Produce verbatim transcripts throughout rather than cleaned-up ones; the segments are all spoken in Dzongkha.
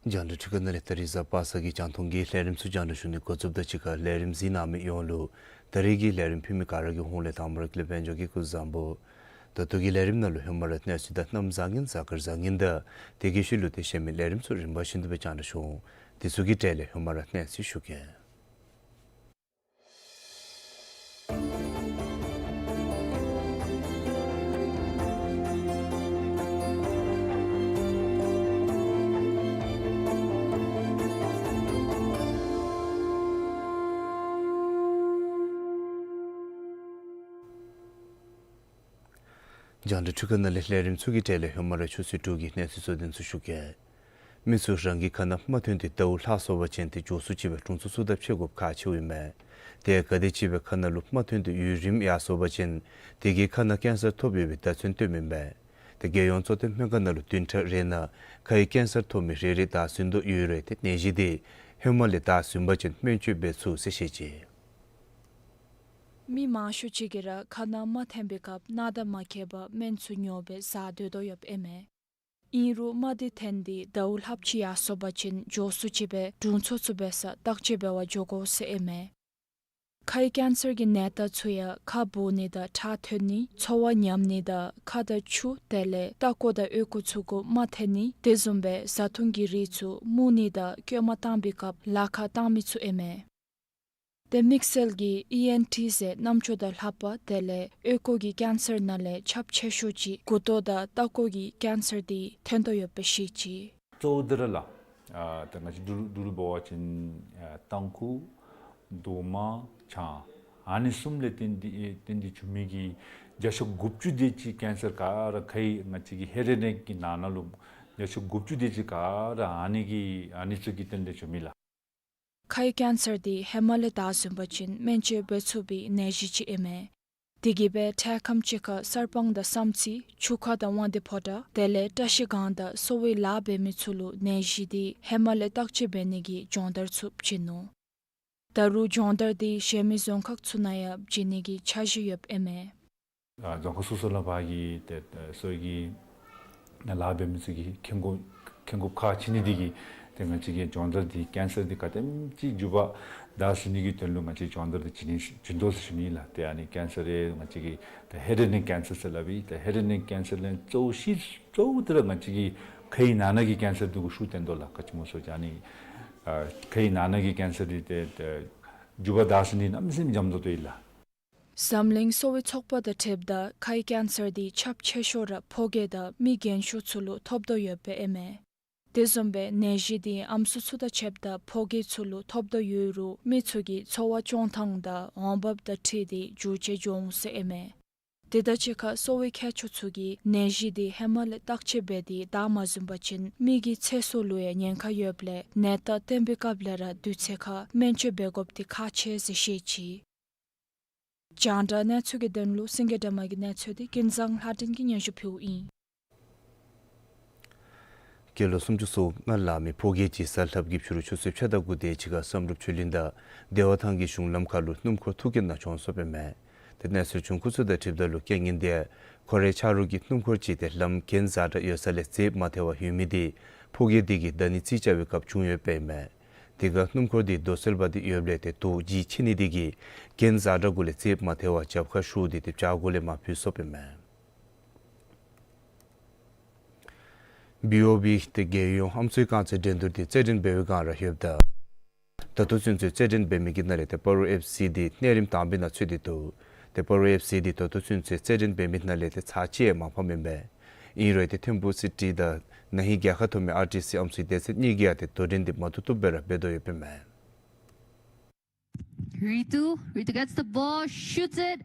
རྒྱང་བསྒྲགས་འཕྲུལ་ཁང་ནང་ལས་ད་རིས་གཟའ་པ་སངས་ཀྱི་རྒྱང་མཐོང་གི་ལས་རིམ་ཚུ་རྒྱང་བསྒྲགས་ཞུ་ནི་འགོ་བཙུགསཔ་དང་གཅིག་ཁར་ལས་རིམ་གཟིགས་གནང་མི་ཡོངས་ལུ་ད་རིས་ཀྱི་ལས་རིམ་ཕུལ་མི་ག་ར་གི་ཧོངས་ལས་དང་པ་ར་ཀུན་ལེགས་དཔལ་འབྱོར་གྱིས་སྐུ་གཟུགས་བཟང་པོ། ད་ལྟོ་གི་ལས་རིམ་ནང་ལུ་ཧེ་མ་ར་གནས་ཚུལ་དང་གནམ་བཟང་ངན་གཟའ་སྐར་བཟང་ངན་དང་དེ་གི་ཤུལ་ལུ་དེ་བཤད་མི་ལས་རིམ་ཚུ་རིམ་པ་བཞིན་དུ་སྦེ་རྒྱང་བསྒྲགས་ཞུ་འོང་། དེ་ཚུ་གི་གྲས་ལས་ཧེ་མ་ར་གནས་ཚུལ་ཞུ་གེ། རྒྱང་བསྒྲགས་འཕྲུལ་ཁང་ནང་ལས་ལས་རིམ་ཚུ་གི་གྲས་ལས་ཧེ་མ་ར་ཆུ་ཚོད་དྲུག་གི་གནས་ཚུལ་གཙོ་དོན་ཚུ་ཞུ་གེ། མི་ཚུ་རང་གི་ཁ་ནང་རྨ་ཐོན་ཏེ་ཟླཝ་ལྷག་སོང་པ་ཅིན་དེ་མགྱོགས་སུ་ཅིག་སྦེ་དྲུང་འཚོ་ཚུ་དང་ཕྱད་དགོཔ་ཁག་ཆེཝ་ཨིན་མས། དེ་ག་དེམ་ཅིག་སྦེ་ཁ་ནང་ལུ་རྨ་ཐོན་ཏེ་ཡུན་རིངམོ་ཡར་སོང་པ་ཅིན་དེ་གིས་ཁ་ནང་ཀེན་སར་ཐོབ་ཡོད་པའི་བརྡ་མཚོན་སྟོནམ་ཨིན་མས། དེ་རྒྱལ་ཡོངས་གཙོ་བསྟེན་སྨན་ཁང་ནང་ལུ་བདུན་ཕྲག་རེ་ནང་ཁའི་ཀེན་སར་ཐོབ་མི་རེ་རེ་བདའ་ཟུན་དོ་ཡོད་རུང་དེ་ནད་གཞི་དེ་ཧེ་མ་ལས་བདའ་ཟུན་པ་ཅིན་སྨན་བཅོས་འབད་ཚུགས་ཟེར་བཤད་ཅི། མི་མང་ཤོས་ཅིག་གིས་ར་ཁ་ནང་རྨ་འཐོན་པའི་སྐབས་སྣང་དང་མ་འཁེལ་བར་སྨན་ཚུ་ཉོ་སྦེ་བཟའ་སྡོད་དོ་ཡོདཔ་ཨིན་མས། ཨིན་རུང་རྨ་དེ་འཐོན་ཏེ་ཟླཝ་ལྷགཔ་ཅིག་ཡར་སོང་པ་ཅིན་མགྱོགས་སུ་ཅིག་སྦེ་དྲུང་འཚོ་ཚུ་འབད་སར་བརྟག་དཔྱད་འབད་བར་འགྱོ་དགོ་ཟེར་ཨིན་མས། ཁའི་ཀེན་སར་གྱི་ནད་རྟགས་ཚུ་ཡང་ཁ་སྦུབ་ནི་དང་ཁྲག་ཐོན་ནི་ཚོར་བ་ཉམས་ནི་དང་ཁ་དང་མཆུ་དེ་ལས་ལྟག་ཀོ་དང་ཨོལ་ཀོ་ཚུ་གུ་རྨ་འཐོན་ནི་དེ་བཟུམ་སྦེ་བཟའ་འཐུང་གི་རིགས་ཚུ་མུར་ནི་དང་སྐྱོ་མ་བཏང་པའི་སྐབས་ལ་ཁ་བཏང་མི་ཚུ་ཨིན་མས། དེ་དམིགས་བསལ་གྱིས་ཨི་ཨེན་ཊི་ཟེར་རྣམ་ཅོ་དང་ལྷ་པ་དེ་ལས་ཨོལ་ཀོ་གི་ཀེན་སར་ནང་ལས་ཁྱབ་ཆེ་ཤོས་ཅིག་མགུ་ཏོ་དང་ལྟག་ཀོ་གི་ཀེན་སར་དེ་འཐོན་དོ་ཡོདཔ་སྦེ་བཤད་ཅི། གཙོ་བོ་འདི་ར་ལགས། ཨ་ད་ང་བཅས་འབྲུག་འབྲུག་ལུ་འབད་བ་ཅིན་ཨ་ཏམ་ཁུ་རྡོག་མ་ཆང་ཨ་ནི་གསུམ་ལས་བརྟེན་ཏེ་ཨེ་བརྟེན་ཏེ་བྱུང་མི་གི་བརྒྱ་ཆ་དགུ་བཅུ་དེ་ཅིག་ཀེན་སར་ག་ར་ཁའི་ང་བཅས་ཀྱི་ཧེཌ་ཨེག་ནེཀ་གི་ནང་ན་ལུ་བརྒྱ་ཆ་དགུ་བཅུ་དེ་ཅིག་ག་ར་ཨ་ནི་གི་ཨ་ནི་ཚུ་གིས་བརྟེན་ཏེ་བྱུང་མི་ལགས། ཁའི་ཀེན་སར་དེ་ཧེ་མ་ལས་བདའ་ཟུན་པ་ཅིན་སྨན་བཅོས་འབད་ཚུགས་པའི་ནད་གཞི་ཅིག་ཨིན་མས། དེ་གིས་སྦེ་འཕྲལ་ཁམས་ཅིག་ཁར་གསར་སྤང་དང་བསམ་རྩེ་ཆུ་ཁ་དང་དབང་འདུས་ཕོ་བྲང་དེ་ལས་བཀྲ་ཤིས་སྒང་དང་གསོ་བའི་ལཱ་འབད་མི་ཚུ་ལུ་ནད་གཞི་དེ་ཧེ་མ་ལས་བརྟག་དཔྱད་འབད་ནི་གི་སྦྱོང་བརྡར་ཚུ་བྱིན་ནུག། ད་རུང་སྦྱོང་བརྡར་དེ་གཞན་མི་རྫོང་ཁག་ཚུ་ནང་ཡང་བྱིན་ནི་གི་འཆར་གཞི་ཡོདཔ་ཨིན་མས། ཨ་རྫོང་ཁག་སོ་སོ་ལུ་ཕར་གྱི་ཏེ་ཏེ་གསོ་བའི་གི་ལཱ་འབད་མི་ཚུ་གིས་མཁྱེན་དགོ་མཁྱེན་དགོཔ་ཁག་ཆེ་ནི་དེ་གིས་ཏེ་ང་བཅས་ཀྱིས་སྦྱོང་བརྡར་དེ་ཀེན་སར་དེ་ག་དེམ་ཅིག་མགྱོགས་པ་བདའ་ཟུན་ནི་གི་དོན་ལུ་ང་བཅས་སྦྱོང་བརྡར་དེ་བྱིན་ནི་བྱིན་དོ་ཟེར་ཞུ་ནི་ལགས། ཏེ་ཨ་ནི་ཀེན་སར་རེ་ང་བཅས་ཀྱིས་ཏེ་ཧེཌ་ཨེག་ནེཀ་ཀེན་སར་ཟེར་སླབ་ཨིན། ཏེ་ཧེཌ་ཨེག་ནེཀ་ཀེན་སར་ལས་གཙོ་བོ་ཤེས་གཙོ་བོ་དེ་ར་ང་བཅས་ཀྱི་ཁའི་ནང་ན་གི་ཀེན་སར་དེ་གུ་ཤུགས་བཏོན་དོ་ལགས། ག་ཅི་སྨོ་ཟེར་བ་ཅིན་ཨ་ནི་ཨ་ཁའི་ནང་ན་གི་ཀེན་སར་དེ་ཏེ་ཏེ་མགྱོགས་པ་བདའ་ཟུན་ནི་གནམ་མེད་ས་མེད་འཇམ་ཏོང་ཏོ་ཨིན་ལགས། འཛམ་གླིང་གསོ་བའི་ཚོགས་པ་དང་འཁྲིལཝ་ད་ཁའི་ཀེན་སར་དེ་ཁྱབ་ཆེ་ཤོས་ར་ཕོ་སྐྱེས་དང་མི་རྒན་ཤོས་ཚུ་ལུ་ཐོབ་དོ་ཡོདཔ་ཨིན་མས། དེ་བཟུམ་སྦེ་ནད་གཞི་དེ་ཨམ་སྲུ་ཚུ་དང་ཕྱདཔ་ད་ཕོ་སྐྱེས་ཚུ་ལུ་ཐོབ་དོ་ཡོད་རུང་མི་ཚུ་གི་འཚོ་བ་སྐྱོང་ཐངས་དང་འོང་འབབ་དང་འཁྲིལ་ཏེ་འགྱུར་བཅོས་འབྱུང་འོང་ཟེར་ཨིན་མས། དེ་དང་གཅིག་ཁར་གསོ་བའི་མཁས་མཆོག་ཚུ་གིས་ནད་གཞི་དེ་ཧེ་མ་ལས་བརྟག་དཔྱད་འབད་དེ་བདའ་མ་ཟུན་པ་ཅིན་མི་གི་ཚེ་སྲོག་ལུ་ཡང་ཉེན་ཁ་ཡོདཔ་ལས་ནད་རྟགས་སྟོན་པའི་སྐབས་ལས་ར་དུས་ཚོད་ཁར་སྨན་བཅོས་འབད་དགོཔ་དེ་ཁག་ཆེ་ཟེར་བཤད་ཅི། རྒྱང་བསྒྲགས་གནས་ཚུལ་གྱི་དོན་ལུ་སེང་གེ་སྒྲོལ་མ་གི་གནས་ཚུལ་དེ་ཀུན་བཟང་ལྷ་སྒྲོན་གྱིས་སྙན་ཞུ་ཕུལཝ་ཨིན། སྐྱེས་ལོ་སུམ་ཅུ་སོ་ལྔ་ལང་མི་ཕོ་སྐྱེས་ཅིག་གཟའ་ལྷག་པའི་ཕྱི་རུ་ཆུ་ཚོད་ཕྱེད་དང་དགུ་དེ་ཅིག་ཁར་བསམ་གྲུབ་ཆོས་གླིང་དང་བདེ་བ་ཐང་གི་གཞུང་ལམ་ཁར་ལུ་སྣུམ་འཁོར་ཐུག་རྐྱེན་ནང་གྱོངས་སོཔ་ཨིན་མས། ཏེ་གནས་ཚུལ་བྱུང་ཁུངས་ཚུ་དང་འཁྲིལཝ་ད་ལུ་རྐྱེན་ངན་དེ་ཁོ་རའི་ཆ་རོགས་ཀྱི་སྣུམ་འཁོར་ཅིག་ཏེ་ལམ་གྱེན་འཛེགས་དྲགས་ཡོད་ས་ལས་འཛེགས་མ་ཐེག་པར་ཡོད་མི་དེ་ཕོ་སྐྱེས་དེ་གིས་ད་ནི་རྩིས་རྐྱབ་པའི་སྐབས་བྱུང་ཡོདཔ་ཨིན་མས། དེ་ཁར་སྣུམ་འཁོར་དེ་རྡོ་སོལ་བ་དེ་ཡོདཔ་ལས་ཏེ་རྡོ་ལྗིད་ཆེ་ནི་དེ་གིས་གྱེན་འཛེགས་དྲགས་གུ་ལས་འཛེགས་མ་ཐེག་པར་རྒྱབ་ཁར་ཞུགས་ཏེ་ཏེ་བྱག་གུ་ལས་མར་བུད་སོཔ་ཨིན་མས། བི་ཨོ་བི་ཏེ་རྒྱལ་ཡོངས་ཨམ་སྲུའི་རྐང་རྩེད་འགྲན་བསྡུར་དེ་རྩེད་འགྲན་འབད་བའི་སྒང་ར་ཡོདཔ་ད། ད་ལྟོ་ཚུན་ཚོད་རྩེད་འགྲན་འབད་མི་གི་ནང་ལས་ཏེ་སྤ་རོ་ཨེཕ་སི་དེ་གནས་རིམ་དང་པའི་ནང་ཚུད་དེ་འདུག། ཏེ་སྤ་རོ་ཨེཕ་སི་དེ་ད་ལྟོ་ཚུན་ཚོད་རྩེད་འགྲན་འབད་མི་ནང་ལས་ཏེ་ཚར་གཅིག་ཡང་མ་ཕམ་ཨིན་པས། ཨིན་རུང་ཏེ་ཐིམ་ཕུ་སི་ཊི་དང་ན་ཧིང་རྒྱལ་ཁ་ཐོབ་མི་ཨར་ཊི་སི་ཨམ་སྲུའི་སྡེ་ཚན་གཉིས་ཀྱིས་ཡང་ཏེ་དོ་འགྲན་དེ་མ་བཏུབ་བཏུབ་སྦེ་ར་འབད་དོ་ཡོདཔ་ཨིན་མས། Ritu, Ritu gets the ball, shoots it,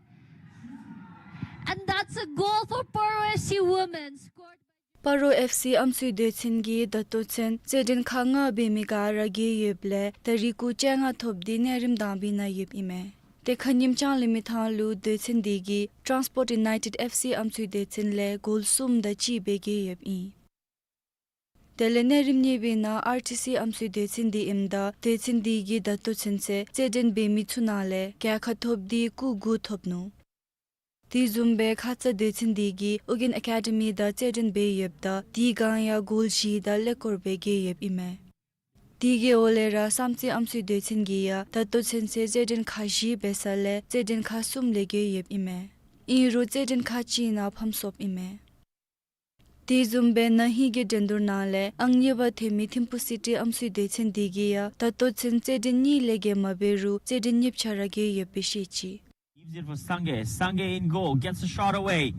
and that's a goal for Paro F C women, scored by Paro F C ཨམ་སྲུའི་སྡེ་ཚན་གྱིས་ད་ལྟོ་ཚུན་རྩེད་འགྲན་ཁག་ལྔ་འབད་མི་ག་ར་རྒྱལ་ཡོདཔ་ལས་ད་རེས་སྐུགས་བཅོ་ལྔ་ཐོབ་སྟེ་གནས་རིམ་དང་པའི་ནང་ཡོདཔ་ཨིན་མས། ཏེ་ཁ་ཉིནམ་ལྕང་གླིང་མི་ཐང་ལུ་སྡེ་ཚན་དེ་གིས་Transport United F C ཨམ་སྲུའི་སྡེ་ཚན་ལས་གོལ་གསུམ་དང་གཅིག་སྦེ་རྒྱལ་ཡོདཔ་ཨིན། དེ་ལས་གནས་རིམ་གཉིས་པའི་ནང་ཨར་ཊི་སི་ཨམ་སྲུའི་སྡེ་ཚན་དེ་ཨིནམ་ད་སྡེ་ཚན་དེ་གིས་ད་ལྟོ་ཚུན་ཚོད་རྩེད་འགྲན་འབད་མི་ཚུ་ནང་ལས་རྒྱལ་ཁ་ཐོབ་སྟེ་སྐུགས་དགུ་ཐོབ་ནུག། དེ་བཟུམ་སྦེ་ཁ་ཙ་སྡེ་ཚན་དེ་གིས་ཨོ་རྒྱན་ཨེ་ཀ་ཌི་མི་དང་རྩེད་འགྲན་འབད་ཡོདཔ་ད་དེ་སྒང་ཡང་གོལ་བཞི་དང་ཀླད་ཀོར་སྦེ་རྒྱལ་ཡོདཔ་ཨིན་མས། དེ་གི་འོག་ལས་ར་བསམ་རྩེ་ཨམ་སྲུའི་སྡེ་ཚན་གྱིས་ཡང་ད་ལྟོ་ཚུན་ཚོད་རྩེད་འགྲན་ཁག་བཞི་འབད་ས་ལས་རྩེད་འགྲན་ཁག་གསུམ་ལས་རྒྱལ་ཡོདཔ་ཨིན་མས། ཨིན་རུང་རྩེད་འགྲན་ཁག་གཅིག་ནང་ཕམ་སོཔ་ཨིན་མས། དེ་བཟུམ་སྦེ་ན་ཧིང་གི་འགྲན་བསྡུར་ནང་ལས་ཨང་གཉིས་པ་ཐོན་མི་ཐིམ་ཕུ་སི་ཊི་ཨམ་སྲུའི་སྡེ་ཚན་དེ་གིས་ཡང་ད་ལྟོ་ཚུན་རྩེད་འགྲན་གཉིས་ལས་རྒྱལ་མ་འབད་རུང་རྩེད་འགྲན་གཉིས་ཆ་ར་རྒྱལ་ཡོདཔ་སྦེ་བཤད་ཅི། Leaves it for Sange. Sange in goal. Gets a shot away.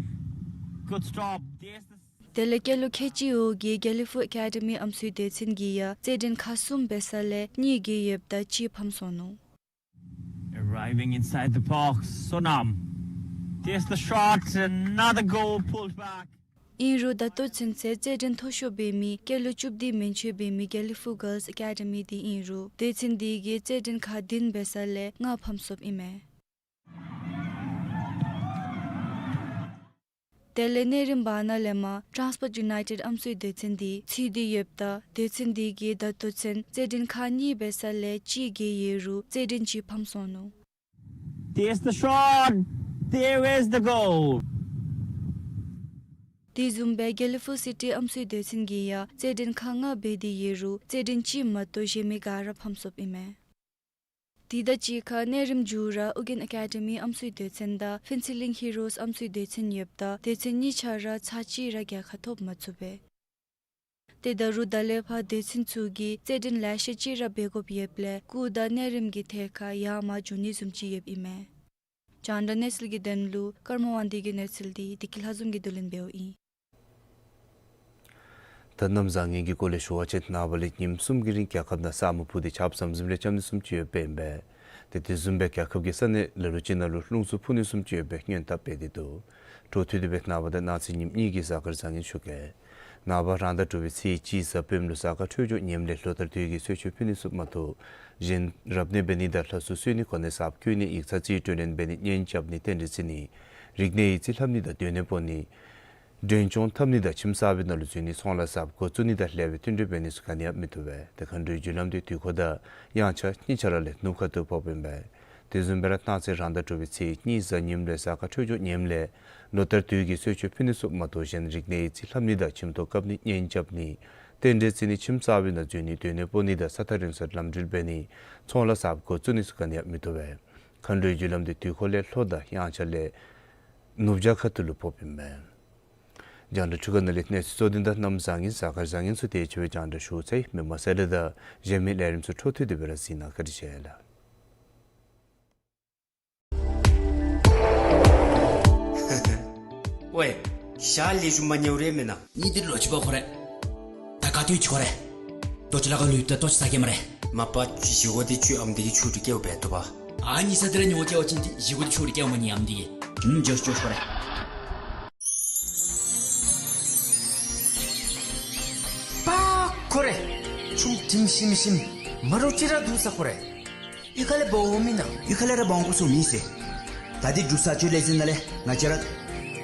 Good stop. There's the དེ་ལས་སྐྱེས་ལོ་ཁལ་གཅིག་འོག་གི་དགེ་ལེགས་ཕུག་ཨེ་ཀ་ཌི་མི་ཨམ་སྲུའི་སྡེ་ཚན་གྱིས་ཡང་རྩེད་འགྲན་ཁག་གསུམ་འབད་ས་ལས་གཉིས་རྒྱལ་ཡོདཔ་ད་གཅིག་ཕམ་སོ་ནུག། Arriving inside the box, Sonam. There's the shot, another goal pulled back. ཨིན་རུང་ད་ལྟོ་ཚུན་ཚོད་རྩེད་འགྲན་མཐོ་ཤོས་འབད་མི་སྐྱེས་ལོ་བཅུ་བདུན་མན་ཆད་འབད་མི་དགེ་ལེགས་ཕུག་གཱརལསི་ཨེ་ཀ་ཌི་མི་དེ་ཨིན་རུང་སྡེ་ཚན་དེ་གིས་རྩེད་འགྲན་ཁག་བདུན་འབད་ས་ལས་ལྔ་ཕམ་སོཔ་ཨིན་མས། དེ་ལས་གནས་རིམ་བར་ན་ལས་མར་Transport United ཨམ་སྲུའི་སྡེ་ཚན་དེ་ཚུད་དེ་ཡོདཔ་ད་སྡེ་ཚན་དེ་གིས་ད་ལྟོ་ཚུན་རྩེད་འགྲན་ཁག་གཉིས་འབད་ས་ལས་གཅིག་རྒྱལ་ཡོད་རུང་རྩེད་འགྲན་གཅིག་ཕམ་སོ་ནུག། There's the shot. There is the goal. དེ་བཟུམ་སྦེ་དགེ་ལེགས་ཕུག་སི་ཊི་ཨམ་སྲུའི་སྡེ་ཚན་གྱིས་ཡང་རྩེད་འགྲན་ཁག་ལྔ་འབད་དེ་ཡོད་རུང་རྩེད་འགྲན་གཅིག་མ་གཏོགས་གཞན་མི་ག་ར་ཕམ་སོཔ་ཨིན་མས། དེ་དང་གཅིག་ཁར་གནས་རིམ་མཇུག་ར་ཨོ་རྒྱན་ཨེ་ཀ་ཌི་མི་ཨམ་སྲུའི་སྡེ་ཚན་དང་ཕུན་ཚོགས་གླིང་ཧི་རོས་ཨམ་སྲུའི་སྡེ་ཚན་ཡོདཔ་ད་སྡེ་ཚན་གཉིས་ཆ་ར་ཚར་གཅིག་ར་རྒྱལ་ཁ་ཐོབ་མ་ཚུགས་པས། ཏེ་ད་རུང་ད་ལས་ཕར་སྡེ་ཚན་ཚུ་གིས་རྩེད་འགྲན་ལེ་ཤ་ཅིག་ར་འབད་དགོཔ་ཡོདཔ་ལས་སྐུགས་དང་གནས་རིམ་གྱི་ཐད་ཁར་ཡར་མར་འགྱོ་ནི་བཟུམ་ཅིག་ཡོདཔ་ཨིན་མས། རྒྱང་བསྒྲགས་གནས་ཚུལ་གྱི་དོན་ལུ་ཀརྨ་དབང་འདུས་ཀྱི་གནས་ཚུལ་དེ་བདེ་སྐྱིད་ལྷ་འཛོམས་ཀྱིས་བསྡུ་ལེན་འབདཝ་ཨིན། ད་གནམ་བཟང་ངན་གྱི་སྐོར་ལས་ཞུ་བ་ཅིན་ནངས་པ་ལས་ཉིནམ་གསུམ་གྱི་རིང་རྒྱལ་ཁབ་ནང་ས་སྨུག་ཕུབ་སྟེ་ཆརཔ་ཟམ་ཟིམ་རེ་རྐྱབ་ནི་བཟུམ་ཅིག་ཡོདཔ་ཨིན་པས། ཏེ་དེ་བཟུམ་སྦེ་རྒྱལ་ཁབ་ཀྱི་ས་གནས་ལ་ལུ་ཅིག་ནང་ལུ་རླུང་འཚུབ་འཕུ་ནི་བཟུམ་ཅིག་ཡོད་པའི་སྔོན་དཔག་འབད་དེ་འདུག། འཕྲོ་མཐུད་དེ་སྦེ་ནངས་པ་དང་གནངས་ཚེ་ཉིནམ་གཉིས་ཀྱི་གཟའ་སྐར་བཟང་ངན་ཞུ་གེ། ནངས་པ་རང་ཟླ་དྲུག་པའི་ཚེས་གཅིག་གཟའ་སྤེནམ་ལུ་གཟའ་སྐར་འཕྲོད་སྦྱོར་ངནམ་ལས་ལོ་ལྟར་དུས་ཀྱི་གསོལ་མཆོད་ཕུལ་ནི་ཚུ་མ་གཏོགས་གཞན་རབ་གནས་འབད་ནི་དང་ལྷ་གསོལ་གསོལ་ནི་གོ་གནས་གསརཔ་བསྐོ་ནི་ཡིག་ཚང་རྩིས་སྤྲོད་ལེན་འབད་ནི་གཉེན་རྐྱབ་ནི་རྟེན་འབྲེལ་བརྩི་ནི་རིག་གནས་ཡིག་རྩིས་ལྷབ་ནི་དང་སྡོད་གནས་སྤོ་ནི་མགྲོན་སྐྱོང་འཐབ་ནི་དང་ཁྱིམ་གསར་པའི་ནང་ལུ་འཛུལ་ནི་ཚོང་ལཱ་གསརཔ་འགོ་བཙུགས་ནི་དང་ལེགས་པའི་བསྟུན་གྲོས་འབད་ནི་ཚུ་ག་ནི་ཡང་མི་བཏུབ་པས། ཏེ་མཁའ་འགྲོའི་རྒྱུ་ལམ་དེ་དུས་འཁོར་དང་དབྱངས་འཆར་གཉིས་ཆ་ར་ལས་ནུབ་ཁ་ཐུག་ཕོགཔ་ཨིན་པས། དེ་བཟུམ་སྦེ་ར་གནངས་ཚེ་རང་ཟླ་དྲུག་པའི་ཚེས་གཉིས་གཟའ་ཉིམ་ལུ་གཟའ་སྐར་འཕྲོད་སྦྱོར་ངནམ་ལས་ལོ་ལྟར་དུས་ཀྱི་གསོལ་མཆོད་ཕུལ་ནི་ཚུ་མ་གཏོགས་གཞན་རིག་གནས་ཡིག་རྩིས་ལྷབ་ནི་དང་ཁྱིམ་ཐོག་བཀབ་ནི་གཉེན་རྐྱབ་ནི་རྟེན་འབྲེལ་བརྩི་ནི་ཁྱིམ་གསར་པའི་ནང་འཛུལ་ནི་སྡོད་གནས་སྤོ་ནི་དང་ས་ཐག་རིང་སར་ལམ་འགྲུལ་འབད་ནི་ཚོང་ལཱ་གསརཔ་འགོ་བཙུགས་ནི་ཚུ་ག་ནི་ཡང་མི་བཏུབ་པས། མཁའ་འགྲོའི་རྒྱུ་ལམ་དེ་དུས་འཁོར་ལས་ལྷོ་དང་དབྱངས་འཆར་ལས་ནུབ་བྱང་ཁ་ཐུག་ལུ་ཕོགཔ་ཨིན་མས། རྒྱང་བསྒྲགས་འཕྲུལ་ཁང་ནང་ལས་གནས་ཚུལ་གཙོ་དོན་དང་གནམ་བཟང་ངན་གཟའ་སྐར་བཟང་ངན་ཚུ་དེ་ཅིག་སྦེ་རྒྱང་བསྒྲགས་ཞུ་ཚར་ཡི། མི་མང་གསལ་བསྒྲགས་དང་གཞན་མི་ལས་རིམ་ཚུ་འཕྲོ་མཐུད་དེ་སྦེ་ར་གཟིགས་གནང་། བཀའ་དྲིན་ཆེ་ལགས། ཝེ། ཞག་ལས་རྒྱུ་མ་ཉེཝ་རེ་མེན་ན། ཉིན་དེ་ལོ་ཅིག་པ་ཁོ་རེ། ད་ག་དུས་ཅིག་ཁོ་རེ། རྡོ་རྗེ་ལ་ཁ་ལུ་ཡུད་ད་ལྟོ་ཅིག་ཟ་གེ་མ་རེ། མ་པ་བཞེས་སྒོ་དེ་ཁྱོད་ཨམ་འདི་གིས་ཆུ་རེ་བསྐྱལཝ་འབད་དོ་པ། ཨ་ནི་ས་དེ་ར་ཉོ་བསྐྱལ་བ་ཅིན་བཞེས་སྒོ་དེ་ཆུ་རེ་བསྐྱལཝ་མ་ནི་ཨམ་འདི་གིས། ཨུམ་ཇོ་ཇོ་ཁོ་རེ། པ་ཁོ་རེ། ཆུམ་དྲིམ་ཞིམ་ཞིམ་མ་རོ་ཅིག་ར་འདུག་ས་ཁོ་རེ། གཡུས་ཁ་ལས་འབག་འོང་མེན་ན། གཡུས་ཁ་ལས་ར་འབག་འོང་དགོ་ས་མེད་ཟེར། ད་འདི་འབྲུག་བཟའ་སྤྱོད་ལས་འཛིན་ནང་ལས་ང་བཅས་ར་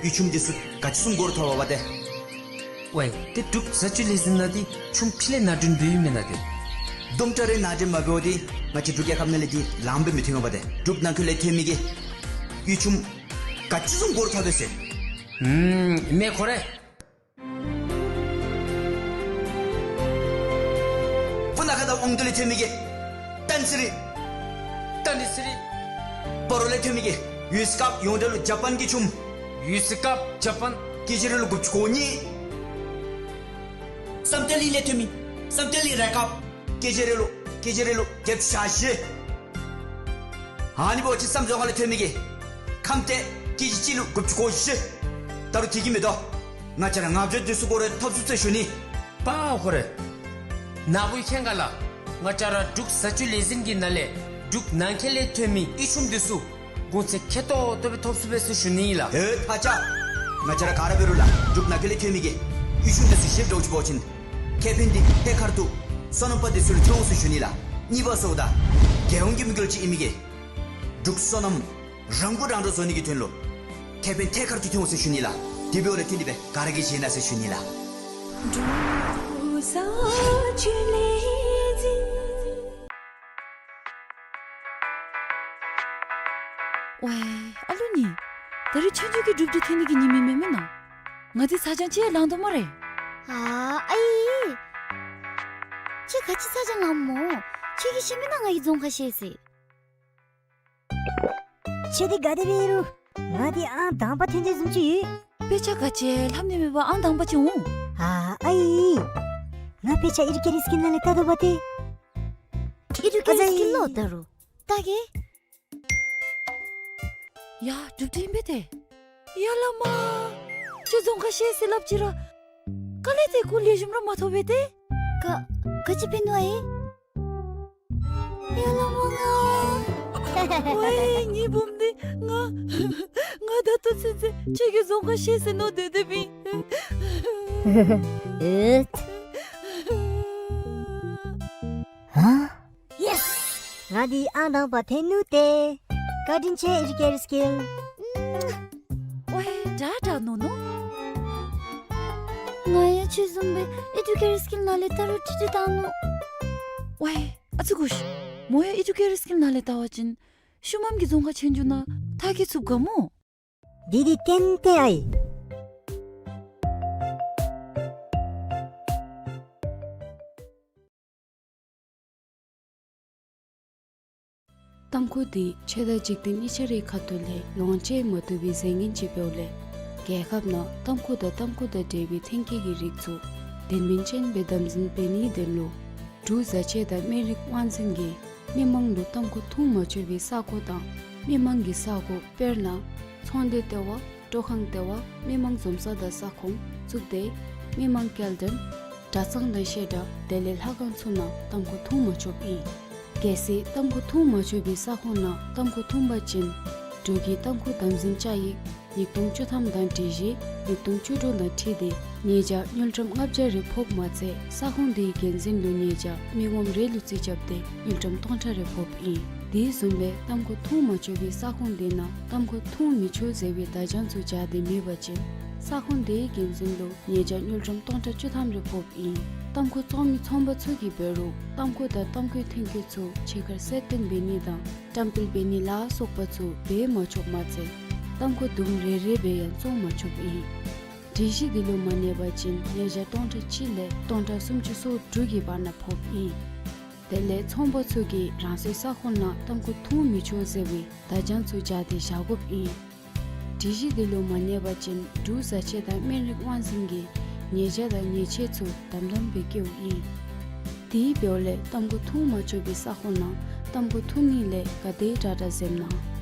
གཡུས་ཆུམ་འདི་ཚུ་ག་ཅི་བཟུམ་སྒོ་ར་ཐོབ་པ་ཏེ། ཝའི་ཏེ་འབྲུག་བཟའ་སྤྱོད་ལས་འཛིན་ནང་འདི་ཆུམ་ཕི་ལས་ནང་འདྲེན་འབད་ཡི་མེན་ན་ཏེ། དོམ་ཊ་རེ་ནང་འདྲེན་མ་འབདཝ་འདི་ང་བཅས་འབྲུག་རྒྱལ་ཁབ་ནང་ལས་འདི་ལངམ་སྦེ་མི་ཐོན་པ་ཏེ། འབྲུག་ནང་འཁོད་ལས་ཐོན་མི་གི་གཡུས་ཆུམ་ག་ཅི་བཟུམ་སྒོ་ར་ཐོབ་ཏེ་ཟེར། ཨུམ་མེན་ཁོ་རེ། སྤུ་ན་ཁ་དང་དབང་འདུས་ལས་ཐོན་མི་གི་ཏན་སི་རི། ཏན་སི་རི། སྤ་རོ་ལས་ཐོན་མི་གི་ཡོད་སི་ཀབ་ཡོངས་གྲགས་ལུ་ཇ་པཱན་གྱི་ཆུམ། ཡོད་སི་ཀབ་ཇ་པཱན། ཀེ་ཇི་རེ་ལུ་དགུ་བཅུ་གོ་གཉིས། བསམ་གཏན་གླིང་ལས་ཐོན་མི་བསམ་གཏན་གླིང་རེ་ཀབ། ཀེ་ཇི་རེ་ལུ་ཀེ་ཇི་རེ་ལུ་བརྒྱད་ཅུ་གྱ་བཞི། ཨ་ནི་འབདཝ་ཅིག་བསམ་རྫོང་ཁ་ལས་ཐོན་མི་གི་ཁམས་ཏེ་ཀེ་ཇི་གཅིག་ལུ་དགུ་བཅུ་གོ་བཞི། ད་རུང་དེ་གིས་མི་དོ། ང་བཅས་ར་ལྔ་བརྒྱ་དེ་ཚུ་སྒོ་ར་ཐོབ་ཚུགས་ཟེར་ཞུ་ནི། པ་ཁོ་རེ། ནཱ་བུ་མཁྱེན་ག་ལགས། ང་བཅས་ར་འབྲུག་བཟའ་སྤྱོད་ལས་འཛིན་གྱི་ནང་ལས་འབྲུག་ནང་འཁོད་ལས་ཐོན་མི་གཡུས་ཆུམ་དེ་ཚུ་གོང་ཚད་ཁེ་ཏོག་ཏོ་སྦེ་ཐོབ་ཚུགས་པས་ཟེར་ཞུ་ནི་ཨིན་ལགས། ཨེ་ཕ་ཅག། ང་བཅས་ར་ག་ར་འབད་རུང་ལགས་འབྲུག་ནང་འཁོད་ལས་ཐོན་མི་གི་གཡུས་ཆུམ་དེ་ཚུ་བཞེས་འགྱོ་ཚུགས་པ་ཅིན་ཁེ་ཕན་འདི་ཐད་ཀར་དུ་སོ་ནམ་པ་དེ་ཚུ་ལུ་ཐོན་འོང་ཟེར་ཞུ་ནི་ལགས། གཉིས་པ་ཟེརཝ་ད་རྒྱལ་ཡོངས་ཀྱི་དམིགས་ཡུལ་ཅིག་ཨིན་མི་གི་འབྲུག་སོ་ནམ་རང་མགོ་རང་འདྲོངས་བཟོ་ནི་གི་དོན་ལུ་ཁེ་ཕན་ཐད་ཀར་དུ་ཐོན་འོང་ཟེར་ཞུ་ནི་ལགས། དེ་འབདཝ་ལས་བརྟེན་ཏེ་སྦེ་ག་ར་གིས་བཞེས་གནང་ཟེར་ཞུ་ནི་ལགས། འབྲུག་བཟའ་སྤྱོད་ལས་འཛིན། ཝའི་ཨ་ལུ་ནི། ད་རིས་ཆོས་རྒྱལ་གྱི་སྒྲུབ་སྡེ་ཐོན་ནི་གི་ཉིནམ་ཨིན་མས་མེན་ན། ང་འདི་ཚ་གྱང་ཅིག་ཡང་ལང་དོ་སྨ་རེ། ཨ་ཨའི། ཁྱོད་ག་ཅི་ཚ་གྱང་ལངམ་སྨོ། ཁྱོད་ཀྱིས་ཤེས་མེན་ན་ང་གིས་རྫོང་ཁ་ཤེས་ཟེར། ཁྱོད་འདི་ག་དེ་སྦེ་ཨིན་རུང་ང་འདི་ཨང་དང་པ་ཐོན་དོ་བཟུམ་ཅིག་ཡོད། དཔེ་ཆ་ག་ཅི་ལྷབ་ནི་མེད་པར་ཨང་དང་པ་ཅིག་འོང་། ཨ་ཨའི། ང་དཔེ་ཆ་ཨེ་ཌུ་ཀེཊ་སི་ཀིལ་ནང་ལས་བལྟ་དོ་པ་ཏེ། ཨེ་ཌུ་ཀེཊ་སི་ཀིལ་ལུ་བལྟ་རུང་བལྟ་གེ། ཡ་སྒྲུབ་སྡེ་ཨིན་པས་ཏེ། ཡ་ལ་མ། ཁྱོད་རྫོང་ཁ་ཤེས་ཟེར་སླབ་ཅི་ར། དཀའ་ལས་ཏེ་ཁོ་ལེགས་ཤོམ་ར་མ་ཐོབ་པས་ཏེ། ག་ག་ཅི་འབད་ནུག་ཨའི། ཡ་ལ་མ་ང་། ཝའི་ངེའི་བུམོ་འདི་ང་། ང་ད་ལྟོ་ཚུན་ཚོད་ཁྱོད་ཀྱིས་རྫོང་ཁ་ཤེས་ཟེར་མནོ་སྡོད་དེ་སྦེ་ཨིན། ཨེ། ཧ། ཡེས། ང་འདི་ཨང་དང་པ་ཐོན་ནུག་ཏེ། བཀའ་དྲིན་ཆེ་ཨེ་ཌུ་ཀེཊ་སི་ཀིལ། ཝའི་དྲག་དྲག་མནོ་མནོ། ང་ཡང་ཁྱོད་བཟུམ་སྦེ་ཨེ་ཌུ་ཀེཊ་སི་ཀིལ་ནང་ལས་བལྟ་རུང་ཁྲིག་ཁྲི་བཏང་ནུག། ཝའི་ཨ་ཙི་གོ་ཤིག། མོ་ཡང་ཨེ་ཌུ་ཀེཊ་སི་ཀིལ་ནང་ལས་བལྟ་བ་ཅིན་ཤུལ་མམ་གྱི་རྫོང་ཁ་ཆོས་རྒྱལ་ནང་མཐར་འཁྱོལ་ཚུགས་ག་སྨོ། འདི་འདི་ཏན་ཏན་ཨའི། ཏམ་ཁུ་འདི་ཆོས་དང་འཇིག་རྟེན་གཉིས་ཆ་རའི་ཁ་ཐུག་ལས་ལོངས་སྤྱོད་མ་བཏུབ་པའི་རྫས་ངན་ཅིག་འབདཝ་ལས། རྒྱལ་ཁབ་ནང་ཏམ་ཁུ་དང་ཏམ་ཁུ་དང་འབྲེལ་བའི་ཐོན་སྐྱེད་ཀྱི་རིགས་ཚུ་དོན་སྨིན་ཅན་སྦེ་དམ་འཛིན་འབད་ནིའི་དོན་ལུ་འབྲུག་བཟའ་ཆས་དང་སྨན་རིགས་དབང་འཛིན་གྱིས་མི་མང་ལུ་ཏམ་ཁུ་འཐུང་མ་ཆོག་པའི་ས་གོ་དང་མི་མང་གི་ས་གོ་དཔེར་ན་ཚོང་སྡེ་ལྟེ་བ། སྤྲོ་ཁང་ལྟེ་བ། མི་མང་འཛོམས་ས་དང་ས་ཁོངས། གཙུག་སྡེ། མི་མང་སྐྱེལ་འདྲེན། གྲྭ་ཚང་དང་བཤད་གྲྭ་དེ་ལས་ལྷ་ཁང་ཚུ་ནང་ཏམ་ཁུ་འཐུང་མ་ཆོགཔ་ཨིན། གལ་སྲིད་ཏམ་ཁུ་འཐུང་མ་ཆོག་པའི་ས་ཁོངས་ནང་ཏམ་ཁུ་འཐུང་པ་ཅིན་འབྲུག་གི་ཏམ་ཁུ་དམ་འཛིན་བཅའ་ཡིག་ཉིས་སྟོང་བཅུ་ཐམ་དང་སྒྲིག་གཞི་ཉིས་སྟོང་བཅུ་དྲུག་དང་འཁྲིལ་ཏེ་ཉེས་བྱ་དངུལ་ཀྲམ་ལྔ་བརྒྱ་རེ་ཕོགཔ་མ་ཚད་ས་ཁོངས་དེའི་འགན་འཛིན་ལུ་ཉེས་བྱ་མི་ངོམ་རེ་ལུ་རྩིས་རྐྱབ་སྟེ་དངུལ་ཀྲམ་སྟོང་ཕྲག་རེ་ཕོགཔ་ཨིན། དེ་བཟུམ་སྦེ་ཏམ་ཁུ་འཐུང་མ་ཆོག་པའི་ས་ཁོངས་དེ་ནང་ཏམ་ཁུ་འཐུང་མི་ཆོག་ཟེར་བའི་བརྡ་བྱང་ཚུ་སྦྱར་ཏེ་མེད་པ་ཅིན་ས་ཁོངས་དེའི་འགན་འཛིན་ལུ་ཉེས་བྱ་དངུལ་ཀྲམ་སྟོང་ཕྲག་བཅུ་ཐམ་རེ་ཕོགཔ་ཨིན། ཏམ་ཁུ་བཙོང་མི་ཚོང་པ་ཚུ་གིས་འབད་རུང་ཏམ་ཁུ་དང་ཏམ་ཁུའི་ཐོན་སྐྱེད་ཚུ་ཕྱི་ཁར་གསལ་སྟོན་འབད་ནི་དང་བཀྲམ་སྤེལ་འབད་ནི་ལ་སོགས་པ་ཚུ་འབད་མ་ཆོགཔ་མ་ཚད་ཏམ་ཁུ་དུམ་རེ་རེ་སྦེ་ཡང་བཙོང་མ་ཆོགཔ་ཨིན། སྒྲིག་གཞི་འདི་ལུ་མ་གནས་པ་ཅིན་ཉེས་བྱ་སྟོང་ཕྲག་གཅིག་ལས་སྟོང་ཕྲག་སུམ་ཅུ་སོ་དྲུག་གི་བར་ན་ཕོགཔ་ཨིན། དེ་ལས་ཚོང་པ་ཚུ་གིས་རང་སོའི་ས་ཁོངས་ནང་ཏམ་ཁུ་འཐུང་མི་ཆོག་ཟེར་བའི་བརྡ་བྱང་ཚུ་སྦྱར་ཏེ་བཞག་དགོཔ་ཨིན། སྒྲིག་གཞི་འདི་ལུ་མ་གནས་པ་ཅིན་འབྲུག་བཟའ་ཆས་དང་སྨན་རིགས་དབང་འཛིན་གྱིས་ཉེས་བྱ་དང་ཉེས་ཆད་ཚུ་དམ་དམ་སྦེ་བཀལཝ་ཨིན། དེ་འབདཝ་ལས་ཏམ་ཁུ་འཐུང་མ་ཆོག་པའི་ས་ཁོངས་ནང་ཏམ་ཁུ་འཐུང་ནི་ལས་ག་དེ་དྲག་དྲག་འཛེམ་གནང་།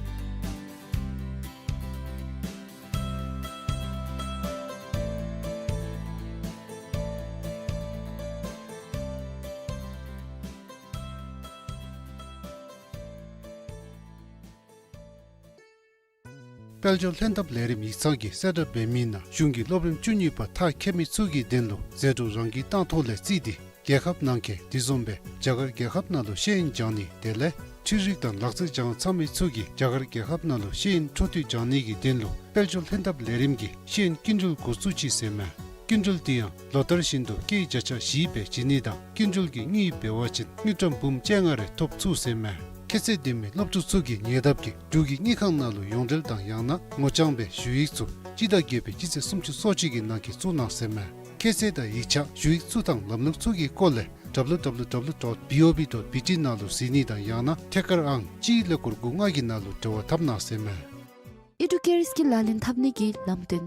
དཔལ་འབྱོར་ལྷན་ཐབས་ལས་རིམ་ཡིག་ཚང་གིས་གསལ་བསྒྲགས་འབད་མི་ནང་གཞུང་གི་སློབ་རིམ་བཅུ་གཉིས་པ་མཐར་འཁྱོལ་མི་ཚུ་གི་དོན་ལུ་ཟད་འགྲོ་རང་འཁྲི་བཏང་ཐོག་ལས་བརྩིས་ཏེ་རྒྱལ་ཁབ་ནང་འཁོད་དེ་བཟུམ་སྦེ་རྒྱ་གར་རྒྱལ་ཁབ་ནང་ལུ་ཤེས་ཡོན་སྦྱང་ནི་དེ་ལས་ འཕྲུལ་རིག་དང་ལག་རྩལ་སྦྱང་ཚར་མི་ཚུ་གིས་རྒྱ་གར་རྒྱལ་ཁབ་ནང་ལུ་ཤེས་ཡོན་འཕྲོ་མཐུད་སྦྱང་ནི་གི་དོན་ལུ་དཔལ་འབྱོར་ལྷན་ཐབས་ལས་རིམ་གྱིས་ཤེས་ཡོན་སྐྱིན་འགྲུལ་འགོ་བཙུགས་ཅི་ཟེར་མས། སྐྱིན་འགྲུལ་དེ་ཡང་ལོ་ལྟར་བཞིན་དུ་སྐྱེད་བརྒྱ་ཆ་བཞི་སྦེ་བྱིན་ནི་དང་སྐྱིན་འགྲུལ་གྱི་དངུལ་འབད་བ་ཅིན་དངུལ་ཀྲམ་འབུམ་བཅོ་ལྔ་རེ་ཐོབ་ཚུགས་ཟེར་མས། ཁྱད་ཚད་ལྡན་མི་སློབ་ཕྲུག་ཚུ་གིས་ཉེ་འདབས་ཀྱི་འབྲུག་གི་དངུལ་ཁང་ནང་ལུ་ཡོངས་འབྲེལ་དང་ཡང་ན་ངོ་རྐྱང་སྦེ་ཞུ་ཡིག་ཚུ་སྤྱི་ཟླ་བརྒྱད་པའི་སྤྱི་ཚེས་སུམ་ཅུ་སོ་གཅིག་གི་ནང་འཁོད་བཙུགས་གནང་ཟེར་མས། ཁྱད་ཚད་དང་ཡིག་ཆ་ཞུ་ཡིག་བཙུགས་ཐངས་ལམ་ལུགས་ཚུ་གི་སྐོར་ལས་W W W dot B O B dot B T ནང་ལུ་གཟིགས་ནི་དང་ཡང་ན་ཐད་ཀར་ཨང་གཅིག་ཀླད་ཀོར་དགུ་ལྔ་གི་ནང་ལུ་འབྲེལ་བ་འཐབ་གནང་ཟེར་མས། ཨི་ཌུ་ཀེར་སི་ཀིལ་ལག་ལེན་འཐབ་ནི་གི་ལམ་སྟོན།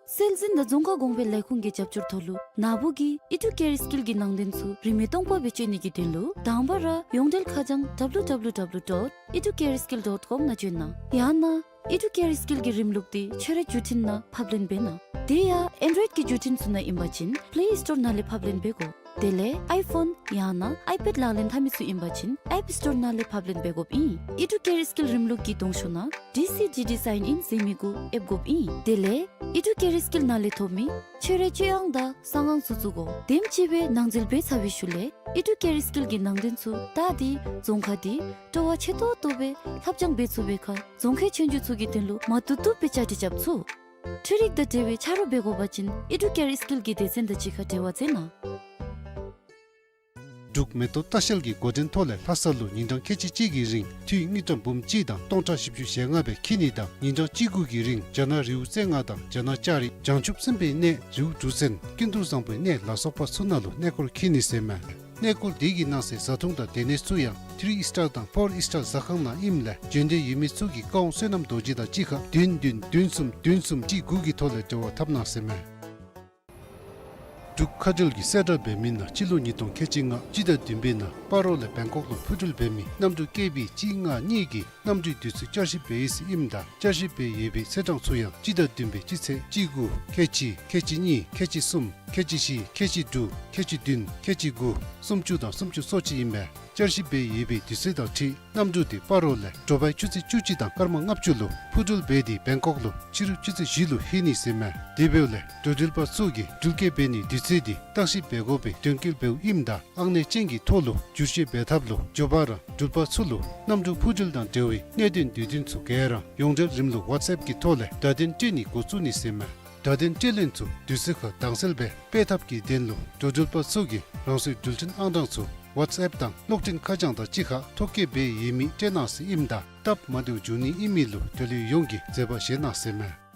སྲོལ་འཛིན་དང་རྫོང་ཁ་གོང་འཕེལ་ལས་ཁུངས་ཀྱི་རྒྱབ་སྐྱོར་ཐོག་ལུ་ནཱ་བུ་གིས་ཨི་ཌུ་ཀེར་སི་ཀིལ་གྱི་ནང་དོན་ཚུ་རིན་མེད་སྟོང་པ་སྦེ་སྤྱོད་ནི་གི་དོན་ལུ་དང་པ་ར་ཡོངས་འབྲེལ་ཁ་བྱང་W W W dot ཨི་ཌུ་ཀེར་སི་ཀིལ་ཌོཊ་ཀོམ་ནང་བྱོན་གནང་། ཡང་ན་ཨི་ཌུ་ཀེར་སི་ཀིལ་གྱི་རིམ་ལུགས་འདི་ཁྱོད་རའི་བརྒྱུད་འཕྲིན་ནང་ཕབ་ལེན་འབད་གནང་། དེ་ཡང་ཨེན་ཌོ་རོའིཌ་ཀྱི་བརྒྱུད་འཕྲིན་ཚུ་ནང་ཨིན་པ་ཅིན་པེ་ལེ་སི་ཊོར་ནང་ལས་ཕབ་ལེན་འབད་དགོ། དེ་ལས་ཨའི་ཕོན་ཡང་ན་ཨའི་པེཌ་ལག་ལེན་འཐབ་མི་ཚུ་ཨིན་པ་ཅིན་ཨེཔ་སི་ཊོར་ནང་ལས་ཕབ་ལེན་འབད་དགོཔ་ཨིན། ཨི་ཌུ་ཀེར་སི་ཀིལ་རིམ་ལུགས་ཀྱི་གདོང་ཤོག་ནང་ཌི་སི་ཌི་ཌི་སའིན་ཨིན་ཟེར་མི་གུ་ཨེབ་དགོཔ་ཨིན། དེ་ལས་ཨི་ཌུ་ཀེར་སི་ཀིལ་ནང་ལས་ཐོབ་མི་ཁྱོད་རའི་སྤྱོད་ཨང་དང་གསང་ཨང་ཚུ་བཙུགས་དགོ། དེམ་ཅིག་སྦེ་ནང་འཛུལ་འབད་ཚར་བའི་ཤུལ་ལས་ཨི་ཌུ་ཀེར་སི་ཀིལ་གྱི་ནང་དོན་ཚུ་ད་འདི་རྫོང་ཁ་འདི་སྤྲོ་བ་ཆེ་ཏོག་ཏོ་སྦེ་ལྷབ་སྦྱང་འབད་ཚུགས་པའི་ཁར་རྫོང་ཁའི་ཆོས་རྒྱུགས་ཚུ་གི་དོན་ལུ་མ་བཏུབ་བཏུབ་སྦེ་བཅའ་སྒྲིག་རྐྱབ་ཚུགས། འཕྲུལ་རིག་དང་འབྲེལ་བའི་ཆ་རོགས་འབད་དགོ་པ་ཅིན་ཨི་ཌུ་ཀེར་སི་ཀིལ་གྱི་སྡེ་ཚན་དང་གཅིག་ཁར་འབྲེལ་བ་མཛད་གནང་། འབྲུག་མེ་ཏོག་ལྟ་བཤལ་གྱི་འགོ་འདྲེན་ཐོག་ལས་ལྷ་ས་ལུ་ཉིན་གྲངས་ཁལ་གཅིག་གཅིག་གི་རིང་འཐུས་དངུལ་ཀྲམ་འབུམ་གཅིག་དང་སྟོང་ཕྲག་བཞི་བཅུ་ཞེ་ལྔ་སྦེ་འཁྱིད་ནི་དང་ཉིན་གྲངས་གཅིག་དགུ་གི་རིང་རྒྱ་ནག་རི་བོ་རྩེ་ལྔ་དང་རྒྱ་ནག་ལྕགས་རི་བྱང་ཆུབ་སེམས་དཔའི་གནས་རི་བོ་འབྲུག་བཙན་ཀུན་ཏུ་བཟང་པོའི་གནས་ལ་སོགས་པ་ཚུ་ནང་ལུ་གནས་སྐོར་འཁྱིད་ནི་ཟེར་མས། གནས་སྐོར་འདི་གི་ནང་གསེས་བཟའ་འཐུང་དང་སྡོད་གནས་ཚུ་ཡང་ཐི་རི་ཨིསི་ཊར་དང་ཕོར་ཨིསི་ཊར་ཟ་ཁང་ནང་ཨིནམ་ལས་བྱོན་འདོད་ཡོད་མི་ཚུ་གིས་བཀའ་དབང་བསོད་ནམས་རྡོ་རྗེ་དང་གཅིག་ཁར་བདུན་བདུན་བདུན་གསུམ་བདུན་གསུམ་གཅིག་དགུ་གི་ཐོག་ལས་འབྲེལ་བ་འཐབ་གནང་ཟེར་མས། འབྲུག་མཁའ་འགྲུལ་གྱིས་གསལ་བསྒྲགས་འབད་མི་ནང་སྤྱི་ལོ་ཉིས་སྟོང་ཁལ་གཅིག་ལྔ་སྤྱི་ཟླ་བདུན་པའི་ནང་སྤ་རོ་ལས་བེང་ཀོག་ལུ་འཕུར་འགྲུལ་འབད་མི་གནམ་གྲུ་ཀེ་བི་གཅིག་ལྔ་གཉིས་ཀྱི་གནམ་གྲུའི་དུས་ཚོད་བསྐྱར་ཞིབ་འབད་ཡི་ཟེར་ཨིནམ་ད་བསྐྱར་ཞིབ་འབད་ཡོད་པའི་ཚེས་གྲངས་ཚུ་ཡང་སྤྱི་ཟླ་བདུན་པའི་སྤྱི་ཚེས་གཅིག་དགུ་ཁལ་གཅིག་ཁལ་གཅིག་གཉིས་ཁལ་གཅིག་གསུམ་ཁལ་གཅིག་བཞི་ཁལ་གཅིག་དྲུག་ཁལ་གཅིག་བདུན་ཁལ་གཅིག་དགུ་སུམ་ཅུ་དང་སུམ་ཅུ་སོ་གཅིག་ཨིན་པས། བསྐྱར་ཞིབ་འབད་ཡོད་པའི་དུས་ཚོད་དང་འཁྲིལ་གནམ་གྲུ་དེ་སྤ་རོ་ལས་དྲོ་པའི་ཆུ་ཚོད་བཅུ་གཅིག་དང་སྐར་མ་ལྔ་བཅུ་ལུ་འཕུར་འགྲུལ་འབད་དེ་བེང་ཀོག་ལུ་ཕྱི་རུ་ཆུ་ཚོད་བཞི་ལུ་ལྷོད་ནི་ཟེར་མས། དེ་འབདཝ་ལས་འགྲོ་འགྲུལ་པ་ཚུ་གིས་འགྲུལ་སྐྱེལ་འབད་ནིའི་དུས་ཚོད་དེ་བརྟག་ཞིབ་འབད་དགོ་པའི་དོན་འཁྱོལ་འབདཝ་ཨིནམ་ད་ཨང་གནས་ཅན་གྱི་ཐོག་ལུ་བསྒྱུར་བཅོས་འབད་ཐབས་ལུ་མགྱོགས་པ་ར་འགྲུལ་པ་ཚུ་ལུ་གནམ་གྲུ་འཕུར་འགྲུལ་དང་འབྲེལ་བའི་གནད་དོན་དུས་སྟོན་ཚུ་ག་ར་ཡོངས་འབྲེལ་རིམ་ལུགས་ཝཊས་ཨེཔ་གི་ཐོག་ལས་བརྡ་དོན་སྤྲོད་ནི་འགོ་བཙུགས་ནི་ཟེར་མས། བརྡ་དོན་སྤྲོད་ལེན་ཚུ་དུས་ཚོད་ཁར་དྭངས་གསལ་སྦེ་སྤེལ་ཐབས་ཀྱི་དོན་ལུ་འགྲོ་འགྲུལ་པ་ཚུ་གིས་རང་སོའི་འགྲུལ་འཕྲིན་ཨང་གྲངས་ཚུ་ཝཊས་ཨེཔ་དང་གློག་འཕྲིན་ཁ་བྱང་དང་གཅིག་ཁར་ཐོ་བཀོད་འབད་ཡོད་མི་སྤྲོད་གནང་ཟེར་ཨིནམ་ད་སྟབས་མ་བདེཝ་འབྱུང་ནི་ཨིན་མི་ལུ་འབྲེལ་ཡོད་ཡོངས་ཀྱིས་མཛད་པ་བཞེས་གནང་ཟེར་མས།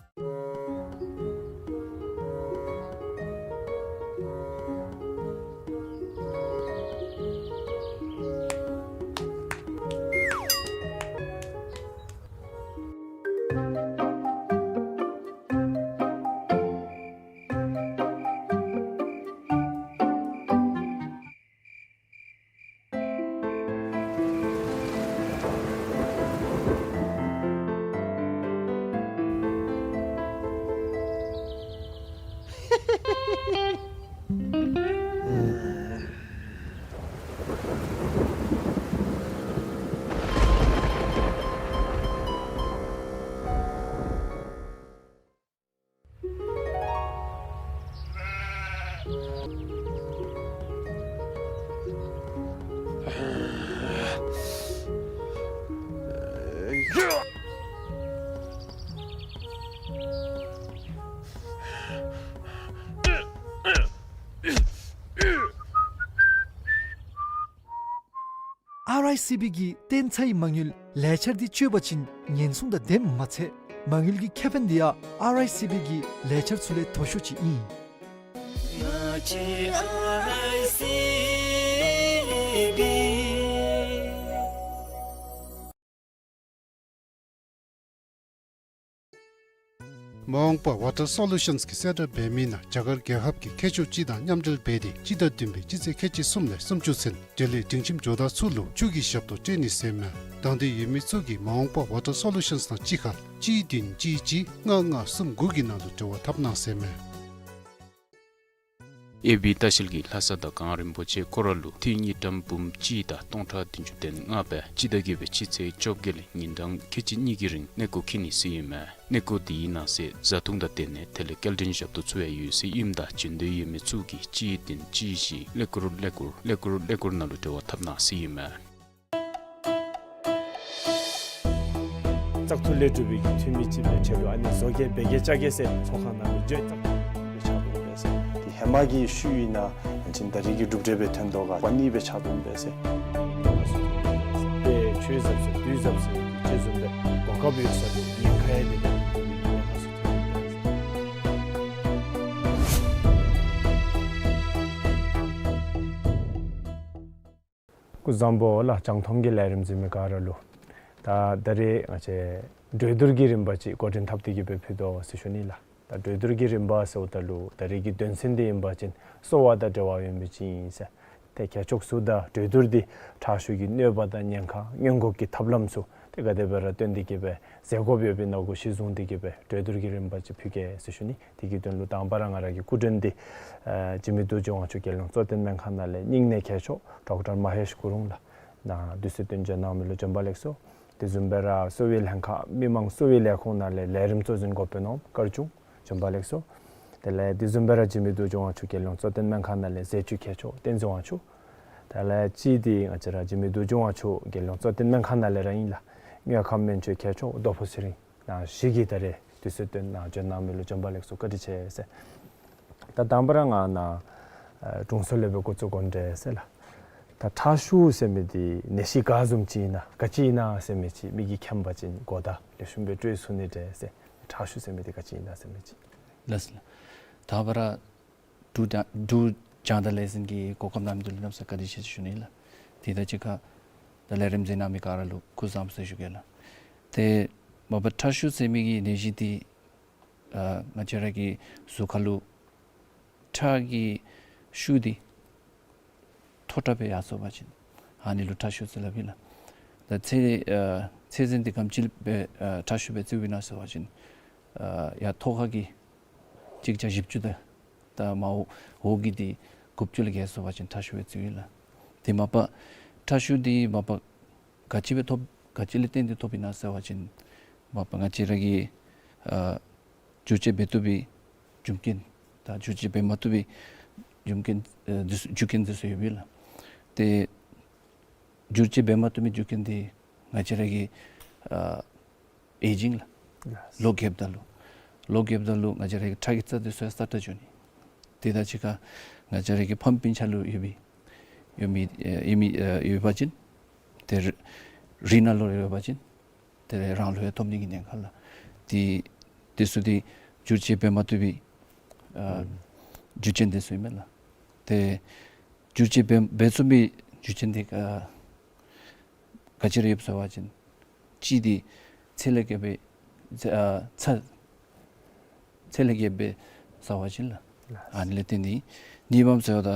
ཨར་ཨའི་སི་བི་གིས་བཏོན་ཚར་བའི་མ་དངུལ་ལས་འཆར་འདི་སྤྱོད་པ་ཅིན་ཉེན་སྲུང་དང་ལྡནམ་མ་ཚད་མ་དངུལ་གྱི་ཁེ་ཕན་འདི་ཡང་ཨར་ཨའི་སི་བི་གི་ལས་འཆར་ཚུ་ལས་མཐོ་ཤོས་ཅིག་ཨིན། མ་འོངས་པ་ཝ་ཊར་སོ་ལུ་ཤཱནསི་གིས་གསལ་བསྒྲགས་འབད་མི་ནང་རྒྱ་གར་རྒྱལ་ཁབ་ཀྱི་མཁས་མཆོག་སྤྱི་དང་མཉམ་འབྲེལ་འབད་དེ་སྤྱི་ཟླ་བདུན་པའི་སྤྱི་ཚེས་ཁལ་གཅིག་གསུམ་ལས་སུམ་ཅུ་ཚུན་འབྲེལ་ཡོད་སྒྲིང་ཁྱིམ་ཇོ་བདག་ཚུ་ལུ་ཆུ་གི་ཞབས་ཏོག་སྤྲོད་ནི་ཟེར་མས། དང་འདོད་ཡོད་མི་ཚུ་གིས་མ་འོངས་པ་ཝ་ཊར་སོ་ལུ་ཤཱནསི་དང་གཅིག་ཁར་གཅིག་བདུན་གཅིག་གཅིག་ལྔ་ལྔ་གསུམ་དགུ་གི་ནང་ལུ་འབྲེལ་བ་འཐབ་གནང་ཟེར་མས། ཨེ་བི་ལྟ་བཤལ་གྱིས་ལྷ་ས་དང་གངས་རིན་པོ་ཆེ་སྐོར་ར་ལུ་འཐུས་དངུལ་ཀྲམ་འབུམ་གཅིག་དང་སྟོང་ཕྲག་བདུན་ཅུ་དོན་ལྔ་སྦེ་སྤྱི་ཟླ་བརྒྱད་པའི་སྤྱི་ཚེས་བཅོ་བརྒྱད་ལས་ཉིན་གྲངས་ཁལ་གཅིག་གཉིས་ཀྱི་རིང་གནས་སྐོར་འཁྱིད་ནི་ཟེར་ཨིན་མས། གནས་སྐོར་འདི་གི་ནང་གསེས་བཟའ་འཐུང་དང་སྡོད་གནས་དེ་ལས་སྐྱེལ་འདྲེན་ཞབས་ཏོག་ཚུ་ཡང་ཡོད་ཟེར་ཨིནམ་ད་བྱོན་འདོད་ཡོད་མི་ཚུ་གིས་གཅིག་བདུན་གཅིག་བཞི་ཀླད་ཀོར་ཀླད་ཀོར་ཀླད་ཀོར་ཀླད་ཀོར་ནང་ལུ་འབྲེལ་བ་འཐབ་གནང་ཟེར་ཨིན་མས། བཙག་འཐུ་ལས་གྲུབ་པའི་གི་འཐུས་མི་ཅིག་སྦེ་ཆགས་འདུག། ཨ་ནི་བཟོ་བཀོད་འབད་གེ་བཅའ་གེ་ཟེར་ཚོགས་ཁང་ནང་ལུ་བརྗོད་བཙག་འཐུ་སྦེ་ཆགས་འདུག་ཟེར། དེ་ཧེ་མ་གི་ཤུལ་ཨིན་ན་ཨ་ནི་ད་རེས་ཀྱི་གྲུབ་འབྲས་སྦེ་ཐོན་དོ་ག་པ་ནི་སྦེ་ཆགས་འདུག་པས་ཟེར། དེ་ཆོས་ཟབ་ཟེར་དུས་ཟབ་ཟེར་ཅིག་བཟུམ་སྦེ་གོ་སྐབས་ཡོད་ས་ལུ་ཉེན་ཁ་ཡང་དེ་ལས་ཉེན་ཁ་སུ་ཐོན་སྐུ་གཟུགས་བཟང་པོ་ལགས། རྒྱང་མཐོང་གི་ལས་རིམ་གཟིགས་མི་ག་ར་ལུ། ད་ད་རེས་ང་བཅས་གྲོས་བསྡུར་གྱི་རིམ་པ་ཅིག་འགོ་འདྲེན་འཐབ་སྟེ་གི་སྦེ་ཕུལ་དོ་ཟེར་ཞུ་ནི་ལགས། ད་གྲོས་བསྡུར་གྱི་རིམ་པ་ཟེརཝ་ད་ལུ་ད་རེས་ཀྱི་དོན་ཚན་འདི་ཨིན་པ་ཅིན་གསོ་བ་དང་འབྲེལ་བ་ཡོད་མི་ཅིག་ཨིན་ཟེར། ཏེ་ཁྱད་ཕྱོགས་སུ་ད་གྲོས་བསྡུར་འདི་ཁྲག་ཤུགས་ཀྱི་གནོད་པ་དང་ཉེན་ཁ་སྔོན་འགོག་གི་ཐབས་ལམ་ཚུ་ཏེ་ག་དེ་སྦེ་ར་བཏོན་ཏེ་གི་སྦེ་མཛད་དགོཔ་ཡོདཔ་ཨིན་ན་གུ་གཞི་བཟུང་སྟེ་གི་སྦེ་གྲོས་བསྡུར་གྱི་རིམ་པ་ཅིག་ཕུལ་གེ་ཟེར་ཞུ་ནི། དེ་གི་དོན་ལུ་དང་པ་ར་ང་ར་གི་སྐུ་མགྲོན་འདི་ཨ་འཇིགས་མེད་རྡོ་རྗེ་དབང་ཕྱུག་རྒྱལ་ཡོངས་གཙོ་བསྟེན་སྨན་ཁང་ནང་ལས་སྙིང་ནད་མཁས་མཆོག་ཌོག་ཊར་མ་ཧེཤ་ཀུ་རུང་ལགས་ནཱ་དུས་ཚོད་བཏོན་བྱོན་གནང་མི་ལུ་བྱོན་པ་ལེགས་སོ། དེ་བཟུམ་སྦེ་ར་གསོ་བའི་ལྷན་ཁག་མི་མང་གསོ་བའི་ལས་ཁུངས་ནང་ལས་ལས་རིམ་གཙོ་འཛིན་འགོ་དཔོན་ནོར་བུ་དཀར་ཆུང་བྱོན་པ་ལེགས་སོ། དེ་ལས་དེ་བཟུམ་སྦེ་ར་འཇིགས་མེད་རྡོ་རྗེ་དབང་ཕྱུག་རྒྱལ་ཡོངས་གཙོ་བསྟེན་སྨན་ཁང་ནང་ལས་ཟས་བཅུད་མཁས་མཆོག་བསྟན་འཛིན་དབང་ཕྱུག། དེ་ལས་གཅིག་འདི་ང་བཅས་ར་འཇིགས་མེད་རྡོ་རྗེ་དབང་ཕྱུག་རྒྱལ་ཡོངས་གཙོ་བསྟེན་སྨན་ཁང་ནང་ལས་ར་ཨིན་ལགས། དངོས་ཁམས་སྨན་བཅོས་མཁས་མཆོག་རྡོ་ཕུ་ཚེ་རིང་ནཱ་གཞི་གིས་ད་རེས་དུས་ཚོད་བཏོན་ནཱ་བྱོན་གནང་མི་ལུ་བྱོན་པ་ལེགས་སོ། བཀའ་དྲིན་ཆེ་ཟེར། ད་དང་པ་ར་ང་ནཱ་ཨ་དྲུང་འཚོ་ལས་སྦེ་འགོ་བཙུགས་དགོ་འདྲས་ཟེར་ལགས། ད་ཁྲག་ཤུགས་ཟེར་མི་འདི་ནད་གཞི་ག་བཟུམ་ཅིག་ཨིན་ན་ག་ཅི་ཨིན་ན་ཟེར་མི་ཅིག་མི་གིས་མཁྱེན་པ་ཅིན་གོ་བརྡ་ལེགས་ཤོམ་སྦེ་སྤྲོད་ཚུགས་ནི་འདྲས་ཟེར། ཁྲག་ཤུགས་ཟེར་མི་འདི་ག་ཅི་ཨིན་ན་ཟེར་མི་ཅིག། ལགས་སོ་ལགས། དང་པ་ར་འབྲུག་རྒྱང་འབྲུག་རྒྱང་བསྒྲགས་ལས་འཛིན་གྱི་གོ་སྐབས་གནང་མི་འདི་ལུ་གནམ་ས་བཀའ་དྲིན་ཆེ་ཞུ་ནི་ལགས། དེ་དང་གཅིག་ཁར་ད་ལས་རིམ་གཟིགས་གནང་མི་ག་ར་ལུ་སྐུ་གཟུགས་བཟང་པོ་ཟེར་ཞུ་གེ་ལགས། ཏེ་མ་པ་ཁྲག་ཤུགས་ཟེར་མི་གི་ནད་གཞི་འདི་ཨ་ང་བཅས་ར་གི་གཟུགས་ཁར་ལུ་ཁྲག་གི་ཤུགས་འདི་མཐོ་དྲགས་སྦེ་ཡར་སོང་པ་ཅིན་ཨ་ནི་ལུ་ཁྲག་ཤུགས་ཟེར་སླབ་ཨིན་ལགས། ད་ཚད་ཨ་ཚད་འཛིན་འདི་ག་དེམ་ཅིག་སྦེ་ཨ་ཁྲག་ཤུགས་སྦེ་བརྩིཝ་ཨིན་ན་ཟེར་བ་ཅིན་ཨ་ཡར་མཐོ་ཁ་གི་གཅིག་བརྒྱ་བཞི་བཅུ་དང་ད་མར་འོག་གི་འདི་དགུ་བཅུ་ལས་བརྒལ་སོང་པ་ཅིན་ཁྲག་ཤུགས་སྦེ་བརྩིཝ་ཨིན་ལགས། དེ་མ་པ་ཁྲག་ཤུགས་འདི་མ་པ་ག་ཅི་སྦེ་ཐོབ་ག་ཅི་ལས་བརྟེན་ཏེ་ཐོབ་ཨིན་ན་ཟེར་བ་ཅིན་མ་པ་ང་བཅས་ར་གི་ཨ་འགྱུར་བཅོས་འབད་བཏུབ་པའི་རྒྱུ་རྐྱེན་དང་འགྱུར་བཅོས་འབད་མ་བཏུབ་པའི་རྒྱུ་རྐྱེན་ཨ་འདི་ཚུ་རྒྱུ་རྐྱེན་འདི་ཚུ་ཡོདཔ་ཨིན་ལགས། ཏེ་འགྱུར་བཅོས་འབད་མ་བཏུབ་པའི་རྒྱུ་རྐྱེན་འདི་ང་བཅས་ར་གི་ཨ་ཨེ་ཇིང་ལགས། ལགས། ལོ་རྒསཔ་ད་ལུ་ལོ་རྒསཔ་ད་ལུ་ང་བཅས་ར་གི་ཁྲག་གི་རྩ་འདི་ཚུ་ཡང་སྲ་ཀྲག་འགྱོ་ནི། དེ་དང་གཅིག་ཁར་ང་བཅས་ར་གི་ཕམ་སྤུན་ཆ་ལུ་ཡོད་པའི་ཡོད་མི་ཨེ་ཡོད་མི་ཨེ་ཡོད་པ་ཅིན་ཏེ་རི་རི་ནང་ལུ་ཡོད་པ་ཅིན་ཏེ་རང་ལུ་ཡང་ཐོབ་ནི་གི་ཉེན་ཁ་ལགས། ཏེ་འདི་ཚུ་འདི་འགྱུར་བཅོས་འབད་མ་བཏུབ་པའི་ཨ་རྒྱུ་རྐྱེན་འདི་ཚུ་ཨིན་མས་ལགས། ཏེ་འགྱུར་བཅོས་འབད་འབད་ཚུགས་པའི་རྒྱུ་རྐྱེན་འདི་ཨ་ག་ཅི་ར་ཡོདཔ་ཟེར་བ་ཅིན་གཅིག་འདི་ཚད་ལས་བརྒལ་བའི་ཚད་ཨ་ཚད་ཚད་ལས་བརྒལ་བའི་ཟེར་བ་ཅིན་ལགས། ལགས། ཨ་ནི་ལས་བརྟེན་ཏེ་གཉིས་པམ་ཟེརཝ་ད་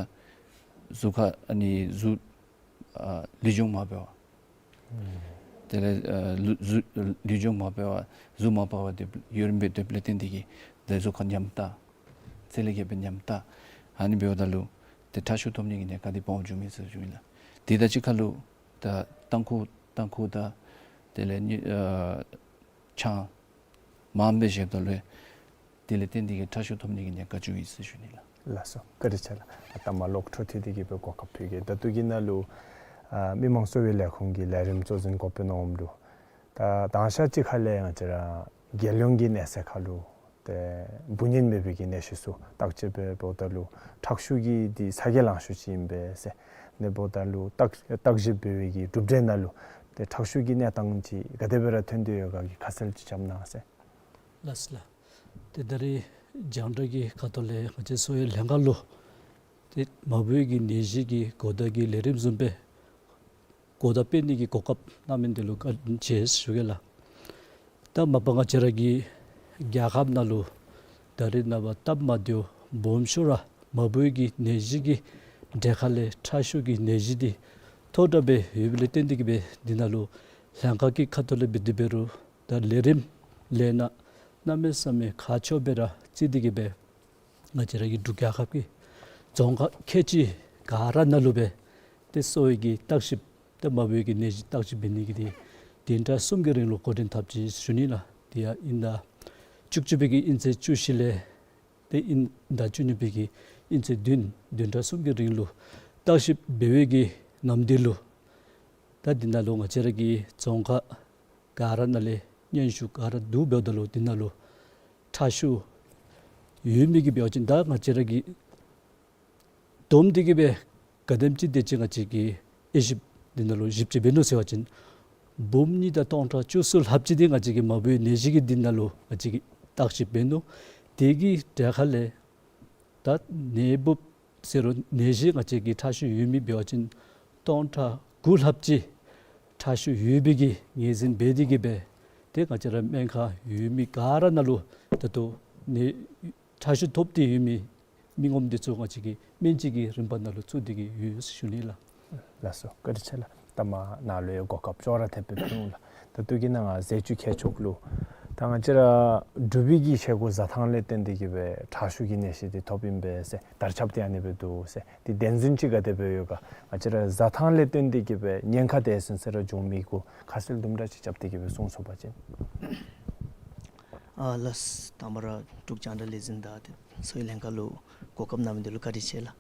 གཟུགས་ཁར་ཨ་ནི་གཟུགས་ཨ་ལུས་སྦྱོང་མ་འབད་བར་ཨུམ་དེ་ལས་ཨ་ལུ་གཟུགས་ལུས་སྦྱོང་མ་འབད་བར་གཟུགས་མ་འཕར་བར་སྡོད་ཡུན་རིངམོ་སྦེ་སྡོདཔ་ལས་བརྟེན་ཏེ་གིས་ཏེ་གཟུགས་ཁར་ཉམས་ཏ་ཚད་ལས་བརྒལ་བའི་ཉམས་ཏ་ཨ་ནི་འབདཝ་ད་ལུ་ཏེ་ཁྲག་ཤུགས་ཐོབ་ནི་གི་ཉེན་ཁ་འདི་སྦོམ་འགྱོཝ་ཨིན་ཟེར་ཞུཝ་ཨིན་ལགས། དེ་དང་གཅིག་ཁར་ལུ་ད་ཏམ་ཁུ་ཏམ་ཁུ་དང་དེ་ལས་ནི་ཨ་ཆང་མངམ་སྦེ་བཞེསཔ་ད་ལུ་དེ་ལས་བརྟེན་ཏེ་གིས་ཁྲག་ཤུགས་ཐོབ་ནི་གི་ཉེན་ཁ་འགྱོཝ་ཨིན་ཟེར་ཞུ་ནི་ལགས། ལགས་སོ། བཀའ་དྲིན་ཆེ་ལགས། ཨ་ད་མར་ལོག་འཕྲོ་མཐུད་དེ་གིས་སྦེ་གོ་སྐབས་ཕུལ་གེ། ད་ལྟོ་གི་ནང་ལུ་ཨ་མི་མང་གསོ་བའི་ལས་ཁུངས་ཀྱི་ལས་རིམ་གཙོ་འཛིན་འགོ་དཔོན་ནོར་བུ་ད་དང་ཤ་ཅིག་ཁ་ལས་ཡང་ཅིག་ར་རྒྱལ་ཡོངས་ཀྱི་གནས་ཚད་ཁར་ལུ་ཏེ་འབུ་སྙིང་མེད་པའི་གི་ནད་གཞི་ཚུ་བརྟག་དཔྱད་འབད་འབདཝ་ད་ལུ་ཁྲག་ཤུགས་ཀྱི་འདི་ཚ་གྱང་ལང་ཤོས་ཅིག་ཨིན་པས་ཟེར། ཨ་ནི་འབདཝ་ད་ལུ་བརྟག་བརྟག་ཞིབ་འབད་བའི་གི་གྲུབ་འབྲས་ནང་ལུ་ཏེ་ཁྲག་ཤུགས་ཀྱི་གནས་སྟངས་ཅིག་ག་དེ་སྦེ་ར་ཐོན་ཏེ་ཡོད་ག་གི་ཁ་གསལ་ཅིག་བཀྲམ་གནང་ཟེར། ལགས་སོ་ལགས། ཏེ་ད་རེས་རྒྱང་བསྒྲགས་ཀྱི་ཁ་ཐུག་ལས་ང་བཅས་གསོ་བའི་ལྷན་ཁག་ལུ་ཏེ་མ་བུའི་གི་ནད་གཞི་གི་གོ་བརྡ་གི་ལས་རིམ་བཟུམ་སྦེ་གོ་བརྡ་སྤེལ་ནི་གི་གོ་སྐབས་གནང་མི་འདི་ལུ་བཀའ་དྲིན་ཆེ་ཞུ་གེ་ལགས། ད་མ་པ་ང་བཅས་ར་གི་རྒྱལ་ཁབ་ནང་ལུ་ད་རེས་ནངས་པ་སྟབས་མ་བདེཝ་སྦོམ་ཤོས་ར་མ་བུའི་གི་ནད་གཞི་གི་གྲས་ཁ་ལས་ཁྲག་ཤུགས་ཀྱི་ནད་གཞི་འདི་མཐོ་དྲགས་སྦེ་ཡོདཔ་ལས་བརྟེན་ཏེ་གིས་སྦེ་འདི་ནང་ལུ་ལྷན་ཁག་གི་ཁ་ཐུག་ལས་འབད་དེ་འབད་རུང་ད་ལས་རིམ་ལས་སྣ་གནམ་མེད་ས་མེད་ཁག་ཆེཝ་སྦེ་ར་བརྩི་སྟེ་གིས་སྦེ་ང་བཅས་ར་གི་འབྲུག་རྒྱལ་ཁབ་ཀྱི་རྫོང་ཁག་ཁལ་གཅིག་ག་ར་ནང་ལུ་སྦེ་ཏེ་གསོ་བའི་གི་བརྟག་ཞིབ་ཏེ་མ་བུའི་གི་ནད་གཞི་བརྟག་ཞིབ་འབད་ནི་གི་འདི་བདུན་ཕྲག་གསུམ་གྱི་རིང་ལུ་འགོ་འདྲེན་འཐབ་ཅི་ཞུ་ནི་ལགས། དེ་ཡང་དབྱིན་ཟླ་བཅུ་གཅིག་པའི་གི་དབྱིན་ཚེས་བཅུ་བཞི་ལས་ཏེ་དབྱིན་ཟླ་བཅུ་གཉིས་པའི་གི་དབྱིན་ཚེས་བདུན་བདུན་ཕྲག་གསུམ་གྱི་རིང་ལུ་བརྟག་ཞིབ་འབད་བའི་གི་ནམ་དུས་ལུ་ད་འདི་ནང་ལུ་ང་བཅས་ར་གི་རྫོང་ཁག་ག་ར་ནང་ལས་ སྙན་ཞུ་ག་ར་བསྡུ་འབདཝ་ད་ལུ་འདི་ནང་ལུ་ཁྲག་ཤུགས་ཡོད་མི་གི་འབད་བ་ཅིན་ད་ང་བཅས་ར་གིས་བསྡོམས་ཏེ་གི་སྦེ་ག་དེམ་ཅིག་དེ་ཅིག་ང་བཅས་ཀྱིས་དབྱེ་ཞིབ་འདི་ནང་ལུ་ཞིབ་དཔྱད་འབད་ནུག་ཟེར་བ་ཅིན་འབུམ་གཉིས་དང་སྟོང་ཕྲག་བཅུ་གསུམ་ལྷགཔ་ཅིག་འདི་ང་བཅས་ཀྱིས་མ་བུའི་ནད་གཞི་གི་འདི་ནང་ལུ་ང་བཅས་ཀྱིས་བརྟག་ཞིབ་འབད་ནུག། དེ་གི་གྲས་ཁ་ལས་ད་ནད་འབུཔ་ཟེར་རུང་ནད་གཞི་ང་བཅས་ཀྱི་ཁྲག་ཤུགས་ཡོད་མི་འབད་བ་ཅིན་སྟོང་ཕྲག་དགུ་ལྷགཔ་ཅིག་ཁྲག་ཤུགས་ཡོད་པའི་གི་ངོས་འཛིན་འབད་དེ་གི་སྦེ་ཏེ་ང་བཅས་ར་སྨན་ཁང་ཡོད་མི་ག་ར་ནང་ལུ་ད་ལྟོ་ནད་ཁྲག་ཤུགས་ཐོབ་སྟེ་ཡོད་མི་མི་ངོམ་འདི་ཚུ་ང་བཅས་ཀྱིས་སྨན་བཅོས་ཀྱི་རིམ་པ་ནང་ལུ་བཙུགས་ཏེ་གི་ཡོད་ཟེར་ཞུ་ནི་ལགས། ལགས་སོ། བཀའ་དྲིན་ཆེ་ལགས། ད་མ་ནཱ་ལུ་ཡང་གོ་སྐབས་ཅོག་ར་འཐདཔ་སྦེ་ཕུལ་འོང་ལགས། ད་ལྟོ་གི་ནང་ང་ཟས་བཅུད་ཁྱད་ཆོས་ལུ་ད་ང་བཅས་ར་འབྲུག་པའི་གི་བཞེས་སྒོ་བཟའ་ཐངས་ལས་བརྟེན་ཏེ་གི་སྦེ་ཁྲག་ཤུགས་ཀྱི་ནད་གཞི་འདི་ཐོབ་ཨིན་པས་ཟེར་དར་ཁྱབ་འདི་ཨ་ནི་སྦེ་འདུག་ཟེར། འདི་བདེན་རྫུན་ཅིག་ག་དེ་སྦེ་ཡོད་ག། ང་བཅས་ར་བཟའ་ཐངས་ལས་བརྟེན་ཏེ་གི་སྦེ་ཉེན་ཁ་དེ་ཟུན་ཟེར་ར་འབྱུང་མི་གུ་ཁ་གསལ་དུམ་གྲ་ཅིག་རྐྱབ་སྟེ་གི་སྦེ་གསུང་ཚུགས་པ་ཅིན། ཨ་ལགས། དང་པ་ར་འབྲུག་རྒྱང་བསྒྲགས་ལས་འཛིན་དང་ཏེ་གསོ་བའི་ལྷན་ཁག་ལུ་གོ་སྐབས་གནང་མི་འདི་ལུ་བཀའ་དྲིན་ཆེ་ལགས།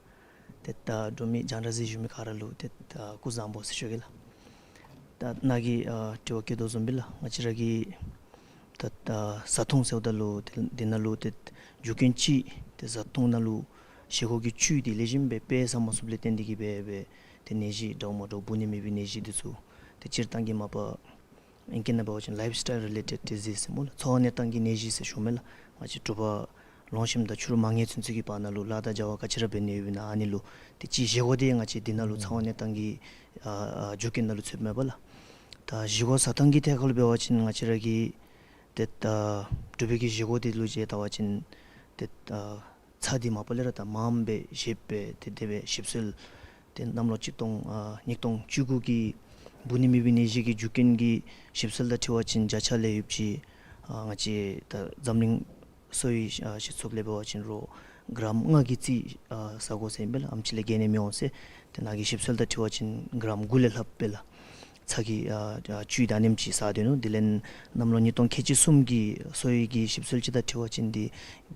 ཏེ་ད་འབྲུག་མི་རྒྱང་བསྒྲགས་གཟིགས་བཞུགས་མི་ག་ར་ལུ་ཏེ་ད་སྐུ་གཟུགས་བཟང་པོ་ཟེར་ཞུ་གེ་ལགས། ད་ནཱ་གིས་ཨ་དྲི་བ་བཀོད་དོ་བཟུམ་སྦེ་ལགས། ང་བཅས་ར་གི་ད་ད་བཟའ་འཐུང་ཟེརཝ་ད་ལུ་ཏེ་འདི་ནང་ལུ་ཏེ་རྒྱུ་རྐྱེན་ཅིག་ཏེ་བཟའ་འཐུང་ནང་ལུ་བཞེས་སྒོ་གི་བཅུད་འདི་ལེགས་ཤོམ་སྦེ་དཔེ་ཟ་མ་ཚུགསཔ་ལས་བརྟེན་ཏེ་གི་སྦེ་སྦེ་ཏེ་ནད་གཞི་འདྲཝ་མ་འདྲཝ་འབུ་ནི་མེད་པའི་ནད་གཞི་འདི་ཚུ་ཏེ་སྤྱིར་བཏང་གི་མ་པ་ཨིང་སྐད་ནང་འབད་བ་ཅིན་ལའིཕ་སི་ཊའིལ་རི་ལེ་ཊེཌ་ཌི་ཟིསི་ཟེར་སྨོ་ལགས། འཚོ་བ་གནས་སྟངས་ཀྱི་ནད་གཞི་ཟེར་ཞུཝ་མས་ལགས། ང་བཅས་དྲོ་པ་ལོང་ཞིནམ་དང་ཕྱི་རུ་མ་ཉལ་ཚུན་ཚོད་ཀྱི་བར་ན་ལུ་ལཱ་དང་བྱ་བ་ག་ཅི་ར་འབད་ནི་ཡོདཔ་ཨིན་ན་ཨ་ནི་ལུ་ཏེ་ཅིག་བཞེས་སྒོ་འདི་ང་བཅས་འདི་ནང་ལུ་ཨུམ་འཚོ་བ་གནས་སྟངས་ཀྱི་ཨ་ཨ་རྒྱུ་རྐྱེན་ནང་ལུ་ཚུདཔ་མས་པ་ལགས། ད་བཞེས་སྒོ་བཟའ་འཐུང་གི་ཐད་ཁར་ལུ་འབད་བ་ཅིན་ང་བཅས་ར་གི་ཏེ་ད་འབྲུག་པའི་གི་བཞེས་སྒོ་འདི་ལུ་བྱས་བལྟ་བ་ཅིན་ཏེ་ད་ཚྭ་འདི་མ་པ་ལས་ར་ད་མངམ་སྦེ་བཞེས་སྦེ་ཏེ་དེ་སྦེ་ཞིབ་འཚོལ་ཏེ་གནམ་ལོ་གཅིག་སྟོང་ཨ་ཉིས་སྟོང་བཅུ་དགུ་གི་འབུ་ནི་མེད་པའི་ནད་གཞི་གི་རྒྱུ་རྐྱེན་གྱི་ཞིབ་འཚོལ་དང་འཁྲིལ་བ་ཅིན་བརྒྱ་ཆ་ལས་ཡོདཔ་ཅིག་ཨ་ང་བཅས་ད་འཛམ་གླིང་གསོ་བའི་ཨ་སྤྱི་ཚོགས་ལས་འབད་བ་ཅིན་རོགས་གྲམ་ལྔ་གི་རྩིས་ཨ་ཟ་དགོ་ཟེར་ཨིན་པས་ལགས། ཨེམ་ཅིག་ལས་བརྒལ་ནི་མི་འོང་ཟེར། ཏེ་ནཱ་གི་ཞིབ་འཚོལ་དང་འཁྲིལ་བ་ཅིན་གྲམ་དགུ་ལས་ལྷགཔ་སྦེ་ལགས། ཚྭ་གི་ཨ་ཨ་བཅུད་ད་ཨ་ནེམ་ཅིག་ཟ་སྡོད་ནུག། དེ་ལས་གནམ་ལོ་ཉིས་སྟོང་ཁལ་གཅིག་གསུམ་གྱི་གསོ་བའི་གི་ཞིབ་འཚོལ་ཅིག་དང་འཁྲིལ་བ་ཅིན་འདི་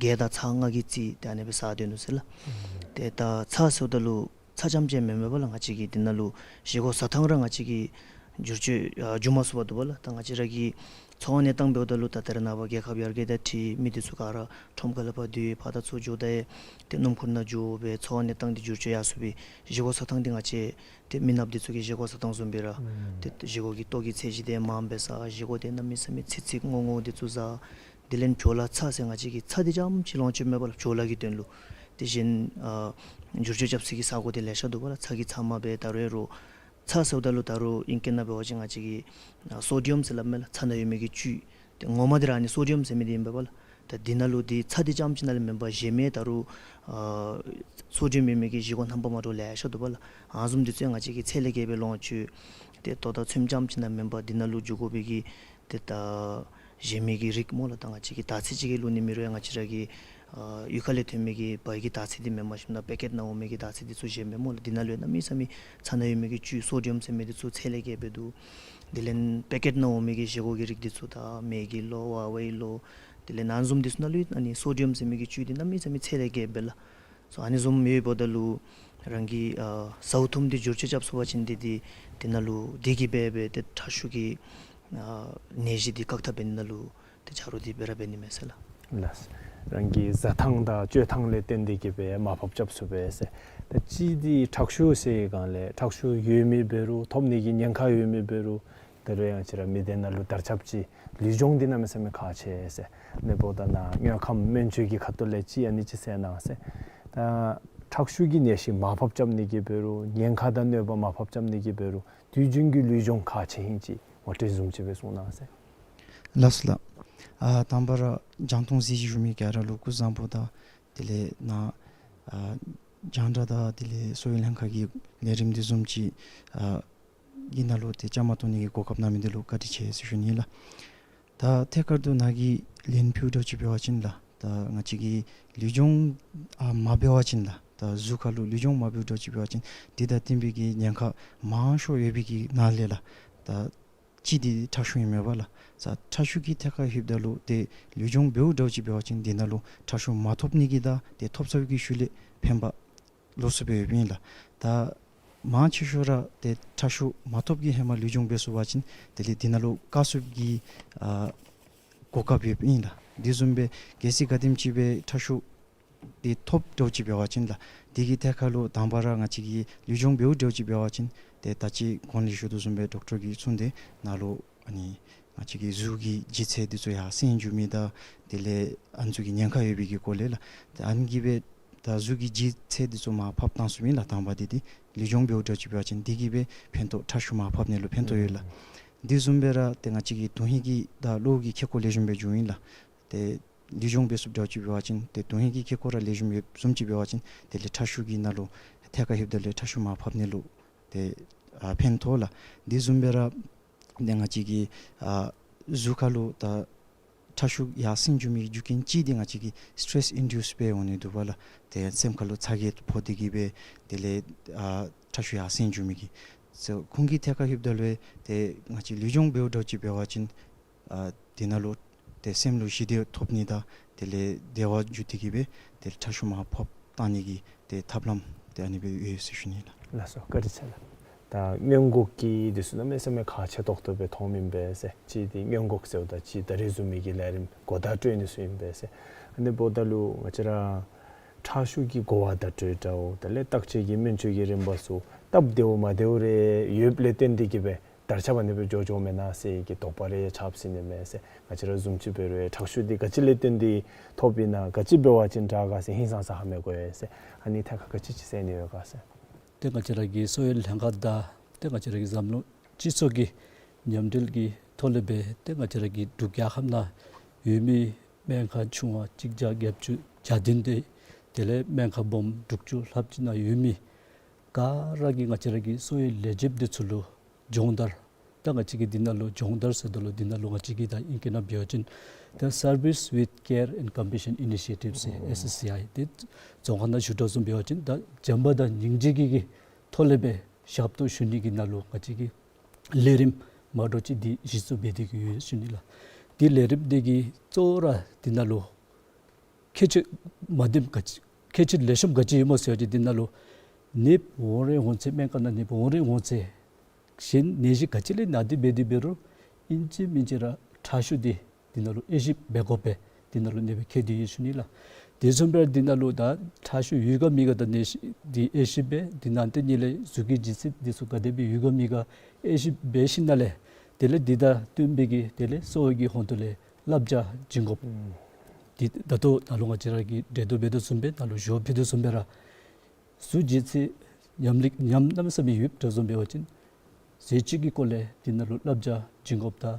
གས་དང་ཚྭ་ལྔ་གི་རྩིས་ད་ཨ་ནེ་སྦེ་ཟ་སྡོད་ནུག་ཟེར་ལགས། ཨུམ་ཏེ་ད་ཚྭ་ཟེརཝ་ད་ལུ་ཚྭ་རྐྱངམ་ཅིག་མེན་མས་པ་ལགས། ང་བཅས་ཀྱིས་འདི་ནང་ལུ་བཞེས་སྒོ་བཟའ་འཐུང་ར་ང་བཅས་ཀྱིས་བསྒྱུར་བཅོས་ཨ་འགྱོ་མ་ཚུགས་པར་འདུག་པ་ལགས། ད་ང་བཅས་ར་གི་འཚོ་བ་གནས་སྟངས་འབདཝ་ད་ལུ་ད་ད་རེས་ནངས་པ་རྒྱལ་ཁབ་ཡར་རྒྱས་དང་འཁྲིལ་མི་འདི་ཚུ་ག་ར་ཁྲོམ་ཁ་ལས་ཕར་འདུལ་ཕར་དང་ཚུར་འགྱོ་ད་ཡང་ཏེ་སྣུམ་འཁོར་ནང་འགྱོ་སྦེ་འཚོ་བ་གནས་སྟངས་འདི་བསྒྱུར་བཅོས་ཡར་སོང་སྦེ་བཞེས་སྒོ་བཟའ་འཐུང་འདི་ང་བཅས་ཏེ་མི་ནགཔ་འདི་ཚུ་གི་བཞེས་སྒོ་བཟའ་འཐུང་བཟུམ་སྦེ་ར་ཨུམ་ཏེ་བཞེས་སྒོ་གི་ལྟོ་གི་ཚད་གཞི་འདི་མངམ་སྦེ་ཟ། བཞེས་སྒོ་འདི་གནམ་མེད་ས་མེད་ཚིག་ཚིག་སྔོ་སྔོ་འདི་ཚུ་ཟ། དེ་ལས་བྲོ་ལ་ཚྭ་ཟེར་ང་བཅས་ཀྱིས་ཚྭ་འདི་རྐྱངམ་ཅིག་ལོངས་སྤྱོད་མེད་པ་ལགས། བྲོ་ལ་གི་དོན་ལུ། དེ་བཞིན་ཨ་བསྒྱུར་བཅོས་རྐྱབ་ས་གི་ས་གོ་འདི་ལེ་ཤ་འདུག་པ་ལགས། ཚྭ་གི་ཚབ་མ་སྦེ་ད་རུང་ཡང་རོགས་ཚྭ་ཟེརཝ་ད་ལུ་ད་རུང་ཨིང་སྐད་ནང་འབད་བ་ཅིན་ང་བཅས་ཀྱིས་ཨ་སོ་ཌི་ཡམ་ཟེར་སླབ་མས་ལགས། ཚྭ་ནང་ཡོད་མི་གི་བཅུད་ཏེ་ངོ་མ་འདི་ར་ཨ་ནི་སོ་ཌི་ཡམ་ཟེར་མི་འདི་ཨིན་པས་པ་ལགས། ད་འདི་ནང་ལུ་འདི་ཚྭ་འདི་རྐྱངམ་ཅིག་ནང་ལས་མེན་པར་གཞན་མི་ད་རུང་ཨ་སོ་ཌི་ཡམ་ཡོད་མི་གི་བཞེས་སྒོ་རྣམ་པ་མ་འདྲཝ་ལེ་ཤ་འདུག་པ་ལགས། ཨ་ནི་བཟུམ་འདི་ཚུ་ཡང་ང་བཅས་ཀྱིས་ཚད་ལས་བརྒལ་སྦེ་ལོངས་སྤྱོད། ཏེ་ལྟོ་དང་ཚོདམ་རྐྱངམ་ཅིག་ནང་མེན་པར་འདི་ནང་ལུ་འགྱོ་དགོ་པའི་གི་ཏེ་ད་གཞན་མི་གི་རིགས་སྨོ་ལགས། ད་ང་བཅས་ཀྱིས་དར་ཚིལ་ཅིག་གི་བླུག་ནི་མེད་རུང་ཡང་ང་བཅས་ར་གི་ཨ་གཡུས་ཁ་ལས་ཐོན་མི་གི་བལ་གྱི་དར་ཚིལ་འདི་མེནམ་ཞིནམ་ད་པེ་ཀེཊ་ནང་འོང་མི་གི་དར་ཚིལ་འདི་ཚུ་བཞེས་མི་སྨོ་ལགས། འདི་ནང་ལུ་ཡང་གནམ་མེད་ས་མེད་ཚྭ་ནང་ཡོད་མི་གི་བཅུད་སོ་ཌི་ཡམ་ཟེར་མི་འདི་ཚུ་ཚད་ལས་བརྒལ་སྦེ་འདུག། དེ་ལས་པེ་ཀེཊ་ནང་འོང་མི་གི་བཞེས་སྒོ་གི་རིགས་འདི་ཚུ་ད་མེ་གི་ལོ་ཝ་ཝའི་ལོ་དེ་ལས་ཨ་ནི་བཟུམ་འདི་ཚུ་ནང་ལུ་ཡང་ཨ་ནི་སོ་ཌི་ཡམ་ཟེར་མི་གི་བཅུད་འདི་གནམ་མེད་ས་མེད་ཚད་ལས་བརྒལ་སྦེ་ལགས། སོ་ཨ་ནི་བཟུམ་ཡོདཔ་ད་ལུ་རང་གི་ཨ་ཟཝ་འཐུངམ་འདི་བསྒྱུར་བཅོས་རྐྱབ་ཚུགས་པ་ཅིན་འདི་འདི་ནང་ལུ་འདི་གིས་འབད་སྦེ་ཏེ་ཁྲག་ཤུགས་ཀྱི་ཨ་ནད་གཞི་འདི་བཀག་ཐབས་འབད་ནི་ནང་ལུ་ཏེ་ཆ་རོགས་འདི་སྦེ་ར་འབད་ནི་མས་ཟེར་ལགས། ལགས། རང་གི་བཟའ་ཐངས་དང་སྤྱོད་ཐངས་ལས་བརྟེན་ཏེ་གི་སྦེ་མར་ཕབ་རྐྱབ་ཚུགས་པས་ཟེར། ད་ཅི་འདི་ཁྲག་ཤུགས་ཟེར་བའི་སྒང་ལས་ཁྲག་ཤུགས་ཡོད་མི་འབད་རུང་ཐོབ་ནི་གི་ཉེན་ཁ་ཡོད་མི་འབད་རུང་ད་རུང་ཡང་ང་བཅས་ར་མི་སྡེ་ནང་ལུ་དར་ཁྱབ་ཅིག་ལུས་སྦྱོང་འདི་གནམ་མེད་ས་མེད་ཁག་ཆེ་ཟེར། ཨ་ནི་འབདཝ་ད་ནཱ་དངོས་ཁམས་སྨན་བཅོས་ཀྱི་ཁ་ཐུག་ལས་ཅིག་ཨ་ནི་ཅིག་གསལ་གནང་ཟེར། ད་ཁྲག་ཤུགས་ཀྱི་ནད་གཞི་མར་ཕབ་རྐྱབ་ནི་གི་འབད་རུང་ཉེན་ཁ་དང་གནོད་པ་མར་ཕབ་རྐྱབ་ནི་གི་འབད་རུང་དུས་རྒྱུན་གྱི་ལུས་སྦྱོང་ཁག་ཆེ་ཨིན་ཅིག་ངོ་སྤྲོད་བཟུམ་ཅིག་སྦེ་གསུང་གནང་ཟེར། ལགས་སོ་ལགས། ཨ་དང་པ་ར་རྒྱང་མཐོང་གཟིགས་བཞུགས་མི་ག་ར་ལུ་སྐུ་གཟུགས་བཟང་པོ་དང་དེ་ལས་ནཱ་ཨ་རྒྱང་བསྒྲགས་དང་དེ་ལས་གསོ་བའི་ལྷན་ཁག་གི་ལས་རིམ་འདི་བཟུམ་ཅིག་ཨ་གི་ནང་ལུ་ཏེ་བཅའ་མར་གཏོགས་ནི་གི་གོ་སྐབས་གནང་མི་འདི་ལུ་བཀའ་དྲིན་ཆེ་ཟེར་ཞུ་ནི་ལགས། ད་ཐད་ཀར་དུ་ནཱ་གིས་ལན་ཕུལཝ་འདྲཝ་ཅིག་འབད་བ་ཅིན་ལགས། ད་ང་བཅས་ཀྱིས་ལུས་སྦྱོང་ཨ་མ་འབད་བ་ཅིན་ལགས། ད་གཟུགས་ཁར་ལུ་ལུས་སྦྱོང་མ་འབདཝ་འདྲཝ་ཅིག་འབད་བ་ཅིན་འདི་དང་བསྟུན་པའི་གི་ཉེན་ཁ་མང་ཤོས་ཡོད་པའི་གི་ནང་ལས་ལགས། ད་གཅིག་འདི་ཁྲག་ཤུགས་ཨིན་མས་པ་ལགས། ད་ཁྲག་ཤུགས་ཀྱི་ཐད་ཁར་ལྷོདཔ་ད་ལུ་ཏེ་ལུས་སྦྱོང་འབདཝ་འདྲཝ་ཅིག་འབད་བ་ཅིན་འདི་ནང་ལུ་ཁྲག་ཤུགས་མ་ཐོབ་ནི་གི་དང་ཏེ་ཐོབ་ཚར་བའི་གི་ཤུལ་ལས་ཕན་པ་ལོགས་སུ་སྦེ་ཡོདཔ་ཨིན་ལགས། ད་མང་ཆེ་ཤོས་ར་ཏེ་ཁྲག་ཤུགས་མ་ཐོབ་ཀྱི་ཧེ་མ་ལུས་སྦྱོང་འབད་ཚུགས་པ་ཅིན་དེ་ལས་འདི་ནང་ལུ་བཀག་ཚུགསཔ་གི་ཨ་ གོ་སྐབས་ཡོདཔ་ཨིན་ལགས། དེ་བཟུམ་སྦེ་གལ་སྲིད་ག་དེམ་ཅིག་སྦེ་ཁྲག་ཤུགས་འདི་ཐོབ་འདྲཝ་ཅིག་འབད་བ་ཅིན་ལགས། དེ་གི་ཐད་ཁར་ལུ་དང་པ་ར་ང་བཅས་ཀྱིས་ལུས་སྦྱོང་འབདཝ་འདྲཝ་ཅིག་འབད་བ་ཅིན་ཏེ་ད་ཅི་གོང་ལས་ཞུ་དོ་བཟུམ་སྦེ་ཌོག་ཊར་གྱིས་གསུངས་ཏེ་ནཱ་ལུ་ཨ་ནི་ང་བཅས་ཀྱི་གཟུགས་ཀྱི་ལྗིད་ཚད་འདི་ཚུ་ཡར་སེང་འགྱོ་མི་དང་དེ་ལས་ཨ་ནི་ཚུ་གི་ཉེན་ཁ་ཡོད་པའི་གི་སྐོར་ལས་ལགས། ཏེ་ཨ་ནི་གིས་སྦེ་ད་གཟུགས་ཀྱི་ལྗིད་ཚད་འདི་ཚུ་མར་ཕབ་བཏང་ཚུགས་མི་ལགས། དང་པ་འདི་འདི་ལུས་སྦྱོང་འབདཝ་འདྲཝ་ཅིག་འབད་བ་ཅིན་དེ་གིས་སྦེ་ཕན་ཐོགས་ཁྲག་ཤུགས་མར་ཕབ་ནི་ལུ་ཕན་ཐོགས་ཡོད་ལགས། དེ་བཟུམ་སྦེ་ར་ཏེ་ང་བཅས་ཀྱི་དོན་ཧིང་གི་དང་གློ་གི་ཁེ་ཀོ་ལེགས་ཤོམ་སྦེ་འབྱུང་ཡི་ལགས། ཏེ་ལུས་སྦྱོང་འབད་ཚུགསཔ་འདྲཝ་ཅིག་འབད་བ་ཅིན་ཏེ་དོན་ཧིང་གི་ཁེ་ཀོ་ར་ལེགས་ཤོམ་ཡོདཔ་བཟུམ་ཅིག་འབད་བ་ཅིན་དེ་ལས་ཁྲག་ཤུགས་ཀྱི་ནང་ལུ་ཐད་ཁར་ལྷོདཔ་ད་ལས་ཁྲག་ཤུགས་མར་ཕབ་ནི་ལུ་ཏེ་ཨ་ཕན་ཐོགས་ལགས། དེ་བཟུམ་སྦེ་ར་ཏེ་ང་བཅས་ཀྱི་ཨ་གཟུགས་ཁར་ལུ་ད་ཁྲག་ཤུགས་ཡར་སེང་འགྱོ་མི་རྒྱུ་རྐྱེན་ཅིག་འདི་ང་བཅས་ཀྱི་སི་ཊེ་རེསི་ཨིན་ཌིའུསི་སྦེ་འོང་ནི་འདུག་པ་ལགས། ཏེ་སེམས་ཁར་ལུ་ཚ་གྱང་ཕོག་སྟེ་གིས་སྦེ་དེ་ལས་ཨ་ཁྲག་ཤུགས་ཡར་སེང་འགྱོ་མི་གི་ཚེ་ཁོང་གི་ཐད་ཁར་ལྷོདཔ་ད་ལུ་ཏེ་ང་བཅས་ལུས་སྦྱོང་འབདཝ་འདྲཝ་ཅིག་འབད་བ་ཅིན་ཨ་དེ་ནང་ལུ་ཏེ་སེམས་ལུ་ཞི་བདེ་ཐོབ་ནི་དང་དེ་ལས་བདེ་བ་འཇུ་སྟེ་གིས་སྦེ་ཏེ་ཁྲག་ཤུགས་མར་ཕབ་བཏང་ནི་གི་ཏེ་ཐབས་ལམ་ཏེ་ཨ་ནི་སྦེ་ཡོད་ཟེར་ཞུ་ནི་ལགས། ལགས་སོ། བཀའ་དྲིན་ཆེ་ལགས། ད་སྔོན་འགོག་གི་འདི་ཚུ་གནམ་མེད་ས་མེད་ཁག་ཆེ་ཏོག་ཏོ་སྦེ་མཐོངམ་ཨིན་པས་ཟེར། གཅིག་འདི་སྔོན་འགོག་ཟེརཝ་ད་གཅིག་ད་རིས་བཟུམ་མའི་གི་ལས་རིམ་གོ་བརྡ་སྤྲོད་ནི་ཚུ་ཨིན་པས་ཟེར། ཨ་ནི་འབདཝ་ད་ལུ་ང་བཅས་ར་ཁྲག་ཤུགས་ཀྱི་གོ་བརྡ་སྤྲོད་འདྲཝ་དེ་ལས་བརྟག་དཔྱད་ཀྱི་སྨན་བཅོས་ཀྱི་རིམ་པ་ཚུ་སྟབས་བདེཝ་མ་བདེཝ་རེ་ཡོདཔ་ལས་བརྟེན་ཏེ་གིས་སྦེ་དར་ཁྱབ་ཨ་ནི་སྦེ་འགྱོ་འགྱོཝ་མེན་ན་ཟེར་གྱི་དོགས་པ་རེ་ཆགས་སྲིད་ནི་མས་ཟེར། ང་བཅས་ར་བཟུམ་ཅིག་འབད་རུང་ཁྲག་ཤུགས་འདི་ག་ཅི་ལས་བརྟེན་ཏེ་ཐོབ་ཨིན་ན་ག་ཅི་འབད་བ་ཅིན་དྲག་ག་ཟེར་ཧིང་སངས་ས་ཧ་མི་གོ་ཡི་ཟེར། ཨ་ནི་ཐད་ཁར་ག་ཅི་ཅིག་ཟེར་ནི་ཡོད་ག་ཟེར། ཏེ་ང་བཅས་ར་གི་གསོ་བའི་ལྷན་ཁག་དང་ཏེ་ང་བཅས་ར་གི་འཛམ་གླིང་སྤྱི་ཚོགས་ཀྱི་མཉམ་འབྲེལ་གྱི་ཐོག་ལས་སྦེ་ཏེ་ང་བཅས་ར་གི་འབྲུག་རྒྱལ་ཁབ་ནང་ཡོད་མི་སྨན་ཁང་ཆུང་བ་གཅིག་བརྒྱ་བརྒྱད་ཅུ་གྱ་བདུན་དེ་དེ་ལས་སྨན་ཁང་སྦོམ་དྲུག་ཅུ་ལྷགཔ་ཅིག་ནང་ཡོད་མི་ག་ར་གིས་ང་བཅས་ར་གི་གསོ་བའི་ལས་བྱེདཔ་འདི་ཚུ་ལུ་སྦྱོང་བརྡར། ད་ང་བཅས་ཀྱིས་འདི་ནང་ལུ་སྦྱོང་བརྡར་ཟེརཝ་ད་ལུ་འདི་ནང་ལུ་ང་བཅས་ཀྱིས་ད་ཨིང་སྐད་ནང་འབད་བ་ཅིན་ད་Service with Care and Compassion Initiative ཟེར་ཨེསི་ཨེསི་སི་ཨའི་དེ་རྫོང་ཁ་ནང་ཞུ་དོ་བཟུམ་འབད་བ་ཅིན་ད་བྱམས་པ་དང་སྙིང་རྗེ་གི་གི་ཐོག་ལས་སྦེ་ཞབས་ཏོག་ཞུ་ནི་གི་ནང་ལུ་ང་བཅས་ཀྱིས་ལས་རིམ་མ་འདྲཝ་ཅིག་འདི་གཞི་བཙུགས་འབད་དེ་གི་ཡོད་ཟེར་ཞུ་ནི་ལགས། འདི་ལས་རིམ་འདི་གི་གཙོ་བོ་ར་འདི་ནང་ལུ་ཁྱད་ཆོས་མ་བདེནམ་ག་ཅི་ཁྱད་ཆོས་ལེགས་ཤོམ་ག་ཅི་ཡོདཔ་སྨོ་ཟེར་བ་ཅིན་འདི་ནང་ལུ་ནདཔ་འོང་རན་འོང་ཚེ་སྨན་ཁང་ནང་ནདཔ་འོང་རན་འོང་ཚེ་གཞན་ནད་གཞི་ག་ཅི་ལས་ན་སྟེ་འབད་དེ་འབད་རུང་ཨིན་ཅི་མིན་ཅི་ར་ཁྲག་ཤུགས་འདི་འདི་ནང་ལུ་དབྱེ་ཞིབ་འབད་དགོ་པས། འདི་ནང་ལུ་ནདཔ་ཁྱད་དེ་ཡོད་ཟེར་ཞུ་ནི་ལགས། དེ་བཟུམ་སྦེ་འདི་ནང་ལུ་ད་ཁྲག་ཤུགས་ཡོད་ག་མེད་ག་ད་ནད་གཞི་འདི་དབྱེ་ཞིབ་འབད། འདི་ནང་དེ་ཉིད་ལས་གཟུགས་ཀྱི་ལྗིད་ཚད་འདི་ཚུ་ག་དེ་སྦེ་ཡོད་ག་མེད་ག་དབྱེ་ཞིབ་འབད་ཞིནམ་ལས་དེ་ལས་འདི་དང་བསྟུན་པའི་གི་དེ་ལས་གསོ་བའི་གི་ཧོངས་ཏོ་ལས་བསླབ་བྱ་བྱིན་དགོཔ། ཨུམ། འདི་ད་ལྟོ་ནཱ་ལུ་ང་བཅས་ར་གིས་འགྲེལ་བརྡ་འབད་དོ་བཟུམ་སྦེ་ནཱ་ལུ་ཞུ་བ་ཕུལ་དོ་བཟུམ་སྦེ་ར་གཟུགས་ལྗིད་ཚད་ཉམས་ལེགས་ཉམས་གནམ་མེད་ས་མེད་ཡོདཔ་འདྲཝ་བཟུམ་འབད་བ་ཅིན་ཟས་བཅུད་ཀྱི་སྐོར་ལས་འདི་ནང་ལུ་བསླབ་བྱ་བྱིན་དགོཔ་དང་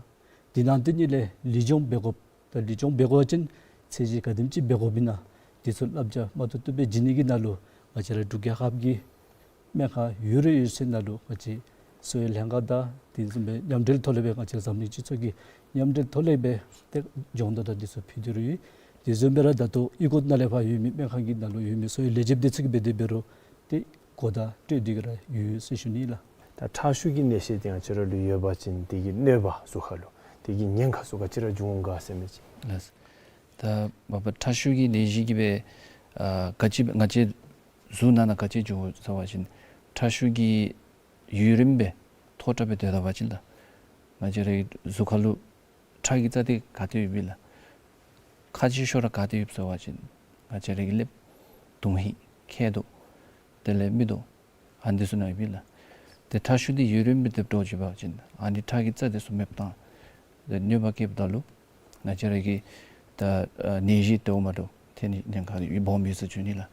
འདི་ནང་དེ་ཉིད་ལས་ལུས་སྦྱོང་འབད་དགོཔ་དང་ལུས་སྦྱོང་འབད་དགོ་པ་ཅིན་ཚད་གཞི་ག་དེམ་ཅིག་འབད་དགོཔ་ཨིན་ན་འདི་ཚུ་བསླབ་བྱ་མ་ཐུབ་ཐུབ་སྦེ་བྱིན་ནི་གི་ནང་ལུ་ང་བཅས་ར་འབྲུག་རྒྱལ་ཁབ་ཀྱི་སྨན་ཁང་ཡོད་རུང་ཡོད་ཚད་ནང་ལུ་ང་བཅས་གསོ་བའི་ལྷན་ཁག་དང་དེ་བཟུམ་སྦེ་མཉམ་འབྲེལ་ཐོག་ལས་སྦེ་ང་བཅས་འཛམ་གླིང་སྤྱི་ཚོགས་ཀྱི་མཉམ་འབྲེལ་ཐོག་ལས་སྦེ་ཏེ་སྦྱོང་བརྡར་དང་འདི་ཚུ་ཕུལ་ཏེ་ར་ཡོད། དེ་བཟུམ་སྦེ་ར་ད་ལྟོ་གཡུས་སྒོ་ནང་ལས་ཕར་ཡོད་མི་སྨན་ཁང་གི་ནང་ལུ་ཡོད་མི་གསོ་བའི་ལས་བྱེདཔ་འདི་ཚུ་གིས་འབད་དེ་འབད་རུང་ཏེ་གོ་བརྡ་སྤྲོད་དེ་གི་ར་ཡོད་ཟེར་ཞུ་ནི་ལགས། ད་ཁྲག་ཤུགས་ཀྱི་ནད་གཞི་འདི་ང་བཅས་ར་ལུ་ཡོད་པ་ཅིན་དེ་གི་གནོད་པ་གཟུགས་ཁར་ལུ་དེ་གི་ཉེན་ཁ་ཚུ་ག་ཅི་ར་འབྱུང་ག་ཟེར་མི་ཅིག། ལགས། ད་མ་པ་ཁྲག་ཤུགས་ཀྱི་ནད་གཞི་གིས་སྦེ་ཨ་ག་ཅི་ང་བཅས་གཟུགས་ནང་ན་ག་ཅི་འབྱུང་ཟེར་བ་ཅིན་ཁྲག་ཤུགས་ཀྱི་ཡུན་རིངམོ་སྦེ་མཐོ་དྲགས་སྦེ་སྡོད་ད་པ་ཅིན་ད་ང་བཅས་རའི་གཟུགས་ཁར་ལུ་ཁྲག་གི་རྩ་འདི་ག་ཏེ་ཡོདཔ་ཨིན་ལགས། ཁག་ཆེ་ཤོས་ར་ག་ཏེ་ཡོདཔ་ཟེར་བ་ཅིན་ང་བཅས་རའི་གི་ཀླདཔ་དོན་ཧིང་མཁལ་རྡོག་དེ་ལས་མིག་ཏོ་ཨ་ནི་འདི་ཚུ་ནང་ཡོདཔ་ཨིན་ལགས། ཏེ་ཁྲག་ཤུགས་འདི་ཡུན་རིངམོ་སྦེ་སྡོདཔ་འདྲཝ་ཅིག་འབད་བ་ཅིན་ཨ་ནི་ཁྲག་གི་རྩ་འདི་ཚུ་མེདཔ་བཏང་ཏེ་གནོད་པ་བཀལཝ་ད་ལུ་ང་བཅས་རའི་གི་ད་ཨ་ནད་གཞི་དེ་འོ་མ་འདྲཝ་ཐོན་ནི་ཉེན་ཁ་སྦོམ་ཡོད་ཟེར་ཞུ་ནི་ལགས།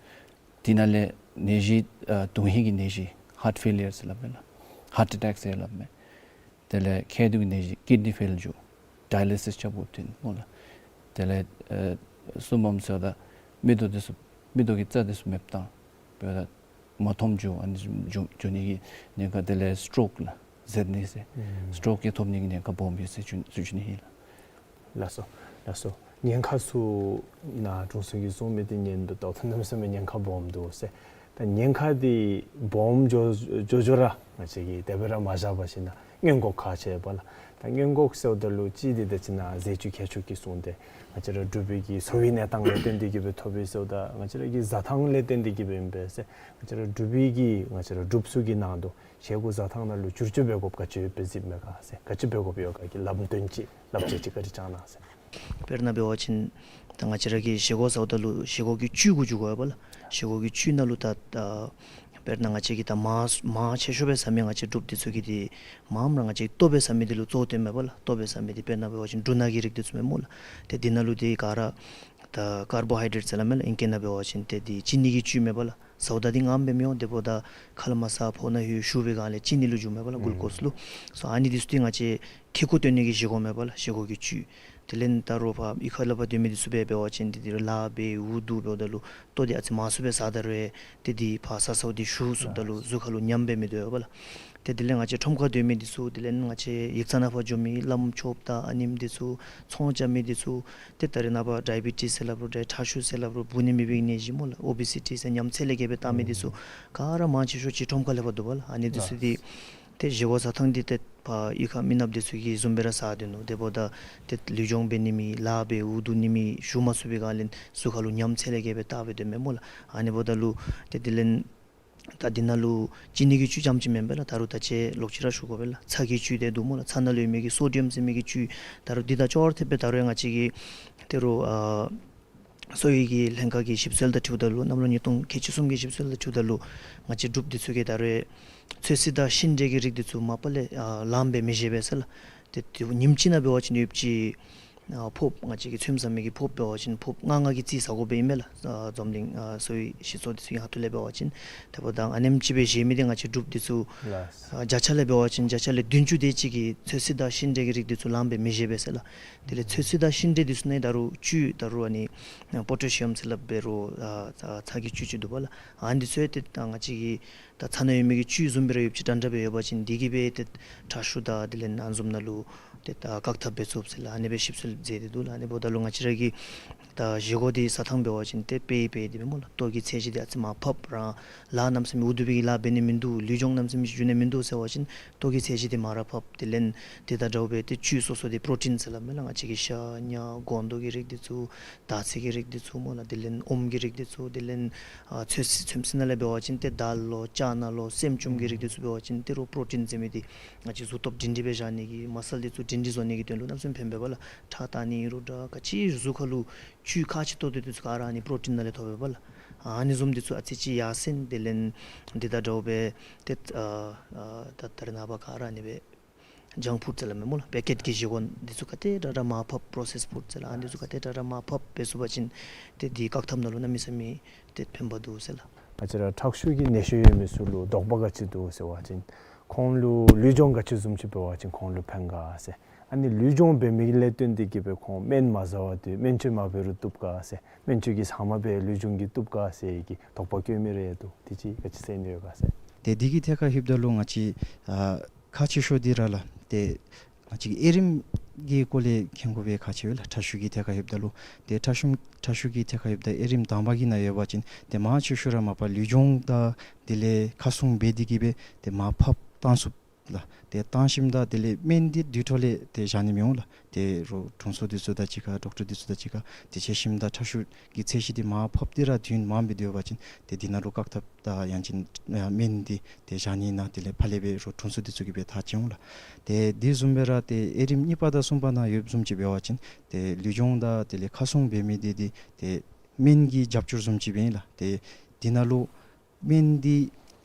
དེ་ནང་ལས་ནད་གཞི་ཨ་དོན་ཧིང་གི་ནད་གཞི་ཧཱརཊ་ཕེ་ལི་ཡར་ཟེར་སླབ་མས་ལགས། ཧཱརཊ་ཨེ་ཊེཀ་ཟེར་སླབ་མས། དེ་ལས་མཁལ་རྡོག་གི་ནད་གཞི་ཀིཌ་ནི་ཕེལ་འགྱོ། ཌའི་ལི་སིས་རྐྱབ་དགོཔ་ཐོན་སྨོ་ལགས། དེ་ལས་ཨེ་གསུམ་པམ་ཟེརཝ་ད་མིག་ཏོ་འདི་ཚུ་མིག་ཏོ་གི་རྩ་འདི་ཚུ་མེདཔ་བཏང་འབདཝ་ད་མ་མཐོངམ་འགྱོ། ཨ་ནི་འགྱོ་འགྱོ་ནི་གི་ཉེན་ཁ། དེ་ལས་སི་ཊོག་ལགས་ཟེར་ནི་ཟེར། ཨུམ། སི་ཊོག་གི་ཐོབ་ནི་གི་ཉེན་ཁ་སྦོམ་ཡོད་ཟེར་ཞུ་ཞུ་ནི་ཨིན་ལགས། ལགས་སོ། ལགས་སོ། ཉེན་ཁ་ཚུ་ནཱ་དྲུང་འཚོ་གིས་གསུངས་མི་འདི་ཉན་དོ་བལྟཝ་ད་གནམ་མེད་ས་མེད་ཉེན་ཁ་སྦོམ་འདུག་ཟེར། ད་ཉེན་ཁ་འདི་སྦོམ་འགྱོ་འགྱོ་འགྱོ་ར་ང་བཅས་ཀྱིས་དེ་སྦེ་ར་མ་བཞག་པར་ཞིནམ་ན་སྔོན་འགོག་ཁག་ཆེ་བས་ལགས། ད་སྔོན་འགོག་ཟེརཝ་ད་ལུ་གཅིག་འདི་ད་ཅི་ནཱ་ཟས་བཅུད་ཁྱད་ཆོས་ཀྱི་གསུངས་ཏེ་ང་བཅས་ར་འབྲུག་པའི་གི་གསོ་བའི་གནས་སྟངས་ལས་བརྟེན་ཏེ་གིས་སྦེ་ཐོབ་པས་ཟེརཝ་ད་ང་བཅས་ར་གི་བཟའ་ཐངས་ལས་བརྟེན་ཏེ་གིས་སྦེ་ཨིན་པས་ཟེར། ང་བཅས་ར་འབྲུག་པའི་གི་ང་བཅས་ར་འབྲུགཔ་ཚུ་གི་ནང་དུ་བཞེས་སྒོ་བཟའ་ཐངས་ནང་ལུ་བསྒྱུར་བཅོས་འབད་དགོཔ་ག་ཅི་ཡོདཔ་སྦེ་གཟིགསཔ་མས་ག་ཟེར། ག་ཅི་འབད་དགོཔ་ཡོད་ག་གི་ལམ་སྟོན་ཅིག་བསླབ་བྱ་ཅིག་བཀའ་དྲིན་བསྐྱང་གནང་ཟེར། དཔེར་ན་འབད་བ་ཅིན་ད་ང་བཅས་ར་གིས་བཞེས་སྒོ་ཟཝ་ད་ལུ་བཞེས་སྒོ་གི་བཅུད་གུ་འགྱུར་དགོ་པས་ལགས། བཞེས་སྒོ་གི་བཅུད་ནང་ལུ་ད་ད་དཔེར་ན་ང་བཅས་ཀྱིས་ད་མང་མང་ཆེ་ཤོས་སྦེ་ཟ་མི་ང་བཅས་འབྲུགཔ་འདི་ཚུ་གིས་འདི་མངམ་ར་ང་བཅས་ལྟོ་སྦེ་ཟ་མི་འདི་ལུ་གཙོ་བོ་བཏོནམ་མས་པ་ལགས། ལྟོ་སྦེ་ཟ་མི་འདི་དཔེར་ན་འབད་བ་ཅིན་འབྲུ་སྣ་གི་རིགས་འདི་ཚུ་མས་སྨོ་ལགས། ཏེ་འདི་ནང་ལུ་འདི་ག་ར་ད་ཀར་བོ་ཧའི་ཌེཊ་ཟེར་སླབ་མས་ལགས། ཨིང་སྐད་ནང་འབད་བ་ཅིན་ཏེ་འདི་ཅི་ནི་གི་བཅུད་མས་པ་ལགས། ཟཝ་ད་འདི་མངམ་སྦེ་མི་འོང་། དེ་འབདཝ་ད་ཁ་ལས་མར་ས་ཕོཝ་ནང་ལྷོད་ཞུ་བའི་སྒང་ལས་ཅི་ནི་ལུ་འགྱུརཝ་མས་པ་ལགས། གུལ་ཀོསི་ལུ། སོ་ཨ་ནི་འདི་ཚུ་འདི་ང་བཅས་ཁེ་ཀོ་བཏོན་ནི་གི་བཞེས་སྒོ་མས་པ་ལགས། བཞེས་སྒོ་གི་བཅུད། དེ་ལས་ད་རུང་ཕར་གཡུས་ཁ་ལས་ཕར་སྡོད་མི་འདི་ཚུ་སྦེ་འབད་བ་ཅིན་འདི་འདི་ལཱ་འབད་འུ་སྡུག་འབདཝ་ད་ལུ་ལྟོ་འདི་ཨ་ཙི་མང་སུ་སྦེ་ཟ་ད་རུང་ཏེ་འདི་ཕར་ཟ་ཟཝ་འདི་ཞུ་ཚུགསཔ་ད་ལུ་གཟུགས་ཁར་ལུ་ཉམས་སྦེ་མི་སྡོད་པས་པ་ལགས། ཏེ་དེ་ལས་ང་བཅས་ཁྲོམ་ཁར་སྡོད་མི་འདི་ཚུ་དེ་ལས་ང་བཅས་ཡིག་ཚང་ནང་ཕར་འགྱོ་མི་བླམ་ཆོསཔ་དང་ཨ་ནེམོ་འདི་ཚུ་ཚོང་རྐྱབ་མི་འདི་ཚུ་ཏེ་ད་རེས་ནངས་པ་ཌའི་བི་ཊིས་ཟེར་སླབ་རུང་ད་ཁྲག་ཤུགས་ཟེར་སླབ་རུང་འབུ་ནི་མེད་པའི་ནད་གཞི་སྨོ་ལགས། ཨོ་བེ་སི་ཊི་ཟེར་ཉམས་ཚད་ལས་བརྒལ་སྦེ་བཏང་མི་འདི་ཚུ་ག་ར་མང་ཆེ་ཤོས་ཅིག་ཁྲོམ་ཁ་ལས་ཕར་འདུག་པ་ལགས། ཨ་ནི་འདི་ཚུ་འདི་ཏེ་བཞེས་སྒོ་ཟ་ཐངས་འདི་ཏེ་ཕར་གཡུས་ཁ་མི་ནགཔ་འདི་ཚུ་གིས་བཟུམ་སྦེ་ར་ཟ་སྡོད་ནུག། དེ་འབདཝ་ད་ཏེ་ལུས་སྦྱོང་འབད་ནི་མེད་ལཱ་འབད་འུ་སྡུག་ནི་མེད་ཞུ་མ་ཚུགས་པའི་སྒང་ལས་གཟུགས་ཁར་ལུ་ཉམས་ཚད་ལས་བརྒལ་སྦེ་བཏང་སྦེ་སྡོདཔ་མས་སྨོ་ལགས། ཨ་ནི་འབདཝ་ད་ལུ་ཏེ་དེ་ལས་ད་འདི་ནང་ལུ་ཅི་ནི་གི་བཅུད་རྐྱངམ་ཅིག་མེན་པས་ལགས། ད་རུང་ད་ཅི་ལོག་ཅི་ར་ཞུ་དགོ་པས་ལགས། ཚྭ་གི་བཅུད་དེ་འདུག་སྨོ་ལགས། ཚྭ་ནང་ལུ་ཡོད་མི་གི་སོ་ཌི་ཡམ་ཟེར་མི་གི་བཅུད། ད་རུང་འདི་དང་ཅོག་ར་འཐདཔ་སྦེ་ད་རུང་ཡང་ང་བཅས་ཀྱི་ད་རུང་ཨ་གསོ་བའི་གི་ལྷན་ཁག་གི་ཞིབ་འཚོལ་དང་འཁྲིལཝ་ད་ལུ་གནམ་ལོ་ཉིས་སྟོང་ཁལ་གཅིག་གསུམ་གྱི་ཞིབ་འཚོལ་དང་འཁྲིལཝ་ད་ལུ་ང་བཅས་འབྲུགཔ་འདི་ཚུ་གིས་ད་རུང་ཚོད་བསྲེ་དང་ཤིང་འབྲས་ཀྱི་རིགས་འདི་ཚུ་མ་པ་ལས་ཨ་ལངམ་སྦེ་མི་བཞེས་པས་ཟེར་ལགས། ཏེ་དེ་ཉིནམ་གཅིག་ནང་འབད་བ་ཅིན་ཡོདཔ་ཅིག་ཨ་ཕོརཔ་ང་བཅས་ཀྱིས་ཚོདམ་ཟ་མི་གི་ཕོརཔ་འབད་བ་ཅིན་ཕོརཔ་ལྔ་ལྔ་གིས་བརྩིས་ཟ་དགོཔ་ཨིན་མས་ལགས། ཨ་འཛམ་གླིང་ཨ་གསོ་བའི་སྤྱི་ཚོགས་འདི་ཚུ་གི་ཁ་ཐུག་ལས་འབད་བ་ཅིན། དེ་འབདཝ་ད་ཨ་ནེམ་ཅིག་སྦེ་བཞེས་མི་འདི་ང་བཅས་འབྲུགཔ་འདི་ཚུ་ལགས། ཨ་བརྒྱ་ཆ་ལས་འབད་བ་ཅིན་བརྒྱ་ཆ་ལས་བདུན་ཅུ་དེ་ཅིག་གིས་ཚོད་བསྲེ་དང་ཤིང་འབྲས་ཀྱི་རིགས་འདི་ཚུ་ལངམ་སྦེ་མི་བཞེས་པས་ཟེར་ལགས། དེ་ལས་ཚོད་བསྲེ་དང་ཤིང་འབྲས་འདི་ཚུ་ནང་ད་རུང་བཅུད་ད་རུང་ཨ་ནི་པོ་ཊེ་ཤི་ཡམ་ཟེར་སླབ་འབད་རུང་ཨ་ཚྭ་ཚྭ་གི་བཅུད་ཅིག་འདུག་པ་ལགས། ཨ་ནི་འདི་ཚུ་ཡང་ཏེ་ད་ང་བཅས་ཀྱི་ད་ཚྭ་ནང་ཡོད་མི་གི་བཅུད་བཟུམ་སྦེ་ར་ཡོདཔ་ཅིག་འདྲན་འདྲ་སྦེ་ཡོད་པ་ཅིན་འདི་གིས་སྦེ་ཏེ་ཁྲག་ཤུགས་དང་དེ་ལས་ཨ་ནི་བཟུམ་ནང་ལུ་ཏེ་ད་བཀག་ཐབས་འབད་ཚུགས་ཟེར་ལགས། ཨ་ནི་སྦེ་ཞིབ་འཚོལ་མཛད་དེ་འདུག་ལགས། ཨ་ནི་འབདཝ་ད་ལུ་ང་བཅས་ར་གི་ད་བཞེས་སྒོ་འདི་ཟ་ཐངས་འབད་བ་ཅིན་ཏེ་དཔེ་དཔེ་འདི་མས་སྨོ་ལགས། ལྟོ་གི་ཚད་གཞི་འདི་ཨ་ཙི་མར་ཕབ། རང་ལཱ་གནམ་མེད་ས་མེད་འུ་སྡུག་པའི་གི་ལཱ་འབད་ནི་མིན་འདུག། ལུས་སྦྱོང་གནམ་མེད་ས་མེད་ཅིག་འགྱོ་ནི་མིན་འདུག་ཟེར་བ་ཅིན་ལྟོ་གི་ཚད་གཞི་འདི་མར་ར་ཕབ། དེ་ལས་འདི་དང་འདྲཝ་སྦེ་ཏེ་བཅུད་སོ་སོ་འདི་པྲོ་ཊིན་ཟེར་སླབ་མས་ལགས། ང་བཅས་ཀྱི་ཤ་ཉ་སྒོང་རྡོག་གི་རིགས་འདི་ཚུ། དར་ཚིལ་གྱི་རིགས་འདི་ཚུ་སྨོ་ལགས། དེ་ལས་ཨོམ་གྱི་རིགས་འདི་ཚུ། དེ་ལས་ཨ་ཚོད་བསྲེ་ཚོད་བསྲེ་ནང་ལས་འབད་བ་ཅིན་ཏེ་དཱལ་ལོ་ཅ་ན་ལོ་སྲནམ་ཅུམ་གྱི་རིགས་འདི་ཚུ་འབད་བ་ཅིན་ཏེ་རོགས་པྲོ་ཊིན་ཟེར་མི་འདི་ང་བཅས་གཟུགས་སྟོབས་སྒྲིང་སྒྲིང་སྦེ་བཞག་ནི་གི་མ་སཱལ་འདི་ཚུ་སྒྲིང་སྒྲིང་བཟོ་ནི་གི་དོན་ལུ་གནམ་མེད་ས་མེད་ཕན་པས་པ་ལགས། ཁྲག་བཏང་ནི་རུང་འདྲ་ག་ཅི་གཟུགས་ཁར་ལུ་བཅུད་ཁག་ཆེ་ཏོག་ཏོ་འདི་ཚུ་ག་ར་ཨ་ནི་པྲོ་ཊིན་ནང་ལས་ཐོབ་པས་པ་ལགས། ཨ་ནི་བཟུམ་འདི་ཚུ་ཨ་ཙི་ཅིག་ཡར་སེང་། དེ་ལས་འདི་དང་འདྲཝ་སྦེ་ཏེ་ཨ་ཨ་ད་ད་རེས་ནངས་པ་ག་ར་ཨ་ནི་སྦེ་ཇངཀ་ཕུཌ་ཟེར་སླབ་མས་སྨོ་ལགས། པེ་ཀེཊ་གི་བཞེས་སྒོ་འདི་ཚུ་ག་དེ་དྲག་དྲག་མར་ཕབ། པྲོ་སེསཌ་ཕུཌ་ཟེར་སླབ། ཨ་ནི་འདི་ཚུ་ག་དེ་དྲག་དྲག་མར་ཕབ་འབད་ཚུགས་པ་ཅིན་ཏེ་འདི་བཀག་ཐབས་ནང་ལུ་གནམ་མེད་ས་མེད་ཏེ་ཕན་པ་འདུག་ཟེར་ལགས། ང་བཅས་ར་ཁྲག་ཤུགས་ཀྱི་ནད་གཞི་ཡོད་མི་ཚུ་ལུ་དོགས་པ་ག་ཅི་འདུག་ཟེར་བ་ཅིན་ཁོང་ལུ་ལུས་སྦྱོང་ག་ཅི་བཟུམ་ཅིག་འབད་བ་ཅིན་ཁོང་ལུ་ཕན་ག་ཟེར། ཨ་ནི་ལུས་སྦྱོང་འབད་མི་གི་ལས་བརྟེན་ཏེ་གིས་སྦེ་ཁོང་སྨན་མ་ཟ་བར་སྡོད་སྨན་བཅོས་མ་འབད་རུང་བཏུབ་ག་ཟེར། སྨན་བཅོས་ཀྱི་ཟ་མ་འབད་ལུས་སྦྱོང་གིས་བཏུབ་ག་ཟེར་གྱི་དོགས་པ་བཀོད་མི་རེ་འདུག། དེ་ཅིག་ག་ཅི་ཟེར་ནི་ཡོད་ག་ཟེར། ཏེ་འདི་གི་ཐད་ཁར་ལྷོདཔ་ད་ལུ་ང་བཅས་ཨ་ཁག་ཆེ་ཤོས་འདི་ར་ལགས། ཏེ་ང་བཅས་ཀྱི་དབྱེ་རིམ་གྱི་སྐོར་ལས་མཁྱེན་དགོ་པའི་ཁག་ཆེ་བས་ལགས། ཁྲག་ཤུགས་ཀྱི་ཐད་ཁར་ལྷོདཔ་ད་ལུ་ཏེ་ཁྲག་ཤུགས་ཁྲག་ཤུགས་ཀྱི་ཐད་ཁར་ལྷོདཔ་ད་དབྱེ་རིམ་དང་པ་གི་ནང་ཡོད་པ་ཅིན་ཏེ་མང་ཆེ་ཤོས་ར་མ་པ་ལུས་སྦྱོང་དང་དེ་ལས་ཁ་སྲུང་འབད་དེ་གིས་སྦེ་ཏེ་མར་ཕབ་བཏང་ཚུགས་ལགས། ཏེ་བཏང་ཞིནམ་ད་དེ་ལས་སྨན་འདི་དུས་ཐོག་ལས་ཏེ་བཞག་ནི་མི་འོང་ལགས། ཏེ་རོགས་དྲུང་འཚོ་འདི་ཚུ་དང་གཅིག་ཁར་ཌོག་ཊར་འདི་ཚུ་དང་གཅིག་ཁར་ཏེ་འཕྱད་ཞིནམ་ད་ཁྲག་ཤུགས་ཀྱི་ཚད་གཞི་འདི་མར་ཕབ་སྟེ་ར་དུས་ཡུན་མངམ་སྦེ་སྡོད་པ་ཅིན་ཏེ་འདི་ནང་ལུ་བཀག་ཐབས་དང་ཡང་ཅིན་ཨ་སྨན་འདི་ཏེ་བཞག་ནི་ནང་དེ་ལས་ཕར་ལས་སྦེ་རོགས་དྲུང་འཚོ་འདི་ཚུ་གིས་སྦེ་ཐག་བཅད་འོང་ལགས། ཏེ་དེ་བཟུམ་སྦེ་ར་ཏེ་དབྱེ་རིམ་གཉིས་པ་དང་གསུམ་པ་ནང་ཡོདཔ་བཟུམ་ཅིག་འབད་བ་ཅིན་ཏེ་ལུས་སྦྱོང་དང་དེ་ལས་ཁ་སྲུང་འབད་མི་འདི་འདི་ཏེ་སྨན་གྱི་རྒྱབ་སྐྱོར་བཟུམ་ཅིག་སྦེ་ཨིན་ལགས། ཏེ་འདི་ནང་ལུ་སྨན་འདི་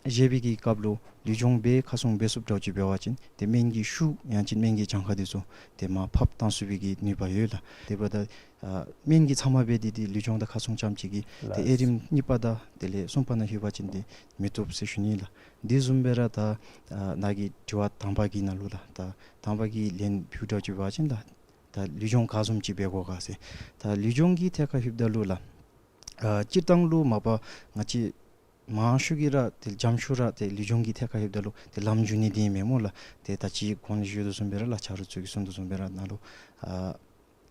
བཞེས་པའི་གི་སྐབས་ལུ་ལུས་སྦྱོང་འབད་ཁ་སྲུང་འབད་ཚུགསཔ་འདྲཝ་ཅིག་འབད་བ་ཅིན་ཏེ་སྨན་གྱི་ཤུགས་ཡང་ཅིན་སྨན་གྱི་གྱངས་ཁ་འདི་ཚུ་ཏེ་མར་ཕབ་བཏང་ཚུགས་པའི་གི་ནུས་པ་ཡོད་ལགས། དེ་འབདཝ་ད་ཨ་སྨན་གྱི་ཚབ་མ་འབད་དེ་ཏེ་ལུས་སྦྱོང་དང་ཁ་སྲུང་རྐྱངམ་ཅིག་གིས་ཏེ་ལགས། དབྱེ་རིམ་གཉིས་པ་དང་དེ་ལས་གསུམ་པ་ནང་ལྷོད་པ་ཅིན་ཏེ་མི་བཏུབ་ཟེར་ཞུ་ནི་ལགས། དེ་བཟུམ་སྦེ་ར་ད་ཨ་ནཱ་གི་དྲི་བ་དང་པ་གི་ནང་ལུ་ལགས། ད་དང་པ་གི་ལན་ཕུལཝ་འདྲཝ་ཅིག་འབད་བ་ཅིན་ལགས། ད་ལུས་སྦྱོང་ག་བཟུམ་ཅིག་འབད་དགོ་ག་ཟེར། ད་ལུས་སྦྱོང་གི་ཐད་ཁར་ལྷོདཔ་ད་ལུ་ལགས། ཨ་སྤྱིར་བཏང་ལུ་མ་པ་ང་བཅས་མང་ཤོས་ཀྱིས་ར་ཏེ་འཇམ་ཤོས་ར་ཏེ་ལུས་སྦྱོང་གི་ཐད་ཁར་ལྷོདཔ་ད་ལུ་ཏེ་ལམ་འགྱོ་ནི་འདི་ཨིན་མས་སྨོ་ལགས། ཏེ་ད་ཅི་གོང་ལུ་ཞུ་དོ་བཟུམ་སྦེ་ར་ལགས། ཆ་རོགས་ཚུ་གིས་གསུང་དོ་བཟུམ་སྦེ་ར་ནཱ་ལུ་ཨ་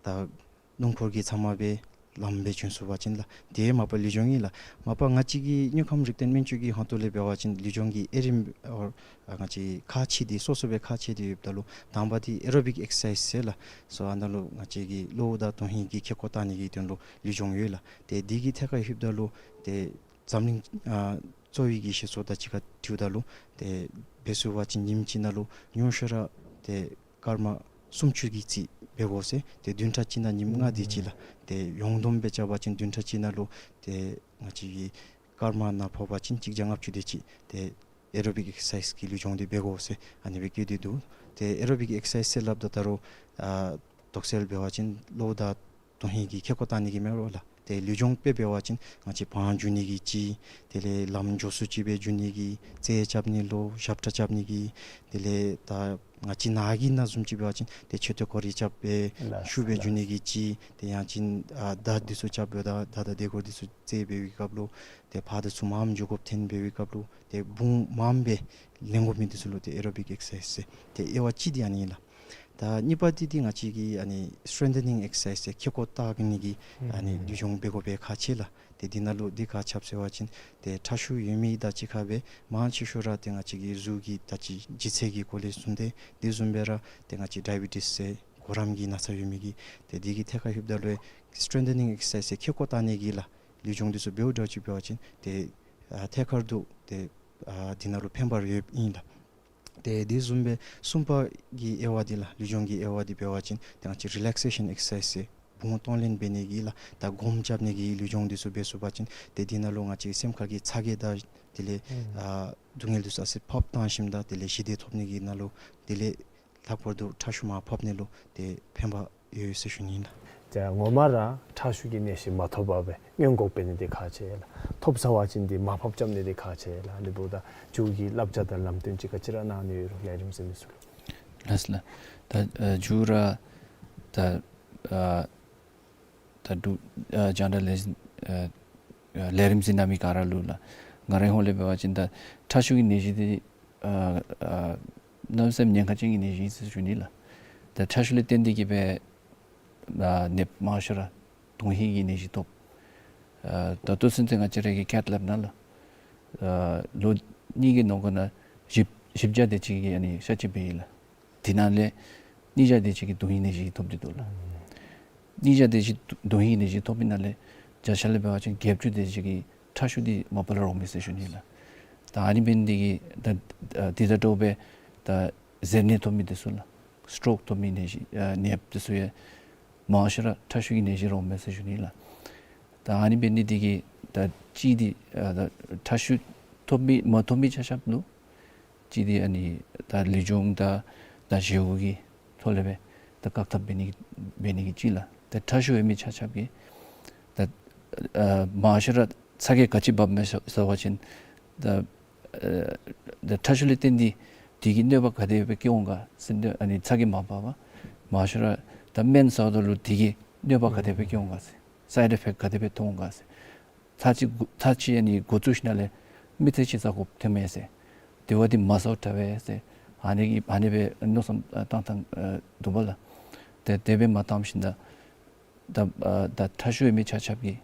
ད་སྣུམ་འཁོར་གྱི་ཚབ་མ་སྦེ་ལམ་སྦེ་བྱོན་ཚུགས་པ་ཅིན་ལགས། དེ་མ་པ་ལུས་སྦྱོང་ཨིན་ལགས། མ་པ་ང་བཅས་ཀྱི་དངོས་ཁམས་རིག་སྟོང་སྨན་བཅོས་ཀྱི་ཁ་ཐུག་ལས་འབད་བ་ཅིན་ལུས་སྦྱོང་གི་དབྱེ་རིམ་ཨ་ང་བཅས་ཁག་ཆེ་འདི་སོ་སོ་སྦེ་ཁག་ཆེ་འདི་ཡོདཔ་ད་ལུ་དང་པ་འདི་ཨེ་རོ་བིག་ཨེག་སར་སའིཛ་ཟེར་ལགས། སོ་ཨ་ནཱ་ལུ་ང་བཅས་ཀྱི་གློ་བོ་དང་དོན་ཧིང་གི་ཁེ་ཀོ་བཏང་ནི་གི་དོན་ལུ་ལུས་སྦྱོང་ཡོད་ལགས། ཏེ་འདི་གི་ཐད་ཁར་ལྷོདཔ་ད་ལུ་ཏེ་འཛམ་གླིང་ཨ་གསོ་བའི་གི་སྤྱི་ཚོགས་དང་གཅིག་ཁར་འཁྲིལཝ་ད་ལུ་ཏེ་འབད་ཚུགས་པ་ཅིན་ཉིནམ་གཅིག་ནང་ལུ་ཉུང་ཤོས་ར་ཏེ་སྐར་མ་སུམ་ཅུ་གི་རྩིས་ འབད་དགོ་ཟེར། ཏེ་བདུན་ཕྲག་གཅིག་ནང་ཉིནམ་ལྔ་དེ་ཅིག་ལགས། ཏེ་ཡོངས་བསྡོམས་སྦེ་རྐྱབ་པ་ཅིན་བདུན་ཕྲག་གཅིག་ནང་ལུ་ཏེ་ང་བཅས་ཀྱི་སྐར་མ་ནང་ཕབ་པ་ཅིན་གཅིག་བརྒྱ་ལྔ་བཅུ་དེ་ཅིག་ཏེ་ཨེ་རོ་བིག་ཨེག་སར་སའིཛ་གི་ལུས་སྦྱོང་འདི་འབད་དགོ་ཟེར་ཨ་ནི་སྦེ་བཀོད་དེ་འདུག། ཏེ་ཨེ་རོ་བིག་ཨེག་སར་སའིཛ་ཟེར་སླབ་ད་ད་རུང་ཨ་དོགས་སེལ་འབད་བ་ཅིན་གློཝ་དང་དོན་ཧིང་གི་ཁེ་ཀོ་བཏང་ནི་གི་མེན་རོ་ལགས། ཏེ་ལུས་སྦྱོང་དཔེ་འབད་བ་ཅིན་ང་བཅས་བང་རྒྱུག་ནི་གི་ཅིག། དེ་ལས་ལམ་མགྱོགས་སུ་ཅིག་སྦེ་རྒྱུག་ནི་གི། རྩེད་རྐྱབ་ནི་ལུ་ཞབས་ཁྲ་རྐྱབ་ནི་གི། དེ་ལས་ད་ང་བཅས་ནང་གི་ནང་བཟུམ་ཅིག་འབད་བ་ཅིན་ཏེ་མཆོད་རྟེན་སྐོར་ར་རྐྱབ་སྦེ་ལགས་ཤུགས་སྦེ་རྒྱུག་ལགས། ནི་གི་ཅིག། ཏེ་ཡང་ཅིན་ཨ་མདའ་འདི་ཚུ་རྐྱབ་འབདཝ་ད་མདའ་དང་ལྡེ་གུར་འདི་ཚུ་རྩེད་འབད་བའི་སྐབས་ལུ་ཏེ་ཕར་དང་ཚུར་མངམ་འགྱོ་དགོཔ་ཐོན་འབད་བའི་སྐབས་ལུ་ཏེ་བུང་མངམ་སྦེ་ལེན་དགོ་མི་འདི་ཚུ་ལུ་ཏེ་ཨེ་རོ་བིག་ཨེག་སར་སའིཛ་ཟེར། ཏེ་དབྱེ་བ་གཅིག་འདི་ཨ་ནི་ཨིན་ལགས། ད་གཉིས་པ་འདི་ཏེ་ང་བཅས་ཀྱི་ཨ་ནི་སི་ཊེན་ཐ་ནིང་ཨེག་སར་སའིཛ་ཟེར་ཁེ་ཀོ་བཏགས་ནི་གི་ཨ་ནི་ཨུམ་ལུས་སྦྱོང་འབད་དགོ་པའི་ཁག་ཆེ་ལགས། ཏེ་འདི་ནང་ལུ་འདི་ག་ཅི་འབད་ཟེར་བ་ཅིན་ཏེ་ཁྲག་ཤུགས་ཡོད་མི་དང་གཅིག་ཁར་སྦེ་མང་ཆེ་ཤོས་ར་ཏེ་ང་བཅས་ཀྱི་གཟུགས་ཀྱི་ད་ཅི་ལྗིད་ཚད་ཀྱི་སྐོར་ལས་གསུངས་ཏེ། དེ་བཟུམ་སྦེ་ར་ཏེ་ང་བཅས་ཌའི་བི་ཊིས་ཟེར་གོ་རམས་ཀྱི་ན་ཚ་ཡོད་མི་གིས་ཏེ་འདི་གི་ཐད་ཁར་ལྷོདཔ་ད་ལུ་སི་ཊེན་ཐ་ནིང་ཨེག་སར་སའིཛ་ཟེར་ཁེ་ཀོ་བཏགས་ནི་གི་ལགས་ལུས་སྦྱོང་འདི་ཚུ་འབདཝ་འདྲཝ་ཅིག་འབད་བ་ཅིན་ཏེ་ཨ་ཐད་ཀར་དུ་ཏེ་ཨ་འདི་ནང་ལུ་ཕན་པ་ཡོདཔ་ཨིན་ལགས། ཏེ་དེ་བཟུམ་སྦེ་གསུམ་པ་གི་དབྱེ་བ་འདི་ལགས་ལུས་སྦྱོང་གི་དབྱེ་བ་འདི་འབད་བ་ཅིན་ཏེ་ང་བཅས་རི་ལེག་སེ་ཤཱན་ཨེག་སར་སའིཛ་ཟེར་བུང་གཏོང་ལེན་འབད་ནི་གི་ལགས། ད་སྒོམ་རྐྱབ་ནི་གི་ལུས་སྦྱོང་འདི་ཚུ་འབད་ཚུགས་པ་ཅིན་ཏེ་འདི་ནང་ལུ་ང་བཅས་སེམས་ཁ་གི་ཚ་གྱང་དང་དེ་ལས་ཨུམ་ཨ་སྡུག་བསྔལ་འདི་ཚུ་ཨ་ཙི་ཕབ་བཏང་ཞིནམ་ད་དེ་ལས་ཞི་བདེ་ཐོབ་ནི་གི་ནང་ལུ་དེ་ལས་ལྷག་པར་དུ་ཁྲག་ཤུགས་མར་ཕབ་ནི་ལུ་ཏེ་ཕན་པ་ཡོད་ཟེར་ཞུ་ནི་ཨིན་ལགས། ཏེ་ངོ་མ་ར་ཁྲག་ཤུགས་ཀྱི་ནད་གཞི་མ་ཐོབ་པར་སྦེ་སྔོན་འགོག་འབད་ནི་འདི་ཁག་ཆེ་ལགས། ཐོབ་ཚར་བ་ཅིན་འདི་མར་ཕབ་རྐྱབ་ནི་འདི་ཁག་ཆེ་ལགས། ཨ་ནི་འབདཝ་ད་མཇུག་གི་བསླབ་བྱ་དང་ལམ་སྟོན་ཅིག་ག་ཅི་ར་གནང་ནི་ཡོད་རུང་ལས་རིམ་གཟིགས་མི་ཚུ་ལུ། ལགས་ལགས། ད་ཨ་མཇུག་ར་ད་ཨ་ད་འབྲུག་ཨ་རྒྱང་བསྒྲགས་ལས་འཛིན་ཨ་ཨ་ལས་རིམ་གཟིགས་གནང་མི་ག་ར་ལུ་ལགས། ང་རའི་ཧོངས་ལས་འབད་བ་ཅིན་ད་ཁྲག་ཤུགས་ཀྱི་ནད་གཞི་འདི་ཨ་ཨ་གནམ་མེད་ས་མེད་ཉེན་ཁ་ཅན་གྱི་ནད་གཞི་ཨིན་ཟེར་ཞུ་ནི་ལགས། ད་ཁྲག་ཤུགས་ལས་བརྟེན་ཏེ་གིས་སྦེ་ཨ་ནདཔ་མང་ཤོས་ར་དོན་ཧིང་གི་ནད་གཞི་ཐོབ། ཨ་ད་ལྟོ་ཚུན་ཚོད་ང་བཅས་ར་གི་ཁེཊ་ལེབ་ནང་ལུ་ཨ་ལོ་གཉིས་ཀྱི་ནང་འཁོད་ནང་བཞི་བཞི་བརྒྱ་དེ་ཅིག་གིས་ཨ་ནི་གཤག་བཅོས་འབད་ཡི་ལགས། དེ་ནང་ལས་ཉིས་བརྒྱ་དེ་ཅིག་གིས་དོན་ཧིང་ནད་གཞི་ཐོབ་སྟེ་འདུག་ལགས། ཉིས་བརྒྱ་དེ་ཅིག་དོན་ཧིང་ནད་གཞི་ཐོབ་པའི་ནང་ལས་བརྒྱ་ཆ་ལས་འབད་བ་ཅིན་བརྒྱད་ཅུ་དེ་ཅིག་གིས་ཁྲག་ཤུགས་འདི་མ་པ་ལས་རོགས་མས་ཟེར་ཞུ་ནི་ལགས། ད་ཨ་ནི་འབད་ནི་འདི་གིས་ད་ཨ་དེ་དང་འདྲཝ་སྦེ་ད་གཟེར་ནད་ཐོབ་མི་འདི་ཚུ་ལགས། སི་ཊོག་ཐོབ་མི་ནད་གཞི་ཨ་ནདཔ་འདི་ཚུ་ཡང་མང་ཤོས་ར་ཁྲག་ཤུགས་ཀྱི་ནད་གཞི་རོགས་མས་ཟེར་ཞུ་ནི་ལགས། ད་ཨ་ནི་འབད་ནི་འདི་གིས་ད་གཅིག་འདི་ཨ་ད་ཁྲག་ཤུགས་ཐོབ་མི་མ་ཐོབ་མི་ཆ་ཁྱབ་ལུ་གཅིག་འདི་ཨ་ནི་ད་ལུས་སྦྱོང་དང་ད་བཞེས་སྒོ་གི་ཐོག་ལས་སྦེ་ད་བཀག་ཐབས་འབད་ནི་འབད་ནི་གི་གཅིག་ལགས། ད་ཁྲག་ཤུགས་ཡོད་མི་ཆ་ཁྱབ་ཀྱིས་ད་ཨ་མང་ཤོས་ར་ཚ་གྱང་ག་ཅི་འབབ་མས་ཟེར་བ་ཅིན་ད་ཨ་ད་ཁྲག་ཤུགས་ལས་བརྟེན་ཏེ་དེ་གིས་གནོད་པ་ག་དེ་སྦེ་བཀལ་འོང་ག་ཟེར་ཏེ་ཨ་ནི་ཚ་གྱང་མ་འབབ་པར་མང་ཤོས་ར་ད་སྨན་ཟཝ་ད་ལུ་དེ་གིས་གནོད་པ་ག་དེ་སྦེ་བཀལ་འོང་ག་ཟེར་སའིཌ་ཨི་ཕེཀཊ་ག་དེ་སྦེ་ཐོན་འོང་ག་ཟེར། ཚར་གཅིག་གུ་ཚར་གཅིག་ཨ་ནི་འགོ་བཙུགས་ཞིནམ་ལས་མི་ཚེ་གཅིག་ཟ་དགོཔ་ཐོན་མས་ཟེར། དེ་བ་འདི་མ་ཟཝ་དྲག་པས་ཟེར་ཨ་ནི་གི་ཨ་ནི་སྦེ་མནོ་བསམ་ཨ་བཏང་བཏང་ཨ་འདུག་པ་ལགས། ཏེ་དེ་སྦེ་མ་བཏངམ་ཤིག་ད་ད་ཨ་ད་ཁྲག་ཤུགས་ཡོད་མི་ཆ་ཁྱབ་ཀྱིས་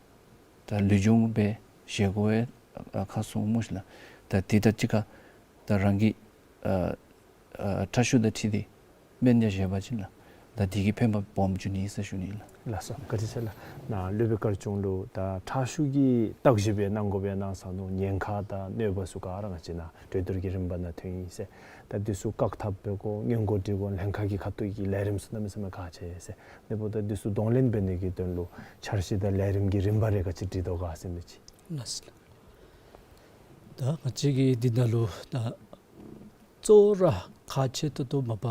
ད་ལུས་སྦྱོང་འབད་བཞེས་སྒོ་ཡང་ཨ་ཁག་སོང་སྨོ་ཤིག་ལགས། ད་དེ་དང་གཅིག་ཁར་ད་རང་གི་ཨ་ཨ་ཁྲག་ཤུགས་དང་འཁྲིལ་ཏེ་སྨན་ཡང་བཞེས་པ་ཅིན་ལགས། ད་དེ་གིས་ཕན་པ་སྦོམ་འབྱུང་ནི་ཟེར་ཞུ་ནི་ལགས། ལགས་སོ། བཀའ་དྲིན་ཆེ་ལགས། ནཱ་སློབ་དཔོན་དཀར་ཆུང་ལུ་ད་ཁྲག་ཤུགས་ཀྱི་བརྟག་ཞིབ་སྦེ་གནང་དགོ་པས་གནང་ས་ནུག། ཉེན་ཁ་དང་གནོད་པ་ཚུ་ག་ར་ང་བཅས་ནཱ་གྲོས་བསྡུར་གྱི་རིམ་པ་ནང་ཐོན་ཡི་ཟེར། ད་འདི་ཚུ་བཀག་ཐབས་འབད་དགོ་སྔོན་འགོག་སྒྲིག་དགོ་ལྷན་ཁག་གི་ཁ་ཐུག་གི་ལས་རིམ་ཚུ་གནམ་མེད་ས་མེད་ཁག་ཆེ་ཟེར། ཨ་ནི་འབདཝ་ད་འདི་ཚུ་གདོང་ལེན་འབད་ནི་གི་དོན་ལུ་འཆར་གཞི་དང་ལས་རིམ་གྱི་རིམ་པ་རེ་ག་ཅི་སྒྲིག་དོ་ག་ཟེར་མི་ཅིག། ལགས་སོ། ད་ང་བཅས་ཀྱིས་འདི་ནང་ལུ་ད་གཙོ་བོ་ར་ཁག་ཆེ་ཏོག་ཏོ་མ་པ་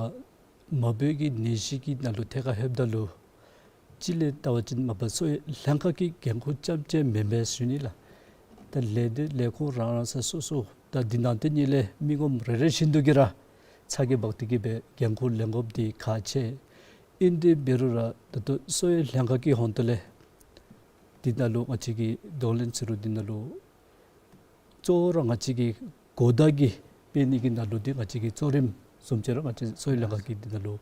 མ་བུ་གི་ནད་གཞི་གི་ནང་ལུ་ཐད་ཁར་ལྷོདཔ་ད་ལུ་གཅིག་ལས་བལྟ་བ་ཅིན་མ་པ་གསོ་བའི་ལྷན་ཁག་གི་འགན་ཁུར་རྐྱངམ་ཅིག་མེན་པས་ཟེར་ཞུ་ནི་ལགས། ད་ལས་སྡེ་ལས་ཁུངས་རང་རང་ས་སོ་སོ་ད་འདི་ནང་དེ་གཉིས་ལས་མི་ངོམ་རེ་རེ་བཞིན་དུ་གིས་ར་ཚ་གྱང་འབག་སྟེ་གིས་སྦེ་འགན་ཁུར་ལེན་དགོཔ་འདི་ཁག་ཆེ། ཨིན་ཏེ་འབད་རུང་ར་ད་ལྟོ་གསོ་བའི་ལྷན་ཁག་གི་ཧོང་ཏོ་ལས་འདི་ནང་ལུ་ང་བཅས་ཀྱིས་གདོང་ལེན་ཟེར་རུང་འདི་ནང་ལུ་གཙོ་བོ་ར་ང་བཅས་ཀྱིས་གོ་བརྡ་གི་སྤེལ་ནི་གི་ནང་ལུ་འདི་ང་བཅས་ཀྱིས་གཙོ་རིམ་བཟུམ་ཅིག་ར་ང་བཅས་གསོ་བའི་ལྷན་ཁག་གིས་འདི་ནང་ལུ་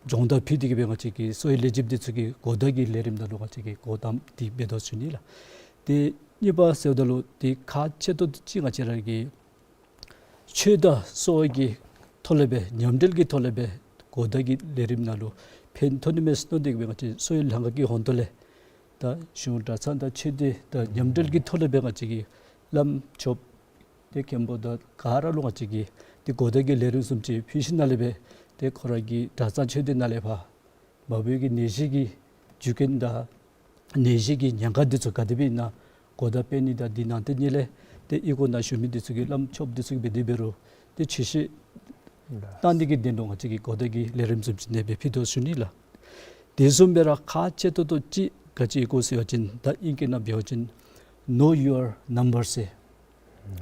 སྦྱོང་བརྡར་ཕུལ་ཏེ་གིས་སྦེ་ང་བཅས་ཀྱིས་གསོ་བའི་ལས་བྱེདཔ་འདི་ཚུ་གི་གོ་བརྡ་གི་ལས་རིམ་ནང་ལུ་ང་བཅས་ཀྱིས་འགོ་དང་པ་འདི་འབད་དོ་ཟེར་ཞུ་ནི་ལགས། ཏེ་གཉིས་པ་ཟེརཝ་ད་ལུ་ཏེ་ཁག་ཆེ་ཏོག་ཏོ་ཅིག་ང་བཅས་ར་གི་ཆོས་དང་གསོ་བ་གི་ཐོག་ལས་སྦེ་མཉམ་འབྲེལ་གྱི་ཐོག་ལས་སྦེ་གོ་བརྡ་གི་ལས་རིམ་ནང་ལུ་ཕན་ཐོགས་ནི་མས་ཟེར་མནོ་སྟེ་གིས་སྦེ་ང་བཅས་གསོ་བའི་ལྷན་ཁག་གི་ཧོང་ཏོ་ལས་ད་གཞུང་གྲྭ་ཚང་དང་ཆོས་སྡེ་དང་མཉམ་འབྲེལ་གྱི་ཐོག་ལས་སྦེ་ང་བཅས་ཀྱིས་བླམ་ཆོསཔ་ཏེ་མཁན་པོ་དང་ག་ར་ལུ་ང་བཅས་ཀྱིས་ཏེ་གོ་བརྡ་གི་ལས་རིམ་བཟུམ་ཅིག་ཕུལ་ཞིནམ་ལས་སྦེ་ཏེ་ཁོང་ར་གི་གྲྭ་ཚང་ཆོས་སྡེ་ནང་ལས་ཕར་ མ་འབོ་བའི་གི་ནད་གཞི་གི་རྒྱུ་རྐྱེན་དང་ནད་གཞི་གི་ཉེན་ཁ་འདི་ཚུ་ག་དེ་སྦེ་ཨིན་ན་གོ་བརྡ་སྤེལ་ནི་དང་འདི་ནང་ཏེ་ནི་ལས་ཏེ་ཨི་ཁོ་ནང་བཞུགས་མི་འདི་ཚུ་གིས་བླམ་ཆོསཔ་འདི་ཚུ་གིས་འབད་དེ་འབད་རུང་ཏེ་ཇུས་གཞི་བཏང་ནི་གི་དོན་ལུ་ང་བཅས་ཀྱིས་གོ་བརྡ་གི་ལས་རིམ་བཟུམ་ཅིག་ཨ་ནེ་སྦེ་ཕུལ་དོ་ཞུ་ནི་ལགས། དེ་བཟུམ་སྦེ་ར་ཁག་ཆེ་ཏོག་ཏོ་ཅིག་ག་ཅི་ཨིན་གོ་ཟེར་བ་ཅིན་ད་ཨིང་སྐད་ནང་འབད་བ་ཅིན་know your number ཟེར།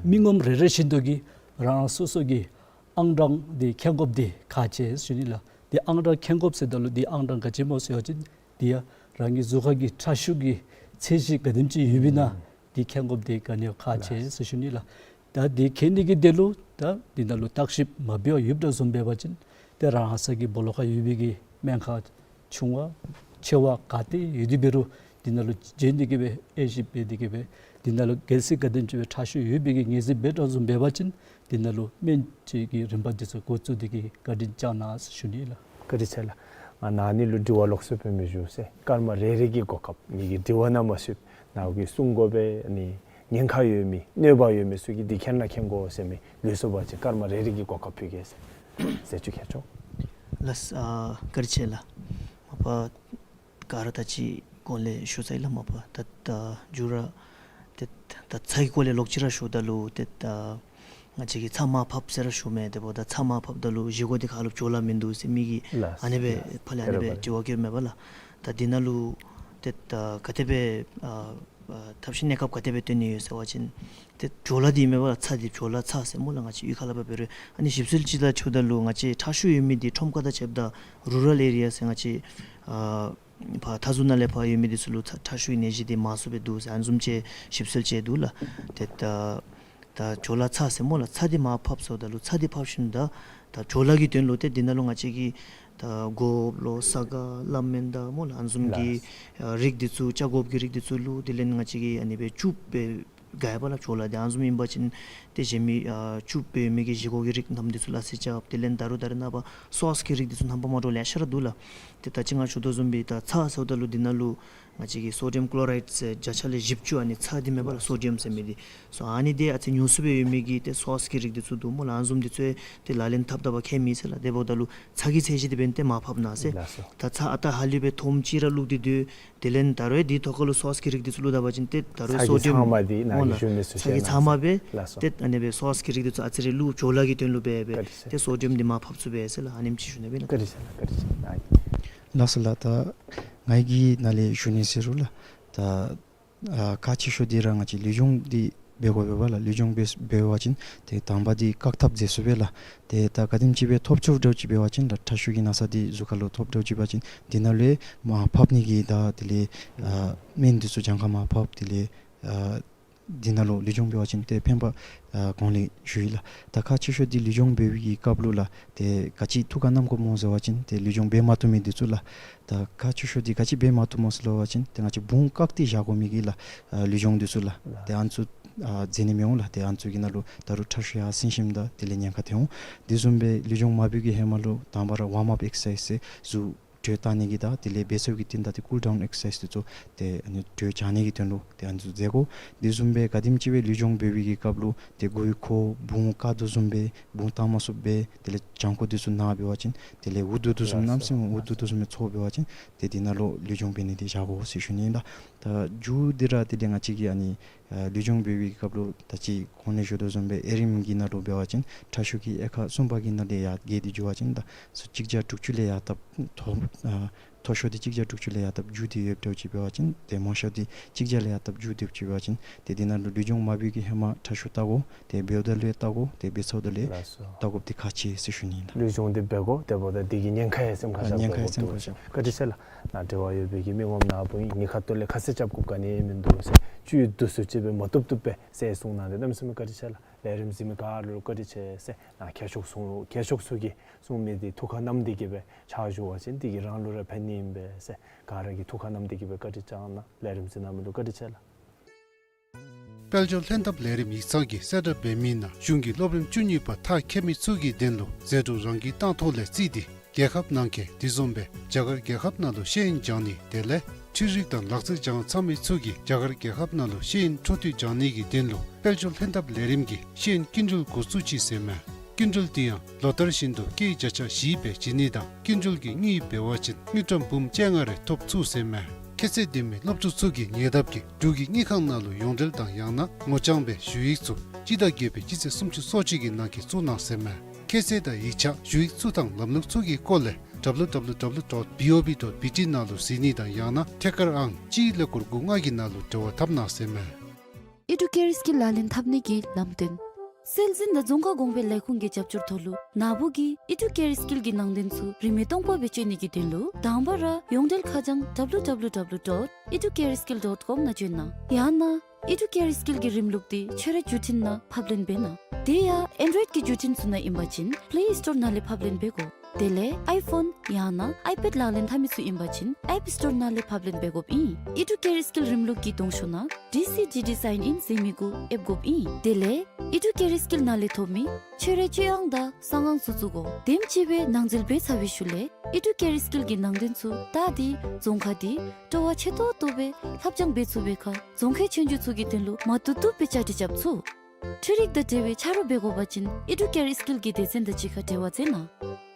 མི་ངོམ་རེ་རེ་བཞིན་དུ་གིས་རང་རང་སོ་སོ་གི་ཨང་གྲངས་འདི་མཁྱེན་དགོཔ་འདི་ཁག་ཆེ་ཞུ་ནི་ལགས། འདི་ཨང་གྲངས་མཁྱེན་དགོཔ་ཟེརཝ་ད་ལུ་འདི་ཨང་གྲངས་ག་ཅི་སྨོ་ཟེར་བ་ཅིན་འདི་ཡང་རང་གི་གཟུགས་ཁར་གྱི་ཁྲག་ཤུགས་ཀྱི་ཚད་གཞི་ག་དེམ་ཅིག་ཡོདཔ་ཨིན་ན་འདི་མཁྱེན་དགོཔ་འདི་ག་ནི་ཡང་ཁག་ཆེ་ཟེར་ཞུ་ནི་ལགས། ད་འདི་མཁྱེན་ནི་གི་དོན་ལུ་ད་འདི་ནང་ལུ་བརྟག་ཞིབ་མ་འབད་བར་ཡོདཔ་དང་བཟུམ་འབད་བ་ཅིན་ཏེ་རང་ས་གི་སྦོ་ལོགས་ཁར་ཡོད་པའི་གི་སྨན་ཁང་ཆུང་བ་ཆེ་བ་ག་ཏེ་ཡོད་དེ་འབད་རུང་འདི་ནང་ལུ་བྱོན་ཏེ་གི་སྦེ་དབྱེ་ཞིབ་འབད་དེ་གི་སྦེ་འདི་ནང་ལུ་གལ་སྲིད་ག་དེམ་ཅིག་སྦེ་ཁྲག་ཤུགས་ཡོད་པའི་གི་ངེས་ཟིན་འབད་དོ་བཟུམ་འབད་བ་ཅིན་འདི་ནང་ལུ་སྨན་བཅོས་ཀྱི་རིམ་པ་འདི་ཚུ་འགོ་བཙུགས་ཏེ་གི་བཀའ་དྲིན་བསྐྱང་གནང་ཞུ་ནི་ལགས། བཀའ་དྲིན་ཆེ་ལགས། ང་ནཱ་ནི་ལུ་དྲི་བ་ལོགས་སུ་སྦེ་མི་ཞུ་ཟེར་སྐར་མ་རེ་རེ་གི་གོ་སྐབས་ངེ་གི་དྲི་བ་ནང་མ་ཞུ་ནཱ་གིས་གསུང་དགོ་པས། ཨ་ནི་ཉེན་ཁ་ཡོད་མི་གནོད་པ་ཡོད་མི་ཚུ་གིས་འདི་མཁྱེན་ན་མཁྱེན་དགོ་ཟེར་མི་ལུས་སོ་བ་ཅིན་སྐར་མ་རེ་རེ་གི་གོ་སྐབས་ཕུལ་གེ་ཟེར་ཟེར་ཞུ་གེ་ཆོག། ལགས། ཨ་བཀའ་དྲིན་ཆེ་ལགས། མ་པ་ག་ར་ད་ཅི་གོང་ལས་ཞུ་ཚར་ཡི་ལགས། མ་པ་ད་ད་མཇུག་ར་ཏེ་ད་ཚྭ་གི་སྐོར་ལས་ལོག་ཅི་ར་ཞུཝ་ད་ལུ་ཏེ་ད་ང་བཅས་ཀྱིས་ཚྭ་མར་ཕབ་ཟེར་ར་ཞུཝ་མས། དེ་འབདཝ་ད་ཚྭ་མར་ཕབ་ད་ལུ་བཞེས་སྒོ་འདི་ཁ་ལུ་བྲོ་བརླག་མིན་འདུག་ཟེར་མི་གིས་ལགས། ཨ་ནེ་སྦེ་ལགས། ཕར་ལས་ཨ་ནེ་སྦེ་དྲི་བ་བཀོདཔ་མས་པ་ལགས། ད་འདི་ནང་ལུ་ཏེ་ད་ག་དེ་སྦེ་ཨ་ཨ་ཐབས་ཤེས་གནས་སྐབས་ག་དེ་སྦེ་སྟོན་ནི་ཡོད་ཟེར་བ་ཅིན་ཏེ་བྲོ་བརླག་འདི་མས་པ་ལགས། ཚྭ་འདི་བྲོ་བརླག་ཚྭ་ཟེར་སྨོ་ལགས། ང་བཅས་གཡུས་ཁ་ལས་ཕར་འབད་རུང་ཨ་ནི་ཞིབ་འཚོལ་ཅིག་ལུ་ཞུཝ་ད་ལུ་ང་བཅས་ཁྲག་ཤུགས་ཡོད་མི་འདི་ཁྲོམ་ཁ་དང་ཕྱདཔ་ད་རུ་རཱལ་ཨེ་རི་ཡ་ཟེར་ང་བཅས་ཨ་ཕར་མཐའ་ཟུར་ནང་ལས་ཕར་ཡོད་མི་འདི་ཚུ་ལུ་ཁྲག་ཁྲག་ཤུགས་ཀྱི་ནད་གཞི་འདི་མང་སུ་སྦེ་འདུག་ཟེར་ཨ་ནི་བཟུམ་ཅིག་ཞིབ་འཚོལ་ཅིག་འདུག་ལགས། ཏེ་ད་ད་བྲོ་བརླག་ཚྭ་ཟེར་སྨོ་ལགས། ཚྭ་འདི་མར་ཕབ་ཟེརཝ་ད་ལུ་ཚྭ་འདི་ཕབ་ཞིནམ་ད་ད་བྲོ་བརླག་གི་དོན་ལུ་ཏེ་འདི་ནང་ལུ་ང་བཅས་ཀྱིས་ད་སྒོགཔ་ལོ་ས་ག་སླ་སྨན་དང་སྨོ་ལགས། ཨ་ནི་བཟུམ་གྱི་ལགས། ཨ་རིགས་འདི་ཚུ་ཆ་སྒོགཔ་ཀྱི་རིགས་འདི་ཚུ་བླུགས། དེ་ལས་ང་བཅས་ཀྱིས་ཨ་ནི་སྦེ་བཅུག་སྦེ་དགའ་བ་ལགས། བྲོ་བརླག་འདི་ཨ་ནི་བཟུམ་ཨིན་པ་ཅིན་ཏེ་གཞན་མི་ཨ་བཅུག་སྦེ་མི་གི་བཞེས་སྒོ་གི་རིགས་རྣམས་འདི་ཚུ་སླ་བསྲེ་རྐྱབ། དེ་ལས་ད་རུང་ད་རེས་ནངས་པ་སོསི་གི་རིགས་འདི་ཚུ་རྣམ་པ་མ་འདྲཝ་ལེ་ཤ་ར་འདུག་ལགས། ཏེ་ད་ཅི་ང་ཞུ་དོ་བཟུམ་སྦེ་ད་ཚྭ་ཟེརཝ་ད་ལུ་འདི་ནང་ལུ་ང་བཅས་ཀྱིས་སོ་ཌི་ཡམ་ཀློ་རའིཌ་ཟེར་བརྒྱ་ཆ་ལས་བཞི་བཅུ་ཨ་ནི་ཚྭ་འདི་མས་པ་ལགས། སོ་ཌི་ཡམ་ཟེར་མི་འདི་སོ་ཨ་ནི་འདི་ཨ་ཙི་ཉུང་སུ་སྦེ་ཡོད་མི་གི་ཏེ་སོསི་གི་རིགས་འདི་ཚུ་འདུག་སྨོ་ལགས། ཨ་ནི་བཟུམ་འདི་ཚུ་ཏེ་ལག་ལེན་འཐབ་ད་བ་ཁྱད་མེད་ཟེར་ལགས། དེ་འབདཝ་ད་ལུ་ཚྭ་གི་ཚད་གཞི་འདི་འབདན་ཏེ་མར་ཕབ་གནང་ཟེར། ལགས་སོ། ད་ཚྭ་ཨ་རྟག་ཧ་ལུགས་སྦེ་ཐོམ་ཅིག་ར་བླུགས་ཏེ་སྡོད། དེ་ལས་ད་རུང་འདི་ཐོག་ཁ་ལུ་སོསི་གི་རིགས་འདི་ཚུ་བླུགས་ད་པ་ཅིན་ཏེ་ད་རུང་ཚྭ་གི་སོ་ཌི་ཡམ་ཚང་མ་འདི་ནཱ་སྨོ་གིས་ལགས། ཞུ་མི་ཚུ་ཚྭ་གི་ཚང་མ་སྦེ། ལགས་སོ། ཏེ་ཨ་ནི་སྦེ་སོསི་གི་རིགས་འདི་ཚུ་ཨ་ཙི་རེ་བླུགས་བྲོ་བརླག་གི་དོན་ལུ་འབད་སྦེ་བཀའ་དྲིན་ཆེ། ཏེ་སོ་ཌི་ཡམ་འདི་མར་ཕབ་ཚུགས་པས་ཟེར་ལགས། ཨ་ནེམ་ཅིག་ཞུ་ནི་སྦེ་ལགས། བཀའ་དྲིན་ཆེ་ལགས། བཀའ་དྲིན་ཆེ་ལགས། ལགས་སོ་ལགས། ད་ང་གིས་ནཱ་ལས་ཞུ་ནི་ཟེར་རུང་ལགས། ད་ཨ་ཁག་ཆེ་ཤོས་འདི་ར་ང་བཅས་ལུས་སྦྱོང་འདི་འབད་དགོ་པས་པ་ལགས། ལུས་སྦྱོང་འབད་འབད་བ་ཅིན་ཏེ་དང་པ་འདི་བཀག་ཐབས་མཛད་ཚུགས་པས་ལགས། ཏེ་ད་ག་དེམ་ཅིག་སྦེ་ཐོབ་ཚུགསཔ་འདྲཝ་ཅིག་འབད་བ་ཅིན་ད་ཁྲག་ཤུགས་ཀྱི་ན་ཚ་འདི་གཟུགས་ཁ་ལུ་ཐོབ་འདྲཝ་ཅིག་འབད་བ་ཅིན་འདི་ནང་ལུ་མར་ཕབ་ནི་གི་ད་དེ་ལས་ཨ་སྨན་འདི་ཚུ་གྱངས་ཁ་མར་ཕབ། དེ་ལས་ཨ་འདི་ནང་ལུ་ལུས་སྦྱོང་འབད་བ་ཅིན་ཏེ་ཕན་པ་ཨ་གོང་ལས་ཞུ་ཡི་ལགས། ད་ཁག་ཆེ་ཤོས་འདི་ལུས་སྦྱོང་འབད་བའི་གི་སྐབས་ལུ་ལགས། ཏེ་ག་ཅི་ཐུགས་ཁར་བསྣམ་དགོཔ་སྨོ་ཟེར་བ་ཅིན་ཏེ་ལུས་སྦྱོང་འབད་མ་བཏུབ་མི་འདི་ཚུ་ལགས། ད་ཁག་ཆེ་ཤོས་འདི་ག་ཅི་འབད་མ་བཏུབ་སྨོ་ཟེར་བ་ཅིན་ཏེ་ང་བཅས་བུང་བཀག་སྟེ་བཞག་དགོ་མི་གི་ལགས་ཨ་ལུས་སྦྱོང་འདི་ཚུ་ལགས། ཏེ་ཨ་ནི་ཚུ་ཨ་མཛད་ནི་མི་འོང་ལགས། ཏེ་ཨ་ནི་ཚུ་གིས་ནཱ་ལུ་ད་རུང་ཁྲག་ཤུགས་ཡར་སེང་ཞིནམ་ད་དེ་ལས་ཉེན་ཁ་ཐོན་འོང་། དེ་བཟུམ་སྦེ་ལུས་སྦྱོང་མ་འབད་བའི་གི་ཧེ་མ་ལུ་དང་པ་ར་ཝརམ་ཨཔ་ཨེག་སར་སའིཛ་ཟེར་གཟུགས་དྲོད་བཏང་ནི་གི་དང་དེ་ལས་འབད་ཚར་བའི་གི་རྟིང་བདའ་སྟེ་ཀུལ་ཌའུན་ཨེག་སར་སའིཛ་འདི་ཚུ་ཏེ་ཨ་ནི་དྲོད་འཇགས་ནི་གི་དོན་ལུ་ཏེ་ཨ་ནི་ཚུ་མཛད་དགོ། དེ་བཟུམ་སྦེ་ག་དེམ་ཅིག་སྦེ་ལུས་སྦྱོང་འབད་བའི་གི་སྐབས་ལུ་ཏེ་མགུ་ཡུ་འཁོར་བུང་བཀག་དོ་བཟུམ་སྦེ་བུང་བཏང་མ་ཚུགསཔ་སྦེ་དེ་ལས་བྱང་ཁོག་འདི་ཚུ་ན་འབད་བ་ཅིན་དེ་ལས་འུ་སྡུག་དོ་བཟུམ་གནམ་མེད་ས་མེད་འུ་སྡུག་དོ་བཟུམ་སྦེ་ཚོར་འབད་བ་ཅིན་ཏེ་འདི་ནང་ལུ་ལུས་སྦྱོང་འབད་ནི་འདི་བཞག་དགོ་ཟེར་ཞུ་ནི་ཨིན་ལགས། ད་མཇུག་འདི་ར་དེ་ལས་ང་བཅས་ཀྱིས་ཨ་ནི་ཨ་ལུས་སྦྱོང་འབད་བའི་གི་སྐབས་ལུ་ད་ཅི་གོང་ལས་ཞུ་དོ་བཟུམ་སྦེ་ཨེ་རིམ་གྱི་ནང་ལུ་འབད་བ་ཅིན་ཁྲག་ཤུགས་ཀྱི་དབྱེ་ཁག་གསུམ་པ་གི་ནང་ལས་ཡར་རྒྱས་ཏེ་འགྱོ་བ་ཅིན་ད་ཚུ་གཅིག་བརྒྱ་དྲུག་ཅུ་ལས་ཡར་བཏབ་མཐོ་ཨ་མཐོ་ཤོས་འདི་གཅིག་བརྒྱ་དྲུག་ཅུ་ལས་ཡར་བཏབ་མཇུག་སྡུད་ཡོདཔ་འདྲཝ་ཅིག་འབད་བ་ཅིན་ཏེ་མང་ཤོས་འདི་གཅིག་བརྒྱ་ལས་ཡར་བཏབ་མཇུག་སྡུདཔ་ཅིག་འབད་བ་ཅིན་ཏེ་འདི་ནང་ལུ་ལུས་སྦྱོང་མ་འབད་བའི་གི་ཧེ་མ་ཁྲག་ཤུགས་བལྟ་དགོ། ཏེ་འབདཝ་ད་ལུ་ཡང་བལྟ་དགོ། ཏེ་འབད་ཚརཝ་ད་ལུ་ཡང་ལགས་སོ། བལྟ་དགོཔ་འདི་ཁག་ཆེ་ཟེར་ཞུ་ནི་ཨིན་ལགས། ལུས་སྦྱོང་འདི་འབད་དགོ། དེ་འབདཝ་ད་འདི་གི་ཉེན་ཁ་ཡང་སེམས་ཁར་ཨ་བཞག་ཉེན་ཁ་ཡང་དགོཔ་སེམས་ཁར་འདུག་བཞག། བཀའ་དྲིན་ཆེ་ལགས། ནཱ་དྲི་བ་ཡོད་པའི་གི་མི་ངོམ་ནཱ་བུ་ཨིན། ངེའི་ཁ་ཐུག་ལས་ཁ་གསལ་རྐྱབ་དགོཔ་ག་ནི་ཡང་མིན་འདུག་ཟེར་བཅུད་བསྡུ་སུ་ཅིག་སྦེ་མ་བཏུབ་བཏུབ་སྦེ་ཟེར་གསུངས་གནང་སྟེ་གནམ་མེད་ས་མེད་བཀའ་དྲིན་ཆེ་ལགས། ལས་རིམ་གཟིགས་མི་ག་ར་ལུ་བཀའ་དྲིན་ཆེ་ཟེར་ནཱ་མཁས་མཆོག་གསུང་མཁས་མཆོག་ཚུ་གིས་གསུང་མི་འདི་ཐུགས་ཁར་བསྣམས་ཏེ་གི་སྦེ་ཕྱག་ཞུ་བ་ཅིན་འདི་གིས་རང་ལུ་ར་ཕན་ནི་ཨིན་པས་ཟེར་ག་ར་གིས་ཐུགས་ཁར་བསྣམས་ཏེ་གི་སྦེ་བཀའ་དྲིན་བསྐྱང་གནང་། ལས་རིམ་གཟིགས་གནང་མི་ལུ་བཀའ་དྲིན་ཆེ་ལགས། དཔལ་འབྱོར་ལྷན་ཐབས་ལས་རིམ་ཡིག་ཚང་གིས་གསལ་བསྒྲགས་འབད་མི་ནང་གཞུང་གི་སློབ་རིམ་བཅུ་གཉིས་པ་མཐར་འཁྱོལ་མི་ཚུ་གི་དོན་ལུ་ཟད་འགྲོ་རང་འཁྱོལ་བཏང་ཐོག་ལས་བརྩིས་ཏེ་རྒྱལ་ཁབ་ནང་འཁོད་དེ་བཟུམ་སྦེ་རྒྱ་གར་རྒྱལ་ཁབ་ནང་ལུ་ཤེས་ཡོན་སྦྱང་ནི་དེ་ལས་འཕྲུལ་རིག་དང་ལག་རྩལ་སྦྱང་ཚར་མི་ཚུ་གིས་རྒྱ་གར་རྒྱལ་ཁབ་ནང་ལུ་ཤེས་ཡོན་འཕྲོ་མཐུད་སྦྱང་ནི་གི་དོན་ལུ་དཔལ་འབྱོར་ལྷན་ཐབས་ལས་རིམ་གྱིས་ཤེས་ཡོན་སྐྱིན་འགྲུལ་འགོ་བཙུགས་ཅི་ཟེར་མས། སྐྱིན་འགྲུལ་དེ་ཡང་ལོ་ལྟར་བཞིན་དུ་སྐྱེད་བརྒྱ་ཆ་བཞི་སྦེ་བྱིན་ནི་དང་སྐྱིན་འགྲུལ་གྱི་དངུལ་འབད་བ་ཅིན་དངུལ་ཀྲམ་འབུམ་བཅོ་ལྔ་རེ་ཐོབ་ཚུགས་ཟེར་མས། ཁྱད་ཚད་ལྡན་མི་སློབ་ཕྲུག་ཚུ་གིས་ཉེ་འདབས་ཀྱི་འབྲུག་གི་དངུལ་ཁང་ནང་ལུ་ཡོངས་འབྲེལ་དང་ཡང་ན་ངོ་རྐྱང་སྦེ་ཞུ་ཡིག་ཚུ་སྤྱི་ཟླ་བརྒྱད་པའི་སྤྱི་ཚེས་སུམ་ཅུ་སོ་གཅིག་གི་ནང་འཁོད་བཙུགས་གནང་ཟེར་མས། ཁྱད་ཚད་དང་ཡིག་ཆ་ཞུ་ཡིག་ཚུ་དང་ལམ་ལུགས་ཚུ་གི་སྐོར་ལས་W W W dot B O B dot B T ནང་ལུ་གཟིགས་ནི་དང་ཡང་ན་ཐད་ཀར་ཨང་གཅིག་ཀླད་ཀོར་དགུ་ལྔ་གི་ནང་ལུ་འབྲེལ་བ་འཐབ་གནང་ཟེར་མས། ཨི་ཌུ་ཀེར་སི་ཀིལ་ལག་ལེན་འཐབ་ནི་གི་ལམ་སྟོན། སྲོལ་འཛིན་དང་རྫོང་ཁ་གོང་འཕེལ་ལས་ཁུངས་ཀྱི་རྒྱབ་སྐྱོར་ཐོག་ལུ་ནཱ་བུ་གིས་ཨི་ཌུ་ཀེར་སི་ཀིལ་གྱི་ནང་དོན་ཚུ་རིན་མེད་སྟོང་པ་སྦེ་སྤྱོད་ནི་གི་དོན་ལུ་དང་པ་ར་ཡོངས་འབྲེལ་ཁ་བྱང་W W W dot educareskill dot com ནང་བྱོན་གནང་། ཡང་ན་ཨི་ཌུ་ཀེར་སི་ཀིལ་གྱི་རིམ་ལུགས་དེ་ཁྱོད་རའི་བརྒྱུད་འཕྲིན་ནང་ཕབ་ལེན་འབད་གནང་། དེ་ཡང་ཨེན་ཌོའིཌ་ཀྱི་བརྒྱུད་འཕྲིན་ཚུ་ནང་ཨིན་པ་ཅིན་པེ་ལེ་སི་ཊོར་ནང་ལས་ཕབ་ལེན་འབད་དགོ། དེ་ལས་ཨའི་ཕོན་ཡང་ན་ཨའི་པེཌ་ལག་ལེན་འཐབ་མི་ཚུ་ཨིན་པ་ཅིན་ཨེཔ་སི་ཊོར་ནང་ལས་ཕབ་ལེན་འབད་དགོཔ་ཨིན། ཨི་ཌུ་ཀེར་སི་ཀིལ་རིམ་ལུགས་ཀྱི་གདོང་ཤོག་ནང་D C G D sign in ཟེར་མི་གུ་ཨེབ་དགོཔ་ཨིན། དེ་ལས་ཨི་ཌུ་ཀེར་སི་ཀིལ་ནང་ལས་ཐོབ་མི་ཁྱོད་རའི་སྤྱོད་ཨང་དང་གསང་ཨང་ཚུ་བཙུགས་དགོ། དེམ་ཅིག་སྦེ་ནང་འཛུལ་འབད་ཚར་བའི་ཤུལ་ལས་ཨི་ཌུ་ཀེར་སི་ཀིལ་གྱི་ནང་དོན་ཚུ་བལྟ་སྟེ་རྫོང་ཁ་དེ་སྤྲོ་བ་ཆེ་ཏོག་ཏོ་སྦེ་ལྷབ་སྦྱང་འབད་ཚུགས་པའི་ཁར་རྫོང་ཁའི་ཆོས་རྒྱུགས་ཚུ་གི་དོན་ལུ་མ་བཏུབ་བཏུབ་སྦེ་བཅའ་སྒྲིག་རྐྱབ་ཚུགས། འཕྲུལ་རིག་དང་འབྲེལ་བའི་ཆ་རོགས་འབད་དགོ་པ་ཅིན་ཨི་ཌུ་ཀེར་སི་ཀིལ་གྱི་སྡེ་ཚན་དང་གཅིག་ཁར་འབྲེལ་བ་མཛད་གནང་།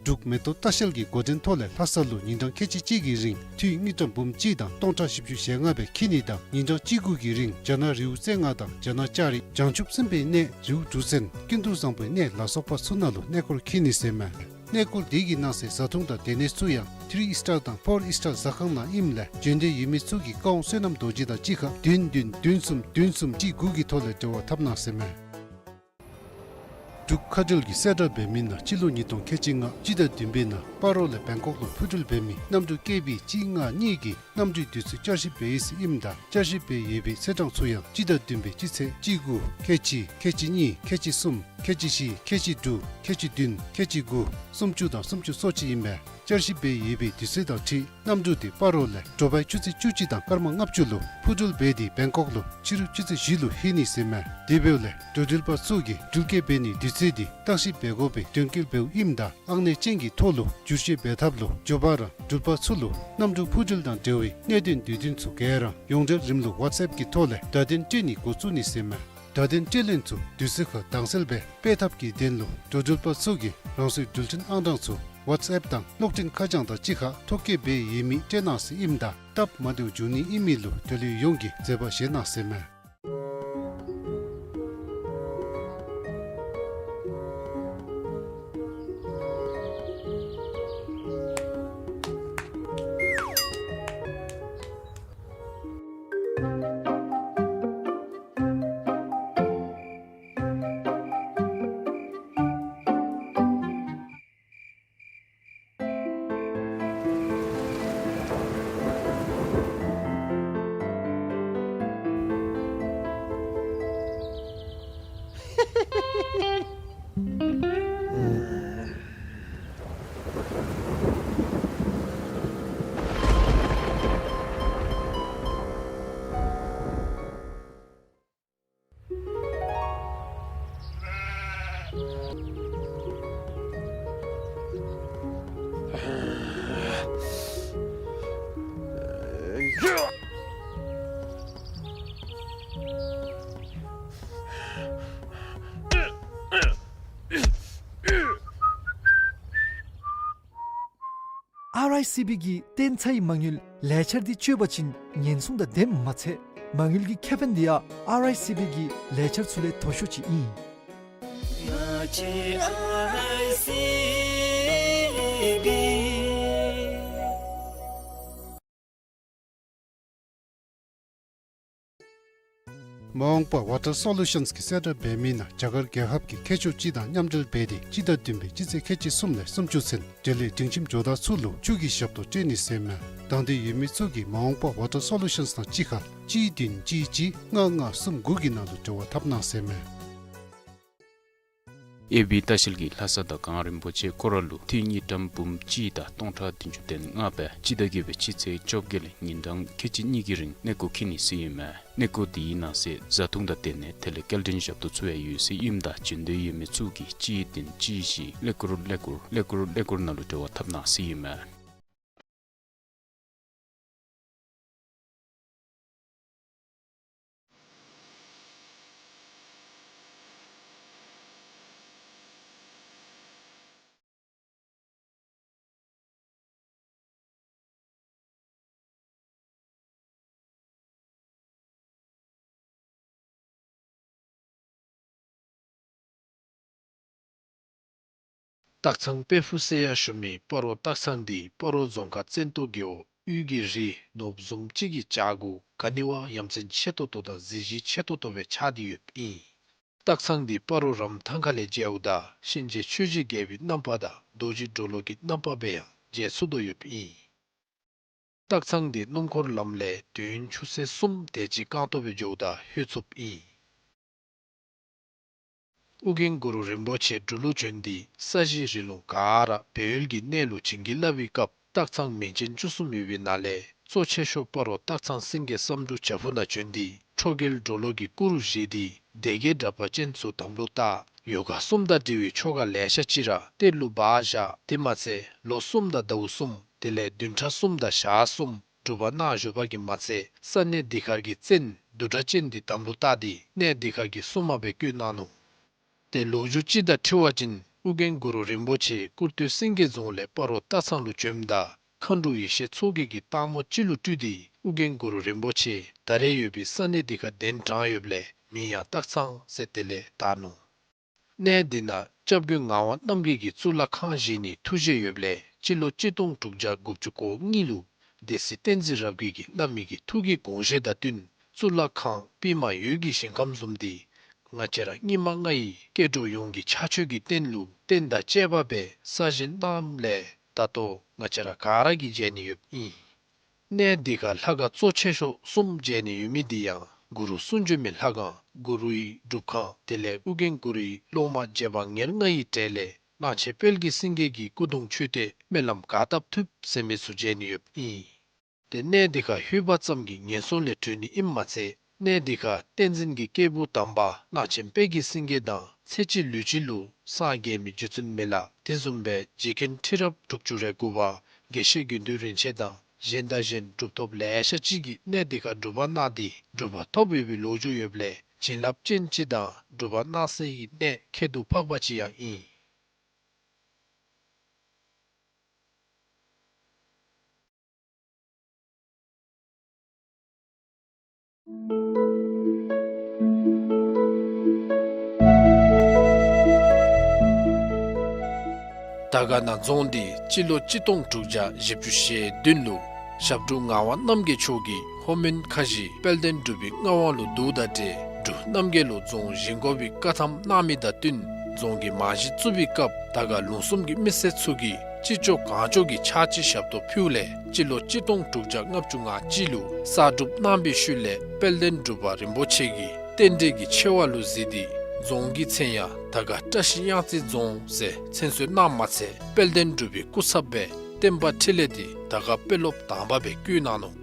འབྲུག་མེ་ཏོག་ལྟ་བཤལ་གྱི་འགོ་འདྲེན་ཐོག་ལས་ལྷ་ས་ལུ་ཉིན་གྲངས་ཁལ་གཅིག་གཅིག་གི་རིང་འཐུས་དངུལ་ཀྲམ་འབུམ་གཅིག་དང་སྟོང་ཕྲག་བཞི་བཅུ་ཞེ་ལྔ་སྦེ་འཁྱིད་ནི་དང་ཉིན་གྲངས་གཅིག་དགུ་གི་རིང་རྒྱ་ནག་རི་བོ་རྩེ་ལྔ་དང་རྒྱ་ནག་ལྕགས་རི་བྱང་ཆུབ་སེམས་དཔའི་གནས་རི་བོ་འབྲུག་བཙན་ཀུན་ཏུ་བཟང་པོའི་གནས་ལ་སོགས་པ་ཚུ་ནང་ལུ་གནས་སྐོར་འཁྱིད་ནི་ཟེར་མས། གནས་སྐོར་དེ་གི་ནང་གསེས་བཟའ་འཐུང་དང་སྡོད་གནས་ཚུ་ཡང་ཐི་རི་ཨིས་ཊར་དང་ཕོར་ཨིས་ཊར་ཟ་ཁང་ནང་ཨིནམ་ལས་བྱོན་འདོད་ཡོད་མི་ཚུ་གིས་ཀ་ཝང་བསོད་ནམས་རྡོ་རྗེ་དང་གཅིག་ཁར་བདུན་བདུན་བདུན་གསུམ་བདུན་གསུམ་གཅིག་དགུ་གི་ཐོག་ལས་འབྲེལ་བ་འཐབ་གནང་ཟེར་མས། འབྲུག་མཁའ་འགྲུལ་གྱིས་གསལ་བསྒྲགས་འབད་མི་ནང་སྤྱི་ལོ་ཉིས་སྟོང་ཁལ་གཅིག་ལྔ་སྤྱི་ཟླ་བདུན་པའི་ནང་སྤ་རོ་ལས་བེང་ཀོག་ལུ་འཕུར་འགྲུལ་འབད་མི་གནམ་གྲུ་ཀེ་བི་གཅིག་ལྔ་གཉིས་ཀྱི་གནམ་གྲུའི་དུས་ཚོད་བསྐྱར་ཞིབ་འབད་ཡི་ཟེར་ཨིནམ་ད་བསྐྱར་ཞིབ་འབད་ཡོད་པའི་ཚེས་གྲངས་ཚུ་ཡང་སྤྱི་ཟླ་བདུན་པའི་སྤྱི་ཚེས་གཅིག་དགུ་ཁལ་གཅིག་ཁལ་གཅིག་གཉིས་ཁལ་གཅིག་གསུམ་ཁལ་གཅིག་བཞི་ཁལ་གཅིག་དྲུག་ཁལ་གཅིག་བདུན་ཁལ་གཅིག་དགུ་སུམ་ཅུ་དང་སུམ་ཅུ་སོ་གཅིག་ཨིན་པས། བསྐྱར་ཞིབ་འབད་ཡོད་པའི་དུས་ཚོད་དང་འཁྲིལ་གནམ་གྲུ་དེ་སྤ་རོ་ལས་དྲོ་པའི་ཆུ་ཚོད་བཅུ་གཅིག་དང་སྐར་མ་ལྔ་བཅུ་ལུ་འཕུར་འགྲུལ་འབད་དེ་བེང་ཀོག་ལུ་ཕྱི་རུ་ཆུ་ཚོད་བཞི་ལུ་ལྷོད་ནི་ཟེར་མས། དེ་འབདཝ་ལས་འགྲོ་འགྲུལ་པ་ཚུ་གིས་འགྲུལ་སྐྱེལ་འབད་ནིའི་དུས་ཚོད་དེ་བརྟག་ཞིབ་འབད་དགོ་པའི་དོན་འཁྱོལ་འབདཝ་ཨིནམ་ད་ཨང་གནས་ཅན་གྱི་ཐོག་ལུ་བསྒྱུར་བཅོས་འབད་ཐབས་ལུ་མགྱོགས་པ་ར་འགྲུལ་པ་ཚུ་ལུ་གནམ་གྲུ་འཕུར་འགྲུལ་དང་འབྲེལ་བའི་གནད་དོན་དུས་སྟོན་ཚུ་ག་ར་ཡོངས་འབྲེལ་རིམ་ལུགས་ཝཊས་ཨེཔ་གི་ཐོག་ལས་བརྡ་དོན་སྤྲོད་ནི་འགོ་བཙུགས་ནི་ཟེར་མས། བརྡ་དོན་སྤྲོད་ལེན་ཚུ་དུས་ཚོད་ཁར་དྭངས་གསལ་སྦེ་སྤེལ་ཐབས་ཀྱི་དོན་ལུ་འགྲོ་འགྲུལ་པ་ཚུ་གིས་རང་སོའི་འགྲུལ་འཕྲིན་ཨང་གྲངས་ཚུ་ཝཊས་ཨེཔ་དང་གློག་འཕྲིན་ཁ་བྱང་དང་གཅིག་ཁར་ཐོ་བཀོད་འབད་ཡོད་མི་སྤྲོད་གནང་ཟེར་ཨིནམ་ད་སྟབས་མ་བདེཝ་འབྱུང་ནི་ཨིན་མི་ལུ་འབྲེལ་ཡོད་ཡོངས་ཀྱིས་མཛད་པ་བཞེས་གནང་ཟེར་མས། ཨར་ཨའི་སི་བི་གི་བརྟན་ཚའི་མ་དངུལ་ལས་འཆར་འདི་སྤྱོད་པ་ཅིན་ཉེན་སྲུང་དང་ལྡནམ་མ་ཚད་མ་དངུལ་གྱི་ཁེ་ཕན་འདི་ཡང་ཨར་ཨའི་སི་བི་གི་ལས་འཆར་ཚུ་ལས་མཐོ་ཤོས་ཅིག་ཨིན། མ་འོངས་པ་ཝ་ཊར་སོ་ལུ་ཤཱནསི་གིས་གསལ་བསྒྲགས་འབད་མི་ནང་རྒྱ་གར་རྒྱལ་ཁབ་ཀྱི་མཁས་མཆོག་སྤྱི་དང་མཉམ་འབྲེལ་འབད་དེ་སྤྱི་ཟླ་བདུན་པའི་སྤྱི་ཚེས་ཁལ་གཅིག་གསུམ་ལས་སུམ་ཅུ་ཚུན་འབྲེལ་ཡོད་སྒྲིང་ཁྱིམ་ཇོ་བདག་ཚུ་ལུ་ཆུ་གི་ཞབས་ཏོག་སྤྲོད་ནི་ཟེར་མས། དང་འདོད་ཡོད་མི་ཚུ་གིས་མ་འོངས་པ་ཝ་ཊར་སོ་ལུ་ཤཱནསི་དང་གཅིག་ཁར་གཅིག་བདུན་གཅིག་གཅིག་ལྔ་ལྔ་གསུམ་དགུ་གི་ནང་ལུ་འབྲེལ་བ་འཐབ་གནང་ཟེར་མས། ཨེ་བི་ལྟ་བཤལ་གྱིས་ལྷ་ས་དང་གངས་རིན་པོ་ཆེ་སྐོར་ར་ལུ་འཐུས་དངུལ་ཀྲམ་འབུམ་གཅིག་དང་སྟོང་ཕྲག་བདུན་ཅུ་དོན་ལྔ་སྦེ་སྤྱི་ཟླ་བརྒྱད་པའི་སྤྱི་ཚེས་བཅོ་བརྒྱད་ལས་ཉིན་གྲངས་ཁལ་གཅིག་གཉིས་ཀྱི་རིང་གནས་སྐོར་འཁྱིད་ནི་ཟེར་ཨིན་མས། གནས་སྐོར་དེའི་ནང་གསེས་བཟའ་འཐུང་དང་སྡོད་གནས་དེ་ལས་སྐྱེལ་འདྲེན་ཞབས་ཏོག་ཚུ་ཡང་ཡོད་ཟེར་ཨིནམ་ད་བྱོན་འདོད་ཡོད་མི་ཚུ་གིས་གཅིག་བདུན་གཅིག་བཞི་ཀླད་ཀོར་ཀླད་ཀོར་ཀླད་ཀོར་ཀླད་ཀོར་ནང་ལུ་འབྲེལ་བ་འཐབ་གནང་ཟེར་ཨིན་མས། སྟག་ཚང་དཔལ་ཕུག་ཟེར་ཡང་ཞུ་མི་སྤ་རོ་སྟག་ཚང་འདི་སྤ་རོ་རྫོང་ཁག་བཙན་ཏོ་རྒེད་འོག་དབུས་ཀྱི་རི་ནོར་བུ་བཟུམ་ཅིག་གི་བྱག་གུ་ག་ནི་བ་ཡ་མཚན་ཆེ་ཏོག་ཏོ་དང་གཟི་བརྗིད་ཆེ་ཏོག་ཏོ་སྦེ་ཆགས་ཏེ་ཡོདཔ་ཨིན། སྟག་ཚང་འདི་སྤ་རོ་རམ་ཐང་ཁ་ལས་མཇལཝ་ད་གཤིན་རྗེ་ཆོས་ཀྱི་རྒྱལ་པོའི་རྣམ་པ་དང་རྡོ་རྗེ་གྲོ་ལོད་ཀྱི་རྣམ་པ་སྦེ་ཡང་མཇལ་ཚུགས་དོ་ཡོདཔ་ཨིན། སྟག་ཚང་འདི་སྣུམ་འཁོར་ལམ་ལས་དུས་ཡུན་ཆུ་ཚོད་གསུམ་དེ་ཅིག་རྐང་སྟོང་སྦེ་འགྱོཝ་ད་ལྷོད་ཚུགསཔ་ཨིན། ཨོ་རྒྱན་གུ་རུ་རིན་པོ་ཆེ་འབྲུག་ལུ་བྱོན་ཏེ་ས་གཞི་རི་ལུང་ག་ར་སྦས་ཡུལ་གྱི་གནས་ལུ་བྱིན་གྱིས་བརླབས་པའི་སྐབས་སྟག་ཚང་མིང་ཅན་བཅུ་གསུམ་ཡོད་པའི་ནང་ལས་གཙོ་ཆེ་ཤོས་སྤ་རོ་སྟག་ཚང་སེང་གེ་བསམ་འགྲུབ་བྱག་ཕུག་ནང་བྱོན་ཏེ་ཁྲོ་རྒྱལ་གྲོ་ལོད་ཀྱི་སྐུ་རུ་བཞེངས་ཏེ་སྡེ་བརྒྱད་འདྲ་པར་ཅན་ཚུ་དམ་ལུ་བཏགས། ཡོ་ག་གསུམ་དང་འབྲེལ་བའི་ཆོ་ག་ལེ་ཤ་ཅིག་ར་གཏེར་ལུ་སྦ་བཞག། དེ་མ་ཚད་ལོ་གསུམ་དང་ཟླཝ་གསུམ་དེ་ལས་བདུན་ཕྲག་གསུམ་དང་ཞག་གསུམ་སྒྲུབ་པ་གནང་བཞུགས་པ་གིས་མ་ཚད་ས་གནས་འདི་ཁར་གྱི་བཙན་བདུད་གྲགས་ཅན་འདི་དམ་ལུ་བཏགས་ཏེ་གནས་འདི་ཁར་གྱི་སྲུང་མ་སྦེ་བསྐོས་གནང་ནུག། ཏེ་ལོ་རྒྱུས་ཅིག་དང་འཁྲིལ་བ་ཅིན་ཨོ་རྒྱན་གུ་རུ་རིན་པོ་ཆེ་ཀུར་སྟོད་སེང་གེ་རྫོང་ལས་སྤ་རོ་སྟག་ཚང་ལུ་བྱོནམ་ད་མཁའ་འགྲོ་ཡེ་ཤེས་མཚོ་རྒྱལ་གྱིས་སྟག་མོ་ཅིག་ལུ་སྤྲུལ་ཏེ་ཨོ་རྒྱན་གུ་རུ་རིན་པོ་ཆེ་ད་རེས་ཡོད་པའི་ས་གནས་འདི་ཁར་གདན་དྲངས་ཡོདཔ་ལས་མིང་ཡང་སྟག་ཚང་ཟེར་དེ་ལས་བཏགས་ནུག། གནས་འདི་ནང་སྐྱབས་མགོན་ངག་དབང་རྣམ་རྒྱལ་གྱིས་གཙུག་ལག་ཁང་བཞེངས་ནིའི་ཐུགས་བཞེད་ཡོདཔ་ལས་སྤྱི་ལོ་གཅིག་སྟོང་དྲུག་བརྒྱ་དགུ་བཅུ་གོ་གཉིས་ལུ་སྡེ་སྲིད་བསྟན་འཛིན་རབ་རྒྱས་ཀྱིས་གནང་མི་གི་ཐུགས་ཀྱི་དགོངས་བཞེད་དང་བསྟུན་གཙུག་ལག་ཁང་པདྨ་འོད་ཀྱི་ཞིང་ཁམས་བཟུམ་འདི་ང་བཅས་ར་སྙིགས་མ་ལྔ་ཡི་སྐྱེ་འགྲོ་ཡོངས་ཀྱི་ཕྱག་མཆོད་ཀྱི་རྟེན་ལུ་རྟེན་དང་བཅས་པ་སྦེ་གསར་བཞེངས་གནངམ་ལས་ད་ལྟོ་ང་བཅས་ར་ག་ར་གིས་མཇལ་ནི་ཡོདཔ་ཨིན། གནས་འདི་ཁར་ལྷ་ཁང་གཙོ་ཆེ་ཤོས་གསུམ་མཇལ་ནི་ཡོད་མི་འདི་ཡང་གུ་རུ་གསུང་བྱོན་མའི་ལྷ་ཁང་གུ་རུའི་སྒྲུབ་ཁང་དེ་ལས་ཨོ་རྒྱན་གུ་རུའི་སློབ་མ་རྗེ་འབངས་ཉེར་ལྔ་ཡི་གྲས་ལས་གླང་ཆེན་དཔལ་གྱི་སེང་གེ་གི་སྐུ་གདུང་མཆོད་རྟེན་སྨོན་ལམ་ག་བཏབ་ཐུབ་ཟེར་མི་ཚུ་མཇལ་ནི་ཡོདཔ་ཨིན། ཏེ་གནས་འདི་ཁར་ལྷོད་པ་ཙམ་གྱིས་ངན་སོང་ལས་གྲོལ་ནི་ཨིནམ་མ་ཚད་གནས་འདི་ཁར་བསྟན་འཛིན་གྱི་སྐྱེས་བུ་དམ་པ་གླང་ཆེན་དཔལ་གྱི་སེང་གེ་དང་ཚེ་གཅིག་ལུས་གཅིག་ལུ་སངས་རྒྱས་མི་རྗེ་བཙུན་མི་ལ་དེ་བཟུམ་སྦེ་རྗེ་མཁན་ཁྲི་རབས་དྲུག་ཅུ་རེ་དགུ་པ་དགེ་བཤེས་དགེ་འདུན་རིན་ཆེན་དང་གཞན་དང་གཞན་གྲུབ་ཐོབ་ལེ་ཤ་ཅིག་གིས་གནས་འདི་ཁར་སྒྲུབ་པ་གནང་སྟེ་གྲུབ་པ་ཐོབ་ཡོད་པའི་ལོ་རྒྱུས་ཡོདཔ་ལས་བྱིན་རླབས་ཅན་ཅིག་དང་སྒྲུབ་པ་གནང་སའི་གནས་ཁྱད་དུ་འཕགས་པ་ཅིག་ཡང་ཨིན། དར་དཀར་ན་རྫོང་འདི་སྤྱི་ལོ་གཅིག་སྟོང་དྲུག་བརྒྱ་བཞི་བཅུ་ཞེ་བདུན་ལུ་ཞབས་དྲུང་ངག་དབང་རྣམ་རྒྱལ་མཆོག་གིས་ལྷོ་མོན་ཁ་བཞི་དཔལ་ལྡན་འབྲུག་པའི་མངའ་དབང་ལུ་བསྡུཝ་དང་འབྲེལ་འབྲུག་རྣམ་རྒྱལ་ལུ་རྫོང་བཞེངས་དགོ་པའི་བཀའ་ཐམ་གནང་མི་དང་བསྟུན་རྫོང་གི་རྨང་གཞི་བཙུགས་པའི་སྐབས་དར་དཀར་ལུང་གསུམ་གྱི་མི་སེར་ཚུ་གིས་ཅི་ལྕོགས་གང་ལྕོགས་ཀྱི་ཕྱག་ཕྱི་ཞབས་ཏོག་ཕུལཝ་ལས་སྤྱི་ལོ་གཅིག་སྟོང་དྲུག་བརྒྱ་ལྔ་བཅུ་ང་གཅིག་ལུ་གསར་སྒྲུབ་གནང་བའི་ཤུལ་ལས་དཔལ་ལྡན་འབྲུག་པ་རིན་པོ་ཆེ་གིས་རྟེན་འབྲེལ་གྱི་ཆེ་བ་ལུ་གཟིགས་ཏེ་རྫོང་གི་མཚན་ཡང་དར་དཀར་བཀྲ་ཤིས་གཡང་རྩེ་རྫོང་ཟེར་མཚན་གསོལ་གནངམ་མ་ཚད་དཔལ་ལྡན་འབྲུག་པའི་སྐུ་ཚབ་སྦེ་བསྟན་པ་འཕྲིན་ལས་འདི་དར་དཀར་དཔོན་སློབ་དང་པ་སྦེ་བསྐོས་གནང་ནུག།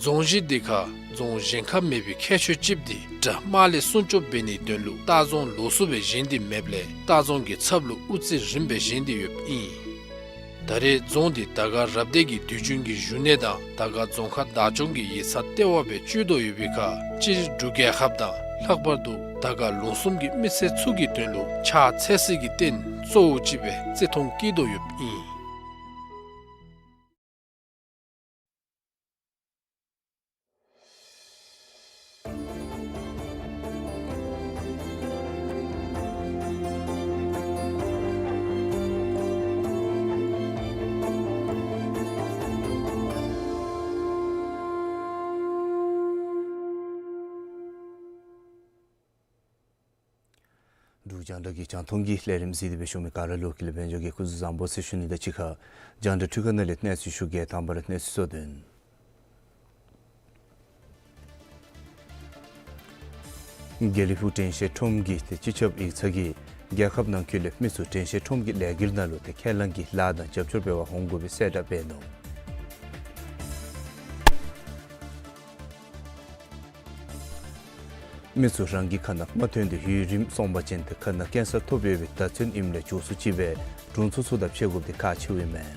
རྫོང་གཞི་འདི་ཁར་རྫོང་གཞན་ཁར་མེད་པའི་ཁྱད་ཆོས་ཅིག་འདི་དགྲ་དམག་ལས་སྲུང་སྐྱོབ་འབད་ནིའི་དོན་ལུ་ལྟ་རྫོང་ལོགས་སུ་སྦེ་བཞེངས་ཏེ་མེདཔ་ལས་ལྟ་རྫོང་གི་ཚབ་ལུ་དབུ་རྩེ་རིམ་པས་བཞེངས་ཏེ་ཡོདཔ་ཨིན། ད་རེས་རྫོང་འདི་དར་དཀར་རབ་སྡེ་གི་དུས་རྒྱུན་གྱི་བཞུགས་གནས་དང་དར་དཀར་རྫོང་ཁག་བདག་སྐྱོང་གི་ཡིག་ཚང་ལྟེ་བ་སྦེ་སྤྱོད་དོ་ཡོད་པའི་ཁར་སྤྱིར་འབྲུག་རྒྱལ་ཁབ་དང་ལྷག་པར་དུ་དར་དཀར་ལུང་གསུམ་གྱི་མི་སེར་ཚུ་གི་དོན་ལུ་ཕྱག་འཚལ་སའི་རྟེན་གཙོ་བོ་ཅིག་སྦེ་བརྩི་མཐོང་བསྐྱེད་དོ་ཡོདཔ་ཨིན། འབྲུག་རྒྱང་བསྒྲགས་ཀྱི་རྒྱང་མཐོང་གི་ལས་རིམ་གཟིགས་ཏེ་སྦེ་བཞུགས་མི་ག་ར་ལུ་འོག་ལས་དཔལ་འབྱོར་གྱི་སྐུ་གཟུགས་བཟང་པོ་ཟེར་ཞུ་ནི་དང་གཅིག་ཁར་རྒྱང་བསྒྲགས་འཕྲུལ་ཁང་ནང་ལས་གནས་ཚུལ་ཞུ་གེ། དང་པ་ར་གནས་ཚུལ་གཙོ་དོན། དགེ་ལེགས་ཕུག་དྲན་ཤེས་ཁྲོམ་གྱི་ཏེ་སྤྱི་ཁྱབ་ཡིག་ཚང་གིས་རྒྱལ་ཁབ་ནང་འཁོད་ལས་མི་ཚུ་དྲན་ཤེས་ཁྲོམ་གྱི་ལས་འགུལ་ནང་ལུ་ཏེ་ཁས་བླངས་ཀྱི་ལཱ་དང་རྒྱབ་སྐྱོར་འབད་བར་འོང་དགོ་པའི་གསལ་བསྒྲགས་འབད་ནུག། མི་ཚུ་རང་གི་ཁ་ནང་རྨ་ཐོན་ཏེ་ཡུན་རིངམོ་སོང་པ་ཅིན་ཏེ་ཁ་ནང་ཀེན་སར་ཐོབ་ཡོད་པའི་བརྡ་མཚོན་ཨིནམ་ལས་མགྱོགས་སུ་ཅིག་སྦེ་དྲུང་འཚོ་ཚུ་དང་ཕྱད་དགོཔ་འདི་ཁག་ཆེཝ་ཨིན་མས།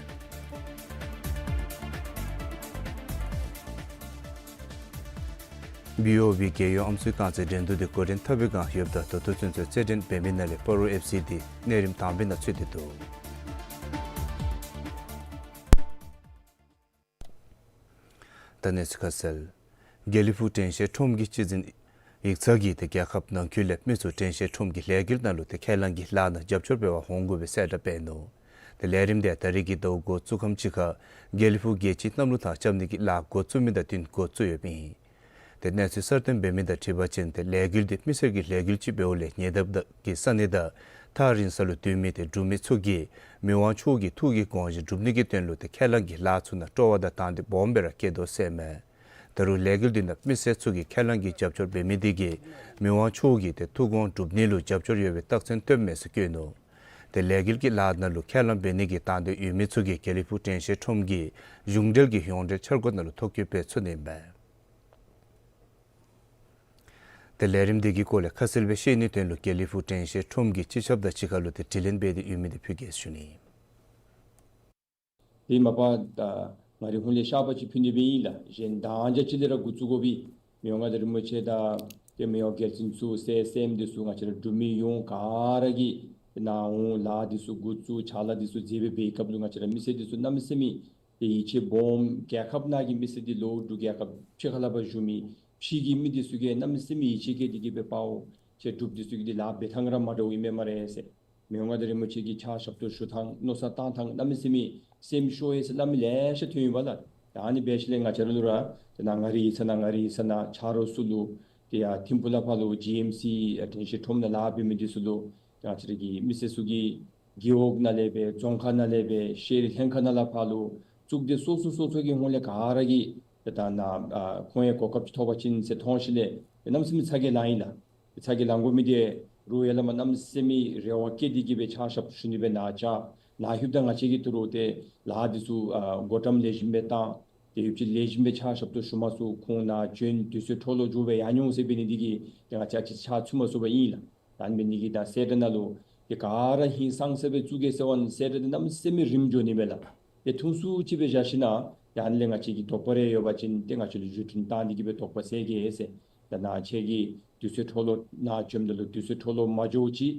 བི་ཨོ་བི་རྒྱལ་ཡོངས་ཨམ་སྲུའི་རྐང་རྩེད་འགྲན་བསྡུར་འདི་འགོ་འདྲེན་འཐབ་པའི་བསྒང་ཡོདཔ་ད་ད་ལྟོ་ཚུན་ཚོད་རྩེད་འགྲན་འབད་མི་ནང་ལས་སྤ་རོ་ཨེཕ་སི་འདི་གནས་རིམ་དང་པའི་ནང་ཚུད་དེ་འདུག། ད་གནས་ཚུལ་ཁ་གསལ། དགེ་ལེགས་ཕུག་དྲན་ཤེས་ཁྲོམ་གྱི་སྤྱི་འཛིན་ཡིག་ཚང་གིས་ཏེ་རྒྱལ་ཁབ་ནང་འཁོད་ལས་མི་ཚུ་དྲན་ཤེས་ཁྲོམ་གྱི་ལས་འགུལ་ནང་ལུ་ཏེ་ཁས་བླངས་ཀྱི་ལཱ་ནང་རྒྱབ་སྐྱོར་འབད་བར་འོང་དགོ་པའི་གསལ་བསྒྲགས་འབད་ནུག། ཏེ་ལས་རིམ་དེ་ད་རིས་ཀྱི་ཟླཝ་འགོ་བཙུགས་ཁམས་ཅིག་ཁར་དགེ་ལེགས་ཕུག་རྒྱལ་སྤྱིའི་གནམ་གྲུ་ཐང་རྐྱབ་ནི་གི་ལཱ་འགོ་བཙུགས་མི་དང་བསྟུན་འགོ་བཙུགས་ཡོདཔ་ཨིན། ཏེ་གནས་ཚུལ་གསར་བཏོན་འབད་མི་དང་འཁྲིལ་བ་ཅིན་ཏེ་ལས་འགུལ་འདི་མི་སེར་གྱི་ལས་འགུལ་ཅིག་འབདཝ་ལས་ཉེ་འདབས་ཀྱི་ས་གནས་དང་ཐག་རིང་ས་ལུ་སྡོད་མི་ཏེ་འབྲུག་མི་ཚུ་གིས་མི་དབང་མཆོག་གི་ཐུགས་ཀྱི་དགོངས་བཞེད་སྒྲུབ་ནི་གི་དོན་ལུ་ཏེ་ཁས་བླངས་ཀྱི་ལཱ་ཚུ་ནང་སྤྲོ་བ་དང་དང་འདོད་སྦོམ་སྦེ་ར་བསྐྱེད་དོ་ཟེར་མས། ད་རུང་ལས་འགུལ་འདི་ནང་མི་སེར་ཚུ་གིས་ཁས་བླངས་ཀྱི་རྒྱབ་སྐྱོར་འབད་མི་འདི་གིས་མི་དབང་མཆོག་གི་ཏེ་ཐུགས་དགོངས་སྒྲུབ་ནི་ལུ་རྒྱབ་སྐྱོར་ཡོད་པའི་རྟགས་མཚན་སྟོནམ་མས་ཟེར་བཀོད་ནུག། ཏེ་ལས་འགུལ་གྱི་ལཱ་ནང་ལུ་ཁས་བླངས་འབད་ནི་གི་དང་འདོད་ཡོད་མི་ཚུ་གིས་དགེ་ལེགས་ཕུག་དྲན་ཤེས་ཁྲོམ་གྱི་གཞུང་འབྲེལ་གྱི་ཡོངས་འབྲེལ་འཆར་སྒོ་ནང་ལུ་ཐོ་བཀོད་འབད་ཚུགས་ནི་ཨིན་པས། ཏེ་ལས་རིམ་འདི་གི་སྐོར་ལས་ཁ་གསལ་སྦེ་ཤེས་ནིའི་དོན་ལུ་དགེ་ལེགས་ཕུག་དྲན་ཤེས་ཁྲོམ་གྱི་སྤྱི་ཁྱབ་དང་གཅིག་ཁར་ལུ་ཏེ་དྲི་ལན་འབད་དེ་ཡོད་མི་འདི་ཕུལ་གེ་ཟེར་ཞུ་ནི། དེ་མ་པ་ད་ང་རའི་ཧོངས་ལས་བཤགས་པ་ཅིག་ཕུལ་ནི་སྦེ་ཨིན་ལགས། གཞན་དང་རྒྱ་ཅིག་ལས་ར་འགོ་བཙུགས་དགོ་པའི་མི་དབང་མངའ་བདག་རིན་པོ་ཆེ་དང་ཏེ་མི་དབང་རྒྱལ་བཙུན་ཚུ་ཟེར་སེམས་འདི་ཚུ་ང་བཅས་ར་འབྲུག་མི་ཡོངས་ག་ར་གིས་ནཱ་འོང་ལཱ་འདི་ཚུ་འགོ་བཙུགས་ཕྱག་ལཱ་འདི་ཚུ་མཛད་པའི་སྐབས་ལུ་ང་བཅས་ར་མི་སེར་འདི་ཚུ་གནམ་མེད་ས་མེད་ཏེ་ཡིད་ཆེས་སྦོམ། རྒྱལ་ཁབ་ནང་གི་མི་སེར་འདི་ལོ་འབྲུག་རྒྱལ་ཁབ་ཕྱི་ཁ་ལས་ཕར་བཞུགས་མི་ཕྱི་གི་མི་འདི་ཚུ་གིས་གནམ་མེད་ས་མེད་ཡིད་ཆེས་བསྐྱེད་དེ་གིས་སྦེ་དཔའ་བོ་ཁྱེད་འབྲུགཔ་འདི་ཚུ་གིས་འདི་ལཱ་འབད་ཐངས་ར་མ་འདྲཝ་ཨིན་མས་སྨ་རེ་ཟེར། མི་དབང་མངའ་བདག་རིན་པོ་ཆེ་གི་ཕྱག་ཞབས་ཏོག་ཞུ་ཐངས་མནོ་བསམ་བཏང་ཐངས་གནམ་མེད་ས་མེད་སེམས་ཤོར་ཡི་ཟེར་སླབ་མི་ལེ་ཤ་ཐོན་ཡི་པ་ལགས། ད་ཨ་ནི་འབད་ཞིནམ་ལས་ང་བཅས་ར་ལུ་ར་ཏེ་ནཱ་མངའ་རིས་ས་ནང་མངའ་རིས་ས་ནང་ཆ་རོགས་ཚུ་ལུ་ཏེ་ཡར་ཐིམ་ཕུག་ལས་ཕར་ལུ་ཇི་ཨེམ་སི་དྲན་ཤེས་ཁྲོམ་ནང་ལཱ་འབད་མི་འདི་ཚུ་ལུ་ང་བཅས་ར་གི་མི་སེར་ཚུ་གི་རྒེད་འོག་ནང་ལས་སྦེ་རྫོང་ཁག་ནང་ལས་སྦེ་ཤེས་རིག་ལྷན་ཁག་ནང་ལས་ཕར་ལུ་གཙུག་སྡེ་སོ་སོ་སོ་སོ་གི་ཧོངས་ལས་ག་ར་གིས་ཏེ་ད་ནཱ་ཨ་ཁོང་ཡང་གོ་སྐབས་ཅིག་ཐོབ་པ་ཅིན་ཟེར་མཐོང་ཞིནམ་ལས་ཏེ་གནམ་མེད་ས་མེད་ཚ་གྱང་ལང་ཡི་ལགས། ཚ་གྱང་ལང་དགོ་མི་འདི་རུང་ཡར་ལས་མར་གནམ་མེད་ས་མེད་རེ་བ་བསྐྱེད་དེ་གིས་སྦེ་ཕྱག་ཞབས་ཞུ་ནི་སྦེ་ནཱ་བཅར། ནཱ་ལྷོདཔ་ད་ང་བཅས་ཀྱིས་ད་རུང་ཏེ་ལཱ་འདི་ཚུ་ཨ་བགོ་བཀྲམ་ལེགས་ཤོམ་སྦེ་བཏང་། ཏེ་ཡོདཔ་ཅིག་ལེགས་ཤོམ་སྦེ་ཕྱག་ཞབས་ཏོག་ཞུ་མ་ཚུགས། ཁོང་ནཱ་བྱོན་དུས་ཚོད་འཕྲོ་བརླག་འགྱོ་སྦེ་ཡར་འགྱོ་ཟེར་འབད་ནི་འདི་གིས་ཏེ་ང་བཅས་ཨ་ཙི་ཕྱག་ཚུད་མ་ཚུགས་པ་ཨིན་ལགས། ད་ཨ་ནི་འབད་ནི་གིས་ད་གསལ་བསྒྲགས་ནང་ལུ་ཏེ་ག་ར་ཧིང་སངས་ས་སྦེ་བཙུགས་གེ་ཟེར་བ་ནི་གསལ་བསྒྲགས་འདི་གནམ་མེད་ས་མེད་རིངམ་འགྱོ་ནི་མས་ལགས། ཏེ་ཐུང་སུ་ཅིག་སྦེ་བཞག་ཞིནམ་ལས་ཏེ་ཨ་ནི་ལས་ང་བཅས་ཀྱི་དོགས་པ་རེ་ཡོད་པ་ཅིན་ཏེ་ང་བཅས་ལུ་བརྒྱུད་འཕྲིན་བཏང་སྟེ་གིས་སྦེ་དོགས་པ་སེལ་གེ་ཟེར། ད་ནཱ་ཁྱེད་ཀྱིས་དུས་ཚོད་འཕྲོ་བརླག་ནཱ་བྱོནམ་ད་ལུ་དུས་ཚོད་འཕྲོ་བརླག་མ་འགྱོཝ་ཅིག་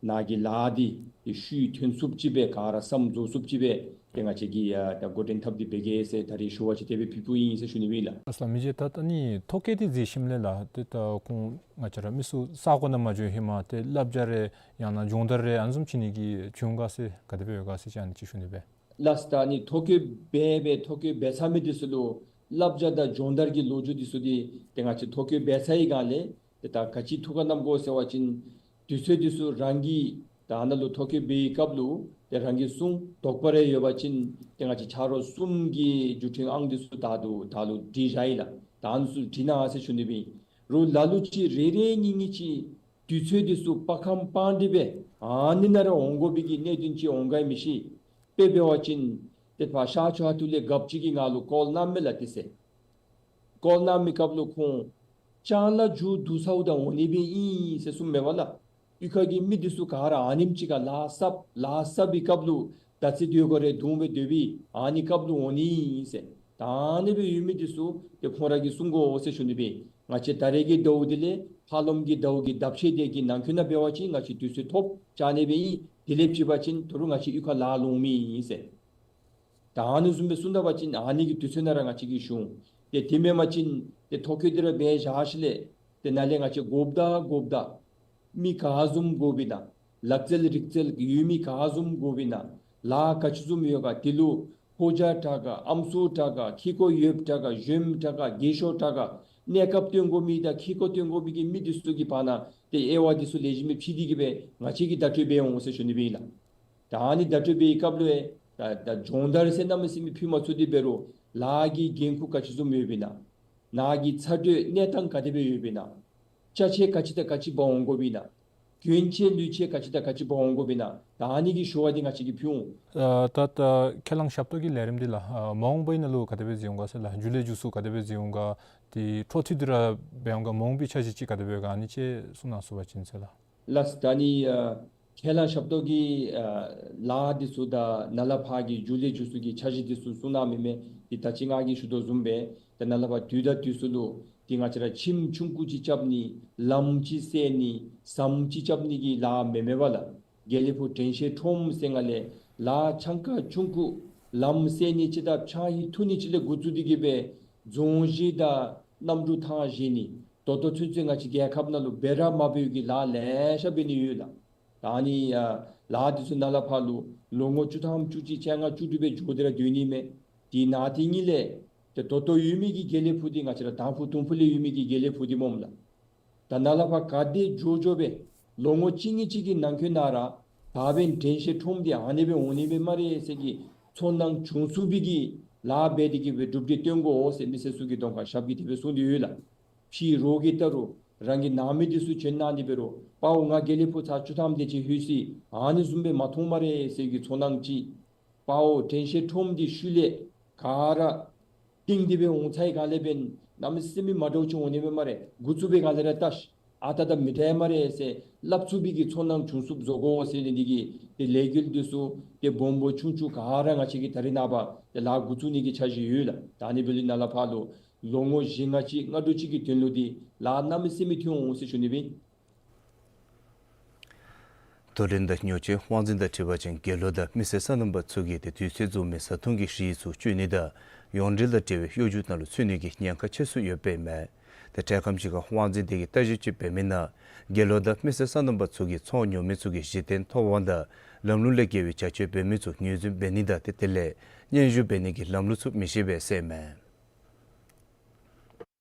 ནཱ་གི་ལཱ་འདི་ཏེ་ཤུལ་ཐོན་ཚུགསཔ་ཅིག་སྦེ་ག་ར་བསམ་རྫོགས་ཚུགསཔ་ཅིག་སྦེ་ཏེ་ང་བཅས་ཀྱིས་ཡ་ད་འགོ་འདྲེན་འཐབ་སྟེ་འབད་གེ་ཟེར་ད་རིས་ཞུ་བ་ཅིག་དེ་སྦེ་ཕུལ་ཕུལཝ་ཨིན་ཟེར་ཞུ་ནི་སྦེ་ཨིན་ལགས། ལགས་སོ་ལགས། མི་རྗེ་ད་ད་ཨ་ནི་ཐོ་བཀོད་འདི་མཛད་ཞིནམ་ལས་ལགས་ཏེ་ད་ཁོང་ང་བཅས་ར་མི་ཚུ་ས་གོ་ནང་མ་འགྱོ་ཧེ་མ་ཏེ་བསླབ་བྱ་རེ་ཡང་ན་སྦྱོང་བརྡར་རེ་ཨ་ནི་བཟུམ་ཅིག་ནི་གི་བྱུང་ག་ཟེར་ག་དེ་སྦེ་ཡོད་ག་ཟེར་ཅིག་ཨ་ནི་ཅིག་ཞུ་ནི་སྦེ། ལགས་སོ། ད་ཨ་ནི་ཐོ་བཀོད་འབད་འབད་ཐོ་བཀོད་འབད་ཚར་མི་འདི་ཚུ་ལུ་བསླབ་བྱ་དང་སྦྱོང་བརྡར་གྱི་ལོ་རྒྱུས་འདི་ཚུ་འདི་ཏེ་ང་བཅས་ཐོ་བཀོད་འབད་ཚར་བའི་སྒང་ལས་ཏེ་ད་ག་ཅི་ཐུགས་ཁར་བསྣམས་དགོ་ཟེར་བ་ཅིན་དུས་ཚོད་འདི་ཚུ་རང་གིས་ད་ནཱ་ལུ་ཐོ་བཀོད་འབད་བའི་སྐབས་ལུ་ཏེ་རང་གིས་གསུངས། དོགས་པ་རེ་ཡོད་པ་ཅིན་ཏེ་ང་བཅས་ཆ་རོགས་གསུམ་གྱི་བརྒྱུད་འཕྲིན་ཨང་འདི་ཚུ་ད་ལྟོ་ད་ལྟོ་བྲིས་བཞག་ཡི་ལགས། ད་ཨ་ནི་ཚུ་བྲིས་གནང་ཟེར་ཞུ་ནི་སྦེ་ཨིན། རུང་ལ་ལུ་ཅིག་རེ་རེ་གཉིས་གཉིས་ཅིག་དུས་ཚོད་འདི་ཚུ་སྤར་ཁམས་སྤར་ཏེ་སྦེ་ཨ་ནི་ནང་ར་འོང་དགོ་པའི་གི་གནད་དོན་ཅིག་འོང་ག་མི་ཤེས། དཔེ་འབད་བ་ཅིན་ཏེ་ཕར་ཤར་ཕྱོགས་ཁ་ཐུག་ལས་རྒཔོ་ཅིག་གིས་ང་ལུ་ཀོལ་གནངམ་མས་ལགས་ཏེ་ཟེར། ཀོལ་གནང་མི་སྐབས་ལུ་ཁོང་ལྕང་ལ་མཇུག་བསྡུ་ཚརཝ་ད་འོང་ནི་སྦེ་ཨིན་ཟེར་གསུངམ་མས་པ་ལགས། གཡུས་ཁ་གི་མི་འདི་ཚུ་ག་ར་ཨ་ནེམ་ཅིག་ཁར་ལཱ་གསརཔ་ལཱ་གསརཔ་གི་སྐབས་ལུ་ད་ཚེ་སྡོད་དགོ་རུང་སྡོད་སྦེ་སྡོད་པའི་ཨ་ནི་སྐབས་ལུ་འོང་ནི་ཨིན་ཟེར། ད་ཨ་ནི་སྦེ་ཡོད་མི་འདི་ཚུ་ཏེ་ཁོང་ར་གིས་གསུང་དགོ་ཟེར་ཞུ་ནི་སྦེ། ང་བཅས་ད་རེས་ཀྱི་ཟླཝ་འདི་ལས་ཕར་ལོགམ་གི་ཟླཝ་གི་ཟླཝ་ཕྱེད་དེ་གི་ནང་འཁོད་ནང་འབད་བ་ཅིན་ང་བཅས་དུས་ཚོད་ཐོབ་བཅར་ནི་སྦེ་ཨིན། དེ་ལས་ཕྱི་པ་ཅིན་ད་རུང་ང་བཅས་གཡུས་ཁར་ལཱ་ལོང་མི་ཨིན་ཟེར། ད་ཨ་ནི་བཟུམ་སྦེ་གསུངས་ད་པ་ཅིན་ཨ་ནི་གི་དུས་ཚོད་ནང་ར་ང་བཅས་ཀྱིས་ཞུ་འོང་། ཏེ་དེ་མེན་པ་ཅིན་ཏེ་ཐོ་བཀོད་འདི་ར་འབད་བཞག་ཞིནམ་ལས་ཏེ་ནཱ་ལས་ང་བཅས་དགོཔ་ད་དགོཔ་ད་མི་ག་བཟུམ་དགོཔ་ཨིན་ན། ལག་རྩལ་རིག་རྩལ་ཡོད་མི་ག་བཟུམ་དགོཔ་ཨིན་ན། ལཱ་ག་ཅི་བཟུམ་ཡོད་ག། དེ་ལུ་ཕོ་རྒྱས་དྲག་ག། ཨམ་སྲུ་དྲག་ག། ཁེ་ཀོ་ཡོདཔ་དྲག་ག། གཞོནམ་དྲག་ག། རྒས་ཤོས་དྲག་ག། གནས་སྐབས་སྟོན་དགོ་མི་དང་ཁེ་ཀོ་སྟོན་དགོ་མི་གི་མི་འདི་ཚུ་གི་བར་ན་ཏེ་དབྱེ་བ་འདི་ཚུ་ལེགས་ཤོམ་སྦེ་ཕྱེ་སྟེ་གི་སྦེ་ང་བཅས་ཀྱིས་བརྡ་སྤྲོད་འབད་འོང་ཟེར་ཞུ་ནི་སྦེ་ཨིན་ལགས། ད་ཨ་ནི་བརྡ་སྤྲོད་འབད་བའི་སྐབས་ལུ་ད་ད་སྦྱོང་བརྡར་ཟེར་གནམ་མེད་ས་མེད་ཕུལ་མ་ཚུགས་ཏེ་འབད་རུང་ལཱ་གི་འགན་ཁུར་ག་ཅི་བཟུམ་ཡོདཔ་ཨིན་ན། ནཱ་གི་ཚ་དྲོད་གནས་སྟངས་ག་དེ་སྦེ་ཡོདཔ་ཨིན་ན། ཅ་ཆས་ག་ཅི་དང་ག་ཅི་འབག་འོང་དགོཔ་ཨིན་ན། གྱོན་ཆས་ལུས་ཆས་ག་ཅི་དང་ག་ཅི་འབག་འོང་དགོཔ་ཨིན་ན། ད་ཨ་ནི་གི་ཞུ་བ་འདི་ང་བཅས་ཀྱིས་ཕུལ་འོང་། ཨ་ད་ད་ཁས་བླངས་ཞབས་ཏོག་གི་ལས་རིམ་འདི་ལགས་ཨ་མ་འོངས་པའི་ནང་ལུ་ག་དེ་སྦེ་མཛད་འོང་ག་ཟེར་ལགས། འགྱུར་ལྡོག་འགྱུར་ཚུལ་ག་དེ་སྦེ་མཛད་འོང་ག། ཏེ་འཕྲོ་མཐུད་དེ་ར་འབད་འོང་ག། མ་འོངས་པའི་འཆར་གཞི་ཅིག་ག་དེ་སྦེ་ཡོད་ག། ཨ་ནི་ཅིག་གསུང་གནང་ཚུགས་པ་ཅིན་ཟེར་ལགས། ལགས་སོ། ད་ཨ་ནི་ཨ་ཁས་བླངས་ཞབས་ཏོག་གི་ཨ་ལཱ་འདི་ཚུ་དང་ནཱ་ལས་ཕར་གྱི་འགྱུར་ལྡོག་འགྱུར་ཚུལ་གྱི་འཆར་གཞི་འདི་ཚུ་གསུང་གནང་མི་མས། ཏེ་ད་ཅི་ང་གིས་ཞུ་དོ་བཟུམ་སྦེ་ཏེ་ནཱ་ལས་ཕར་དུས་དང་དུས་སུ་ལུ་ཏེ་ང་བཅས་ར་ཁྱིམ་ཆུང་ཀུ་ཅིག་རྐྱབ་ནི་ལམ་ཅིག་བསལ་ནི་ཟམ་ཅིག་རྐྱབ་ནི་གི་ལཱ་མེན་མས་པ་ལགས། དགེ་ལེགས་ཕུག་དྲན་ཤེས་ཁྲོམ་ཟེར་ང་ལས་ལཱ་ཆང་ཁ་ཆུང་ཀུ་ལམ་བསལ་ནི་ཅིག་དང་ཕྱགས་སྙིགས་འཐུ་ནི་ཅིག་ལས་འགོ་བཙུགས་ཏེ་གི་སྦེ་ རྫོང་གཞི་དང་གནམ་གྲུ་ཐང་བཞེངས་ནི། ད་ལྟོ་ཚུན་ཚོད་ང་བཅས་རྒྱལ་ཁབ་ནང་ལུ་འབད་ར་མ་འབདཝ་གི་ལཱ་ལེ་ཤ་འབད་ནི་ཡོད་ལགས། ད་ཨ་ནི་ཨ་ལཱ་འདི་ཚུ་ནང་ལས་ཕར་ལུ་ལོ་ངོ་བཅུ་ཐམ་བཅུ་གཅིག་བཅོ་ལྔ་བཅུ་དྲུག་སྦེ་འགྱོ་སྟེ་ར་སྡོད་ནི་མས། དེ་ནང་དེ་གཉིས་ལས་ཏེ་ད་ལྟོ་ཡོད་མི་གི་དགེ་ལེགས་ཕུག་འདི་ང་བཅས་ར་དང་ཕུ་དུང་ཕུ་ལས་ཡོད་མི་གི་དགེ་ལེགས་ཕུག་འདི་སྨོ་ལགས། ད་ནཱ་ལས་ཕར་ག་དེ་མགྱོགས་མགྱོགས་སྦེ་ལོ་ངོ་གཅིག་གཉིས་ཅིག་གི་ནང་འཁོད་ནང་ར་ད་འབདན་དྲན་ཤེས་ཁྲོམ་འདི་ཨ་ནི་སྦེ་འོང་ནི་མས་སྨ་རེ་ཟེར་གྱི་ཚོར་སྣང་བྱུང་ཚུགས་པའི་གི་ལཱ་འབད་དེ་གི་སྦེ་གྲུབ་འབྲས་སྟོན་དགོ་ཟེར་མི་སེར་ཚུ་གི་གདོང་ཁར་ཞབས་ཀྱིས་དེ་སྦེ་གསུངས་ཏེ་ཡོད་ལགས། ཕྱི་རོལ་གྱི་ལྟ་རུང་རང་གི་ནང་མི་འདི་ཚུ་བྱོན་གནང་ནི་འབད་རུང་དཔའ་བོ་ང་དགེ་ལེགས་ཕུག་ཚར་བཅུ་ཐམ་དེ་ཅིག་ལྷོད་ཅི་ཨ་ནི་བཟུམ་སྦེ་མ་མཐོང་སྨ་རེ་ཟེར་གྱི་ཚོར་སྣང་ཅིག། དཔའ་བོ་དྲན་ཤེས་ཁྲོམ་འདི་ཤུལ་ལས་ག་ར་བཏིང་སྟེ་སྦེ་འོང་ཚར་བའི་སྒང་ལས་འབདན་གནམ་མེད་ས་མེད་མ་འདྲཝ་ཅིག་འོང་ནི་མས་སྨ་རེ། འགོ་བཙུགས་པའི་སྒང་ལས་ར་བལྟ་ཤིག། ཨ་རྟག་རྟག་མི་འདྲ་སྨ་རེ་ཟེར་སླབ་ཚུགས་པའི་གི་ཚོར་སྣང་བྱུང་ཚུགསཔ་བཟོ་དགོ་ཟེར་ནི་འདི་གིས་ཏེ་ལས་འགུལ་འདི་ཚུ་ཏེ་སྦོམ་སྦོམ་ཆུང་ཆུང་ག་ར་ང་བཅས་ཀྱིས་ད་རེས་ནངས་པ་ཏེ་ལཱ་འགོ་བཙུགས་ནི་གི་འཆར་གཞི་ཡོད་ལགས། ད་ཨ་ནི་འབདཝ་ལས་ནཱ་ལས་ཕར་ལུ་ལོ་ངོ་བཞི་ལྔ་ཅིག་ལྔ་དྲུག་ཅིག་གི་དོན་ལུ་འདི་ལཱ་གནམ་མེད་ས་མེད་ཐོན་འོང་ཟེར་ཞུ་ནི་ཨིན། རྡོར་གླིང་དང་ཉོ་ཆ་དབང་འཛིན་དང་འཁྲིལ་བ་ཅིན་དགེ་སློང་དང་མི་སེར་སོ་ནམ་པ་ཚུ་གིས་ཏེ་དུས་ཚོད་རྫོགས་མི་བཟའ་འཐུང་གི་རིགས་ཚུ་སྤྱོད་ནི་དང་ཡོངས་འབྲེལ་དང་འབྲེལ་བའི་གཡོ་སྒྱུ་ནང་ལུ་ཚུད་ནི་གི་ཉེན་ཁ་ཆེ་སུ་ཡོདཔ་ཨིན་མས། ཏེ་འཕྲལ་ཁམས་ཅིག་ཁར་དབང་འཛིན་དེ་གིས་བརྟག་ཞིབ་ཅིག་འབད་མི་ནང་དགེ་སློང་དང་མི་སེར་སོ་ནམ་པ་ཚུ་གིས་ཚོང་ཉོ་མི་ཚུ་གི་གཞི་རྟེན་ཐོབ་དབང་དང་ལམ་ལུགས་ལས་འགལ་བའི་བྱ་སྤྱོད་འབད་མི་ཚུ་ངོས་འཛིན་འབད་ནི་དང་ཏེ་དེ་ལས་སྙན་ཞུ་འབད་ནི་གི་ལམ་ལུགས་ཚུ་མི་ཤེས་པས་ཟེར་ཨིན་མས།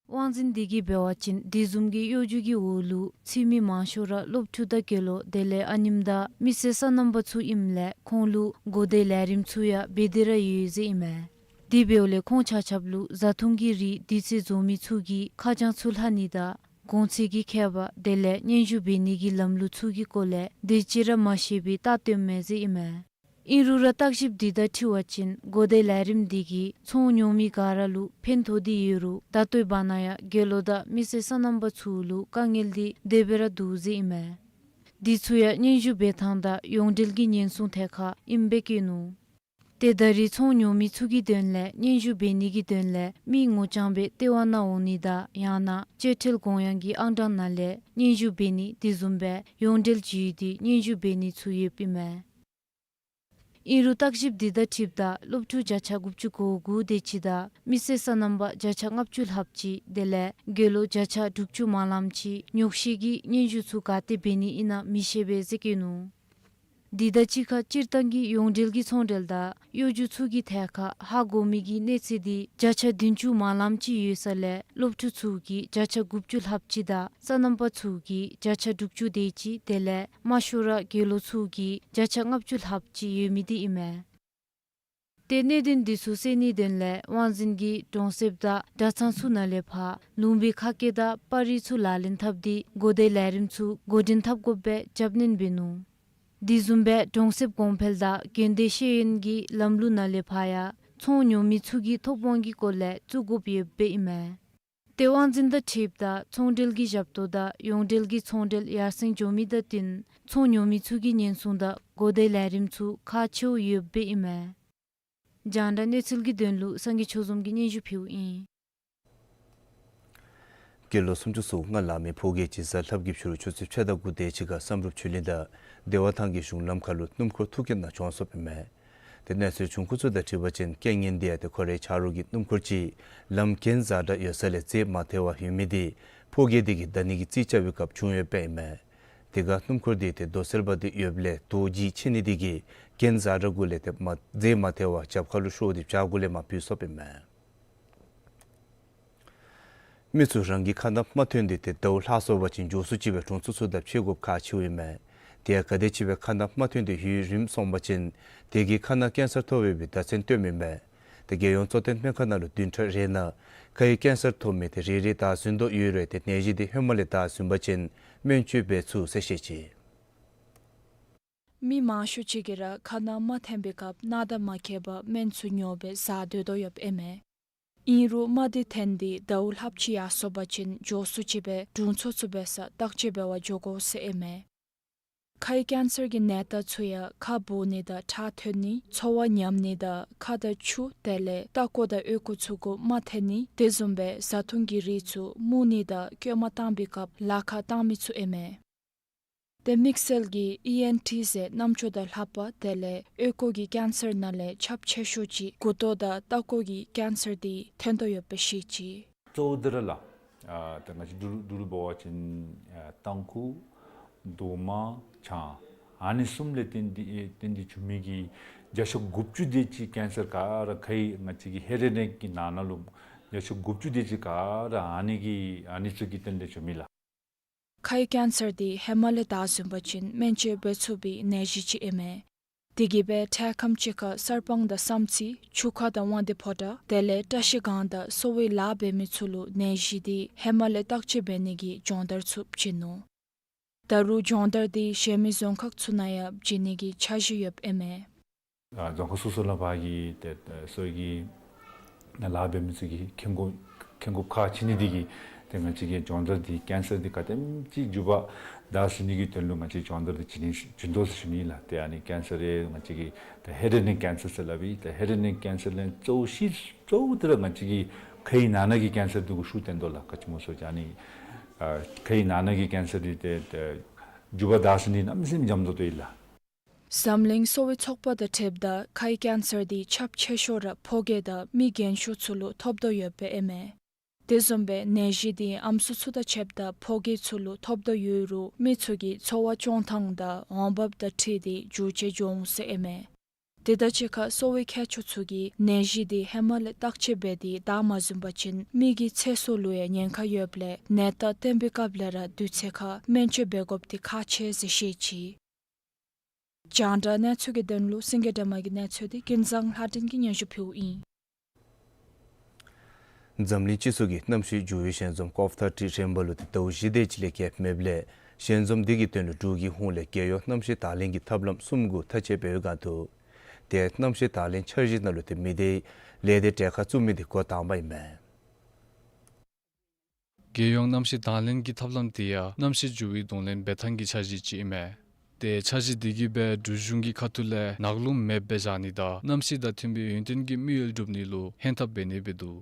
དབང་འཛིན་དེ་གིས་འབད་བ་ཅིན་དེ་བཟུམ་གྱི་གཡོ་སྒྱུ་གི་འོག་ལུ་ཚུད་མི་མང་ཤོས་ར་སློབ་ཕྲུག་དང་དགེ་སློང་དེ་ལས་ཨ་ནེམོ་དང་མི་སེར་སོ་ནམ་པ་ཚུ་ཨིནམ་ལས་ཁོང་ལུ་གོ་བརྡའི་ལས་རིམ་ཚུ་ཡང་འབད་དེ་ར་ཡོད་ཟེར་ཨིན་མས། དེ་འབདཝ་ལས་ཁོང་ཆ་ཁྱབ་ལུ་བཟའ་འཐུང་གི་རིགས་དུས་ཚོད་རྫོགས་མི་ཚུ་གི་ཁ་བྱང་ཚུ་ལྷག་ནི་དང་གོང་ཚད་ཀྱི་ཁྱད་པར་དེ་ལས་སྙན་ཞུ་འབད་ནི་གི་ལམ་ལུགས་ཚུ་གི་སྐོར་ལས་དེ་ཅིག་ར་མ་ཤེས་པའི་རྟགས་སྟོནམ་མས་ཟེར་ཨིན་མས། ཨིན་རུང་ར་བརྟག་ཞིབ་འདི་དང་འཁྲིལ་བ་ཅིན་གོ་བརྡའི་ལས་རིམ་འདི་གིས་ཚོང་ཉོ་མི་ག་ར་ལུ་ཕན་ཐོགས་ཏེ་ཡོད་རུང་ད་ལྟོའི་བར་ན་ཡང་དགེ་སློང་དང་མི་སེར་སོ་ནམ་པ་ཚུ་ལུ་དཀའ་ངལ་འདི་དེ་སྦེ་ར་འདུག་ཟེར་ཨིན་མས། འདི་ཚུ་ཡང་སྙན་ཞུ་འབད་ཐངས་དང་ཡོངས་འབྲེལ་གྱི་ཉེན་སྲུང་ཐད་ཁར་ཨིནམ་སྦེ་བཀོད་ནུག། ཏེ་ད་རེས་ཚོང་ཉོ་མི་ཚུ་གི་དོན་ལས་སྙན་ཞུ་འབད་ནི་གི་དོན་ལས་མི་ངོ་རྐྱང་སྦེ་ལྟེ་བ་ནང་འོང་ནི་དང་ཡང་ན་སྤྱོད་ཁྲལ་དགོངས་ཡངས་ཀྱི་ཨང་གྲངས་ནང་ལས་སྙན་ཞུ་འབད་ནི་དེ་བཟུམ་སྦེ་ཡོངས་འབྲེལ་བརྒྱུད་དེ་སྙན་ཞུ་འབད་ནི་ཚུ་ཡོདཔ་ཨིན་མས། ཨིན་རུང་བརྟག་ཞིབ་འདི་དང་འཁྲིལཝ་ད་སློབ་ཕྲུག་བརྒྱ་ཆ་དགུ་བཅུ་གོ་དགུ་དེ་ཅིག་དང་མི་སེར་སོ་ནམ་པ་བརྒྱ་ཆ་ལྔ་བཅུ་ལྷགཔ་ཅིག་དེ་ལས་དགེ་སློང་བརྒྱ་ཆ་དྲུག་ཅུ་མ་ལངམ་ཅིག་ཉོག་བཤད་ཀྱི་སྙན་ཞུ་ཚུ་ག་ཏེ་འབད་ནི་ཨིན་ན་མི་ཤེས་པས་ཟེར་བཀོད་ནུག། འདི་དང་གཅིག་ཁར་སྤྱིར་བཏང་གི་ཡོངས་འབྲེལ་གྱི་ཚོང་འབྲེལ་དང་གཡོ་སྒྱུ་ཚུ་གི་ཐད་ཁར་ཧ་གོ་མི་གི་གནས་ཚད་འདི་བརྒྱ་ཆ་བདུན་ཅུ་མ་ལངམ་ཅིག་ཡོད་ས་ལས་སློབ་ཕྲུག་ཚུ་གིས་བརྒྱ་ཆ་དགུ་བཅུ་ལྷགཔ་ཅིག་དང་སོ་ནམ་པ་ཚུ་གིས་བརྒྱ་ཆ་དྲུག་ཅུ་དེ་ཅིག་དེ་ལས་མང་ཤོས་ར་དགེ་སློང་ཚུ་གིས་བརྒྱ་ཆ་ལྔ་བཅུ་ལྷགཔ་ཅིག་ཡོད་མི་འདི་ཨིན་མས། ཏེ་གནད་དོན་འདི་ཚུ་སེལ་ནིའི་དོན་ལས་དབང་འཛིན་གྱིས་གྲོང་གསེབ་དང་གྲྭ་ཚང་ཚུ་ནང་ལས་ཕར་ལུང་པའི་ཁ་སྐད་དང་པར་རིས་ཚུ་ལག་ལེན་འཐབ་སྟེ་གོ་བརྡའི་ལས་རིམ་ཚུ་འགོ་འདྲེན་འཐབ་དགོཔ་སྦེ་རྒྱབ་སྣོན་འབད་ནུག། དེ་བཟུམ་སྦེ་གྲོང་གསེབ་གོང་འཕེལ་དང་དགོན་སྡེ་ཤེས་ཡོན་གྱི་ལམ་ལུགས་ནང་ལས་ཕར་ཡང་ཚོང་ཉོ་མི་ཚུ་གི་ཐོབ་དབང་གི་སྐོར་ལས་བཙུགས་དགོཔ་ཡོདཔ་ཨིན་མས། ཏེ་དབང་འཛིན་དང་འཁྲིལཝ་ད་ཚོང་འབྲེལ་གྱི་ཞབས་ཏོག་དང་ཡོངས་འབྲེལ་གྱི་ཚོང་འབྲེལ་ཡར་སེང་འགྱོ་མི་དང་བསྟུན་ཚོང་ཉོ་མི་ཚུ་གི་ཉེན་སྲུང་དང་གོ་བརྡའི་ལས་རིམ་ཚུ་ཁག་ཆེཝ་ཡོདཔ་ཨིན་མས། རྒྱང་བསྒྲགས་གནས་ཚུལ་གྱི་དོན་ལུ་སངས་རྒྱས་ཆོས་འཛོམས་ཀྱིས་སྙན་ཞུ་ཕུལཝ་ཨིན། དགེ་སློང་སུམ་ཅུ་སོ་ལྔ་ལང་མི་ཕོ་རྒྱས་ཅིག་གཟའ་ལྷགཔ་གི་ཕྱི་རུ་ཆུ་ཚོད་ཕྱེད་དང་དགུ་དེ་ཅིག་ཁར་བསམ་གྲུབ་ཆོས་གླིང་དང་བདེ་བ་ཐང་གི་གཞུང་ལམ་ཁར་ལུ་སྣུམ་འཁོར་ཐུག་རྐྱེན་ནང་གྱོངས་སོཔ་ཨིན་མས། ཏེ་གནས་ཚུལ་བྱུང་ཁུངས་ཚུ་དང་འཁྲིལ་བ་ཅིན་རྐྱེན་ངན་འདི་ཡང་ཏེ་ཁོ་རའི་ཆ་རོགས་ཀྱི་སྣུམ་འཁོར་ཅིག་ལམ་གྱེན་ཛ་དྲག་ཡོད་ས་ལས་འཛེགས་མ་ཐེག་པར་ཡོད་མི་འདི་ཕོ་རྒྱས་དེ་གིས་བདའ་ནི་གི་རྩིས་རྐྱབ་པའི་སྐབས་བྱུང་ཡོདཔ་ཨིན་མས། དེ་ཁར་སྣུམ་འཁོར་འདི་ཏེ་རྡོ་སེལ་བ་འདི་ཡོདཔ་ལས་རྡོ་ལྗིད་ཆེ་ནི་དེ་གིས་གྱེན་ཛ་དྲག་གུ་ལས་ཏེ་མ་འཛེགས་མ་ཐེག་པར་རྒྱབ་ཁ་ལུ་ཤོར་ཏེ་བྱག་གུ་ལས་མར་བུད་སོཔ་ཨིན་མས། མི་ཚུ་རང་གི་ཁ་ནང་རྨ་ཐོན་ཏེ་ཏེ་ཟླཝ་ལྷག་སོང་པ་ཅིན་མགྱོགས་སུ་ཅིག་སྦེ་གྲོང་ཚོ་ཚུ་དང་ཕྱད་དགོཔ་ཁག་ཆེཝ་ཨིན་མས། དེ་ཡང་ག་དེམ་ཅིག་སྦེ་ཁ་ནང་རྨ་ཐོན་ཏེ་ཡུན་རིངམོ་སོང་པ་ཅིན་དེ་གིས་ཁ་ནང་ཀེན་སར་ཐོབ་འོང་པའི་བརྡ་མཚོན་སྟོནམ་ཨིན་མས། ཏེ་རྒྱལ་ཡོངས་གཙོ་བསྟེན་སྨན་ཁང་ནང་ལུ་བདུན་ཕྲག་རེ་ནང་ཁ་ཡི་ཀེན་སར་ཐོབ་མི་དེ་རེ་རེ་དར་ཚུན་དོ་ཡོད་རུང་ཏེ་ནད་གཞི་དེ་ཧེ་མ་ལས་དར་ཚུན་པ་ཅིན་སྨན་བཅོས་འབད་ཚུགས་ཟེར་བཤད་ཅི། མི་མང་ཤོས་ཅིག་གིས་ར་ཁ་ནང་རྨ་འཐོན་པའི་སྐབས་སྣང་དང་མ་འཁྲིལ་བར་སྨན་ཚུ་ཉོ་སྦེ་བཟའ་སྡོད་དོ་ཡོདཔ་ཨིན་མས། ཨིན་རུང་རྨ་དེ་ཐོན་ཏེ་ཟླཝ་ལྷགཔ་ཅིག་ཡར་སོང་པ་ཅིན་མགྱོགས་སུ་ཅིག་སྦེ་དྲུང་འཚོ་ཚུ་འབད་སར་བརྟག་དཔྱད་འབད་བར་འགྱོ་དགོ་ཟེར་ཨིན་མས། ཁ་ཡི་ཀེན་སར་གྱི་ནད་རྟགས་ཚུ་ཡང་ཁ་སྦུབ་ནི་དང་ཁྲག་ཐོན་ནི་ཚོར་བ་ཉམས་ནི་དང་ཁ་དང་མཆུ་དེ་ལས་ལྟག་ཀོ་དང་ཨོལ་ཀོ་ཚུ་གུ་རྨ་འཐོན་ནི་དེ་བཟུམ་སྦེ་བཟའ་འཐུང་གི་རིགས་ཚུ་མུར་ནི་དང་སྐྱོ་མ་བཏང་པའི་སྐབས་ལ་ཁ་བཏང་མི་ཚུ་ཨིན་མས། ཏེ་དམིགས་བསལ་གྱིས་ཨི་ཨེན་ཊི་ཟེར་རྣམ་ཅོ་དང་ལྷ་པ་དེ་ལས་ཨོལ་ཀོ་གི་ཀེན་སར་ནང་ལས་ཁྱབ་ཆེ་ཤོས་ཅིག་མགུ་ཏོ་དང་ལྟག་ཀོ་གི་ཀེན་སར་འདི་ཐོན་དོ་ཡོདཔ་སྦེ་བཤད་ཅི། གཙོ་བོ་འདི་ར་ལགས། ཨ་ད་ང་བཅས་འབྲུག་ལུ་འབད་བ་ཅིན་ཨ་ཏམ་ཁུ་རྡོག་མ་ཆང་ཨ་ནི་གསུམ་ལས་བརྟེན་ཏེ་ཨེ་བརྟེན་ཏེ་བྱུང་མི་གི་བརྒྱ་ཆ་དགུ་བཅུ་དེ་ཅིག་ཀེན་སར་ག་ར་ཁའི་ང་བཅས་ཀྱི་ཧེ་རེ་ནེག་གི་ནང་ན་ལུ་བརྒྱ་ཆ་དགུ་བཅུ་དེ་ཅིག་ག་ར་ཨ་ནི་གི་ཨ་ནི་ཚུ་གིས་བརྟེན་ཏེ་བྱུང་མི་ལགས། ཁའི་ཀེན་སར་འདི་ཧེ་མ་ལས་ད་བཟུམ་པ་ཅིན་སྨན་བཅོས་འབད་ཚུགས་པའི་ནད་གཞི་ཅིག་ཨིན་མས། དེ་གིས་སྦེ་འཕྲལ་ཁམས་ཅིག་ཁར་གསར་སྤང་དང་བསམ་རྩེ་ཆུ་ཁ་དང་དབང་འདུས་ཕོ་བྲང་དེ་ལས་བཀྲ་ཤིས་སྒང་དང་གསོ་བའི་ལཱ་འབད་མི་ཚུ་ལུ་ནད་གཞི་འདི་ཧེ་མ་ལས་བརྟག་དཔྱད་འབད་ནི་གི་སྦྱོང་བརྡར་ཚུ་བྱིན་ནུག། ད་རུང་སྦྱོང་བརྡར་འདི་གཞན་མི་རྫོང་ཁག་ཚུ་ནང་ཡང་བྱིན་ནི་གི་འཆར་གཞི་ཡོདཔ་ཨིན་མས། ཨ་རྫོང་ཁག་སོ་སོ་ནང་ཕར་གྱི་ཏེ་ཨ་གསོ་བའི་གི་ལཱ་འབད་མི་ཚུ་གིས་མཁྱེན་དགོ་མཁྱེན་དགོཔ་ཁག་ཆེ་ནི་འདི་གིས་ཏེ་ང་བཅས་ཀྱིས་སྦྱོང་བརྡར་འདི་ཀེན་སར་འདི་ག་དེམ་ཅིག་འགྱུར་བ་དར་སོ་ནི་གི་དོན་ལུ་ང་བཅས་སྦྱོང་བརྡར་འདི་བྱིན་ནི་བྱིན་དོ་ཟེར་ཞུ་ནི་ལགས། ཏེ་ཨ་ནི་ཀེན་སར་རེ་ང་བཅས་ཀྱིས་ཏེ་ཧེ་རེ་ནེག་ཀེན་སར་ཟེར་སླབ་ཨིན། ཏེ་ཧེ་རེ་ནེག་ཀེན་སར་ལས་གཙོ་བོ་ཤོས་གཙོ་བོ་འདི་ར་ང་བཅས་ཀྱི་ཁའི་ནང་ན་གི་ཀེན་སར་འདི་གུ་ཤུགས་བཏོན་དོ་ལགས། ག་ཅི་སྨོ་ཟེར་བ་ཅིན་ཨ་ནི་ཨ་ཁའི་ནང་ན་གི་ཀེན་སར་འདི་ཏེ་ཏེ་འགྱུར་བ་དར་སོ་ནི་གནམ་མེད་ས་མེད་འཇམ་དོ་ཡོདཔ་ཨིན་ལགས། འཛམ་གླིང་གསོ་བའི་ཚོགས་པ་དང་འཁྲིལཝ་ད་ཁའི་ཀེན་སར་འདི་ཁྱབ་ཆེ་ཤོས་ར་ཕོ་སྐྱེས་དང་མི་རྒན་ཤོས་ཚུ་ལུ་ཐོབ་དོ་ཡོདཔ་ཨིན་མས། དེ་བཟུམ་སྦེ་ནད་གཞི་འདི་ཨམ་སྲུ་ཚུ་དང་ཕྱདཔ་ད་ཕོ་སྐྱེས་ཚུ་ལུ་ཐོབ་དོ་ཡོད་རུང་མི་ཚུ་གི་འཚོ་བ་སྐྱོང་ཐངས་དང་འོང་འབབ་དང་འཁྲིལ་ཏེ་འགྱུར་བཅོས་འབྱུང་འོང་ཟེར་ཨིན་མས། དེ་དང་གཅིག་ཁར་གསོ་བའི་མཁས་མཆོག་ཚུ་གིས་ནད་གཞི་འདི་ཧེ་མ་ལས་བརྟག་དཔྱད་འབད་དེ་ད་མ་བཟུང་པ་ཅིན་མི་གི་ཚེ་སྲོག་ལུ་ཡང་ཉེན་ཁ་ཡོདཔ་ལས་ནད་རྟགས་སྟོན་པའི་སྐབས་ལས་ར་དུས་ཚོད་ཁར་སྨན་བཅོས་འབད་དགོཔ་འདི་ཁག་ཆེ་ཟེར་བཤད་ཅི། རྒྱང་བསྒྲགས་གནས་ཚུལ་གྱི་དོན་ལུ་སེང་གེ་སྒྲོལ་མ་གི་གནས་ཚུལ་འདི་ཀུན་བཟང་ལྷ་སྒྲོན་གྱིས་སྙན་ཞུ་ཕུལཝ་ཨིན། འཛམ་གླིང་སྤྱི་ཚོགས་ཀྱིས་གནམ་གཤིས་འགྱུར་བའི་ཞལ་འཛོམས་ཀོབ་ཐར་ཊི་རན་པ་ལུ་ཏེ་ཟླཝ་བཞི་དེ་ཅིག་ལས་བརྒལ་མེདཔ་ལས་ཞལ་འཛོམས་འདི་གི་དོན་ལུ་འབྲུག་གི་ཧོངས་ལས་རྒྱལ་ཡོངས་གནམ་གཤིས་བརྡ་ལེན་གྱི་ཐབས་ལམ་གསུམ་གུ་ཐག་བཅད་འབད་བའི་སྒང་དུ་ཏེ་གནམ་གཤིས་བརྡ་ལེན་འཆར་གཞི་ནང་ལུ་ཏེ་མི་སྡེའི་ལས་སྡེ་གྲལ་ཁར་བཙུགས་མི་འདི་འགོ་དང་པ་ཨིན་མས། རྒྱལ་ཡོངས་གནམ་གཤིས་བརྡ་ལེན་གྱི་ཐབས་ལམ་འདི་ཡང་གནམ་གཤིས་འགྱུར་བའི་གདོང་ལེན་འབད་ཐངས་ཀྱི་འཆར་གཞི་ཅིག་ཨིན་མས། ཏེ་འཆར་གཞི་འདི་གིས་སྦེ་འབྲུག་གཞུང་གི་ཁ་ཐུག་ལས་ནག་རླུང་མེདཔ་སྦེ་བཞག་ནི་དང་གནམ་གཤིས་དང་མཐུན་པའི་ཡུན་བརྟན་གྱི་དམིགས་ཡུལ་སྒྲུབ་ནི་ལུ་ཧན་ཐབས་འབད་ནི་སྦེ་འདུག།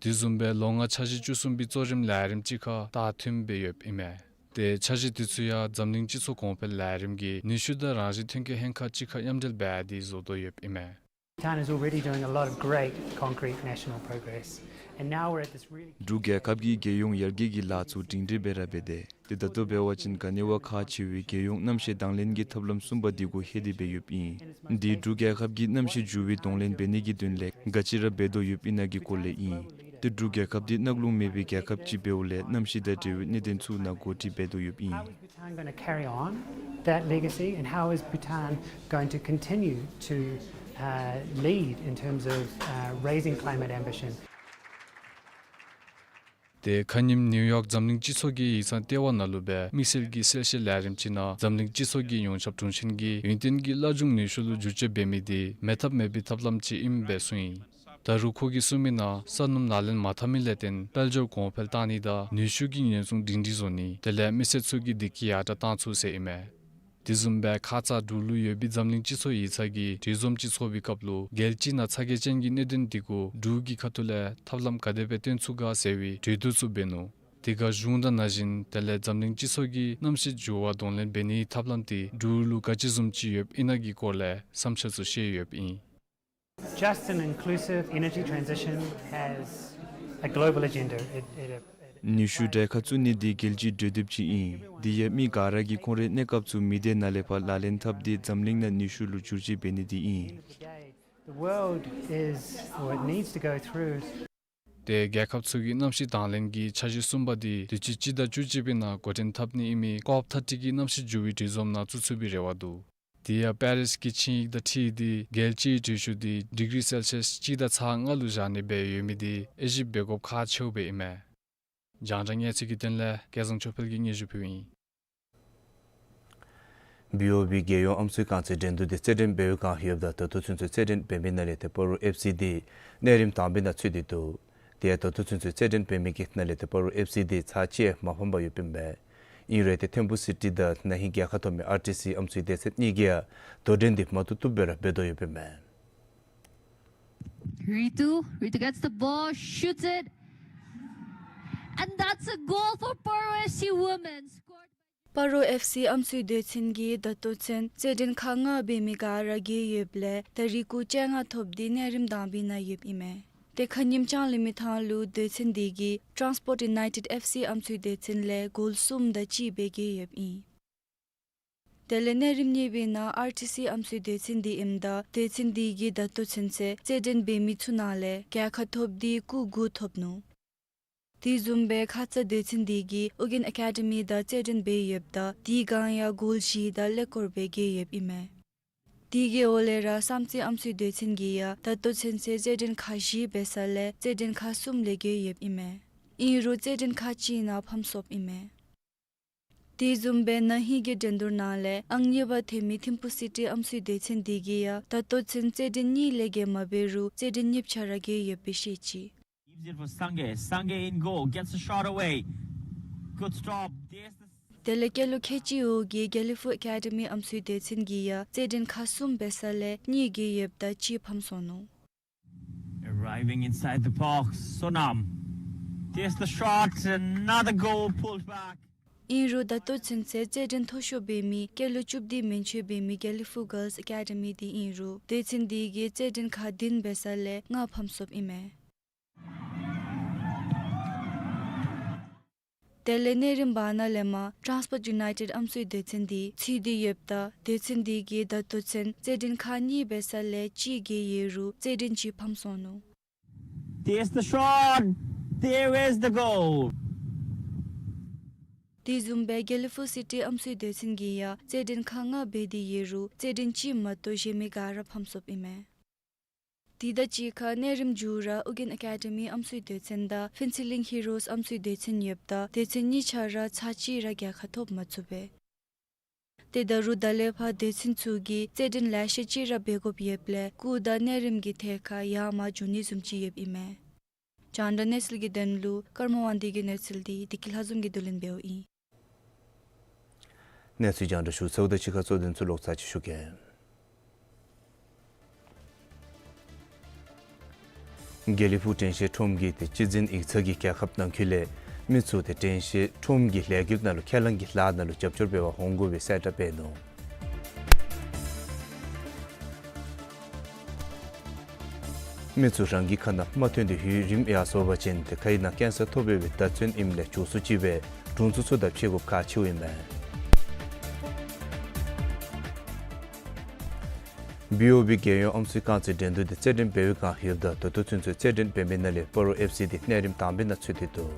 དེ་བཟུམ་སྦེ་ལོ་ལྔ་འཆར་གཞི་བཅུ་གསུམ་པའི་གཙོ་རིམ་ལས་རིམ་ཅིག་ཁར་བདའ་འཐུས་འབད་ཡོདཔ་ཨིན་མས། ཏེ་འཆར་གཞི་འདི་ཚུ་ཡང་འཛམ་གླིང་སྤྱི་ཚོགས་གོང་འཕེལ་ལས་རིམ་གྱི་ནུས་ཤུགས་དང་རང་བཞིན་ཐོན་སྐྱེད་ལྷན་ཁག་གཅིག་ཁར་མཉམ་འབྲེལ་འབད་དེ་བཟོ་དོ་ཡོདཔ་ཨིན་མས། Bhutan is already doing a lot of great concrete national progress, and now we're at this really འབྲུག་རྒྱལ་ཁབ་ཀྱིས་རྒྱལ་ཡོངས་ཡར་རྒྱས་ཀྱི་ལཱ་ཚུ་སྒྲིང་སྒྲི་སྦེ་ར་འབད་དེ་ཏེ་ད་ལྟོ་འབད་བ་ཅིན་ག་ནི་བ་ཁག་ཆེ་བའི་རྒྱལ་ཡོངས་གནམ་གཤིས་བརྡ་ལེན་གྱི་ཐབས་ལམ་གསུམ་པ་འདི་གུ་ལྷོད་དེ་འབད་ཡོདཔ་ཨིན། འདི་འབྲུག་རྒྱལ་ཁབ་ཀྱིས་གནམ་གཤིས་འགྱུར་བའི་གདོང་ལེན་འབད་ནི་གི་དོན་ལས་ག་ཅི་ར་འབད་དོ་ཡོདཔ་ཨིན་ན་གི་སྐོར་ལས་ཨིན། ཏེ་འབྲུག་རྒྱལ་ཁབ་འདི་ནག་རླུང་མེད་པའི་རྒྱལ་ཁབ་ཅིག་འབདཝ་ལས་གནམ་གཤིས་དང་འབྲེལ་བའི་གནད་དོན་ཚུ་ནང་འགོ་ཁྲིད་འབད་དོ་ཡོདཔ་ཨིན། Bhutan going to carry on that legacy, and how is Bhutan going to continue to uh, lead in terms of uh, raising climate ambition? ཏེ་ཁ་ཉིནམ་ནིའུ་ཡོག་འཛམ་གླིང་སྤྱི་ཚོགས་ཀྱི་ཡིག་ཚང་ལྟེ་བ་ནང་ལུ་སྦེ་དམིགས་བསལ་གྱི་གསལ་བཤད་ལས་རིམ་ཅིག་ནང་འཛམ་གླིང་སྤྱི་ཚོགས་ཀྱི་ཡོངས་ཁྱབ་དྲུང་ཆེན་གྱིས་ཡུན་བརྟན་གྱི་སླར་འབྱུང་ནུས་ཤུགས་ལུ་བསྒྱུར་བཅོས་འབད་མི་འདི་མེད་ཐབས་མེད་པའི་ཐབས་ལམ་ཅིག་ཨིནམ་སྦེ་གསུངས་ཡི། ད་རུང་ཁོ་གིས་གསུངས་མི་ནང་ས་སྣུམ་ལག་ལེན་མ་འཐབ་མི་ལས་བརྟེན་དཔལ་འབྱོར་གོང་འཕེལ་བཏང་ནི་དང་ནུས་ཤུགས་ཀྱི་ཉེན་སྲུང་སྒྲིང་སྒྲི་བཟོ་ནི་དེ་ལས་མི་སེར་ཚུ་གི་བདེ་སྐྱིད་ཡར་དྲག་བཏང་ཚུགས་ཟེར་ཨིན་མས། དེ་བཟུམ་སྦེ་ཁ་ཙ་འབྲུག་ལུ་ཡོད་པའི་འཛམ་གླིང་སྤྱི་ཚོགས་ཡིག་ཚང་གི་གྲོས་འཛོམས་ཅིག་ཚོགས་པའི་སྐབས་ལུ་རྒྱལ་སྤྱིའི་ནང་ཚ་གྱང་ཅན་གྱི་གནད་དོན་འདི་གུ་འབྲུག་གི་ཁ་ཐུག་ལས་ཐབས་ལམ་ག་དེ་སྦེ་བཏོན་ཚུགས་ག་ཟེར་བའི་གྲོས་བསྡུར་ཚུ་འབད་ནུག། དེ་ཁར་གཞུང་དང་ན་གཞོན་དེ་ལས་འཛམ་གླིང་སྤྱི་ཚོགས་ཀྱིས་གནམ་གཤིས་འགྱུར་བ་གདོང་ལེན་འབད་ནིའི་ཐབས་ལམ་འདི་འབྲུག་ལུ་ག་ཅི་བཟུམ་ཅིག་ཡོདཔ་ཨིན་ན་གི་སྐོར་ལས་བསམ་འཆར་ཚུ་བཤད་ཡོདཔ་ཨིན། Just and inclusive energy transition has a global agenda. It, it, it, ནུས་ཤུགས་གྲལ་ཁར་བཙུགས་ནི་འདི་རྒྱལ་སྤྱིའི་གྲོས་འདེབས་ཅིག་ཨིན། འདི་ཡང་མི་ག་ར་གིས་ཁོང་རའི་གནས་སྐབས་ཚུ་མི་སྡེ་ནང་ལས་ཕར་ལག་ལེན་འཐབ་སྟེ་འཛམ་གླིང་ནང་ནུས་ཤུགས་ལུ་བསྒྱུར་བཅོས་འབད་ནི་འདི་ཨིན། The world is, or it needs to go through ཏེ་རྒྱལ་ཁབ་ཚུ་གིས་གནམ་གཤིས་དང་ལེན་གྱི་འཆར་གཞི་གསུམ་པ་འདི་དུས་ཅི་སྤྱི་ཟླ་བཅུ་གཅིག་པའི་ནང་འགོ་འདྲེན་འཐབ་ནི་ཨིན་མི་ཀོབ་ཐར་ཊི་གི་གནམ་གཤིས་འགྱུར་བའི་གྲོས་འཛོམས་ནང་བཙུགས་ཚུགས་པའི་རེ་བ་འདུག། དེ་ཡང་པེ་རིས་ཀྱི་ཆིངས་ཡིག་དང་འཁྲིལ་ཏེ་རྒྱལ་སྤྱིའི་དྲོད་ཤུགས་འདི་ཌིག་རི་སེལ་སི་ཡས་སྤྱི་ཟླ་ཚག་ལྔ་ལུ་བཞག་ནི་སྦེ་ཡོད་མི་འདི་དབྱེ་ཞིབ་འབད་དགོཔ་ཁག་ཆེཝ་སྦེ་ཨིན་མས། རྒྱང་བསྒྲགས་གནས་ཚུལ་གྱི་དོན་ལས་སྐལ་བཟང་ཆོས་འཕེལ་གྱིས་སྙན་ཞུ་ཕུལཝ་ཨིན། བི་ཨོ་བི་རྒྱལ་ཡོངས་ཨམ་སྲུའི་རྐང་རྩེད་འགྲན་བསྡུར་འདི་རྩེད་འགྲན་འབད་བའི་བསྒང་ཡོདཔ་ད་ད་ལྟོ་ཚུན་ཚོད་རྩེད་འགྲན་འབད་མི་ནང་ལས་ཏེ་སྤ་རོ་ཨེཕ་སི་འདི་གནས་རིམ་དང་པའི་ནང་ཚུད་དེ་འདུག། དེ་ཡང་ད་ལྟོ་ཚུན་ཚོད་རྩེད་འགྲན་འབད་མི་གི་ནང་ལས་ཏེ་སྤ་རོ་ཨེཕ་སི་འདི་ཚར་གཅིག་མ་ཕམ་པར་ཡོདཔ་ཨིན་པས། ཨིན་རུང་ཏེ་ཐིམ་ཕུ་སི་ཊི་དང་ན་ཧིང་རྒྱལ་ཁ་ཐོབ་མི་ཨར་ཊི་སི་ཨམ་སྲུའི་སྡེ་ཚན་གཉིས་ཀྱིས་ཡང་དོ་འགྲན་འདི་མ་བཏུབ་བཏུབ་སྦེ་ར་འབད་དོ་ཡོདཔ་ཨིན་པས། Ritu, Ritu gets the ball, shoots it, and that's a goal for Paro F C women. Scored by སྤ་རོ་ཨེཕ་སི་ཨམ་སྲུའི་སྡེ་ཚན་གྱིས་ད་ལྟོ་ཚུན་རྩེད་འགྲན་ཁག་ལྔ་འབད་མི་ག་ར་རྒྱལ་ཡོདཔ་ལས་ད་རིས་སྐུགས་བཅོ་ལྔ་ཐོབ་སྟེ་གནས་རིམ་དང་པའི་ནང་ཡོདཔ་ཨིན་མས། ཏེ་ཁ་ཉིནམ་ལྕང་གླིང་མི་ཐང་ལུ་སྡེ་ཚན་འདི་གིས་ཊཱནསི་པོརཊ་ཡུ་ནའི་ཊེཌ་ཨེཕ་སི་ཨམ་སྲུའི་སྡེ་ཚན་ལས་གོལ་གསུམ་དང་གཅིག་སྦེ་རྒྱལ་ཡོདཔ་ཨིན། དེ་ལས་གནས་རིམ་གཉིས་པའི་ནང་ཨར་ཊི་སི་ཨམ་སྲུའི་སྡེ་ཚན་འདི་ཨིནམ་ད་སྡེ་ཚན་འདི་གིས་ད་ལྟོ་ཚུན་ཚོད་རྩེད་འགྲན་འབད་མི་ཚུ་ནང་ལས་རྒྱལ་ཁ་ཐོབ་སྟེ་སྐུགས་དགུ་ཐོབ་ནུག། དེ་བཟུམ་སྦེ་ཁ་ཙ་སྡེ་ཚན་འདི་གིས་ཨོ་རྒྱན་ཨེ་ཀ་ཌི་མི་དང་རྩེད་འགྲན་འབད་ཡོདཔ་ད་དེ་སྒང་ཡང་གོལ་བཞི་དང་ཀླད་ཀོར་སྦེ་རྒྱལ་ཡོདཔ་ཨིན་མས། དེ་གི་འོག་ལས་ར་བསམ་རྩེ་ཨམ་སྲུའི་སྡེ་ཚན་གྱིས་ཡང་ད་ལྟོ་ཚུན་ཚོད་རྩེད་འགྲན་ཁག་བཞི་འབད་ས་ལས་རྩེད་འགྲན་ཁག་གསུམ་ལས་རྒྱལ་ཡོདཔ་ཨིན་མས། ཨིན་རུང་རྩེད་འགྲན་ཁག་གཅིག་ནང་ཕམ་སོཔ་ཨིན་མས། དེ་བཟུམ་སྦེ་ན་ཧིང་གི་འགྲན་བསྡུར་ནང་ལས་ཨང་གཉིས་པ་ཐོན་མི་ཐིམ་ཕུ་སི་ཊི་ཨམ་སྲུའི་སྡེ་ཚན་འདི་གིས་ཡང་ད་ལྟོ་ཚུན་རྩེད་འགྲན་གཉིས་ལས་བརྒལ་མ་འབད་རུང་རྩེད་འགྲན་གཉིས་ཆ་ར་རྒྱལ་ཡོདཔ་སྦེ་བཤད་ཅི། Gives it for Sange. Sange in goal. Gets a shot away. Good stop. There's the དེ་ལས་སྐྱེས་ལོ་ཁལ་གཅིག་འོག་གི་དགེ་ལེགས་ཕུག་ཨེ་ཀ་ཌི་མི་ཨམ་སྲུའི་སྡེ་ཚན་གྱིས་ཡང་རྩེད་འགྲན་ཁག་གསུམ་འབད་ས་ལས་གཉིས་རྒྱལ་ཡོདཔ་ད་གཅིག་ཕམ་སོ་ནུག། Arriving inside the box, Sonam. There's the shot, another goal pulled back. ཨིན་རུང་ད་ལྟོ་ཚུན་ཚོད་རྩེད་འགྲན་མཐོ་ཤོས་འབད་མི་སྐྱེས་ལོ་བཅུ་བདུན་མན་ཆད་འབད་མི་དགེ་ལེགས་ཕུག་གཱརལསི་ཨེ་ཀ་ཌི་མི་འདི་ཨིན་རུང་སྡེ་ཚན་འདི་གིས་རྩེད་འགྲན་ཁག་བདུན་འབད་ས་ལས་ལྔ་ཕམ་སོཔ་ཨིན་མས། དེ་ལས་གནས་རིམ་བར་ན་ལས་མར་ཊཱནསི་པོརཊ་ཡུ་ནའི་ཊེཌ་ཨམ་སྲུའི་སྡེ་ཚན་འདི་ཚུད་དེ་ཡོདཔ་ད་སྡེ་ཚན་འདི་གིས་ད་ལྟོ་ཚུན་རྩེད་འགྲན་ཁག་གཉིས་འབད་ས་ལས་གཅིག་རྒྱལ་ཡོད་རུང་རྩེད་འགྲན་གཅིག་ཕམ་སོ་ནུག། There's the shot. There is the goal. དེ་བཟུམ་སྦེ་དགེ་ལེགས་ཕུག་སི་ཊི་ཨམ་སྲུའི་སྡེ་ཚན་གྱིས་ཡང་རྩེད་འགྲན་ཁག་ལྔ་འབད་དེ་ཡོད་རུང་རྩེད་འགྲན་གཅིག་མ་གཏོགས་གཞན་མི་ག་ར་ཕམ་སོཔ་ཨིན་མས། དེ་དང་གཅིག་ཁར་གནས་རིམ་མཇུག་ར་ཨོ་རྒྱན་ཨེ་ཀ་ཌི་མི་ཨམ་སྲུའི་སྡེ་ཚན་དང་ཕུན་ཚོགས་གླིང་ཧི་རོས་ཨམ་སྲུའི་སྡེ་ཚན་ཡོདཔ་ད་སྡེ་ཚན་གཉིས་ཆ་ར་ཚར་གཅིག་ར་རྒྱལ་ཁ་ཐོབ་མ་ཚུགས་པས། ཏེ་ད་རུང་ད་ལས་ཕར་སྡེ་ཚན་ཚུ་གིས་རྩེད་འགྲན་ལེ་ཤ་ཅིག་ར་འབད་དགོཔ་ཡོདཔ་ལས་སྐུགས་དང་གནས་རིམ་གྱི་ཐད་ཁར་ཡར་མར་འགྱོ་ནི་བཟུམ་ཅིག་ཡོདཔ་ཨིན་མས། རྒྱང་བསྒྲགས་གནས་ཚུལ་གྱི་དོན་ལུ་ཀརྨ་དབང་འདུས་ཀྱི་གནས་ཚུལ་འདི་བདེ་སྐྱིད་ལྷ་འཛོམས་ཀྱིས་བསྡུ་ལེན་འབདཝ་ཨིན། གནས་ཚུལ་རྒྱང་བསྒྲགས་ཞུ་ཚརཝ་དང་གཅིག་ཁར་གཙོ་དོན་ཚུ་ལོག་ཚར་ཅིག་ཞུ་གེ། དགེ་ལེགས་ཕུག་དྲན་ཤེས་ཁྲོམ་གྱི་ཏེ་སྤྱི་འཛིན་ཡིག་ཚང་གིས་རྒྱལ་ཁབ་ནང་འཁོད་ལས་མི་ཚུ་ཏེ་དྲན་ཤེས་ཁྲོམ་གྱི་ལས་འགུལ་ནང་ལུ་ཁས་བླངས་ཀྱི་ལཱ་ནང་ལུ་རྒྱབ་སྐྱོར་འབད་བར་འོང་དགོ་པའི་གསལ་བསྒྲགས་འབད་ནུག། མི་ཚུ་རང་གི་ཁ་ནང་མ་ཐོན་ཏེ་ཡུན་རིངམོ་ཡར་སོང་པ་ཅིན་ཏེ་ཁའི་ནང་ཀེན་སར་ཐོབ་པའི་བརྡ་མཚོན་ཨིནམ་ལས་མགྱོགས་སུ་ཅིག་སྦེ་དྲུང་འཚོ་ཚུ་དང་ཕྱད་དགོཔ་ཁག་ཆེཝ་ཨིན་མས། བི་ཨོ་བི་རྒྱལ་ཡོངས་ཨམ་སྲུའི་རྐང་རྩེད་འགྲན་བསྡུར་འདི་རྩེད་འགྲན་འབད་བའི་བསྒང་ཡོདཔ་ད་ད་ལྟོ་ཚུན་ཚོད་རྩེད་འགྲན་འབད་མི་ནང་ལས་སྤ་རོ་ཨེཕ་སི་འདི་གནས་རིམ་དང་པའི་ནང་ཚུད་དེ་འདུག།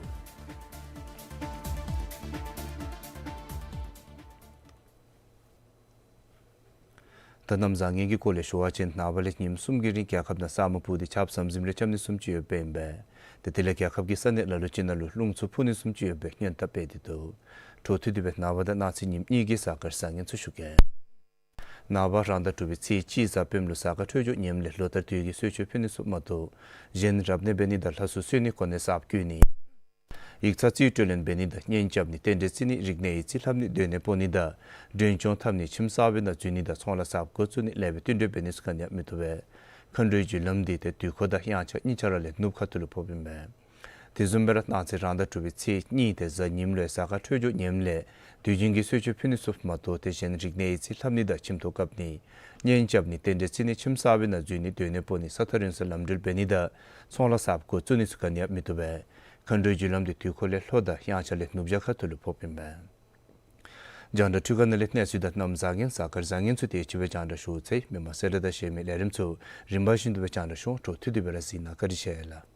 ད་གནམ་བཟང་ངན་གྱི་སྐོར་ལས་ཞུ་བ་ཅིན་ནངས་པ་ལས་ཉིནམ་གསུམ་གྱི་རིང་རྒྱལ་ཁབ་ནང་ས་སྨུག་སྤུབས་ཏེ་ཆརཔ་ཟམ་ཟིམ་རེ་རྐྱབ་ནི་བཟུམ་ཅིག་ཡོདཔ་ཨིན་པས། ཏེ་དེ་ལས་རྒྱལ་ཁབ་ཀྱི་ས་གནས་ལ་ལུ་ཅིག་ནང་ལུ་རླུང་འཚུབ་འཕུ་ནི་བཟུམ་ཅིག་ཡོད་པའི་སྔོན་བརྡ་སྤེལ་ཏེ་འདུག། འཕྲོ་མཐུད་དེ་སྦེ་ནངས་པ་དང་གནངས་ཚེ་ཉིནམ་གཉིས་ཀྱི་གཟའ་སྐར་བཟང་ངན་ཚུ་ཞུ་གེ། ནངས་པ་རང་ཟླ་དྲུག་པའི་ཚེས་གཅིག་གཟའ་སྤེནམ་ལུ་གཟའ་སྐར་འཕྲོད་སྦྱོར་ངནམ་ལས་ལོ་ལྟར་དུས་ཀྱི་གསོལ་མཆོད་ཕུལ་ནི་ཚུ་མ་གཏོགས་གཞན་རབ་གནས་འབད་ནི་དང་ལྷ་སྲུང་གསོལ་ནི་གོ་གནས་གསརཔ་བསྐོ་ནི། ཡིག་ཚང་རྩིས་སྤྲོད་ལེན་འབད་ནི་དང་གཉེན་རྐྱབ་ནི་རྟེན་འབྲེལ་བརྩི་ནི་རིག་གནས་ཡིག་རྩིས་ལྷབ་ནི་སྡོད་གནས་སྤོ་ནི་དང་མགྲོན་སྐྱོང་འཐབ་ནི་ཁྱིམ་གསར་པའི་ནང་འཛུལ་ནི་དང་ཚོང་ལཱ་གསརཔ་འགོ་བཙུགས་ནི་ལེགས་པའི་བསྟུན་གྲོས་འབད་ནི་ཚུ་ག་ནི་ཡང་མི་བཏུབ་པས། མཁའ་འགྲོའི་རྒྱུ་ལམ་འདི་ཏེ་དུས་འཁོར་དང་དབྱངས་འཆར་གཉིས་ཆ་ར་ལས་ནུབ་ཁ་ཐུག་ལུ་ཕོགཔ་ཨིན་པས། དེ་བཟུམ་སྦེ་ར་གནངས་ཚེ་རང་ཟླ་དྲུག་པའི་ཚེས་གཉིས་ཏེ་གཟའ་ཉིམ་ལུ་ཡང་གཟའ་སྐར་འཕྲོད་སྦྱོར་ངནམ་ལས་དུས་རྒྱུན་གྱི་གསོལ་མཆོད་ཕུལ་ནི་ཚུ་མ་གཏོགས་ཏེ་གཞན་རིག་གནས་ཡིག་རྩིས་ལྷབ་ནི་དང་ཁྱིམ་ཐོག་བཀབ་ནི་གཉེན་རྐྱབ་ནི་རྟེན་འབྲེལ་བརྩི་ནི་ཁྱིམ་གསར་པའི་ནང་འཛུལ་ནི་སྡོད་གནས་སྤོ་ནི་ས་ཐག་རིང་སར་ལམ་འགྲུལ་འབད་ནི་དང་ཚོང་ལཱ་གསརཔ་འགོ་བཙུགས་ནི་ཚུ་ག་ནི་ཡང་མི་བཏུབ་པས། མཁའ་འགྲོའི་རྒྱུ་ལམ་འདི་དུས་འཁོར་ལས་ལྷོ་དང་དབྱངས་འཆར་ལས་ནུབ་བྱང་ཁ་ཐུག་ལུ་ཕོགཔ་ཨིན་པས། རྒྱང་བསྒྲགས་འཕྲུལ་ཁང་ནང་ལས་གནས་ཚུལ་དང་གནམ་བཟང་ངན་གཟའ་སྐར་བཟང་ངན་ཚུ་དེ་ཅིག་སྦེ་རྒྱང་བསྒྲགས་ཞུ་ཚར་ཡི། མི་མང་གསལ་བསྒྲགས་དང་གཞན་མི་ལས་རིམ་ཚུ་རིམ་པ་བཞིན་དུ་སྦེ་རྒྱང་བསྒྲགས་ཞུ་འོང་། འཕྲོ་མཐུད་དེ་སྦེ་ར་གཟིགས་གནང་། བཀའ་དྲིན་ཆེ་ལགས།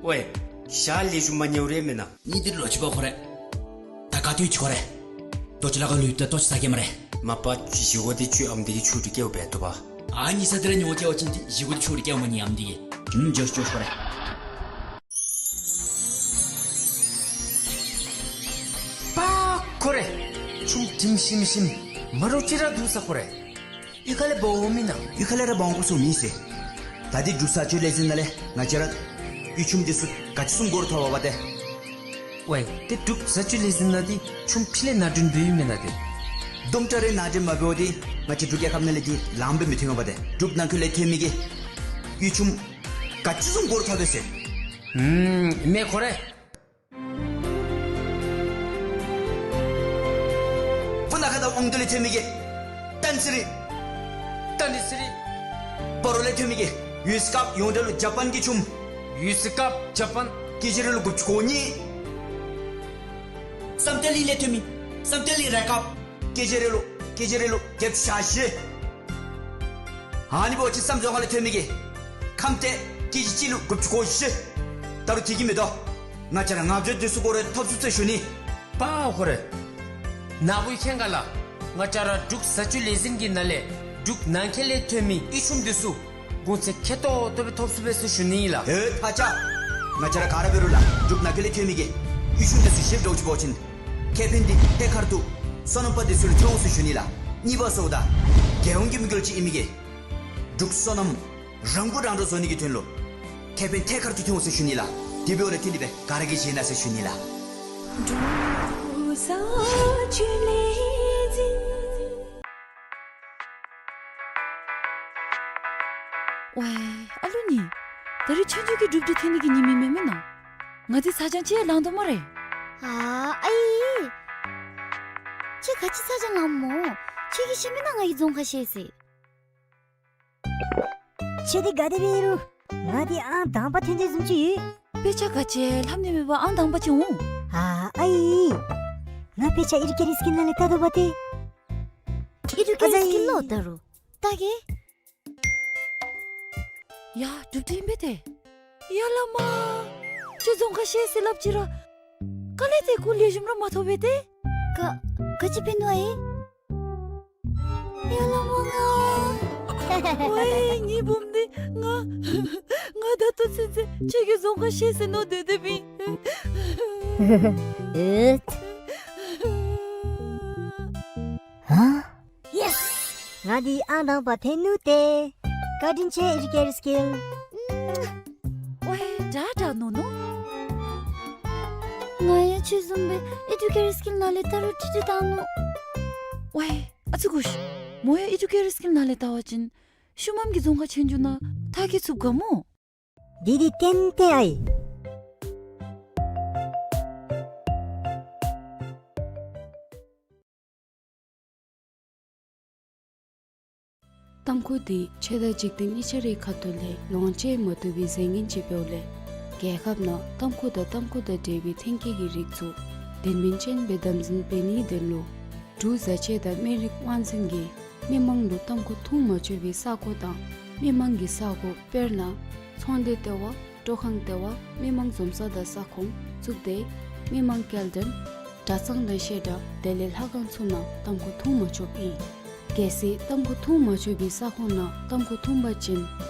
ཝེ། ཞག་ལས་རྒྱུ་མ་ཉེཝ་རེ་མེན་ན། ཉིནམ་འདི་ལོ་གཅིག་པ་ཁོ་རེ། ད་ག་དུས་ཅིག་ཁོ་རེ། ལོ་གཅིག་ལཱ་ཁག་ལུ་ཡོདཔ་ད་ལྟོ་ཅིག་ཟ་གེ་སྨ་རེ། མ་པ་བཞེས་སྒོ་འདི་ཁྱོད་ཨམ་འདི་གིས་ཕྱུག་རེ་བསྐྱལཝ་འབད་དོ་པ། ཨ་ནི་ས་འདི་ར་ཉོ་བསྐྱལ་བ་ཅིན་འདི་བཞེས་སྒོ་འདི་ཕྱུག་རེ་བསྐྱལཝ་མ་ནི་ཨམ་འདི་གིས། ཨུམ་ཇོ་ཇོ་ཁོ་རེ། པ་ཁོ་རེ། ཆུམ་དྲིམ་ཞིམ་ཞིམ་མ་རོག་ཅི་ར་འདུག་ས་ཁོ་རེ། གཡུས་ཁ་ལས་འབག་འོང་མེན་ན། གཡུས་ཁ་ལས་ར་འབག་འོང་དགོ་ས་མེད་ཟེར། ད་འདི་འབྲུག་བཟའ་སྤྱོད་ལས་འཛིན་ནང་ལས་ང་བཅས་ར་གཡུས་ཆུམ་འདི་ཚུ་ག་ཅི་བཟུམ་སྒོ་རུ་ཐོབ་པ་དེ། ཝེ་ཏེ་འབྲུག་བཟའ་སྤྱོད་ལས་འཛིན་ནང་འདི་ཆུམ་ཕི་ལས་ནང་འདྲེན་འབད་ཡི་མེན་ན་ཏེ། དོམ་ཏྲ་རེ་ནང་འདྲེན་མ་འབདཝ་འདི་ང་བཅས་འབྲུག་རྒྱལ་ཁབ་ནང་ལས་འདི་ལངམ་སྦེ་མི་ཐོན་པ་དེ། འབྲུག་ནང་འཁོད་ལས་ཐོན་མི་གི་གཡུས་ཆུམ་ག་ཅི་བཟུམ་སྒོ་རུ་ཐོབ་དོ་ཟེར། ཨུམ་མེ་ཁོ་རེ། སྤུ་ན་ཁ་དང་དབང་འདུས་ལས་ཐོན་མི་གི་ཏན་ཙི་རི། ཏན་ཙི་རི། སྤ་རོ་ལས་ཐོན་མི་གི་ཡུས་ཀབ་ཡོངས་གྲགས་ལུ་ཇ་པཱན་གྱི་ཆུམ། ཡུས་ཀབ་ཇ་པཱན། སྐྱེས་ཆེན་རིང་ལུགས་དགུ་བཅུ་གོ་གཉིས། བསམ་གཏན་གླིང་ལས་ཐོན་མི་བསམ་གཏན་གླིང་རེ་ཀབ། སྐྱེས་ཆེན་རིང་ལུགས་སྐྱེས་ཆེན་རིང་ལུགས་བརྒྱད་ཅུ་གྱ་བཞི། ཨ་ནི་འབད་བ་ཅིན་བསམ་རྫོང་ཁག་ལས་ཐོན་མི་གི་ཁམས་ཏེ་སྐྱེས་ཆེན་གཅིག་ལུ་དགུ་བཅུ་གོ་བཞི། ད་རུང་དེ་གིས་མི་དོ། ང་བཅས་ར་ལྔ་བཅུ་དེ་ཚུ་གོ་རེ་ཐོབ་ཚུགས་ཟེར་ཞུ་ནི། པ་ཁོ་རེ། ནཱ་བུ་མཁྱེན་ག་ལགས། ང་བཅས་ར་འབྲུག་བཟའ་སྤྱོད་ལས་འཛིན་གྱི་ནང་ལས་འབྲུག་ནང་འཁོད་ལས་ཐོན་མི་གཡུས་ཆུམ་དེ་ཚུ་གོང་ཚད་ཁེ་ཏོག་ཏོ་སྦེ་ཐོབ་ཚུགས་པས་ཟེར་ཞུ་ནི་ཨིན་ལགས། ཨེ་ཕ་ཅག། ང་བཅས་ར་ག་ར་འབད་རུང་ལགས་འབྲུག་ནང་འཁོད་ལས་ཐོན་མི་གི་གཡུས་ཆུམ་དེ་ཚུ་བཞེས་འགྱོ་ཅི་འབད་བ་ཅིན་ཁེ་ཕན་དེ་ཐད་ཀར་དུ་སོ་ནམ་པ་དེ་ཚུ་ལུ་ཐོན་འོང་ཟེར་ཞུ་ནི་ལགས། གཉིས་པ་ཟེརཝ་ད་རྒྱལ་ཡོངས་ཀྱི་དམིགས་ཡུལ་ཅིག་ཨིན་མི་གི་འབྲུག་སོ་ནམ་རང་མགོ་རང་འདྲོངས་བཟོ་ནི་གི་དོན་ལུ་ཁེ་ཕན་ཐད་ཀར་དུ་ཐོན་འོང་ཟེར་ཞུ་ནི་ལགས། དེ་འབདཝ་ལས་བརྟེན་ཏེ་སྦེ་ག་ར་གིས་བཞེས་གནང་ཟེར་ཞུ་ནི་ལགས། འབྲུག་བཟའ་སྤྱོད་ལས་འཛིན། ཝའི་ཨ་ལུ་ནི། ད་རིས་ཆོས་རྒྱལ་གྱི་སྒྲུབ་སྡེ་ཐོན་ནི་གི་ཉིནམ་ཨིན་མས་མེན་ན། ང་འདི་ཚ་གྱང་ཅིག་ཡང་ལང་དོ་སྨ་རེ། ཨ་ཨའི། ཁྱོད་ག་ཅི་ཚ་གྱང་ལངམ་སྨོ། ཁྱོད་ཀྱིས་ཤེས་མེན་ན་ང་གིས་རྫོང་ཁ་ཤེས་ཟེར། ཁྱོད་འདི་ག་དེ་སྦེ་ཨིན་རུང་ང་འདི་ཨང་དང་པ་ཐོན་དོ་བཟུམ་ཅིག་ཡོད། དཔེ་ཆ་ག་ཅི་ལྷབ་ནི་མེད་པར་ཨང་དང་པ་ཅིག་འོང་། ཨ་ཨའི། ང་དཔེ་ཆ་ཨེ་ཌུ་ཀེཊ་སི་ཀིལ་ནང་ལས་བལྟ་དོ་བ་ཏེ། ཨེ་ཌུ་ཀེཊ་སི་ཀིལ་ལོ། ད་རུང་བལྟ་གེ། ཡ་སྒྲུབ་སྡེ་ཨིན་པས་ཏེ། ཡ་བླ་མ། ཁྱོད་རྫོང་ཁ་ཤེས་ཟེར་སླབ་ཅི་ར། དཀའ་ལས་ཏེ་ཁོ་ལེགས་ཤོམ་ར་མ་ཐོབ་པས་ཏེ། ག་ག་ཅི་འབད་ནུག་ཨའི། ཡ་བླ་མ་ང་། ཝའི་ངེའི་བུམོ་འདི་ང་། ང་ད་ལྟོ་ཚུན་ཚོད་ཁྱོད་ཀྱིས་རྫོང་ཁ་ཤེས་ཟེར་མནོ་སྡོད་སྡོདཔ་ཨིན། ཨེ། ཧ། ཡེས། ང་འདི་ཨང་དང་པ་ཐོན་ནུག་ཏེ། བཀའ་དྲིན་ཆེ་ཨེ་ཌུ་ཀེཊ་སི་ཀིལ། ཝའི་དྲག་དྲག་མནོ་མནོ། ང་ཡང་ཁྱོད་བཟུམ་སྦེ་ཨེ་ཌུ་ཀེཊ་སི་ཀིལ་ནང་ལས་བལྟ་རུང་ཁྲིག་ཁྲི་བཏང་ནུག། ཝའི་ཨ་ཙི་གོ་ཤིག། མོ་ཡང་ཨེ་ཌུ་ཀེཊ་སི་ཀིལ་ནང་ལས་བལྟ་བ་ཅིན་ཤུལ་མམ་གྱི་རྫོང་ཁ་ཆོན་འགྱོ་ནི་ཐག་གིས་ཚུདཔ་ག་སྨོ། འདི་འདི་ཏན་ཏན་ཨའི། ཏམ་ཁུ་འདི་ཆོས་དང་འཇིག་རྟེན་གཉིས་ཆ་རའི་ཁ་ཐུག་ལས་ལོངས་སྤྱོད་མ་བཏུབ་པའི་རྫས་ངན་ཅིག་འབདཝ་ལས། རྒྱལ་ཁབ་ནང་ཏམ་ཁུ་དང་ཏམ་ཁུ་དང་འབྲེལ་བའི་ཐོན་སྐྱེད་ཀྱི་རིགས་ཚུ་དོན་སྨིན་ཅན་སྦེ་དམ་འཛིན་འབད་ནིའི་དོན་ལུ་འབྲུག་བཟའ་ཆས་དང་སྨན་རིགས་དབང་འཛིན་གྱིས་མི་མང་ལུ་ཏམ་ཁུ་འཐུང་མ་ཆོག་པའི་ས་གོ་དང་མི་མང་གི་ས་གོ་དཔེར་ན་ཚོང་སྡེ་ལྟེ་བ། སྤྲོ་ཁང་ལྟེ་བ། མི་མང་འཛོམས་ས་དང་ས་ཁོངས་བཙུགས་ཏེ་མི་མང་སྐྱེལ་འདྲེན་གྲྭ་ཚང་དང་བཤད་གྲྭ་དེ་ལས་ལྷ་ཁང་ཚུ་ནང་ཏམ་ཁུ་འཐུང་མ་ཆོགཔ་ཨིན། གལ་སྲིད་ཏམ་ཁུ་འཐུང་མ་ཆོག་པའི་ས་ཁོངས་ནང་ཏམ་ཁུ་འཐུང་པ་ཅིན་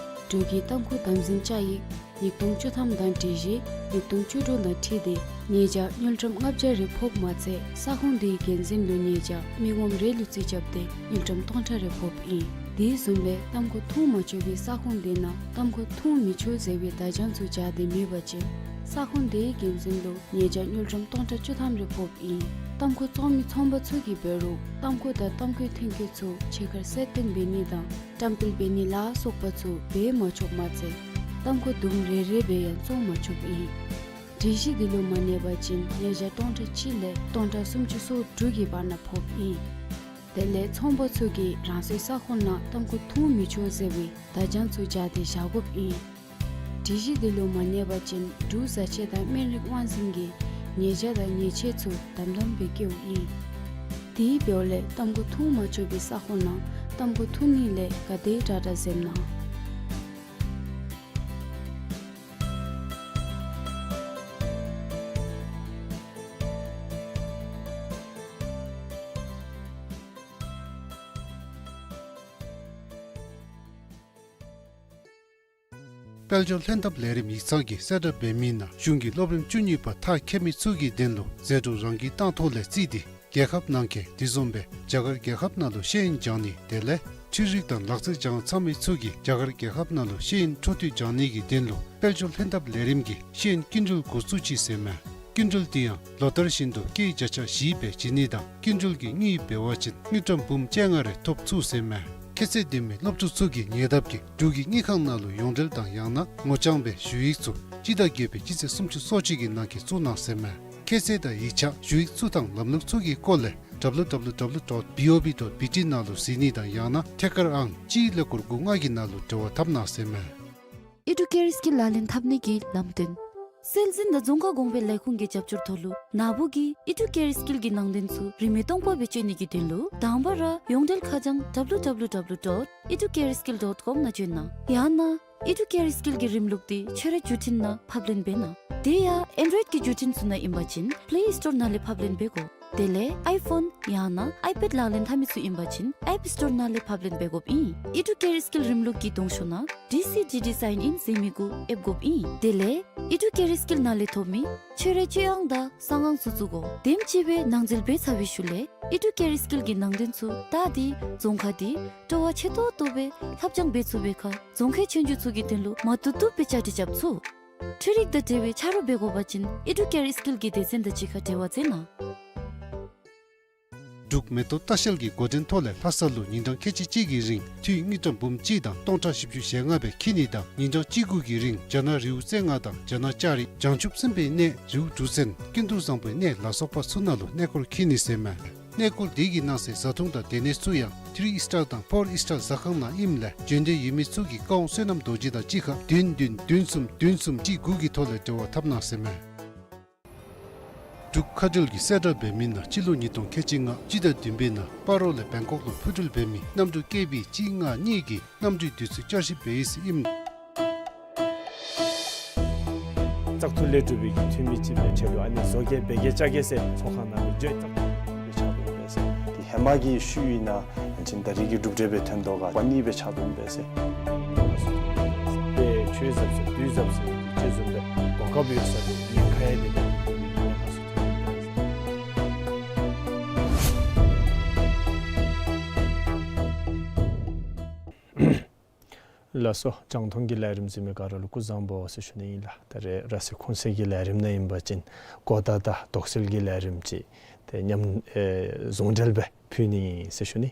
འབྲུག་གི་ཏམ་ཁུ་དམ་འཛིན་བཅའ་ཡིག་ཉིས་སྟོང་བཅུ་ཐམ་དང་སྒྲིག་གཞི་ཉིས་སྟོང་བཅུ་དྲུག་དང་འཁྲིལ་ཏེ་ཉེས་བྱ་དངུལ་ཀྲམ་ལྔ་བརྒྱ་རེ་ཕོགཔ་མ་ཚད་ས་ཁོངས་དེའི་འགན་འཛིན་ལུ་ཉེས་བྱ་མི་ངོམ་རེ་ལུ་རྩིས་རྐྱབ་སྟེ་དངུལ་ཀྲམ་སྟོང་ཕྲག་རེ་ཕོགཔ་ཨིན། དེ་བཟུམ་སྦེ་ཏམ་ཁུ་འཐུང་མ་ཆོག་པའི་ས་ཁོངས་དེ་ནང་ཏམ་ཁུ་འཐུང་མི་ཆོག་ཟེར་བའི་བརྡ་བྱང་ཚུ་སྦྱར་ཏེ་མེད་པ་ཅིན་ས་ཁོངས་དེའི་འགན་འཛིན་ལུ་ཉེས་བྱ་དངུལ་ཀྲམ་སྟོང་ཕྲག་བཅུ་ཐམ་རེ་ཕོགཔ་ཨིན། ཏམ་ཁུ་བཙོང་མི་ཚོང་པ་ཚུ་གིས་འབད་རུང་ཏམ་ཁུ་དང་ཏམ་ཁུའི་ཐོན་སྐྱེད་ཚུ་ཕྱི་ཁར་གསལ་སྟོན་འབད་ནི་དང་བཀྲམ་སྤེལ་འབད་ནི་ལ་སོགས་པ་ཚུ་འབད་མ་ཆོགཔ་མ་ཚད་ཏམ་ཁུ་དུམ་རེ་རེ་སྦེ་ཡང་བཙོང་མ་ཆོགཔ་ཨིན། སྒྲིག་གཞི་འདི་ལུ་མ་གནས་པ་ཅིན་ཉེས་བྱ་སྟོང་ཕྲག་གཅིག་ལས་སྟོང་ཕྲག་སུམ་ཅུ་སོ་དྲུག་གི་བར་ན་ཕོགཔ་ཨིན། དེ་ལས་ཚོང་པ་ཚུ་གིས་རང་སོའི་ས་ཁོངས་ནང་ཏམ་ཁུ་འཐུང་མི་ཆོག་ཟེར་བའི་བརྡ་བྱང་ཚུ་སྦྱར་ཏེ་བཞག་དགོཔ་ཨིན། སྒྲིག་གཞི་འདི་ལུ་མ་གནས་པ་ཅིན་འབྲུག་བཟའ་ཆས་དང་སྨན་རིགས་དབང་འཛིན་གྱིས་ཉེས་བྱ་དང་ཉེས་ཆད་ཚུ་དམ་དམ་སྦེ་བཀལཝ་ཨིན། དེ་འབདཝ་ལས་ཏམ་ཁུ་འཐུང་མ་ཆོག་པའི་ས་ཁོངས་ནང་ཏམ་ཁུ་འཐུང་ནི་ལས་ག་དེ་དྲག་དྲག་འཛེམ་གནང་། དཔལ་འབྱོར་ལྷན་ཐབས་ལས་རིམ་ཡིག་ཚང་གིས་གསལ་བསྒྲགས་འབད་མི་ནང་གཞུང་གིས་སློབ་རིམ་བཅུ་གཉིས་པ་མཐར་འཁྱོལ་མི་ཚུ་གི་དོན་ལུ་ཟད་འགྲོ་རང་འཁྱེར་བཏང་ཐོག་ལས་བརྩིས་ཏེ་རྒྱལ་ཁབ་ནང་འཁོད་དེ་བཟུམ་སྦེ་རྒྱ་གར་རྒྱལ་ཁབ་ནང་ལུ་ཤེས་ཡོན་སྦྱང་ནི་དེ་ལས་འཕྲུལ་རིག་དང་ལག་རྩལ་སྦྱང་ཚར་མི་ཚུ་གིས་རྒྱ་གར་རྒྱལ་ཁབ་ནང་ལུ་ཤེས་ཡོན་འཕྲོ་མཐུད་སྦྱང་ནི་གི་དོན་ལུ་དཔལ་འབྱོར་ལྷན་ཐབས་ལས་རིམ་གྱིས་ཤེས་ཡོན་སྐྱིན་འགྲུལ་འགོ་བཙུགས་ཅི་ཟེར་མས། སྐྱིན་འགྲུལ་དེ་ཡང་ལོ་ལྟར་བཞིན་དུ་སྐྱེད་བརྒྱ་ཆ་བཞི་སྦེ་བྱིན་ནི་དང་སྐྱིན་འགྲུལ་གྱི་དངུལ་འབད་བ་ཅིན་དངུལ་ཀྲམ་འབུམ་བཅོ་ལྔ་རེ་ཐོབ་ཚུགས་ཟེར་མས། ཁྱད་ཚད་ལྡན་མི་སློབ་ཕྲུག་ཚུ་གིས་ཉེ་འདབས་ཀྱི་འབྲུག་གི་དངུལ་ཁང་ནང་ལུ་ཡོངས་འབྲེལ་དང་ཡང་ན་ངོ་རྐྱང་སྦེ་ཞུ་ཡིག་ཚུ་ སྤྱི་ཟླ་བརྒྱད་པའི་སྤྱི་ཚེས་སུམ་ཅུ་སོ་གཅིག་གི་ནང་འཁོད་བཙུགས་གནང་ཟེར་མས། ཁྱད་ཚད་དང་ཡིག་ཆ་ཞུ་ཡིག་བཙུགས་ཐངས་ལམ་ལུགས་ཚུ་གི་སྐོར་ལས་W W W dot B O B dot B T ནང་ལུ་གཟིགས་ནི་དང་ཡང་ན་ཐད་ཀར་ཨང་གཅིག་ཀླད་ཀོར་དགུ་ལྔ་གི་ནང་ལུ་འབྲེལ་བ་འཐབ་གནང་ཟེར་མས། ཨི་ཌུ་ཀེར་སི་ཀིལ་ལག་ལེན་འཐབ་ནི་གི་ལམ་སྟོན། སྲོལ་འཛིན་དང་རྫོང་ཁ་གོང་འཕེལ་ལས་ཁུངས་ཀྱི་རྒྱབ་སྐྱོར་ཐོག་ལུ་ནཱ་བུ་གིས་ཨི་ཌུ་ཀེར་སི་ཀིལ་གྱི་ནང་དོན་ཚུ་རིན་མེད་སྟོང་པ་སྦེ་སྤྱོད་ནི་གི་དོན་ལུ་དང་པ་ར་ཡོངས་འབྲེལ་ཁ་བྱང་W W W dot ཨི་ཌུ་ཀེར་སི་ཀིལ་dot com ནང་བྱོན་གནང་། ཡང་ན་ཨི་ཌུ་ཀེར་སི་ཀིལ་གྱི་རིམ་ལུགས་འདི་ཁྱོད་རའི་བརྒྱུད་འཕྲིན་ནང་ཕབ་ལེན་འབད་གནང་། དེ་ཡང་ཨེན་ཌོ་རོའིཌ་ཀྱི་བརྒྱུད་འཕྲིན་ཚུ་ནང་ཨིན་པ་ཅིན་པེ་ལེ་སི་ཊོར་ནང་ལས་ཕབ་ལེན་འབད་དགོ། དེ་ལས་ཨའི་ཕོན་ཡང་ན་ཨའི་པེཌ་ལག་ལེན་འཐབ་མི་ཚུ་ཨིན་པ་ཅིན་ཨེཔ་སི་ཊོར་ནང་ལས་ཕབ་ལེན་འབད་དགོཔ་ཨིན། ཨི་ཌུ་ཀེར་སི་ཀིལ་རིམ་ལུགས་ཀྱི་གདོང་ཤོག་ནང་ཌི་སི་ཌི་ཌི་སའིན་ཨིན་ཟེར་མི་གུ་ཨེབ་དགོཔ་ཨིན། དེ་ལས་ཨི་ཌུ་ཀེར་སི་ཀིལ་ནང་ལས་ཐོབ་མི་ཁྱོད་རའི་སྤྱོད་ཨང་དང་གསང་ཨང་ཚུ་བཙུགས་དགོ། དེམ་ཅིག་སྦེ་ནང་འཛུལ་འབད་ཚར་བའི་ཤུལ་ལས་ཨི་ཌུ་ཀེར་སི་ཀིལ་གྱི་ནང་དོན་ཚུ་ད་འདི་རྫོང་ཁ་འདི་སྤྲོ་བ་ཆེ་ཏོག་ཏོ་སྦེ་ལྷབ་སྦྱང་འབད་ཚུགས་པའི་ཁར་རྫོང་ཁའི་ཆོས་རྒྱུགས་ཚུ་གི་དོན་ལུ་མ་བཏུབ་བཏུབ་སྦེ་བཅའ་སྒྲིག་རྐྱབ་ཚུགས། འཕྲུལ་རིག་དང་འབྲེལ་བའི་ཆ་རོགས་འབད་དགོ་པ་ཅིན་ཨི་ཌུ་ཀེར་སི་ཀིལ་གྱི་སྡེ་ཚན་དང་གཅིག་ཁར་འབྲེལ་བ་མཛད་གནང་། འབྲུག་མེ་ཏོག་ལྟ་བཤལ་གྱི་འགོ་འདྲེན་ཐོག་ལས་ལྷ་ས་ལུ་ཉིན་གྲངས་ཁལ་གཅིག་གཅིག་གི་རིང་འཐུས་དངུལ་ཀྲམ་འབུམ་གཅིག་དང་སྟོང་ཕྲག་བཞི་བཅུ་ཞེ་ལྔ་སྦེ་འཁྱིད་ནི་དང་ཉིན་གྲངས་གཅིག་དགུ་གི་རིང་རྒྱ་ནག་རི་བོ་རྩེ་ལྔ་དང་རྒྱ་ནག་ལྕགས་རི་བྱང་ཆུབ་སེམས་དཔའི་གནས་རི་བོ་འབྲུག་བཙན་ཀུན་ཏུ་བཟང་པོའི་གནས་ལ་སོགས་པ་ཚུ་ནང་ལུ་གནས་སྐོར་འཁྱིད་ནི་ཟེར་མས། གནས་སྐོར་དེ་གི་ནང་གསེས་བཟའ་འཐུང་དང་སྡོད་གནས་ཚུ་ཡང་ཐི་རི་ཨིསི་ཊར་དང་ཕོར་ཨིསི་ཊར་ཟ་ཁང་ནང་ཨིནམ་ལས་བྱོན་འདོད་ཡོད་མི་ཚུ་གིས་བཀའ་དབང་བསོད་ནམས་རྡོ་རྗེ་དང་གཅིག་ཁར་བདུན་བདུན་བདུན་གསུམ་བདུན་གསུམ་གཅིག་དགུ་གི་ཐོག་ལས་འབྲེལ་བ་འཐབ་གནང་ཟེར་མས། འབྲུག་མཁའ་འགྲུལ་གྱི་གསལ་བསྒྲགས་འབད་མི་ནང་སྤྱི་ལོ་ཉིས་སྟོང་ཁལ་གཅིག་ལྔ་སྤྱི་ཟླ་བདུན་པའི་ནང་སྤ་རོ་ལས་བེང་ཀོག་ལུ་འཕུར་འགྲུལ་འབད་མི་གནམ་གྲུ་ཀེ་བི་གཅིག་ལྔ་གཉིས་ཀྱི་གནམ་གྲུའི་དུས་ཚོད་བསྐྱར་ཞིབ་འབད་ཡི་ཟེར་ཨིན། བཙག་འཐུ་ལས་གྲུབ་པའི་གི་འཐུས་མི་ཅིག་སྦེ་ཆེད་དུ་ཨ་ནི་བཟོ་བཀོད་འབད་གེ་བཅའ་གེ་ཟེར་ཚོགས་ཁང་ནང་ལུ་བརྗོད་བཏང་སྦེ་ཆགས་འདུག་པས་ཟེར། དེ་ཧེ་མ་གི་ཤུལ་ཨིན་ན་ཨ་ནི་ད་རིས་ཀྱི་གྲུབ་འབྲས་སྦེ་ཐོན་དོ་ག་པ་ནི་སྦེ་ཆགས་འདུག་པས་ཟེར། དེ་ཆོས་ཟབ་ཟེར་དུས་ཟབ་ཟེར་གྱི་ཅིག་བཟུམ་སྦེ་གོ་སྐབས་ཡོད་ས་ལུ་ཉེན་ཁ་ཡང་མེད་པའི་གི་ལས་ཁ་སོ་ཐོན་ཡི་པས་ཟེར། ལགས་སོ། རྒྱང་མཐོང་གི་ལས་རིམ་གཟིགས་མི་ག་ར་ལུ་སྐུ་གཟུགས་བཟང་པོ་ཟེར་ཞུ་ནི་ཨིན་ལགས། ད་རེས་ར་སི་ཁུངས་གསལ་གྱི་ལས་རིམ་ནང་ཨིན་པ་ཅིན་གོ་བརྡ་དང་དོགས་སེལ་གྱི་ལས་རིམ་ཅིག་ཏེ་མཉམ་ཨེ་ཟུང་འབྲེལ་སྦེ་ཕུལ་ནི་ཟེར་ཞུ་ནི།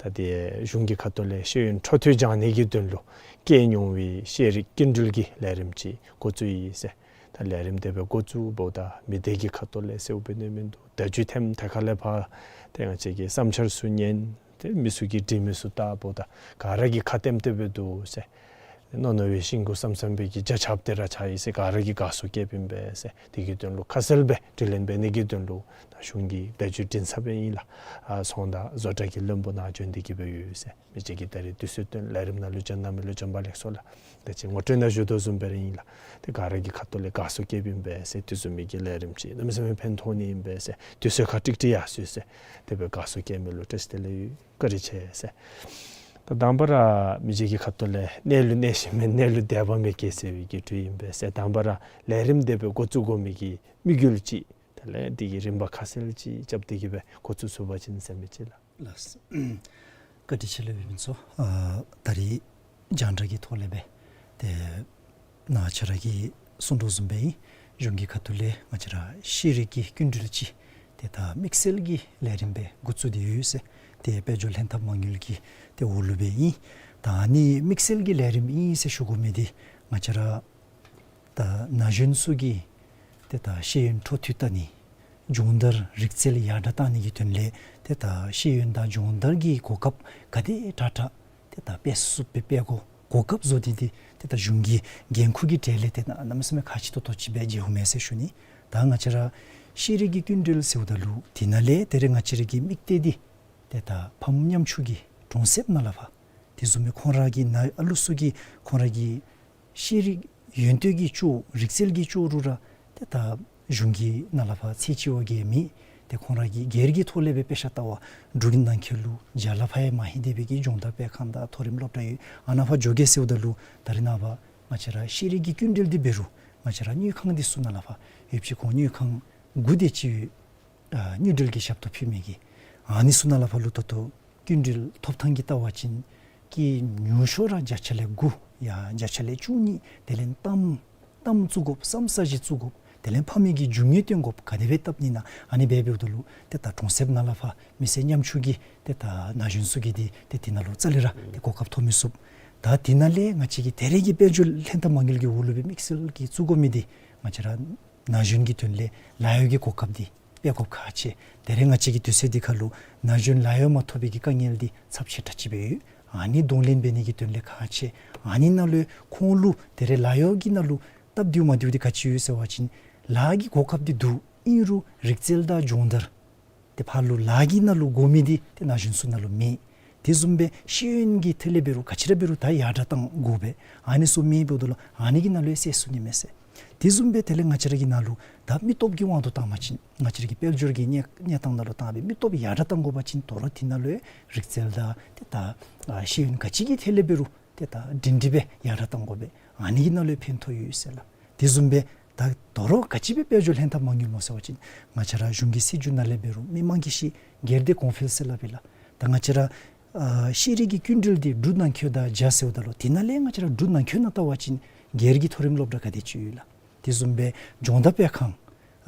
ད་ཏེ་གཞུང་གི་ཁ་ཐུག་ལས་ཤེས་ཡོན་འཕྲོ་མཐུད་སྦྱང་ནི་གི་དོན་ལུ་བཀལ་མྱོང་བའི་ཤེས་རིག་སྐྱིན་འགྲུལ་གྱི་ལས་རིམ་ཅིག་འགོ་བཙུགས་ཡི་ཟེར། ད་ལས་རིམ་དེ་སྦེ་འགོ་བཙུགསཔ་ད་མི་སྡེ་གི་ཁ་ཐུག་ལས་གསལཝ་སྦེ་ནི་མིན་འདུག། བརྡ་བརྒྱུད་ཐེམ་ཐད་ཁ་ལས་ཕར་ཏེ་ང་བཅས་ཀྱི་བསམ་འཆར་ཚུ་ཉན། ཏེ་མི་ཚུ་གིས་འབྲི་མི་ཚུ་བལྟ་འབདཝ་ད་ག་ར་གིས་ཁ་བསྟནམ་ཏེ་སྦེ་འདུག་ཟེར། རྣོ་རྣོ་བའི་ཤིང་གུ་སམ་སམ་སྦེ་གི་རྒྱ་ཁྱབ་དེ་ར་ཆགས་ཡི་ཟེར་ག་ར་གིས་དགའ་བསུ་བསྐྱལཝ་ཨིན་པས་ཟེར། དེ་གི་དོན་ལུ་ཁ་གསལ་སྦེ་དྲི་ལན་འབད་ནི་གི་དོན་ལུ་ད་གཞུང་གི་བརྡ་བརྒྱུད་འཕྲིན་ཚབ་སྦེ་ཨིན་ལགས། ཨ་ཚོང་དང་བཟོ་གྲྭ་གི་བློན་པོ་ནཱ་བྱོན་ཏེ་གི་སྦེ་ཡོད་ཟེར། མི་རྗེ་གིས་ད་རིས་དུས་ཚོད་བཏོན་ལས་རིམ་ནང་ལུ་བྱོན་གནང་མི་ལུ་བྱོན་པ་ལེགས་སོ་ལགས། ད་ཅི་ངོ་སྤྲོད་ནང་ཞུ་དོ་བཟུམ་སྦེ་ར་ཨིན་ལགས། ཏེ་ག་ར་གི་ཁ་ཐུག་ལས་དགའ་བསུ་བསྐྱལཝ་ཨིན་པས་ཟེར། དེ་བཟུམ་མའི་གི་ལས་རིམ་ཅིག་གནམ་མེད་ས་མེད་ཕན་ཐོགས་ནི་ཨིན་པས་ཟེར། དུས་ཚོད་ཁར་ཀྲིག་ཀྲི་ཡར་སོང་ཡི་ཟེར། དེ་སྦེ་དགའ་བསུ་བསྐྱལ་མི་ལུ་བཀྲིས་བདེ་ལེགས་ཡོད། བཀའ་དྲིན་ཆེ་ཟེར། ད་དང་པ་ར་མི་རྗེ་གི་ཁ་ཐུག་ལས་གནས་ལུ་གནས་ཤིང་མེད་གནས་ལུ་དད་པ་མེད་སྐྱེས་ཟེར་བའི་གི་འཕྲོས་ཨིན་པས་ཟེར། དང་པ་ར་ལས་རིམ་དེ་སྦེ་འགོ་བཙུགས་དགོ་མི་གི་དམིགས་ཡུལ་ཅིག་དེ་ལས་དེ་གི་རིམ་པ་ཁ་གསལ་ཅིག་རྐྱབ་སྟེ་གི་སྦེ་འགོ་བཙུགས་ཚུགས་པ་ཅིན་ཟེར་མི་ཅིག་ལགས། ལགས། བཀའ་དྲིན་ཆེ་ལགས་འབད་མི་ཚུ། ཨ་ད་རིས་རྒྱང་བསྒྲགས་ཀྱི་ཐོག་ལས་སྦེ་ཏེ་ནཱ་ཁྱོད་ར་གིས་གསུང་དོ་བཟུམ་སྦེ་གཞུང་གི་ཁ་ཐུག་ལས་ང་བཅས་ར་ཤེས་རིག་གི་སྐྱིན་འགྲུལ་ཅིག་ཏེ་ད་དམིགས་བསལ་གྱི་ལས་རིམ་སྦེ་འགོ་བཙུགས་ཏེ་ཡོད་ཟེར། ཏེ་དཔལ་འབྱོར་ལྷན་ཐབས་མ་དངུལ་གྱི་ཏེ་འོག་ལུ་སྦེ་ཨིན། ད་ཨ་ནི་དམིགས་བསལ་གྱི་ལས་རིམ་ཨིན་ཟེར་ཞུ་དགོ་མི་འདི་ང་བཅས་ར་ད་ན་གཞོན་ཚུ་གི་ཏེ་ད་ཤེས་ཡོན་འཕྲོ་མཐུད་བལྟ་ནི་སྦྱོང་བརྡར་རིག་རྩལ་ཡར་དྲག་བཏང་ནི་གི་དོན་ལས་ཏེ་ད་ཤེས་ཡོན་དང་སྦྱོང་བརྡར་གྱི་གོ་སྐབས་ག་དེ་དྲག་དྲག་ཏེ་ད་སྤེལ་ཚུགསཔ་སྦེ་སྤེལ་དགོ། གོ་སྐབས་བཟོ་སྟེ་འདི་ཏེ་ད་གཞུང་གི་འགན་ཁུར་གྱི་གྲས་ལས་ཏེ་ད་གནམ་མེད་ས་མེད་ཁག་ཆེ་ཏོག་ཏོ་ཅིག་སྦེ་མཇལཝ་མས་ཟེར་ཞུ་ནི། ད་ང་བཅས་ར་ཤེས་རིག་གི་སྐྱིན་འགྲུལ་ཟེརཝ་ད་ལུ་དེ་ནང་ལས་ད་རེས་ང་བཅས་ར་གི་དམིགས་གཏད་འདི་ཏེ་ད་ཕམ་ཉམ་ཆུང་གི་གྲོང་གསེབ་ནང་ལས་ཕར་དེ་བཟུམ་མའི་ཁོང་ར་གི་ནང་ཨ་ལུ་ཚུ་གི་ཁོང་ར་གི་ཤེས་རིག་ཡོན་ཏན་གྱི་ཅོག་རིག་རྩལ་གྱི་ཅོག་རུ་ར་ཏེ་ད་གཞུང་གི་ནང་ལས་ཕར་ཚད་ཅིག་བ་གིས་མེད། ཏེ་ཁོང་ར་གིས་སྒེར་གྱི་ཐོག་ལས་སྦེ་དཔེ་ཆ་ལྟ་བར་འབྲུག་གི་ནང་འཁོད་ལུ་རྒྱ་ལས་ཕར་ཡང་མ་ལྷོད་དེ་སྦེ་གི་སྦྱོང་བརྡར་སྤེལ་ཁང་དང་མཐོ་རིམ་སློབ་གྲྭ་ཡོད། ཨ་ནཱ་ཕར་འགྱོ་གེ་ཟེརཝ་ད་ལུ་ད་རེས་ནངས་པ་ང་བཅས་ར་ཤེས་རིག་གི་སྐྱིན་འགྲུལ་འདི་འབད་རུང་ང་བཅས་ར་དངུལ་ཁང་འདི་ཚུ་ནང་ལས་ཕར་ཡོདཔ་ཅིག་ཁོང་དངུལ་ཁང་དགུ་དེ་ཅིག་ཡོད། ཨ་དངུལ་འབྲེལ་གྱི་ཞབས་ཏོག་ཕུལ་མི་གི་ཨ་ནི་ཚུ་ནང་ལས་ཕར་ལུ་ད་ལྟོ་སྐྱིན་འགྲུལ་ཐོབ་ཐངས་ཀྱི་བལྟ་བ་ཅིན་སྐྱིན་ཉུང་ཤོས་ར་བརྒྱ་ཆ་ལས་དགུ་ཡང་བརྒྱ་ཆ་ལས་བཅུ་གཉིས་དེ་ལས་གཏམ་གཏམ་བཙུགས་དགོཔ་བསམ་ས་ཅིག་བཙུགས་དགོཔ་དེ་ལས་ཕམ་མི་གི་རྒྱུ་དངོས་སྟོན་དགོཔ་ག་དེ་སྦེ་བཏབ་ནི་ཨིན་ན། ཨ་ནི་སྦེ་འབདཝ་ད་ལུ་ཏེ་ད་གྲོང་གསེབ་ནང་ལས་ཕར་མི་སེར་ཉམ་ཆུང་གི་ཏེ་ད་ན་གཞོན་ཚུ་གིས་འདི་ཏེ་དེ་ནང་ལུ་རྩ་ལས་ར་ཏེ་གོ་སྐབས་ཐོབ་མི་ཚུགས། ད་དེ་ནང་ལས་ང་བཅས་ཀྱི་ད་རེས་ཀྱི་དཔལ་འབྱོར་ལྷན་ཐབས་མ་དངུལ་གྱི་འོག་ལུ་སྦེ་དམིགས་བསལ་གྱིས་བཙུགས་དགོ་མི་འདི་ང་བཅས་ར་ན་གཞོན་གྱི་དོན་ལས་ལཱ་གཡོག་གི་གོ་སྐབས་འདི་སྤེལ་དགོཔ་ཁག་ཆེ། ད་རེས་ང་བཅས་ཀྱི་དུས་ཚོད་འདི་ཁར་ལུ་ན་གཞོན་ལཱ་གཡོག་མ་ཐོབ་པའི་གི་དཀའ་ངལ་འདི་ཚབས་ཆེ་དྲགས་ཅིག་སྦེ་ཡོད། ཨ་ནི་གདོང་ལེན་འབད་ནི་གི་དོན་ལས་ཁག་ཆེ། ཨ་ནི་ནང་ལུ་ཁོང་ལུ་ད་རེས་ལཱ་གཡོག་གི་ནང་ལུ་སྟབས་བདེཝ་མ་བདེཝ་འདི་ག་ཅི་ཡོད་ཟེར་བ་ཅིན་ལཱ་གི་གོ་སྐབས་འདི་འདུག། ཨིན་རུང་རིག་རྩལ་དང་སྦྱོང་བརྡར་ཏེ་ཕར་ལུ་ལཱ་གི་ནང་ལུ་དགོ་མི་འདི་ཏེ་ན་གཞོན་ཚུ་ནང་ལུ་མེད། དེ་བཟུམ་སྦེ་ཤེས་ཡོན་གྱི་ཐད་ལས་འབད་རུང་ག་ཅི་ར་འབད་རུང་ད་ཡར་དྲགས་བཏང་དགོ་པས། ཨ་ནི་ཚུ་མེད་འབདཝ་ད་ལུ་ཨ་ནི་གི་ནང་ལུ་ཡང་སེལ་ཚུགས་ནི་མས་ཟེར། དེ་བཟུམ་སྦེ་དེ་ལས་ང་བཅས་ར་གི་ནང་ལུ་ད་མི་སྟོབས་ཀྱི་དབང་དུ་བཏང་བ་ཅིན་ང་བཅས་ར་གི་དཔལ་འབྱོར་གྱི་གནས་གནས་སྟངས་ནང་ལུ་བཏང་སྦེ་མི་སྟོབས་ཡར་དྲགས་བཏང་དགོ་པ་ཅིན་དོ་རུང་དེ་ནང་ལུ་ཡང་རིག་རྩལ་དང་ཏེ་ད་ཨ་ཤེས་ཡོན་ག་ཅི་གི་ཐད་ལས་འབད་རུང་ཏེ་ད་སྒྲིང་སྒྲི་སྦེ་ཡར་དྲགས་བཏང་དགོ་པས། ཨ་ནི་གི་ནང་ལུ་ཕན་ཐོགས་ཡོད་ཟེར་ལགས། དེ་བཟུམ་སྦེ་ད་དོ་རུང་ག་ཅི་སྦེ་དཔལ་འབྱོར་ལྷན་ཐབས་མ་དངུལ་སྨོ་ཟེར་བ་ཅིན་ང་བཅས་ར་གཞུང་གི་སྲིད་བྱུས་ནང་ལས་འབད་རུང་མི་མང་གིས་ཤེས། སྒེར་སྡེ་གོང་འཕེལ་ཟེར་སླབ་ཨིན་ལགས། ད་ང་བཅས་ར་ཨ་ཤེས་རིག་གི་སྐྱིན་འགྲུལ་འདི་འབྲུ་ནང་འཁོད་དང་བྱ་ཟེརཝ་ད་ལུ་དེ་ནང་ལས་ང་བཅས་ར་འབྲུ་ནང་འཁོད་ནང་བལྟ་བ་ཅིན་སྒེར་གྱི་མཐོ་རིམ་སློབ་གྲྭ་ག་དེ་ཅིག་ཡོད་ལགས། དེ་བཟུམ་སྦེ་སྦྱོང་བརྡར་སྤེལ་ཁང་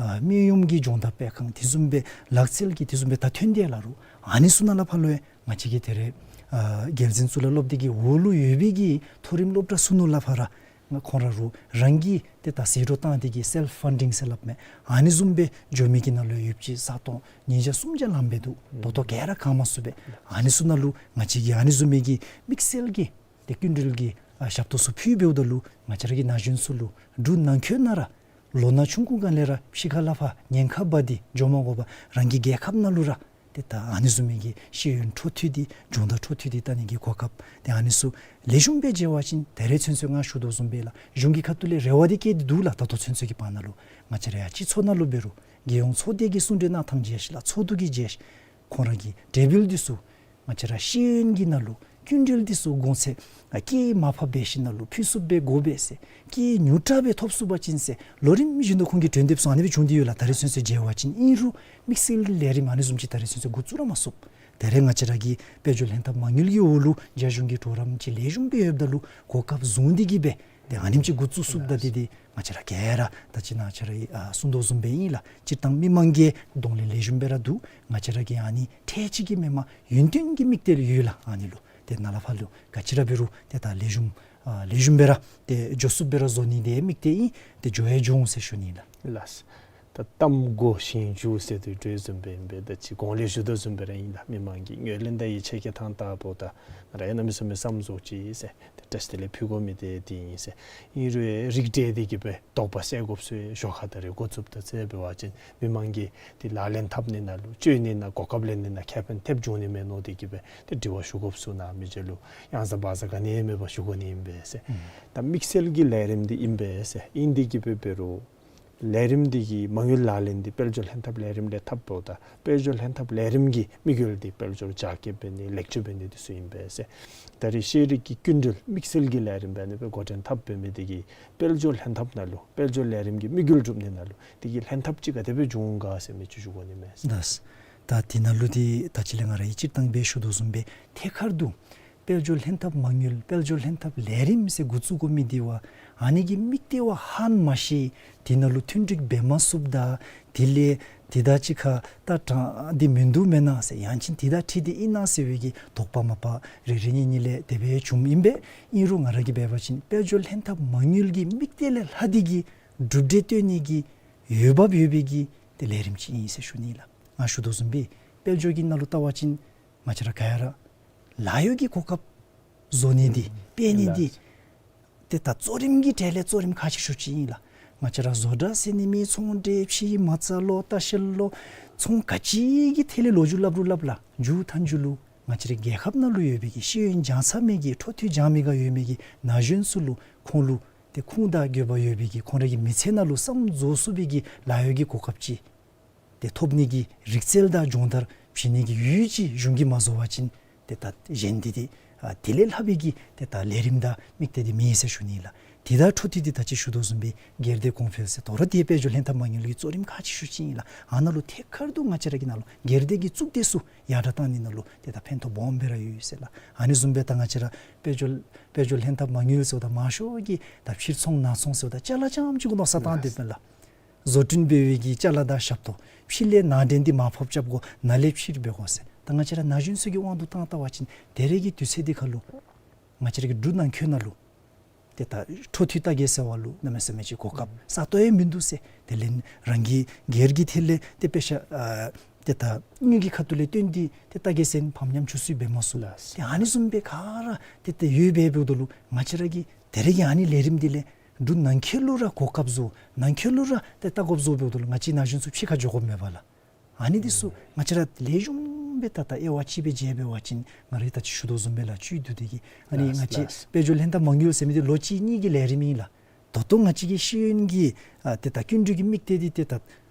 ཨ་དམིགས་ཡུལ་གྱི་སྦྱོང་བརྡར་སྤེལ་ཁང་དེ་བཟུམ་སྦེ་ལག་རྩལ་གྱི་དེ་བཟུམ་སྦེ་ད་ཐོན་ཏེ་ཡར་ལུ་ཨ་ནི་ཚུ་ནང་ལས་ཕར་ལུ་ཡང་ང་བཅས་ཀྱི་ད་རེས་ཨ་རྒྱལ་འཛིན་གཙུག་ལག་སློབ་སྡེ་གི་འོག་ལུ་ཡོད་པའི་གི་མཐོ་རིམ་སློབ་གྲྭ་ཚུ་ནང་ལས་ཕར་ར་ཁོང་ར་རུ་རང་གིས་ཏེ་ད་ཟད་འགྲོ་བཏང་སྟེ་གི་སེལཕ་ཕཱན་ཌིང་ཟེར་སླབ་མས། ཨ་ནི་བཟུམ་སྦེ་འགྱོ་མི་གི་ནང་ལུ་ཡོདཔ་ཅིག་ས་སྟོང་ཉིས་བརྒྱ་སུམ་བརྒྱ་ལངམ་སྦེ་འདུག། ད་ལྟོ་ག་ར་གང་མ་ཚུགས་པས། ཨ་ནི་ཚུ་ནང་ལུ་ང་བཅས་ཀྱིས་ཨ་ནི་བཟུམ་མའི་གི་དམིགས་བསལ་གྱི་ཏེ་སྐྱིན་འགྲུལ་གྱི་ཨ་ཞབས་ཏོག་ཚུ་ཕུལ་འབདཝ་ད་ལུ་ང་བཅས་ར་གི་ན་གཞོན་ཚུ་ལུ་འབྲུ་ནང་འཁོད་ནང་ར་ལོ་ན་ཆུང་ཀུ་སྒང་ལས་ར་ཕྱི་ཁ་ལས་ཕར་ཉེན་ཁ་འབག་སྟེ་འགྱོ་མ་དགོ་པར་རང་གི་རྒྱལ་ཁབ་ནང་ལུ་ར་ཏེ་ད་ཨ་ནི་བཟུམ་མའི་གི་ཤེས་ཡོན་འཕྲོ་མཐུད་དེ་སྦྱོང་བརྡར་འཕྲོ་མཐུད་དེ་བལྟ་ནི་གི་གོ་སྐབས་ཏེ་ཨ་ནི་ཚུ་ལེགས་ཤོམ་སྦེ་མཇལ་བ་ཅིན་ད་རེས་ཚུན་ཚོད་ང་ཞུ་དོ་བཟུམ་སྦེ་ལགས་གཞུང་གི་ཁ་ཐུག་ལས་རེ་བ་འདི་བསྐྱེད་དེ་འདུག་ལགས། ད་ལྟོ་ཚུན་ཚོད་ཀྱི་བར་ན་ལུ་ང་བཅས་ར་ཡར་སྤྱི་ཚོགས་ནང་ལུ་འབད་རུང་རྒྱལ་ཡོངས་ཚོགས་སྡེ་གི་གསུང་གྲོས་གནང་ཐངས་མཇལ་ཞིནམ་ལས་ཚོགས་འདུ་གི་མཇལ་ཞིནམ་ཁོང་ར་གི་གྲོས་འབུལ་འདི་ཚུ་ང་བཅས་ར་ཤེས་ཡོན་གྱི་ནང་ལུ་སྐྱིན་འགྲུལ་འདི་ཚུ་གོང་ཚད་ཨ་སྐྱེད་མར་ཕབ་འབད་ཞིནམ་ལས་ཕུལ་ཚུགསཔ་སྦེ་དགོ་པས་ཟེར། སྐྱེད་མྱུར་དྲགས་སྦེ་ཐོབ་ཚུགས་པ་ཅིན་ཟེར་ལོ་རིམ་བཞིན་དུ་ཁོང་གི་གྲོས་འདེབས་ཚུ་ཨ་ནི་སྦེ་བྱུང་སྟེ་ཡོད་ལགས། ད་རེས་ཚུན་ཚོད་མཇལ་བ་ཅིན་ཨིན་རུང་དམིགས་བསལ་གྱི་ལས་རིམ་ཨ་ནི་བཟུམ་ཅིག་ད་རེས་ཚུན་ཚོད་འགོ་བཙུགས་ར་མ་ཚུགས། ད་རེས་ང་བཅས་ར་གི་དཔལ་འབྱོར་ལྷན་ཐབས་མ་དངུལ་གྱི་འོག་ལུ་རྒྱ་གཞུང་གི་གྲོགས་རམ་ཅིག་ལེགས་ཤོམ་སྦེ་ཡོདཔ་ད་ལུ་གོ་སྐབས་བཟུང་སྟེ་གི་སྦེ་ཏེ་ཨ་ནེམ་ཅིག་འགོ་བཙུགས་ཚུགསཔ་ད་འདི་འདི་ང་བཅས་ར་ག་ར་ད་ཅི་ནཱ་ང་བཅས་ར་ཨ་གསུང་དོ་བཟུམ་སྦེ་ཨིན་ལགས། སྤྱིར་བཏང་མི་མང་གི་གདོང་ལེན་ལེགས་ཤོམ་སྦེ་ར་འདུག། ང་བཅས་ར་གི་ཨ་ནི་འཕྲལ་ཕྱིན་གྱི་མེན་པར་ཡུན་བརྟན་གྱི་དམིགས་གཏད་ཡོད་ལགས། ཨ་ནི་ལུ་ཏེ་ནཱ་ལས་ཕར་ལུ་ག་ཅི་ར་འབད་རུང་ཏེ་ད་ལེགས་ཤོམ་ཨ་ལེགས་ཤོམ་སྦེ་ར་ཏེ་འགྱོ་ཚུགསཔ་སྦེ་ར་བཟོ་ནི་འདི་དམིགས་གཏད་ཨིན། ཏེ་འགྱོ་ཡང་འགྱོ་འོང་ཟེར་ཞུ་ནི་ལགས། ལགས། ད་གཏམ་གོ་ཞིང་འཇུག་ཟེར་དོ་བཟུམ་སྦེ་ཨིན་པས། ད་ཅི་གོང་ལས་ཞུ་དོ་བཟུམ་སྦེ་ར་ཨིན་ལགས། མི་མང་གི་ངོས་ལེན་དང་ཡིད་ཆེས་ཀྱི་ཐང་ལྟ་བུ་ད་ང་ར་ཡང་གནམ་མེད་ས་མེད་བསམ་རྫོགས་ཅི་ཟེར། ཏེ་བཀྲིས་བདེ་ལེགས་ཕུལ་དགོ་མི་འདི་འདི་ཨིན་ཟེར། ཨིན་རུང་རིགས་བསྒྲེས་ཏེ་གི་སྦེ་དོགས་པ་སེལ་དགོཔ་ཚུ་ཞོར་ཁར་ད་རེས་འགོ་བཙུགསཔ་ད་ཟེར་འབད་བ་ཅིན་མི་མང་གིས་ཏེ་ལག་ལེན་འཐབ་ནི་ནང་ལུ་སྤྱོད་ནི་ནང་གོ་སྐབས་ལེན་ནི་ནང་ཁེ་ཕན་ཐེབས་འགྱོ་ནི་མས་མནོ་སྟེ་གི་སྦེ་ཏེ་དྲི་བ་ཞུ་དགོཔ་ཚུ་ནང་མི་རྗེ་ལུ་ཡང་ཟ་བ་ཟ་ག་ནི་མེད་པར་ཞུ་དགོ་ནི་ཨིན་པས་ཟེར། ད་དམིགས་བསལ་གྱི་ལས་རིམ་འདི་ཨིན་པས་ཟེར། ཨིན་ཏེ་གི་སྦེ་འབད་རུང་ལས་རིམ་འདི་གི་མ་དངུལ་ལག་ལེན་འདི་དཔལ་འབྱོར་ལྷན་ཐབས་ལས་རིམ་ལས་འཐབ་འོང་ད་དཔལ་འབྱོར་ལྷན་ཐབས་ལས་རིམ་གྱི་དམིགས་ཡུལ་འདི་དཔལ་འབྱོར་རྒྱ་སྐྱེད་འབད་ནི་ལེགས་བཅོས་འབད་ནི་འདི་ཚུ་ཨིན་པས་ཟེར། ད་རེས་ཤེས་རིག་གི་སྐྱིན་འགྲུལ་དམིགས་བསལ་གྱི་ལས་རིམ་འབད་ནི་སྦེ་འགོ་འདྲེན་འཐབ་འབད་མི་འདི་གིས་དཔལ་འབྱོར་ལྷན་ཐབས་ནང་ལུ་དཔལ་འབྱོར་ལས་རིམ་གྱི་དམིགས་ཡུལ་སྒྲུབ་ནི་ནང་ལུ་འདི་གི་ལྷན་ཐབས་ཅིག་ག་དེ་སྦེ་འབྱུང་ག་ཟེར་མི་ཅིག་ཞུ་དགོ་ནི་མས་ཟེར། ལགས། ད་འདི་ནང་ལུ་འདི་ད་ཅི་ལས་ང་ར་གིས་སྤྱིར་བཏང་སྦེ་ཞུ་དོ་བཟུམ་སྦེ་ཐད་ཀར་དུ་དཔལ་འབྱོར་ལྷན་ཐབས་མ་དངུལ་དཔལ་འབྱོར་ལྷན་ཐབས་ལས་རིམ་ཟེར་འགོ་བཙུགས་དགོ་མི་འདི་བ་ཨ་ནི་གི་དམིགས་གཏད་བ་ཧ་མ་ཤེས། འདི་ནང་ལུ་མཐུན་འགྲིག་འབད་མ་ཚུགསཔ་ད་དེ་ལས་དེ་དང་གཅིག་ཁར་ད་དྲང་འདི་མིན་འདུག་མེན་ན་ཟེར་ཡང་ཅིན་དེ་དང་འཁྲིལ་ཏེ་ཨིན་ན་ཟེར་བའི་གི་དོགས་པ་མ་པ་རེ་རེ་གཉིས་གཉིས་ལས་དེ་སྦེ་བྱུངམ་ཨིན་པས། ཨིན་རུང་ང་ར་གིས་འབད་བ་ཅིན་དཔལ་འབྱོར་ལྷན་ཐབས་མ་དངུལ་གྱི་དམིགས་གཏད་ལས་ལྷག་སྟེ་གི་གྲུབ་འབྲས་སྟོན་ནི་གི་འོས་འབབ་ཡོད་པའི་གི་ཏེ་ལས་རིམ་ཅིག་ཨིན་ཟེར་ཞུ་ནི་ལགས། ང་ཞུ་དོ་བཟུམ་སྦེ་དཔལ་འབྱོར་གྱི་ནང་ལུ་བལྟ་བ་ཅིན་ང་བཅས་ར་ག་ར་ལཱ་གཡོག་གི་གོ་སྐབས་བཟོ་ནི་འདི་སྤེལ་ནི་འདི་ལགས། ཏེ་ད་གཙོ་རིམ་གྱི་གྲས་ལས་གཙོ་རིམ་ཁག་ཆེ་ཤོས་ཅིག་ཨིན་ལགས། ང་བཅས་ར་བཟོ་གྲྭ་ཟེར་ནི་མེད། ཚོང་འབྲེལ་ཕྱི་མ་རྩ་ལོ་ལྟ་བཤལ་ལོ་ཚོང་ག་ཅི་གི་ཐད་ལས་ལོ་རྒྱུས་སླབ་རུང་སླབ་ལགས། མཇུག་མཐའ་མཇུག་ལུ་ང་བཅས་རའི་རྒྱལ་ཁབ་ནང་ལུ་ཡོད་པའི་གི་ཤེས་ཡོན་སྦྱང་ཚར་མི་གི་འཕྲོ་མཐུད་སྦྱང་མི་ག་ཡོད་མི་གི་ན་གཞོན་ཚུ་ལུ་ཁོང་ལུ་ཏེ་ཁུངས་དང་དགོས་པ་ཡོད་པའི་གི་ཁོང་ར་གི་མི་ཚེ་ནང་ལུ་བསམ་རྫོགས་ཚུགས་པའི་གི་ལཱ་གཡོག་གི་གོ་སྐབས་ཅིག་ཏེ་ཐོབ་ནི་གི་རིག་རྩལ་དང་སྦྱོང་བརྡར་བྱིན་ནི་གི་ཡུལ་ཅིག་གཞུང་གིས་མ་བཟོ་བ་ཅིན་ཏེ་ད་གཞན་འདི་ཏེ་ཨ་དེ་ལས་ལྷག་པའི་གི་ཏེ་ད་ལས་རིམ་དང་དམིགས་གཏད་འདི་མེད་ཟེར་ཞུ་ནི་ལགས། དེ་དང་འཕྲོ་མཐུད་དེ་ད་ཅི་ཞུ་དོ་བཟུམ་སྦེ་སྒེར་སྡེ་གོང་འཕེལ་ཟེར་དོ་རུང་ཏེ་དཔལ་འབྱོར་ལྷན་ཐབས་མ་དངུལ་གྱི་གཙོ་རིམ་ཁག་ཆེ་ཤོས་ཅིག་ཨིན་ལགས། ཨ་ནཱ་ལུ་ཐད་ཀར་དུ་ང་བཅས་ར་གི་ནང་ལུ་སྒེར་སྡེ་གི་གཙུག་སྡེ་ཚུ་ཡར་དྲགས་བཏང་ནི་ནང་ལུ་ཏེ་ད་ཕན་ཐོགས་སྦོམ་སྦེ་ར་ཡོད་ཟེར་ལགས། ཨ་ནི་བཟུམ་སྦེ་ད་ང་བཅས་ར་དཔལ་འབྱོར་དཔལ་འབྱོར་ལྷན་ཐབས་མ་དངུལ་ཟེརཝ་ད་མང་ཤོས་ཀྱིས་ད་ཕྱིར་ཚོང་ནང་ཚོང་ཟེརཝ་ད་ཅ་ལ་རྐྱངམ་ཅིག་གུ་མནོ་བསམ་བཏང་སྟེ་འབདན་ལགས། བཟོ་སྐྲུན་འབད་བའི་གི་ཅ་ལ་དང་ཞབས་ཏོག་ཕྱི་ལས་ནང་འདྲེན་འདི་མར་ཕབ་རྐྱབ་དགོ། ནང་ལས་ཕྱིར་འབད་དགོ་ཟེར། ད་ང་བཅས་ར་ན་གཞོན་ཚུ་གི་དབང་དུ་བཏང་བལྟ་བ་ཅིན་ད་རེས་ཀྱི་དུས་ཚོད་འདི་ཁར་ལུ་ ང་བཅས་ར་གི་འབྲུག་ནང་འཁོད་ནང་ལུ་ཏེ་ད་འཕྲོ་མཐུད་བལྟ་གེ་ཟེར་བ་ལུ་གནམ་མེད་ས་མེད་ཅིག་གོ་སྐབས་ས་སྟོང་ཡང་མིན་འདུག་ཟེར། དེ་ལས་རང་གི་སྒེར་གྱི་ཐད་ལས་ཏེ་དཔེ་ཆ་ཨ་ཏེ་ད་དངུལ་གྱི་ཁ་ཐུག་ལས་བཏོན་ཏེ་ཏེ་བལྟ་གེ་ཟེར་ཕམ་ཉམ་ཆུང་སུ་འབད་མ་ཚུགས། ལགས། ཏེ་ཨ་ནི་བཟུམ་སྦེ་ག་ར་ཏེ་ད་ཡོདཔ་འབདཝ་ད་ལུ་ང་བཅས་ར་གི་ད་རེས་ཀྱི་ཨ་ནི་ལས་རིམ་འདི་ལས་འབྲུག་ནང་འཁོད་ལུ་ར་གོ་སྐབས་བཟོ་ནང་འཁོད་ལུ་ར་ཏེ་བལྟ་དགོཔ་བཟོ་འབདཝ་ད་ལུ་ང་བཅས་ན་གཞོན་ཚུ་ཕྱི་ཁར་འགྱོ་དགོཔ་མེད་པ་ལགས། ཨ་ནི་འདི་ཚུ་ང་བཅས་ར་ལེགས་ཤོམ་སྦེ་ད་ད་དབྱེ་བ་ཕྱེ་སྦེ་མཇལ་འབད་བ་ཅིན་ང་ར་ད་ཅི་ཞུ་དོ་བཟུམ་སྦེ་ལགས་བཅུད་བསྡུ་སྟེ་གི་ཨ་ནི་ལགས་ང་བཅས་ལགས། དཔལ་འབྱོར་ལྷན་ཐབས་མ་དངུལ་ཟེར་མི་འདི་ལོ་གཅིག་གཉིས་ཀྱི་ལས་རིམ་ཨིན་ལགས། ད་ལྟོ་ང་བཅས་ཀྱི་ཤེས་ཡོན་གྱི་ཨ་ཏེ་ད་སྐྱིན་འགྲུལ་གྱི་དམིགས་གཏད་འདི་ཏེ་ད་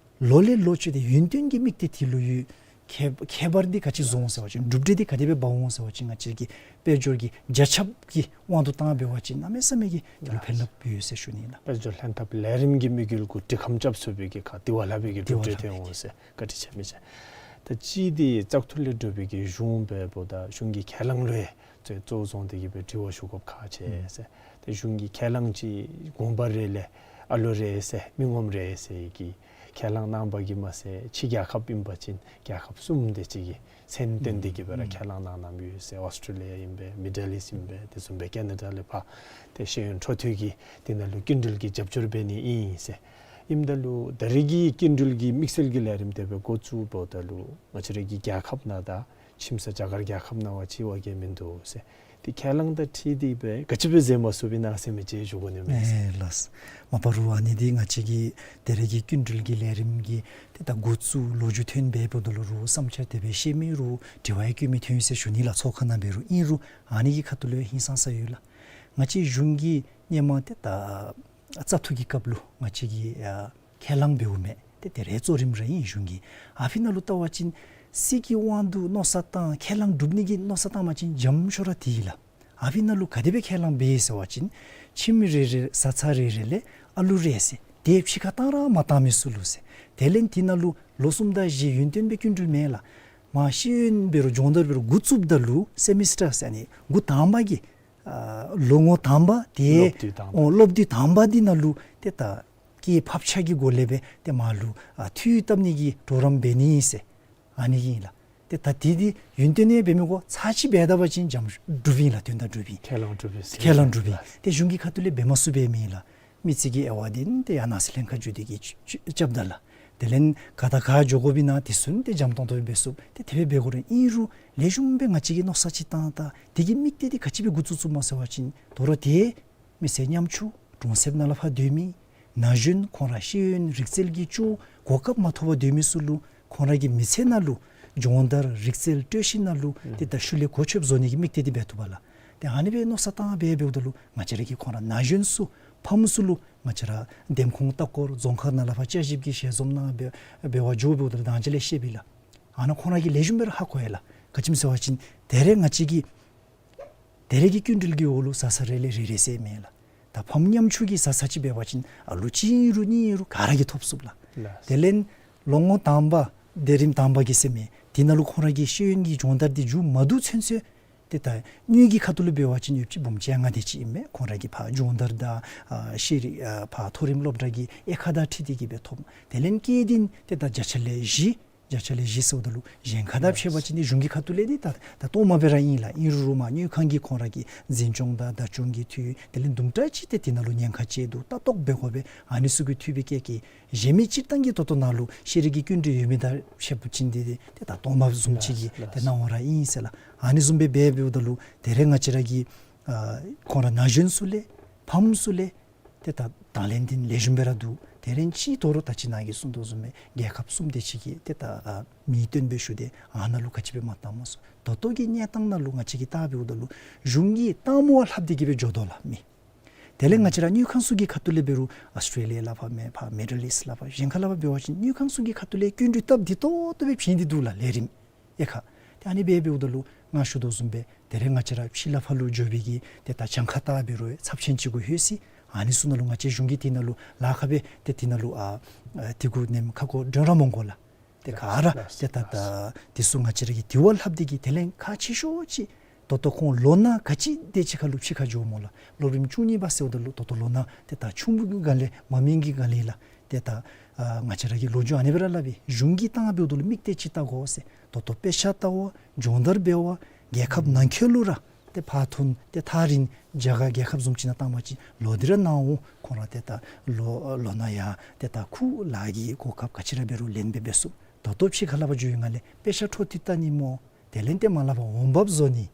ལོ་ལས་ལོ་བཅད་དེ་ཡུན་བརྟན་གྱི་དམིགས་གཏད་འདི་ལུ་ཡོད་ཁྱད་ཁྱད་པར་འདི་ག་ཅི་བཟོ་འོང་ཟེར་བ་ཅིན་གྲུབ་འབྲས་འདི་ག་དེ་སྦེ་འབག་འོང་ཟེར་བ་ཅིན་ང་བཅས་ཀྱི་དཔལ་འབྱོར་གྱི་རྒྱ་ཁྱབ་ཀྱི་དབང་དུ་བཏང་འབད་བ་ཅིན་གནམ་མེད་ས་མེད་ཀྱི་དེ་ལུ་ཕན་རླབས་ཡོད་ཟེར་ཞུ་ནི་ལགས། དཔལ་འབྱོར་ལྷན་ཐབས་ལས་རིམ་གྱི་དམིགས་ཡུལ་གུ་འགྲིག་ཁམས་རྐྱབ་ཚུགས་པའི་གི་ཁ་དེ་བ་ལྷག་པའི་གི་དེ་བ་གྲུབ་འབྲས་ལྷག་པའི་ཐོན་འོང་ཟེར་བཀའ་དྲིན་ཆེ་མི་ཆེ། ད་ཅི་འདི་བཙག་འཐུ་ལས་གྲུབ་པའི་གི་གཞུང་འབདཝ་ད་གཞུང་གི་ཁས་བླངས་ལུ་ཡང་གཙོ་བོ་བཟུང་སྟེ་གི་སྦེ་དྲི་བ་ཞུ་དགོཔ་ཁག་ཆེ་ཟེར། ད་གཞུང་གི་ཁས་བླངས་ཅིག་དགོངས་པ་རེ་ལས་ཨ་ལུ་རེ་ཟེར་མི་ངོམ་རེ་ཟེར་གྱི་ཁས་བླངས་གནང་བ་གིས་མ་ཚད་ཕྱི་རྒྱལ་ཁབ་ཨིན་པ་ཅིན་རྒྱལ་ཁབ་གསུམ་དེ་ཅིག་གི་མཚན་བཏོན་ཏེ་གི་སྦེ་ར་ཁས་བླངས་གནང་གནངམ་ཡོད་ཟེར། ཨོསི་ཊྲེ་ལི་ཡ་ཨིན་པས། མི་ཌལ་ཨིསཊ་ཨིན་པས། དེ་བཟུམ་སྦེ་ཀེ་ན་ཌ་ལས་ཕར་ཏེ་ཤེས་ཡོན་འཕྲོ་མཐུད་ཀྱི་དེ་ནང་ལུ་སྐྱིན་འགྲུལ་གྱི་རྒྱབ་སྐྱོར་འབད་ནི་ཨིན་ཟེར། ཨིནམ་ད་ལུ་ད་རེས་ཀྱི་སྐྱིན་འགྲུལ་གྱི་དམིགས་བསལ་གྱི་ལས་རིམ་དེ་སྦེ་འགོ་བཙུགསཔ་ད་ལུ་ང་བཅས་ར་གི་རྒྱལ་ཁབ་ནང་དང་ཁྱིམ་ས་རྒྱ་གར་རྒྱལ་ཁབ་ནང་བ་ཅིག་བ་གེ་མིན་འདུག་ཟེར། དེ་ཁས་བླངས་དང་འཁྲིལ་ཏེ་སྦེ་ག་ཅི་སྦེ་མཛད་མ་ཚུགས་པས་ན་ཟེར་མི་ཅིག་ཞུ་དགོ་ནི་མས། ཨེ་ལགས། མ་པ་རུང་ཨ་ནི་འདི་ང་བཅས་ཀྱི་ད་རེས་ཀྱི་སྐྱིན་འགྲུལ་གྱི་ལས་རིམ་གྱི་ཏེ་ད་འགོ་བཙུགས་ལོ་རྒྱུས་ཐོན་འབདཝ་ད་ལུ་རུང་བསམ་འཆར་དེ་སྦེ་བཤད་མི་རུང་དྲི་བ་ཡང་བཀོད་མི་ཐོན་ཡི་ཟེར་ཞུ་ནི་ལགས། ཚོགས་ཁང་ནང་འབད་རུང་ཨིན་རུང་ཨ་ནི་གི་ཁ་ཐུག་ལུ་ཧིང་སངས་ས་ཡོད་ལགས། ང་བཅས་གཞུང་གིས་སྔོན་མ་ཏེ་ད་བཙག་འཐུ་གི་སྐབས་ལུ་ང་བཅས་ཀྱིས་ཨ་ཁས་བླངས་འབདཝ་མས། ཏེ་དེ་རེ་གཙོ་རིམ་ར་ཨིན་གཞུང་གི། ཨ་ཕི་ནང་ལུ་བལྟ་བ་ཅིན་སྲིད་ཀྱི་དབང་དུ་མནོ་བསམ་བཏང་ཁས་བླངས་གྲུབ་ནི་གི་མནོ་བསམ་བཏང་བ་ཅིན་འཇམ་ཤོས་ར་དེ་ཨིན་ལགས། ཨ་ཕི་ནང་ལུ་ག་དེ་སྦེ་ཁས་བླངས་འབད་ཡི་ཟེར་བ་ཅིན་ཁྱིམ་རེ་རེ་བཟའ་ཚང་རེ་རེ་ལས་ཨ་ལུ་རེ་ཟེར་དེ་ཕྱི་ཁར་བཏང་ར་མ་བཏང་མི་ཚུ་ལུ་ཟེར། དེ་ལས་དེ་ནང་ལུ་ལོ་གསུམ་དང་བཞི་ཡུན་བརྟན་སྦེ་སྐྱིན་འགྲུལ་མེད་ལགས། མ་ཤེས་ཡོན་འབད་རུང་སྦྱོང་བརྡར་འབད་རུང་འགོ་བཙུགསཔ་ད་ལུ་སེ་མི་སི་ཊར་ཟེར་ཨ་ནི་འགོ་དང་པ་གི་ཨ་ལོ་ངོ་དང་པ་དེ་སློབ་དུས་དང་པ། ཨོ་སློབ་དུས་དང་པ་འདི་ནང་ལུ་ཏེ་ད་སྐྱེས་ཕབ་ཆག་གི་སྒོ་ལས་སྦེ་ཏེ་མར་ལུ་ཨ་འཐུས་བཏབ་ནི་གི་གྲོགས་རམ་འབད་ནི་ཨིན་ཟེར་ཨ་ནི་ཨིན་ལགས། ཏེ་ད་དེ་འདི་ཡུན་བརྟན་ཡང་འབད་མི་དགོ། ཚར་གཅིག་འབད་ད་པ་ཅིན་འཇམ་གྲུབ་ཨིན་ལགས། དོན་དག་གྲུབ་ཨིན། ཁས་བླངས་གྲུབ་ཨིན་ཟེར། ཁས་བླངས་གྲུབ་ཨིན། ཏེ་གཞུང་གི་ཁ་ཐུག་ལས་འབད་མ་ཚུགས་པའི་མི་ཨིན་ལགས། མི་རྩིས་ཀྱི་དབྱེ་བ་འདི་ཏེ་ཡར་ནང་སྲིད་ལྷན་ཁག་བརྒྱུད་དེ་གི་རྐྱབ་ད་ལགས། དེ་ལས་ག་དང་ག་འགྱོ་དགོཔ་ཨིན་ན་དེ་ཚུ་ཏེ་འཇམ་ཏོང་ཏོ་འབད་ཚུགས། ཏེ་དེ་སྦེ་འབད་དགོ་རུང་ཨིན་རུང་ལེགས་ཤོམ་སྦེ་ང་བཅས་ཀྱིས་མནོ་བསམ་ཅིག་བཏང་ད་དེ་གི་དམིགས་གཏད་འདི་ག་ཅི་སྦེ་འགོ་བཙུགས་བཙུགསཔ་སྨོ་ཟེར་བ་ཅིན་དོ་རུང་ཏེ་མི་སེར་ཉམ་ཆུང་གྲོང་གསེབ་ནང་ལས་ཕར་སྡོད་མི་ན་གཞོན་ཁོང་ར་ཤེས་ཡོན་རིག་རྩལ་གྱི་ཅིག་གོ་སྐབས་མ་ཐོབ་པར་སྡོད་མི་ཚུ་ལུ་ཁོང་ར་གི་མི་ཚེ་ནང་ལུ་སྦྱོང་བརྡར་རིག་རྩལ་སྤྲོད་ཤེས་ནང་ལུ་ཨུམ་ཏེ་ད་ཤུལ་ལས་གོ་ཆོདཔ་བཟོ་ནི་གི་དམིགས་གཏད་འདི་འབད་བཏུབ་པ་ལགས། ཏེ་ཨ་ནི་སྦེ་མནོ་བསམ་བཏང་འབད་འབདཝ་ད་ལུ་ང་བཅས་ར་གི་ཁོང་ར་ན་གཞོན་ཚུ་ཕམ་ཚུ་ལུ་ང་བཅས་ར་འདེམས་ཁོངས་ལྟ་སྐོར་རྫོང་ཁག་ནང་ལས་ཕར་བསྐྱར་ཞིབ་ཀྱི་ཞལ་འཛོམས་ནང་འབད་འབད་བར་འགྱོ་འབདཝ་ད་ལུ་དང་ཅ་ལས་བཤདཔ་ཨིན་ལགས། ཨ་ནཱ་ཁོང་ར་གིས་ལེགས་ཤོམ་སྦེ་ར་ཧ་གོ་ཡི་ལགས། ག་ཅི་སྨོ་ཟེར་བ་ཅིན་ད་རེས་ང་བཅས་ཀྱི་ད་རེས་ཀྱི་སྐྱིན་འགྲུལ་གྱི་འོག་ལུ་བཟའ་ཚང་རེ་ལས་རེ་རེ་ཟེར་མེད་ལགས། ད་ཕམ་ཉམ་ཆུང་གི་བཟའ་ཚང་ཅིག་འབད་བ་ཅིན་ཨ་ལུ་གཅིག་ཨིན་རུང་གཉིས་ཨིན་རུང་ག་ར་གིས་ཐོབ་ཚུགས་ལགས། ལགས། དེ་ལས་ལོ་ངོ་དང་པ་སྡོད་རིམ་དང་པ་གི་ཟེར་མི་དེ་ནང་ལུ་ཁོང་ར་གི་ཤེས་ཡོན་གྱི་སྦྱོང་བརྡར་འདི་མཇུག་མ་བསྡུ་ཚུན་ཚོད་ཏེ་ད་དངུལ་གྱི་ཁ་ཐུག་ལུ་འབད་བ་ཅིན་ཡོདཔ་ཅིག་འབུམ་གཅིག་ལྔ་དེ་ཅིག་ཨིན་མས། ཁོང་ར་གི་ཕར་སྦྱོང་བརྡར་དང་ཨ་ཤེས་རིག་ཨ་ཕར་མཐོ་རིམ་སློབ་གྲྭ་གི་དབྱེ་ཁག་དང་འཁྲིལ་ཏེ་གི་སྦེ་ཐོབ། དེ་ལས་སྐྱེད་འདི་ཏེ་ད་བརྒྱ་ཆ་ལས་བཞི་བརྒྱ་ཆ་ལས་བཞི་ཟེརཝ་ད་ལུ་གཞན་ཁ་དང་ཕྱད་པ་ཅིན་ཏེ་གཞུང་གི་ཁ་ཐུག་ལས་འདི་ད་ད་སྟོངམ་སྦེ་ར་ཨིན་ལགས། ཨིན་རུང་རུང་མར་དངུལ་ཁང་གིས་ཁོང་ར་གི་འཛིན་སྐྱོང་དང་བདག་སྐྱོང་གི་འཐུས་དེ་ལས་དུམ་གྲ་ཅིག་ཏེ་དེ་ནང་ལུ་ཉེན་ཁ་ཅིག་འདུག་ལྟ་རྟོག་འབད་དགོ་པས། ཨ་ནི་ཚུ་གི་འཐུས་སྦེ་བཀལ་གེ། གཞན་མི་སྤྱིར་བཏང་གི་ད་ལྟོ་ནང་ལུ་ཤེས་རིག་གི་སྐྱིན་འགྲུལ་ཡོད་མི་དང་ཕྱད་པ་ཅིན་འདི་ཏེ་ད་སྟོངམ་བཟུམ་ཅིག་གི་ཏེ་སྣང་བ་ར་ཨིན་ཟེར་ལགས། ཨ་ནི་བཟུམ་སྦེ་འབད་འབདཝ་ད་ལུ་ད་རེས་ང་བཅས་ར་གི་ཨ་ཁོང་ར་ན་གཞོན་ཚུ་ལས་ཕམ་ཚུ་ལས་ཏེ་ད་དང་ལེན་འདི་ལེགས་ཤོམ་སྦེ་ར་འདུག། དེ་རིང་ཅིག་དོ་རུང་ད་ཅི་ནཱ་གིས་གསུངས་དོ་བཟུམ་སྦེ་རྒྱལ་ཁབ་གསུམ་དེ་ཅིག་གི་ཏེ་ད་ཨ་མིང་བཏོན་སྦེ་ཞུ་སྟེ་ཨ་ནཱ་ལུ་ག་ཅི་སྦེ་མ་བཏང་སྨོ་ཟེར། ད་ལྟོ་གི་གནས་སྟངས་ནང་ལུ་ང་བཅས་ཀྱིས་བལྟ་འབདཝ་ད་ལུ་གཞུང་གིས་བཏངམ་ལྷགཔ་འདི་གིས་སྦེ་འགྱོ་དོ་ལགས་མི། དེ་ལས་ང་བཅས་ར་དངུལ་ཁང་ཚུ་གི་ཁ་ཐུག་ལས་འབད་རུང་ཨོསི་ཊྲེ་ལི་ཡ་ལས་ཕར་མེན་ཕར་མི་ཌལ་ཨིསཊ་ལས་ཕར་གཞན་ཁ་ལས་ཕར་འབད་བ་ཅིན་དངུལ་ཁང་ཚུ་གི་ཁ་ཐུག་ལས་སྐྱིན་འགྲུལ་སྟབས་བདེ་ཏོག་ཏོ་སྦེ་བྱིན་ཏེ་འདུག་ལགས་ལས་རིམ་དབྱེ་ཁག། ཏེ་ཨ་ནི་སྦེ་འབདཝ་ད་ལུ་ང་ཞུ་དོ་བཟུམ་སྦེ་ད་རེས་ང་བཅས་ར་ཕྱི་ལས་ཕར་ལུ་འགྱོ་བའི་གི་ཏེ་ད་གྱངས་ཁ་བལྟ་འབད་རུང་ཚབས་ཆེན་ཅིག་གུ་ལྷོད་ཅི། ཨ་ནི་ཚུ་ནང་ལུ་ང་བཅས་གཞུང་གིས་དེ་ནང་ལུ་ལཱ་ཁག་སྦེ་ཏེ་དེ་ནང་ལུ་ཨ་ཨ་དེ་གུ་ནེམ་ཁ་སྐོར་འགྲོ་ར་མ་དགོ་ལགས། ཏེ་ག་ར་ཏེ་ད་ད་དེ་ཚུ་ང་བཅས་ར་གིས་དེ་བ་ལྷགཔ་འདི་གིས་དེ་ལས་ཁག་ཆེ་ཤོས་ཅིག་ད་ལྟོ་ཁོང་ལོ་ན་ག་ཅི་དེ་ཅིག་ཁར་ལུ་ཕྱི་ཁར་འགྱོཝ་སྨོ་ལགས། སློབ་རིམ་བཅུ་གཉིས་པ་ཟེརཝ་ད་ལུ་ད་ལྟོ་ལོ་ན་ཏེ་ད་ཆུང་ཀུ་གི་སྒང་ལས་མ་སྨིན་གི་སྒང་ལས་ལགས། ཏེ་ད་ཨ་ང་བཅས་ར་གིས་ལོ་རྒྱུས་ཨ་ནི་སྦེ་ར་སླབ་ཨིན། གཞུང་གིས་བཏང་འབདཝ་ད་ལུ་དམིགས་གཏད་ཅིག་བལྟ་དགོ་ཟེར། ད་ལྟོ་དཔེ་ཆ་ལྟ་བ་སྦྱོང་བརྡར་འབད་བ་རྒྱལ་ཁབ་ནང་འཁོད་ལུ་ར་ ཏེ་ཕར་ཐོན་ཏེ་ཐག་རིང་རྒྱ་གར་རྒྱལ་ཁབ་བཟུམ་ཅིག་ནང་བཏང་པ་ཅིན་ལོག་སྟེ་ར་ནཱ་འོང་། ཁོང་ར་ཏེ་ད་ལོག་ལོག་ན་ཡང་ཏེ་ད་ཁོ་ལཱ་གི་གོ་སྐབས་ག་ཅི་ར་འབད་རུང་ལེན་སྦེ་འབད་ཚུགས། ད་ལྟོ་ཕྱི་ཁར་ལས་ཕར་འགྱོ་ཡི་ང་ལས་དཔེ་ཆ་འཕྲོ་མཐུད་བལྟ་ནི་སྨོ། དེ་ལས་ཏེ་མར་ལས་ཕར་འོང་འབབ་བཟོ་ནི།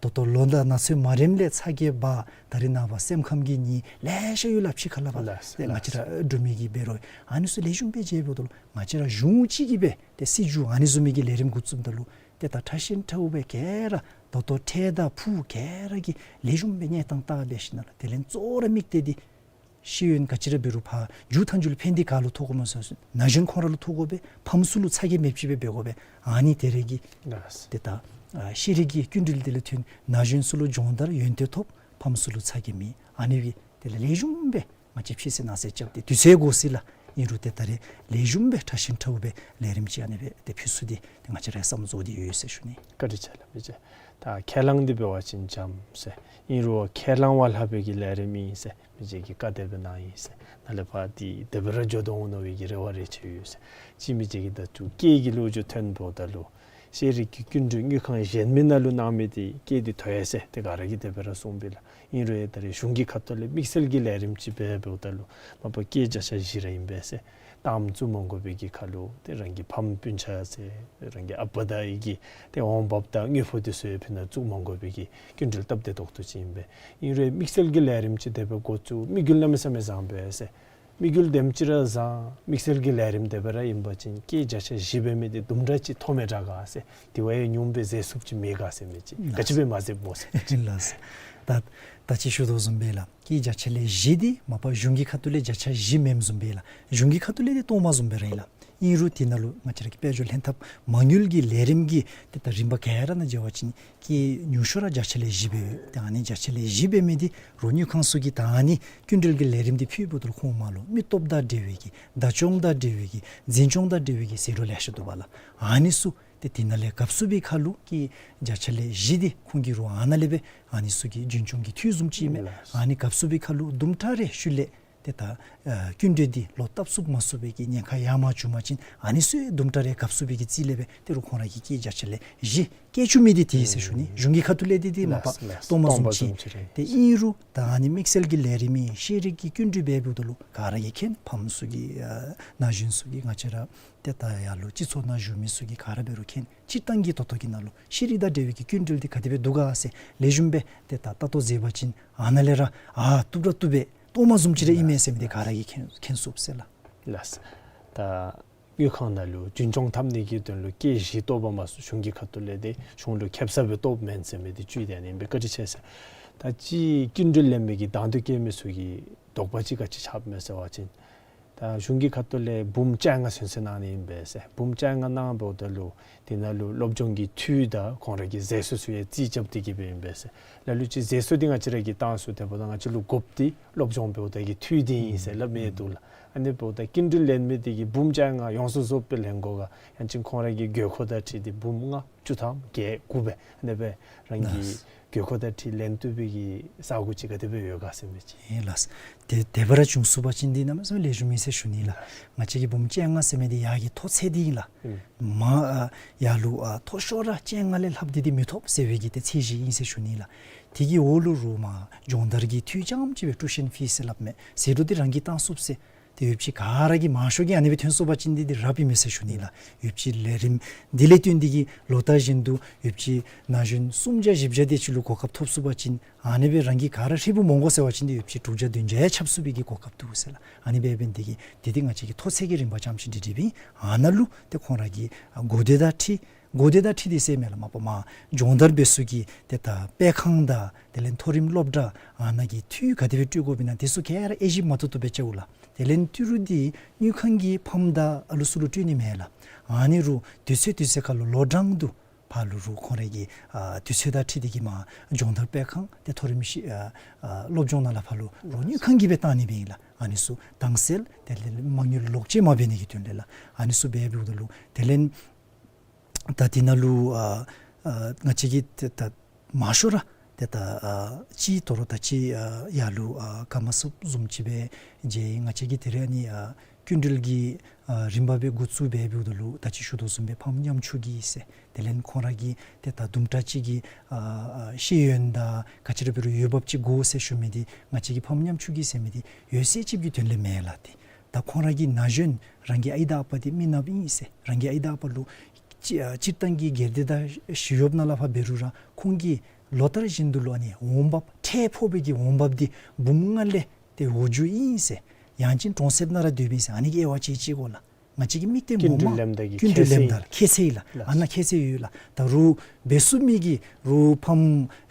ད་ལྟོ་ལོ་དང་ན་ཚོད་མ་རནམ་ལས་ཚ་གྱང་འབག། ད་རེས་ནངས་པ་སེམས་ཁམས་ཀྱི་ནད་ལེ་ཤ་ཡོད་ལགས། ཕྱི་ཁར་ལས་ཕར་ལགས་ཏེ་ང་བཅས་ར་འགྲོ་མི་གིས་འབད་རུང་ཨ་ནི་ཚུ་ལེགས་ཤོམ་སྦེ་མཇལཝ་ད་ལུ་ང་བཅས་ར་གཞུང་གཅིག་གིས་སྦེ་ཏེ་སྲིད་བྱུས་ཨ་ནི་བཟུམ་མའི་གི་ལས་རིམ་འགོ་བཙུགསཔ་ད་ལུ་ཏེ་ད་ཁྲ་ཞན་ཁྲ་འུ་སྦེ་ག་ར་ད་ལྟོ་འཕྲལ་དང་ཕུགས་ག་ར་གིས་ལེགས་ཤོམ་སྦེ་གནས་སྟངས་བལྟ་སྦེ་ཞིནམ་ལས་དེ་ལས་གཙོ་བོ་ར་དམིགས་གཏད་འདི་ཤེས་ཡོན་ག་ཅི་ར་འབད་རུང་ཕར་མཇུག་མཐའ་མཇུག་ལུ་ཕན་འདི་ག་ལུ་ཐོགས་དགོཔ་སྨོ་ཟེར་བ་ཅིན་ན་གཞོན་ཁོང་ར་ལུ་ཐོགས་དགོ་པས། ཕམ་ཚུ་ལུ་ཚ་གྱང་མེདཔ་ཅིག་སྦེ་འབད་དགོ་པས། ཨ་ནི་དེ་ར་གིས་ལགས། ཏེ་ད་ཨ་ཤེས་རིག་གི་སྐྱིན་འགྲུལ་དེ་ལས་ཐོན་ན་གཞོན་ཚུ་ལུ་སྦྱོང་བརྡར་ཡོན་ཏན་ཐོབ། ཕམ་ཚུ་ལུ་ཚ་གྱང་མེད། ཨ་ནི་སྦེ་དེ་ལས་ལེགས་ཤོམ་སྦེ་ང་བཅས་ཕྱི་སེལ་ནང་སེལ་རྐྱབ་སྟེ་དུས་ཚོད་འགོར་སྲིད་ལགས། ཨིན་རུང་ཏེ་ད་རེས་ལེགས་ཤོམ་སྦེ་ཁྲ་ཞན་ཁྲ་འུ་སྦེ་ལས་རིམ་ཅིག་ཨ་ནི་སྦེ་ཏེ་ཕུལ་ཚུགས་འདི་ཏེ་ང་བཅས་ར་བསམ་བཟོ་སྟེ་ཡོད་ཟེར་ཞུ་ནི། བཀའ་དྲིན་ཆེ་ལགས། མི་རྗེ་ད་ཁས་བླངས་འདི་འབད་བ་ཅིན་འཇམ་ཟེར། ཨིན་རུང་ཁས་བླངས་བ་ལྷག་པའི་གི་ལས་རིམ་ཨིན་ཟེར། མི་རྗེ་གིས་བཀའ་དེ་སྦེ་གནང་ཡི་ཟེར། ནཱ་ལས་ཕར་འདི་དེ་སྦེ་ར་འགྱོ་དོ་འོང་མནོ་བའི་གི་རེ་བ་རེ་ཅིག་ཡོད་ཟེར། གཅིག་མི་རྗེ་གིས་ད་ཅི་སྐད་ཀྱི་ལོ་རྒྱུས་ཐོན་འབདཝ་ད་ལུ་ཤེས་རིག་གི་སྐྱིན་འགྲུལ་དངུལ་ཁང་གཞན་མི་ནང་ལུ་གནང་མི་འདི་སྐད་འདི་མཐོ་ཡི་ཟེར་ཏེ་ག་ར་གིས་དེ་སྦེ་ར་གསུངས་པས་ལགས། ཨིན་རུང་ད་རེས་གཞུང་གི་ཁ་ཐུག་ལས་དམིགས་བསལ་གྱི་ལས་རིམ་ཅིག་འབད་འབདཝ་ད་ལུ་མ་པ་སྐད་བརྒྱ་ཆ་བཞི་ར་ཨིན་པས་ཟེར། གཏའམ་བཙུགས་མ་དགོ་པའི་གི་ཁར་ལུ་ཏེ་རང་གི་ཕམ་སྤུན་ཆ་ཟེར་རང་གི་ཨ་པ་དང་ཨའི་གི་ཏེ་འོང་འབབ་དང་དངུལ་ཕོགས་འདི་ཚུ་ཡང་ཕི་ནང་བཙུགས་མ་དགོ་པའི་གི་སྐྱིན་འགྲུལ་སྟབས་བདེ་ཏོག་ཏོ་ཅིག་ཨིན་པས། ཨིན་རུང་དམིགས་བསལ་གྱི་ལས་རིམ་ཅིག་དེ་སྦེ་འགོ་བཙུགས་དམིགས་ཡུལ་གནམ་མེད་ས་མེད་བཟང་པས་ཟེར། དམིགས་ཡུལ་དེམ་ཅིག་ར་བཟང་དམིགས་བསལ་གྱི་ལས་རིམ་དེ་སྦེ་ར་ཨིན་པ་ཅིན་སྐད་བརྒྱ་ཆ་བཞི་འབད་མི་འདི་དུམ་གྲ་ཅིག་མཐོ་མི་དྲག་ག་ཟེར། དེ་བ་ཡང་ཉུངམ་སྦེ་ཟེར་ཚུགསཔ་ཅིག་མེད་ག་ཟེར་མི་ཅིག་ག་ཅི་སྦེ་མ་ཟེརཝ་སྨོ་ཟེར། ལགས། ད་ད་ཅི་ཞུ་དོ་བཟུམ་སྦེ་ལགས། སྐད་བརྒྱ་ཆ་ལས་བཞི་འདི་མ་པ་གཞུང་གི་ཁ་ཐུག་ལས་བརྒྱ་ཆ་བཞི་མེནམ་བཟུམ་སྦེ་ལགས། གཞུང་གི་ཁ་ཐུག་ལས་འདི་གཏོར་མ་བཟུམ་སྦེ་ར་ཨིན་ལགས། ཨིན་རུང་དེ་ནང་ལུ་ང་བཅས་ར་གི་དཔལ་འབྱོར་ལྷན་ཐབས་མ་དངུལ་གྱི་ལས་རིམ་གྱི་ཏེ་ད་རིམ་པ་ག་ར་ནང་འབྱེད་པ་ཅིན་སྐད་ཉུང་ཤོས་ར་བརྒྱ་ཆ་ལས་བཞི་འབད་ཡོད། ཏེ་ཨ་ནི་བརྒྱ་ཆ་ལས་བཞི་འབད་མི་འདི་རོགས་དངུལ་ཁང་ཚུ་གིས་ད་ཨ་ནི་སྐྱིན་འགྲུལ་གྱི་ལས་རིམ་འདི་ཕུལཝ་ད་ལུ་ཁོང་མར་ལུ་མི་སྟོབས་དང་འབྲེལ་བའི་གི་བདག་སྐྱོང་དང་འབྲེལ་བའི་གི་འཛིན་སྐྱོང་དང་འབྲེལ་བའི་གི་ཟད་འགྲོ་ལེ་ཤ་འདུག་པ་ལགས། ཨ་ནི་ཚུ་ཏེ་དེ་ནང་ལས་གབ་ཚུགས་པའི་ཁར་ལུ་སྐད་བརྒྱ་ཆ་ལས་བཞི་འདི་ཁོང་གིས་རོགས་ཨ་ནཱ་ལས་སྦེ་ཨ་ནི་ཚུ་གི་རྒྱུན་སྐྱོང་གི་འཐུས་བཟུམ་ཅིག་ཨིན་མས། ལགས། ཨ་ནི་གབ་ཚུགས་པའི་ཁར་ལུ་དུམ་གྲ་རེ་ཤུལ་ལས་ཏེ་ད་ཨ་སྐྱིན་འགྲུལ་འདི་ལོག་བཏབ་ཚུགསཔ་མ་ཚུགས་པའི་གི་ཉེན་ཁ་ཡར་མར་བྱུང་པ་ཅིན་ཨ་ནི་ཚུ་ཡང་དུམ་གྲ་རེ་གབ་ཚུགས་པའི་གི་རྩིས་ལས་སྦེ་ཏེ་རོགས་ཁོང་ར་གིས་སྐད་བརྒྱ་ཆ་ལས་བཞི་བཀལ་བཅུག་མི་འདི་དེ་ཨིན་ཟེར་ཞུ་ནི། གཞུང་གི་ཁ་ཐུག་ལས་འདི་འདི་མ་པ་ལགས་ལགས། གཏོར་མ་གཏོར་མ་བཟུམ་ཅིག་བཟུམ་ཅིག་རེད། ཏེ་ཨིན་རུང་ད་ཨ་ནི་དམིགས་བསལ་གྱི་ལས་རིམ་ཨིན། ཤེས་རིག་གི་སྐྱིན་འགྲུལ་འབད་འབདཝ་ད་ལུ་ག་ར་གིས་མཁྱེན། ཕམ་ཚུ་གིས་ཨ་ན་གཞོན་ཚུ་གིས་ང་བཅས་ར་ཏེ་ད་ཡར་ལུ་སྤྱི་ཚོགས་ནང་བཞུགས་མི་ཚུ་གིས་ག་ར་འབད་རུང་མཁྱེན། སྤྱིར་བཏང་གི་ད་ལྟོ་གི་ནང་ལུ་ཤེས་རིག་དང་འབྲེལ་བའི་གི་སྐྱིན་འགྲུལ་འདི་ག་དེ་སྦེ་འདུག་ག་ཟེར་ལེགས་ཤོམ་སྦེ་ཏེ་ད་ལྟ་རྟོག་མཛད་པ་ཅིན་ཨ་ནཱ་ལས་ར་ཨ་བཏུབ་ར་བཏུབ་པས། གཏོར་མ་བཟུམ་ཅིག་ར་ཨིན་མས་ཟེར་མི་འདི་ག་ར་གིས་མཁྱེན་མཁྱེན་ཚུགས་ཟེར་ལགས། ལགས། ད་དངུལ་ཁང་ནང་ལུ་རྒྱུན་སྐྱོང་འཐབ་ནི་གི་དོན་ལུ་སྐད་བཞི་གཏོར་བ་མ་ཚུགས་གཞུང་གི་ཁ་ཐུག་ལས་ཏེ་གཞུང་ལུ་ཁེབ་ས་སྦེ་གཏོརཝ་མེན་ཟེར་མི་འདི་བཅུད་དེ་ཨ་ནི་ཨིན་པས། བཀའ་དྲིན་ཆེ་ཟེར། ད་ཅི་སྐྱིན་འགྲུལ་ལེན་མི་གི་དང་འདོད་བསྐྱེད་མི་ཚུ་གི་དོགས་པ་ཅིག་ག་ཅི་ཆགསཔ་མས་ཟེར་བ་ཅིན་ད་གཞུང་གི་ཁ་ཐུག་ལས་འབུམ་བཅོ་ལྔ་ཚུན་ཚོད་གནང་ནི་ཨིན་པས་ཟེར། འབུམ་བཅོ་ལྔ་གནང་འབདཝ་ད་ལུ་དེ་ནང་ལུ་སློབ་སྦྱོང་གི་འཐུས་དང་ཁོང་ར་གི་ཟད་སོ་ཚུ་ཡང་རྩིས་རྐྱབ་སྟེ་གི་སྦེ་ཨིན་པས་ཟེར། ལ་ལུ་ཅིག་ཟད་སོ་འདི་ང་བཅས་ར་གིས་བཏང་ཚུགས། དེ་འབདཝ་ད་ང་བཅས་ལུ་དགོཔ་འདི་སློབ་སྦྱོང་འབདཝ་ད་གི་འཐུས་འདི་ཨིན་ཟེར་སླབ་མི་འདུག་ལགས། ཨ་ནི་འབདཝ་ད་སྐྱིན་འགྲུལ་ལེན་མི་འདི་གིས་འབུམ་བཅོ་ལྔ་ཡོངས་སུ་རྫོགསཔ་སྦེ་ལེན་དགོ་ག། ཡང་ཅིན་ཁོང་ར་གི་དགོས་མཁོ་དང་འཁྲིལ་ཏེ་འབུམ་ལྔ་བཅུ་ཐམ་བརྒྱད་དགུ་སྦེ་ཨ་ནི་སྦེ་རང་གི་ལགས། དགོས་མཁོ་དང་འཁྲིལ་ལེན་བཏུབ་པའི་གི་ས་གོ་ཅིག་ག་དེ་སྦེ་ཡོད་ག་ཟེར་མི་ཅིག། ཨིན་ལགས། དེ་དེ་སྦེ་ར་བྱུང་ཚུགས་པ་ཅིན་འདི་གནམ་མེད་ས་མེད་ལེགས་ཤོམ་ཨིན་ཟེར་ཞུ་ནི་ལགས། ང་བཅས་ཀྱི་འབུམ་བཅོ་ལྔ་ཟེར་མི་འདི་ཡར་གྱི་མཐོ་ཚད་འདི་ཨིན་ལགས། ཨིན། མར་ཨ་ཡར་ལུ་ཨ་མཐོ་ཤོས་ར་བཅོ་ལྔ་ལས་ལྷགཔ་འདི་འདི་མི་ཐོབ་ཟེར་བའི་གི་ཏེ་ཚད་གཞི་ཨིན་ཟེར་ཞུ་ནི་ལགས། དེ་གི་འོག་ལུ་རོགས་མར་སྦྱོང་བརྡར་གྱི་འཐུས་རྐྱངམ་ཅིག་སྦེ་ཊུ་ཤན་ཕིས་ཟེར་སླབ་མས། ཟད་འགྲོ་འདི་རང་གིས་བཏང་ཚུགས་ཟེར། ཏེ་ཡོདཔ་ཅིག་ག་ར་གིས་མང་ཤོས་ཀྱིས་ཨ་ནི་སྦེ་ཐོན་སོང་པ་ཅིན་འདི་འདི་རབ་ཨིན་མས་ཟེར་ཞུ་ནི་ལགས། ཡོདཔ་ཅིག་ལས་རིམ་འདི་ལས་བརྟེན་ཏེ་གིས་ལོ་ལྟར་བཞིན་དུ་ཡོདཔ་ཅིག་ན་གཞོན་སུམ་བརྒྱ་བཞི་བརྒྱ་དེ་ཅིག་ལུ་གོ་སྐབས་ཐོབ་ཚུགས་པ་ཅིན་ཨ་ནི་སྦེ་རང་གིས་ག་ར་ཧྲིལ་བུ་མ་དགོ་ཟེར་བ་ཅིན་འདི་ཡོདཔ་ཅིག་དྲུག་བརྒྱ་བདུན་བརྒྱ་ཡང་ཁྱབ་ཚུགས་པའི་གི་གོ་སྐབས་འདུག་ཟེར་ལགས། ཨ་ནི་སྦེ་འབད་ནི་དེ་གིས་དེ་འདི་ང་བཅས་ཀྱི་མཐོ་ཚད་ཀྱི་རིམ་པ་ཙམ་ཅིག་འདི་འདི་སྦེ་ཨིན། ཨ་ནཱ་ལུ་ཏེ་ཁོང་ར་གི་ཨ་གོ་བདེ་དང་འཁྲིལ་གོ་བདེ་དང་འཁྲིལ་ཏེ་ཟེར་མེན་ལགས། མ་པ་མར་སྦྱོང་བརྡར་འབད་ས་གི་ཏེ་ད་སྤེལ་ཁང་དང་དེ་ལས་མཐོ་རིམ་སློབ་གྲྭ་ཨ་ནཱ་གི་འཐུས་ག་དེ་སྦེ་སྤྲོད་དགོཔ་ཨིན་ན་དེ་ཚུ་ག་ར་དབྱེ་ཞིབ་མ་ཏོག་ཏོ་སྦེ་རྐྱབ་ལགས། དེ་ལས་ཏི་རུ་འདི་དངུལ་ཁང་གིས་ཕམ་དང་ཨ་ལུ་ཚུ་ལུ་སྤྲོད་ནི་མེན་ལགས། ཨ་ནི་རུང་དུས་ཚོད་དུས་ཚོད་ཁར་ལུ་ལོ་གྲངས་དུ་ཕར་ལུ་རོགས་ཁོང་ར་གི་ཨ་དུས་ཚོད་དང་འཁྲིལ་ཏེ་གིས་མར་སྦྱོང་བརྡར་སྤེལ་ཁང་ཏེ་མཐོ་རིམ་ཤེས་ཨ་ཨ་སློབ་སྦྱོང་ནང་ལས་ཕར་ལུ་རོགས་དངུལ་ཁང་གིས་སྦེ་བཏང་ནི་སྦེ་ཨིན་ལགས། ཨ་ནི་ཚུ་དྭངས་གསལ་དེ་ལས་མ་དངུལ་ལོག་སྤྱོད་མ་འབད་ནི་གི་དོན་ལས་ལགས། ཨ་ནི་ཚུ་འབད་འབདཝ་ད་ལུ་དེ་ལས་ད་འདི་ནང་ལུ་ཨ་ཨ་ང་བཅས་ཀྱིས་ཏེ་ད་མང་ཤོས་ར་ཏེ་ད་ཨ་ཅིག་དོ་རུང་ད་ཅིག་ཨ་ཡར་ལུ་ཨ་ཀ་མ་སུབ་བཟུམ་ཅིག་སྦེ་མཇལ་ཡི། ང་བཅས་ཀྱིས་དེ་རེ་ཨ་ནི་ཨ་ སྐྱིན་འགྲུལ་གྱི་ཨ་རིམ་པ་སྦེ་འགོ་བཙུགས་འབད་འབདཝ་ད་ལུ་ད་ཅི་ཞུ་དོ་བཟུམ་སྦེ་ཕམ་ཉམ་ཆུང་གིས་ཟེར། དེ་ལས་ཁོང་ར་གི་ཏེ་ད་དུམ་གྲ་ཅིག་གི་ཨ་ཤེས་ཡོན་དང་ག་ཅི་ར་འབད་རུང་འོས་འབབ་ཅིག་དགོ་ཟེར་ཞུ་མི་འདི་ང་བཅས་ཀྱི་ཕམ་ཉམ་ཆུང་གིས་ཟེར་མི་འདི་ཡོད་ཚད་ཅིག་གི་དོན་ལས་མེན་ལགས། ཏེ་ད་ཁོང་ར་གི་ན་གཞོན་རང་གི་ཨའི་དང་ཨ་པ་འདི་མི་ནགཔ་ཨིན་ཟེར། རང་གི་ཨའི་དང་ཨ་པ་ལུ་སྤྱི་ཨ་སྤྱིར་བཏང་གི་སྒེར་སྡེ་དང་ཞི་གཡོགཔ་ནང་ལས་ཕར་འབད་རུང་ར་ཁོང་གིས་ལོ་ལྟར་བཞིན་དུ་ལུ་ཨ་ནི་འོང་འབབ་ཁྲལ་ཕོག་པའི་གི་འོང་འབབ་འདི་འབུམ་ལྔ་ལས་ཏེ་འོག་འགྱོཝ་ཨིན་ཟེར། ཡང་ཅིན་གྲོང་གསེབ་ནང་ར་སྡོདཔ་ཨིན་ཟེར། ཨ་ནི་གིས་དབྱེ་བ་དཔྱད་དཔྱད་དགོ་ལགས། ང་བཅས་ཀྱི་དམིགས་གཏད་སྐྱིན་ངོ་འགྲུལ་མ་ལེནམ་ད་གི་སྐྱིན་འགྲུལ་ཁྱད་ཚད་ལེནམ་ད་ལགས། ཁྱད་ཚད་ཨིན་ལགས། ལགས། ཨ་ནཱ་ཁྱད་ཚད་ཡོད་ལགས། ད་རུང་འབད་ཚུགས་མི་གི་རུང་ཕམ་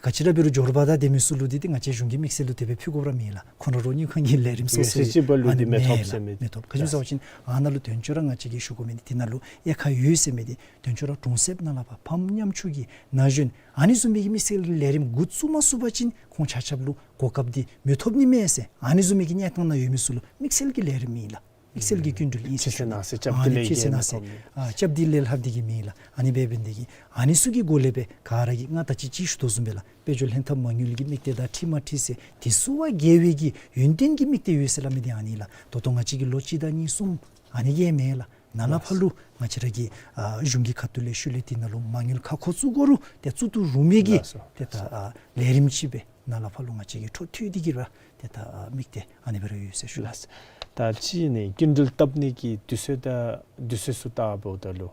ག་ཅི་ར་འབད་རུང་འབྱོར་པ་དང་ལྡན་མི་ཚུ་ལུ་འདི་ཏེ་ང་བཅས་གཞུང་གི་དམིགས་བསལ་ལུ་དེ་སྦེ་ཕུལ་དགོཔ་ར་མེད་ལགས། ཁོང་ར་རོགས་དངུལ་ཁང་གི་ལས་རིམ་སོ་སོ་ཡོད་ཚད་ཅིག་འབདཝ་ལུ་ཨ་ནི་འདི་མི་མེད་ཐོབ་ལགས། ཟེར་མི་མི་ཐོབ། ག་ཅི་སྨོ་ཟེར་བ་ཅིན་ཨ་ནཱ་ལུ་དོན་གཅོད་ར་ང་བཅས་ཀྱིས་ཞུ་དགོ་མི་འདི་དེ་ནང་ལུ་དབྱེ་ཁག་ཡོད་ཟེར་མི་འདི་དོན་གཅོད་ར་གྲོང་གསེབ་ནང་ལས་ཕར་ཕམ་ཉམ་ཆུང་གི་ན་གཞོན་ཨ་ནི་བཟུམ་མའི་གི་དམིགས་བསལ་གྱི་ལས་རིམ་འགོ་བཙུགས་མ་ཚུགས་པ་ཅིན་ཁོང་ཆ་ཁྱབ་ལུ་གོ་སྐབས་འདི་མི་ཐོབ་ནི་མས་ཟེར། ཨ་ནི་བཟུམ་མའི་གི་གནས་སྟངས་ནང་ཡོད་མི་ཚུ་ལུ་དམིགས་བསལ་གྱི་ལས་རིམ་ཨིན་ལགས། དམིགས་བསལ་གྱི་སྐྱིན་འགྲུལ་ཨིན་ཟེར་ཞུ་ནི། ཕྱི་ཚེ་ནང་གསེས་རྐྱབ་ཨ་ནི་སྟེ་ལས་ཕྱི་ཚེ་ནང་གསེས་ཨ་རྐྱབ་སྟེ་ལས་ལྷག་སྟེ་གི་མེད་ལགས། ཨ་ནི་འབད་འབད་ནི་དེ་གིས་ཨ་ནི་ཚུ་གི་སྒོ་ལས་སྦེ་ག་ར་གིས་ང་ད་ཅི་ཅིག་ཞུ་དོ་བཟུམ་སྦེ་ལགས། དཔལ་འབྱོར་ལྷན་ཐབས་མ་དངུལ་གྱི་དམིགས་གཏད་དང་འཁྲིལ་མ་འཁྲིལ་ཟེར་དེ་ཚུ་བ་འགལ་བའི་གི་ཡོན་ཏན་གྱི་དམིགས་གཏད་ཡོད་ཟེར་སླབ་མི་འདི་ཨ་ནི་ལགས། ད་ལྟོ་ང་བཅས་ཀྱིས་ལོ་གཅིག་དང་གཉིས་གསུམ་ཨ་ནི་གིས་མེན་ལགས། ནཱ་ལས་ཕར་ལུ་ང་བཅས་ར་གི་ཨ་གཞུང་གི་ཁ་ཐུག་ལས་ཤུལ་ལས་དེ་ནང་ལུ་མ་དངུལ་ཁ་ཁོ་བཙུགས་དགོ་རུང་ཏེ་བཙུགས་བཏུབ་རུང་མི་གི་ལགས་སོ། ཏེ་ད་ཨ་ལས་རིམ་ཅིག་སྦེ་ནཱ་ལས་ཕར་ལུ་ང་བཅས་ཀྱིས་འཕྲོ་མཐུད་དེ་གི་ར་ཏེ་ད་ཨ་དམིགས་གཏད་ཨ་ནི་སྦེ་ར་ཡོད་ཟེར་ཞུ་ལགས། ལགས། ད་ཅི་ནི་སྐྱིན་འགྲུལ་བཏབ་ནི་གི་དུས་ཚོད་དང་དུས་ཚོད་ཚུ་བལྟཝ་ད་ལུ་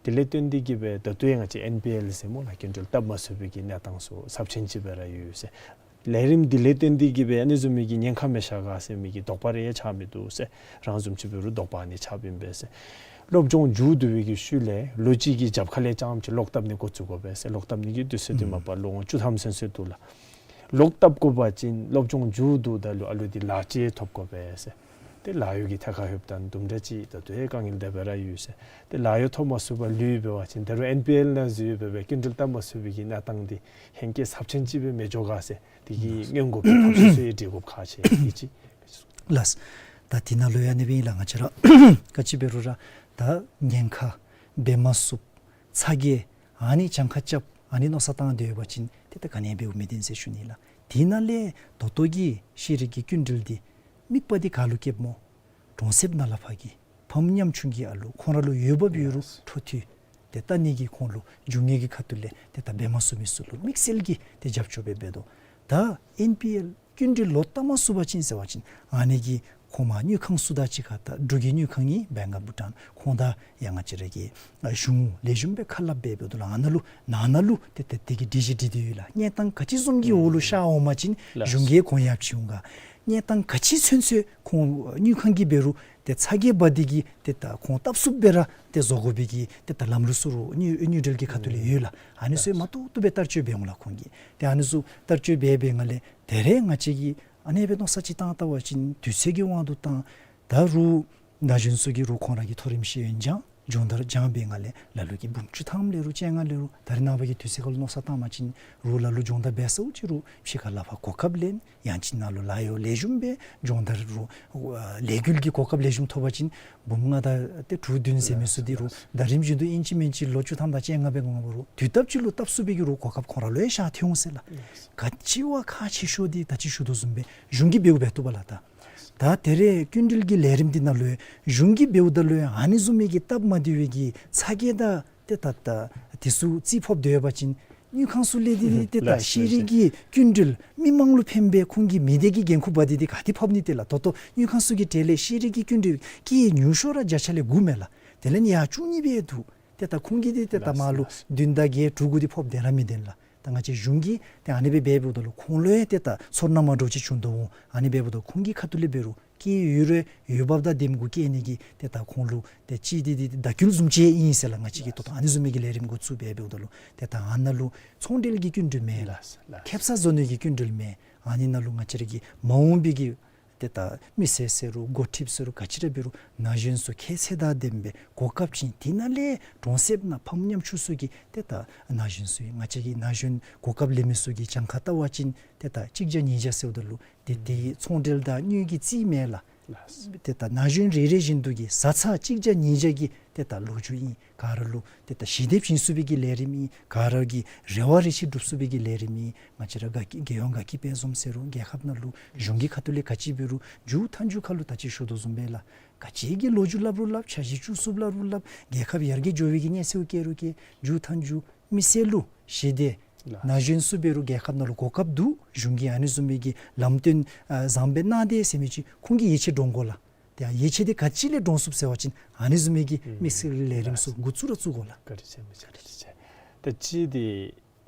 དེ་ལས་བརྟེན་ཏེ་གི་སྦེ་ད་ལྟོ་ཡང་ང་བཅས་ཨེན་པི་ཨེལ་ཟེར་སྨོ་ལགས། སྐྱིན་འགྲུལ་བཏབ་མ་ཚུགས་པའི་གི་གནས་སྟངས་ཚུ་ཚབས་ཆེན་ཅིག་སྦེ་ར་ཡོད་ཟེར། ལས་རིམ་འདི་ལས་བརྟེན་ཏེ་གི་སྦེ་ཨ་ནི་བཟུམ་མའི་གི་ཉེན་ཁ་མི་ཤར་ག་ཟེར་མི་གི་དོགས་པ་རེ་ཡང་ཆགས་མི་འདུག་ཟེར། རང་བཟུམ་ཅིག་འབད་རུང་དོགས་པ་ཨ་ནི་ཆགསཔ་ཨིན་པས་ཟེར། སློབ་སྦྱོང་མཇུག་བསྡུ་བའི་གི་ཤུལ་ལས་ལོ་གཅིག་གི་རྒྱབ་ཁ་ལས་རྐྱངམ་ཅིག་ལོག་བཏབ་ནི་འགོ་བཙུགས་དགོ་པས་ཟེར། ལོག་བཏབ་ནི་གི་དུས་ཚོད་འདི་མ་པ་ལོ་ངོ་བཅུ་ཐམ་ཚུན་ཚོད་འདུག་ལགས། ལོག་བཏབ་དགོ་པ་ཅིན་སློབ་སྦྱོང་མཇུག་བསྡུཝ་ད་ལུ་ཨ་ལུ་འདི་ལཱ་ཅིག་ཐོབ་དགོ་པས་ཟེར། ཏེ་ལཱ་གཡོག་གི་ཐད་ཁར་ལྷོདཔ་ད་དུམ་གྲ་ཅིག་ད་ལྟོ་ཡང་དཀའ་ངལ་དེ་སྦེ་ར་ཡོད་ཟེར། ཏེ་ལཱ་གཡོག་ཐོབ་མ་ཚུགས་པར་ལུས་འབད་བ་ཅིན་ད་རུང་ཨེན་པི་ཨེལ་ནང་འཛུལ་འབད་སྦེ་སྐྱིན་འགྲུལ་བཏབ་མ་ཚུགས་པའི་གི་གནས་སྟངས་འདི་ཧེང་སྐལ་ཚབས་ཆེན་ཅིག་སྦེ་མི་འགྱོ་ག་ཟེར་དེ་གི་སྔོན་འགོག་གི་ཐབས་ཤེས་ཚུ་ཡང་སྒྲིག་དགོཔ་ཁག་ཆེ་ཨིན་ཅི། ལགས། ད་དེ་ནང་ལུ་ཡང་ཨ་ནི་སྦེ་ཨིན་ལགས། ང་བཅས་ར་ག་ཅི་འབད་རུང་ར་ད་ཉེན་ཁ་འབད་མ་ཚུགསཔ་ཚ་གྱང་ཨ་ནི་གྱངས་ཁ་རྐྱབ་ཨ་ནི་མནོ་བསམ་བཏང་སྡོད་པ་ཅིན་ཏེ་ད་ག་ནི་འབདཝ་མི་བདེན་ཟེར་ཞུ་ནི་ལགས། དེ་ནང་ལས་ད་ལྟོ་གི་ཤེས་རིག་གི་སྐྱིན་འགྲུལ་འདི་དམིགས་པ་འདི་ག་ལུ་བསྐྱེདཔ་སྨོ། གྲོང་གསེབ་ནང་ལས་ཕར་གྱི་ཕམ་ཉམ་ཆུང་གི་ཨ་ལུ་ཁོང་ར་ལུ་འོས་འབབ་ཡོད་རུང་འཕྲོ་མཐུད་དེ་ལྟ་ནི་གི་ཁོང་ལུ་རྒྱུ་དངོས་ཀྱི་ཁ་ཐུག་ལས་ཏེ་ད་འབད་མ་ཚུགས་མི་ཚུ་ལུ་དམིགས་བསལ་གྱི་ཏེ་རྒྱབ་སྐྱོར་སྦེ་འབད་དོ། ད་ཨེན་པི་ཨེལ་སྐྱིན་འགྲུལ་ལོག་བཏབ་མ་ཚུགས་པ་ཅིན་ཟེར་བ་ཅིན་ཨ་ནི་གི་ཁོང་མར་དངུལ་ཁང་ཚུ་དང་གཅིག་ཁར་ད་འབྲུག་གི་དངུལ་ཁང་ཨིན་Bank of Bhutan། ཁོང་དང་ཡང་ང་བཅས་ར་གི་ཨ་གཞུང་ལེགས་ཤོམ་སྦེ་ཁ་སླབ་སྦེ་འབདཝ་ད་ལུ་ཨ་ནཱ་ལུ་ནང་ན་ལུ་ཏེ་ཏེ་དེ་གི་སྒྲིག་གཞི་སྒྲིག་སྟེ་ཡོད་ལགས། གནས་སྟངས་ག་ཅི་བཟུམ་གྱི་འོག་ལུ་ཤར་འོང་པ་ཅིན་ལགས། གཞུང་གིས་གོ་ཡངས་ཅིག་འོང་ག། གནས་སྟངས་ག་ཅི་ཚུན་ཚོད་ཁོང་དངུལ་ཁང་གིས་འབད་རུང་ཏེ་ཚ་གྱང་འབག་སྟེ་གི་ཏེ་ད་ཁོང་སྟབས་སུབ་སྦེ་ར་ཏེ་བཟོ་དགོ་པའི་གི་ཏེ་ད་ལམ་ལུགས་ཚུ་རུང་དངུལ་དངུལ་འབྲེལ་གྱི་ཁ་ཐུག་ལས་ཡོད་ལགས། ཨ་ནི་ཚུ་ཡང་མ་ཏོག་ཏོ་སྦེ་བསྟར་སྤྱོད་འབད་འོང་ལགས་ཁོང་གིས། ཏེ་ཨ་ནི་ཚུ་བསྟར་སྤྱོད་འབད་འབད་ནི་ལས་ད་རེས་ང་བཅས་ཀྱིས་ཨ་ནི་སྦེ་མནོ་བསམ་ཅིག་བཏང་བལྟ་བ་ཅིན་དུས་ཚོད་ཀྱི་དབང་དུ་བཏང་ད་རུང་ན་གཞོན་ཚུ་གིས་རུང་ཁོང་ར་གི་མཐོ་རིམ་ཤེས་ཡོན་སྦྱང་སྦྱོང་བརྡར་སྦྱང་འབད་ནི་ལས་ལ་ལུ་གིས་འབུམ་བཅུ་ཐམ་ལས་རུང་བཅོ་ལྔ་ལས་རུང་ད་རེས་ནངས་པ་གི་དུས་ཚོད་ཁར་ལུ་མནོ་བསམ་བཏང་པ་ཅིན་རུང་ལ་ལུ་སྦྱོང་བརྡར་འབད་ཚརཝ་ཅིག་རུང་ཕྱི་ཁར་ལས་ཕར་གོ་སྐབས་ལེན། ཡང་ཅིན་ནཱ་ལུ་ལཱ་གཡོག་ལེགས་ཤོམ་སྦེ་སྦྱོང་བརྡར་རུང་ཨ་ལས་འགུལ་གྱི་གོ་སྐབས་ལེགས་ཤོམ་ཐོབ་པ་ཅིན་འབུམ་ལྔ་དང་ཏེ་དྲུག་བདུན་ཟེར་མི་ཚུ་འདི་རུང་ད་རིམ་བཞིན་དུ་ཨིན་ཅི་མིན་ཅི་ལོ་བཅུ་ཐམ་དང་བཅོ་ལྔ་སྦེ་འགོརཝ་རུང་དུས་སྟབས་ཅིག་ལུ་སྟབས་སུབ་པའི་གི་རུང་གོ་སྐབས་ཁོང་ར་ལུ་ཡང་ཤར་ཏེ་འོང་ཟེར་ལགས། ག་ཅི་བ་ཁག་ཆེ་ཤོས་འདི་ད་ཅི་ཞུ་དོ་བཟུམ་སྦེ་གཞུང་གིས་འབདཝ་འབད་བཏུབ་པས་ལགས། ད་ད་དེ་རེས་སྐྱིན་འགྲུལ་གྱི་ལས་རིམ་འདི་ནང་ལུ་ཡང་གཞུང་གིས་འབདཝ་ད་ལུ་ཡང་ཨ་ནི་བཟུམ་མའི་གི་སྟབས་མ་བདེ་བའི་གི་ཚ་གྱང་དང་ཏེ་ད་ད་དེ་ཚུ་རྩིས་ཕབ་སྡོད་པ་ཅིན་དངུལ་ཁང་ཚུ་ལས་ཏེ་ཏེ་ད་ལགས་ཤེས་རིག་གི་སྐྱིན་འགྲུལ་མི་མང་ལུ་ཕན་པའི་ཁོང་གི་མི་སྡེ་གི་འགན་ཁུར་འབག་སྟེ་ཏེ་ག་ཏེ་ཕབ་ནི་ཏེ་ལགས། ད་ལྟོ་དངུལ་ཁང་ཚུ་གི་གྲལ་ལས་ཤེས་རིག་གི་སྐྱིན་འགྲུལ་སྐྱེད་ཉུང་ཤོས་ར་བརྒྱ་ཆ་ལས་དགུ་མས་ལགས། དེ་ལས་ཡར་བཅུ་གཉིས་སྦེ་འདུག། ཏེ་ད་ཁོང་གིས་ཏེ་ཏེ་ད་མར་ལུ་བདུན་དང་བརྒྱད་དྲུག་དགུ་འདི་ཕབ་སྡོད་ར་མི་སྡོད་ལགས། ད་ང་བཅས་གཞུང་གིས་ཏེ་ཨ་ནི་སྦེ་འབད་འབདཝ་ད་ལུ་ཁོང་ལུ་ཡང་ཏེ་ད་ཚོར་སྣང་མ་འདྲཝ་ཅིག་བྱུང་དོ་འོང་། ཨ་ནི་འབདཝ་ད་ཁོང་གི་ཁ་ཐུག་ལས་འབད་རུང་སྐྱེད་ཡོད་རུང་འོས་འབབ་དང་ལྡནམ་གུ་སྐྱེད་ནི་གི་ཏེ་ད་ཁོང་ལུ་ཏེ་ཅིག་འདི་འདི་བརྡ་སྐུལ་བཟུམ་ཅིག་ཨིན་ཟེར་ལགས། ང་བཅས་ཀྱིས་ད་ལྟོ་ཨ་ནི་བཟུམ་མའི་གི་ལས་རིམ་འགོ་བཙུགས་འབད་འབདཝ་ད་ལུ་ཏེ་ད་ཨ་ནཱ་ལུ་ཚོང་འབྲེལ་གྱི་སྐྱིན་འགྲུལ་མེད་ལགས། ལགས། ཁེ་སང་བཟོ་ནི་གི་སྐྱིན་འགྲུལ་མེད། ཨ་ནི་ནང་ལུ་ང་བཅས་ར་གི་མ་འོངས་པའི་གི་ཏེ་ད་མི་སེར་ཟེར་རུང་འགོ་ཁྲིདཔ་ཟེར་རུང་ག་ཅི་ར་འབད་རུང་ན་གཞོན་ཚུ་ཁྱད་ཚད་དང་ལྡནམ་སྦེ་གོ་སྐབས་བྱིན། དེ་ནང་ལས་གྲོང་གསེབ་ནང་ཕམ་ཉམ་ཆུང་ཚུ་གི་ཏེ་ད་ན་གཞོན་ཚུ་ང་བཅས་ཀྱི་ན་གཞོན་གོ་སྐབས་ལེན་མི་ཚུ་གི་གྱངས་ཁ་བལྟ་བ་ཅིན་ཏེ་ད་གཅིག་བརྒྱ་ཉིས་བརྒྱ་ཟེརཝ་ད་ལུ་ཏེ་དེ་ཚོང་འབྲེལ་དང་དངུལ་གྱི་རྩིས་མེན་ལགས། ལགས། ཏེ་ད་ན་གཞོན་རེ་རེ་བཞིན་དུ་གི་བཟའ་ཚང་གཅིག་བརྒྱ་གཉིས་བརྒྱ་གི་ཏེ་ད་ལོ་རྒྱུས་ཨིན། ག་ར་ལུ་ཏེ་ད་ཞི་བདེ་བྱིན་ཚུགས་པའི་གི་ལས་རིམ་ཨིན། ག་ར་གི་རེ་བ་རེ་ཆེ་འགྲུབ་ཚུགས་པའི་གི་ལས་རིམ་ཨིན། ང་བཅས་ར་དགའ་སྐྱིད་རྒྱལ་ཡོངས་དགའ་སྐྱིད་དཔལ་འཛོམས་ཟེར་རུང་རྒྱལ་ཁབ་ནང་ལུ་གཞུང་གི་ཁ་ཐུག་ལས་ག་ཅི་འབད་རུང་མཇུག་མཐའ་མཇུག་ཁ་ལུ་ད་ཅི་ཞུ་དོ་བཟུམ་སྦེ་ལགས། ག་ཅི་གི་ལོ་རྒྱུས་སླབ་རུང་སླབ། འཆར་གཞི་བཅུ་གསུམ་སླབ་རུང་སླབ། རྒྱལ་ཁབ་ཡར་རྒྱས་འགྱོ་བའི་གི་གནས་ཚུལ་བཀལ་རུང་བཀལ། མཇུག་མཐའ་མཇུག་མི་སེར་ལུ་ཞི་བདེ། ལགས། ན་གཞོན་ཚུ་འབད་རུང་རྒྱལ་ཁབ་ནང་ལུ་གོ་སྐབས་འདུག། གཞུང་གིས་ཨ་ནི་བཟུམ་མའི་གི་ལམ་སྟོན་ཨ་བཟང་སྦེ་གནང་དེས་ཟེར་མི་ཅིག་ཁོང་གིས་ཡིད་ཆེས་འདྲོངས་དགོ་ལགས། ཏེ་ཡིད་ཆེས་འདི་ག་ཅི་ལས་འདྲོངས་ཚུགས་ཟེར་བ་ཅིན་ཨ་ནི་བཟུམ་མའི་གི་ཨུམ་དམིགས་བསལ་ལས་རིམ་ཚུ་ལགས། འགོ་བཙུགས་ར་བཙུགས་དགོ་ལགས། བཀའ་དྲིན་ཆེ། མི་ཆེ། བཀའ་དྲིན་ཆེ། ད་ཅི་འདི་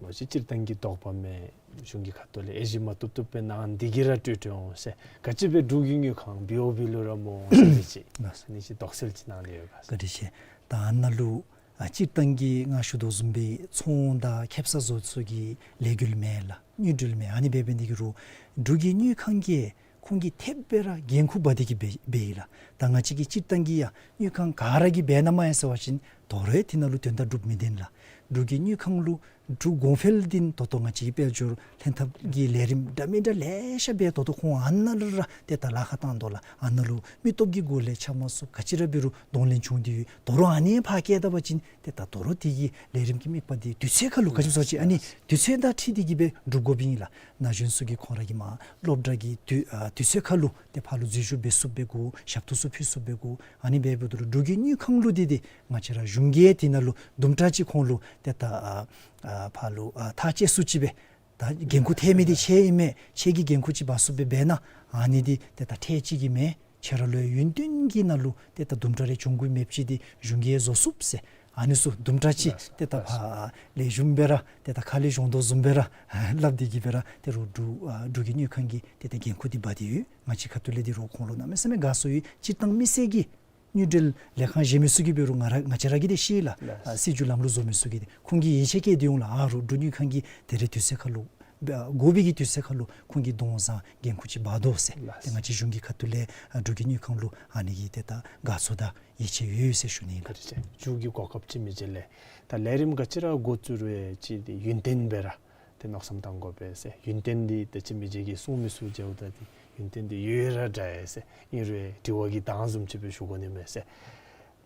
མ་གཞི་སྤྱིར་བཏང་གི་དོགས་པ་མས། གཞུང་གི་ཁ་ཐུག་ལས་དབྱེ་ཞིབ་མ་བཏུབ་བཏུབ་སྦེ་གནང་། འདི་གིས་ར་སྤྲོས་སྤྲོས་འོང་ཟེར། ག་ཅི་སྦེ་འབྲུག་གི་དངུལ་ཁང་བི་ཨོ་བི་ལུ་ར་མ་འོང་ཟེར་མི་ཅིག། ལགས། ཨ་ནི་ཅིག་དོགས་སེལ་ཅིག་གནང་ནི་ཡོད་ག་ཟེར། བཀའ་དྲིན་ཆེ། ད་ཨ་ནཱ་ལུ་ཨ་སྤྱིར་བཏང་གི་ང་ཞུ་དོ་བཟུམ་སྦེ་ཚོང་དང་ཁེབ་ས་བཟོ་ཚུ་གི་ལས་འགུལ་མེན་ལགས། དངུལ་འབྲེལ་མེན། ཨ་ནི་འབད་འབད་ནི་འདི་གིས་རུང་འབྲུག་གི་དངུལ་ཁང་གིས་ཁོང་གིས་ཐེབས་སྦེ་ར་འགན་ཁུར་འབག་སྟེ་གི་འབད་འབདཝ་ཨིན་ལགས། ད་ང་བཅས་ཀྱིས་སྤྱིར་བཏང་གི་ཡང་དངུལ་ཁང་ག་ར་གིས་འབད་ན་མ་ཡ་ཟེར་བ་ཅིན་དོ་རུང་ཡང་དེ་ནང་ལུ་དོན་དག་འགྲུབ་མི་བཏུབ་ལགས། འབྲུག་གི་དངུལ་ཁང་ལུ་འབྲུག་གོང་འཕེལ་འདི་ད་ལྟོ་ང་བཅས་ཀྱི་དཔལ་འབྱོར་ལྷན་ཐབས་ཀྱི་ལས་རིམ་འདྲ་མི་འདྲ་ལེ་ཤ་འབད། ད་ལྟོ་ཁོང་ཨ་ནཱ་ལུ་ར་ཏེ་ད་ལཱ་ཁག་བཏང་དོ་ལགས། ཨ་ནཱ་ལུ་མི་སྟོབས་ཀྱི་སྒོ་ལས་ཆ་མ་སུ་ག་ཅི་ར་འབད་རུང་གདོང་ལེན་བྱུང་སྟེ་ཡོད། དོ་རུང་ཨ་ནི་ཕར་བཀལ་ད་པ་ཅིན་ཏེ་ད་དོ་རུང་དེ་གི་ལས་རིམ་གྱི་དམིགས་པ་འདི་དུས་ཚོད་ཁར་ལུ་ག་ཅི་སྨོ་ཟེར་བ་ཅིན་ཨ་ནི་དུས་ཚོད་དང་འཁྲིལ་ཏེ་གི་སྦེ་འགྲུབ་དགོཔ་ཨིན་ལགས། ན་གཞོན་ཚུ་གིས་ཁོང་ར་གི་མར་སློབ་གྲྭ་གི་དུས་ཨ་དུས་ཚོད་ཁར་ལུ་ཏེ་ཕར་ལུ་འཛུལ་ཞུགས་འབད་ཚུགསཔ་འབད་དགོ། ཞབས་ཏོག་ཚུ་ཕུལ་ཚུགསཔ་འབད་དགོ། ཨ་ནི་འབད་འབདཝ་ད་ལུ་འབྲུག་གི་དངུལ་ཁང་ལུ་འདི་འདི་ང་བཅས་ར་གཞུང་གིས་དེ་ནང་ལུ་དུམ་གྲ་ཅིག་ཁོང་ལུ་ཏེ་ད་ཨ་ཨ་ཕར་ལུ་ཨ་ཐག་བཅད་ཚུགས་ཅིག་སྦེ་ད་འགན་ཁུར་ཐལ་མི་འདི་ཁྱེད་ཨིན་མས། ཁྱེད་ཀྱིས་འགན་ཁུར་ཅིག་འབག་ཚུགསཔ་སྦེ་འབད་ན་ཨ་ནི་འདི་ཏེ་ད་ཐལ་ཅི་གི་མས། ཁྱེད་ར་ལུ་ཡུན་བརྟན་གྱི་ནང་ལུ་ཏེ་ད་དུམ་གྲ་རེ་གྱོང་གུད་མེདཔ་ཅིག་འདི་གཞུང་གིས་བཟོ་ཚུགས་ཟེར། ཨ་ནི་ཚུ་དུམ་གྲ་ཅིག་ལགས་སོ། ཏེ་ད་ལགས་སོ། ཕར་ལེགས་ཤོམ་སྦེ་ར་ཏེ་ད་ཁ་ལས་བྱུང་དོ་བཟུམ་སྦེ་ར་སླབ་སྟེ་གི་སྦེ་ར་ཏེ་རུང་འབྲུག་ཨ་འབྲུག་གི་དངུལ་ཁང་གིས་ཏེ་ད་འགན་ཁུར་འདི་འབག་སྟེ་ཡོད། ང་བཅས་ཁ་ཐུག་ལས་འདི་རུང་ཁོང་ལུ་གནམ་མེད་ས་མེད་དགའ་ཚོར་ཡོད། སྤྱིར་བཏང་མི་སེར་གྱིས་དངུལ་འབྲེལ་ལས་ཁང་གཞན་མི་ཚུ་གིས་འབད་རུང་ང་ར་ང་བཅས་ར་གིས་འདི་ཤེས་ལགས། ལགས། ཨ་སྲིད་བྱུས་ལམ་ལུགས་བཟོ་མི་ཚུ་གིས་འདི་ཁོང་གིས་ཡིད་ཆེས་བསྐྱེད་དེ་འོང་ལགས། ཨ་རུང་འབྲུག་དངུལ་ཁང་གིས་ད་རེས་དུས་ཚོད་ཁར་ལུ་ཨ་དགོ་པའི་གི་དུས་ཚོད་ཁར་ལུ་ཁོང་གིས་དོན་བཟང་འགན་ཁུར་ཅིག་འབག་དོ་ཟེར། ལགས། ཏེ་ང་བཅས་གཞུང་གི་ཁ་ཐུག་ལས་ཨ་འབྲུག་གི་དངུལ་ཁང་ལུ་ཨ་ནི་གི་ཏེ་ད་དགའ་ཚོར་དང་ཡིད་ཆེས་ཡོད་ཟེར་ཞུ་ནི་ཨིན་ལགས། བཀའ་དྲིན་ཆེ། མཇུག་གི་གོ་སྐབས་ཅིག་མི་འཇལ་ལགས། ད་ལས་རིམ་ག་ཅི་ར་འགོ་བཙུགས་རུང་ཅིག་འདི་ཡུན་བརྟན་སྦེ་ར་ཏེ་མནོ་བསམ་བཏང་དགོ་པས་ཟེར། ཡུན་བརྟན་འདི་ད་ཅི་མི་རྗེ་གིས་གསུང་མི་ཚུ་མཇལཝ་ད་འདི་ཡུན་བརྟན་འདི་ཡོད་ར་འདྲ་ཡ་ཟེར། ཨིན་རུང་དྲི་བ་གི་གདངས་བཟུམ་ཅིག་སྦེ་ཞུ་དགོ་ནི་མས་ཟེར།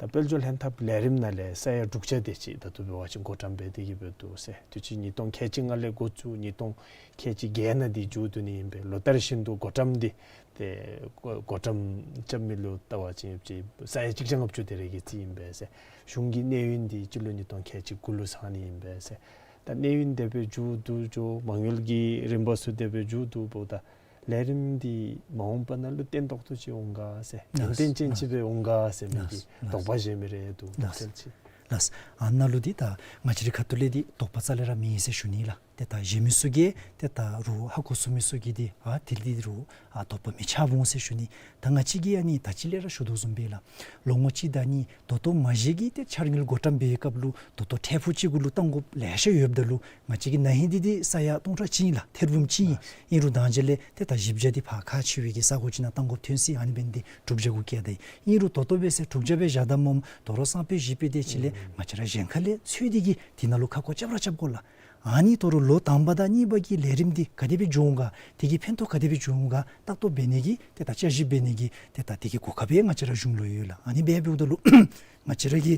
ད་དཔལ་འབྱོར་ལྷན་ཐབས་ལས་རིམ་ནང་ལས་ས་ཡ་དྲུག་ཅུ་དེ་ཅིག་ད་ལྟོ་འབད་བ་ཅིན་བགོ་བཀྲམ་འབད་དེ་གི་འབད་འདུག་ཟེར། དུས་ཅི་ཉིས་སྟོང་ཁལ་གཅིག་ལྔ་ལས་འགོ་བཙུགས་ཉིས་སྟོང་ཁལ་གཅིག་བརྒྱད་ནང་འདི་མཇུག་བསྡུ་ནི་ཨིན་པས། ལོ་ལྟར་བཞིན་དུ་བགོ་བཀྲམ་འདི་ཏེ་བགོ་བགོ་བཀྲམ་རྐྱབ་མི་ལུ་བལྟ་བ་ཅིན་ཡོད་ཅིག་ས་ཡ་གཅིག་བརྒྱ་ལྔ་བཅུ་དེ་རེ་གི་རྩིས་ཨིན་པས་ཟེར། གཞུང་གི་གནས་ཡུན་འདི་སྤྱི་ལོ་ཉིས་སྟོང་ཁལ་གཅིག་དགུ་ལུ་ཚང་ནི་ཨིན་པས་ཟེར། ད་གནས་ཡུན་དེ་སྦེ་མཇུག་བསྡུ་འགྱོ་མ་དངུལ་གྱི་རིམ་པ་ཚུ་དེ་སྦེ་མཇུག་བསྡུ་འབདཝ་ད་ལས་རིམ་འདི་མ་འོངས་པ་ནང་ལུ་བརྟན་ཏོག་ཏོ་ཅིག་འོང་ག་ཟེར། ལགས། ཡུན་བརྟན་ཅན་ཅིག་སྦེ་འོང་ག་ཟེར་མི་གི་ལགས། དོགས་པ་བཞེས་མི་རེ་འདུག། ལགས། དོགས་སེལ་ཅིག། ལགས། ཨ་ནཱ་ལུ་འདི་ད་ང་བཅས་རའི་ཁ་ཐུག་ལས་འདི་དོགས་པ་རྩ་ལས་ར་མེད་ཟེར་ཞུ་ནི་ལགས། ཏེ་ད་གཞན་མི་ཚུ་གིས་ཏེ་ད་རུང་ཧ་གོ་ཚུགས་མི་ཚུ་གིས་འདི་ཨ་དེ་འདི་རུང་ཨ་དོགས་པ་མི་ཆགསཔ་འོང་ཟེར་ཞུ་ནི། ད་ང་བཅས་ཀྱིས་ཨ་ནི་ད་ཅི་ལས་ར་ཞུ་དོ་བཟུམ་སྦེ་ལགས། ལོ་ངོ་གཅིག་དང་གཉིས་ད་ལྟོ་མ་གཞི་གི་ཏེ་འཆར་དངུལ་བགོ་བཀྲམ་འབད་བའི་སྐབས་ལུ་ད་ལྟོ་ཐད་ཕུག་ཅིག་གུ་ལུ་གཏང་དགོཔ་ལེ་ཤ་ཡོདཔ་ད་ལུ་ང་བཅས་ཀྱི་ན་ཧིང་འདི་འདི་ས་ཡ་སྟོང་ཕྲག་གཅིག་ཨིན་ལགས། ཐེར་འབུམ་གཅིག་ཨིན། ཨིན་རུང་ད་ཅི་ལས་ཏེ་ད་བཞི་བརྒྱ་འདི་ཕར་ཁག་ཆེ་བའི་གི་ས་གོ་ཅིག་ནང་གཏང་དགོཔ་ཐོན་ཅི། ཨ་ནི་འབད་ནི་འདི་དྲུག་བརྒྱ་གུ་བཀལ་ད་ཡི། ཨིན་རུང་ད་ལྟོ་འབད་ཟེར་དྲུག་བརྒྱ་སྦེ་བཞག་ད་སྨོ། ད་རུང་སང་ཕོད་གཞེས་ཕོད་དེ་ཅིག་ལས་ང་བཅས་ར་གཞན་ཁ་ལས་འཚོལ་ཏེ་གི་དེ་ནང་ལུ་ཁ་སྐོང་རྐྱབ་ར་རྐྱབ་དགོ་ལགས། ཨ་ནི་ད་རུང་ལོ་དང་པ་དང་གཉིས་པ་གི་ལས་རིམ་འདི་ག་དེ་སྦེ་འགྱོ་འོང་ག་དེ་གི་ཕན་ཐོགས་ག་དེ་སྦེ་འབྱུང་ག་ཏག་ཏོ་འབད་ནི་གི་ཏེ་ད་དཔྱད་ཞིབ་འབད་ནི་གི་ཏེ་ད་དེ་གི་གོ་སྐབས་ཡང་ང་བཅས་ར་གཞུང་ལུ་ཡོད་ལགས། ཨ་ནི་འབད་འབདཝ་ད་ལུ་ང་བཅས་ར་གི་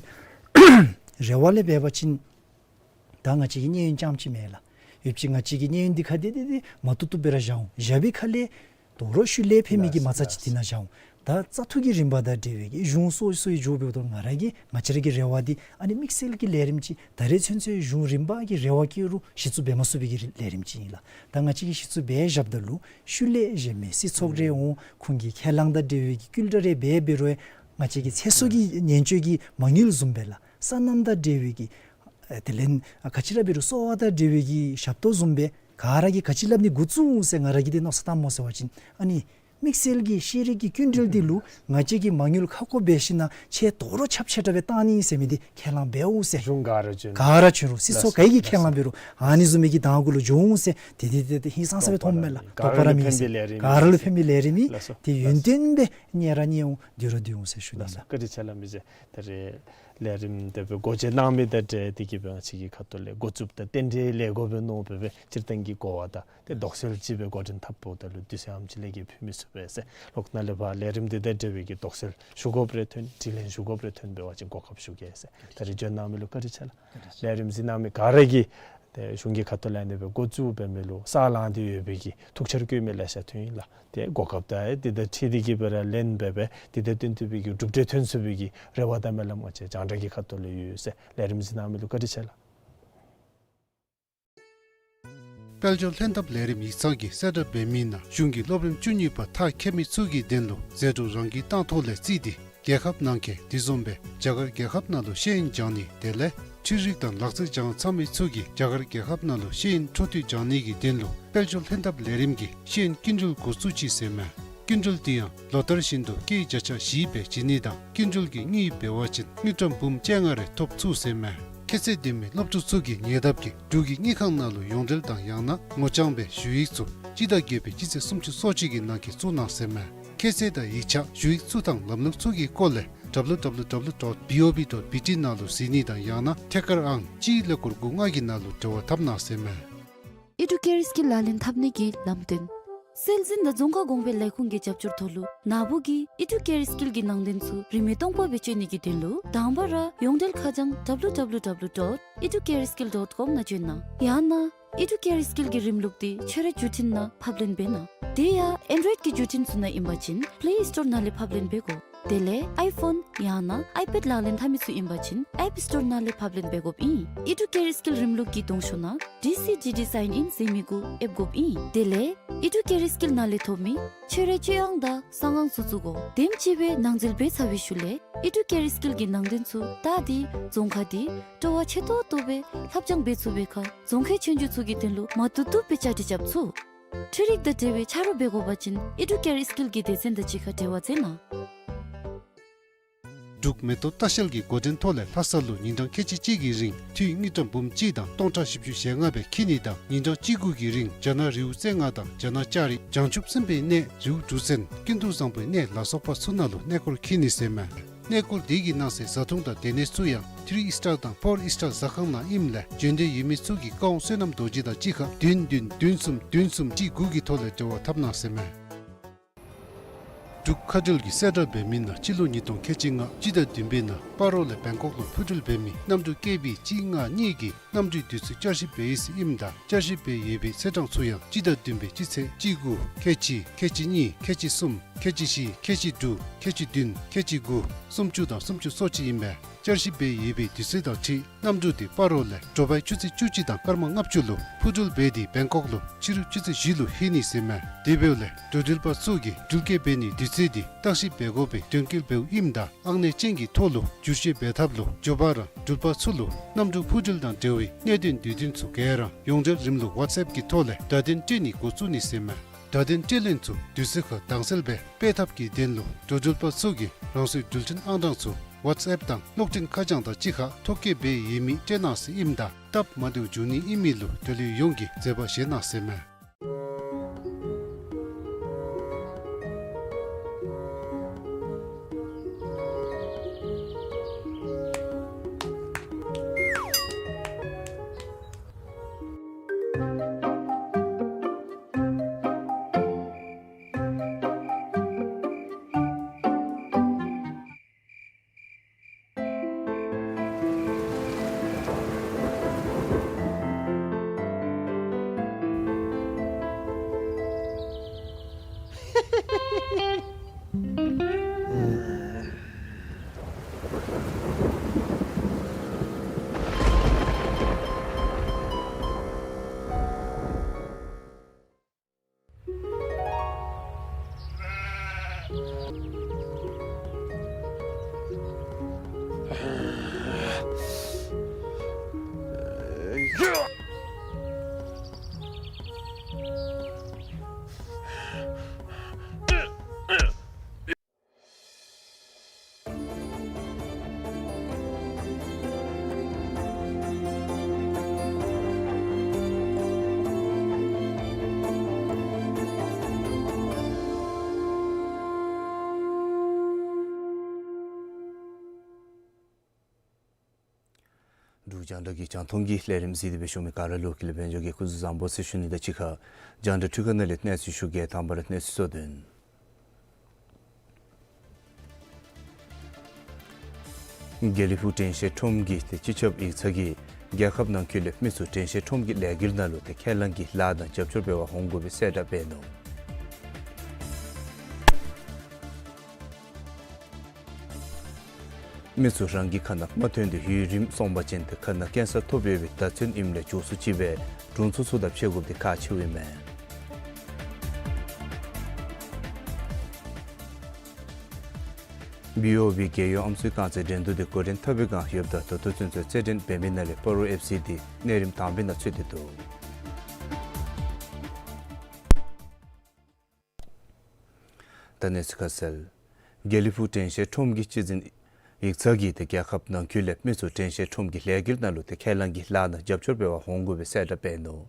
རེ་བ་ལས་འབད་བ་ཅིན་ད་ང་བཅས་ཀྱི་གནས་ཡུན་རྐྱངམ་ཅིག་མེན་ལགས། ཡོད་ཅིག་ང་བཅས་ཀྱི་གནས་ཡུན་འདི་ཁར་འདི་འདི་འདི་མ་བཏུབ་བཏུབ་སྦེ་ར་བཞག་འོང་། བཞག་པའི་ཁ་ལས་ད་རུང་ཤུལ་ལས་ཕན་མི་གི་མ་རྩ་ཅིག་དེ་ནང་བཞག་འོང་། ད་བཙག་འཐུ་གི་རིམ་པ་དང་འབྲེལ་བའི་གི་གཞུང་སོ་སོའི་འགྱོ་འབདཝ་ད་ང་ར་གི་ང་བཅས་ར་གི་རེ་བ་འདི་ཨ་ནི་དམིགས་བསལ་གྱི་ལས་རིམ་ཅིག་ད་རེས་ཚུན་ཚོད་གཞུང་རིམ་པ་གི་རེ་བ་བསྐྱེད་རུང་གཞི་བཙུགས་འབད་མ་ཚུགས་པའི་གི་ལས་རིམ་ཅིག་ཨིན་ལགས། ད་ང་བཅས་ཀྱིས་གཞི་བཙུགས་འབད་བཞགཔ་ད་ལུ་ཤུལ་ལས་གཞན་མི་སྲིད་ཚོགས་རེ་འོང་ཁོང་གིས་ཁས་བླངས་དང་འབྲེལ་བའི་གི་བསྐུལ་བསྒྲགས་རེ་འབད་འབད་རུང་ང་བཅས་ཀྱི་ཚེ་སྲོག་གི་ཉེན་བཅོལ་གྱི་མ་དངུལ་བཟུམ་སྦེ་ལགས་སོ་ནམ་དང་འབྲེལ་བའི་གི་ཨ་དེ་ལས་ཨ་ག་ཅི་ར་འབད་རུང་གསོ་བ་དང་འབྲེལ་བའི་གི་ཞབས་ཏོག་བཟུམ་སྦེ་ག་ར་གིས་ག་ཅི་སླབ་ནི་འགོ་བཙུགས་འོང་ཟེར་ང་ར་གིས་འདི་མནོ་བསམ་བཏངམ་སྨོ་ཟེར་བ་ཅིན་ཨ་ནི་དམིགས་བསལ་གྱི་ཤེས་རིག་གི་སྐྱིན་འགྲུལ་འདི་ལུ་ང་བཅས་ཀྱིས་མ་དངུལ་ཁ་སྐོང་འབད་ཞིན་ན་ཁྱེད་ད་རུང་ཁྱབ་ཆེ་དྲགས་སྦེ་གཏང་ནི་ཟེར་མི་འདི་ཁས་བླངས་འབད་འོང་ཟེར། གཞུང་ག་ར་བྱོན་ག་ར་བྱོན་རུང་སྲིད་ཚོགས་ག་གིས་ཁས་བླངས་འབད་རུང་ཨ་ནི་བཟུམ་མའི་གི་གདངས་གུ་ལུ་འགྱོ་འོང་ཟེར། དེ་འདི་འདི་འདི་ཧིང་སངས་ས་སྦེ་མཐོངམ་མས་ལགས། དོགས་པ་ར་མེད་ཟེར། ག་ར་ལུ་ཕན་པའི་ལས་རིམ་ཨིན། ལགས་སོ། དེ་ཡུན་བརྟན་སྦེ་གནས་ར་གནས་འོང་སྡོད་ར་སྡོད་འོང་ཟེར་ཞུ་ནི་ལགས། ལགས་སོ། བཀའ་དྲིན་ཆེ་ལགས་མི་ཟེར། ད་རེས་ ལས་རིམ་དེ་སྦེ་སྒོ་འབྱེད་གནང་མི་དང་འབྲེལ་ཏེ་གིས་སྦེ་ང་བཅས་ཀྱི་ཁ་ཐུག་ལས་འགོ་བཙུགས་ད་རྟེན་འབྲེལ་ལེགས་དགོ་པས་མནོ་སྦེ་སྦེ་སྤྱིར་བཏང་གི་གོ་བ་དང་ཏེ་དོགས་སེལ་ཅིག་སྦེ་འགོ་འདྲེན་འཐབ་པོ་ད་ལུ་དུས་ཚོད་ཨམ་ཅིག་ལས་ཀྱི་ཕུལ་མི་ཚུགས་པས་ཟེར། ལོག་ནཱ་ལས་ཕར་ལས་རིམ་འདི་དང་འབྲེལ་བའི་གི་དོགས་སེལ་ཞུ་དགོཔ་རེ་ཐོན་དྲི་ལན་ཞུ་དགོཔ་རེ་ཐོན་འབད་བ་ཅིན་གོ་སྐབས་ཞུ་གེ་ཟེར། ད་རེས་བྱོན་གནང་མི་ལུ་བཀའ་དྲིན་ཆེ་ལགས། ལས་རིམ་གཟིགས་གནང་མི་ག་ར་གིས་ཏེ་གཞུང་གི་ཁ་ཐུག་ལས་ཨ་ནི་སྦེ་འགོ་བཙུགས་འབད་མི་ལུ་ས་ལངས་ཏེ་ཡོད་པའི་གི་ཐུགས་འཆར་བཀོད་མི་ལེ་ཤ་ཐོན་ཡི་ལགས། ཏེ་གོ་སྐབས་ད་འདི་དང་འཁྲིལ་ཏེ་གིས་སྦེ་ར་ལེན་འབད་སྦེ་འདི་དང་བསྟུན་ཏེ་སྦེ་གི་གྲུབ་འབྲས་ཐོན་ཚུགས་པའི་གི་རེ་བ་དང་སྨོན་ལམ་ང་བཅས་རྒྱང་བསྒྲགས་ཀྱི་ཁ་ཐུག་ལུ་ཡོད་ཟེར། ལས་རིམ་གཟིགས་གནང་མི་ལུ་བཀའ་དྲིན་ཆེ་ལགས། དཔལ་འབྱོར་ལྷན་ཐབས་ལས་རིམ་ཡིག་ཚང་གིས་གསལ་བསྒྲགས་འབད་མི་ནང་གཞུང་གི་སློབ་རིམ་བཅུ་གཉིས་པ་མཐར་འཁྱོལ་མི་ཚུ་གི་དོན་ལུ་ཟད་འགྲོ་རང་གིས་བཏང་ཐོག་ལས་བརྩིས་ཏེ་རྒྱལ་ཁབ་ནང་འཁོད་དེ་བཟུམ་སྦེ་རྒྱ་གར་རྒྱལ་ཁབ་ནང་ལུ་ཤེས་ཡོན་སྦྱང་ནི་དེ་ལས་འཕྲུལ་རིག་དང་ལག་རྩལ་སྦྱང་ཚར་མི་ཚུ་གིས་རྒྱ་གར་རྒྱལ་ཁབ་ནང་ལུ་ཤེས་ཡོན་འཕྲོ་མཐུད་སྦྱང་ནི་གི་དོན་ལུ་དཔལ་འབྱོར་ལྷན་ཐབས་ལས་རིམ་གྱིས་ཤེས་ཡོན་སྐྱིན་འགྲུལ་འགོ་བཙུགས་ཅི་ཟེར་མས། སྐྱིན་འགྲུལ་དེ་ཡང་ལོ་ལྟར་བཞིན་དུ་སྐྱེད་བརྒྱ་ཆ་བཞི་སྦེ་བྱིན་ནི་དང་སྐྱིན་འགྲུལ་གྱི་དངུལ་འབད་བ་ཅིན་དངུལ་ཀྲམ་འབུམ་བཅོ་ལྔ་རེ་ཐོབ་ཚུགས་ཟེར་མས། ཁྱད་ཚད་ལྡན་མི་སློབ་ཕྲུག་ཚུ་གིས་ཉེ་འདབས་ཀྱི་འབྲུག་གི་དངུལ་ཁང་ནང་ལུ་ཡོངས་འབྲེལ་དང་ཡང་ན་ངོ་རྐྱང་སྦེ་ཞུ་ཡིག་ཚུ་སྤྱི་ཟླ་བརྒྱད་པའི་སྤྱི་ཚེས་སུམ་ཅུ་སོ་གཅིག་གི་ནང་འཁོད་བཙུགས་གནང་ཟེར་མས། ཁྱད་ཚད་དང་ཡིག་ཆ་ཞུ་ཡིག་ཚུ་དང་ལམ་ལུགས་ཚུ་གི་སྐོར་ལས་W W W dot B O B dot B T ནང་ལུ་གཟིགས་ནི་དང་ཡང་ན་ཐད་ཀར་ཨང་གཅིག་ཀླད་ཀོར་དགུ་ལྔ་གི་ནང་ལུ་འབྲེལ་བ་འཐབ་གནང་ཟེར་མས། ཨི་ཌུ་ཀེར་སྐིལ་ལག་ལེན་འཐབ་ནི་གི་ལམ་སྟོན། སྲོལ་འཛིན་དང་རྫོང་ཁ་གོང་འཕེལ་ལས་ཁུངས་ཀྱི་རྒྱབ་སྐྱོར་ཐོག་ལུ་ནཱ་བུ་གིས་ཨི་ཌུ་ཀེར་སྐིལ་གྱི་ནང་དོན་ཚུ་རིན་མེད་སྟོང་པ་སྦེ་སྤྱོད་ནི་གི་དོན་ལུ་དང་པ་ར་ཡོངས་འབྲེལ་ཁ་བྱང་W W W dot educareskill dot com ནང་བྱོན་གནང་། ཡང་ན་ཨི་ཌུ་ཀེར་སྐིལ་གྱི་རིམ་ལུགས་འདི་ཁྱོད་རའི་བརྒྱུད་འཕྲིན་ནང་ཕབ་ལེན་འབད་གནང་། དེ་ཡང་ཨེན་ཌོའིཌ་ཀྱི་བརྒྱུད་འཕྲིན་ཚུ་ནང་ཨིན་པ་ཅིན་པེ་ལེ་སི་ཊོར་ནང་ལས་ཕབ་ལེན་འབད་དགོ། དེ་ལས་ཨའི་ཕོན་ཡང་ན་ཨའི་པེཌ་ལག་ལེན་འཐབ་མི་ཚུ་ཨིན་པ་ཅིན་ཨེཔ་སི་ཊོར་ནང་ལས་ཕབ་ལེན་འབད་དགོཔ་ཨིན། ཨི་ཌུ་ཀེར་སྐིལ་རིམ་ལུགས་ཀྱི་གདོང་ཤོག་ནང་ཌི་སི་ཌི་ཌི་སའིན་ཨིན་ཟེར་མི་གུ་ཨེབ་དགོཔ་ཨིན། དེ་ལས་ཨི་ཌུ་ཀེར་སྐིལ་ནང་ལས་ཐོབ་མི་ཁྱོད་རའི་སྤྱོད་ཨང་དང་གསང་ཨང་ཚུ་བཙུགས་དགོ། དེམ་ཅིག་སྦེ་ནང་འཛུལ་འབད་ཚར་བའི་ཤུལ་ལས་ཨི་ཌུ་ཀེར་སྐིལ་གྱི་ནང་དོན་ཚུ་ད་འདི་རྫོང་ཁ་འདི་སྤྲོ་བ་ཆེ་ཏོག་ཏོ་སྦེ་ལྷབ་སྦྱང་འབད་ཚུགས་པའི་ཁར་རྫོང་ཁའི་ཆོས་རྒྱུགས་ཚུ་གི་དོན་ལུ་མ་བཏུབ་བཏུབ་སྦེ་བཅའ་སྒྲིག་རྐྱབ་ཚུགས། འཕྲུལ་རིག་དང་འབྲེལ་བའི་ཆ་རོགས་འབད་དགོ་པ་ཅིན་ཨི་ཌུ་ཀེར་སྐིལ་གྱི་སྡེ་ཚན་དང་གཅིག་ཁར་འབྲེལ་བ་མཛད་གནང་། འབྲུག་མེ་ཏོག་ལྟ་བཤལ་གྱི་འགོ་འདྲེན་ཐོག་ལས་ལྷ་ས་ལུ་ཉིན་གྲངས་ཁལ་གཅིག་གཅིག་གི་རིང་འཐུས་དངུལ་ཀྲམ་འབུམ་གཅིག་དང་སྟོང་ཕྲག་བཞི་བཅུ་ཞེ་ལྔ་སྦེ་འཁྱིད་ནི་དང་ཉིན་གྲངས་གཅིག་དགུ་གི་རིང་རྒྱ་ནག་རི་བོ་རྩེ་ལྔ་དང་རྒྱ་ནག་ལྕགས་རི་བྱང་ཆུབ་སེམས་དཔའི་གནས་རི་བོ་གྲུ་གཟན་ཀུན་ཏུ་བཟང་པོའི་གནས་ལ་སོགས་པ་ཚུ་ནང་ལུ་གནས་སྐོར་འཁྱིད་ནི་ཟེར་མས། གནས་སྐོར་དེ་གི་ནང་གསེས་བཟའ་འཐུང་དང་སྡོད་གནས་ཚུ་ཡང་ཐིརི་ཨིསི་ཊར་དང་ཕོར་ཨིསི་ཊར་ཟ་ཁང་ནང་ཨིནམ་ལས་བྱོན་འདོད་ཡོད་མི་ཚུ་གིས་ཀ་ཝང་བསོད་ནམས་རྡོ་རྗེ་དང་གཅིག་ཁར་བདུན་བདུན་བདུན་གསུམ་བདུན་གསུམ་གཅིག་དགུ་གི་ཐོག་ལས་འབྲེལ་བ་འཐབ་གནང་ཟེར་མས། འབྲུག་མཁའ་འགྲུལ་གྱིས་གསལ་བསྒྲགས་འབད་མི་ནང་སྤྱི་ལོ་ཉིས་སྟོང་ཁལ་གཅིག་ལྔ་སྤྱི་ཟླ་བདུན་པའི་ནང་སྤ་རོ་ལས་བེང་ཀོག་ལུ་འཕུར་འགྲུལ་འབད་མི་གནམ་གྲུ་ཀེ་བི་གཅིག་ལྔ་གཉིས་ཀྱི་གནམ་གྲུའི་དུས་ཚོད་བསྐྱར་ཞིབ་འབད་ཡི་ཟེར་ཨིནམ་ད་བསྐྱར་ཞིབ་འབད་ཡོད་པའི་ཚེས་གྲངས་ཚུ་ཡང་སྤྱི་ཟླ་བདུན་པའི་སྤྱི་ཚེས་གཅིག་དགུ་ཁལ་གཅིག་ཁལ་གཅིག་གཉིས་ཁལ་གཅིག་གསུམ་ཁལ་གཅིག་བཞི་ཁལ་གཅིག་དྲུག་ཁལ་གཅིག་བདུན་ཁལ་གཅིག་དགུ་སུམ་ཅུ་དང་སུམ་ཅུ་སོ་གཅིག་ཨིན་པས། བསྐྱར་ཞིབ་འབད་ཡོད་པའི་དུས་ཚོད་དང་འཁྲིལ་གནམ་གྲུ་དེ་སྤ་རོ་ལས་དྲོ་པའི་ཆུ་ཚོད་བཅུ་གཅིག་དང་སྐར་མ་ལྔ་བཅུ་ལུ་འཕུར་འགྲུལ་འབད་དེ་བེང་ཀོག་ལུ་ཕྱི་རུ་ཆུ་ཚོད་བཞི་ལུ་ལྷོད་ནི་ཟེར་མས། དེ་འབདཝ་ལས་འགྲུལ་འགྲུལ་པ་ཚུ་གིས་འགྲུལ་སྐྱེལ་འབད་ནིའི་དུས་ཚོད་དེ་བརྟག་ཞིབ་འབད་དགོ་པའི་དོན་འཁྱོལ་འབདཝ་ཨིནམ་ད་ཨང་གནས་ཅན་གྱི་ཐོག་ལུ་བསྒྱུར་བཅོས་འབད་ཐབས་ལུ་མགྱོགས་པ་ར་འགྲུལ་པ་ཚུ་ལུ་གནམ་གྲུ་འཕུར་འགྲུལ་དང་འབྲེལ་བའི་གནད་དོན་དུས་སྟོན་ཚུ་ག་ར་ཡོངས་འབྲེལ་རིམ་ལུགས་ཝཊས་ཨེཔ་གི་ཐོག་ལས་བརྡ་དོན་སྤྲོད་ནི་འགོ་བཙུགས་ནི་ཟེར་མས། བརྡ་དོན་སྤྲོད་ལེན་ཚུ་དུས་ཚོད་ཁར་དྭངས་གསལ་སྦེ་སྤེལ་ཐབས་ཀྱི་དོན་ལུ་འགྲོ་འགྲུལ་པ་ཚུ་གིས་རང་སོའི་འགྲུལ་འཕྲིན་ཨང་གྲངས་ཚུ་ཝཊས་ཨེཔ་དང་གློག་འཕྲིན་ཁ་བྱང་དང་གཅིག་ཁར་ཐོ་བཀོད་འབད་ཡོད་མི་སྤྲོད་གནང་ཟེར་ཨིནམ་ད་སྟབས་མ་བདེཝ་འབྱུང་ནི་ཨིན་མི་ལུ་འབྲེལ་ཡོད་ཡོངས་ཀྱིས་མཛད་པ་བཞེས་གནང་ཟེར་མས། རྒྱང་བསྒྲགས་ཀྱི་རྒྱང་མཐོང་གི་ལས་རིམ་གཟིགས་ཏེ་སྦེ་བཞུགས་མི་ག་ར་ལུ་དགེ་ལེགས་དཔལ་འབྱོར་གྱིས་སྐུ་གཟུགས་བཟང་པོ་ཟེར་ཞུ་ནི་དང་གཅིག་ཁར་རྒྱང་བསྒྲགས་འཕྲུལ་ཁང་ནང་ལས་གནས་ཚུལ་ཞུ་གེ། དང་པ་ར་གནས་ཚུལ་གཙོ་དོན། དགེ་ལེགས་ཕུག་དྲན་ཤེས་ཁྲོམ་གྱི་ཏེ་སྤྱི་ཁྱབ་ཡིག་ཚང་གིས་རྒྱལ་ཁབ་ནང་འཁོད་ལས་མི་ཚུ་དྲན་ཤེས་ཁྲོམ་གྱི་ལས་འགུལ་ནང་ལུ་ཏེ་ཁས་བླངས་ཀྱི་ལཱ་དང་རྒྱབ་སྐྱོར་འབད་བར་འོང་དགོ་པའི་གསལ་བསྒྲགས་འབད་ནུག། མི་ཚུ་རང་གི་ཁ་ནང་མ་ཐོན་ཏེ་ཡུན་རིངམོ་སོང་པ་ཅིན་ཏེ་ཁ་ནང་ཀེན་སར་ཐོབ་ཡོད་པའི་བརྡ་མཚོན་ཨིནམ་ལས་མགྱོགས་སུ་ཅིག་སྦེ་དྲུང་འཚོ་ཚུ་དང་ཕྱད་དགོཔ་འདི་ཁག་ཆེཝ་ཨིན་མས། བི་ཨོ་བི་རྒྱལ་ཡོངས་ཨམ་སྲུའི་རྐང་རྩེད་འགྲན་བསྡུར་འདི་འགོ་འདྲེན་འཐབ་པའི་བསྒང་ཡོདཔ་ད་ད་ལྟོ་ཚུན་ཚོད་རྩེད་འགྲན་འབད་མི་ནང་ལས་སྤ་རོ་ཨེཕ་སི་འདི་གནས་རིམ་དང་པའི་ནང་ཚུད་དེ་འདུག། ད་གནས་ཚུལ་ཁ་གསལ། དགེ་ལེགས་ཕུག་དྲན་ཤེས་ཁྲོམ་གྱི་སྤྱི་འཛིན་ཡིག་ཚང་གིས་ཏེ་རྒྱལ་ཁབ་ནང་འཁོད་ལས་མི་ཚུ་དྲན་ཤེས་ཁྲོམ་གྱི་ལས་འགུལ་ནང་ལུ་ཏེ་ཁས་བླངས་ཀྱི་ལཱ་ནང་རྒྱབ་སྐྱོར་འབད་བར་འོང་དགོ་པའི་གསལ་བསྒྲགས་འབད་ནུག།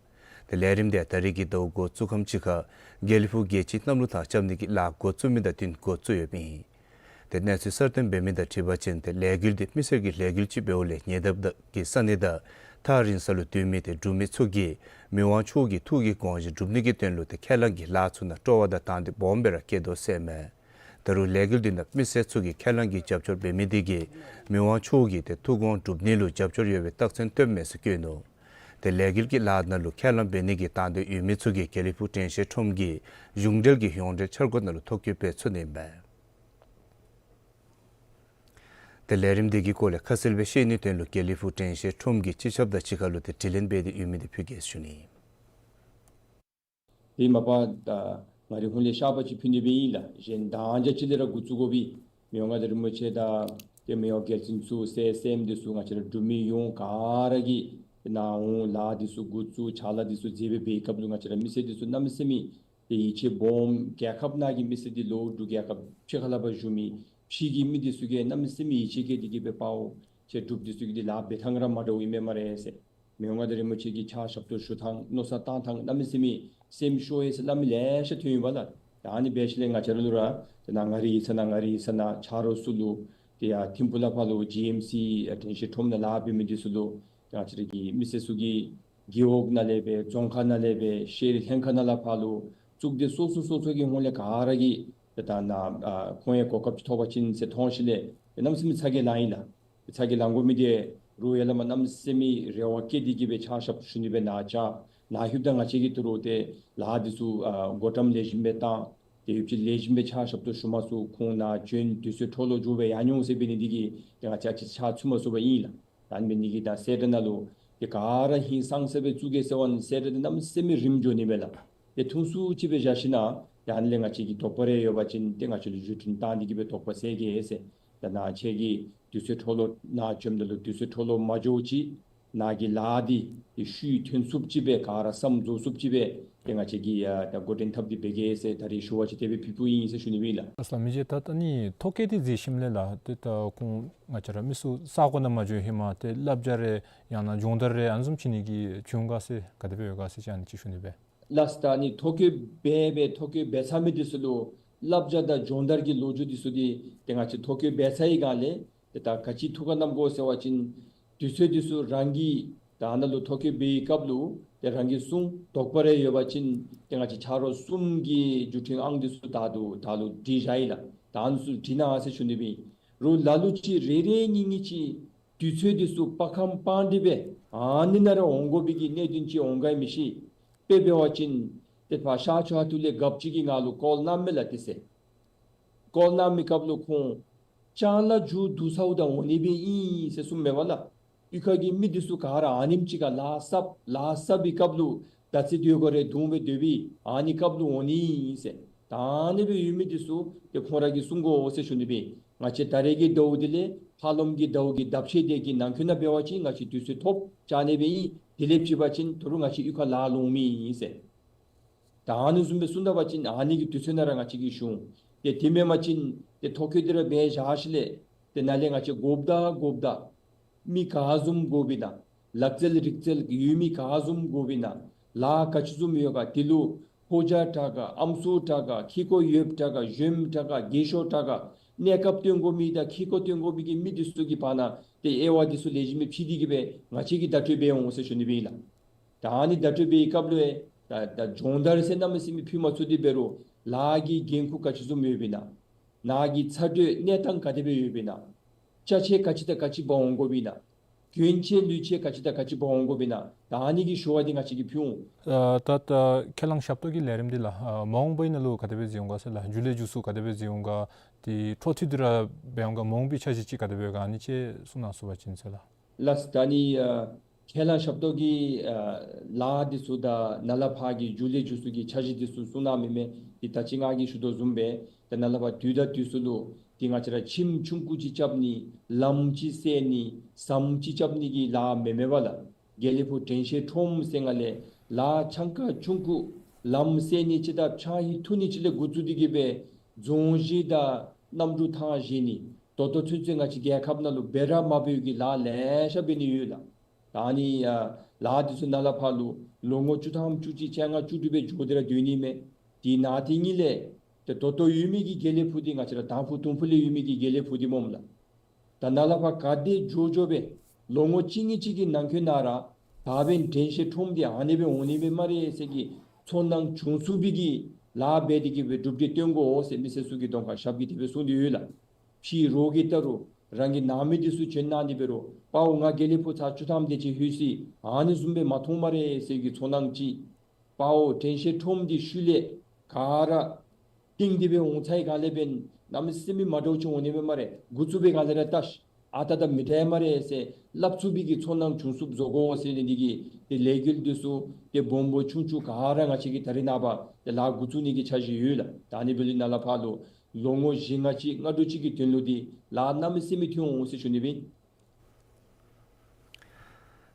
ཏེ་ལས་རིམ་འདི་ད་རིས་ཀྱི་ཟླཝ་འགོ་བཙུགས་ཁམས་ཅིག་ཁར་དགེ་ལེགས་ཕུག་རྒྱལ་སྤྱིའི་གནམ་གྲུ་ཐང་རྐྱབ་ནི་གི་ལཱ་འགོ་བཙུགས་མི་དང་བསྟུན་འགོ་བཙུགས་ཡོདཔ་ཨིན། ཏེ་གནས་ཚུལ་གསར་བཏོན་འབད་མི་དང་འཁྲིལ་བ་ཅིན་ཏེ་ལས་འགུལ་འདི་མི་སེར་གྱི་ལས་འགུལ་ཅིག་འབདཝ་ལས་ཉེ་འདབས་གི་ས་གནས་དང་ཐག་རིང་ས་ལུ་སྡོད་མི་ཏེ་འབྲུག་མི་ཚུ་གིས་མི་དབང་མཆོག་གི་ཐུགས་ཀྱི་དགོངས་བཞེད་སྒྲུབ་ནི་གི་དོན་ལུ་ཏེ་ཁས་བླངས་ཀྱི་ལཱ་ཚུ་ནང་སྤྲོ་བ་དང་དང་འདོད་སྦོམ་སྦེ་ར་བསྐྱེད་དོ་ཟེར་མས། ད་རུང་ལས་འགུལ་འདི་ནང་མི་སེར་ཚུ་གིས་ཁས་བླངས་ཀྱི་རྒྱབ་སྐྱོར་འབད་མི་འདི་གིས་མི་དབང་མཆོག་གི་ཏེ་ཐུགས་དགོངས་སྒྲུབ་ནི་ལུ་རྒྱབ་སྐྱོར་ཡོད་པའི་རྟགས་མཚན་སྟོནམ་མས་ཟེར་བཀོད་ནུག། ཏེ་ལས་འགུལ་གྱི་ལཱ་ནང་ལུ་ཁས་བླངས་འབད་ནི་གི་དང་འདོད་ཡོད་མི་ཚུ་གིས་དགེ་ལེགས་ཕུག་དྲན་ཤེས་ཁྲོམ་གྱི་གཞུང་འབྲེལ་གྱི་ཡོངས་འབྲེལ་འཆར་སྒོ་ནང་ལུ་ཐོ་བཀོད་འབད་ཚུགས་ནི་ཨིན་པས། ཏེ་ལས་རིམ་འདི་གི་སྐོར་ལས་ཁ་གསལ་སྦེ་ཤེས་ནིའི་དོན་ལུ་དགེ་ལེགས་ཕུག་དྲན་ཤེས་ཁྲོམ་གྱི་སྤྱི་ཁྱབ་དང་གཅིག་ཁར་ལུ་ཏེ་དྲི་ལན་འབད་དེ་ཡོད་མི་འདི་ཕུལ་གེ་ཟེར་ཞུ་ནི། དེ་མ་པ་ད་ང་རའི་ཧོངས་ལས་བཤགས་པ་ཅིག་ཕུལ་ནི་སྦེ་ཨིན་ལགས། གཞན་དང་རྒྱ་ཅིག་ལས་ར་འགོ་བཙུགས་དགོ་པས། མི་དབང་མངའ་བདག་རིན་པོ་ཆེ་དང་ཏེ་མི་དབང་རྒྱལ་བཙུན་ཚུ་སྲས་སྲསམོ་འདི་ཚུ་ང་བཅས་ར་འབྲུག་མི་ཡོངས་ག་ར་གིས་ནཱ་འོང་ལཱ་འདི་ཚུ་འགོ་བཙུགས་ཕྱག་ལཱ་འདི་ཚུ་མཛད་པའི་སྐབས་ལུ་ང་བཅས་ར་མི་སེར་འདི་ཚུ་གནམ་མེད་ས་མེད་ཏེ་ཡིད་ཆེས་སྦོམ། རྒྱལ་ཁབ་ནང་གི་མི་སེར་འདི་ལུ་འབྲུག་རྒྱལ་ཁབ་ཕྱི་ཁ་ལས་ཕར་བཞུགས་མི་ཕྱི་གི་མི་འདི་ཚུ་གིས་གནམ་མེད་ས་མེད་ཡིད་ཆེས་བསྐྱེད་དེ་གིས་སྦེ་པའོ་ཁྱེད་འབྲུགཔ་འདི་ཚུ་གི་འདི་ལཱ་འབད་ཐངས་ར་མ་འདྲཝ་ཨིན་མས་སྨ་རེ་ཟེར། མི་དབང་མངའ་བདག་རིན་པོ་ཆེ་གིས་ཕྱག་ཞབས་ཏོག་ཞུ་ཐངས་མནོ་བསམ་བཏང་ཐངས་གནམ་མེད་ས་མེད་སེམས་ཤོར་ཡི་ཟེར་སླབ་མི་ལེ་ཤ་ཐོན་ཡི་པ་ལགས། ད་ཨ་ནི་འབད་ཞིནམ་ལས་ང་བཅས་ར་ལུ་ར་ཏེ་ནཱ་ང་རའི་ཡིག་ཚང་ནང་ང་རའི་ཡིག་ཚང་ནང་ཆ་རོགས་ཚུ་ལུ་ཏེ་ཡར་ཐིམ་ཕུ་ལས་ཕར་ལུ་ཇི་ཨེམ་སི་དྲན་ཤེས་ཁྲོམ་ནང་ལཱ་འབད་མི་འདི་ཚུ་ལུ་ང་བཅས་ར་གི་མི་སེར་ཚུ་གིས་རྒེད་འོག་ནང་ལས་སྦེ་རྫོང་ཁག་ནང་ལས་སྦེ་ཤེས་རིག་ལྷན་ཁག་ནང་ལས་ཕར་ལུ་གཙུག་སྡེ་སོ་སོ་སོ་སོ་གི་ཧོངས་ལས་ག་ར་གིས་ཏེ་ད་ནཱ་ཨ་ཁོང་ཡང་གོ་སྐབས་ཅིག་ཐོབ་པ་ཅིན་ཟེར་མཐོང་ཞིནམ་ལས་ཏེ་གནམ་མེད་ས་མེད་ཚ་གྱང་ལང་ཡི་ལགས། ཚ་གྱང་ལང་དགོ་མི་འདི་རུང་ཡ་ལ་མ་གནམ་མེད་ས་མེད་རེ་བ་བསྐྱེད་དེ་གིས་སྦེ་ཕྱག་ཞབས་ཞུ་ནི་སྦེ་ནཱ་བཅར། ནཱ་ལྷོདཔ་ད་ང་བཅས་ཀྱིས་ད་རུང་ཏེ་ལཱ་འདི་ཚུ་ཨ་འགོ་འདྲེན་ལེགས་ཤོམ་སྦེ་བཏང་། ཏེ་ཡོདཔ་ཅིག་ལེགས་ཤོམ་སྦེ་ཕྱག་ཞབས་ཏོག་ཞུ་མ་ཚུགས། ཁོང་ནཱ་བྱོན་དུས་ཚོད་འཕྲོ་བརླག་འགྱོ་སྦེ་ཡར་འོང་ཟེར་འབད་ནི་འདི་གིས་ཏེ་ང་བཅས་ཨ་ཙི་ཕྱག་ཚུད་མ་ཚུགས་པ་ཨིན་ལགས། ད་ཨ་ནི་འབད་ནི་གིས་ད་སེ་འབྲས་ནང་ལུ་ཏེ་ག་ར་ཧིང་སངས་ས་སྦེ་བཙུགས་གེ་ཟེར་བ་ནི་སེ་འབྲས་འདི་གནམ་མེད་ས་མེད་རིངམོ་འགྱོ་ནི་མས་ལགས། ཏེ་ཐུང་སུ་ཅིག་སྦེ་བཞག་ཞིནམ་ལས་ཏེ་ཨ་ནི་ལས་ང་བཅས་ཀྱི་དོགས་པ་རེ་ཡོད་པ་ཅིན་ཏེ་ང་བཅས་ལུ་བརྒྱུད་འཕྲིན་བཏང་སྟེ་གིས་སྦེ་དོགས་པ་སེལ་གེ་ཟེར། ད་ནཱ་ཁྱེད་ཀྱིས་དུས་ཚོད་འཕྲོ་བརླག་ནཱ་བྱོནམ་ད་ལུ་དུས་ཚོད་འཕྲོ་བརླག་མ་འགྱོ་ཅིག་ནཱ་གི་ལཱ་འདི་ཏེ་ཤུལ་ཐོན་ཚུགསཔ་ཅིག་སྦེ་ག་ར་བསམ་རྫོགས་ཚུགསཔ་ཅིག་སྦེ་ཏེ་ང་བཅས་ཀྱིས་ཡ་ད་འགོ་འདྲེན་འཐབ་སྟེ་འབད་གེ་ཟེར་ད་རིས་ཞུ་བ་ཅིན་དེ་སྦེ་ཕུལ་ཕུལཝ་ཨིན་ཟེར་ཞུ་ནི་སྦེ་ཨིན་ལགས། ཨ་ལགས་མི་རྗེ། ད་ད་ནི་ཐོ་བཀོད་འདི་གཟིགས་ཞིནམ་ལས་ལགས་ཏེ་ད་ཁོང་ང་བཅས་ར་མི་ཚུ་ས་གོ་ནང་མ་འགྱོ་ཧེ་མ་ཏེ་བསླབ་བྱ་རེ་ཡང་ན་སྦྱོང་བརྡར་རེ་ཨ་ནི་བཟུམ་ཅིག་ནི་གི་བྱུང་ག་ཟེར་ག་དེ་སྦེ་ཡོད་ག་ཟེར་ཅིག་ཨ་ནི་ཅིག་ཞུ་ནི་སྦེ། ལགས་སོ། ད་ནི་ཐོ་བཀོད་འབད་འབད་ཐོ་བཀོད་འབད་ཚར་མི་འདི་ཚུ་ལུ་བསླབ་བྱ་དང་སྦྱོང་བརྡར་གྱི་ལོ་རྒྱུས་འདི་ཚུ་འདི་ཏེ་ང་བཅས་ཐོ་བཀོད་འབད་ཚར་བའི་སྒང་ལས་ཏེ་ད་ག་ཅི་ཐུགས་ཁར་བསྣམ་དགོ་ཟེར་བ་ཅིན་དུས་ཚོད་འདི་ཚུ་རང་གིས་ད་ནཱ་ལུ་ཐོ་བཀོད་འབད་བའི་སྐབས་ལུ་ཏེ་རང་གིས་གསུང་དོགས་པ་རེ་ཡོད་པ་ཅིན་ཏེ་ང་བཅས་ཆ་རོགས་གསུམ་གྱིས་བརྒྱུད་འཕྲིན་ཨང་འདི་ཚུ་ད་ལྟོ་ད་ལུ་བྲིས་བཞག་ཡི་ལགས། ད་ཨ་ནི་ཚུ་བྲིས་གནང་ཟེར་ཞུ་ནི་སྦེ་ཨིན། རུང་ལ་ལུ་ཅིག་རེ་རེ་གཉིས་གཉིས་ཅིག་དུས་ཚོད་འདི་ཚུ་སྤར་ཁམས་སྤར་ཏེ་སྦེ་ཨ་ནི་ནང་ར་འོང་དགོ་པའི་གི་གནད་དོན་ཅིག་འོང་ག་ཡང་མི་ཤེས། དཔེ་འབད་བ་ཅིན་ཏེ་ཕར་ཤར་ཕྱོགས་ཐུག་ལས་རྒཔོ་ཅིག་གིས་ང་ལུ་ཀོལ་གནངམ་མས་ལགས་ཏེ་ཟེར། ཀོལ་གནང་མི་སྐབས་ལུ་ཁོང་ལྕང་ལཱ་མཇུག་བསྡུ་ཚརཝ་ད་འོང་ནི་སྦེ་ཨིན་ཟེར་གསུངམ་མས་པ་ལགས། གཡུས་ཁ་གི་མི་འདི་ཚུ་ག་ར་ཨ་ནེམ་ཅིག་ཁར་ལཱ་གསརཔ་ལཱ་གསར་པའི་སྐབས་ལུ་ད་ཚེ་སྡོད་དགོ་རུང་སྡོད་སྦེ་སྡོད་པའི་ཨ་ནི་སྐབས་ལུ་འོང་ནི་ཨིན་ཟེར། ད་ཨ་ནི་སྦེ་ཡོད་མི་འདི་ཚུ་ཏེ་ཁོང་ར་གིས་གསུང་དགོ་ཟེར་ཞུ་ནི་སྦེ། ང་བཅས་ད་རེས་ཀྱི་ཟླཝ་འདི་ལས་ཕར་ལོགམ་གི་ཟླཝ་གི་ཟླཝ་ཕྱེད་དེ་གི་ནང་འཁོད་ནང་འབད་བ་ཅིན་ང་བཅས་དུས་ཚོད་ཐོབ་བཅར་ནི་སྦེ་ཨིན། དེ་ལས་ཕྱི་པ་ཅིན་ད་རུང་ང་བཅས་གཡུས་ཁར་ལཱ་ལོངམ་ཨིན་ཟེར། ད་ཨ་ནི་བཟུམ་སྦེ་གསུངས་ད་པ་ཅིན་ཨ་ནི་གི་དུས་ཚོད་ནང་ར་ང་བཅས་ཀྱིས་ཞུ་འོང་། ཏེ་དེ་མེན་པ་ཅིན་ཏེ་ཐོ་བཀོད་འདི་ར་འབད་བཞག་ཞིནམ་ལས་ཏེ་ནཱ་ལས་ང་བཅས་དགོཔ་ད་དགོཔ་ད་མི་ག་བཟུམ་དགོ་པས་ན། ལག་རྩལ་རིག་རྩལ་ཡོད་མི་ག་བཟུམ་དགོ་པས་ན། ལཱ་ག་ཅི་བཟུམ་ཡོད་ག། དེ་ལུ་ཕོ་རྒྱས་དྲག་ག་ཨམ་སྲུ་དྲག་ག་ཁེ་ཀོ་ཡོདཔ་དྲག་ག་གཞོནམ་དྲག་ག་རྒས་ཤོས་དྲག་ག་གནས་སྐབས་སྟོན་དགོ་མི་དང་ཁེ་ཀོ་སྟོན་དགོ་མི་གི་མི་འདི་ཚུ་གི་བར་ན་ ཏེ་དབྱེ་བ་འདི་ཚུ་ལེགས་ཤོམ་སྦེ་ཕྱེ་སྟེ་གི་སྦེ་ང་བཅས་ཀྱིས་བརྡ་སྤྲོད་འབད་འོང་ཟེར་ཞུ་ནི་སྦེ་ཨིན་ལགས། ད་ཨ་ནི་བརྡ་སྤྲོད་འབད་བའི་སྐབས་ལུ་ཡང་ད་ད་སྦྱོང་བརྡར་ཟེར་གནམ་མེད་ས་མེད་ཕུལ་མ་ཚུགས་ཏེ་འབད་རུང་ལཱ་གི་འགན་ཁུར་ག་ཅི་བཟུམ་ཡོདཔ་ཨིན་ན། ནཱ་གི་ཚ་དྲོད་གནས་སྟངས་ག་དེ་སྦེ་ཡོདཔ་ཨིན་ན། ཅ་ཆས་ག་ཅི་དང་ག་ཅི་འབག་འོང་དགོཔ་ཨིན་ན། གྱོན་ཆས་ལུས་ཆས་ག་ཅི་དང་ག་ཅི་འབག་འོང་དགོཔ་ཨིན་ན། ད་ཨ་ནི་གི་ཞུ་བ་འདི་ང་བཅས་ཀྱིས་ཕུལ་འོང་། ཨ་ད་ད་ཁས་བླངས་ཞབས་ཏོག་གི་ལས་རིམ་འདི་ལགས་ཨ་མ་འོངས་པའི་ནང་ལུ་ག་དེ་སྦེ་མཛད་འོང་ག་ཟེར་ལགས། འགྱུར་ལས་འགྱུར་ཚུལ་ག་དེ་སྦེ་མཛད་འོང་ག། ཏེ་འཕྲོ་མཐུད་དེ་ར་འབད་འོང་ག། མ་འོངས་པའི་འཆར་གཞི་ཅིག་ག་དེ་སྦེ་ཡོད་ག། ཨ་ནི་ཅིག་གསུང་གནང་ཚུགས་པ་ཅིན་ཟེར་ལགས། ལགས། ད་ཨ་ནི་ཨ་ཁས་བླངས་ཞབས་ཏོག་གི་ཨ་ལཱ་འདི་ཚུ་དང་ནཱ་ལས་ཕར་གྱི་འགྱུར་ལས་འགྱུར་ཚུལ་གྱི་འཆར་གཞི་འདི་ཚུ་གསུང་གནངམ་ཨིན་མས། ཏེ་ད་ཅི་ང་གིས་ཞུ་དོ་བཟུམ་སྦེ་ད་ནཱ་ལས་ཕར་དུས་དང་དུས་སུ་ལུ་ཏེ་ང་བཅས་ར་ཁྱིམ་ཆུང་ཀུ་ཅིག་རྐྱབ་ནི་ལམ་ཅིག་བསལ་ནི་ཟམ་ཅིག་རྐྱབ་ནི་གི་ལཱ་མེན་མེན་པས་ལགས། དགེ་ལེགས་ཕུག་དྲན་ཤེས་ཁྲོམ་ཟེར་ང་ལས་ལཱ་ཆང་ཁ་ཆུང་ཀུ་ལམ་བསལ་ནི་ཅིག་དང་ཆང་ཡིག་འཐུ་ནི་ཅིག་ལས་འགོ་བཙུགས་ཏེ་གི་སྦེ་རྫོང་གཞི་དང་གནམ་གྲུ་ཐང་བཞེངས་ནི་ད་ལྟོ་ཚུན་ཚོད་ང་བཅས་རྒྱལ་ཁབ་ནང་ལུ་འབད་ར་མ་འབད་བའི་གི་ལཱ་ལེ་ཤ་འབད་ནི་ཡོད་ལགས། ད་ཨ་ནི་ཨ་ལཱ་འདི་ཚུ་ནཱ་ལས་ཕར་ལུ་ལོ་ངོ་བཅུ་ཐམ་བཅུ་གཅིག་བཅོ་ལྔ་བཅུ་དྲུག་སྦེ་འགྱོ་སྟེ་ར་སྡོད་ནི་མས། དེ་ནང་དེ་གཉིས་ལས་ཏེ་ད་ལྟོ་ཡོད་མི་གི་དགེ་ལེགས་ཕུག་འདི་ང་བཅས་ར་དང་ཕུ་དུང་ཕུ་ལས་ཡོད་མི་གི་དགེ་ལེགས་ཕུག་འདི་སྨོ་ལགས། ད་ནཱ་ལས་ཕར་ག་དེ་མགྱོགས་མགྱོགས་སྦེ་ལོ་ངོ་གཅིག་གཉིས་ཅིག་གི་ནང་འཁོད་ནང་ར་ད་འབདན་དྲན་ཤེས་ཁྲོམ་འདི་ཨ་ནི་སྦེ་འོང་ནི་མས་སྨ་རེ་ཟེར་གྱི་ཚོར་སྣང་བྱུང་ཚུགས་པའི་གི་ལཱ་འབད་དེ་གི་སྦེ་གྲུབ་འབྲས་སྟོན་དགོ་ཟེར་མི་སེར་ཚུ་གི་གདོང་ཁར་ཞབས་ཀྱིས་དེ་སྦེ་གསུངས་ཏེ་ཡོད་ལགས། ཕྱི་རོལ་གྱི་ལྟ་རུང་རང་གི་ནང་མི་འདི་ཚུ་བྱོན་གནང་སྟེ་འབད་རུང་དཔའ་བོ་ང་དགེ་ལེགས་ཕུག་ཚར་བཅུ་ཐམ་དེ་ཅིག་ལྷོད་ཅི་ཨ་ནི་བཟུམ་སྦེ་མ་མཐོང་སྨ་རེ་ཟེར་གྱི་ཚོར་སྣང་ཅིག། དཔའ་བོ་དྲན་ཤེས་ཁྲོམ་འདི་ཤུལ་ལས་ག་ར་བཏིང་སྟེ་སྦེ་འོང་ཚར་བའི་སྒང་ལས་འབདན་གནམ་མེད་ས་མེད་མ་འདྲཝ་ཅིག་འོང་ནི་མས་སྨ་རེ། འགོ་བཙུགས་པའི་སྒང་ལས་ར་བལྟ་ཤིག། ཨ་རྟག་ར་མི་འདྲ་སྨ་རེ་ཟེར་སླབ་ཚུགས་པའི་གི་ཚོར་སྣང་བྱུང་ཚུགསཔ་བཟོ་དགོ་ཟེར་ནི་འདི་གིས་ཏེ་ལས་འགུལ་འདི་ཚུ་ཏེ་སྦོམ་སྦོམ་ཆུང་ཆུང་ག་ར་ང་བཅས་ཀྱིས་ད་རེས་ནངས་པ་ཏེ་ལཱ་འགོ་བཙུགས་ནི་གི་འཆར་གཞི་ཡོད་ལགས། ད་ཨ་ནི་འབདཝ་ལས་ནཱ་ལས་ཕར་ལུ་ལོ་ངོ་བཞི་ལྔ་ཅིག་ལྔ་དྲུག་ཅིག་གི་དོན་ལུ་འདི་ལཱ་གནམ་མེད་ས་མེད་ཐོན་འོང་ཟེར་ཞུ་ནི་སྦེ།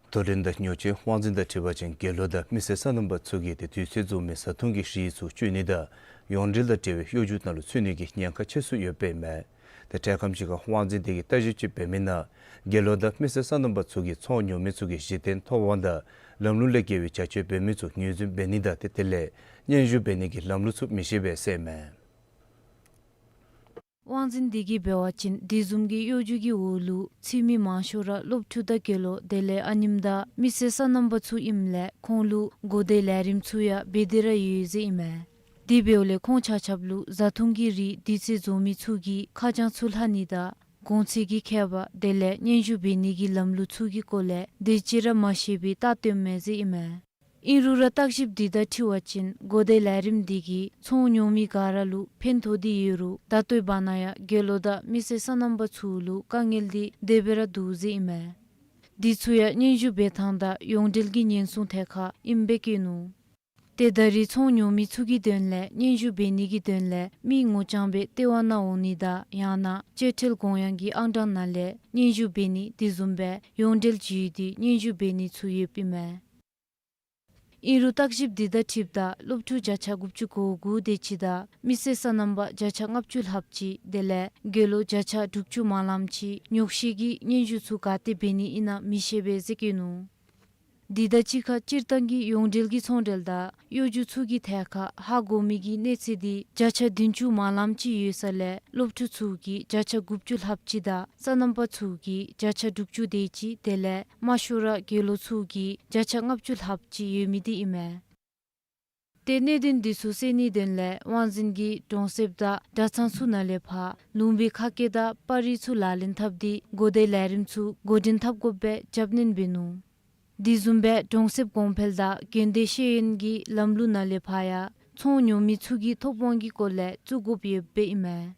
རྡོ་རིང་དང་ཉོ་ཆའི་དབང་འཛིན་དང་འཁྲིལ་བ་ཅིན་དགེ་སློང་དང་མི་སེར་སོ་ནམ་པ་ཚུ་གིས་ཏེ་དུས་ཚོད་རྫོགས་མི་བཟའ་འཐུང་གི་རིགས་ཚུ་སྤྱོད་ནི་དང་ཡོངས་འབྲེལ་དང་འབྲེལ་བའི་གཡོ་སྒྱུ་ནང་ལུ་ཚུད་ནི་གི་ཉེན་ཁ་ཆེ་སུ་ཡོདཔ་ཨིན་མས། ཏེ་འཕྲལ་ཁམས་ཅིག་ཁར་དབང་འཛིན་དེ་གིས་བརྟག་ཞིབ་ཅིག་འབད་མི་ནང་དགེ་སློང་དང་མི་སེར་སོ་ནམ་པ་ཚུ་གིས་ཚོང་ཉོ་མི་ཚུ་གི་གཞི་རྟེན་ཐོབ་དབང་དང་ལམ་ལུགས་ལས་འགལ་བའི་བྱ་སྤྱོད་འབད་མི་ཚུ་ངོས་འཛིན་འབད་ནི་དང་ཏེ་དེ་ལས་སྙན་ཞུ་འབད་ནི་གི་ལམ་ལུགས་ཚུ་མི་ཤེས་པས་ཟེར་མས། དབང་འཛིན་དེ་གིས་འབད་བ་ཅིན་དེ་བཟུམ་གྱི་གཡོ་སྒྱུ་གི་འོག་ལུ་ཚུད་མི་མང་ཤོས་ར་སློབ་ཕྲུག་དང་དགེ་སློང་དེ་ལས་ཨ་ནེམོ་དང་མི་སེར་སོ་ནམ་པ་ཚུ་ཨིནམ་ལས་ཁོང་ལུ་གོ་བརྡའི་ལས་རིམ་ཚུ་ཡང་འབད་དེ་ར་ཡོད་ཟེར་ཨིན་མས། དེ་འབདཝ་ལས་ཁོང་ཆ་ཁྱབ་ལུ་བཟའ་འཐུང་གི་རིགས་དུས་ཚོད་རྫོགས་མི་ཚུ་གི་ཁ་བྱང་ཚུ་ལྷག་ནི་དང་གོང་ཚད་ཀྱི་ཁྱད་པར་དེ་ལས་སྙན་ཞུ་འབད་ནི་གི་ལམ་ལུགས་ཚུ་གི་སྐོར་ལས་དེ་ཅིག་ར་མ་ཤེས་པའི་རྟགས་སྟོནམ་མས་ཟེར་ཨིན་མས། ཨིན་རུང་ར་བརྟག་ཞིབ་འདི་དང་འཁྲིལ་བ་ཅིན་གོ་བརྡའི་ལས་རིམ་འདི་གིས་ཚོང་ཉོ་མི་ག་ར་ལུ་ཕན་ཐོགས་ཏེ་ཡོད་རུང་ད་ལྟོའི་བར་ན་ཡང་དགེ་སློང་དང་མི་སེར་སོ་ནམ་པ་ཚུ་ལུ་དཀའ་ངལ་འདི་དེ་སྦེ་ར་འདུག་ཟེར་ཨིན་མས། འདི་ཚུ་ཡང་སྙན་ཞུ་འབད་ཐངས་དང་ཡོངས་འབྲེལ་གྱི་ཉེན་སྲུང་ཐད་ཁར་ཨིནམ་སྦེ་བཀོད་ནུག། ཏེ་ད་རེས་ཚོང་ཉོ་མི་ཚུ་གི་དོན་ལས་སྙན་ཞུ་འབད་ནི་གི་དོན་ལས་མི་ངོ་རྐྱང་སྦེ་ལྟེ་བ་ནང་འོང་ནི་དང་ཡང་ན་སྤྱོད་ཁྲལ་དགོངས་ཡངས་ཀྱི་ཨང་གྲངས་ནང་ལས་སྙན་ཞུ་འབད་ནི་དེ་བཟུམ་སྦེ་ཡོངས་འབྲེལ་བརྒྱུད་དེ་སྙན་ཞུ་འབད་ནི་ཚུ་ཡོདཔ་ཨིན་མས། ཨིན་རུང་བརྟག་ཞིབ་འདི་དང་འཁྲིལཝ་ད་སློབ་ཕྲུག་བརྒྱ་ཆ་དགུ་བཅུ་གོ་དགུ་དེ་ཅིག་དང་མི་སེར་སོ་ནམ་པ་བརྒྱ་ཆ་ལྔ་བཅུ་ལྷགཔ་ཅིག་དེ་ལས་དགེ་སློང་བརྒྱ་ཆ་དྲུག་ཅུ་མ་ལངམ་ཅིག་ཉོག་བཤད་ཀྱི་སྙན་ཞུ་ཚུ་ག་ཏེ་འབད་ནི་ཨིན་ན་མི་ཤེས་པས་ཟེར་བཀོད་ནུག། འདི་དང་གཅིག་ཁར་སྤྱིར་བཏང་གི་ཡོངས་འབྲེལ་གྱི་ཚོང་འབྲེལ་དང་གཡོ་སྒྱུ་ཚུ་གི་ཐད་ཁར་ཧ་གོ་མི་གི་གནས་ཚད་འདི་བརྒྱ་ཆ་བདུན་ཅུ་མ་ལངམ་ཅིག་ཡོད་ས་ལས་སློབ་ཕྲུག་ཚུ་གིས་བརྒྱ་ཆ་དགུ་བཅུ་ལྷགཔ་ཅིག་དང་སོ་ནམ་པ་ཚུ་གིས་བརྒྱ་ཆ་དྲུག་ཅུ་དེ་ཅིག་དེ་ལས་མང་ཤོས་ར་དགེ་སློང་ཚུ་གིས་བརྒྱ་ཆ་ལྔ་བཅུ་ལྷགཔ་ཅིག་ཡོད་མི་འདི་ཨིན་མས། ཏེ་གནད་དོན་འདི་ཚུ་སེལ་ནིའི་དོན་ལས་དབང་འཛིན་གྱིས་གྲོང་གསེབ་དང་གྲྭ་ཚང་ཚུ་ནང་ལས་ཕར་ལུང་པའི་ཁ་སྐད་དང་པར་རིས་ཚུ་ལག་ལེན་འཐབ་སྟེ་གོ་བརྡའི་ལས་རིམ་ཚུ་འགོ་འདྲེན་འཐབ་དགོཔ་སྦེ་རྒྱབ་སྣོན་འབད་ནུག། དེ་བཟུམ་སྦེ་གྲོང་གསེབ་གོང་འཕེལ་དང་དགོན་སྡེ་ཤེས་ཡོན་གྱི་ལམ་ལུགས་ནང་ལས་ཕར་ཡང་ཚོང་ཉོ་མི་ཚུ་གི་ཐོབ་དབང་གི་སྐོར་ལས་བཙུགས་དགོཔ་ཡོདཔ་ཨིན་མས།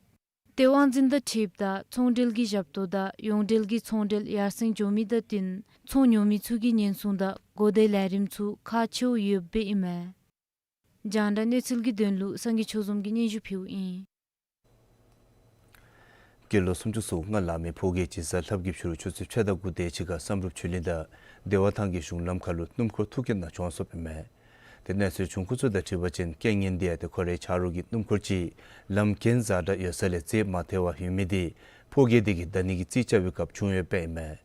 ཏེ་དབང་འཛིན་དང་འཁྲིལཝ་ད་ཚོང་འབྲེལ་གྱི་ཞབས་ཏོག་དང་ཡོངས་འབྲེལ་གྱི་ཚོང་འབྲེལ་ཡར་སེང་འགྱོ་མི་དང་བསྟུན་ཚོང་ཉོ་མི་ཚུ་གི་ཉེན་སྲུང་དང་གོ་བརྡའི་ལས་རིམ་ཚུ་ཁག་ཆེཝ་ཡོདཔ་ཨིན་མས། རྒྱང་བསྒྲགས་གནས་ཚུལ་གྱི་དོན་ལུ་སངས་རྒྱས་ཆོས་འཛོམས་ཀྱིས་སྙན་ཞུ་ཕུལཝ་ཨིན། སྐྱེས་ལོ་སུམ་ཅུ་སོ་ལྔ་ལང་མི་ཕོ་སྐྱེས་གཅིག་གཟའ་ལྷག་པ་གི་ཕྱི་རུ་ཆུ་ཚོད་ཕྱེད་དང་དགུ་དེ་ཅིག་ཁར་བསམ་གྲུབ་ཆོས་གླིང་དང་བདེ་བ་ཐང་གི་གཞུང་ལམ་ཁར་ལུ་སྣུམ་འཁོར་ཐུག་རྐྱེན་ནང་གྱོངས་སོཔ་ཨིན་མས། ཏེ་གནས་ཚུལ་བྱུང་ཁུངས་ཚུ་དང་འཁྲིལ་བ་ཅིན་རྐྱེན་ངན་འདི་ཡང་ཏེ་ཁོ་རའི་ཆ་རོགས་ཀྱི་སྣུམ་འཁོར་ཅིག་ལམ་གྱེན་འཛེགས་དྲགས་ཡོད་ས་ལས་འཛེགས་མ་ཐེག་པར་ཡོད་མི་འདི་ཕོ་སྐྱེས་དེ་གིས་བདའ་ནི་གི་རྩིས་རྐྱབ་པའི་སྐབས་བྱུང་ཡོདཔ་ཨིན་མས།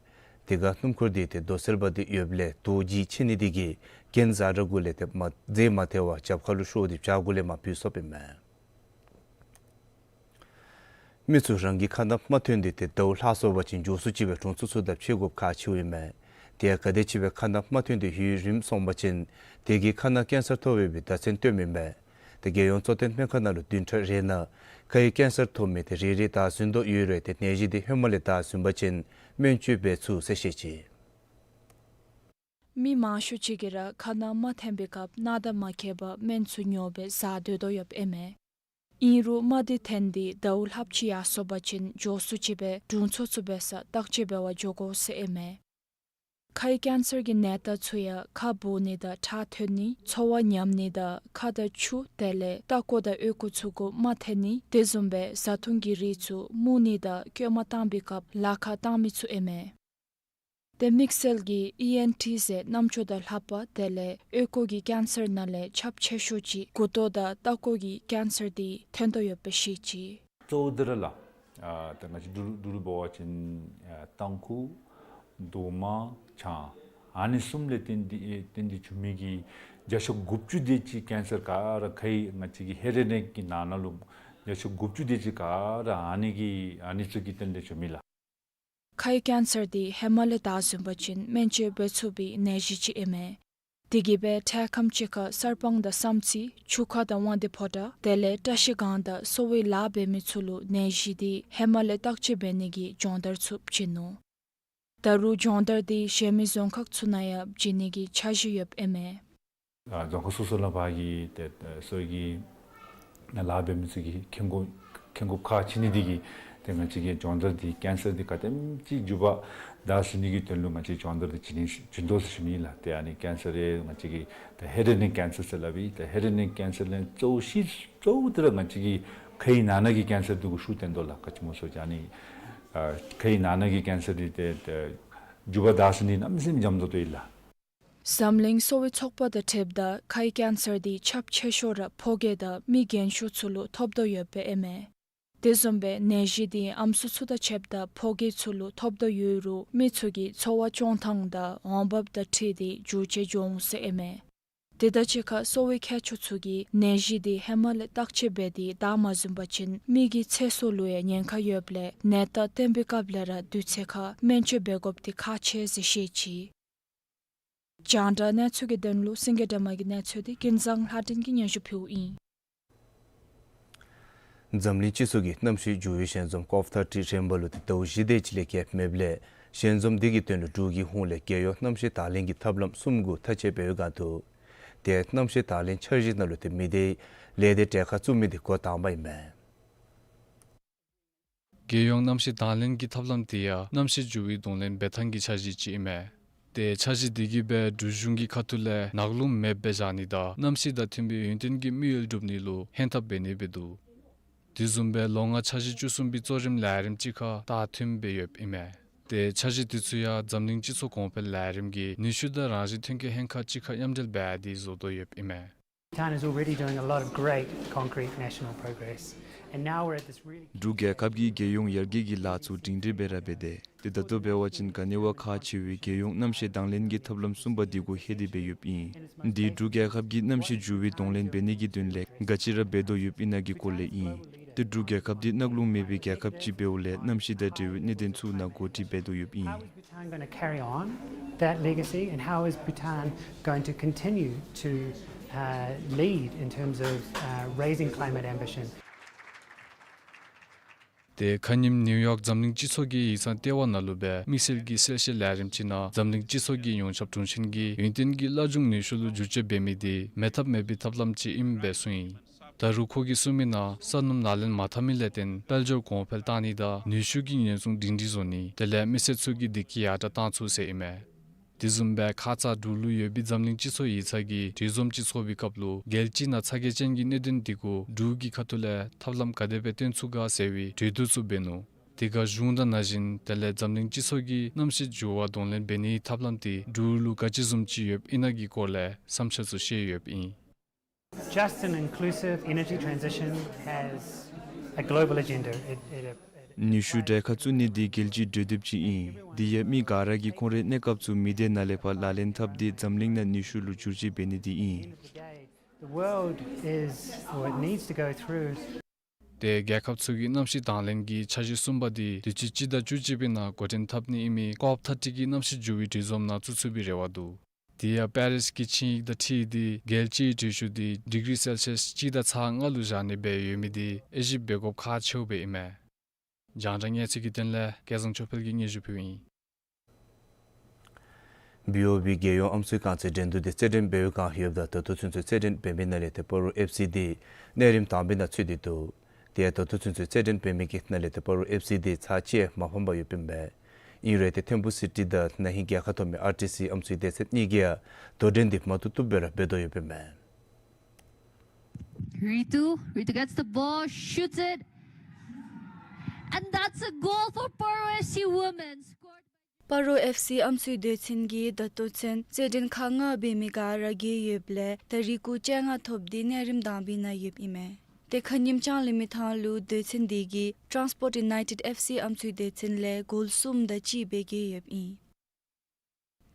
དེ་ཁར་སྣུམ་འཁོར་འདི་ཏེ་དོ་སེལ་པ་འདི་ཡོདཔ་ལས་དོ་ལྗིད་ཆེ་ནི་དེ་གིས་གྱེན་འཛེགས་དྲགས་གུ་ལས་ཏེ་མ་འཛེགས་མ་ཐེག་པར་རྒྱབ་ཁ་ལུ་ཤོར་ཏེ་བྱག་གུ་ལས་མར་བུད་སོཔ་ཨིན་མས། མི་ཚུ་རང་གི་ཁ་ནང་མ་ཐོན་ཏེ་ཏེ་ཟླཝ་ལྷག་སོང་པ་ཅིན་མགྱོགས་སུ་ཅིག་སྦེ་དྲུང་འཚོ་ཚུགས་ཐབས་ཆི་དགོཔ་ཁག་ཆེཝ་ཨིན་མས། དེ་ཡང་ག་དེམ་ཅིག་སྦེ་ཁ་ནང་མ་ཐོན་ཏེ་ཡུན་རིངམོ་སོང་པ་ཅིན་དེ་གིས་ཁ་ནང་ཀེན་སར་ཐོབ་འོང་པའི་བརྡ་མཚོན་སྟོནམ་ཨིན་མས། ཏེ་རྒྱལ་ཡོངས་གཙོ་བསྟེན་སྨན་ཁང་ནང་ལུ་བདུན་ཕྲག་རེ་ནང་ཁའི་ཀེན་སར་ཐོབ་མི་དེ་རེ་རེ་བདའ་ཟུན་དོ་ཡོད་རུང་ཏེ་ནད་གཞི་དེ་ཧེ་མ་ལས་བདའ་ཟུན་པ་ཅིན་སྨན་བཅོས་འབད་ཚུགས་ཟེར་བཤད་ཅི། མི་མང་ཤོས་ཅིག་གིས་ར་ཁ་ནང་རྨ་འཐེན་པའི་སྐབས་སྣ་དང་མ་འཁེལ་བར་སྨན་ཚུ་ཉོ་སྦེ་བཟའ་སྡོད་དོ་ཡོདཔ་ཨིན་མས། ཨིན་རུང་རྨ་དེ་འཐེན་ཏེ་ཟླཝ་ལྷགཔ་ཅིག་ཡར་སོང་པ་ཅིན་མགྱོགས་སུ་ཅིག་སྦེ་དྲུང་འཚོ་ཚུ་འབད་སར་བརྟག་དཔྱད་འབད་བར་འགྱོ་དགོ་ཟེར་ཨིན་མས། ཁའི་ཀེན་སར་གྱི་ནད་རྟགས་ཚུ་ཡང་ཁ་སྦུག་ནི་དང་ཁྲག་ཐོན་ནི་ཚོར་བ་ཉམས་ནི་དང་ཁ་དང་མཆུ་དེ་ལས་ལྟག་ཀོ་དང་ཨོལ་ཀོ་ཚུ་གུ་རྨ་འཐེན་ནི་དེ་བཟུམ་སྦེ་བཟའ་འཐུང་གི་རིགས་ཚུ་མུར་ནི་དང་སྐྱོ་མ་བཏང་པའི་སྐབས་ལ་ཁ་བཏང་མི་ཚུ་ཨིན་མས། ཏེ་དམིགས་བསལ་གྱིས་ཨི་ཨེན་ཊི་ཟེར་རྣམ་ཅོ་དང་ལྷ་པ་དེ་ལས་ཨོལ་ཀོ་གི་ཀེན་སར་ནང་ལས་ཁྱབ་ཆེ་ཤོས་ཅིག་མགུ་ཏོ་དང་ལྟག་ཀོ་གི་ཀེན་སར་དེ་ཐོན་དོ་ཡོདཔ་སྦེ་བཤད་ཅི། གཙོ་བོ་འདི་ར་ལགས། ཨ་ད་ང་བཅས་འབྲུག་ལུ་འབད་བ་ཅིན་ཨ་ཏམ་ཁུ་རྡོག་མ་ཆང་ཨ་ནི་གསུམ་ལས་བརྟེན་ཏེ་ཨེ་བརྟེན་ཏེ་བྱུང་མི་གི་བརྒྱ་ཆ་དགུ་བཅུ་དེ་ཅིག་ཀེན་སར་ག་ར་ཁའི་ང་བཅས་ཀྱི་ཧེ་ཌ་ནེཀ་གི་ནང་ན་ལུ་བརྒྱ་ཆ་དགུ་བཅུ་དེ་ཅིག་ག་ར་ཨ་ནི་གི་ཨ་ནི་ཚུ་གིས་བརྟེན་ཏེ་བྱུང་མི་ལགས། ཁའི་ཀེན་སར་དེ་ཧེ་མ་ལས་བདའ་ཟུན་པ་ཅིན་སྨན་བཅོས་འབད་ཚུགས་པའི་ནད་གཞི་ཅིག་ཨིན་མས། དེ་གིས་སྦེ་འཕྲལ་ཁམས་ཅིག་ཁར་གསར་སྤང་དང་བསམ་རྩེ་ཆུ་ཁ་དང་དབང་འདུས་ཕོ་བྲང་དེ་ལས་བཀྲ་ཤིས་སྒང་དང་གསོ་བའི་ལཱ་འབད་མི་ཚུ་ལུ་ནད་གཞི་དེ་ཧེ་མ་ལས་བརྟག་དཔྱད་འབད་ནི་གི་སྦྱོང་བརྡར་ཚུ་བྱིན་ནུག། ད་རུང་སྦྱོང་བརྡར་དེ་གཞན་མི་རྫོང་ཁག་ཚུ་ནང་ཡང་བྱིན་ནི་གི་འཆར་གཞི་ཡོདཔ་ཨིན་མས། ཨ་རྫོང་ཁག་སོ་སོ་ལུ་ཕར་གྱི་ཏེ་ཨ་གསོ་བའི་གི་ལཱ་འབད་མི་ཚུ་གིས་མཁྱེན་དགོ་མཁྱེན་དགོཔ་ཁག་ཆེ་ནི་དེ་གིས་ཏེ་ང་བཅས་ཀྱིས་སྦྱོང་བརྡར་དེ་ཀེན་སར་དེ་ག་དེམ་ཅིག་མགྱོགས་པ་བདའ་ཟུན་ནི་གི་དོན་ལུ་ང་བཅས་སྦྱོང་བརྡར་དེ་བྱིན་ནི་བྱིན་དོ་ཟེར་ཞུ་ནི་ལགས། ཏེ་ཨ་ནི་ཀེན་སར་རེ་ང་བཅས་ཀྱིས་ཏེ་ཧེ་ཌ་ནེཀ་ཀེན་སར་ཟེར་སླབ་ཨིན། ཏེ་ཧེ་ཌ་ནེཀ་ཀེན་སར་ལས་གཙོ་བོ་ཤེས་གཙོ་བོ་དེ་ར་ང་བཅས་ཀྱི་ཁའི་ནང་ན་གི་ཀེན་སར་དེ་གུ་ཤུགས་བཏོན་དོ་ལགས། ག་ཅི་སྨོ་ཟེར་བ་ཅིན་ཨ་ནི་ཨ་ཁའི་ནང་ན་གི་ཀེན་སར་དེ་ཏེ་ཏེ་མགྱོགས་པ་བདའ་ཟུན་ནི་གནམ་མེད་ས་མེད་འཇམ་དོ་ཡོད་ལགས། འཛམ་གླིང་གསོ་བའི་ཚོགས་པ་དང་འཁྲིལཝ་ད་ཁའི་ཀེན་སར་དེ་ཁྱབ་ཆེ་ཤོས་ར་ཕོ་སྐྱེས་དང་མི་རྒན་ཤོས་ཚུ་ལུ་ཐོབ་དོ་ཡོདཔ་ཨིན་མས། དེ་བཟུམ་སྦེ་ནད་གཞི་དེ་ཨམ་སྲུ་ཚུ་དང་ཕྱདཔ་ད་ཕོ་སྐྱེས་ཚུ་ལུ་ཐོབ་དོ་ཡོད་རུང་མི་ཚུ་གི་ཚོར་བ་སྐྱོན་ཐངས་དང་འོང་འབབ་དང་འཁྲིལ་ཏེ་འགྱུར་བཅོས་འབྱུང་འོང་ཟེར་ཨིན་མས། དེ་དང་གཅིག་ཁར་གསོ་བའི་མཁས་མཆོག་ཚུ་གིས་ནད་གཞི་དེ་ཧེ་མ་ལས་བརྟག་དཔྱད་འབད་དེ་བདའ་མ་ཟུན་པ་ཅིན་མི་གི་ཚེ་སྲོག་ལུ་ཡང་ཉེན་ཁ་ཡོདཔ་ལས་ནད་རྟགས་སྟོན་པའི་སྐབས་ལས་ར་དུས་ཚོད་ཁར་སྨན་བཅོས་འབད་དགོཔ་དེ་ཁག་ཆེ་ཟེར་བཤད་ཅི། རྒྱང་བསྒྲགས་གནས་ཚུལ་གྱི་དོན་ལུ་སེང་གེ་སྒྲོལ་མ་གི་གནས་ཚུལ་དེ་ཀུན་བཟང་ལྷ་སྒྲོན་གྱིས་སྙན་ཞུ་ཕུལཝ་ཨིན། འཛམ་གླིང་སྤྱི་ཚོགས་ཀྱིས་གནམ་གཤིས་འགྱུར་བའི་ཞལ་འཛོམས་ཀོབ་ཐར་ཊི་རིམ་པ་ལུ་ཏེ་ཟླཝ་བཞི་དེ་ཅིག་ལས་བརྒལ་མེདཔ་ལས་ཞལ་འཛོམས་དེ་གི་དོན་ལུ་འབྲུག་གི་ཧོངས་ལས་རྒྱལ་ཡོངས་གནམ་གཤིས་བརྡ་ལེན་གྱི་ཐབས་ལམ་གསུམ་གུ་ཐག་བཅད་འབད་བའི་སྒང་དུ་ཏེ་གནམ་གཤིས་བརྡ་ལེན་འཆར་གཞི་ནང་ལུ་ཏེ་མི་སྡེའི་ལས་སྡེ་གྲལ་ཁར་བཙུགས་མི་དེ་འགོ་དང་པ་ཨིན་མས། རྒྱལ་ཡོངས་གནམ་གཤིས་བརྡ་ལེན་གྱི་ཐབས་ལམ་དེ་ཡང་གནམ་གཤིས་འགྱུར་བའི་གདོང་ལེན་འབད་ཐངས་ཀྱི་འཆར་གཞི་ཅིག་ཨིན་མས། ཏེ་འཆར་གཞི་དེ་གིས་སྦེ་འབྲུག་གཞུང་གི་ཁ་ཐུག་ལས་ནགས་ཀླུང་མེདཔ་སྦེ་བཞག་ནི་དང་གནམ་གཤིས་དང་མཐུན་པའི་ཡུན་བརྟན་གྱི་དམིགས་ཡུལ་སྒྲུབ་ནི་ལུ་ཧན་ཐབས་འབད་ནི་སྦེ་འདུག། དེ་བཟུམ་སྦེ་ལོ་ལྔ་འཆར་གཞི་བཅུ་གསུམ་པའི་གཙོ་རིམ་ལས་རིམ་ཅིག་ཁར་བདའ་འཐུས་འབད་ཡོདཔ་ཨིན་མས། ཏེ་འཆར་གཞི་དེ་ཚུ་ཡང་འཛམ་གླིང་སྤྱི་ཚོགས་གོང་འཕེལ་ལས་རིམ་གྱི་ནུས་ཤུགས་དང་རང་བཞིན་ཐོན་སྐྱེད་ལྷན་ཁག་ཅིག་ཁར་མཉམ་འབྲེལ་འབད་དེ་བཟོ་དོ་ཡོདཔ་ཨིན་མས། Bhutan is already doing a lot of great concrete national progress, and now we're at this really འབྲུག་རྒྱལ་ཁབ་ཀྱིས་རྒྱལ་ཡོངས་ཡར་རྒྱས་ཀྱི་ལཱ་ཚུ་སྒྲིང་སྒྲི་སྦེ་ར་འབད་དེ་ཏེ་ད་ལྟོ་འབད་བ་ཅིན་ག་ནི་བ་ཁག་ཆེ་བའི་རྒྱལ་ཡོངས་གནམ་གཤིས་བརྡ་ལེན་གྱི་ཐབས་ལམ་གསུམ་པ་དེ་གུ་ལྷོད་དེ་འབད་ཡོདཔ་ཨིན། འདི་འབྲུག་རྒྱལ་ཁབ་ཀྱིས་གནམ་གཤིས་འགྱུར་བའི་གདོང་ལེན་འབད་ནི་གི་དོན་ལས་ག་ཅི་ར་འབད་དོ་ཡོདཔ་ཨིན་ན་གི་སྐོར་ལས་ཨིན། ཏེ་འབྲུག་རྒྱལ་ཁབ་འདི་ནགས་ཀླུང་མེད་པའི་རྒྱལ་ཁབ་ཅིག་འབདཝ་ལས་གནམ་གཤིས་དང་འབྲེལ་བའི་གནད་དོན་ཚུ་ནང་འགོ་ཁྲིད་འབད་དོ་ཡོདཔ་ཨིན། How is Bhutan gonna carry on that legacy, and how is Bhutan going to continue to, uh, lead in terms of, uh, raising climate ambition? ཏེ་ཁ་ཉིནམ་ནིའུ་ཡོག་འཛམ་གླིང་སྤྱི་ཚོགས་ཀྱི་ཡིག་ཚང་ལྟེ་བ་ནང་ལུ་སྦེ་དམིགས་བསལ་གྱི་གསལ་བཤད་ལས་རིམ་ཅིག་ནང་འཛམ་གླིང་སྤྱི་ཚོགས་ཀྱི་ཡོངས་ཁྱབ་དྲུང་ཆེན་གྱིས་ཡུན་བརྟན་གྱི་སླར་འབྱུང་ནུས་ཤུགས་ལུ་བསྒྱུར་བཅོས་འབད་མི་དེ་མེད་ཐབས་མེད་པའི་ཐབས་ལམ་ཅིག་ཨིནམ་སྦེ་གསུངས་ཡི། ད་རུང་ཁོ་གིས་གསུངས་མི་ནང་ས་སྣུམ་ལག་ལེན་མ་འཐབ་མི་ལས་བརྟེན་དཔལ་འབྱོར་གོང་འཕེལ་བཏང་ནི་དང་ནུས་ཤུགས་ཀྱི་ཉེན་སྲུང་སྒྲིང་སྒྲིང་བཟོ་ནི་དེ་ལས་མི་སེར་ཚུ་གི་བདེ་སྐྱིད་ཡར་དྲག་བཏང་ཚུགས་ཟེར་ཨིན་མས། དེ་བཟུམ་སྦེ་ཁ་ཙ་འབྲུག་ལུ་ཡོད་པའི་འཛམ་གླིང་སྤྱི་ཚོགས་ཡིག་ཚང་གི་གྲོས་འཛོམས་ཅིག་ཚོགས་པའི་སྐབས་ལུ་རྒྱལ་སྤྱི་ནང་ཚ་གྱང་ཅན་གྱི་གནད་དོན་དེ་གུ་འབྲུག་གི་ཁ་ཐུག་ལས་ཐབས་ལམ་ག་དེ་སྦེ་སྟོན་ཚུགས་ག་ཟེར་བའི་གྲོས་བསྡུར་ཚུ་འབད་ནུག། དེ་ཁར་གཞུང་དང་ན་གཞོན་དེ་ལས་འཛམ་གླིང་སྤྱི་ཚོགས་ཀྱིས་གནམ་གཤིས་འགྱུར་བ་གདོང་ལེན་འབད་ནིའི་ཐབས་ལམ་དེ་འབྲུག་ལུ་ག་ཅི་བཟུམ་ཅིག་ཡོདཔ་ཨིན་ན་གི་སྐོར་ལས་བསམ་འཆར་ཚུ་བཤད་ཡོདཔ་ཨིན། Just an inclusive energy transition has a global agenda. It, it, it ནུས་ཤུགས་གྲལ་ཁར་བཙུགས་ནི་འདི་རྒྱལ་སྤྱིའི་གྲོས་འདེབས་ཅིག་ཨིན། འདི་ཡང་མི་ག་ར་གིས་ཁོང་རའི་གནས་སྐབས་ཚུ་མི་སྡེ་ནང་ལས་ཕར་ལག་ལེན་འཐབ་སྟེ་འཛམ་གླིང་ནང་ནུས་ཤུགས་ལུ་བསྒྱུར་བཅོས་འབད་ནི་འདི་ཨིན། The world is, or it needs to go through ཏེ་རྒྱལ་ཁབ་ཚུ་གིས་གནམ་གཤིས་དང་ལེན་གྱི་འཆར་གཞི་གསུམ་པ་འདི་དུས་ཅི་སྤྱི་ཟླ་བཅུ་གཅིག་པའི་ནང་འགོ་འདྲེན་འཐབ་ནི་ཨིན་མི་ཀོབ་ཐར་ཊི་གི་གནམ་གཤིས་འགྱུར་བའི་དྲི་འཛོམས་ནང་བཙུགས་ཚུགས་པའི་རེ་བ་འདུག། དེ་ཡང་པེ་རིས་ཀྱི་ཆིངས་ཡིག་དང་འཁྲིལ་ཏེ་རྒྱལ་སྤྱིའི་དྲོད་ཤུགས་འདི་ཌིག་རི་སེལ་སི་ཡས་སྤྱི་ཟླ་ཚག་ལྔ་ལུ་བཞག་ནི་སྦེ་ཡོད་མི་འདི་དབྱེ་ཞིབ་འབད་དགོཔ་ཁག་ཆེཝ་སྦེ་ཨིན་མས། རྒྱང་བསྒྲགས་གནས་ཚུལ་གྱི་དོན་ལས་སྐལ་བཟང་ཆོས་འཕེལ་གྱིས་སྙན་ཞུ་ཕུལཝ་ཨིན། བི་ཨོ་བི་རྒྱལ་ཡོངས་ཨམ་སྲུའི་རྐང་རྩེད་འགྲན་བསྡུར་འདི་རྩེད་འགྲན་འབད་བའི་བསྒང་ཡོདཔ་ད་ད་ལྟོ་ཚུན་ཚོད་རྩེད་འགྲན་འབད་མི་ནང་ལས་ཏེ་སྤ་རོ་ཨེཕ་སི་འདི་གནས་རིམ་དང་པའི་ནང་ཚུད་དེ་འདུག། དེ་ཡང་ད་ལྟོ་ཚུན་ཚོད་རྩེད་འགྲན་འབད་མི་གི་ནང་ལས་ཏེ་སྤ་རོ་ཨེཕ་སི་འདི་ཚར་གཅིག་མ་ཕམ་པར་ཡོདཔ་ཨིན་པས། ཨིན་རུང་ཏེ་ཐིམ་ཕུ་སི་ཊི་དང་ན་ཧིང་རྒྱལ་ཁ་ཐོབ་མི་ཨར་ཊི་སི་ཨམ་སྲུའི་སྡེ་ཚན་གཉིས་ཀྱིས་ཡང་དོ་འགྲན་འདི་མ་བཏུབ་བཏུབ་སྦེ་ར་འབད་དོ་ཡོདཔ་ཨིན་པས། Ritu, Ritu gets the ball, shoots it, and that's a goal for Paro F C women. Scored by སྤ་རོ་ཨེཕ་སི་ཨམ་སྲུའི་སྡེ་ཚན་གྱིས་ད་ལྟོ་ཚུན་རྩེད་འགྲན་ཁག་ལྔ་འབད་མི་ག་ར་རྒྱལ་ཡོདཔ་ལས་ད་རེས་སྐུགས་བཅོ་ལྔ་ཐོབ་སྟེ་གནས་རིམ་དང་པའི་ནང་ཡོདཔ་ཨིན་མས། ཏེ་ཁ་ཉིནམ་ལྕང་གླིང་མི་ཐང་ལུ་སྡེ་ཚན་འདི་གིས་ཊཱནསི་པོརཊ་ཡུ་ནའི་ཊེཌ་ཨེཕ་སི་ཨམ་སྲུའི་སྡེ་ཚན་ལས་གོལ་གསུམ་དང་གཅིག་སྦེ་རྒྱལ་ཡོདཔ་ཨིན།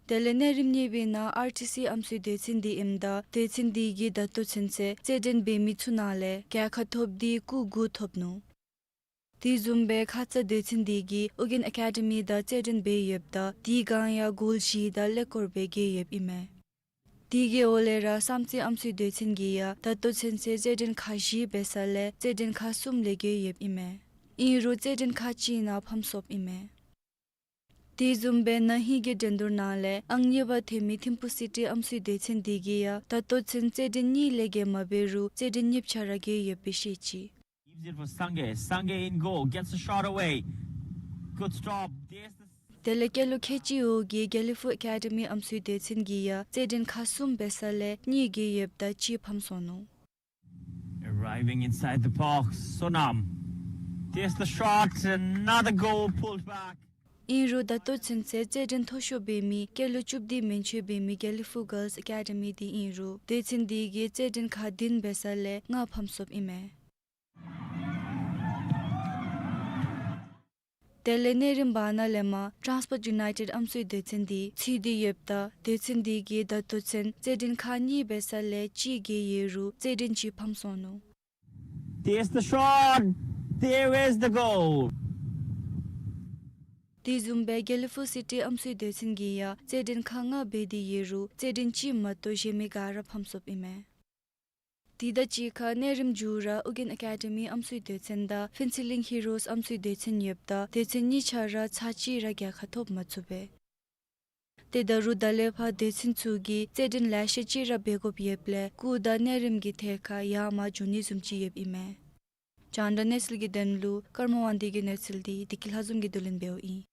དེ་ལས་གནས་རིམ་གཉིས་པའི་ནང་ཨར་ཊི་སི་ཨམ་སྲུའི་སྡེ་ཚན་འདི་ཨིནམ་ད་སྡེ་ཚན་འདི་གིས་ད་ལྟོ་ཚུན་ཚོད་རྩེད་འགྲན་འབད་མི་ཚུ་ནང་ལས་རྒྱལ་ཁ་ཐོབ་སྟེ་སྐུགས་དགུ་ཐོབ་ནུག། དེ་བཟུམ་སྦེ་ཁ་ཙ་སྡེ་ཚན་འདི་གིས་ཨོ་རྒྱན་ཨེ་ཀ་ཌི་མི་དང་རྩེད་འགྲན་འབད་ཡོདཔ་ད་དེ་སྒང་ཡང་གོལ་བཞི་དང་ཀླད་ཀོར་སྦེ་རྒྱལ་ཡོདཔ་ཨིན་མས། དེ་གི་འོག་ལས་ར་བསམ་རྩེ་ཨམ་སྲུའི་སྡེ་ཚན་གྱིས་ཡང་ད་ལྟོ་ཚུན་ཚོད་རྩེད་འགྲན་ཁག་བཞི་འབད་ས་ལས་རྩེད་འགྲན་ཁག་གསུམ་ལས་རྒྱལ་ཡོདཔ་ཨིན་མས། ཨིན་རུང་རྩེད་འགྲན་ཁག་གཅིག་ནང་ཕམ་སོཔ་ཨིན་མས། དེ་བཟུམ་སྦེ་ན་ཧིང་གི་འགྲན་བསྡུར་ནང་ལས་ཨང་གཉིས་པ་ཐོན་མི་ཐིམ་ཕུ་སི་ཊི་ཨམ་སྲུའི་སྡེ་ཚན་འདི་གིས་ཡང་ད་ལྟོ་ཚུན་རྩེད་འགྲན་གཉིས་ལས་རྒྱལ་མ་འབད་རུང་རྩེད་འགྲན་གཉིས་ཆ་ར་རྒྱལ་ཡོདཔ་སྦེ་ཤེས་ཅི། Gives it for Sange. Sange in goal. Gets a shot away. Good stop. There's the དེ་ལས་སྐྱེས་ལོ་ཁལ་གཅིག་འོག་གི་དགེ་ལེགས་ཕུག་ཨེ་ཀ་ཌི་མི་ཨམ་སྲུའི་སྡེ་ཚན་གྱིས་ཡང་རྩེད་འགྲན་ཁག་གསུམ་འབད་ས་ལས་གཉིས་རྒྱལ་ཡོདཔ་ད་གཅིག་ཕམ་སོ་ནུག། Arriving inside the box, Sonam. There's the shot, another goal pulled back. ཨིན་རུང་ད་ལྟོ་ཚུན་ཚོད་རྩེད་འགྲན་མཐོ་ཤོས་འབད་མི་སྐྱེས་ལོ་བཅུ་བདུན་མན་ཆད་འབད་མི་དགེ་ལེགས་ཕུག་གཱརལསི་ཨེ་ཀ་ཌི་མི་འདི་ཨིན་རུང་སྡེ་ཚན་འདི་གིས་རྩེད་འགྲན་ཁག་བདུན་འབད་ས་ལས་ལྔ་ཕམ་སོཔ་ཨིན་མས། དེ་ལས་གནས་རིམ་བར་ན་ལས་མར་ཊཱནསི་པོརཊ་ཡུ་ནའི་ཊེཌ་ཨམ་སྲུའི་སྡེ་ཚན་འདི་ཚུད་དེ་ཡོདཔ་ད་སྡེ་ཚན་འདི་གིས་ད་ལྟོ་ཚུན་རྩེད་འགྲན་ཁག་གཉིས་འབད་ས་ལས་གཅིག་རྒྱལ་ཡོད་རུང་རྩེད་འགྲན་གཅིག་ཕམ་སོ་ནུག། There's the shot. There is the goal. དེ་བཟུམ་སྦེ་དགེ་ལེགས་ཕུག་སི་ཊི་ཨམ་སྲུའི་སྡེ་ཚན་གྱིས་ཡང་རྩེད་འགྲན་ཁག་ལྔ་འབད་དེ་ཡོད་རུང་རྩེད་འགྲན་གཅིག་མ་གཏོགས་གཞན་མི་ག་ར་ཕམ་སོཔ་ཨིན་མས། དེ་དང་གཅིག་ཁར་གནས་རིམ་མཇུག་ར་ཨོ་རྒྱན་ཨེ་ཀ་ཌི་མི་ཨམ་སྲུའི་སྡེ་ཚན་དང་ཕུན་ཚོགས་གླིང་ཧི་རོས་ཨམ་སྲུའི་སྡེ་ཚན་ཡོདཔ་ད་སྡེ་ཚན་གཉིས་ཆ་ར་ཚར་གཅིག་ར་རྒྱལ་ཁ་ཐོབ་མ་ཚུགས་པས། ཏེ་ད་རུང་ད་ལས་ཕར་སྡེ་ཚན་ཚུ་གིས་རྩེད་འགྲན་ལེ་ཤ་ཅིག་ར་འབད་དགོཔ་ཡོདཔ་ལས་སྐུགས་དང་གནས་རིམ་གྱི་ཐད་ཁར་ཡར་མར་འགྱོ་ནི་བཟུམ་ཅིག་ཡོདཔ་ཨིན་མས། རྒྱང་བསྒྲགས་གནས་ཚུལ་གྱི་དོན་ལུ་ཀརྨ་དབང་འདུས་ཀྱི་གནས་ཚུལ་འདི་བདེ་སྐྱིད་ལྷ་འཛོམས་ཀྱིས་བསྡུ་ལེན་འབདཝ་ཨིན།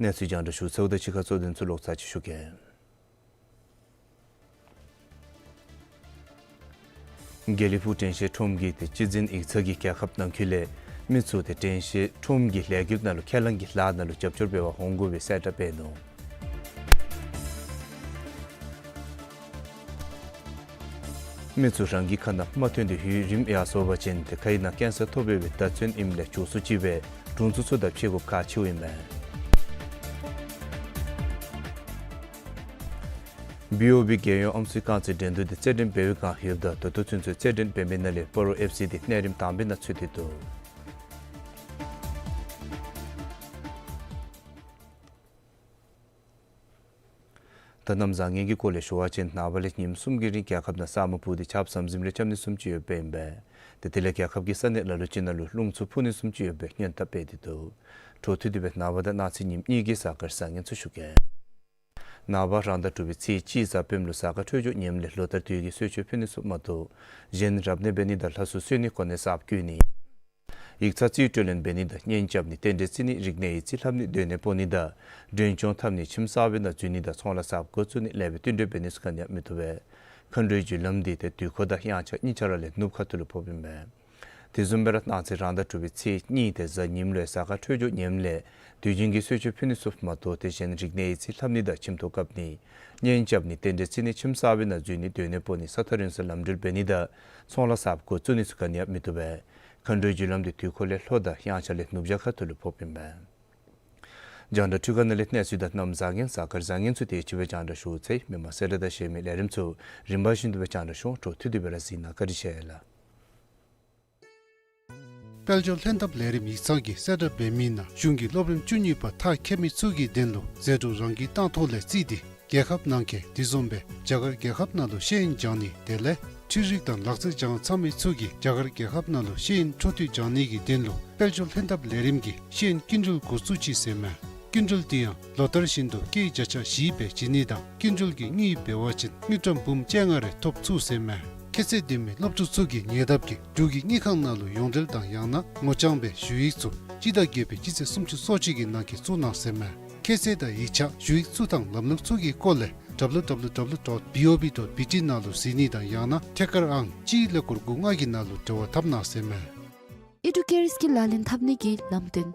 གནས་ཚུལ་རྒྱང་བསྒྲགས་ཞུ་ཚརཝ་དང་གཅིག་ཁར་གཙོ་དོན་ཚུ་ལོག་ཚར་ཅིག་ཞུ་གེ། དགེ་ལེགས་ཕུག་དྲན་ཤེས་ཁྲོམ་གྱི་ཏེ་སྤྱི་འཛིན་ཡིག་ཚང་གིས་རྒྱལ་ཁབ་ནང་འཁོད་ལས་མི་ཚུ་ཏེ་དྲན་ཤེས་ཁྲོམ་གྱི་ལས་འགུལ་ནང་ལུ་ཁས་བླངས་ཀྱི་ལཱ་ནང་ལུ་རྒྱབ་སྐྱོར་འབད་བར་འོང་དགོ་པའི་གསལ་བསྒྲགས་འབད་ནུག། མི་ཚུ་རང་གི་ཁ་ནང་མ་ཐོན་ཏེ་ཡུན་རིངམོ་ཡར་སོང་པ་ཅིན་ཏེ་ཁའི་ནང་ཀེན་སར་ཐོབ་པའི་བརྡ་མཚོན་ཨིནམ་ལས་བྱོག་སུ་ཅིག་སྦེ་དྲུང་འཚོ་ཚུ་དང་ཕྱད་དགོཔ་ཁག་ཆེཝ་ཨིན་མས། བི་ཨོ་བི་རྒྱལ་ཡོངས་ཨམ་སྲུའི་རྐང་རྩེད་འགྲན་བསྡུར་འདི་རྩེད་འགྲན་འབད་བའི་བསྒང་ཡོདཔ་ད་ད་ལྟོ་ཚུན་ཚོད་རྩེད་འགྲན་འབད་མི་ནང་ལས་སྤ་རོ་ཨེཕ་སི་འདི་གནས་རིམ་དང་པའི་ནང་ཚུད་དེ་འདུག། ད་གནམ་བཟང་ངན་གྱི་སྐོར་ལས་ཞུ་བ་ཅིན་ནངས་པ་ལས་ཉིནམ་གསུམ་གྱི་རིང་རྒྱལ་ཁབ་ནང་ས་སྨུག་སྤུབས་ཏེ་ཆརཔ་ཟམ་ཟིམ་རེ་རྐྱབ་ནི་བཟུམ་ཅིག་ཡོདཔ་ཨིན་པས། ཏེ་དེ་ལས་རྒྱལ་ཁབ་ཀྱི་ས་གནས་ལ་ལུ་ཅིག་ནང་ལུ་རླུང་འཚུབ་འཕུ་ནི་བཟུམ་ཅིག་ཡོད་པའི་སྔོན་བརྡ་སྤེལ་ཏེ་འདུག། འཕྲོ་མཐུད་དེ་སྦེ་ནངས་པ་དང་གནངས་ཚེ་ཉིནམ་གཉིས་ཀྱི་གཟའ་སྐར་བཟང་ངན་ཚུ་ཞུ་གེ། ནངས་པ་རང་ཟླ་དྲུག་པའི་ཚེས་གཅིག་གཟའ་སྤེནམ་ལུ་གཟའ་སྐར་འཕྲོད་སྦྱོར་ངནམ་ལས་ལོ་ལྟར་དུས་ཀྱི་གསོལ་མཆོད་ཕུལ་ནི་ཚུ་མ་གཏོགས་གཞན་རབ་གནས་འབད་ནི་དང་ལྷ་སྲུང་གསོལ་ནི་གོ་གནས་གསརཔ་བསྐོ་ནི། ཡིག་ཚང་རྩིས་སྤྲོད་ལེན་འབད་ནི་དང་གཉེན་རྐྱབ་ནི་རྟེན་འབྲེལ་བརྩི་ནི་རིག་གནས་ཡིག་རྩིས་ལྷབ་ནི་སྡོད་གནས་སྤོ་ནི་དང་མགྲོན་སྐྱོང་འཐབ་ནི་ཁྱིམ་གསར་པའི་ནང་འཛུལ་ནི་དང་ཚོང་ལཱ་གསརཔ་འགོ་བཙུགས་ནི་ལེགས་པའི་བསྟུན་གྲོས་འབད་ནི་ཚུ་ག་ནི་ཡང་མི་བཏུབ་པས། མཁའ་འགྲོའི་རྒྱུ་ལམ་འདི་ཏེ་དུས་འཁོར་དང་དབྱངས་འཆར་གཉིས་ཆ་ར་ལས་ནུབ་ཁ་ཐུག་ལུ་ཕོགཔ་ཨིན་པས། དེ་བཟུམ་སྦེ་ར་གནངས་ཚེ་རང་ཟླ་དྲུག་པའི་ཚེས་གཉིས་ཏེ་གཟའ་ཉིམ་ལུ་གཟའ་སྐར་འཕྲོད་སྦྱོར་ངནམ་ལས་དུས་རྒྱུན་གྱི་གསོལ་མཆོད་ཕུལ་ནི་ཚུ་མ་གཏོགས་ཏེ་གཞན་རིག་གནས་ཡིག་རྩིས་ལྷབ་ནི་དང་ཁྱིམ་ཐོག་བཀབ་ནི་གཉེན་རྐྱབ་ནི་རྟེན་འབྲེལ་བརྩི་ནི་ཁྱིམ་གསར་པའི་ནང་འཛུལ་ནི་སྡོད་གནས་སྤོ་ནི་ས་ཐག་རིང་སར་ལམ་འགྲུལ་འབད་ནི་དང་ཚོང་ལཱ་གསརཔ་འགོ་བཙུགས་ནི་ཚུ་ག་ནི་ཡང་མི་བཏུབ་པས། མཁའ་འགྲོའི་རྒྱུ་ལམ་འདི་དུས་འཁོར་ལས་ལྷོ་དང་དབྱངས་འཆར་ལས་ནུབ་བྱང་ཁ་ཐུག་ལུ་ཕོགཔ་ཨིན་པས། རྒྱང་བསྒྲགས་འཕྲུལ་ཁང་ནང་ལས་གནས་ཚུལ་དང་གནམ་བཟང་ངན་གཟའ་སྐར་བཟང་ངན་ཚུ་དེ་ཅིག་སྦེ་རྒྱང་བསྒྲགས་ཞུ་ཚར་ཡི། མི་མང་གསལ་བསྒྲགས་དང་གཞན་མི་ལས་རིམ་ཚུ་རིམ་པ་བཞིན་དུ་སྦེ་རྒྱང་བསྒྲགས་ཞུ་འོང་། འཕྲོ་མཐུད་དེ་སྦེ་ར་གཟིགས་གནང་བཀའ་དྲིན་ཆེ་ལགས། དཔལ་འབྱོར་ལྷན་ཐབས་ལས་རིམ་ཡིག་ཚང་གིས་གསལ་བསྒྲགས་འབད་མི་ནང་གཞུང་གི་སློབ་རིམ་བཅུ་གཉིས་པ་མཐར་འཁྱོལ་མི་ཚུ་གི་དོན་ལུ་ཟད་འགྲོ་རང་གིས་བཏང་ཐོག་ལས་བརྩིས་ཏེ་རྒྱལ་ཁབ་ནང་འཁོད་དེ་བཟུམ་སྦེ་རྒྱ་གར་རྒྱལ་ཁབ་ནང་ལུ་ཤེས་ཡོན་སྦྱང་ནི་དེ་ལས་འཕྲུལ་རིག་དང་ལག་རྩལ་སྦྱང་ཚར་མི་ཚུ་གིས་རྒྱ་གར་རྒྱལ་ཁབ་ནང་ལུ་ཤེས་ཡོན་འཕྲོ་མཐུད་སྦྱང་ནི་གི་དོན་ལུ་དཔལ་འབྱོར་ལྷན་ཐབས་ལས་རིམ་གྱིས་ཤེས་ཡོན་སྐྱིན་འགྲུལ་འགོ་བཙུགས་ཅི་ཟེར་མས། སྐྱིན་འགྲུལ་དེ་ཡང་ལོ་ལྟར་བཞིན་དུ་སྐྱེད་བརྒྱ་ཆ་བཞི་སྦེ་བྱིན་ནི་དང་སྐྱིན་འགྲུལ་གྱི་དངུལ་འབད་བ་ཅིན་དངུལ་ཀྲམ་འབུམ་བཅོ་ལྔ་རེ་ཐོབ་ཚུགས་ཟེར་མས། ཁྱད་ཚད་ལྡན་མི་སློབ་ཕྲུག་ཚུ་གིས་ཉེ་འདབས་ཀྱི་འབྲུག་གི་དངུལ་ཁང་ནང་ལུ་ཡོངས་འབྲེལ་དང་ཡང་ན་ངོ་རྐྱང་སྦེ་ཞུ་ཡིག་ཚུ་སྤྱི་ཟླ་བརྒྱད་པའི་སྤྱི་ཚེས་སུམ་ཅུ་སོ་གཅིག་གི་ནང་འཁོད་བཙུགས་གནང་ཟེར་མས། ཁྱད་ཚད་དང་ཡིག་ཆ་ཞུ་ཡིག་བཙུགས་ཐངས་ལམ་ལུགས་ཚུ་གི་སྐོར་ལས་W W W dot B O B dot B T ནང་ལུ་གཟིགས་ནི་དང་ཡང་ན་ཐད་ཀར་ཨང་གཅིག་ཀླད་ཀོར་དགུ་ལྔ་གི་ནང་ལུ་འབྲེལ་བ་འཐབ་གནང་ཟེར་མས། ཨི་ཌུ་ཀེར་སི་ཀིལ་ལག་ལེན་འཐབ་ནི་གི་ལམ་སྟོན།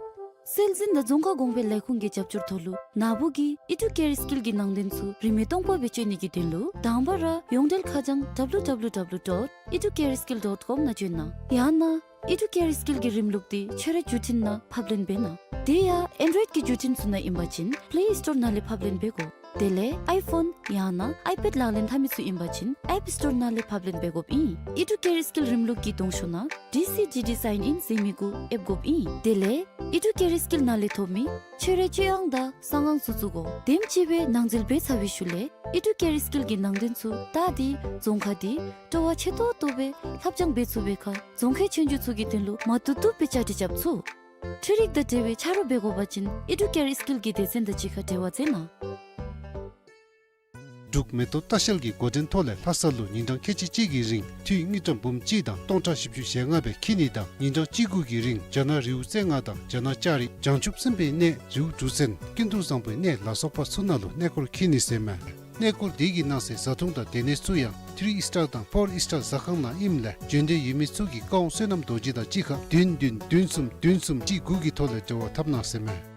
སྲོལ་འཛིན་དང་རྫོང་ཁ་གོང་འཕེལ་ལས་ཁུངས་ཀྱི་རྒྱབ་སྐྱོར་ཐོག་ལུ་ན་བུ་གིས་ཨི་ཌུ་ཀེར་སི་ཀིལ་གྱི་ནང་དོན་ཚུ་རིན་མེད་སྟོང་པ་སྦེ་སྤྱོད་ནི་གི་དོན་ལུ་དང་པ་ར་ཡོངས་འབྲེལ་ཁ་བྱང་W W W dot ཨི་ཌུ་ཀེར་སི་ཀིལ་ཌོཊ་ཀོམ་ནང་བྱོན་གནང་། ཡང་ན་ཨི་ཌུ་ཀེར་སི་ཀིལ་གྱི་རིམ་ལུགས་དེ་ཁྱོད་རའི་བརྒྱུད་འཕྲིན་ནང་ཕབ་ལེན་འབད་གནང་། དེ་ཡང་ཨེན་ཌོ་རོའིཌ་ཀྱི་བརྒྱུད་འཕྲིན་ཚུ་ནང་ཨིན་པ་ཅིན་པེ་ལེ་སི་ཊོར་ནང་ལས་ཕབ་ལེན་འབད་དགོ། དེ་ལས་ཨའི་ཕོན་ཡང་ན་ཨའི་པེཌ་ལག་ལེན་འཐབ་མི་ཚུ་ཨིན་པ་ཅིན་ཨེཔ་སི་ཊོར་ནང་ལས་ཕབ་ལེན་འབད་དགོཔ་ཨིན། ཨི་ཌུ་ཀེར་སི་ཀིལ་རིམ་ལུགས་ཀྱི་གདོང་ཤོག་ནང་ཌི་སི་ཌི་ཌི་སའིན་ཨིན་ཟེར་མི་གུ་ཨེབ་དགོཔ་ཨིན། དེ་ལས་ཨི་ཌུ་ཀེར་སི་ཀིལ་ནང་ལས་ཐོབ་མི་ཁྱོད་རའི་སྤྱོད་ཨང་དང་གསང་ཨང་ཚུ་བཙུགས་དགོ། དེམ་ཅིག་སྦེ་ནང་འཛུལ་འབད་ཚར་བའི་ཤུལ་ལས་ཨི་ཌུ་ཀེར་སི་ཀིལ་གྱི་ནང་དོན་ཚུ་ད་འདི་རྫོང་ཁ་འདི་སྤྲོ་བ་ཆེ་ཏོག་ཏོ་སྦེ་ལྷབ་སྦྱང་འབད་ཚུགས་པའི་ཁར་རྫོང་ཁའི་ཆོས་རྒྱུགས་ཚུ་གི་དོན་ལུ་མ་བཏུབ་བཏུབ་སྦེ་བཅའ་སྒྲིག་རྐྱབ་ཚུགས། འཕྲུལ་རིག་དང་འབྲེལ་བའི་ཆ་རོགས་འབད་དགོ་པ་ཅིན་ཨི་ཌུ་ཀེར་སི་ཀིལ་གྱི་སྡེ་ཚན་དང་གཅིག་ཁར་འབྲེལ་བ་མཛད་གནང་། འབྲུག་མེ་ཏོག་ལྟ་བཤལ་གྱི་འགོ་འདྲེན་ཐོག་ལས་ལྷ་ས་ལུ་ཉིན་གྲངས་ཁལ་གཅིག་གཅིག་གི་རིང་འཐུས་དངུལ་ཀྲམ་འབུམ་གཅིག་དང་སྟོང་ཕྲག་བཞི་བཅུ་ཞེ་ལྔ་སྦེ་འཁྱིད་ནི་དང་ཉིན་གྲངས་གཅིག་དགུ་གི་རིང་རྒྱ་ནག་རི་བོ་རྩེ་ལྔ་དང་རྒྱ་ནག་ལྕགས་རི་བྱང་ཆུབ་སེམས་དཔའི་གནས་རི་བོ་འབྲུག་ཚན་ཀུན་ཏུ་བཟང་པོའི་གནས་ལ་སོགས་པ་ཚུ་ནང་ལུ་གནས་སྐོར་འཁྱིད་ནི་ཟེར་མས། གནས་སྐོར་དེ་གི་ནང་གསེས་བཟའ་འཐུང་དང་སྡོད་གནས་ཚུ་ཡང་ཐི་རི་ཨིས་ཊར་དང་ཕོར་ཨིས་ཊར་ཟ་ཁང་ནང་ཨིནམ་ལས་བྱོན་འདོད་ཡོད་མི་ཚུ་གིས་བཀའ་དབང་བསོད་ནམས་རྡོ་རྗེ་དང་གཅིག་ཁར་བདུན་བདུན་བདུན་གསུམ་བདུན་གསུམ་གཅིག་དགུ་གི་ཐོག་ལས་འབྲེལ་བ་འཐབ་གནང་ཟེར་མས།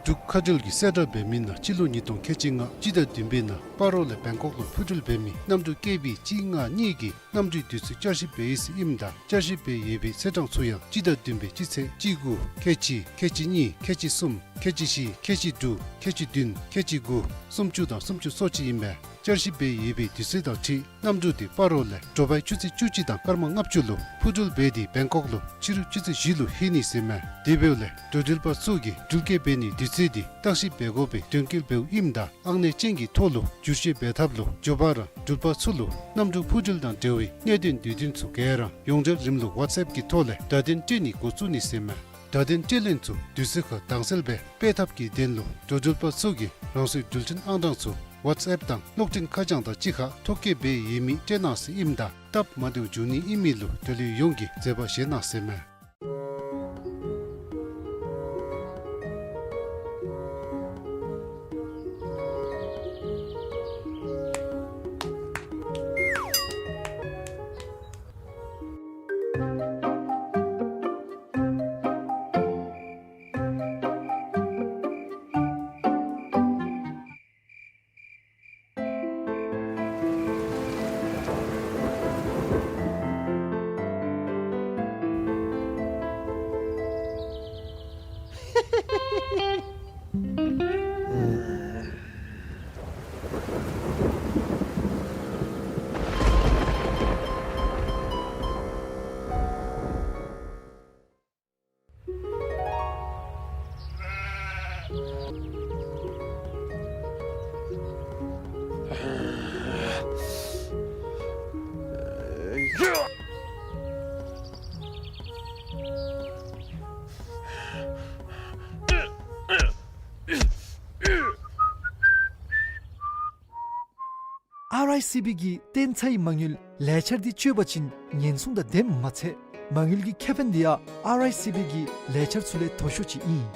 འབྲུག་མཁའ་འགྲུལ་གྱིས་གསལ་བསྒྲགས་འབད་མི་ནང་སྤྱི་ལོ་ཉིས་སྟོང་ཁལ་གཅིག་ལྔ་སྤྱི་ཟླ་བདུན་པའི་ནང་སྤ་རོ་ལས་བེང་ཀོག་ལུ་འཕུར་འགྲུལ་འབད་མི་གནམ་གྲུ་ཀེ་བི་གཅིག་ལྔ་གཉིས་ཀྱི་གནམ་གྲུའི་དུས་ཚོད་བསྐྱར་ཞིབ་འབད་ཡི་ཟེར་ཨིནམ་ད་བསྐྱར་ཞིབ་འབད་ཡོད་པའི་ཚེས་གྲངས་ཚུ་ཡང་སྤྱི་ཟླ་བདུན་པའི་སྤྱི་ཚེས་གཅིག་དགུ་ཁལ་གཅིག་ཁལ་གཅིག་གཉིས་ཁལ་གཅིག་གསུམ་ཁལ་གཅིག་བཞི་ཁལ་གཅིག་དྲུག་ཁལ་གཅིག་བདུན་ཁལ་གཅིག་དགུ་སུམ་ཅུ་དང་སུམ་ཅུ་སོ་གཅིག་ཨིན་པས། བསྐྱར་ཞིབ་འབད་ཡོད་པའི་དུས་ཚོད་དང་འཁྲིལ་གནམ་གྲུ་དེ་སྤ་རོ་ལས་དྲོ་པའི་ཆུ་ཚོད་བཅུ་གཅིག་དང་སྐར་མ་ལྔ་བཅུ་ལུ་འཕུར་འགྲུལ་འབད་དེ་བེང་ཀོག་ལུ་ཕྱི་རུ་ཆུ་ཚོད་བཞི་ལུ་ལྷོད་ནི་ཟེར་མས། དེ་འབདཝ་ལས་འགྲོ་འགྲུལ་པ་ཚུ་གིས་འགྲུལ་སྐྱེལ་འབད་ནིའི་དུས་ཚོད་དེ་བརྟག་ཞིབ་འབད་དགོ་པའི་དོན་འཁྱོལ་འབདཝ་ཨིནམ་ད་ཨང་གནས་ཅན་གྱི་ཐོག་ལུ་བསྒྱུར་བཅོས་འབད་ཐབས་ལུ་འགྱོ་བ་ར་འགྲུལ་པ་ཚུ་ལུ་གནམ་གྲུ་འཕུར་འགྲུལ་དང་འབྲེལ་བའི་གནད་དོན་དུས་སྟོན་ཚུ་ག་ར་ཡོངས་འབྲེལ་རིམ་ལུགས་ཝཊས་ཨེཔ་གི་ཐོག་ལས་བརྡ་དོན་སྤྲོད་ནི་འགོ་བཙུགས་ནི་ཟེར་མས། བརྡ་དོན་སྤྲོད་ལེན་ཚུ་དུས་ཚོད་ཁར་དྭངས་གསལ་སྦེ་སྤེལ་ཐབས་ཀྱི་དོན་ལུ་འགྲོ་འགྲུལ་པ་ཚུ་གིས་རང་སོའི་འགྲུལ་འཕྲིན་ཨང་གྲངས་ཚུ་ཝཊས་ཨེཔ་དང་གློག་འཕྲིན་ཁ་བྱང་དང་གཅིག་ཁར་ཐོ་བཀོད་འབད་ཡོད་མི་སྤྲོད་གནང་ཟེར་ཨིནམ་ད་སྟབས་མ་བདེཝ་འབྱུང་ནི་ཨིན་མི་ལུ་འབྲེལ་ཡོད་ཡོངས་ཀྱིས་མཛད་པ་བཞེས་གནང་ཟེར་མས། ཨར་ཨའི་སི་བི་གི་གཏན་ཚའི་མ་དངུལ་ལས་འཆར་འདི་སྤྱོད་པ་ཅིན་ཉེན་སྲུང་དང་ལྡནམ་མ་ཚད་མ་དངུལ་གྱི་ཁེ་ཕན་འདི་ཡང་ཨར་ཨའི་སི་བི་གི་ལས་འཆར་ཚུ་ལས་མཐོ་ཤོས་ཅིག་ཨིན།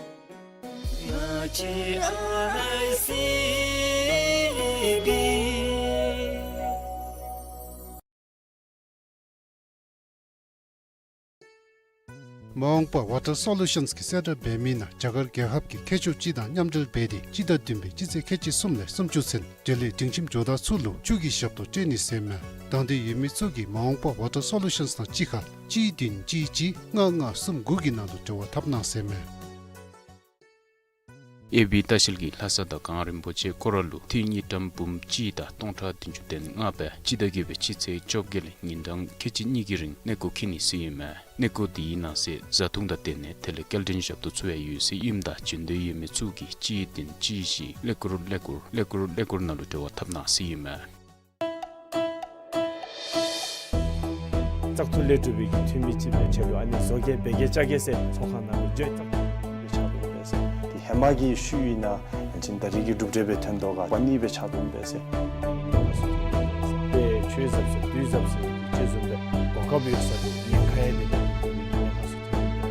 མ་འོངས་པ་ཝ་ཊར་སོ་ལུ་ཤཱནསི་གིས་གསལ་བསྒྲགས་འབད་མི་ནང་རྒྱ་གར་རྒྱལ་ཁབ་ཀྱི་མཁས་མཆོག་སྤྱི་དང་མཉམ་འབྲེལ་འབད་དེ་སྤྱི་ཟླ་བདུན་པའི་སྤྱི་ཚེས་ཁལ་གཅིག་གསུམ་ལས་སུམ་ཅུ་ཚུན་འབྲེལ་ཡོད་སྒྲིང་ཁྱིམ་ཇོ་བདག་ཚུ་ལུ་ཆུ་གི་ཞབས་ཏོག་སྤྲོད་ནི་ཟེར་མས། དང་འདོད་ཡོད་མི་ཚུ་གིས་མ་འོངས་པ་ཝ་ཊར་སོ་ལུ་ཤཱནསི་དང་གཅིག་ཁར་གཅིག་བདུན་གཅིག་གཅིག་ལྔ་ལྔ་གསུམ་དགུ་གི་ནང་ལུ་འབྲེལ་བ་འཐབ་གནང་ཟེར་མས། ཨེ་བི་ལྟ་བཤལ་གྱིས་ལྷ་ས་དང་གངས་རིན་པོ་ཆེ་སྐོར་ར་ལུ་འཐུས་དངུལ་ཀྲམ་འབུམ་གཅིག་དང་སྟོང་ཕྲག་བདུན་ཅུ་དོན་ལྔ་སྦེ་སྤྱི་ཟླ་བརྒྱད་པའི་སྤྱི་ཚེས་བཅོ་བརྒྱད་ལས་ཉིན་གྲངས་ཁལ་གཅིག་གཉིས་ཀྱི་རིང་གནས་སྐོར་འཁྱིད་ནི་ཟེར་ཨིན་མས། གནས་སྐོར་དེའི་ནང་གསེས་བཟའ་འཐུང་དང་སྡོད་གནས་དེ་ལས་སྐྱེལ་འདྲེན་ཞབས་ཏོག་ཚུ་ཡང་ཡོད་ཟེར་ཨིནམ་ད་བྱོན་འདོད་ཡོད་མི་ཚུ་གིས་གཅིག་བདུན་གཅིག་བཞི་ཀླད་ཀོར་ཀླད་ཀོར་ཀླད་ཀོར་ཀླད་ཀོར་ནང་ལུ་འབྲེལ་བ་འཐབ་གནང་ཟེར་ཨིན་མས། བཙག་འཐུ་ལས་གྲུབ་པའི་གི་འཐུས་མི་ཅིག་སྦེ་ཕྱག་ཕུལ། ཨ་ནི་བཟོ་གེ་འབད་གེ་རྐྱབ་གེ་ཟེར་ཚོགས་ཁང་ནང་ལུ་བྱོན། བཙག་འཐུ་ལས་ཕྱག་ཕུལ་འབད་ཟེར། དེ་ཧེ་མ་གི་ཤུལ་ཨིན་ན་ཅིན་ད་རིས་ཀྱི་གྲུབ་འབྲས་སྦེ་ཐོན་དོ་ག་པ་ནི་སྦེ་ཕྱག་ཕུལ་འབད་ཟེར། དེ་ཆོས་ཟབ་ཟེར་དུས་ཟབ་ཟེར་དེ་ཅིག་བཟུམ་སྦེ་གོ་སྐབས་ཡོད་ས་ལུ་ཉེན་ཁ་ཡང་དེ་དེ་དེ་ཉེན་ཁ་ཚུ་ཐོན་འབད་ཟེར།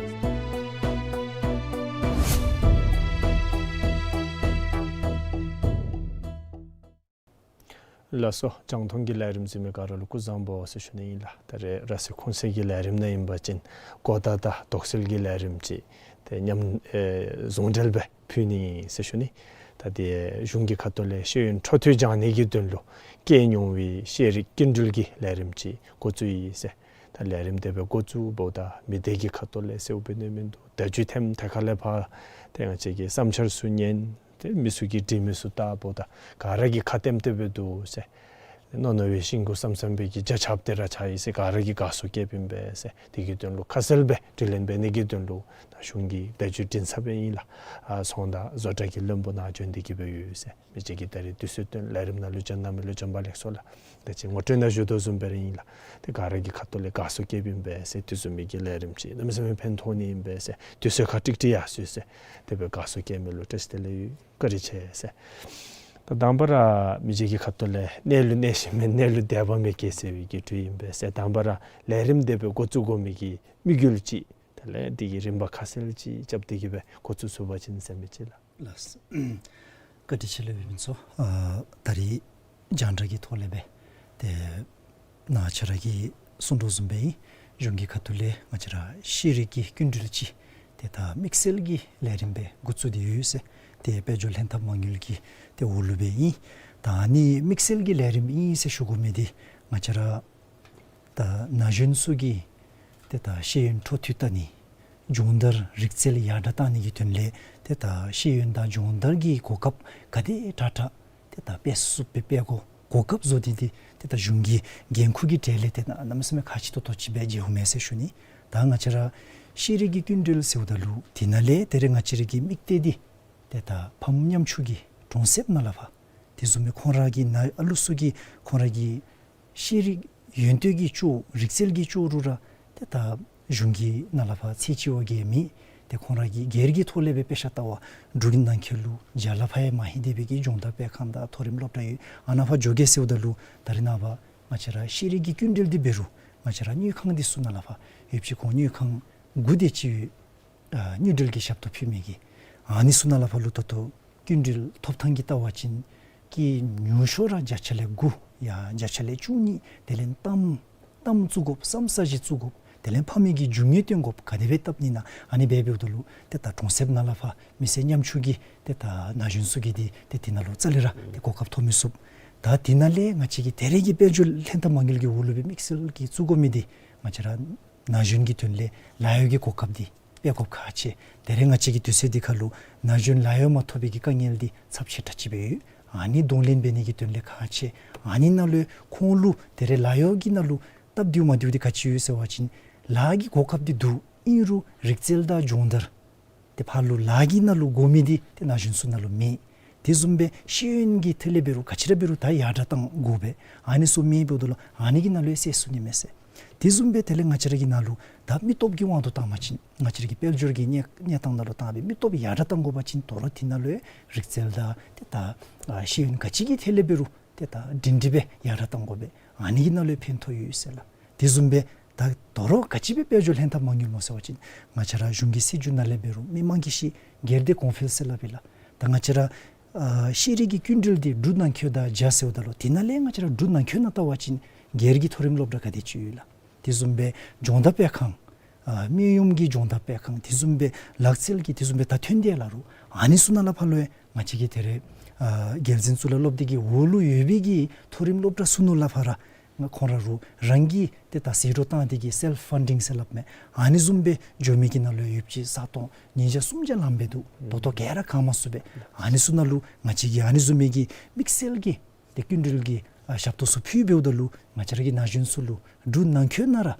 ལགས་སོ། རྒྱང་མཐོང་གི་ལས་རིམ་གཟིགས་མི་ག་ར་ལུ་སྐུ་གཟུགས་བཟང་པོ་ཟེར་ཞུ་ནི་ཨིན་ལགས། ད་རེས་ར་སེ་ཁུངས་གསལ་གྱི་ལས་རིམ་ནང་ཨིན་པ་ཅིན་གོ་བརྡ་དང་དོགས་སེལ་གྱི་ལས་རིམ་ཅིག་ཏེ་མཉམ་ཨེ་ཟུང་འབྲེལ་སྦེ་ཕུལ་ནི་ཨིན་ཟེར་ཞུ་ནི། ད་ཏེ་གཞུང་གི་ཁ་ཐུག་ལས་ཤེས་ཡོན་འཕྲོ་མཐུད་སྦྱང་ནི་གི་དོན་ལུ་བཀལ་མྱོང་བའི་ཤེས་རིག་སྐྱིན་འགྲུལ་གྱི་ལས་རིམ་ཅིག་འགོ་བཙུགས་ཡི་ཟེར། ད་ལས་རིམ་དེ་སྦེ་འགོ་བཙུགསཔ་ད་མི་སྡེ་གི་ཁ་ཐུག་ལས་ཟེརཝ་སྦེ་ནི་མིན་འདུག། བརྡ་བརྒྱུད་ཐེམ་ཐེ་ཁ་ལས་ཕར་ཏེ་ང་བཅས་ཀྱི་བསམ་འཆར་ཚུ་ཉན། ཏེ་མི་ཚུ་གིས་འབྲི་མི་ཚུ་བལྟཝ་ད་ག་ར་གིས་ཁ་ལྟེམ་ལྟེམ་སྦེ་འདུག་ཟེར། རྣོ་རྣོ་བའི་ཤིང་གུ་སམ་སམ་སྦེ་གི་རྒྱ་ཆགསཔ་དེ་ར་ཆགས་ཡི་ཟེར་ག་ར་གིས་དགའ་བསུ་བསྐྱེདཔ་ཨིན་པས་ཟེར། དེ་གི་དོན་ལུ་ཁ་གསལ་སྦེ་དྲི་ལན་འབད་ནི་གི་དོན་ལུ་ད་གཞུང་གི་བརྡ་བརྒྱུད་འབྲིང་ཚབ་ཨིན་ལགས། ཨ་ཚོང་དང་བཟོ་གྲྭ་གི་བློན་པོ་ནཱ་བྱོན་ཏེ་གི་སྦེ་ཡོད་ཟེར། མི་རྗེ་གིས་ད་རེས་དུས་ཚོད་བཏོན་ལས་རིམ་ནང་ལུ་བྱོན་གནང་མི་ལུ་བྱོན་པ་ལེགས་སོ་ལགས། ད་ཅི་ངོ་སྤྲོད་ནང་ཞུ་དོ་བཟུམ་སྦེ་ར་ཨིན་ལགས། ཏེ་ག་ར་གིས་ཁ་ཐུག་ལས་དགའ་བསུ་བསྐྱེདཔ་ཨིན་པས་ཟེར། དེ་བཟུམ་མའི་གི་ལས་རིམ་ཅིག་གནམ་མེད་ས་མེད་ཕན་ཐོགས་ནི་ཨིན་པས་ཟེར། དུས་ཚོད་ཁར་ཀྲིག་ཀྲི་ཡར་སོང་ཡི་ཟེར། དེ་སྦེ་དགའ་བསུ་བསྐྱེད་མི་ལུ་བཀྲིས་བདེ་ལེགས་ཡོད། བཀའ་དྲིན་ཆེ་ཟེར། ད་དང་པ་ར་མི་རྗེ་གི་ཁ་ཐུག་ལས་གནས་ལུ་གནས་ཤིང་མེད་གནས་ལུ་དད་པ་མེད་ཀྱི་ཟེར་བའི་གི་དུས་ཨིན་པས་ཟེར། དང་པ་ར་ལས་རིམ་དེ་སྦེ་འགོ་བཙུགས་དགོ་མི་གི་དམིགས་ཡུལ་ཅིག་དེ་ལས་དེ་གི་རིམ་པ་ཁ་གསལ་ཅིག་རྐྱབ་སྟེ་གི་སྦེ་འགོ་བཙུགས་ཚུགས་པ་ཅིན་ཟེར་མི་ཅིག་ལགས། ལགས། བཀའ་དྲིན་ཆེ་ལགས་ཨིན་སོ། ཨ་ད་རིས་རྒྱང་བསྒྲགས་ཀྱི་ཐོག་ལས་སྦེ་ཏེ་ནཱ་ཁྱེད་ར་གིས་གསུང་དོ་བཟུམ་སྦེ་གཞུང་གི་ཁ་ཐུག་ལས་ང་བཅས་ར་ཤེས་རིག་གི་སྐྱིན་འགྲུལ་ཅིག་ཏེ་ད་དམིགས་བསལ་གྱི་ལས་རིམ་སྦེ་འགོ་བཙུགས་ཏེ་ཡོད་ཟེར། ཏེ་དཔལ་འབྱོར་ལྷན་ཐབས་མ་དངུལ་གྱི་ཏེ་འོག་ལུ་སྦེ་ཨིན། ད་ཨ་ནི་དམིགས་བསལ་གྱི་ལས་རིམ་ཨིན་ཟེར་ཞུ་དགོ་མི་འདི་ང་བཅས་ར་ད་ན་གཞོན་ཚུ་གི་ཏེ་ད་ཤེས་ཡོན་འཕྲོ་མཐུད་ལྟ་ནི་སྦྱོང་བརྡར་རིག་རྩལ་ཡར་དྲག་བཏང་ནི་གི་དོན་ལས་ཏེ་ད་ཤེས་ཡོན་དང་སྦྱོང་བརྡར་གྱི་གོ་སྐབས་ག་དེ་དྲག་དྲག་ཏེ་ད་སྤེལ་ཚུགསཔ་སྦེ་སྤེལ་དགོ། གོ་སྐབས་བཟོ་སྟེ་འདི་ཏེ་ད་གཞུང་གི་འགན་ཁུར་གྱི་གྲས་ལས་ཏེ་ད་གནམ་མེད་ས་མེད་ཁག་ཆེ་ཏོག་ཏོ་ཅིག་སྦེ་མཇལཝ་མས་ཟེར་ཞུ་ནི། ད་ང་བཅས་ར་ཤེས་རིག་གི་སྐྱིན་འགྲུལ་ཟེརཝ་ད་ལུ་དེ་ནང་ལས་ད་རེས་ང་བཅས་ར་གི་དམིགས་གཏད་འདི་ཏེ་ད་ཕམ་ཉམ་ཆུང་གི་གྲོང་གསེབ་ནང་ལས་ཕར་དེ་བཟུམ་མའི་ཁོང་ར་གི་ན་ཨ་ལུ་ཚུ་གི་ཁོང་ར་གི་ཤེས་རིག་ཡོན་ཏན་གྱི་ཕྱོགས་རིག་རྩལ་གྱི་ཕྱོགས་རུ་ར་ཏེ་ད་གཞུང་གི་ནང་ལས་ཕར་ཚད་ཅིག་བ་གིས་མེད། ཏེ་ཁོང་ར་གིས་སྒེར་གྱི་ཐོག་ལས་སྦེ་དཔེ་ཆ་ལྟ་བར་འགྲུལ་གྱི་ནང་འཁོད་ལུ་རྒྱ་ལས་ཕར་ཡང་མ་ལྷོད་དེ་སྦེ་གི་སྦྱོང་བརྡར་སྤེལ་ཁང་དང་མཐོ་རིམ་སློབ་གྲྭ་ཡོད། ཨ་ནཱ་ཕར་འགྱོ་གེ་ཟེརཝ་ད་ལུ་ད་རེས་ནངས་པ་ང་བཅས་ར་ཤེས་རིག་གི་སྐྱིན་འགྲུལ་འདི་འབད་རུང་ང་བཅས་ར་དངུལ་ཁང་འདི་ཚུ་ནང་ལས་ཕར་ཡོད་པ་ཅིན་ཁོང་དངུལ་ཁང་དགུ་དེ་ཅིག་ཡོད། ཨ་དངུལ་འབྲེལ་གྱི་ཞབས་ཏོག་ཕུལ་མི་གི་ཨ་ནི་ཚུ་ནང་ལས་ཕར་ལུ་ད་ལྟོ་སྐྱིན་འགྲུལ་ཐོབ་ཐངས་ཀྱི་ལྟ་བ་ཅིན་གི་ཉུང་ཤོས་ར་བརྒྱ་ཆ་ལས་དགུ་ཡ་བརྒྱ་ཆ་ལས་བཅུ་གཉིས་དེ་ལས་གཏམ་གཏམ་བཙུགས་དགོཔ་བསམ་ས་ཅིག་བཙུགས་དགོཔ་དེ་ལས་ཕམ་མི་གི་རྒྱུ་དངོས་སྟོན་དགོཔ་ག་དེ་སྦེ་བཏབ་ནི་ན་ཨ་ནི་སྦེ་འབདཝ་ད་ལུ་ཏེ་ད་གྲོང་གསེབ་ནང་ལས་ཕར་མི་སེར་ཉམ་ཆུང་གི་ཏེ་ད་ན་གཞོན་ཚུ་གིས་འདི་ཏེ་དེ་ནང་ལུ་རྩ་ལས་ར་ཏེ་གོ་སྐབས་ཐོབ་མི་ཚུགས། ད་དེ་ནང་ལས་ང་བཅས་ཀྱི་ད་རེས་ཀྱི་དཔལ་འབྱོར་ལྷན་ཐབས་མ་དངུལ་གྱི་འོག་ལུ་སྦེ་དམིགས་བསལ་གྱི་བཙུགས་དགོ་མི་འདི་ང་བཅས་ར་ན་གཞོན་གྱི་དོན་ལས་ལཱ་གཡོག་གི་གོ་སྐབས་འདི་སྤེལ་དགོཔ་ཁག་ཆེ། ད་རེས་ང་བཅས་ཀྱི་དུས་ཚོད་འདི་ཁར་ལུ་ན་གཞོན་ལཱ་གཡོག་མ་ཐོབ་པའི་གི་དཀའ་ངལ་འདི་ཚབས་ཆེ་དྲགས་ཅིག་སྦེ་ཡོད། ཨ་ནི་གདོང་ལེན་འབད་ནི་གི་དོན་ལས་ཁག་ཆེ། ཨ་ནི་ནང་ལུ་ཁོང་ལུ་ད་རེས་ལཱ་གཡོག་གི་ནང་ལུ་སྟབས་བདེཝ་མ་བདེཝ་འདི་ག་ཅི་ཡོད་ཟེར་བ་ཅིན་ལཱ་གི་གོ་སྐབས་འདི་འདུག། ཨིན་རུང་རིག་རྩལ་དང་སྦྱོང་བརྡར་ཏེ་ཕར་ལུ་ལཱ་གི་ནང་ལུ་དགོ་མི་འདི་ཏེ་ན་གཞོན་ཚུ་ནང་ལུ་མེད། དེ་བཟུམ་སྦེ་ཤེས་ཡོན་གྱི་ཐད་ལས་འབད་རུང་ག་ཅི་ར་འབད་རུང་ད་ཡར་དྲག་བཏང་དགོ་པས། ཨ་ནི་ཚུ་མེདཔ་འབདཝ་ད་ལུ་ཨ་ནི་གི་ནང་ལུ་ཡང་སེལ་ཚུགས་ནི་མས་ཟེར། དེ་བཟུམ་སྦེ་དེ་ལས་ང་བཅས་ར་གི་ནང་ལུ་ད་མི་སྟོབས་ཀྱི་དབང་དུ་བཏང་བ་ཅིན་ང་བཅས་ར་གི་དཔལ་འབྱོར་གྱི་གནས་གནས་སྟངས་ནང་ལུ་བཏང་སྦེ་མི་སྟོབས་ཡར་དྲག་བཏང་དགོ་པ་ཅིན་དོ་རུང་དེ་ནང་ལུ་ཡང་རིག་རྩལ་དང་ཏེ་ད་ཨ་ཤེས་ཡོན་ག་ཅི་གི་ཐད་ལས་འབད་རུང་ཏེ་ད་སྒྲིང་སྒྲི་སྦེ་ཡར་དྲག་བཏང་དགོ་པས། ཨ་ནི་གི་ནང་ལུ་ཡང་ཕན་ཐོགས་ཡོད་ཟེར་ལགས། དེ་བཟུམ་སྦེ་ད་དོ་རུང་ག་ཅི་སྦེ་དཔལ་འབྱོར་ལྷན་ཐབས་མ་དངུལ་སྨོ་ཟེར་བ་ཅིན་ང་བཅས་ར་གཞུང་གི་སྲིད་བྱུས་ནང་ལས་འབད་རུང་མི་མང་གིས་ཤེས་སྒེར་སྡེ་གོང་འཕེལ་ཟེར་སླབ་ཨིན་ལགས། ད་ང་བཅས་ར་ཨ་ཤེས་རིག་གི་སྐྱིན་འགྲུལ་འདི་འབྲུག་ནང་འཁོད་དང་སྦྱར་ཟེརཝ་ད་ལུ་དེ་ནང་ལས་ང་བཅས་ར་འབྲུག་ནང་འཁོད་ནང་བལྟ་བ་ཅིན་སྒེར་གྱི་མཐོ་རིམ་སློབ་གྲྭ་ག་དེ་ཅིག་ཡོད་ལགས། དེ་བཟུམ་སྦེ་སྦྱོང་བརྡར་སྤེལ་ཁང་ཨ་སྨན་གཡོགམ་གྱི་སྦྱོང་བརྡར་སྤེལ་ཁང་དེ་བཟུམ་སྦེ་ལག་རྩལ་གྱི་དེ་བཟུམ་སྦེ་ད་ཐོན་ཏེ་ཡར་ལགས་རུང་ཨ་ནི་ཚུ་ནང་ལས་ཕར་ལུ་ཡང་ང་བཅས་ཀྱི་ད་རེས་ཨ་རྒྱལ་འཛིན་གཙུག་ལག་སློབ་སྡེ་གི་འོག་ལུ་ཡོད་པའི་གི་མཐོ་རིམ་སློབ་གྲྭ་ཚུ་ནང་ལས་ཕར་ར་ ང་ཁོང་ར་རུ་རང་གིས་ཏེ་ད་ཟད་འགྲོ་བཏང་སྟེ་གི་སེལཕ་ཕཱན་ཌིང་ཟེར་སླབ་མས། ཨ་ནི་བཟུམ་སྦེ་འགྱོ་མི་གི་ནང་ལུ་ཡོདཔ་ཅིག་ས་སྟོང་ཉིས་བརྒྱ་སུམ་བརྒྱ་ལངམ་སྦེ་འདུག། ད་ལྟོ་ག་ར་ག་མ་ཚུགས་པས། ཨ་ནི་ཚུ་ནང་ལུ་ང་བཅས་ཀྱིས་ཨ་ནི་བཟུམ་མའི་གི་དམིགས་བསལ་གྱི་ཏེ་སྐྱིན་འགྲུལ་གྱི་ཨ་ཞབས་ཏོག་ཚུ་ཕུལ་འབདཝ་ད་ལུ་ང་བཅས་ར་གི་ན་གཞོན་ཚུ་ལུ་འབྲུག་ནང་འཁོད་ནང་ར་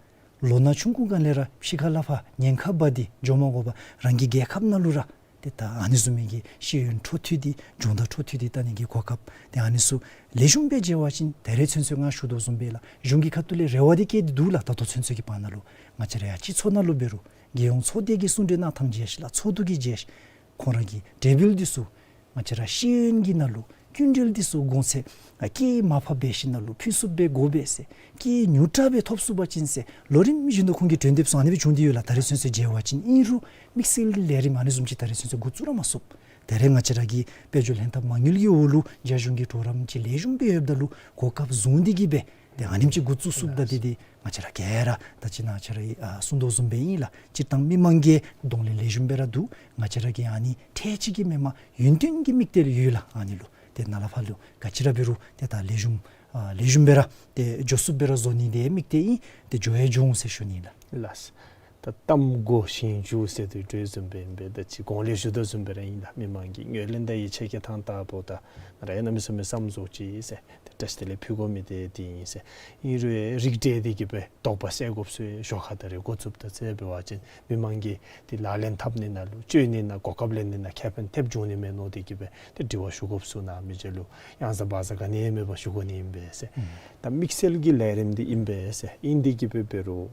ལོ་ན་ཆུང་ཀུ་སྒང་ལས་ར་ཕྱི་ཁ་ལས་ཕར་ཉེན་ཁ་འབག་སྟེ་འགྱོ་མ་དགོ་པར་རང་གི་རྒྱལ་ཁབ་ནང་ལུ་ར་ཏེ་ད་ཨ་ནི་བཟུམ་མའི་གི་ཤེས་ཡོན་འཕྲོ་མཐུད་དེ་སྦྱོང་བརྡར་འཕྲོ་མཐུད་དེ་ལྟ་ནི་གི་གོ་སྐབས་ཏེ་ཨ་ནི་ཚུ་ལེགས་ཤོམ་སྦེ་མཇལ་བ་ཅིན་ད་རེས་ཚུན་ཚོད་ང་ཞུ་དོ་བཟུམ་སྦེ་ལགས་གཞུང་གི་ཁ་ཐུག་ལས་རེ་བ་འདི་བསྐྱེད་དེ་འདུག་ལགས། ད་ལྟོ་ཚུན་ཚོད་ཀྱི་བར་ན་ལུ་ང་བཅས་ར་ཡང་སྤྱི་ཚོགས་ནང་ལུ་འབད་རུང་རྒྱལ་ཡོངས་ཚོགས་སྡེ་གི་གསུང་གྲོས་གནང་ཐངས་མཇལ་ཞིནམ་ལས་ཚོགས་འདུ་གི་མཇལ་ཞིནམ་ཁོང་ར་གི་གྲོས་འབུལ་འདི་ཚུ་ང་བཅས་ར་ཤེས་ཡོན་གྱི་ནང་ལུ་སྐྱིན་འགྲུལ་འདི་ཚུ་གོང་ཚད་ཨ་སྐྱེད་མར་ཕབ་འབད་ཞིནམ་ལས་ཕུལ་ཚུགསཔ་སྦེ་དགོ་པས་ཟེར། སྐྱེད་ཉུང་དྲགས་སྦེ་ཐོབ་ཚུགས་པ་ཅིན་ཟེར་ལོ་རིམ་བཞིན་དུ་ཁོང་གིས་གྲོས་འདེབས་ཚུ་ཨ་ནི་སྦེ་བྱུང་སྟེ་ཡོད་ལགས། ད་རེས་ཚུན་ཚོད་མཇལ་བ་ཅིན། ཨིན་རུང་དམིགས་བསལ་གྱི་ལས་རིམ་ཨ་ནི་བཟུམ་ཅིག་ད་རེས་ཚུན་ཚོད་འགོ་བཙུགས་ར་མ་ཚུགས། ད་རེས་ང་བཅས་ར་གི་དཔལ་འབྱོར་ལྷན་ཐབས་མ་དངུལ་གྱི་འོག་ལུ་རྒྱ་གཞུང་གི་གྲོགས་རམ་ཅིག་ལེགས་ཤོམ་སྦེ་ཡོདཔ་ད་ལུ་གོ་སྐབས་བཟུང་སྟེ་གི་སྦེ་ཏེ་ཨ་ནེམ་ཅིག་འགོ་བཙུགས་ཚུགསཔ་ད་འདི་འདི་ང་བཅས་ར་ག་ར་ད་ཅི་ནཱ་ང་བཅས་ར་ཨ་གསུང་དོ་བཟུམ་སྦེ་ཨིན་ལགས། སྤྱིར་བཏང་མི་མང་གི་གདོང་ལེན་ལེགས་ཤོམ་སྦེ་ར་འདུག། ང་བཅས་ར་གི་ཨ་ནི་འཕྲལ་ཕྱིན་གྱི་མེན་པར་ཡུན་བརྟན་གྱི་དམིགས་གཏད་ཡོད་ལགས། ཨ་ནི་ལུ་ཏེ་ནཱ་ལས་ཕར་ལུ་ག་ཅི་ར་འབད་རུང་ཏེ་ད་ལེགས་ཤོམ་ཨ་ལེགས་ཤོམ་སྦེ་ར་ཏེ་འགྱོ་ཚུགསཔ་སྦེ་ར་བཟོ་ནི་འདི་དམིགས་གཏད་ཨིན། ཏེ་འགྱོ་ཡང་འགྱོ་འོང་ཟེར་ཞུ་ནི་ལགས། ལགས། ད་གཏམ་གོ་ཞིང་འཇུ་ཟེར་དོ་བཟུམ་སྦེ་ཨིན་པས། ད་ཅི་གོང་ལས་ཞུ་དོ་བཟུམ་སྦེ་ར་ཨིན་ལགས། མི་མང་གི་ངོས་ལེན་དང་ཡིད་ཆེས་ཀྱི་ཐང་ལྟ་བུ་ད་ང་ར་ཡང་གནམ་མེད་ས་མེད་བསམ་བཟོ་ཅིག་ཟེར་ཏེ་བཀྲ་ཤིས་བདེ་ལེགས་ཕུལ་དགོ་མི་འདི་འདི་ཨིན་ཟེར། ཨིན་རུང་རིགས་བསྒྲེས་ཏེ་གི་སྦེ་དོགས་པ་སེལ་དགོཔ་ཚུ་ཞོར་ཁ་ད་རེས་འགོ་བཙུགསཔ་ད་ཟེར་འབད་བ་ཅིན་མི་མང་གིས་ཏེ་ལག་ལེན་འཐབ་ནི་ནང་ལུ་སྤྱོད་ནི་ནང་གོ་སྐབས་ལེན་ནི་ནང་ཁེ་ཕན་ཐེབས་འབྱུང་ནི་མས་མནོ་སྟེ་གི་སྦེ་ཏེ་དྲི་བ་ཞུ་དགོཔ་ཚུ་ནཱ་མི་རྗེ་ལུ་ཡང་ཟ་བ་ཟ་ག་ནི་ཡང་མེད་པར་ཞུ་དགོ་ནི་ཨིན་པས་ཟེར། ད་དམིགས་བསལ་གྱི་ལས་རིམ་འདི་ཨིན་པས་ཟེར། ཨིན་ཏེ་གི་སྦེ་འབད་རུང་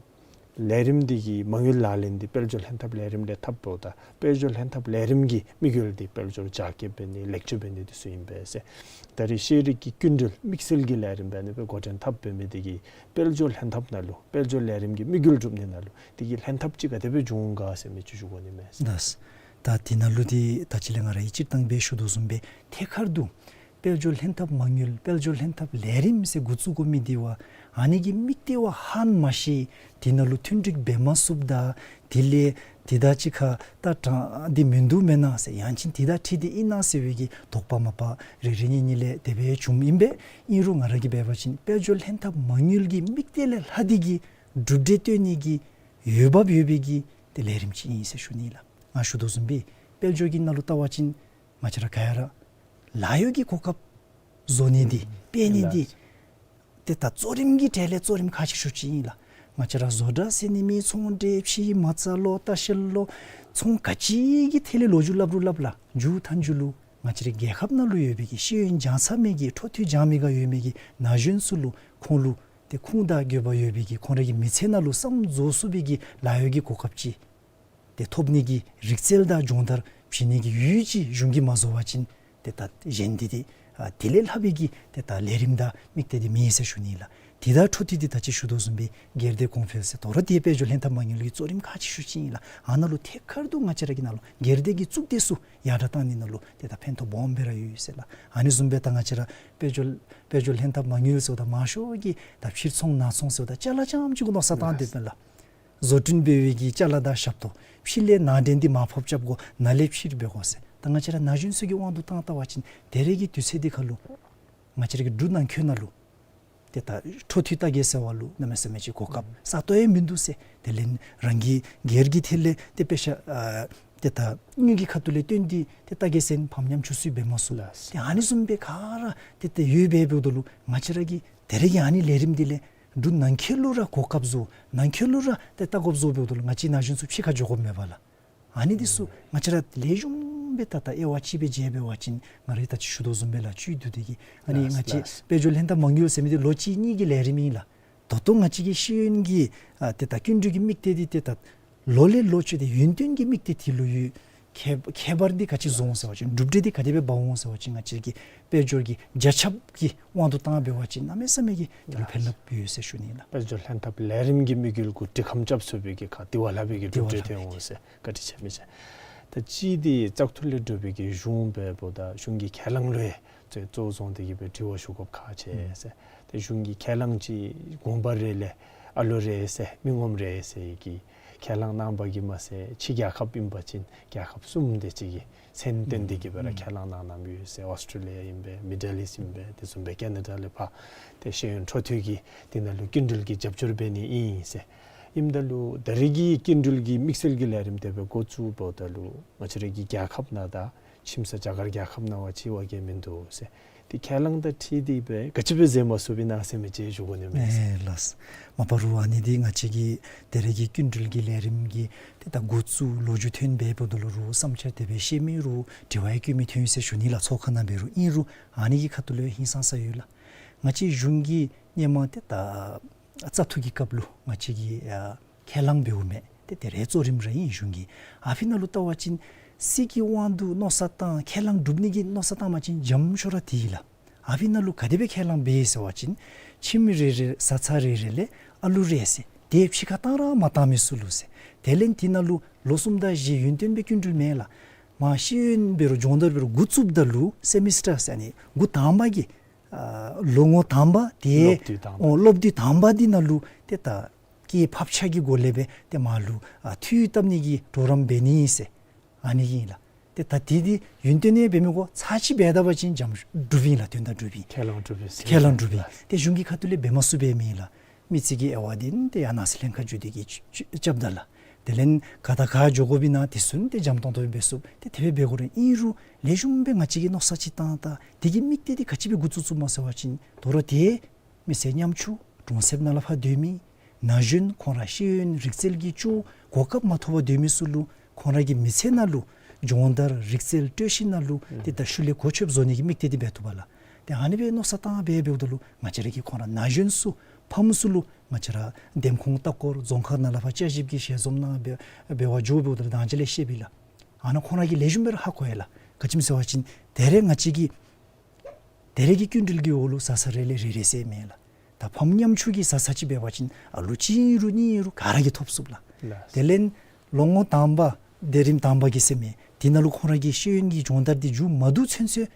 ལས་རིམ་འདི་གི་མ་དངུལ་ལག་ལེན་འདི་དཔལ་འབྱོར་ལྷན་ཐབས་ལས་རིམ་ལས་འཐབ་འབདཝ་ད་དཔལ་འབྱོར་ལྷན་ཐབས་ལས་རིམ་གྱི་དམིགས་ཡུལ་འདི་དཔལ་འབྱོར་རྒྱ་སྐྱེད་འབད་ནི་ལེགས་བཅོས་འབད་ནི་འདི་ཚུ་ཨིན་པས་ཟེར། ད་རེས་ཤེས་རིག་གི་སྐྱིན་འགྲུལ་དམིགས་བསལ་གྱི་ལས་རིམ་འབད་ནི་སྦེ་འགོ་འདྲེན་འཐབ་འབད་མི་འདི་གིས་དཔལ་འབྱོར་ལྷན་ཐབས་ནང་ལུ་དཔལ་འབྱོར་ལས་རིམ་གྱི་དམིགས་ཡུལ་སྒྲུབ་ནི་ནང་ལུ་འདི་གི་ལྷན་ཐབས་ཅིག་ག་དེ་སྦེ་འབྱུང་ག་ཟེར་མི་ཅིག་ཞུ་དགོ་ནི་མས་ཟེར། ལགས། ད་འདི་ནང་ལུ་འདི་ད་ཅི་ལས་ང་ར་གིས་སྤྱིར་བཏང་སྦེ་ཞུ་དོ་བཟུམ་སྦེ་ཐད་ཀར་དུ་དཔལ་འབྱོར་ལྷན་ཐབས་མ་དངུལ་དཔལ་འབྱོར་ལྷན་ཐབས་ལས་རིམ་ཟེར་འགོ་བཙུགས་དགོ་མི་འདི་བ་ཨ་ནི་གི་དམིགས་གཏད་བ་ཧ་མ་ཤེས། འདི་ནང་ལུ་མཐུན་འགྲིག་འབད་མ་ཚུགསཔ་ད་དེ་ལས་འདི་དང་གཅིག་ཁར་ད་དྲང་འདི་མིན་འདུག་མེན་ན་ཟེར་ཡང་ཅིན་འདི་དང་འཁྲིལ་ཏེ་ཨིན་ན་ཟེར་བའི་གི་དོགས་པ་མ་པ་རེ་རེ་གཉིས་གཉིས་ལས་དེ་སྦེ་བྱུངམ་ཨིན་པས། ཨིན་རུང་ང་ར་གིས་འབད་བ་ཅིན་དཔལ་འབྱོར་ལྷན་ཐབས་མ་དངུལ་གྱི་དམིགས་གཏད་ལས་ལྷག་སྟེ་གི་གྲུབ་འབྲས་སྟོན་ནི་གི་འོས་འབབ་ཡོད་པའི་གི་ཏེ་ལས་རིམ་ཅིག་ཨིན་ཟེར་ཞུ་ནི་ལགས། ང་ཞུ་དོ་བཟུམ་སྦེ་དཔལ་འབྱོར་གྱི་ནང་ལུ་བལྟ་བ་ཅིན་ང་བཅས་ར་ག་ར་ལཱ་གཡོག་གི་གོ་སྐབས་བཟོ་ནི་འདི་སྤེལ་ནི་འདི་ཏེ་ད་གཙོ་རིམ་གྱི་གྲས་ལས་གཙོ་རིམ་ཁག་ཆེ་ཤོས་ཅིག་ཨིན་ལགས། ང་བཅས་ར་བཟོ་གྲྭ་ཟེར་ནི་མེད། ཚོང་འབྲེལ་ཕྱི་མ་རྩ་ལོ་ལྟ་བཤལ་ལོ་ཚོང་ག་ཅི་གི་ཐད་ལས་ལོ་རྒྱུས་སླབ་རུང་སླབ་ལགས། མཇུག་མཐའ་མཇུག་ལུ་ང་བཅས་རའི་རྒྱལ་ཁབ་ནང་ལུ་ཡོད་པའི་གི་ཤེས་ཡོན་སྦྱང་ཚར་མི་གི་འཕྲོ་མཐུད་སྦྱང་མི་ག་ཡོད་མི་གི་ན་གཞོན་ཚུ་ལུ་ཁོང་ལུ་ཏེ་ཁུངས་དང་དགོས་པ་ཡོད་པའི་གི་ཁོང་རའི་གི་མི་ཚེ་ནང་ལུ་བསམ་རྫོགས་ཚུགས་པའི་གི་ལཱ་གཡོག་གི་གོ་སྐབས་ཅིག་ཏེ་ཐོབ་ནི་གི་རིག་རྩལ་དང་སྦྱོང་བརྡར་བྱིན་ནི་གི་ཡུལ་ཅིག་གཞུང་གིས་མ་བཟོ་བ་ཅིན་ཏེ་ད་གཞན་འདི་ཏེ་ཨ་དེ་ལས་ལྷག་པའི་གི་ཏེ་ད་ལས་རིམ་དང་དམིགས་གཏད་འདི་མེད་ཟེར་ཞུ་ནི་ལགས། དེ་དང་འཕྲོ་མཐུད་དེ་ད་ཅི་ཞུ་དོ་བཟུམ་སྦེ་སྒེར་སྡེ་གོང་འཕེལ་ཟེར་དོ་རུང་ཏེ་དཔལ་འབྱོར་ལྷན་ཐབས་མ་དངུལ་གྱི་གཙོ་རིམ་ཁག་ཆེ་ཤོས་ཅིག་ཨིན་ལགས། ཨ་ནཱ་ལུ་ཐད་ཀར་དུ་ང་བཅས་ར་གི་ནང་ལུ་སྒེར་སྡེ་གི་གཙུག་སྡེ་ཚུ་ཡར་དྲག་བཏང་ནི་ནང་ལུ་ཏེ་ད་ཕན་ཐོགས་སྦོམ་སྦེ་ར་ཡོད་ཟེར་ལགས། ཨ་ནི་བཟུམ་སྦེ་ད་ང་བཅས་ར་དཔལ་འབྱོར་དཔལ་འབྱོར་ལྷན་ཐབས་མ་དངུལ་ཟེརཝ་ད་མང་ཤོས་ཀྱིས་ད་ཕྱིར་ཚོང་ནང་ཚོང་ཟེརཝ་ད་ཅ་ལ་རྐྱངམ་ཅིག་གུ་མནོ་བསམ་བཏང་སྡོདཔ་མས་ལགས། བཟོ་སྐྲུན་འབད་བའི་གི་ཅ་ལ་དང་ཞབས་ཏོག་ཕྱི་ལས་ནང་འདྲེན་འདི་མར་ཕབ་རྐྱབ་དགོ། ནང་ལས་ཕྱིར་འབད་དགོ་ཟེར། ད་ང་བཅས་ར་ན་གཞོན་ཚུ་གི་དབང་དུ་བཏང་བལྟ་བ་ཅིན་ད་རེས་ཀྱི་དུས་ཚོད་འདི་ཁར་ལུ་ང་བཅས་ར་གི་འབྲུག་ནང་འཁོད་ནང་ལུ་ཏེ་ད་འཕྲོ་མཐུད་ལྟ་གེ་ཟེར་བ་ལུ་གནམ་མེད་ས་མེད་ཅིག་གོ་སྐབས་ས་སྟོང་ཡང་མིན་འདུག་ཟེར། དེ་ལས་རང་གི་སྒེར་གྱི་ཐད་ལས་ཏེ་དཔེ་ཆ་ཨ་ཏེ་ད་དངུལ་གྱི་ཁ་ཐུག་ལས་བཏོན་ཏེ་ཏེ་ལྟ་གེ་ཟེར་ཕམ་ཉམ་ཆུང་སུ་འབད་མ་ཚུགས་ལགས། ཏེ་ཨ་ནི་བཟུམ་སྦེ་ག་ར་ཏེ་ཏེ་ཡོད་པའི་འབདཝ་ད་ལུ་ང་བཅས་ར་གི་ད་རེས་ཀྱི་ཨ་ནི་ལས་རིམ་འདི་ལས་འབྲུག་ནང་འཁོད་ལུ་ར་གོ་སྐབས་བཟོ་ནང་འཁོད་ལུ་ར་ཏེ་ལྟ་དགོཔ་བཟོ་འབདཝ་ད་ལུ་ང་བཅས་ན་གཞོན་ཚུ་ཕྱི་ཁར་འགྱོ་དགོཔ་མེད་པ་ལགས། ཨ་ནི་འདི་ཚུ་ང་བཅས་ར་ལེགས་ཤོམ་སྦེ་ད་ད་དབྱེ་བ་ཕྱེ་སྦེ་མཇལ་འབད་བ་ཅིན་ང་རའི་ད་ཅི་ཞུ་དོ་བཟུམ་སྦེ་ལགས་བཅུད་བསྡུ་སྟེ་གི་ཨ་ནི་ལགས་ང་བཅས་ལགས། དཔལ་འབྱོར་ལྷན་ཐབས་མ་དངུལ་ཟེར་མི་འདི་ལོ་གཅིག་གཉིས་ཀྱི་ལས་རིམ་ཨིན་ལགས། ད་ལྟོ་ང་བཅས་ཀྱི་ཤེས་ཡོན་གྱི་ཨ་ཏེ་ད་སྐྱིན་འགྲུལ་གྱི་དམིགས་གཏད་འདི་ཏེ་ད་ལོ་ལས་ལོ་བཅད་དེ་ཡུན་བརྟན་གྱི་དམིགས་གཏད་དེ་ལུ་ཡོད། ཁྱད་ཁྱད་པར་འདི་ག་ཅི་བཟོ་འོང་ཟེར་བ་ཅིན་གྲུབ་འབྲས་འདི་ག་དེ་སྦེ་འབག་འོང་ཟེར་བ་ཅིན་ང་བཅས་ཀྱི་དཔལ་འབྱོར་གྱི་རྒྱ་ཁྱབ་ཀྱི་དབང་དུ་བཏང་འབད་བ་ཅིན་གནམ་མེད་ས་མེད་ཀྱི་དེ་ལུ་ཕན་རླབས་ཡོད་ཟེར་ཞུ་ནི་ལགས། དཔལ་འབྱོར་ལྷན་ཐབས་ལས་རིམ་གྱི་དམིགས་ཡུལ་གུ་འདྲིས་ཁམས་རྐྱབ་ཚུགས་པའི་གི་ཁར་དེ་བ་ལྷག་པའི་གི་དེ་བ་གྲུབ་འབྲས་ལྷག་ཐོན་པའི་འོང་ཟེར་བཀའ་དྲིན་ཆེ་མི་ཆེ། ད་ཅི་འདི་བཙག་འཐུ་ལས་གྲུབ་པའི་གི་གཞུང་འབདཝ་ད་གཞུང་གི་ཁས་བླངས་ལུ་ཡང་གཙོ་བོ་བཟུང་སྟེ་གི་སྦེ་དྲི་བ་ཞུ་དགོཔ་ཁག་ཆེ་ཟེར། ད་གཞུང་གི་ཁས་བླངས་ཅིག་དགོངས་པ་རེ་ལས་ཨ་ལོ་རེ་ཟེར་མི་ངོམ་རེ་ཟེར་གྱི་ ཁས་བླངས་གནང་བ་གིས་མ་ཚད་ཕྱི་རྒྱལ་ཁབ་ཨིན་པ་ཅིན་རྒྱལ་ཁབ་གསུམ་དེ་ཅིག་གིས་མཚན་བཏོན་ཏེ་གི་སྦེ་ར་ཨུམ་ཁས་བླངས་གནང་གནངམ་ཡོད་ཟེར། ཨོསི་ཊྲེ་ལི་ཡ་ཨིན་པས། མི་ཌལ་ཨིསཊ་ཨིན་པས། དེ་བཟུམ་སྦེ་ཀེ་ན་ཌ་ལས་ཕར་ཏེ་ཤེས་ཡོན་འཕྲོ་མཐུད་ཀྱིས་དེ་ནང་ལུ་སྐྱིན་འགྲུལ་གྱི་རྒྱབ་སྐྱོར་འབད་ནི་ཨིན་ཟེར། ཨིནམ་ད་ལུ་ད་རེས་ཀྱི་སྐྱིན་འགྲུལ་གྱི་དམིགས་བསལ་གྱི་ལས་རིམ་དེ་སྦེ་འགོ་བཙུགསཔ་ད་ལུ་ང་བཅས་ར་གི་རྒྱལ་ཁབ་ནང་དང་ཁྱིམ་ས་རྒྱ་གར་རྒྱལ་ཁབ་ནང་བ་ཅིག་བ་ག་ཡང་མིན་འདུག་ཟེར། ཏེ་ཁས་བླངས་དང་འཁྲིལ་ཏེ་སྦེ་ག་ཅི་སྦེ་མཛད་མ་ཚུགས་པས་ན་ཟེར་མི་ཅིག་ཞུ་དགོ་ནི་མས། ཨེ་ལགས། མ་པ་རུང་ཨ་ནི་འདི་ང་བཅས་ཀྱི་ད་རེས་ཀྱི་སྐྱིན་འགྲུལ་གྱི་ལས་རིམ་གྱི་ཏེ་ད་འགོ་བཙུགས་ལོ་རྒྱུས་ཐོན་འབདཝ་ད་ལུ་རུང་བསམ་འཆར་དེ་སྦེ་བཤད་མི་རུང་དྲི་བ་ཡང་བཀོད་མི་ཐོན་ཟེར་ཞུ་ནི་ལགས། ཚོགས་ཁང་ནང་འབད་རུང་ཨིན་རུང་ཨ་ནི་གི་ཁ་ཐུག་ལས་ཧིང་སངས་ས་ཡོད་ལགས། ང་བཅས་གཞུང་གིས་སྔོན་མ་ཏེ་ད་བཙག་འཐུ་གི་སྐབས་ལུ་ང་བཅས་ཀྱིས་ཨ་ཁས་བླངས་འབདཝ་མས། ཏེ་དེ་རེ་གཙོ་རིམ་ར་ཨིན་གཞུང་གིས། ཨ་ཕི་ནང་ལུ་བལྟ་བ་ཅིན་སྲིད་ཀྱི་དབང་དུ་མནོ་བསམ་བཏང་ཁས་བླངས་གྲུབ་ནི་གི་མནོ་བསམ་བཏང་བ་ཅིན་འཇམ་ཤོས་ར་དེ་ཨིན་ལགས། ཨ་ཕི་ནང་ལུ་ག་དེ་སྦེ་ཁས་བླངས་འབད་ཡི་ཟེར་བ་ཅིན་ཁྱིམ་རེ་རེ་བཟའ་ཚང་རེ་རེ་ལས་ཨ་ལུ་རེ་ཟེར་དེ་ཕྱི་ཁར་བཏང་ར་མ་བཏང་མི་ཚུ་ལུ་ཟེར། དེ་ལས་དེ་ནང་ལུ་ལོ་གསུམ་དང་བཞི་ཡུན་བརྟན་སྦེ་སྐྱིན་འགྲུལ་མེད་ལགས། མ་ཤེས་ཡོན་འབད་རུང་སྦྱོང་བརྡར་འབད་རུང་འགོ་བཙུགསཔ་ད་ལུ་སེ་མི་སི་ཊར་ཟེར་ཨ་ནི་འགོ་དང་པ་གི་ཨ་ལོ་ངོ་དང་པ་དེ་སློབ་དུས་དང་པ། ཨོ་སློབ་དུས་དང་པ་འདི་ནང་ལུ་ཏེ་ད་སྐྱེས་ཕབ་ཆག་གི་སྒོ་ལས་སྦེ་ཏེ་མར་ལུ་ཨ་འཐུས་བཏབ་ནི་གི་གྲོགས་རམ་འབད་ནི་ཨིན་ཟེར་ཨ་ནི་ཨིན་ལགས། ཏེ་ད་དེ་འདི་ཡུན་བརྟན་ཡང་འབད་མི་དགོ། ཚར་གཅིག་འབད་ད་པ་ཅིན་འཇམ་འགྲུབ་ཨིན་ལགས། དོན་དག་འགྲུབ་ཨིན། ཁས་བླངས་གྲུབ་ཨིན་ཟེར། ཁས་བླངས་གྲུབ་ཨིན། ལགས། ཏེ་གཞུང་གི་ཁ་ཐུག་ལས་འབད་མ་ཚུགས་པའི་མི་ལགས། མི་ཚེ་གི་དབྱེ་བ་འདི་ཏེ་ཡར་ནང་སི་ལེན་ཁ་འགྱོ་སྟེ་གི་ཅ་ཅ་རྐྱབ་ད་ལགས། དེ་ལས་ག་དང་ག་འགྱོ་དགོ་པས་ན་དེ་ཚུ་ཏེ་འཇམ་ཏོང་ཏོ་འབད་ཚུགས། ཏེ་དེ་སྦེ་འབད་དགོ་རུང་ཨིན་རུང་ལེགས་ཤོམ་སྦེ་ང་བཅས་ཀྱིས་མནོ་བསམ་ཅིག་བཏང་ད་དེ་གི་དམིགས་གཏད་འདི་ག་ཅི་སྦེ་འགོ་བཙུགས་བཙུགསཔ་མས་ཟེར་བ་ཅིན་དོ་རུང་ཏེ་མི་སེར་ཉམ་ཆུང་གྲོང་གསེབ་ནང་ལས་ཕར་སྡོད་མི་ན་གཞོན་ཁོང་ར་ཤེས་ཡོན་རིག་རྩལ་གྱི་ཅོག་གོ་སྐབས་མ་ཐོབ་པར་སྡོད་མི་ཚུ་ལུ་ཁོང་ར་གི་མི་ཚེ་ནང་ལུ་སྦྱོང་བརྡར་རིག་རྩལ་སྤྲོད་གཞི་ནང་ལུ་ཨུམ་ཏེ་ད་ཤུལ་ལས་གོ་ཆོདཔ་བཟོ་ནི་གི་དམིགས་གཏད་འདི་འབད་བཏུབ་པས་ལགས། ཏེ་ཨ་ནི་སྦེ་མནོ་བསམ་བཏང་སྦེ་འབདཝ་ད་ལུ་ང་བཅས་ར་གི་ཁོང་ར་ན་གཞོན་ཚུ་ཕམ་ཚུ་ལུ་ང་བཅས་ར་འདེམས་ཁོངས་ལྟ་སྐོར་རྫོང་ཁག་ནང་ལས་ཕར་བསྐྱར་ཞིབ་ཀྱི་ཞལ་འཛོམས་ནང་འབད་འབད་བར་འགྱོ་འབདཝ་ད་ལུ་དང་ཅིག་ལས་ཤེསཔ་ཨིན་ལགས། ཨ་ནཱ་ཁོང་ར་གིས་ལེགས་ཤོམ་སྦེ་ར་ཧ་གོ་ཡི་ལགས། ག་ཅི་སྨོ་ཟེར་བ་ཅིན་ད་རེས་ང་བཅས་ཀྱི་ད་རེས་ཀྱི་སྐྱིན་འགྲུལ་གྱི་འོག་ལུ་བཟའ་ཚང་རེ་ལས་རེ་རེ་ཟེར་མས་ལགས། ད་ཕམ་ཉམ་ཆུང་གི་བཟའ་ཚང་ཅིག་འབད་བ་ཅིན་ཨ་ལོ་གཅིག་ཨིན་རུང་གཉིས་ཨིན་རུང་ག་ར་གིས་ཐོབ་ཚུགས་ལགས། ལགས། དེ་ལས་ལོ་ངོ་དང་པ་དེ་རིམ་དང་པ་གི་ཟེར་མི་དེ་ནང་ལུ་ཁོང་ར་གི་ཤེས་ཡོན་གྱི་སྦྱོང་བརྡར་འདི་མཇུག་མ་བསྡུ་ཚུན་ཚོད་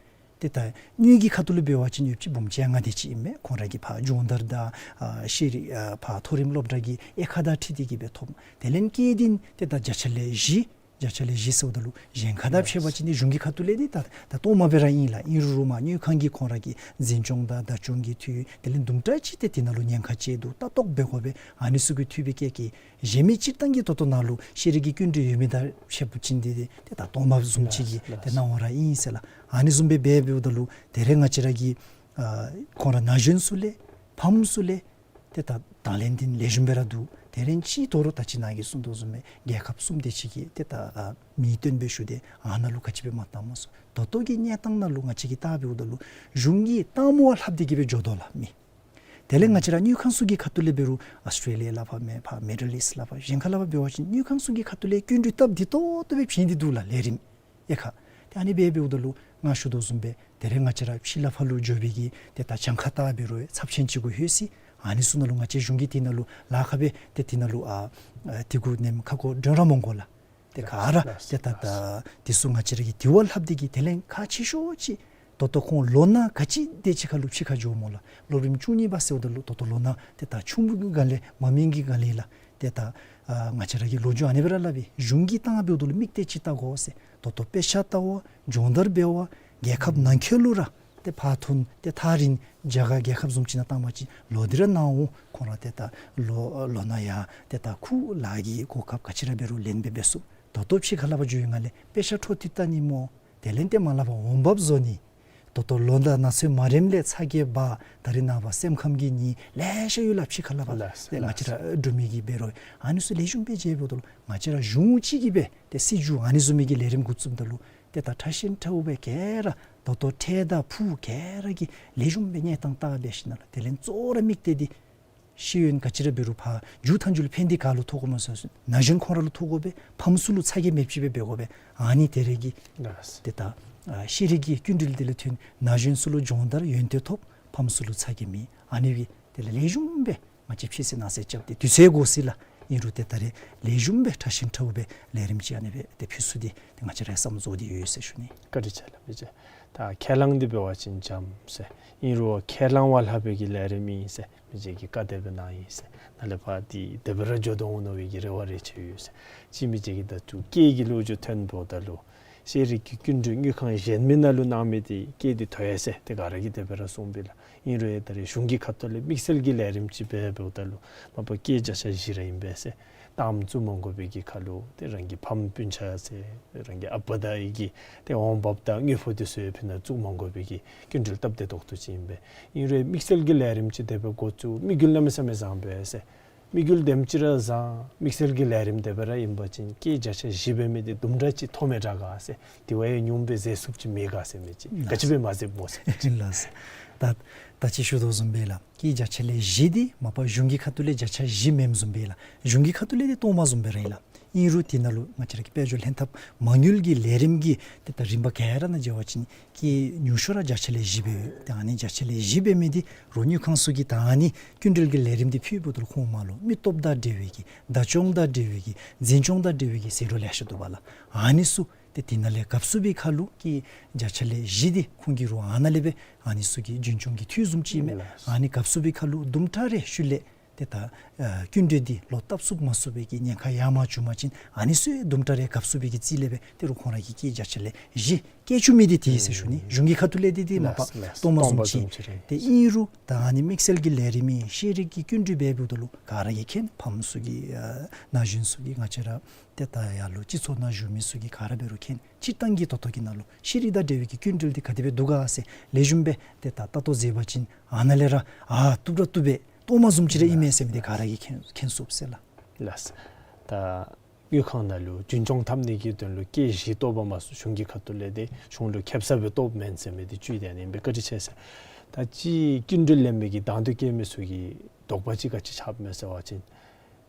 ཏེ་ད་དངུལ་གྱི་ཁ་ཐུག་ལུ་འབད་བ་ཅིན་ཡོདཔ་ཅིག་འབུམ་གཅིག་ལྔ་དེ་ཅིག་ཨིན་མས། ཁོང་ར་གི་ཕར་སྦྱོང་བརྡར་དང་ཨ་ཤེས་རིག་ཨ་ཕར་མཐོ་རིམ་སློབ་གྲྭ་གི་དབྱེ་ཁག་དང་འཁྲིལ་ཏེ་གི་སྦེ་ཐོབ། དེ་ལས་སྐྱེད་ལྡན་ཏེ་ད་བརྒྱ་ཆ་ལས་བཞི་བརྒྱ་ཆ་ལས་བཞི་ཟེརཝ་ད་ལུ་གཞན་ཁ་དང་ཕྱད་པ་ཅིན་ཏེ་གཞུང་གི་ཁ་ཐུག་ལས་འདི་ད་ད་སྟོངམ་སྦེ་ར་ཨིན་ལགས། ཨིན་རུང་རུང་མ་དངུལ་ཁང་གིས་ཁོང་ར་གི་འཛིན་སྐྱོང་དང་བདག་སྐྱོང་གི་འཐུས་དེ་ལས་དུམ་གྲ་ཅིག་ཏེ་དེ་ནང་ལུ་ཉེན་ཁ་ཆེ་འདུག་ལྟ་རྟོག་འབད་དགོ་པས། ཨ་ནི་ཚུ་གི་འཐུས་སྦེ་བཀལ་གེ། གཞན་མི་སྤྱིར་བཏང་གི་ད་ལྟོ་ནཱ་ལུ་ཤེས་རིག་གི་སྐྱིན་འགྲུལ་ཡོད་མི་དང་ཕྱད་པ་ཅིན་འདི་འདི་ཏེ་ད་སྟོངམ་བཟུམ་ཅིག་གི་ཏེ་སྣང་བ་ར་ཨིན་ཟེར་ལགས། ཨ་ནི་བཟུམ་སྦེ་འབད་འབདཝ་ད་ལུ་ད་རེས་ང་བཅས་ར་གི་ཨ་ཁོང་ར་ན་གཞོན་ཚུ་ལས་ཕམ་ཚུ་ལས་ཏེ་ད་དང་ལེན་འདི་ལེགས་ཤོམ་སྦེ་ར་འདུག། དེ་རིང་ཅིག་དོ་རུང་ད་ཅི་ནཱ་གིས་གསུངས་དོ་བཟུམ་སྦེ་རྒྱལ་ཁབ་གསུམ་དེ་ཅིག་གིས་ཏེ་ད་ཨ་མིང་བཏོན་སྦེ་ཞུ་སྟེ་ཨ་ནཱ་ལུ་ག་ཅི་སྦེ་མ་བཏངམ་སྨོ་ཟེར། ད་ལྟོ་གི་གནས་སྟངས་ནང་ལུ་ང་བཅས་ཀྱིས་བལྟ་འབདཝ་ད་ལུ་གཞུང་གིས་བཏངམ་ལྷགཔ་འདི་གིས་སྦེ་འགྱོ་དོ་ལགས་མི། དེ་ལས་ང་བཅས་ར་དངུལ་ཁང་ཚུ་གི་ཁ་ཐུག་ལས་འབད་རུང་ཨོསི་ཊྲེ་ལི་ཡ་ལས་ཕར་མེན་ཕར་མི་ཌལ་ཨིསཊ་ལས་ཕར་གཞན་ཁ་ལས་ཕར་འབད་བ་ཅིན་དངུལ་ཁང་ཚུ་གི་ཁ་ཐུག་ལས་སྐྱིན་འགྲུལ་སྟབས་བདེ་ཏོག་ཏོ་སྦེ་བྱིན་ཏེ་འདུག་ལགས་ལས་རིམ་དབྱེ་ཁག། ཏེ་ཨ་ནི་སྦེ་འབདཝ་ད་ལུ་ང་ཞུ་དོ་བཟུམ་སྦེ་ད་རེས་ང་བཅས་ར་ཕྱི་ལས་ཕར་ལུ་འགྱོ་བའི་གི་ཏེ་ད་གྱངས་ཁ་བལྟ་འབད་རུང་ཚབས་ཆེན་ཅིག་གུ་ལྷོད་ཅི། ཨ་ནི་ཚུ་ནང་ལུ་ང་བཅས་གཞུང་གིས་དེ་ནང་ལུ་ལཱ་ཁག་སྦེ་ཏེ་དེ་ནང་ལུ་ཨ་ཨ་དེ་གུ་ནེམ་ཁ་སྐོང་སྒྲོན་ར་མི་དགོ་ལགས། ཏེ་ག་ར་ཏེ་ད་ད་དེ་ཚུ་ང་བཅས་ར་གིས་དེ་བ་ལྷགཔ་འདི་གིས་དེ་ལས་ཁག་ཆེ་ཤོས་ཅིག་ད་ལྟོ་ཁོང་ལོ་ན་ག་ཅི་དེ་ཅིག་ཁར་ལུ་ཕྱི་ཁར་འགྱོཝ་སྨོ་ལགས། སློབ་རིམ་བཅུ་གཉིས་པ་ཟེརཝ་ད་ལུ་ད་ལྟོ་ལོ་ན་ཏེ་ད་ཆུང་ཀུ་གི་སྒང་ལས་མ་སྨིན་གྱི་སྒང་ལས་ལགས། ཏེ་ད་ཨ་ང་བཅས་ར་གིས་ལོ་རྒྱུས་ཨ་ནི་སྦེ་ར་སླབ་ཨིན། གཞུང་གིས་བཏང་འབདཝ་ད་ལུ་དམིགས་གཏད་ཅིག་བལྟ་དགོ་ཟེར། ད་ལྟོ་དཔེ་ཆ་བལྟ་དགོ། སྦྱོང་བརྡར་འབད་དགོ། རྒྱལ་ཁབ་ནང་འཁོད་ལུ་ར་ཏེ་ཕར་ཐོན་ཏེ་ཐག་རིང་རྒྱ་གར་རྒྱལ་ཁབ་བཟུམ་ཅིག་ནང་བཏང་པ་ཅིན་ལོག་སྟེ་ར་ནཱ་འོང་། ཁོང་ར་ཏེ་ད་ལོ་ལོ་ན་ཡང་ཏེ་ད་ཁོང་ལཱ་གི་གོ་སྐབས་ག་ཅི་ར་འབད་རུང་ལེན་སྦེ་འབད་ཚུགས། ད་ལྟོ་ཕྱི་ཁ་ལས་ཕར་འགྱོ་བའི་སྒང་ལས་དཔེ་ཆ་འཕྲོ་མཐུད་བལྟ་ནི་སྨོ། དེ་ལས་ཏེ་མར་ལས་ཕར་འོང་འབབ་བཟོ་ནི། ད་ལྟོ་ལོ་ན་ཚོད་མ་རནམ་ལས་ཚ་གྱང་འབག། ད་རེས་ནངས་པ་སེམས་ཁམས་ཀྱི་ནད་ལེ་ཤ་ཡོད་ལགས་ཕྱི་ཁ་ལས་ཕར། ལགས་ཏེ་ང་བཅས་ར་འབྲུག་མི་གིས་འབད་རུང་ཨ་ནི་ཚུ་ལེགས་ཤོམ་སྦེ་མཇལཝ་ད་ལུ་ང་བཅས་ར་གཞུང་གཅིག་གིས་སྦེ་ཏེ་སྲིད་བྱུས་ཨ་ནི་བཟུམ་མའི་གི་ལས་རིམ་འགོ་བཙུགསཔ་ད་ལུ་ཏེ་ད་ཁྲ་ཞིང་ཁྲའུ་སྦེ་ག་ར་ད་ལྟོ་འཕྲལ་དང་ཕུགས་ག་ར་གི་ལེགས་ཤོམ་སྦེ་གནས་སྟངས་བལྟ་སྦེ་ཞིནམ་ལས་དེ་ལས་གཙོ་བོ་ར་དམིགས་གཏད་འདི་ཤེས་ཡོན་ག་ཅི་ར་འབད་རུང་ཕར་མཇུག་མཐའ་མཇུག་ལུ་ཕན་འདི་ག་ལུ་ཐོགས་དགོཔ་སྨོ་ཟེར་ན་གཞོན་ཁོང་ར་ལུ་ཐོགས་དགོ་པས། ཕམ་ཚུ་ལུ་ཚ་གྱང་མེདཔ་ཅིག་སྦེ་འབད་དགོ་པས། ཨ་ནི་ད་རེས་ཀྱི་ལགས། ཏེ་ད་ཨ་ཤེས་རིག་གི་སྐྱིན་འགྲུལ་འདི་ལས་ཐོན་ན་གཞོན་ཚུ་ལུ་སྦྱོང་བརྡར་ཡོན་ཏན་ཐོབ། ཕམ་ཚུ་ལུ་ཚ་གྱང་མེད། ཨ་ནི་སྦེ་དེ་ལས་ལེགས་ཤོམ་སྦེ་ང་བཅས་ཕྱི་སེལ་ནང་སེལ་རྐྱབ་སྟེ་དུས་ཚོད་འགོར་སོ་ཡི་ལགས། ཨིན་རུང་ཏེ་ད་རེས་ལེགས་ཤོམ་སྦེ་ཕྲ་ཞིང་ཕྲ་བ་སྦེ་ལས་རིམ་ཅིག་ཨ་ནི་སྦེ་ཏེ་ཕུལ་ཚུགས་འདི་ཏེ་ང་བཅས་ར་བསམ་བཟོ་སྟེ་ཡོད་ཟེར་ཞུ་ནི། བཀའ་དྲིན་ཆེ་ལགས་མི་རྗེ། ད་ཁས་བླངས་འདི་འབད་བ་ཅིན་འཇམ་ཟེར། ཨིན་རུང་ཁས་བླངས་པ་ལྷག་པའི་གི་ལས་རིམ་ཨིན་ཟེར་མི་རྗེ་གིས་བཀའ་དེ་སྦེ་གནང་ཡི་ཟེར། ནཱ་ལས་ཕར་འདི་དེ་སྦེ་ར་འགྱོ་དོ་འོང་མནོ་བའི་གི་རེ་བ་རེ་ཆེ་ཡོད་ཟེར། གཅིག་མི་རྗེ་གིས་ད་ཅི་སྐད་ཀྱི་ལོ་རྒྱུས་ཐོན་འབདཝ་ད་ལུ་ཤེས་རིག་གི་སྐྱིན་འགྲུལ་དངུལ་ཁང་གཞན་མི་ནང་ལུ་གནང་མི་འདི་སྐད་འདི་མཐོ་ཡི་ཟེར་ཏེ་ག་ར་གིས་དེ་སྦེ་ར་གསུངས་པས་ལགས། ཨིན་རུང་ད་རེས་གཞུང་གི་ཁ་ཐུག་ལས་དམིགས་བསལ་གྱི་ལས་རིམ་ཅིག་འབད་འབདཝ་ད་ལུ་མ་པ་སྐད་བརྒྱ་ཆ་བཞི་ར་ཨིན་པས་ཟེར། གཏའམ་བཙུགས་མ་དགོ་པའི་གི་ཁར་ལུ་ཏེ་རང་གི་ཕམ་སྤུན་ཆ་ཟེར་རང་གི་ཨ་པ་དང་ཨའི་གི་ཏེ་འོང་འབབ་དང་དངུལ་ཕོགས་འདི་ཚུ་ཡང་ཕི་ནང་བཙུགས་མ་དགོ་པའི་གི་སྐྱིན་འགྲུལ་སྟབས་བདེ་ཏོག་ཏོ་ཅིག་ཨིན་པས། ཨིན་རུང་དམིགས་བསལ་གྱི་ལས་རིམ་ཅིག་དེ་སྦེ་འགོ་བཙུགས་དམིགས་ཡུལ་གནམ་མེད་ས་མེད་བཟང་པས་ཟེར། དམིགས་ཡུལ་དེམ་ཅིག་ར་བཟང་དམིགས་བསལ་གྱི་ལས་རིམ་དེ་སྦེ་ར་ཨིན་པ་ཅིན་སྐད་བརྒྱ་ཆ་བཞི་འབད་མི་འདི་དུམ་གྲ་ཅིག་མཐོ་མི་དྲག་ག་ཟེར། དེ་བ་ཡང་ཉུངམ་སྦེ་ཟེར་ཚུགསཔ་ཅིག་མེད་ག་ཟེར་མི་ཅིག་ག་ཅི་སྦེ་མ་ཟེརཝ་སྨོ་ཟེར་མི་ཅིག་ལགས། ད་ད་ཅི་ཞུ་དོ་བཟུམ་སྦེ་ལགས། སྐད་བརྒྱ་ཆ་ལས་བཞི་འདི་མ་པ་གཞུང་གི་ཁ་ཐུག་ལས་བརྒྱ་ཆ་བཞི་མེནམ་བཟུམ་སྦེ་ལགས། གཞུང་གི་ཁ་ཐུག་ལས་འདི་གཏོར་མ་བཟུམ་སྦེ་ར་ཨིན་ལགས། ཨིན་རུང་དེ་ནང་ལུ་ང་བཅས་ར་གི་དཔལ་འབྱོར་ལྷན་ཐབས་མ་དངུལ་གྱི་ལས་རིམ་གྱི་ཏེ་ད་རིམ་པ་ག་ར་ནང་འབད་བ་ཅིན་སྐད་ཉུང་ཤོས་ར་བརྒྱ་ཆ་ལས་བཞི་འབད་ཡོད། ཏེ་ཨ་ནི་བརྒྱ་ཆ་ལས་བཞི་འབད་མི་འདི་རོགས་དངུལ་ཁང་ཚུ་གིས་ད་ཨ་ནི་སྐྱིན་འགྲུལ་གྱི་ལས་རིམ་འདི་ཕུལཝ་ད་ལུ་ཁོང་མར་ལུ་མི་སྟོབས་དང་འབྲེལ་བའི་གི་བདག་སྐྱོང་དང་འབྲེལ་བའི་གི་འཛིན་སྐྱོང་དང་འབྲེལ་བའི་གི་ཟད་འགྲོ་ལེ་ཤ་འདུག་པ་ལགས། ཨ་ནི་ཚུ་ཏེ་དེ་ནང་ལས་བཀབ་ཚུགས་པའི་ཁར་ལུ་སྐད་བརྒྱ་ཆ་ལས་བཞི་འདི་ཁོང་གིས་རོགས་ཨ་ནཱ་ལས་སྦེ་ཨ་ནི་ཚུ་གི་རྒྱུན་སྐྱོང་གི་འཐུས་བཟུམ་ཅིག་མས། ཨ་ནི་བཀབ་ཚུགས་པའི་ཁར་ལུ་དུམ་གྲ་རེ་ཤུལ་ལས་ཏེ་ད་ཨ་སྐྱིན་འགྲུལ་འདི་ལོག་བཏབ་ཚུགས་མ་ཚུགས་པའི་གི་ཉེན་ཁ་ཡར་མར་བྱུང་པ་ཅིན་ཨ་ནི་ཚུ་ཡང་དུམ་གྲ་རེ་བཀབ་ཚུགས་པའི་གི་རྩིས་ལས་སྦེ་ཏེ་རོགས་ཁོང་ར་གིས་སྐད་བརྒྱ་ཆ་ལས་བཞི་བཀལ་བཅུག་མི་འདི་དེ་ཨིན་ཟེར་ཞུ་ནི། གཞུང་གི་ཁ་ཐུག་ལས་འདི་འདི་མ་པ་ལགས་ལགས། གཏོར་མ་གཏོར་མ་བཟུམ་བཟུམ་ཅིག་ཅིག་རེད། ཏེ་ཨིན་རུང་ད་ཨ་ནི་དམིགས་བསལ་གྱི་ལས་རིམ་ཨིན་ཤེས་རིག་གི་སྐྱིན་འགྲུལ་འབད་འབདཝ་ད་ལུ་ག་ར་གིས་མཁྱེན། ཕམ་ཚུ་གིས་ཨ་ན་གཞོན་ཚུ་གིས་ང་བཅས་ར་ཏེ་ད་ཡར་ལུ་སྤྱི་ཚོགས་ནང་བཞུགས་མི་ཚུ་གིས་ག་ར་འབད་རུང་མཁྱེན། སྤྱིར་བཏང་གི་ཐོག་ཐོག་གི་ནང་ལུ་ཤེས་རིག་དང་འབྲེལ་བའི་གི་སྐྱིན་འགྲུལ་འདི་ག་དེ་སྦེ་འདུག་ག་ཟེར་ལེགས་ཤོམ་སྦེ་ཏེ་ད་ལྟ་རྟོག་མཛད་པ་ཅིན་ཨ་ནཱ་ལས་ར་ཨ་བཏུབ་ར་བཏུབ་པས། གཏོར་མ་བཟུམ་ཅིག་ར་ཨིན་མས་ཟེར་མི་འདི་ག་ར་གིས་མཁྱེན་མཁྱེན་ཚུགས་ཟེར་ལགས། ལགས། ད་དངུལ་ཁང་ནང་ལུ་རྒྱུན་སྐྱོང་འཐབ་ནི་གི་དོན་ལུ་སྐད་བཞི་གཏོར་བ་མ་གཏོགས་གཞུང་གི་ཁ་ཐུག་ལས་འདི་གཞུང་ལུ་ཁེབ་ས་སྦེ་གཏོརཝ་མེན་ཟེར་མི་འདི་བཅུད་དེ་ཨ་ནི་ཨིན་པས། བཀའ་དྲིན་ཆེ་ཟེར། ད་ཅི་སྐྱིན་འགྲུལ་ལེན་མི་གི་དང་འདོད་བསྐྱེད་མི་ཚུ་གི་དོགས་པ་ཅིག་ག་ཅི་ཆགསཔ་མས་ཟེར་བ་ཅིན་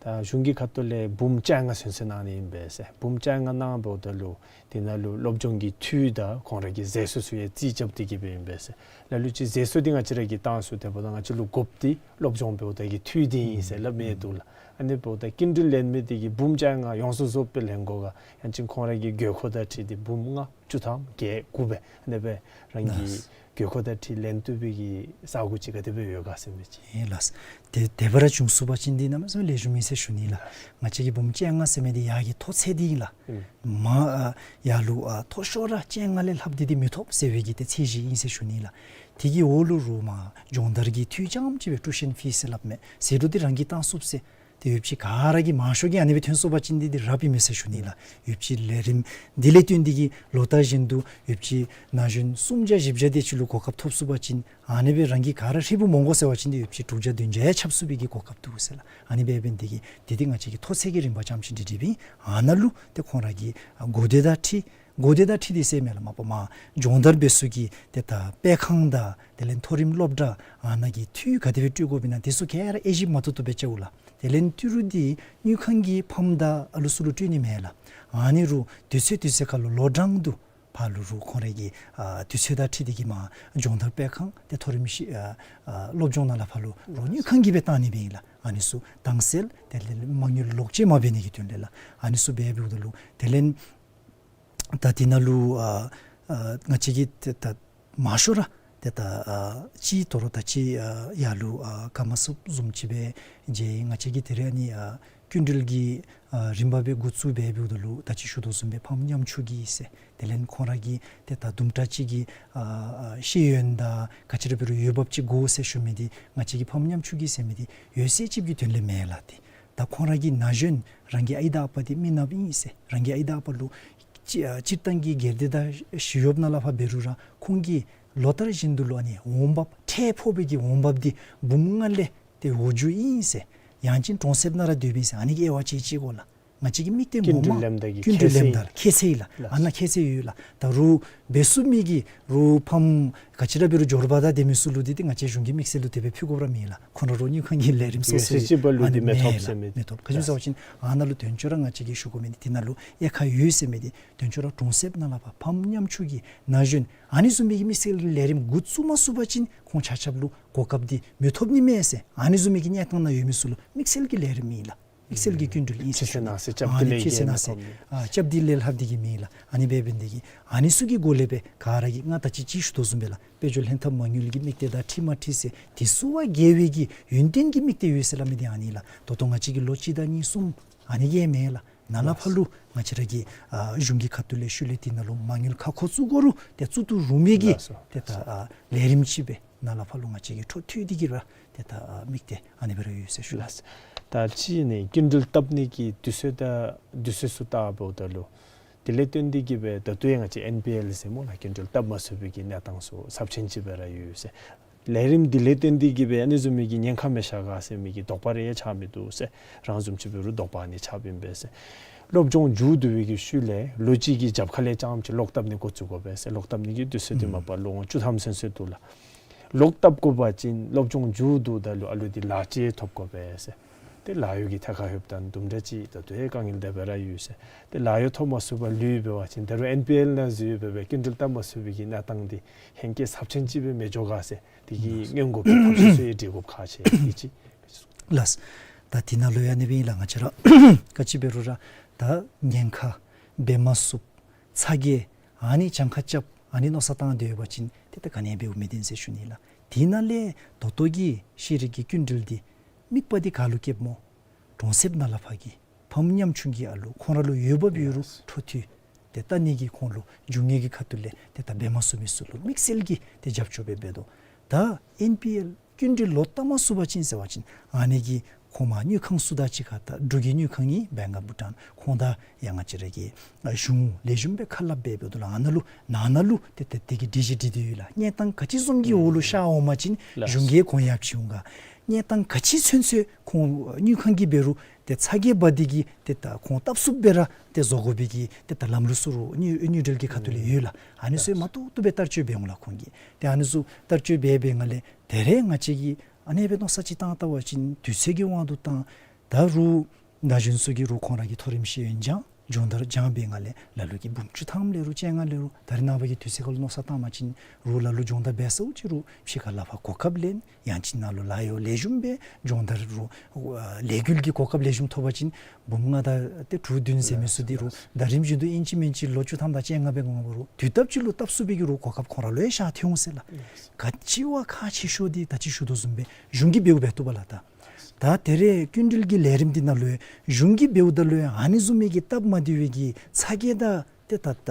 ད་གཞུང་གི་ཁ་ཐུག་ལས་འབུམ་བཅོ་ལྔ་ཚུན་ཚོད་གནང་ནི་ཨིན་པས་ཟེར། འབུམ་བཅོ་ལྔ་གནང་འབདཝ་ད་ལུ་དེ་ནང་ལུ་སློབ་སྦྱོང་གི་འཐུས་དང་ཁོང་ར་གི་ཟད་སོ་ཚུ་ཡང་རྩིས་རྐྱབ་སྟེ་གི་སྦེ་ཨིན་པས་ཟེར། ལ་ལུ་ཅིག་ཟད་སོ་འདི་ང་བཅས་ར་གིས་བཏང་ཚུགས། དེ་འབདཝ་ད་ང་བཅས་ལུ་དགོཔ་འདི་སློབ་སྦྱོང་འབདཝ་ད་གི་འཐུས་འདི་ཨིན་ཟེར་སླབ་མི་འདུག་ལགས། ཨ་ནི་འབདཝ་ད་སྐྱིན་འགྲུལ་ལེན་མི་འདི་གིས་འབུམ་བཅོ་ལྔ་ཡོངས་སུ་རྫོགསཔ་སྦེ་ལེན་དགོ་ག། ཡང་ཅིན་ཁོང་ར་གི་དགོས་མཁོ་དང་འཁྲིལ་ཏེ་འབུམ་ལྔ་བཅུ་ཐམ་བརྒྱད་དགུ་སྦེ་ཨ་ནི་སྦེ་རང་གི་ལགས། དགོས་མཁོ་དང་འཁྲིལ་ལེན་བཏུབ་པའི་གི་ས་གོ་ཅིག་ག་དེ་སྦེ་ཡོད་ག་ཟེར་མི་ཅིག། ཨིན་ལགས། དེ་དེ་སྦེ་ར་བྱུང་ཚུགས་པ་ཅིན་འདི་གནམ་མེད་ས་མེད་ལེགས་ཤོམ་ཨིན་ཟེར་ཞུ་ནི་ལགས། ང་བཅས་ཀྱི་འབུམ་བཅོ་ལྔ་ཟེར་མི་འདི་ཡར་གྱི་མཐོ་ཚད་འདི་ཨིན་ལགས། ཨིན། མར་ཨ་ཡར་ལུ་ཨ་མཐོ་ཤོས་ར་བཅོ་ལྔ་ལས་ལྷགཔ་འདི་འདི་མི་ཐོབ་ཟེར་བའི་གི་ཏེ་ཚད་གཞི་ཨིན་ཟེར་ཞུ་ནི་ལགས། དེ་གི་འོག་ལུ་རུང་མར་སྦྱོང་བརྡར་གྱི་འཐུས་རྐྱངམ་ཅིག་སྦེ་ཊུ་ཤན་ཕིས་ཟེར་སླབ་མས། ཟད་འགྲོ་འདི་རང་གིས་བཏང་ཚུགས་ཟེར། ཏེ་ཡོདཔ་ཅིག་ག་ར་གིས་མང་ཤོས་ཀྱིས་ཨ་ནི་སྦེ་ཐོན་སོང་པ་ཅིན་འདི་འདི་རབ་ཨིན་མས་ཟེར་ཞུ་ནི་ལགས། ཡོདཔ་ཅིག་ལས་རིམ་འདི་ལས་བརྟེན་ཏེ་གིས་ལོ་ལྟར་བཞིན་དུ་ཡོདཔ་ཅིག་ན་གཞོན་སུམ་བརྒྱ་བཞི་བརྒྱ་དེ་ཅིག་ལུ་གོ་སྐབས་ཐོབ་ཚུགས་པ་ཅིན་ཨ་ནི་སྦེ་རང་གིས་ག་ར་ཧྲིལ་བུ་མོ་གོ་ཟེར་བ་ཅིན་འདི་ཡོདཔ་ཅིག་དྲུག་བརྒྱ་བདུན་བརྒྱ་ཡང་ཁྱབ་ཚུགས་པའི་གི་གོ་སྐབས་འདུག་ཟེར་ལགས། ཨ་ནི་སྦེ་འབད་ནི་དེ་གིས་དེ་འདི་ང་བཅས་ཀྱི་མཐོ་ཚད་ཀྱི་རིམ་པ་རྐྱངམ་ཅིག་འདི་འདི་སྦེ་ཨིན། ཨ་ནཱ་ལུ་ཏེ་ཁོང་ར་གི་ཨ་གོ་བདེ་དང་འཁྲིལ་གོ་བདེ་དང་འཁྲིལ་ཏེ་ཟེར་མེན་ལགས། མ་པ་མར་སྦྱོང་བརྡར་འབད་ས་གི་ཏེ་ད་སྤེལ་ཁང་དང་དེ་ལས་མཐོ་རིམ་སློབ་གྲྭ་ཨ་ནཱ་གི་འཐུས་ག་དེ་སྦེ་སྤྲོད་དགོཔ་ཨིན་ན་དེ་ཚུ་ག་ར་དབྱེ་ཞིབ་མ་ཏོག་ཏོ་སྦེ་རྐྱབ་ལགས། དེ་ལས་ཏི་རུ་འདི་དངུལ་ཁང་གིས་ཕམ་དང་ཨ་ལུ་ཚུ་ལུ་སྤྲོད་ནི་མེན་ལགས། ཨ་ནི་རུང་དུས་ཚོད་དུས་ཚོད་ཁར་ལུ་ལོ་གྲངས་དུ་ཕར་ལུ་རུང་ཁོང་ར་གི་ཨ་དུས་ཚོད་དང་འཁྲིལ་ཏེ་གིས་མར་སྦྱོང་བརྡར་སྤེལ་ཁང་ཏེ་མཐོ་རིམ་ཤེས་ཨ་ཨ་སློབ་སྦྱོང་ནང་ལུ་ཕར་ལུ་རོགས་དངུལ་ཁང་གིས་སྦེ་བཏང་ནི་སྦེ་ཨིན་ལགས། ཨ་ནི་ཚུ་དྭངས་གསལ་དེ་ལས་མ་དངུལ་ལོག་སྤྱོད་མ་འབད་ནི་གི་དོན་ལས་ལགས། ཨ་ནི་ཚུ་སྦེ་འབདཝ་ད་ལུ་དེ་ལས་ད་དེ་ནང་ལུ་ཨ་ཨ་ང་བཅས་ཀྱིས་ཏེ་ད་མང་ཤོས་ར་ཏེ་ད་ཨ་ཅིག་དོ་རུང་ད་ཅིག་ཨ་ཡར་ལུ་ཨ་ཀརྨ་ཚབ་བཟུམ་ཅིག་སྦེ་མཇལ་ཡི། ང་བཅས་ཀྱིས་ད་རེས་ཨ་ནི་ཨ་སྐྱིན་འགྲུལ་གྱི་ཨ་རིམ་པ་སྦེ་འགོ་བཙུགས་སྦེ་འབདཝ་ད་ལུ་ད་ཅི་ཞུ་དོ་བཟུམ་སྦེ་ཕམ་ཉམ་ཆུང་གི་ཟེར། དེ་ལས་ཁོང་ར་གི་ཏེ་ད་དུམ་གྲ་ཅིག་གི་ཨ་ཨ་ཤེས་ཡོན་དང་ག་ཅི་ར་འབད་རུང་འོས་འབབ་ཅིག་དགོ་ཟེར་ཞུ་མི་འདི་ང་བཅས་ཀྱི་ཕམ་ཉམ་ཆུང་གི་ཟེར་མི་འདི་ཡོད་ཚད་ཅིག་གི་དོན་ལས་མེན་ལགས། ཏེ་ད་ཁོང་ར་གི་ན་གཞོན་རང་གི་ཨའི་དང་ཨ་པ་འདི་མི་ནགཔ་ཨིན་ཟེར། རང་གི་ཨའི་དང་ཨ་པ་ལུ་སྤྱི་ཨ་སྤྱིར་བཏང་གི་སྒེར་སྡེ་དང་ཞི་གཡོགཔ་ནང་ལུ་ཕར་འབད་རུང་ར་ཁོང་གིས་ལོ་ལྟར་བཞིན་དུ་ལུ་ཨ་ནི་འོང་འབབ་ཁྲལ་ཕོག་པའི་གི་འོང་འབབ་འདི་འབུམ་ལྔ་ལས་ཏེ་འོག་འགྱོཝ་ཨིན་ཟེར། ཡང་ཅིན་གྲོང་གསེབ་ནང་ར་སྡོདཔ་ཨིན་ཟེར། ཨ་ནི་གི་དབྱེ་བ་དཔྱད་དཔྱད་དགོ་ལགས། ང་བཅས་ཀྱི་དམིགས་གཏད་ངོ་མ་སྐྱིན་འགྲུལ་ལེནམ་ད་གི་སྐྱིན་འགྲུལ་ཁྱད་ཚད་ལེནམ་ད་ཨིན། ཁྱད་ཚད་ཨིན་ལགས། ལགས། ཨ་ནཱ་ཁྱད་ཚད་ཡོད་ལགས། ད་རུང་འབད་ཚུགས་མི་གི་རུང་ཕམ་ག་ཅི་ར་འབད་རུང་འབྱོར་པ་དང་ལྡན་མི་ཚུ་ལུ་འདི་ཏེ་ང་བཅས་གཞུང་གི་དམིགས་བསལ་ལུ་དེ་སྦེ་ཕུལ་དགོཔ་ར་མེད་ལགས། ཁོང་ར་རོགས་དངུལ་ཁང་གི་ལས་རིམ་སོ་སོ་ཡོད་ཚད་ཅིག་འབད་རུང་ཨ་ནི་འདི་མི་མེན་ཐོབ་ལགས། ཟེར་མི་མི་ཐོབ། ག་ཅི་ཟེར་བ་ཅིན་ཨ་ནཱ་ལུ་དོན་གཅོད་ར་ང་བཅས་ཀྱིས་ཞུ་དགོ་མི་འདི་དེ་ནང་ལུ་དབྱེ་ཁག་ཡོད་ཟེར་མི་འདི་དོན་གཅོད་ར་གྲོང་གསེབ་ནང་ལུ་ཕར་ཕམ་ཉམ་ཆུང་གི་ན་གཞོན་ཨ་ནི་བཟུམ་མའི་གི་དམིགས་བསལ་གྱི་ལས་རིམ་འགོ་བཙུགས་མ་ཚུགས་པ་ཅིན་ཁོང་ཆ་ཁྱབ་ལུ་གོ་སྐབས་འདི་མི་ཐོབ་ནི་མས་ཟེར། ཨ་ནི་བཟུམ་མའི་གི་གནས་སྟངས་ནང་ཡོད་མི་ཚུ་ལུ་དམིགས་བསལ་གྱི་ལས་རིམ་ཨིན་ལགས། དམིགས་བསལ་གྱི་སྐྱིན་འགྲུལ་ཨིན་ཟེར་ཞུ་ནི། ཕྱི་སེལ་ནང་སེལ་རྐྱབ་སྟེ་ལས་ཨ་ནི་ཕྱི་སེལ་ནང་སེལ་ཨ་རྐྱབ་སྟེ་ལས་ལྷབ་སྟེ་གི་མེན་ལགས། ཨ་ནི་འབད་འབད་ནི་དེ་གིས་ཨ་ནི་ཚུ་གི་སྒོ་ལས་སྦེ་ག་ར་གིས་ང་ད་ཅི་ཅིག་ཞུ་དོ་བཟུམ་སྦེ་ལགས། དཔལ་འབྱོར་ལྷན་ཐབས་མ་དངུལ་གྱི་དམིགས་གཏད་དང་འཁྲིལ་མ་འཁྲིལ་ཟེར་དེ་ཚུ་བ་འགལ་བའི་གི་ཡོན་ཏན་གྱི་དམིགས་གཏད་ཡོད་ཟེར་སླབ་མི་དེ་ཨ་ནི་ལགས། ད་ལྟོ་ང་བཅས་ཀྱི་ལོ་གཅིག་དང་གཉིས་གསུམ་ཨ་ནི་གིས་མེན་ལགས། ནཱ་ལས་ཕར་ལུ་ང་བཅས་ར་གི་ཨ་གཞུང་གི་ཁ་ཐུག་ལས་ཤུལ་ལས་དེ་ནང་ལུ་མ་དངུལ་ཁ་ཁོ་བཙུགས་དགོ་རུང་ཏེ་བཙུགས་བཏུབ་རུང་མི་གི་ཏེ་ད་ཨ་ལས་རིམ་ཅིག་སྦེ་ནཱ་ལས་ཕར་ལུ་ང་བཅས་ཀྱིས་འཕྲོ་མཐུད་དེ་གི་ར་ཏེ་ད་ཨ་དམིགས་གཏད་ཨ་ནི་སྦེ་ར་ཡོད་ཟེར་ཞུ་ལགས། ད་ཅི་ཨིན་ན་སྐྱིན་འགྲུལ་བཏབ་ནི་གི་དུས་ཚོད་དང་དུས་ཚོད་ཚུ་བལྟཝ་ད་ལུ་དེ་ལས་བརྟེན་ཏེ་གི་སྦེ་ད་ལྟོ་ཡང་ང་བཅས་ཨེན་པི་ཨེལ་ཟེར་སྨོ་ལགས། སྐྱིན་འགྲུལ་བཏབ་མ་ཚུགས་པའི་གི་གནས་སྟངས་ཚུ་ཚབས་ཆེན་ཅིག་སྦེ་ར་ཡོད་ཟེར། ལས་རིམ་དེ་ལས་བརྟེན་ཏེ་གི་སྦེ་ཨ་ནི་བཟུམ་མའི་གི་ཉེན་ཁ་མི་ཤར་ག་ཟེར་མི་གི་དོགས་པ་རེ་ཡང་ཆགས་མི་འདུག་ཟེར། རང་བཟུམ་ཅིག་འབད་རུང་དོགས་པ་ཨ་ནི་ཆགསཔ་ཨིན་པས་ཟེར། སློབ་སྦྱོང་མཇུག་བསྡུ་བའི་གི་ཤུལ་ལས་ལོ་གཅིག་གི་རྒྱབ་ཁ་ལས་རྐྱངམ་ཅིག་ལོག་བཏབ་ནི་འགོ་བཙུགས་དགོ་པས་ཟེར། ལོག་བཏབ་ནི་གི་དུས་ཚོད་འདི་མ་པ་ལོ་ངོ་བཅུ་ཐམ་ཚུན་ཚོད་འདུག་ལགས། ལོག་བཏབ་དགོ་པ་ཅིན་སློབ་སྦྱོང་མཇུག་བསྡུཝ་ད་ལུ་ཨ་ལུ་འདི་ལག་ཁྱེར་ཐོབ་དགོ་པས་ཟེར། ཏེ་ལཱ་གཡོག་གི་ཐད་ཁར་ལྷོདཔ་ད་དུམ་གྲ་ཅིག་ད་ལྟོ་ཡང་དཀའ་ངལ་དེ་སྦེ་ར་ཡོད་ཟེར། ཏེ་ལཱ་གཡོག་ཐོབ་མ་ཚུགས་པར་ལུས་འབད་བ་ཅིན་ད་རུང་ཨེན་པི་ཨེལ་ནང་འཛུལ་འབད་བའི་སྐྱིན་འགྲུལ་བཏབ་མ་ཚུགས་པའི་གི་གནས་སྟངས་འདི་ཧེང་སྐལ་ཚབས་ཆེན་ཅིག་སྦེ་མི་འགྱོ་ག་ཟེར་དེ་གི་ལགས། སྔོན་འགོག་གི་ཐབས་ཤེས་ཚུ་ཡང་སྒྲིག་དགོཔ་ཁག་ཆེ་ཨིན་ཅི། ལགས། ད་དེ་ནང་ལུ་ཡང་ཨ་ནི་སྦེ་ཨིན་ལགས། ང་བཅས་ར་ག་ཅི་འབད་རུང་ར་ད་ཉེན་ཁ་འབད་མ་ཚུགསཔ་ཚ་གྱང་ཨ་ནི་གྱངས་ཁ་རྐྱབ་ཨ་ནི་མནོ་བསམ་བཏང་སྟེ་ཡོད་པ་ཅིན་ཏེ་ད་ག་ནི་འབདཝ་མི་བདེན་ཟེར་ཞུ་ནི་ལགས། དེ་ནང་ལས་ད་ལྟོ་གི་ཤེས་རིག་གི་སྐྱིན་འགྲུལ་འདི་དམིགས་པ་འདི་ག་ལུ་བསྐྱེདཔ་སྨོ། གྲོང་གསེབ་ནང་ལས་ཕར་གྱི་ཕམ་ཉམ་ཆུང་གི་ཨ་ལུ་ཁོང་ར་ལུ་ཡོདཔ་འབད་རུང་འཕྲོ་མཐུད་དེ་ལྟ་ནི་གི་ཁོང་ལུ་རྒྱུ་དངོས་ཀྱི་ཁ་ཐུག་ལས་ཏེ་ད་འབད་མ་ཚུགས་མི་ཚུ་ལུ་དམིགས་བསལ་གྱི་ཏེ་རྒྱབ་སྐྱོར་སྦེ་འབད་དོ། ད་ཨེན་པི་ཨེལ་སྐྱིན་འགྲུལ་ལོག་བཏབ་མ་ཚུགས་པ་ཅིན་ཟེར་བ་ཅིན་ཨ་ནི་གི་ཁོང་མ་དངུལ་ཁང་ཚུ་དང་གཅིག་ཁར་ད་འབྲུག་གི་དངུལ་ཁང་ཨིན་Bank of Bhutan། ཁོང་དང་ཡང་ང་བཅས་ར་གི་ཨ་གཞུང་ལེགས་ཤོམ་སྦེ་ཁ་སླབ་སྦེ་འབདཝ་ད་ལུ་ཨ་ནཱ་ལུ་ནང་ན་ལུ་ཏེ་ཏེ་དེ་གི་སྒྲིག་གཞི་སྒྲིག་སྟེ་ཡོད་ལགས། གནས་སྟངས་ག་ཅི་བཟུམ་གྱི་འོག་ལུ་ཤར་འོང་པ་ཅིན་ལགས། གཞུང་གིས་གོ་ཡངས་ཅིག་འོང་ག། གནས་སྟངས་ག་ཅི་ཚུན་ཚོད་ཁོང་དངུལ་ཁང་གིས་འབད་རུང་ཏེ་ཚ་གྱང་འབག་སྟེ་གི་ཏེ་ད་ཁོང་བཏབ་ཚུགསཔ་སྦེ་ར་ཏེ་བཟོ་དགོ་པའི་གི་ཏེ་ད་ལམ་ལུགས་ཚུ་རུང་དངུལ་དངུལ་འབྲེལ་གྱི་ཁ་ཐུག་ལས་ཡོད་ལགས། ཨ་ནི་ཚུ་ཡང་མ་ཏོག་ཏོ་སྦེ་བསྟར་སྤྱོད་འབད་འོང་ལགས་ཁོང་གིས། ཏེ་ཨ་ནི་ཚུ་བསྟར་སྤྱོད་འབད་འབད་ནང་ལས་ད་རེས་ང་བཅས་ཀྱིས་ཨ་ནི་སྦེ་མནོ་བསམ་ཅིག་བཏང་བལྟ་བ་ཅིན་དུས་ཚོད་ཀྱི་དབང་དུ་བཏང་ད་རུང་ན་གཞོན་ཚུ་གིས་རུང་ཁོང་ར་གི་མཐོ་རིམ་ཤེས་ཡོན་སྦྱང་སྦྱོང་བརྡར་སྦྱང་བའི་ནང་ལས་ལ་ལུ་གིས་འབུམ་བཅུ་ཐམ་ལེན་རུང་བཅོ་ལྔ་ལེན་རུང་ད་རེས་ནངས་པ་གི་དུས་ཚོད་ཁར་ལུ་མནོ་བསམ་བཏང་བ་ཅིན་རུང་ལ་ལུ་སྦྱོང་བརྡར་འབད་ཚརཝ་ཅིག་རུང་ཕྱི་ཁར་ལས་ཕར་གོ་སྐབས་ལེན། ཡང་ཅིན་ནཱ་ལུ་ལཱ་གཡོག་ལེགས་ཤོམ་སྦེ་སྦྱོང་བརྡར་རུང་ཨ་ལས་འགུལ་གྱི་གོ་སྐབས་ལེགས་ཤོམ་ཐོབ་པ་ཅིན་འབུམ་ལྔ་དང་ཏེ་དྲུག་བདུན་ཟེར་མི་ཚུ་འདི་རུང་ད་རིམ་བཞིན་དུ་ཨིན་ཅི་མིན་ཅི་ལོ་བཅུ་ཐམ་དང་བཅོ་ལྔ་སྦེ་འགོརཝ་རུང་དུས་སྟབས་ཅིག་ལུ་བཏབ་ཚུགས་པའི་གི་རུང་གོ་སྐབས་ཁོང་ར་ལུ་ཡང་ཤར་ཐལ་འོང་ཟེར་ལགས། ག་ཅི་བ་ཁག་ཆེ་ཤོས་འདི་ད་ཅི་ཞུ་དོ་བཟུམ་སྦེ་གཞུང་གིས་འབདཝ་འབད་བཏུབ་པས་ལགས། ད་ད་དེ་རེས་སྐྱིན་འགྲུལ་གྱི་ལས་རིམ་འདི་ནང་ལུ་ཡང་གཞུང་གིས་འབདཝ་ད་ལུ་ཡང་ཨ་ནི་བཟུམ་མའི་གི་སྟབས་མ་བདེ་བའི་གི་ཚ་གྱང་དང་ཏེ་ད་ད་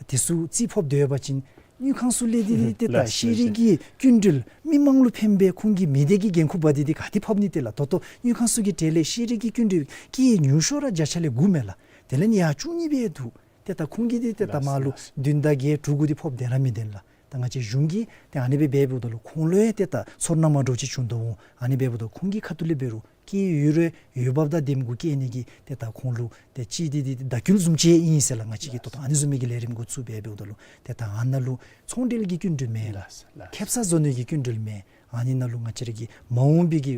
དེ་ཚུ་རྩིས་ཕབ་སྟེ་ཡོད་པ་ཅིན་དངུལ་ཁང་ཚུ་ལས་འདི་འདི་ཏེ་ད་ལགས། ཤེས་རིག་གི་སྐྱིན་འགྲུལ་མི་མང་ལུ་ཕན་པའི་ཁོང་གི་མི་སྡེ་གི་འགན་ཁུར་འབག་སྟེ་འདི་ག་ཏེ་ཕབ་ནི། དེ་ལགས་ད་ལྟོ་དངུལ་ཁང་ཚུ་གི་གྲལ་ལས་ཤེས་རིག་གི་སྐྱིན་འགྲུལ་སྐད་ཉུང་ཤོས་ར་བརྒྱ་ཆ་ལས་དགུ་མས་ལགས། དེ་ལས་ནི་ཡར་བཅུ་གཉིས་སྦེ་འདུག། ཏེ་ད་ཁོང་གིས་འདི་ཏེ་ད་ལགས། མར་ལུ་ལགས། བདུན་དང་བརྒྱད་དྲུག་དགུ་འདི་ཕབ་སྟེ་ར་མི་བདེན་ལགས། ད་ང་བཅས་གཞུང་གིས་ཏེ་ཨ་ནི་སྦེ་འབདཝ་ད་ལུ་ཁོང་ལུ་ཡང་ཏེ་ད་ཚོར་སྣང་མ་འདྲཝ་ཅིག་བྱུང་དོ་འོང་། ཨ་ནི་འབདཝ་ད་ཁོང་གི་ཁ་ཐུག་ལས་འབད་རུང་སྐྱིད་ཡོད་རུང་འོས་འབབ་དང་ལྡནམ་གུ་སྐྱེལ་ནི་གི་ཏེ་ད་ཁོང་ལུ་ཏེ་ཅིག་འདི་འདི་བརྡ་བསྐུལ་བཟུམ་ཅིག་ཨིན་ཟེར་ལགས། ང་བཅས་ཀྱིས་ད་ལྟོ་ཨ་ནི་བཟུམ་མའི་གི་ལས་རིམ་འགོ་བཙུགས་སྦེ་འབདཝ་ད་ལུ་ཏེ་ད་ཨ་ནཱ་ལུ་ཚོང་འབྲེལ་གྱི་སྐྱིན་འགྲུལ་མེད་ལགས། ལགས། ཁེབ་ས་བཟོ་ནི་གི་སྐྱིན་འགྲུལ་མེད། ཨ་ནི་ནང་ལུ་ང་བཅས་ར་གི་མ་འོངས་པའི་གི་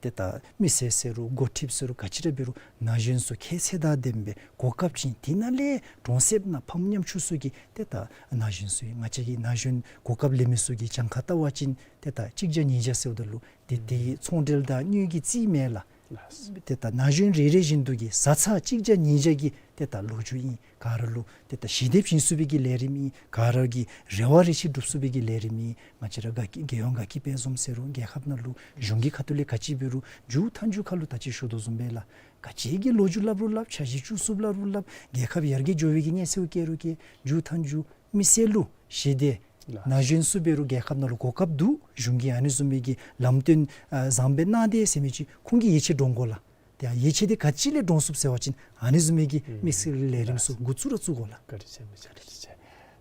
ཏེ་ད་མི་སེར་ཟེར་རུང་འགོ་ཁྲིདཔ་ཟེར་རུང་ག་ཅི་ར་འབད་རུང་ན་གཞོན་ཚུ་ཁྱད་ཚད་དང་ལྡནམ་སྦེ་གོ་སྐབས་བྱིན། དེ་ནང་ལས་གྲོང་གསེབ་ནང་ཕམ་ཉམ་ཆུང་ཚུ་གི་ཏེ་ད་ན་གཞོན་ཚུ་ང་བཅས་ཀྱི་ན་གཞོན་གོ་སྐབས་ལེན་མི་ཚུ་གི་གྱངས་ཁ་བལྟ་བ་ཅིན་ཏེ་ད་གཅིག་བརྒྱ་གཉིས་བརྒྱ་ཟེརཝ་ད་ལུ་ཏེ་དེ་ཚོང་འབྲེལ་དང་དངུལ་གྱི་རྩིས་མེན་ལགས། ལགས། ཏེ་ད་ན་གཞོན་རེ་རེ་བཞིན་དུ་གི་བཟའ་ཚང་གཅིག་བརྒྱ་ཉིས་བརྒྱ་གི་ཏེ་ད་ལོ་རྒྱུས་ཨིན། ག་ར་ལུ་ཏེ་ད་ཞི་བདེ་བྱིན་ཚུགས་པའི་གི་ལས་རིམ་ཨིན། ག་ར་གི་རེ་བ་རེ་ཆེ་སྒྲུབ་ཚུགས་པའི་གི་ལས་རིམ་ཨིན། ང་བཅས་ར་དགའ་སྐྱིད་རྒྱལ་ཡོངས་དགའ་སྐྱིད་དཔལ་འཛོམས་ཟེར་རུང་རྒྱལ་ཁབ་ནང་ལུ་གཞུང་གི་ཁ་ཐུག་ལས་ག་ཅི་འབད་རུང་མཇུག་མཐའ་མཇུག་ཁ་ལུ་ད་ཅི་ཞུ་དོ་བཟུམ་སྦེ་ལགས། ག་ཅི་གི་ལོ་རྒྱུས་སླབ་རུང་སླབ། འཆར་གཞི་བཅུ་གསུམ་སླབ་རུང་སླབ། རྒྱལ་ཁབ་ཡར་རྒྱས་འགྱོ་བའི་གི་གནས་ཚུལ་བཀོད་རུང་བཀོད། མཇུག་མཐའ་མཇུག་མི་སེར་ལུ་ཞི་བདེ། ལགས། ན་གཞོན་ཚུ་འབད་རུང་རྒྱལ་ཁབ་ནང་ལུ་གོ་སྐབས་འདུག། གཞུང་གིས་ཨ་ནི་བཟུམ་མའི་གི་ལམ་སྟོན་ཨ་བཟང་པོ་གནང་སྟེ་ཟེར་མི་ཅིག་ཁོང་གི་ཡིད་ཆེས་འདྲོངས་དགོ་ལགས། ཏེ་ཡང་ཡིད་ཆེས་འདི་ག་ཅི་ལས་འདྲོངས་ཚུགས་ཟེར་བ་ཅིན་ཨ་ནི་བཟུམ་མའི་གི་ཨུམ་དམིགས་བསལ་ལས་རིམ་ཚུ་ལགས། འགོ་བཙུགས་ར་བཙུགས་དགོ་ལགས། བཀའ་དྲིན་ཆེ་མི་ཆེ་བཀའ་དྲིན་ཆེ།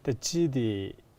ད་ཅི་འདི་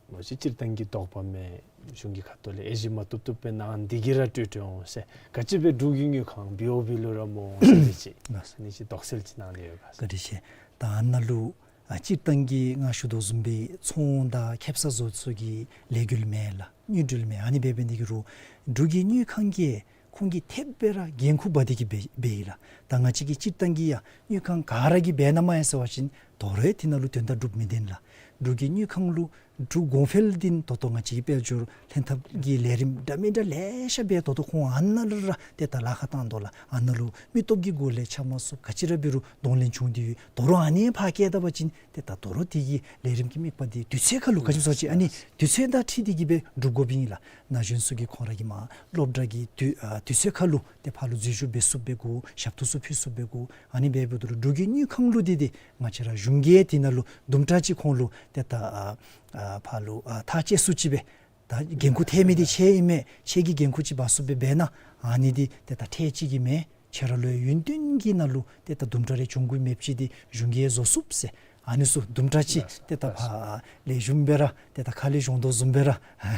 མ་གཞི་སྤྱིར་བཏང་གི་དོགས་པ་མེད། གཞུང་གི་ཁ་ཐུག་ལས་དབྱེ་ཞིབ་མ་བཏུབ་བཏུབ་སྦེ་གནང་། འདི་གིས་ར་སྤྲོད་སྤྲོད་འོང་ཟེར། ག་ཅི་སྦེ་འབྲུག་གི་དངུལ་ཁང་བི་ཨོ་བི་ལུ་ར་སྨོ་ཟེར་ཏེ་ཅིག་ལགས། ཨ་ནི་ཅིག་དོགས་སེལ་ཅིག་གནང་ནི་ཡོད་ག་ཟེར། བཀའ་དྲིན་ཆེ། ད་ཨ་ནཱ་ལུ་ཨ་སྤྱིར་བཏང་གི་ང་ཞུ་དོ་བཟུམ་སྦེ་ཚོང་དང་ཁེབ་ས་བཟོ་ཚུ་གི་ལས་འགུལ་མེན་ལགས། དངུལ་འབྲེལ་མེན། ཨ་ནི་འབད་འབད་ནི་གི་རུང་འབྲུག་གི་དངུལ་ཁང་གིས་ཁོང་གིས་ཐེབས་སྦེ་ར་འགན་ཁུར་འབག་སྟེ་གི་འབད་འབད་ཡི་ལགས། ད་ང་བཅས་ཀྱི་སྤྱིར་བཏང་གི་ཡང་དངུལ་ཁང་ག་ར་གིས་འབད་ན་མ་ཡང་ཟེར་བ་ཅིན་དོ་རུང་དེ་ནང་ལུ་དོན་དག་འགྲུབ་མི་བདེན་ལགས། འབྲུག་གི་དངུལ་ཁང་ལུ་འབྲུག་གོང་འཕེལ་འདི་ད་ལྟོ་ང་བཅས་ཀྱི་དཔལ་འབྱོར་ལྷན་ཐབས་ཀྱི་ལས་རིམ་འདྲ་མི་འདྲ་ལེ་ཤ་སྦེ་ད་ལྟོ་ཁོང་ཨ་ནཱ་ལུ་ར་ཏེ་ད་ལཱ་ཁག་བཏང་དོ་ལགས། ཨ་ནཱ་ལུ་མི་སྟོབས་ཀྱི་སྒོ་ལས་འཕྱག་མ་ཚུགས། ག་ཅི་ར་འབད་རུང་གདོང་ལེན་བྱུང་སྟེ་ཡོད། ད་རུང་ཨ་ནི་ཕར་བཀལ་ད་པ་ཅིན་ཏེ་ད་ད་རུང་དེ་གི་ལས་རིམ་གྱི་དམིགས་པ་འདི་དུས་ཚོད་ཁར་ལུ་ག་ཅི་སྨོ་ཟེར་བ་ཅིན་ཨ་ནི་དུས་ཚོད་དང་འཁྲིལ་ཏེ་གི་སྦེ་སྒྲུབ་དགོཔ་ཨིན་ལགས། ན་གཞོན་ཚུ་གིས་ཁོང་ར་གི་མར་སློབ་གྲྭ་གི་དུས་ཨ་དུས་ཚོད་ཁར་ལུ་ཏེ་ཕར་ལུ་འཛུལ་ཞུགས་འབད་ཚུགསཔ་སྦེ་དགོ། ཞབས་ཏོག་ཚུ་ཕུལ་ཚུགསཔ་སྦེ་དགོ། ཨ་ནི་འབདཝ་ད་ལུ་འབྲུག་གི་དངུལ་ཁང་ལུ་འདི་ཏེ་ང་བཅས་ར་གཞུང་གིས་དེ་ནང་ལུ་དུམ་གྲ་ཅིག་ཁོང་ལུ་ཏེ་ད་ཨ་ཨ་ཕར་ལུ་ཨ་ཐག་བཅད་ཚུགས་ཅི་སྦེ། ད་འགན་ཁུར་ཐལ་མི་འདི་ཁྱེད་ཨིན་མས། ཁྱེད་ཀྱིས་འགན་ཁུར་ཅིག་འབག་ཚུགསཔ་སྦེ་འབད་གནང་། ཨ་ནི་འདི་ཏེ་ད་ཁྲལ་ཅིག་གི་མེན། ཁྱེད་ར་ལུ་ཡུན་བརྟན་གྱི་ནང་ལུ་ཏེ་ད་དུམ་གྲ་རེ་འབྱུང་དགོ་མེདཔ་ཅིག་འདི་གཞུང་གིས་བཟོ་ཚུགས་ཟེར། ཨ་ནི་ཚུ་དུམ་གྲ་ཅིག་ལགས་སོ། ཏེ་ད་ལགས་སོ། ཕར་ལེགས་ཤོམ་སྦེ་ར་ཏེ་ད་ཁ་ལས་བྱུང་དོ་བཟུམ་སྦེ་ར་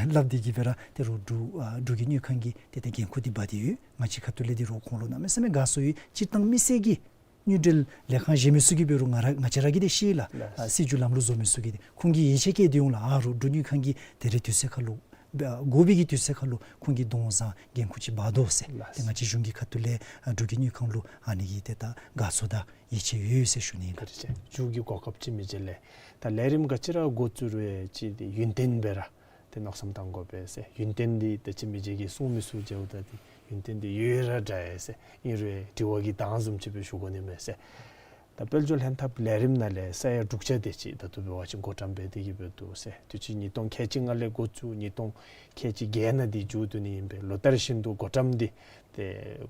སླབ་སྟེ་གི་སྦེ་ར་ཏེ་རུང་འབྲུག་ཨ་འབྲུག་གི་དངུལ་ཁང་གིས་ཏེ་ད་འགན་ཁུར་འདི་འབག་སྟེ་ཡོད། ང་བཅས་ཁ་ཐུག་ལས་འདི་རུང་ཁོང་ལུ་གནམ་མེད་ས་མེད་དགའ་ཚོར་ཡོད། སྤྱིར་བཏང་མི་སེར་གྱི་དངུལ་འབྲེལ་ལས་ཁང་གཞན་མི་ཚུ་གིས་འབད་རུང་ང་ར་ང་བཅས་ར་གིས་འདི་ཤེས་ལགས། ལགས། ཨ་སྲིད་བྱུས་ལམ་ལུགས་བཟོ་མི་ཚུ་གིས་འདི་ཁོང་གིས་ཡིད་ཆེས་བསྐྱེད་དེ་འོང་ལགས། ཨ་རུང་འབྲུག་དངུལ་ཁང་གིས་དེ་རེ་དུས་ཚོད་ཁར་ལུ་ཨ་དགོ་པའི་གི་དུས་ཚོད་ཁར་ལུ་ཁོང་གིས་གདོང་བཟང་འགན་ཁུར་ཅིག་འབག་དོ་ཟེར། ལགས། ཏེ་ང་བཅས་གཞུང་གི་ཁ་ཐུག་ལས་ཨ་འབྲུག་གི་དངུལ་ཁང་ལུ་ཨ་ནི་གི་ཏེ་ད་དགའ་ཚོར་དང་ཡིད་ཆེས་ཡོད་ཟེར་ཞུ་ནི་ལགས། བཀའ་དྲིན་ཆེ། མཇུག་གི་གོ་སྐབས་ཅིག་མི་འཇལ་ལགས། ད་ལས་རིམ་ག་ཅི་ར་འགོ་བཙུགས་རུང་ཅིག་འདི་ཡུན་བརྟན་སྦེ་ར་ཏེ་མནོ་བསམ་བཏང་དགོ་པས་ཟེར། ཡུན་བརྟན་འདི་ད་ཅི་མི་རྗེ་གིས་གསུང་མི་གསུང་མཇལཝ་ད་འདི་ཡུན་བརྟན་འདི་ཡོད་ར་འདྲ་ཟེར། ཨིན་རུང་དྲི་བ་གི་གདངས་བཟུམ་ཅིག་སྦེ་ཞུ་དགོ་ནི་མས་ཟེར། ད་དཔལ་འབྱོར་ལྷན་ཐབས་ལས་རིམ་ནང་ལས་ས་ཡ་དྲུག་ཅུ་དེ་ཅིག་ད་ལྟོ་འབད་བ་ཅིན་བགོ་བཀྲམ་འབད་དེ་གི་སྦེ་འདུག་ཟེར། དུས་ཅི་ཉིས་སྟོང་ཁལ་གཅིག་ལྔ་ལས་འགོ་བཙུགས་ཉིས་སྟོང་ཁལ་གཅིག་བརྒྱད་ནང་འདི་མཇུག་བསྡུ་ནི་ཨིན་པས། ལོ་ལྟར་བཞིན་དུ་བགོ་བཀྲམ་འདི་ཏེ་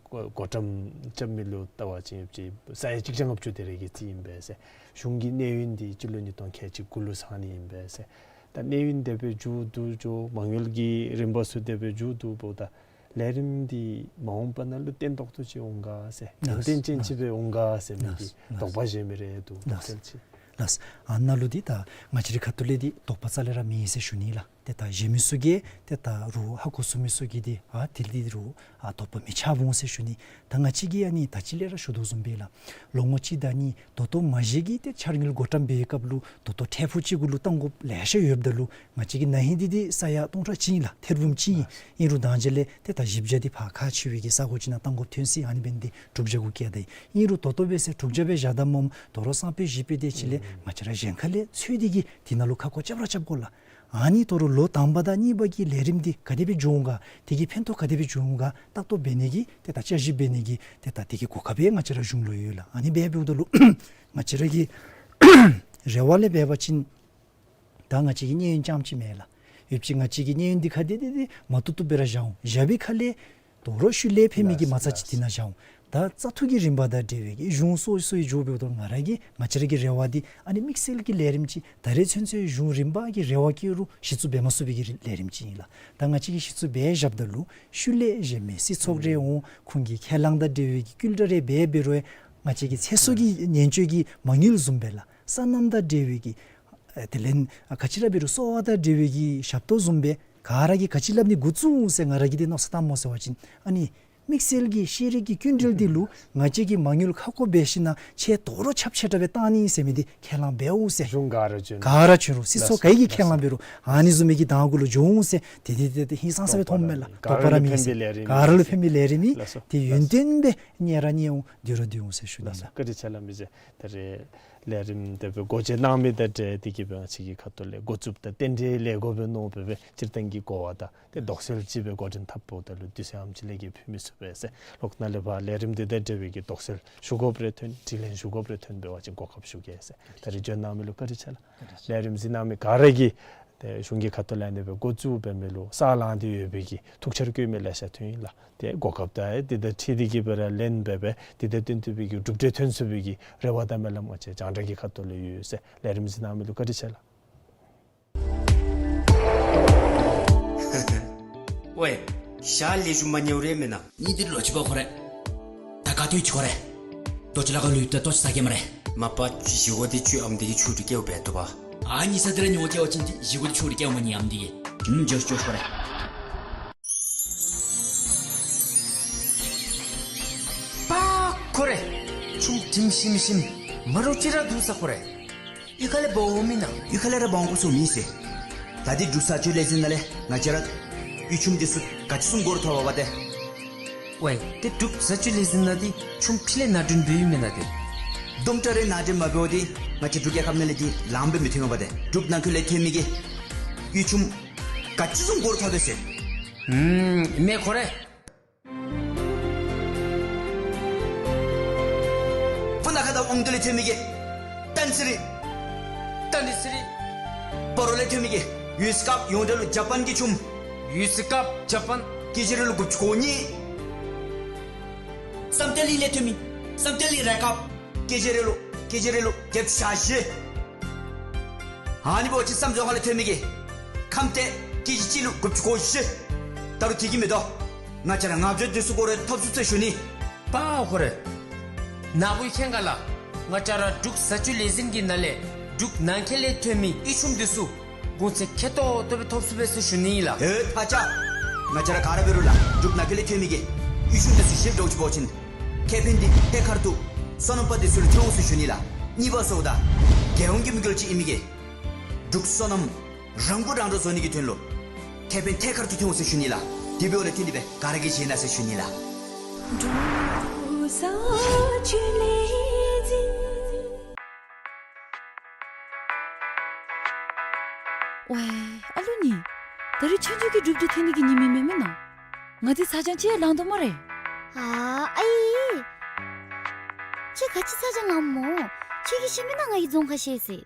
བགོ་བཀྲམ་རྐྱབ་མི་ལུ་བལྟ་བ་ཅིན་ཅིག་ས་ཡ་གཅིག་བརྒྱ་ལྔ་བཅུ་དེ་རེ་གི་རྩིས་ཨིན་པས་ཟེར། གཞུང་གི་གནས་ཡུན་འདི་སྤྱི་ལོ་ཉིས་སྟོང་ཁལ་གཅིག་དགུ་ལུ་ཚང་ནི་ཨིན་པས་ཟེར། ད་གནས་ཡུན་དེ་སྦེ་མཇུག་བསྡུ་འགྱོ་མ་དངུལ་གྱི་རིམ་པ་ཚུ་དེ་སྦེ་མཇུག་བསྡུཝ་ད་ལས་རིམ་འདི་མ་འོངས་པ་ནང་ལུ་བརྟན་ཏོག་ཏོ་ཅིག་འོང་ག་ཟེར། ཡུན་བརྟན་ཅན་ཅིག་སྦེ་འོང་ག་ཟེར་མི་གི་དོགས་པ་བཞེས་མི་རེ་འདུག། དོགས་སེལ་ཅིག། ལགས། ཨ་ནཱ་ལུ་འདི་ད་ང་བཅས་རའི་ཁ་ཐུག་ལས་འདི་དོགས་པ་རྩ་ལས་ར་མེད་ཟེར་ཞུ་ནི་ལགས། ཏེ་ད་གཞན་མི་ཚུ་གིས་ཏེ་ད་རུང་ཧ་གོ་ཚུགས་མི་ཚུ་གིས་འདི་ཨ་དེ་འདི་རུང་ཨ་དོགས་པ་མི་ཆགསཔ་འོང་ཟེར་ཞུ་ནི། ད་ང་བཅས་ཀྱིས་ཨ་ནི་ད་ཅི་ལས་ར་ཞུ་དོ་བཟུམ་སྦེ་ལགས། ལོ་ངོ་གཅིག་དང་གཉིས་ད་ལྟོ་མ་གཞི་གི་ཏེ་འཆར་དངུལ་བགོ་བཀྲམ་འབད་བའི་སྐབས་ལུ་ད་ལྟོ་ཐད་ཕུག་ཅིག་གུ་ལུ་གཏང་དགོཔ་ལེ་ཤ་ཡོདཔ་ད་ལུ་ང་བཅས་ཀྱི་ན་ཧིང་འདི་འདི་ས་ཡ་སྟོང་ཕྲག་གཅིག་ཨིན་ལགས། ཐེར་འབུམ་གཅིག་ཨིན། ཨིན་རུང་ད་ཅི་ལས་ཏེ་ད་བཞི་བརྒྱ་འདི་ཕར་ཁག་ཆེ་བའི་གི་ས་གོ་ཅིག་ནང་གཏང་དགོཔ་ཐོན་ཅི། ཨ་ནི་འབད་ནི་འདི་དྲུག་བརྒྱ་གུ་བཀལ་ད་ཡི། ཨིན་རུང་ད་ལྟོ་འབད་ཟེར་དྲུག་བརྒྱ་སྦེ་བཞག་ད་སྨོ། ད་རུང་སང་ཕོད་གཞེས་ཕོད་དེ་ཅིག་ལས་ང་བཅས་ར་གཞན་ཁ་ལས་འཚོལ་ཏེ་གིས་དེ་ནང་ལུ་ཁ་སྐོང་རྐྱབ་ར་རྐྱབ་དགོ་ལགས། ཨ་ནི་ད་རུང་ལོ་དང་པ་དང་གཉིས་པ་གི་ལས་རིམ་འདི་ག་དེ་སྦེ་འགྱོ་འོང་ག། དེ་གི་ཕན་ཐོགས་ག་དེ་སྦེ་འབྱུང་འོང་ག་ལྟ་རྟོག་འབད་ནི་གི་ཏེ་ད་དཔྱད་ཞིབ་འབད་ནི་གི་ཏེ་ད་དེ་གི་གོ་སྐབས་ཡང་ང་བཅས་ར་གཞུང་ལུ་ཡོད་ལགས། ཨ་ནི་འབད་འབདཝ་ད་ལུ་ང་བཅས་ར་གི་རེ་བ་ལས་འབད་བ་ཅིན་ད་ང་བཅས་ཀྱི་གནས་ཡུན་རྐྱངམ་ཅིག་མེན་ལགས། ཡོད་པ་ཅིན་ང་བཅས་ཀྱི་གནས་ཡུན་འདི་ཁ་འདི་འདི་འདི་མ་བཏུབ་བཏུབ་སྦེ་ར་བཞག་འོང་། བཞག་པའི་ཁ་ལས་ད་རུང་ཤུལ་ལས་ཕན་མི་གི་མ་རྩ་ཅིག་དེ་ནང་བཞག་འོང་། ད་བཙག་འཐུ་གི་རིམ་པ་དང་འབྲེལ་བའི་གི་གཞུང་སོ་སོའི་འགྱོ་འབདཝ་ད་ང་ར་གི་ང་བཅས་ར་གི་རེ་བ་འདི་ཨ་ནི་དམིགས་བསལ་གྱི་ལས་རིམ་ཅིག་ད་རེས་ཚུན་ཚོད་གཞུང་རིམ་པ་གི་རེ་བ་བསྐྱེད་རུང་གཞི་བཙུགས་འབད་མ་ཚུགས་པའི་གི་ལས་རིམ་ཅིག་ཨིན་ལགས། ད་ང་བཅས་ཀྱིས་གཞི་བཙུགས་འབད་བཞགཔ་ད་ལུ་ཤུལ་ལས་གཞན་མི་སྲིད་ཚོགས་རེ་འོང་ཁོང་གིས་ཁས་བླངས་དང་འབྲེལ་བའི་གི་བསྐུལ་བསྒྲགས་རེ་འབད་འབད་རུང་ང་བཅས་ཀྱི་ཚེ་སྲོག་གི་ཉེན་བཅོལ་གྱི་མ་དངུལ་བཟུམ་སྦེ་ལགས། སོ་ནམ་དང་འབྲེལ་བའི་གི་ཨེ་དེ་ལས་ཨ་ག་ཅི་ར་འབད་རུང་གསོ་བ་དང་འབྲེལ་བའི་གི་ཞབས་ཏོག་བཟུམ་སྦེ་ག་ར་གིས་ག་ཅི་སླབ་ནི་འགོ་བཙུགས་འོང་ཟེར་ང་ར་གིས་འདི་མནོ་བསམ་བཏངམ་སྨོ་ཟེར་བ་ཅིན་ཨ་ནི་དམིགས་བསལ་གྱི་ཤེས་རིག་གི་སྐྱིན་འགྲུལ་འདི་ལུ་ང་བཅས་ཀྱིས་མ་དངུལ་ཁ་སྐོང་འབད་ཞིནམ་ལས་ཁྱེད་ད་རུང་ཁྱབ་ཆེ་དྲགས་སྦེ་བཏང་ནི་ཟེར་མི་འདི་ཁས་བླངས་འབད་འོང་ཟེར། གཞུང་ག་ར་བྱོན་ག་ར་བྱོན་རུང་སྲིད་ཚོགས་ག་གིས་ཁས་བླངས་འབད་རུང་ཨ་ནི་བཟུམ་མའི་གི་གདངས་གུ་ལུ་འགྱོ་འོང་ཟེར། དེ་དེ་དེ་དེ་ཧིང་སངས་ས་སྦེ་མཐོངམ་མས་ལགས། དོགས་པ་ར་མེད་ཟེར། ག་ར་ལུ་ཕན་པའི་ལས་རིམ་ཨིན། ལགས་སོ། དེ་ཡུན་བརྟན་སྦེ་གཉེར་ར་གཉེར་འོང་སྡོད་ར་སྡོད་འོང་ཟེར་ཞུ་ནི་ལགས། བཀའ་དྲིན་ཆེ་ལགས། མི་རྗེ་ད་རེས་ལས་རིམ་དེ་སྦེ་འགོ་འབྱེད་གནང་མི་དང་འབྲེལ་ཏེ་གིས་སྦེ་ང་བཅས་ཀྱི་ཁ་ཐུག་ལས་འགོ་བཙུགསཔ་ད་རྟེན་འབྲེལ་ལེགས་དགོ་པས་མནོ་སྦེ་སྤྱིར་བཏང་གི་གོ་བ་དང་ཏེ་དོགས་སེལ་ཅིག་སྦེ་འགོ་འདྲེན་འཐབ་འབདཝ་ད་ལུ་དུས་ཚོད་ཨ་ནེམ་ཅིག་ལས་ཀྱི་ཕུལ་མི་ཚུགས་པས་ཟེར། ལོག་ནཱ་ལས་ཕར་ལས་རིམ་འདི་དང་འབྲེལ་བའི་གི་དོགས་སེལ་ཞུ་དགོཔ་རེ་ཐོན་དྲི་ལན་ཞུ་དགོཔ་རེ་ཐོན་འབད་བ་ཅིན་གོ་སྐབས་ཞུ་གེ་ཟེར། ད་རེས་བྱོན་གནང་མི་ལུ་བཀའ་དྲིན་ཆེ་ལགས། ལས་རིམ་གཟིགས་གནང་མི་ག་ར་གིས་ཏེ་གཞུང་གི་ཁ་ཐུག་ལས་ཨ་ནི་སྦེ་འགོ་བཙུགས་འབད་མི་ལུ་ས་ལང་སྟེ་ཡོད་པའི་གི་ཐུགས་འཆར་བཀོད་མི་ལེ་ཤ་ཐོན་ཡི་ལགས། ཏེ་གོ་སྐབས་དང་འདི་དང་འཁྲིལ་ཏེ་གིས་སྦེ་ར་ལན་འབད་སྦེ་འདི་དང་བསྟུན་ཏེ་སྦེ་གི་གྲུབ་འབྲས་ཐོན་ཚུགས་པའི་གི་རེ་བ་དང་སྨོན་ལམ་ང་བཅས་རྒྱང་བསྒྲགས་ཀྱི་ཁ་ཐུག་ལས་ཡོད་ཟེར། ལས་རིམ་གཟིགས་གནང་མི་ལུ་བཀའ་དྲིན་ཆེ་ལགས། ཝའེ། ཞག་ལས་རྒྱུ་མ་ཉེཝ་རེ་མེན་ན། ནི་འདི་ལོ་ཅིག་པ་ཁོ་རེ། ད་ག་ཏེ་ཅིག་ཁོ་རེ། ཏོ་ཅི་ལ་ག་ལུ་ཡོད་ད་ཏོ་ཅི་ས་གེ་མ་རེ། མ་པ་ཅིག་བཞེས་སྒོ་འདི་ཁྱོད་ཨམ་འདི་གིས་ཁྱོད་འདི་སྐྱེལཝ་འབད་དོ་པ། ཨ་ནི་ས་འདི་ར་ཉོ་སྐྱེལ་བ་ཅིན་འདི་བཞེས་སྒོ་འདི་ཁྱོད་འདི་སྐྱེལཝ་མ་ཉན་ཨམ་འདི་གིས། ཨུམ་ཇོ་ཇོ་ཁོ་རེ། པ་ཁོ་རེ། ཆུམ་དྲིམ་ཞིམ་ཞིམ་མ་རོ་ཅིག་ར་འདུག་ས་ཁོ་རེ། གཡུས་ཁ་ལས་འབག་འོང་མེན་ན། གཡུས་ཁ་ལས་ར་འབག་འོང་དགོ་ས་མེད་ཟེར། ད་འདི་འབྲུག་ས་སྤྱོད་ལས་འཛིན་ནང་ལས་ང་བཅས་ར་གཡུས་ཆུམ་འདི་ཚུ་ག་ཅི་བཟུམ་འགོར་ཐོབ་པ་ཏེ། ཝའེ་ཏེ་འབྲུག་ས་སྤྱོད་ལས་འཛིན་ནང་འདི་ཆུམ་ཕི་ལས་ནང་འདྲེན་འབད་ཡི་མེན་ན་ཏེ། དུམ་གྲ་རེ་ནང་འདྲེན་མ་འབད་བ་འདི་ང་བཅས་འབྲུག་རྒྱལ་ཁབ་ནང་ལས་འདི་ལངམ་སྦེ་མི་ཐོན་པས། ཏེ་འབྲུག་ནང་འཁོད་ལས་ཐོན་མི་གི་ཡུལ་ཆུམ་ག་ཅི་བཟུམ་སྐོར་ཐོབ་པས་ཟེར། ཨུམ་མེན་ཁོ་རེ། སྤུ་ན་ཁ་དང་དབང་འདུས་ལས་ཐོན་མི་གི་ཏན་སི་རི། ཏན་སི་རི། སྤ་རོ་ལས་ཐོན་མི་གི་ཡུས་ཀབ་ཡོངས་འབྲེལ་ལུ་ཇ་པཱན་གྱི་ཆུམ། ཡུས་ཀབ་ཇ་པཱན། སྐད་ཅིག་རེ་ལུ་དགུ་བཅུ་གོ་གཉིས། བསམ་གཏན་གླིང་ལས་ཐོན་མི་བསམ་གཏན་གླིང་རེ་ཀབ། སྐད་ཅིག་རེ་ལུ་སྐད་ཅིག་རེ་ལུ་བརྒྱད་ཅུ་གྱ་བཞི། ཨ་ནི་འབད་བ་ཅིན་བསམ་རྫོང་ཁག་ལས་ཐོན་མི་གི་ཁམས་ཏེ་སྐད་ཅིག་གཅིག་ལུ་དགུ་བཅུ་གོ་བཞི། ད་རུང་དེ་གིས་མི་དོ། ང་བཅས་ར་ལྔ་བརྒྱ་དེ་ཚུ་སྐོར་རེ་ཐོབ་ཚུགས་ཟེར་ཞུ་ནི། པ་ཁོ་རེ། ནཱ་བུ་མཁྱེན་ག་ལགས། ང་བཅས་ར་འབྲུག་བཟའ་སྤྱོད་ལས་འཛིན་གྱི་ནང་ལས་འབྲུག་ནང་འཁོད་ལས་ཐོན་མི་ཡུལ་ཆུམ་དེ་ཚུ་གོང་ཚད་ཁེ་ཏོག་ཏོ་སྦེ་ཐོབ་ཚུགས་པས་ཟེར་ཞུ་ནི་ཨིན་ལགས། ཨེ་ཕ་ཅག། ང་བཅས་ར་ག་ར་འབད་རུང་ལགས་འབྲུག་ནང་འཁོད་ལས་ཐོན་མི་གི་ཡུལ་ཆུམ་དེ་ཚུ་བཞེས་འགྱོ་ཅི་འབད་བ་ཅིན་ཁེ་ཕན་འདི་ཐད་ཀར་དུ་སོ་ནམ་པ་དེ་ཚུ་ལུ་ཐོན་འོང་ཟེར་ཞུ་ནི་ལགས། གཉིས་པ་ཟེརཝ་ད་རྒྱལ་ཡོངས་ཀྱི་དམིགས་ཡུལ་ཅིག་ཨིན་མི་གི་འབྲུག་སོ་ནམ་རང་མགོ་རང་འདྲོངས་བཟོ་ནི་གི་དོན་ལུ་ཁེ་ཕན་ཐད་ཀར་དུ་ཐོན་འོང་ཟེར་ཞུ་ནི་ལགས། དེ་འབདཝ་ལས་བརྟེན་ཏེ་སྦེ་ག་ར་གིས་བཞེས་གནང་ཟེར་ཞུ་ནི་ལགས། འབྲུག་བཟའ་སྤྱོད་ལས་འཛིན། ཝའི་ཨ་ལུ་ནི། ད་རིས་ཆོས་རྒྱལ་གྱི་སྒྲུབ་སྡེ་ཐོན་ནི་གི་ཉིནམ་ཨིན་མས་མེན་ན། ང་འདི་ཚ་གྱང་ཅིག་ཡང་ལང་དོ་སྨ་རེ། ཨ་ཨའི། ཁྱོད་ག་ཅི་ཚ་གྱང་ལངམ་སྨོ། ཁྱོད་ཀྱིས་ཤེས་མེན་ན་ང་གིས་རྫོང་ཁ་ཤེས་ཟེར།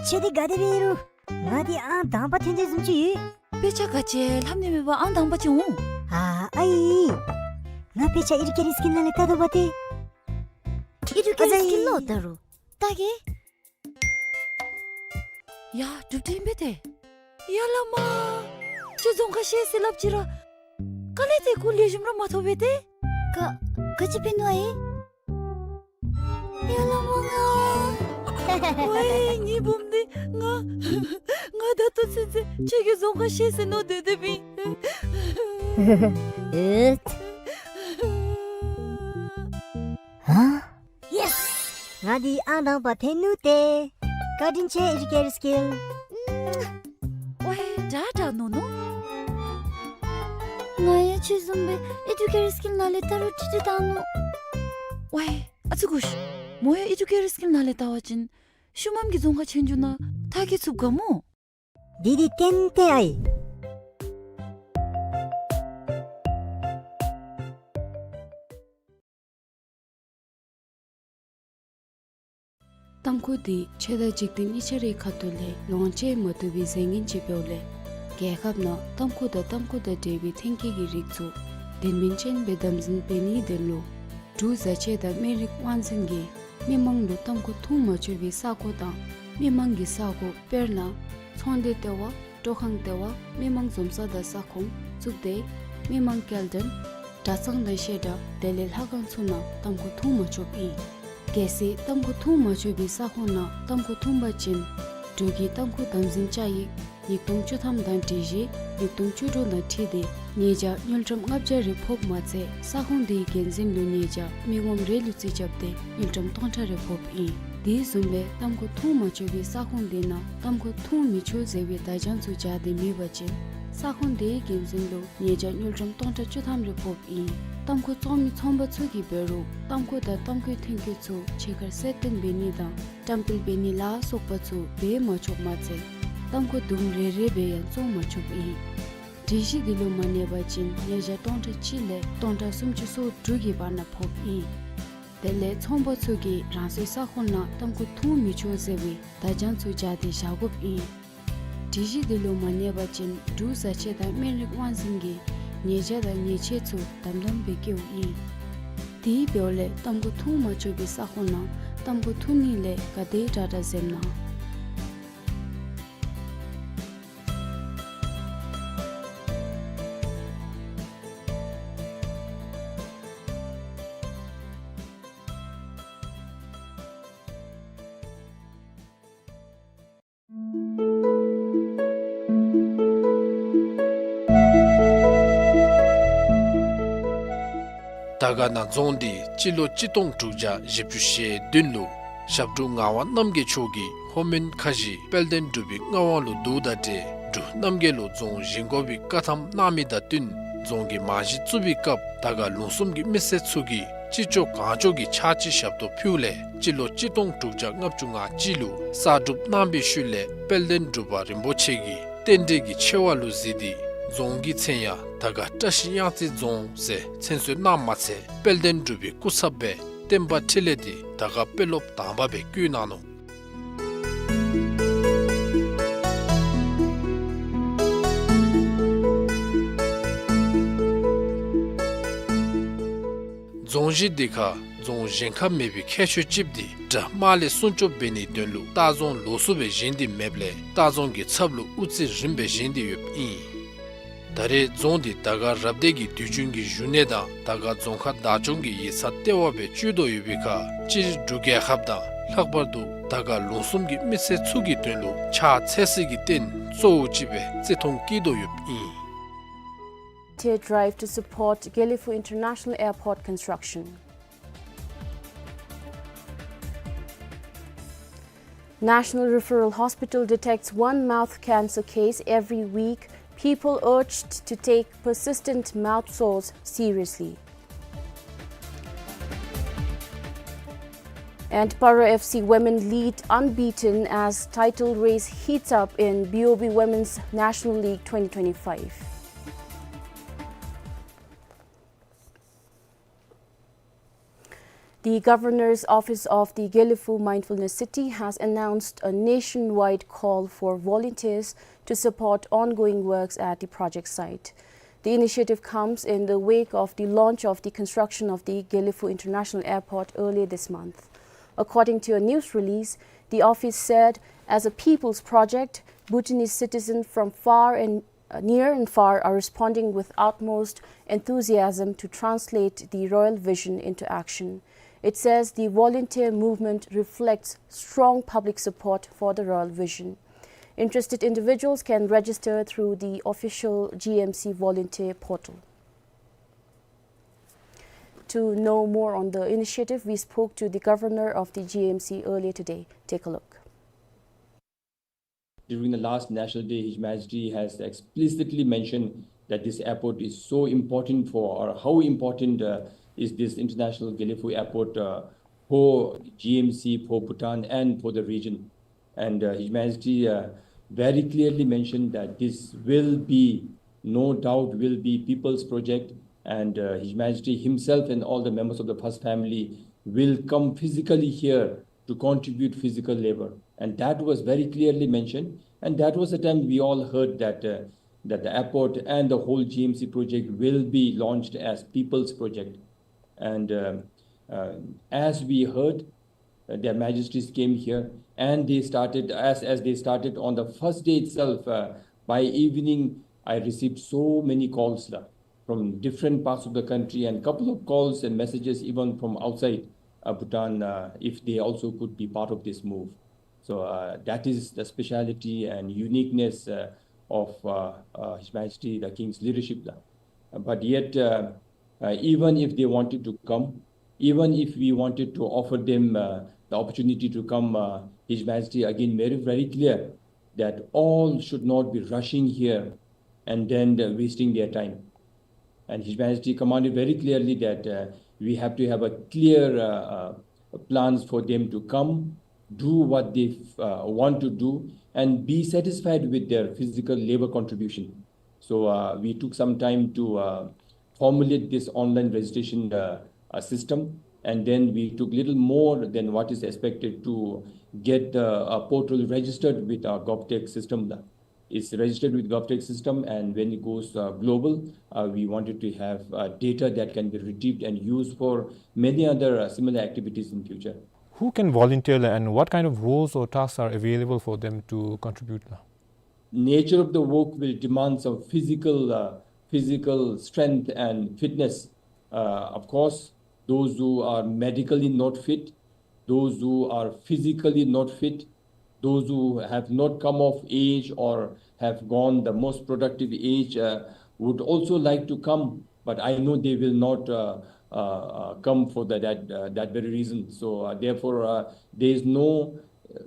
ཁྱོད་འདི་ག་དེ་སྦེ་ཨིན་རུང་ང་འདི་ཨང་དང་པ་ཐོན་དོ་བཟུམ་ཅིག་ཡོད། དཔེ་ཆ་ག་ཅི་ལྷབ་ནི་མེད་པར་ཨང་དང་པ་ཅིག་འོང་། ཨ་ཨའི། ང་དཔེ་ཆ་ཨེ་ཌུ་ཀེཊ་སི་ཀིལ་ནང་ལས་བལྟ་དོ་པ་ཏེ། ཨེ་ཌུ་ཀེཊ་སི་ཀིལ་ལོ་ད་རུང་བལྟ་གེ། ཡ་སྒྲུབ་སྡེ་ཨིན་པས་ཏེ། ཡ་བླ་མ། ཁྱོད་རྫོང་ཁ་ཤེས་ཟེར་སླབ་ཅི་ར། དཀའ་ལས་ཏེ་གུ་ལེགས་ཤོམ་ར་མ་ཐོབ་པས་ཏེ། ག་ག་ཅི་འབད་ནུག་ཨའི། ཡ་བླ་མ་ང་། ཝའི་ངེའི་བུམོ་འདི་ང་། ང་ད་ལྟོ་ཚུན་ཚོད་ཁྱོད་ཀྱིས་རྫོང་ཁ་ཤེས་ཟེར་མནོ་སྡོད་སྡོདཔ་ཨིན། ཨེ། ཧ། ཡེས། ང་འདི་ཨང་དང་པ་ཐོན་ནུག་ཏེ། བཀའ་དྲིན་ཆེ་ཨེ་ཌུ་ཀེཊ་སི་ཀིལ། ཝའི་དྲག་དྲག་མནོ་མནོ། ང་ཡང་ཁྱོད་བཟུམ་སྦེ་ཨེ་ཌུ་ཀེཊ་སི་ཀིལ་ནང་ལས་ད་རུང་ཁྲིད་ཁྲིད་བཏང་ནུག། ཝའི་ཨ་ཙི་གུ་ཤ། མོ་ཡང་ཨེ་ཌུ་ཀེཊ་སི་ཀིལ་ནང་ལས་བལྟ་བ་ཅིན་ཤུལ་མམ་གྱི་རྫོང་ཁ་ཆེན་འགྱོ་ནང་མཐར་འཁྱོལ་ཚུགསཔ་ག་སྨོ། འདི་འདི་ཏན་ཏན་ཨའི། ཏམ་ཁུ་འདི་ཆོས་དང་འཇིག་རྟེན་གཉིས་ཆ་རའི་ཁ་ཐུག་ལས་ལོངས་སྤྱོད་མ་བཏུབ་པའི་རྫས་ངན་ཅིག་འབདཝ་ལས། རྒྱལ་ཁབ་ནང་ཏམ་ཁུ་དང་ཏམ་ཁུ་དང་འབྲེལ་བའི་ཐོན་སྐྱེད་ཀྱི་རིགས་ཚུ་དོན་སྨིན་ཅན་སྦེ་དམ་འཛིན་འབད་ནིའི་དོན་ལུ་འབྲུག་བཟའ་ཆས་དང་སྨན་རིགས་དབང་འཛིན་གྱིས་མི་མང་ལུ་ཏམ་ཁུ་འཐུང་མ་ཆོག་པའི་ས་གོ་དང་མི་མང་གི་ས་གོ་དཔེར་ན་ཚོང་སྡེ་ལྟེ་བ། སྤྲོ་ཁང་ལྟེ་བ། མི་མང་འཛོམས་ས་དང་ས་ཁོངས། གཙུག་སྡེ། མི་མང་སྐྱེལ་འདྲེན། གྲྭ་ཚང་དང་བཤད་གྲྭ། དེ་ལས་ལྷ་ཁང་ཚུ་ནང་ཏམ་ཁུ་འཐུང་མ་ཆོགཔ་ཨིན། གལ་སྲིད་ཏམ་ཁུ་འཐུང་མ་ཆོག་པའི་ས་ཁོངས་ནང་ཏམ་ཁུ་འཐུང་པ་ཅིན་འབྲུག་གི་ཏམ་ཁུ་དམ་འཛིན་བཅའ་ཡིག་ཉིས་སྟོང་བཅུ་ཐམ་དང་སྒྲིག་གཞི་ཉིས་སྟོང་བཅུ་དྲུག་དང་འཁྲིལ་ཏེ་ཉེས་བྱ་དངུལ་ཀྲམ་ལྔ་བརྒྱ་རེ་ཕོགཔ་མ་ཚད་ས་ཁོངས་དེའི་འགན་འཛིན་ལུ་ཉེས་བྱ་མི་ངོམ་རེ་ལུ་རྩིས་རྐྱབ་སྟེ་དངུལ་ཀྲམ་སྟོང་ཕྲག་རེ་ཕོགཔ་ཨིན། དེ་བཟུམ་སྦེ་ཏམ་ཁུ་འཐུང་མ་ཆོག་པའི་ས་ཁོངས་དེ་ནང་ཏམ་ཁུ་འཐུང་མི་ཆོག་ཟེར་བའི་བརྡ་བྱང་ཚུ་སྦྱར་ཏེ་མེད་པ་ཅིན་ས་ཁོངས་དེའི་འགན་འཛིན་ལུ་ཉེས་བྱ་དངུལ་ཀྲམ་སྟོང་ཕྲག་བཅུ་ཐམ་རེ་ཕོགཔ་ཨིན། ཏམ་ཁུ་བཙོང་མི་ཚོང་པ་ཚུ་གིས་འབད་རུང་ཏམ་ཁུ་དང་ཏམ་ཁུའི་ཐོན་སྐྱེད་ཚུ་ཕྱི་ཁར་གསལ་སྟོན་འབད་ནི་དང་བཀྲམ་སྤེལ་འབད་ནི་ལ་སོགས་པ་ཚུ་འབད་མ་ཆོགཔ་མ་ཚད་ཏམ་ཁུ་དུམ་རེ་རེ་སྦེ་ཡང་བཙོང་མ་ཆོགཔ་ཨིན། སྒྲིག་གཞི་འདི་ལུ་མ་གནས་པ་ཅིན་ཉེས་བྱ་སྟོང་ཕྲག་གཅིག་ལས་སྟོང་ཕྲག་སུམ་ཅུ་སོ་དྲུག་གི་བར་ན་ཕོགཔ་ཨིན། དེ་ལས་ཚོང་པ་ཚུ་གིས་རང་སོའི་ས་ཁོངས་ནང་ཏམ་ཁུ་འཐུང་མི་ཆོག་ཟེར་བའི་བརྡ་བྱང་ཚུ་སྦྱར་ཏེ་བཞག་དགོཔ་ཨིན། སྒྲིག་གཞི་འདི་ལུ་མ་གནས་པ་ཅིན་འབྲུག་བཟའ་ཆས་དང་སྨན་རིགས་དབང་འཛིན་གྱིས་ཉེས་བྱ་དང་ཉེས་ཆད་ཚུ་དམ་དམ་སྦེ་བཀལཝ་ཨིན། དེ་འབདཝ་ལས་ཏམ་ཁུ་འཐུང་མ་ཆོག་པའི་ས་ཁོངས་ནང་ཏམ་ཁུ་འཐུང་ནི་ལས་ག་དེ་དྲག་དྲག་འཛེམ་གནང་། དར་དཀར་ན་རྫོང་འདི་སྤྱི་ལོ་གཅིག་སྟོང་དྲུག་བརྒྱ་བཞི་བཅུ་ཞེ་བདུན་ལུ་ཞབས་དྲུང་ངག་དབང་རྣམ་རྒྱལ་མཆོག་གིས་ལྷོ་མོན་ཁ་བཞི་དཔལ་ལྡན་འབྲུག་པའི་མངའ་དབང་ལུ་བསྡུཝ་དང་འབྲེལ་འབྲུག་རྣམ་རྒྱལ་ལུ་རྫོང་བཞེངས་དགོ་པའི་བཀའ་ཐམ་གནང་མི་དང་བསྟུན་རྫོང་གི་རྨང་གཞི་བཙུགས་པའི་སྐབས་དར་དཀར་ལུང་གསུམ་གྱི་མི་སེར་ཚུ་གིས་ ཅི་ལྕོགས་གང་ལྕོགས་ཀྱི་ཕྱག་ཕྱི་ཞབས་ཏོག་ཕུལཝ་ལས་སྤྱི་ལོ་གཅིག་སྟོང་དྲུག་བརྒྱ་ལྔ་བཅུ་ང་གཅིག་ལུ་གསར་སྒྲུབ་གནང་བའི་ཤུལ་ལས་དཔལ་ལྡན་འབྲུག་པ་རིན་པོ་ཆེ་གིས་རྟེན་འབྲེལ་གྱི་ཆེ་བ་ལུ་གཟིགས་ཏེ་རྫོང་གི་མཚན་ཡང་དར་དཀར་བཀྲ་ཤིས་གཡང་རྩེ་རྫོང་ཟེར་མཚན་གསོལ་གནངམ་མ་ཚད་དཔལ་ལྡན་འབྲུག་པའི་སྐུ་ཚབ་སྦེ་བསྟན་པ་འཕྲིན་ལས་འདི་དར་དཀར་དཔོན་སློབ་དང་པ་སྦེ་བསྐོས་གནང་ནུག། རྫོང་གཞི་འདི་ཁར་རྫོང་གཞན་ཁར་མེད་པའི་ཁྱད་ཆོས་ཅིག་འདི་དགྲ་དམག་ལས་སྲུང་སྐྱོབ་འབད་ནིའི་དོན་ལུ་ལྟ་རྫོང་ལོགས་སུ་སྦེ་བཞེངས་ཏེ་མེདཔ་ལས་ལྟ་རྫོང་གི་ཚབ་ལུ་དབུ་རྩེ་རིངམ་སྦེ་བཞེངས་ཏེ་ཡོདཔ་ཨིན། ད་རེས་རྫོང་འདི་དར་དཀར་རབ་སྡེ་གི་དུས་རྒྱུན་གྱི་བཞུགས་གནས་དང་དར་དཀར་རྫོང་ཁག་བདག་སྐྱོང་གི་ཡིག་ཚང་ལྟེ་བ་སྦེ་བཅུག་དོ་ཡོད་པའི་ཁར་སྤྱིར་འབྲུག་རྒྱལ་ཁབ་དང་ལྷག་པར་དུ་དར་དཀར་ལུང་གསུམ་གྱི་མི་སེར་ཚུ་གི་དོན་ལུ་ཕྱག་འཚལ་སའི་རྟེན་གཙོ་བོ་ཅིག་སྦེ་བརྩི་མཐོང་བསྐྱེད་དོ་ཡོདཔ་ཨིན། Volunteer drive to support Gelephu International Airport construction. National Referral Hospital detects one mouth cancer case every week. People urged to take persistent mouth sores seriously. And Paro F C women lead unbeaten as title race heats up in B O B Women's National League twenty twenty-five. The Governor's Office of the Gelephu Mindfulness City has announced a nationwide call for volunteers to support ongoing works at the project site. The initiative comes in the wake of the launch of the construction of the Gelephu International Airport earlier this month. According to a news release, the office said, as a people's project, Bhutanese citizens from far and uh, near and far are responding with utmost enthusiasm to translate the royal vision into action. It says the volunteer movement reflects strong public support for the royal vision. Interested individuals can register through the official G M C volunteer portal. To know more on the initiative, we spoke to the governor of the G M C earlier today. Take a look. During the last National Day, His Majesty has explicitly mentioned that this airport is so important for, or how important, uh, is this international Gelephu Airport, uh, for G M C, for Bhutan, and for the region. And, uh, His Majesty, uh, very clearly mentioned that this will be, no doubt, will be people's project, and, uh, His Majesty himself and all the members of the first family will come physically here to contribute physical labor. And that was very clearly mentioned. And that was the time we all heard that, uh, that the airport and the whole G M C project will be launched as people's project. And, uh, uh, as we heard, uh, their majesties came here and they started, as, as they started on the first day itself, uh, by evening, I received so many calls, uh, from different parts of the country and couple of calls and messages even from outside, uh, Bhutan, uh, if they also could be part of this move. So, uh, that is the speciality and uniqueness, uh, of, uh, uh, His Majesty the King's leadership, uh. But yet, uh, uh, even if they wanted to come, even if we wanted to offer them, uh, the opportunity to come, uh, His Majesty again made it very clear that all should not be rushing here and then, uh, wasting their time. And His Majesty commanded very clearly that, uh, we have to have a clear, uh, uh, plans for them to come, do what they, uh, want to do, and be satisfied with their physical labor contribution. So, uh, we took some time to, uh, formulate this online registration, uh, uh, system, and then we took little more than what is expected to get the, uh, portal registered with our GovTech system. It's registered with GovTech system, and when it goes, uh, global, uh, we wanted to have, uh, data that can be retrieved and used for many other, uh, similar activities in future. Who can volunteer and what kind of roles or tasks are available for them to contribute? Nature of the work will demand some physical, uh, physical strength and fitness. Uh, of course, those who are medically not fit, those who are physically not fit, those who have not come of age or have gone the most productive age, uh, would also like to come, but I know they will not, uh, uh, uh, come for the, that, uh, that very reason. So, uh, therefore, uh, there is no,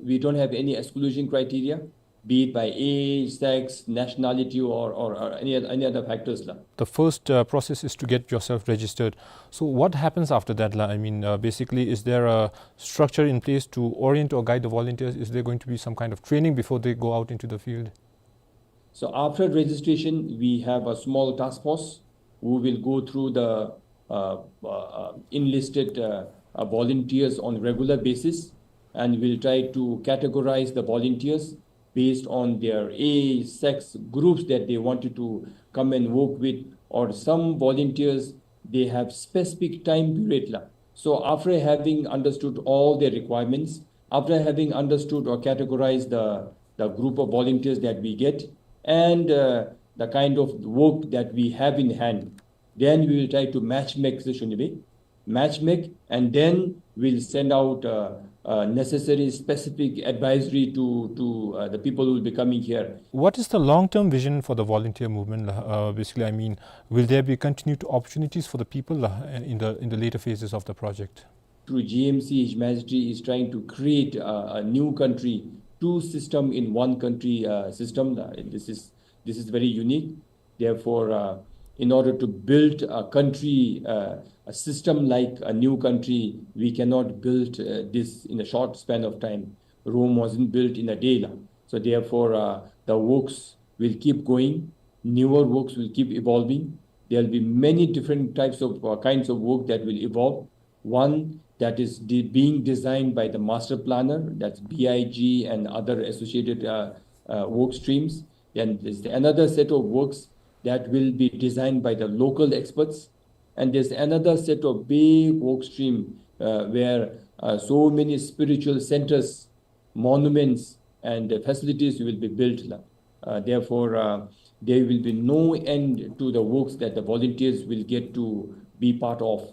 we don't have any exclusion criteria. be it by age, sex, nationality, or, or, or any oth-, any other factors la. The first, uh, process is to get yourself registered. So what happens after that la? I mean, uh, basically, is there a structure in place to orient or guide the volunteers? Is there going to be some kind of training before they go out into the field? So after registration, we have a small task force who will go through the, uh, uh, uh, enlisted, uh, uh, volunteers on regular basis, and we'll try to categorize the volunteers based on their age, sex, groups that they wanted to come and work with, or some volunteers, they have specific time period la. So after having understood all their requirements, after having understood or categorized the, the group of volunteers that we get and, uh, the kind of work that we have in hand, then we will try to match make the shunibe, match make, and then we'll send out, uh, uh, necessary specific advisory to, to, uh, the people who will be coming here. What is the long-term vision for the volunteer movement? Uh, basically, I mean, will there be continued opportunities for the people, uh, in the, in the later phases of the project? Through G M C, His Majesty is trying to create a, a new country, two system in one country, uh, system. Uh, this is, this is very unique. Therefore, uh, in order to build a country, uh, a system like a new country, we cannot build, uh, this in a short span of time. Rome wasn't built in a day la. So therefore, uh, the works will keep going. Newer works will keep evolving. There'll be many different types of, uh, kinds of work that will evolve. One that is de-, being designed by the master planner, that's B I G and other associated, uh, uh, work streams. Then there's another set of works that will be designed by the local experts. And there's another set of big work stream, uh, where, uh, so many spiritual centers, monuments, and, uh, facilities will be built la. Uh, therefore, uh, there will be no end to the works that the volunteers will get to be part of.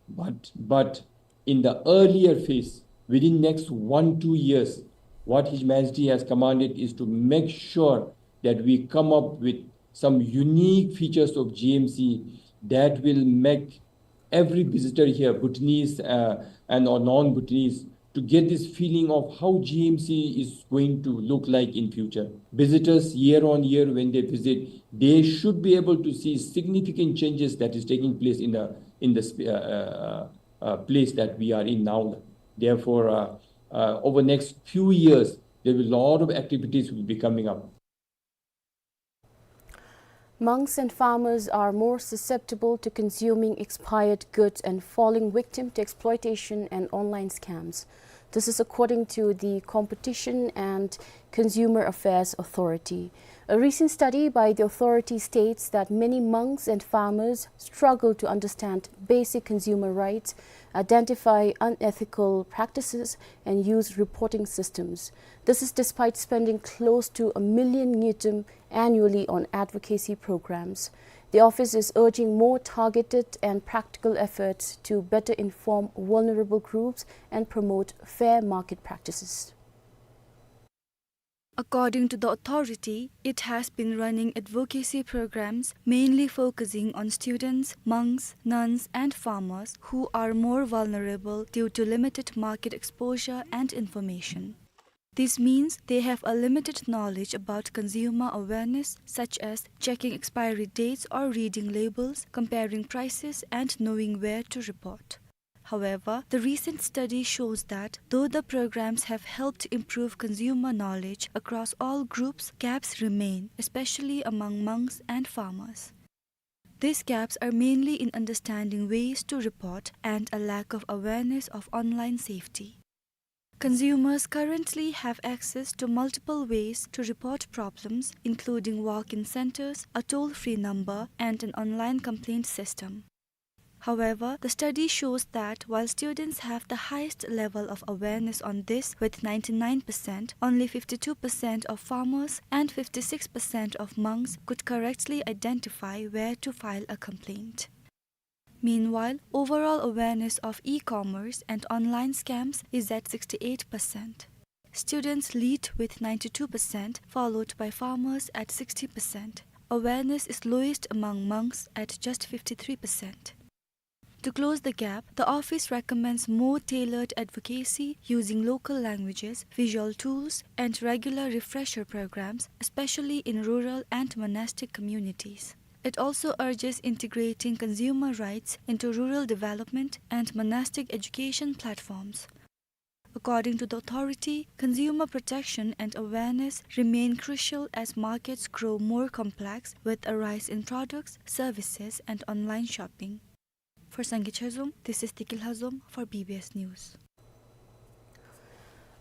But, but in the earlier phase, within next one, two years, what His Majesty has commanded is to make sure that we come up with some unique features of G M C that will make every visitor here, Bhutanese, uh, and or non-Bhutanese, to get this feeling of how G M C is going to look like in future. Visitors, year on year, when they visit, they should be able to see significant changes that is taking place in the, in the sp-, uh, uh, uh, place that we are in now. Therefore, uh, uh, over next few years, there will be a lot of activities will be coming up. Monks and farmers are more susceptible to consuming expired goods and falling victim to exploitation and online scams. This is according to the Competition and Consumer Affairs Authority. A recent study by the authority states that many monks and farmers struggle to understand basic consumer rights, identify unethical practices, and use reporting systems. This is despite spending close to a million ngultrum annually on advocacy programs. The office is urging more targeted and practical efforts to better inform vulnerable groups and promote fair market practices. According to the authority, it has been running advocacy programs mainly focusing on students, monks, nuns, and farmers who are more vulnerable due to limited market exposure and information. This means they have a limited knowledge about consumer awareness, such as checking expiry dates or reading labels, comparing prices, and knowing where to report. However, the recent study shows that though the programs have helped improve consumer knowledge across all groups, gaps remain, especially among monks and farmers. These gaps are mainly in understanding ways to report and a lack of awareness of online safety. Consumers currently have access to multiple ways to report problems, including walk-in centers, a toll-free number, and an online complaint system. However, the study shows that while students have the highest level of awareness on this with ninety-nine percent, only fifty-two percent of farmers and fifty-six percent of monks could correctly identify where to file a complaint. Meanwhile, overall awareness of e-commerce and online scams is at sixty-eight percent. Students lead with ninety-two percent, followed by farmers at sixty percent. Awareness is lowest among monks at just fifty-three percent. To close the gap, the office recommends more tailored advocacy using local languages, visual tools, and regular refresher programs, especially in rural and monastic communities. It also urges integrating consumer rights into rural development and monastic education platforms. According to the authority, consumer protection and awareness remain crucial as markets grow more complex with a rise in products, services, and online shopping. For Sangay Chezom, this is Tikil Hazom for B B S News.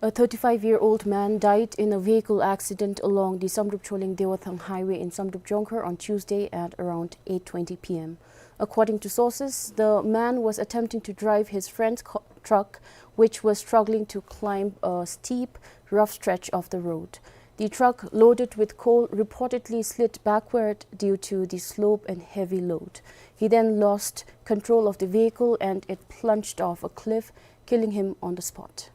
A thirty-five-year-old man died in a vehicle accident along the Samdrup Choling Dewathang Highway in Samdrup Jongkhar on Tuesday at around eight twenty p m. According to sources, the man was attempting to drive his friend's co-, truck, which was struggling to climb a steep, rough stretch of the road. The truck, loaded with coal, reportedly slid backward due to the slope and heavy load. He then lost control of the vehicle and it plunged off a cliff, killing him on the spot.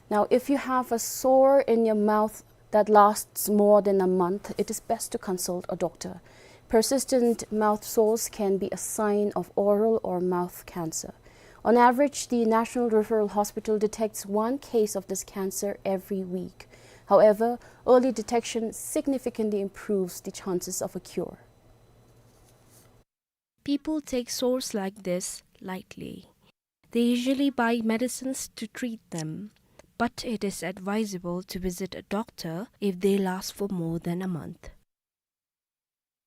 Now, if you have a sore in your mouth that lasts more than a month, it is best to consult a doctor. Persistent mouth sores can be a sign of oral or mouth cancer. On average, the National Referral Hospital detects one case of this cancer every week. However, early detection significantly improves the chances of a cure. People take sores like this lightly. They usually buy medicines to treat them, but it is advisable to visit a doctor if they last for more than a month.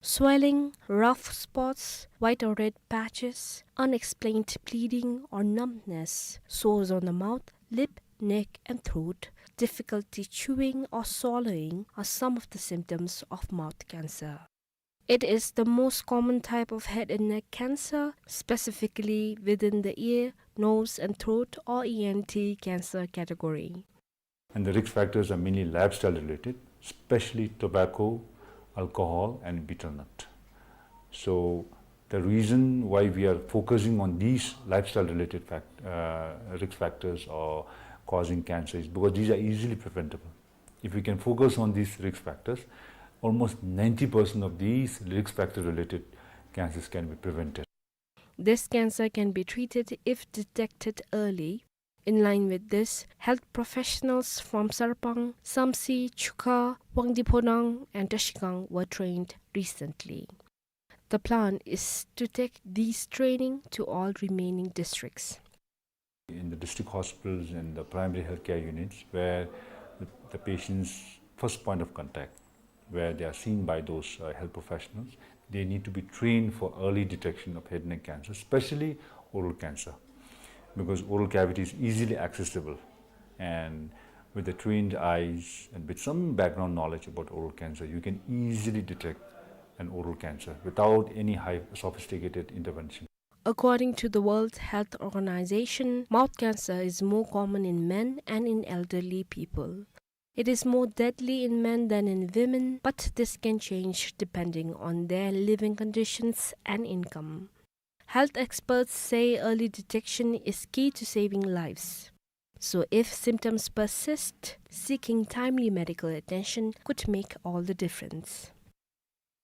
Swelling, rough spots, white or red patches, unexplained bleeding or numbness, sores on the mouth, lip, neck, and throat, difficulty chewing or swallowing are some of the symptoms of mouth cancer. It is the most common type of head and neck cancer, specifically within the ear, nose, and throat or E N T cancer category. And the risk factors are mainly lifestyle related, especially tobacco, alcohol, and betel nut. So the reason why we are focusing on these lifestyle related fact-, uh, risk factors or causing cancer is because these are easily preventable. If we can focus on these risk factors, almost ninety percent of these risk factor related cancers can be prevented. This cancer can be treated if detected early. In line with this, health professionals from Sarpang, Samtse, Chukha, Wangdue Phodrang, and Trashigang were trained recently. The plan is to take this training to all remaining districts. In the district hospitals and the primary healthcare units, where the, the patient's first point of contact, where they are seen by those, uh, health professionals, they need to be trained for early detection of head and neck cancer, especially oral cancer, because oral cavity is easily accessible. And with the trained eyes and with some background knowledge about oral cancer, you can easily detect an oral cancer without any high sophisticated intervention. According to the World Health Organization, mouth cancer is more common in men and in elderly people. It is more deadly in men than in women, but this can change depending on their living conditions and income. Health experts say early detection is key to saving lives. So if symptoms persist, seeking timely medical attention could make all the difference.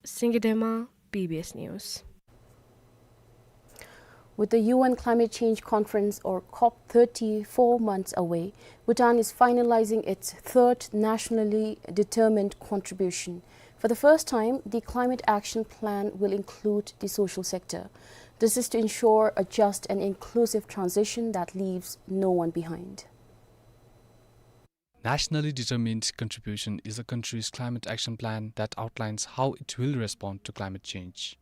Singye Dema, B B S News. With the U N Climate Change Conference, or COP thirty, four months away, Bhutan is finalizing its third nationally determined contribution. For the first time, the climate action plan will include the social sector. This is to ensure a just and inclusive transition that leaves no one behind. Nationally determined contribution is the country's climate action plan that outlines how it will respond to climate change.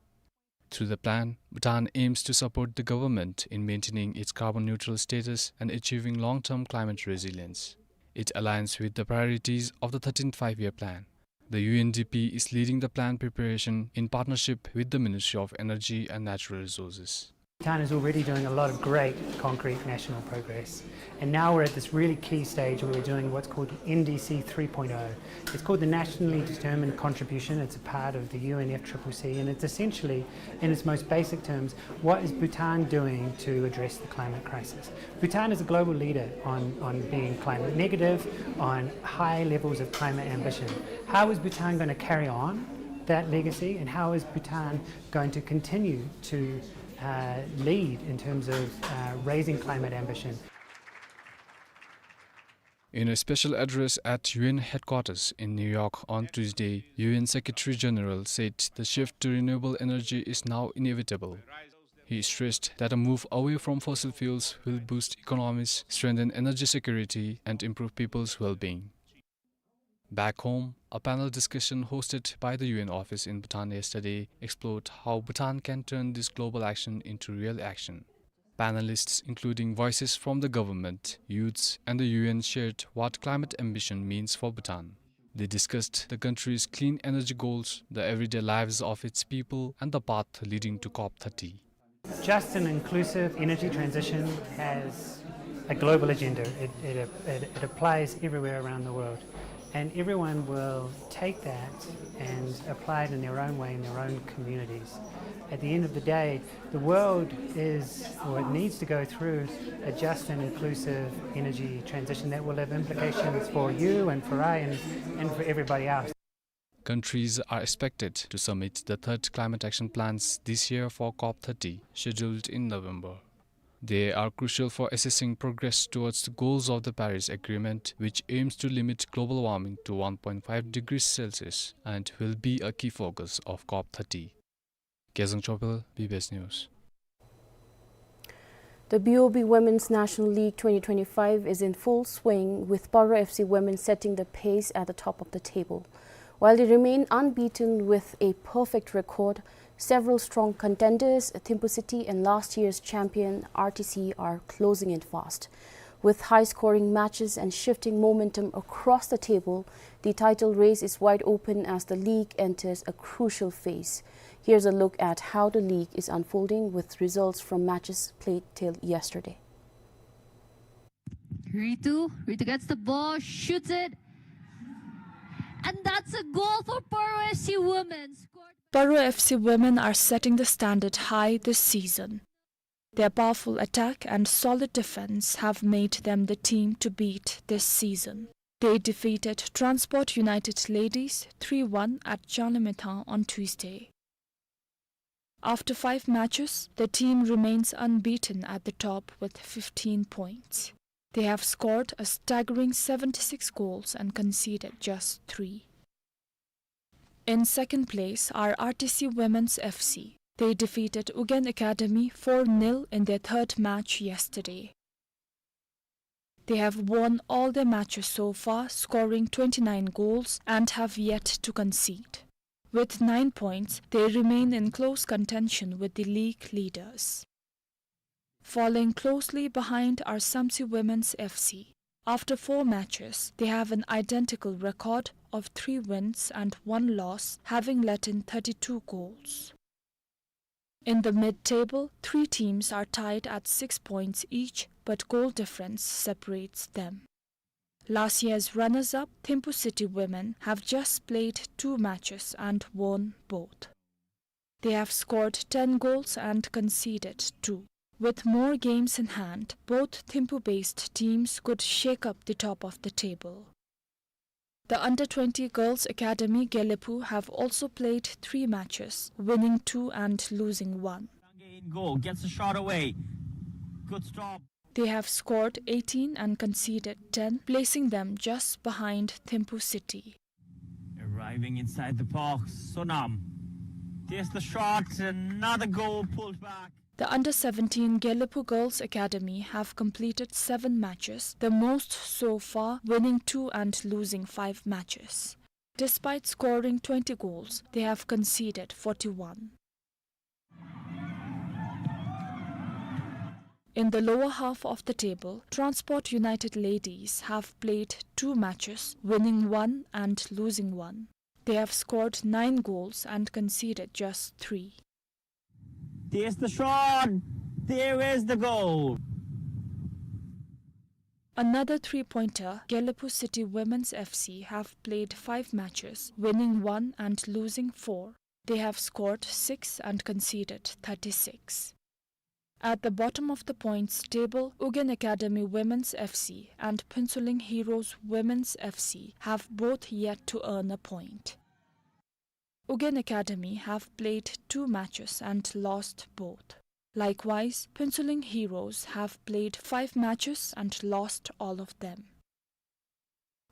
Through the plan, Bhutan aims to support the government in maintaining its carbon neutral status and achieving long-term climate resilience. It aligns with the priorities of the thirteenth Five-Year Plan. The U N D P is leading the plan preparation in partnership with the Ministry of Energy and Natural Resources. Bhutan is already doing a lot of great concrete national progress. And now we're at this really key stage where we're doing what's called N D C three point oh. It's called the Nationally Determined Contribution. It's a part of the U N F C C C, and it's essentially, in its most basic terms, what is Bhutan doing to address the climate crisis? Bhutan is a global leader on, on being climate negative, on high levels of climate ambition. How is Bhutan gonna carry on that legacy, and how is Bhutan going to continue to, uh, lead in terms of, uh, raising climate ambition? In a special address at U N headquarters in New York on Tuesday, U N Secretary General said the shift to renewable energy is now inevitable. He stressed that a move away from fossil fuels will boost economies, strengthen energy security, and improve people's well-being. Back home, a panel discussion hosted by the U N office in Bhutan yesterday explored how Bhutan can turn this global action into real action. Panelists, including voices from the government, youths, and the U N, shared what climate ambition means for Bhutan. They discussed the country's clean energy goals, the everyday lives of its people, and the path leading to COP thirty. Just an inclusive energy transition has a global agenda. It, it, it, it applies everywhere around the world. And everyone will take that and apply it in their own way in their own communities. At the end of the day, the world is, or it needs to go through a just and inclusive energy transition that will have implications for you and for I and, and for everybody else. Countries are expected to submit the third climate action plans this year for COP thirty, scheduled in November. They are crucial for assessing progress towards the goals of the Paris Agreement, which aims to limit global warming to one point five degrees Celsius and will be a key focus of COP thirty. Kezang Chopel, B B S News. The B O B Women's National League twenty twenty-five is in full swing, with Paro F C women setting the pace at the top of the table. While they remain unbeaten with a perfect record, several strong contenders, Thimphu City and last year's champion R T C, are closing in fast. With high-scoring matches and shifting momentum across the table, the title race is wide open as the league enters a crucial phase. Here's a look at how the league is unfolding with results from matches played till yesterday. Ritu, Ritu gets the ball, shoots it, and that's a goal for Paro F C women. Scored. Paro F C women are setting the standard high this season. Their powerful attack and solid defense have made them the team to beat this season. They defeated Transport United Ladies three one at Changlimethang on Tuesday. After five matches, the team remains unbeaten at the top with fifteen points. They have scored a staggering seventy-six goals and conceded just three. In second place are R T C Women's F C. They defeated Ugyen Academy four nil in their third match yesterday. They have won all their matches so far, scoring twenty-nine goals, and have yet to concede. With nine points, they remain in close contention with the league leaders. Following closely behind are Samtse Women's F C. After four matches, they have an identical record of three wins and one loss, having let in thirty-two goals. In the mid-table, three teams are tied at six points each, but goal difference separates them. Last year's runners-up, Thimphu City Women, have just played two matches and won both. They have scored ten goals and conceded two. With more games in hand, both Thimphu-based teams could shake up the top of the table. The under twenty Girls Academy Gelephu have also played three matches, winning two and losing one. Goal, gets the shot away. Good stop. They have scored eighteen and conceded ten, placing them just behind Thimphu City. Arriving inside the box, Sonam. There's the shot, another goal pulled back. The under seventeen Gelephu Girls Academy have completed seven matches, the most so far, winning two and losing five matches. Despite scoring twenty goals, they have conceded forty-one. In the lower half of the table, Transport United Ladies have played two matches, winning one and losing one. They have scored nine goals and conceded just three. There's the shot. There is the goal. Another three-pointer, Gelephu City Women's F C have played five matches, winning one and losing four. They have scored six and conceded thirty-six. At the bottom of the points table, Ugyen Academy Women's F C and Phuentsholing Heroes Women's F C have both yet to earn a point. Ugyen Academy have played two matches and lost both. Likewise, Phuentsholing Heroes have played five matches and lost all of them.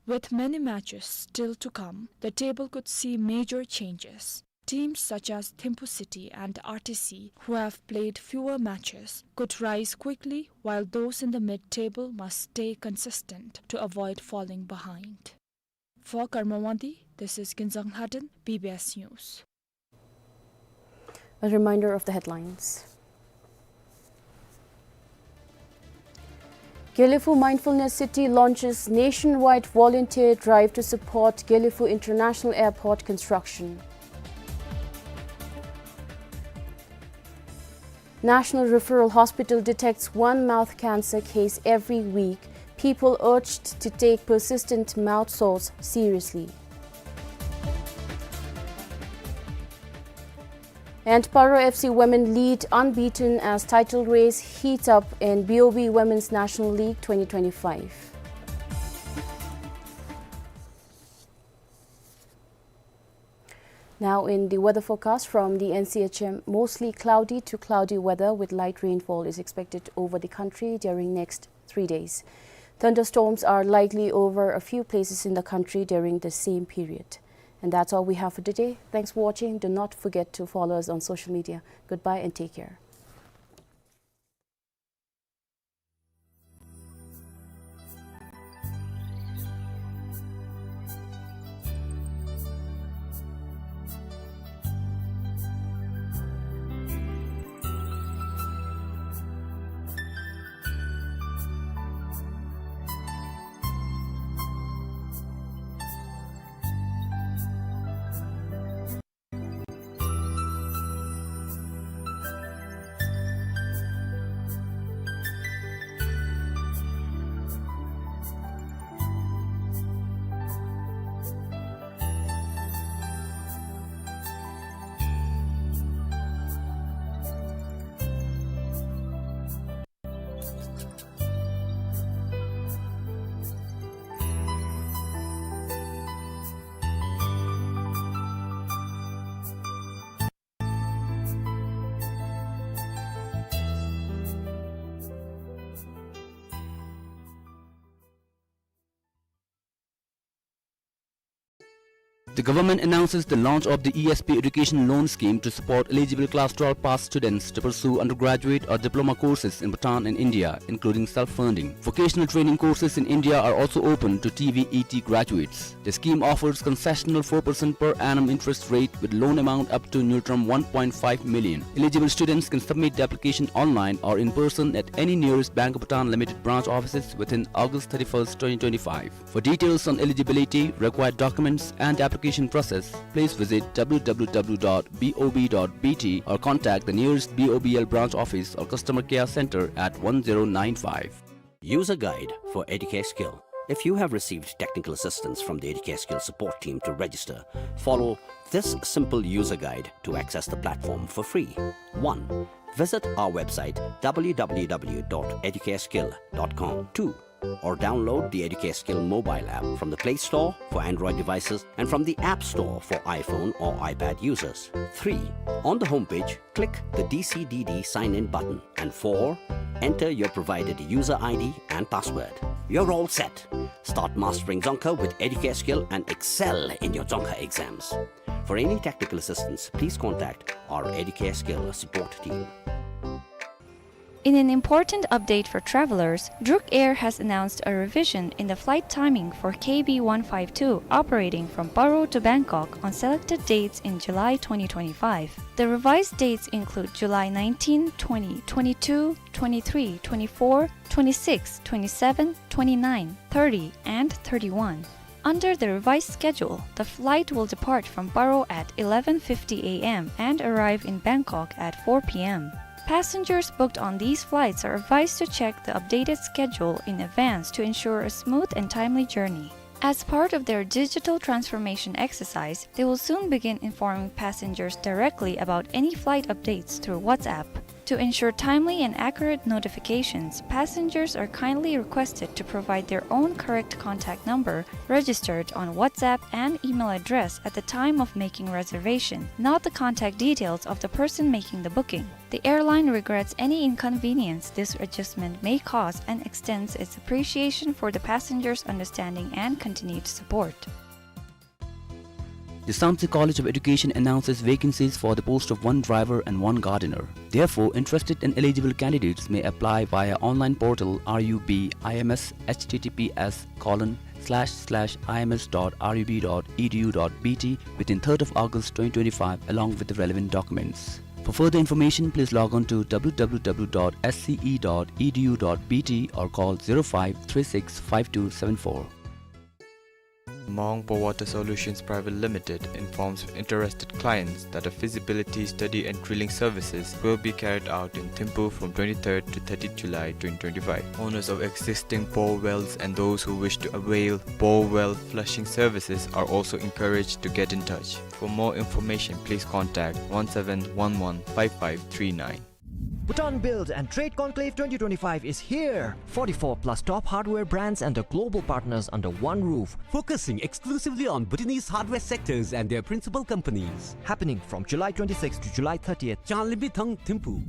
With many matches still to come, the table could see major changes. Teams such as Thimphu City and R T C, who have played fewer matches, could rise quickly, while those in the mid-table must stay consistent to avoid falling behind. For Karma Wangdi, this is Kinzang Lhaden, B B S News. A reminder of the headlines. Gelephu Mindfulness City launches nationwide volunteer drive to support Gelephu International Airport construction. National Referral Hospital detects one mouth cancer case every week. People urged to take persistent mouth sores seriously. And Paro F C women lead unbeaten as title race heats up in B O B Women's National League twenty twenty-five. Now in the weather forecast from the N C H M, mostly cloudy to cloudy weather with light rainfall is expected over the country during next three days. Thunderstorms are likely over a few places in the country during the same period. And that's all we have for today. Thanks for watching. Do not forget to follow us on social media. Goodbye and take care. The government announces the launch of the E S P Education Loan Scheme to support eligible class twelve pass students to pursue undergraduate or diploma courses in Bhutan and India, including self-funding. Vocational training courses in India are also open to T V E T graduates. The scheme offers concessional four percent per annum interest rate with loan amount up to Ngultrum one point five million. Eligible students can submit the application online or in person at any nearest Bank of Bhutan Limited branch offices within August thirty-first, twenty twenty-five. For details on eligibility, required documents, and application process, please visit W W W dot B O B dot B T or contact the nearest B O B L branch office or customer care center at one zero nine five. User guide for Educare Skill. If you have received technical assistance from the Educare Skill support team to register, follow this simple user guide to access the platform for free. One, visit our website W W W dot educare skill dot com. Two, or download the Educare Skill mobile app from the Play Store for Android devices and from the App Store for iPhone or iPad users. Three, on the homepage, click the D C D D sign-in button. And four, enter your provided user I D and password. You're all set. Start mastering Dzongkha with Educare Skill and excel in your Dzongkha exams. For any technical assistance, please contact our Educare Skill support team. In an important update for travelers, Druk Air has announced a revision in the flight timing for K B one five two operating from Paro to Bangkok on selected dates in July twenty twenty-five. The revised dates include July nineteen, twenty, twenty-two, twenty-three, twenty-four, twenty-six, twenty-seven, twenty-nine, thirty, and thirty-one. Under the revised schedule, the flight will depart from Paro at eleven fifty A M and arrive in Bangkok at four P M. Passengers booked on these flights are advised to check the updated schedule in advance to ensure a smooth and timely journey. As part of their digital transformation exercise, they will soon begin informing passengers directly about any flight updates through WhatsApp. To ensure timely and accurate notifications, passengers are kindly requested to provide their own correct contact number registered on WhatsApp and email address at the time of making reservation, not the contact details of the person making the booking. The airline regrets any inconvenience this adjustment may cause and extends its appreciation for the passengers' understanding and continued support. The Samtse College of Education announces vacancies for the post of one driver and one gardener. Therefore, interested and eligible candidates may apply via online portal R U B I M S, H T T P S colon slash slash I M S dot R U B dot E D U dot B T within third of August twenty twenty-five, along with the relevant documents. For further information, please log on to W W W dot S C E dot E D U dot B T or call zero five three six five two seven four. Maung Power Water Solutions Private Limited informs interested clients that a feasibility study and drilling services will be carried out in Thimphu from twenty-third to thirtieth July twenty twenty-five. Owners of existing bore wells and those who wish to avail bore well flushing services are also encouraged to get in touch. For more information, please contact one seven one one five five three nine. Bhutan Build and Trade Conclave twenty twenty-five is here. Forty-four plus top hardware brands and the global partners under one roof. Focusing exclusively on Bhutanese hardware sectors and their principal companies. Happening from July twenty-sixth to July thirtieth. Chanlimbithang, Thimphu.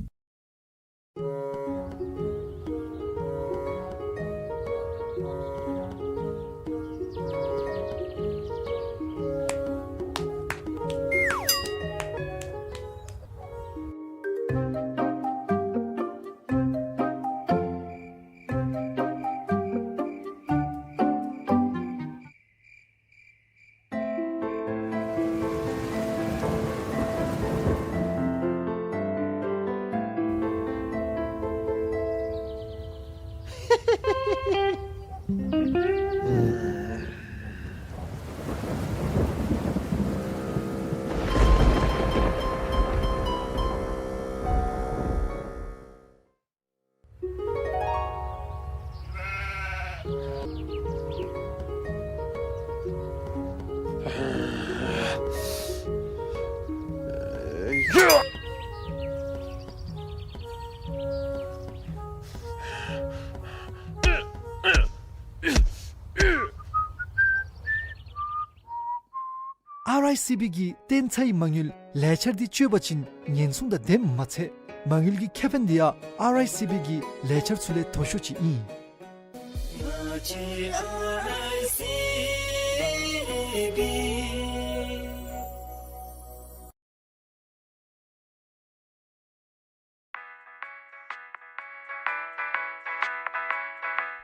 ཨར་ཨའི་སི་བི་གི་བརྟན་ཚའི་མ་དངུལ་ལས་འཆར་འདི་སྤྱོད་པ་ཅིན་ཉེན་སྲུང་དང་ལྡནམ་མ་ཚད་མ་དངུལ་གྱི་ཁེ་ཕན་འདི་ཡང་ཨར་ཨའི་སི་བི་གི་ལས་འཆར་ཚུ་ལས་མཐོ་ཤོས་ཅིག་ཨིན།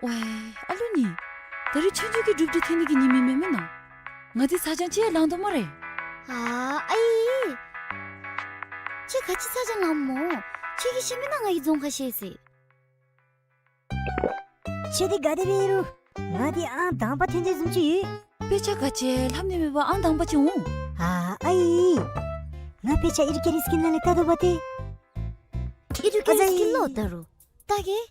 ཝའི་ཨ་ལུ་ནི། ད་རིས་ཆོས་རྒྱལ་གྱི་སྒྲུབ་སྡེ་ཐོན་ནི་གི་ཉིནམ་ཨིན་མས་མེན་ན། ང་འདི་ཚ་གྱང་ཅིག་ཡང་ལང་དོ་སྨ་རེ། ཨ་ཨའི། ཁྱོད་ག་ཅི་ཚ་གྱང་ལངམ་སྨོ། ཁྱོད་ཀྱིས་ཤེས་མེན་ན་ང་གིས་རྫོང་ཁ་ཤེས་ཟེར། ཁྱོད་འདི་ག་དེ་འབད་རུང་ང་འདི་ཨང་དང་པ་ཐོན་དོ་བཟུམ་ཅིག་ཡོད། དཔེ་ཆ་ག་ཅི་ལྷབ་ནི་མེད་པར་ཨང་དང་པ་ཅིག་འོང་། ཨ་ཨའི། ང་དཔེ་ཆ་ཨི་ཌུ་ཀེ་ཊར་སི་ཀིལ་ནང་ལས་བལྟ་དོ་བ་ཏེ། ཨི་ཌུ་ཀེ་ཊར་སི་ཀིལ་ལོ་ད་རུང་བལྟ་གེ།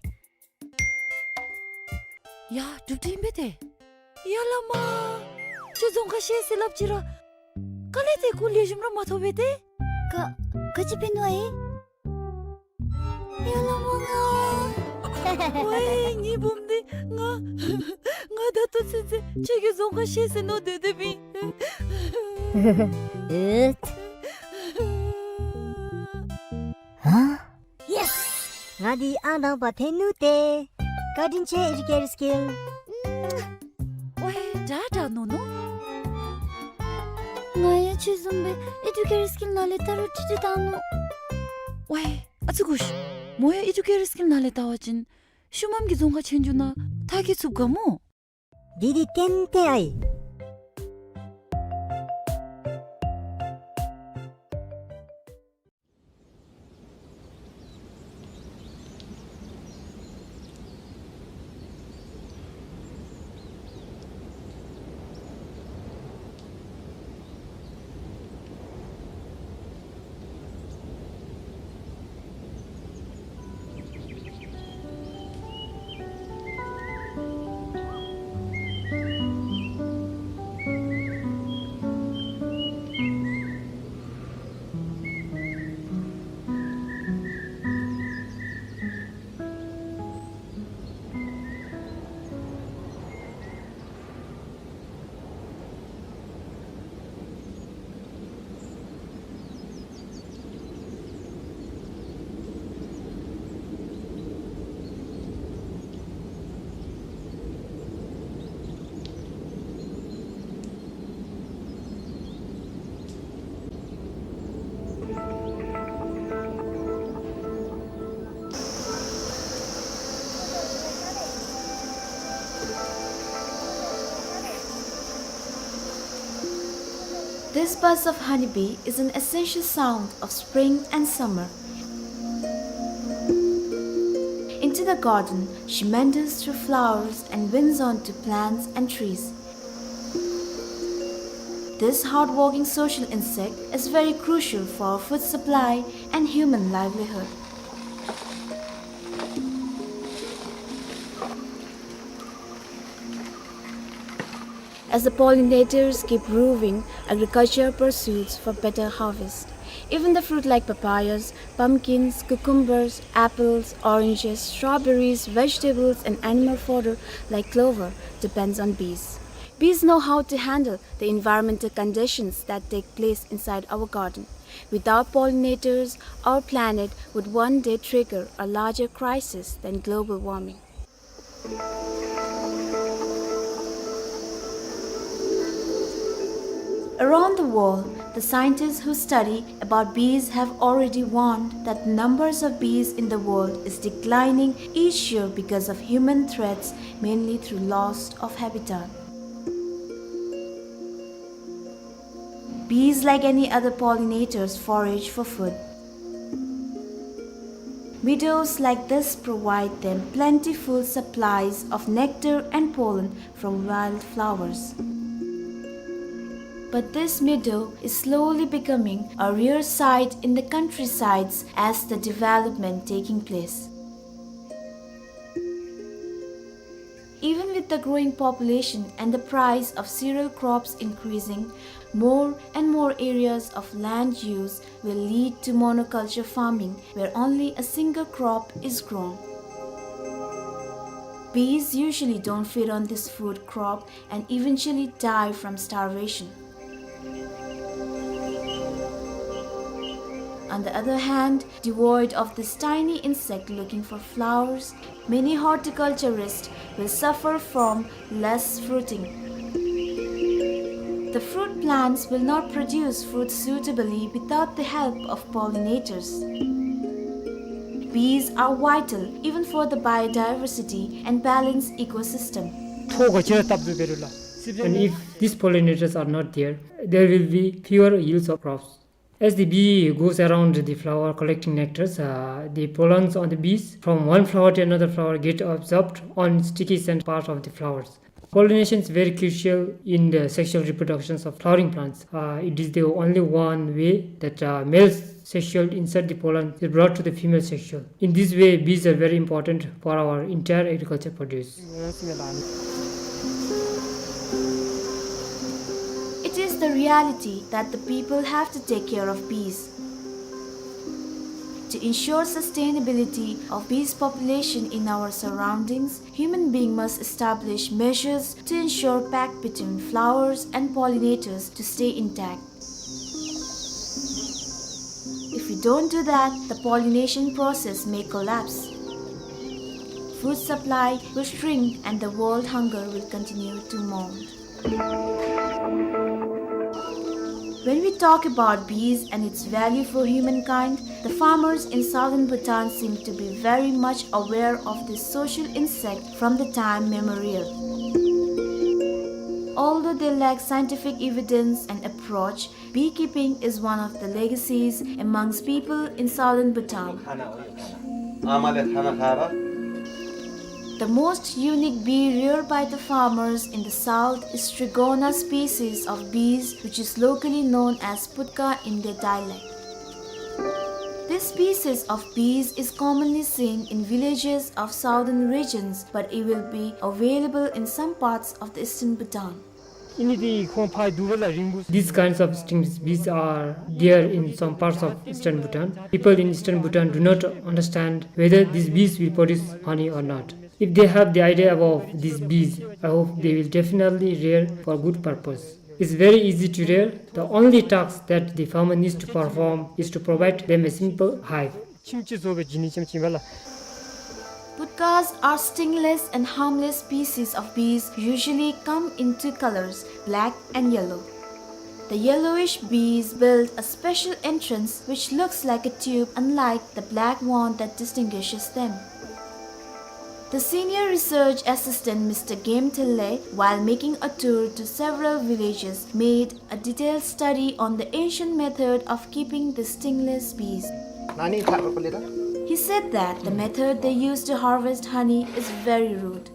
ཡ་སྒྲུབ་སྡེ་ཨིན་པས་ཏེ། ཡ་ལ་མ། ཁྱོད་རྫོང་ཁ་ཤེས་ཟེར་སླབ་ཅི་ར། ག་ལས་ཏེ་ཁོ་ལེགས་ཤོམ་ར་མ་ཐོབ་པས་ཏེ། ག་ག་ཅི་འབད་ནུག་ཨའི། ཡ་ལ་མ་ང་། ཝའི་ངེའི་བུམོ་འདི་ང་། ང་ད་ལྟོ་ཚུན་ཚོད་ཁྱོད་ཀྱིས་རྫོང་ཁ་ཤེས་ཟེར་མནོ་སྡོད་སྡོདཔ་ཨིན། ཨེ། ཧ། ཡེས། ང་འདི་ཨང་དང་པ་ཐོན་ནུག་ཏེ། བཀའ་དྲིན་ཆེ་ཨི་ཌུ་ཀེ་ཊར་སི་ཀིལ། ཝའི་དྲག་དྲག་མནོ་མནོ། ང་ཡང་ཁྱོད་བཟུམ་སྦེ་ཨི་ཌུ་ཀེ་ཊར་སི་ཀིལ་ནང་ལས་བལྟ་རུང་ཁྲིག་ཁྲི་བཏང་ནུག། ཝའི་ཨ་ཙི་གུ་ཤ། མོ་ཡང་ཨི་ཌུ་ཀེ་ཊར་སི་ཀིལ་ནང་ལས་བལྟ་བ་ཅིན་ཤུལ་མམ་གྱི་རྫོང་ཁ་ཆོས་རྒྱལ་ནང་མཐར་འཁྱོལ་ཚུགསཔ་ག་སྨོ། འདི་འདི་ཏན་ཏན་ཨའི། This buzz of honeybee is an essential sound of spring and summer. Into the garden, she meanders through flowers and winds onto plants and trees. This hardworking social insect is very crucial for food supply and human livelihood. As the pollinators keep roving, agriculture pursues for better harvest. Even the fruit like papayas, pumpkins, cucumbers, apples, oranges, strawberries, vegetables, and animal fodder like clover depends on bees. Bees know how to handle the environmental conditions that take place inside our garden. Without pollinators, our planet would one day trigger a larger crisis than global warming. Around the world, the scientists who study about bees have already warned that the numbers of bees in the world is declining each year because of human threats, mainly through loss of habitat. Bees, like any other pollinators, forage for food. Meadows like this provide them plentiful supplies of nectar and pollen from wildflowers. But this meadow is slowly becoming a rare sight in the countrysides as the development taking place. Even with the growing population and the price of cereal crops increasing, more and more areas of land use will lead to monoculture farming, where only a single crop is grown. Bees usually don't feed on this food crop and eventually die from starvation. On the other hand, devoid of this tiny insect looking for flowers, many horticulturists will suffer from less fruiting. The fruit plants will not produce fruit suitably without the help of pollinators. Bees are vital even for the biodiversity and balanced ecosystem. ཐོག་ག་ཅི་ར་བཏབ་དུ་བེ་རུ་ལ། And if these pollinators are not there, there will be fewer yields of crops. As the bee goes around the flower collecting nectars, uh, the pollens on the bees from one flower to another flower get absorbed on sticky scent part of the flowers. Pollination is very crucial in the sexual reproductions of flowering plants. Uh, it is the only one way that, uh, male sexual insert, the pollen, is brought to the female sexual. In this way, bees are very important for our entire agriculture produce. It is the reality that the people have to take care of bees. To ensure sustainability of bees population in our surroundings, human being must establish measures to ensure pact between flowers and pollinators to stay intact. If we don't do that, the pollination process may collapse. Food supply will shrink and the world hunger will continue to mount. When we talk about bees and its value for humankind, the farmers in southern Bhutan seem to be very much aware of this social insect from the time memorial. Although they lack scientific evidence and approach, beekeeping is one of the legacies amongst people in southern Bhutan. The most unique bee reared by the farmers in the south is Trigona species of bees, which is locally known as putka in their dialect. This species of bees is commonly seen in villages of southern regions, but it will be available in some parts of the eastern Bhutan. These kinds of stingless bees are there in some parts of eastern Bhutan. People in eastern Bhutan do not understand whether these bees will produce honey or not. If they have the idea about these bees, I hope they will definitely rear for good purpose. It's very easy to rear. The only task that the farmer needs to perform is to provide them a simple hive. Putkas are stingless and harmless species of bees, usually come in two colors, black and yellow. The yellowish bees build a special entrance which looks like a tube, unlike the black one that distinguishes them. The senior research assistant, Mister Game Thille, while making a tour to several villages, made a detailed study on the ancient method of keeping the stingless bees. He said that the method they use to harvest honey is very rude.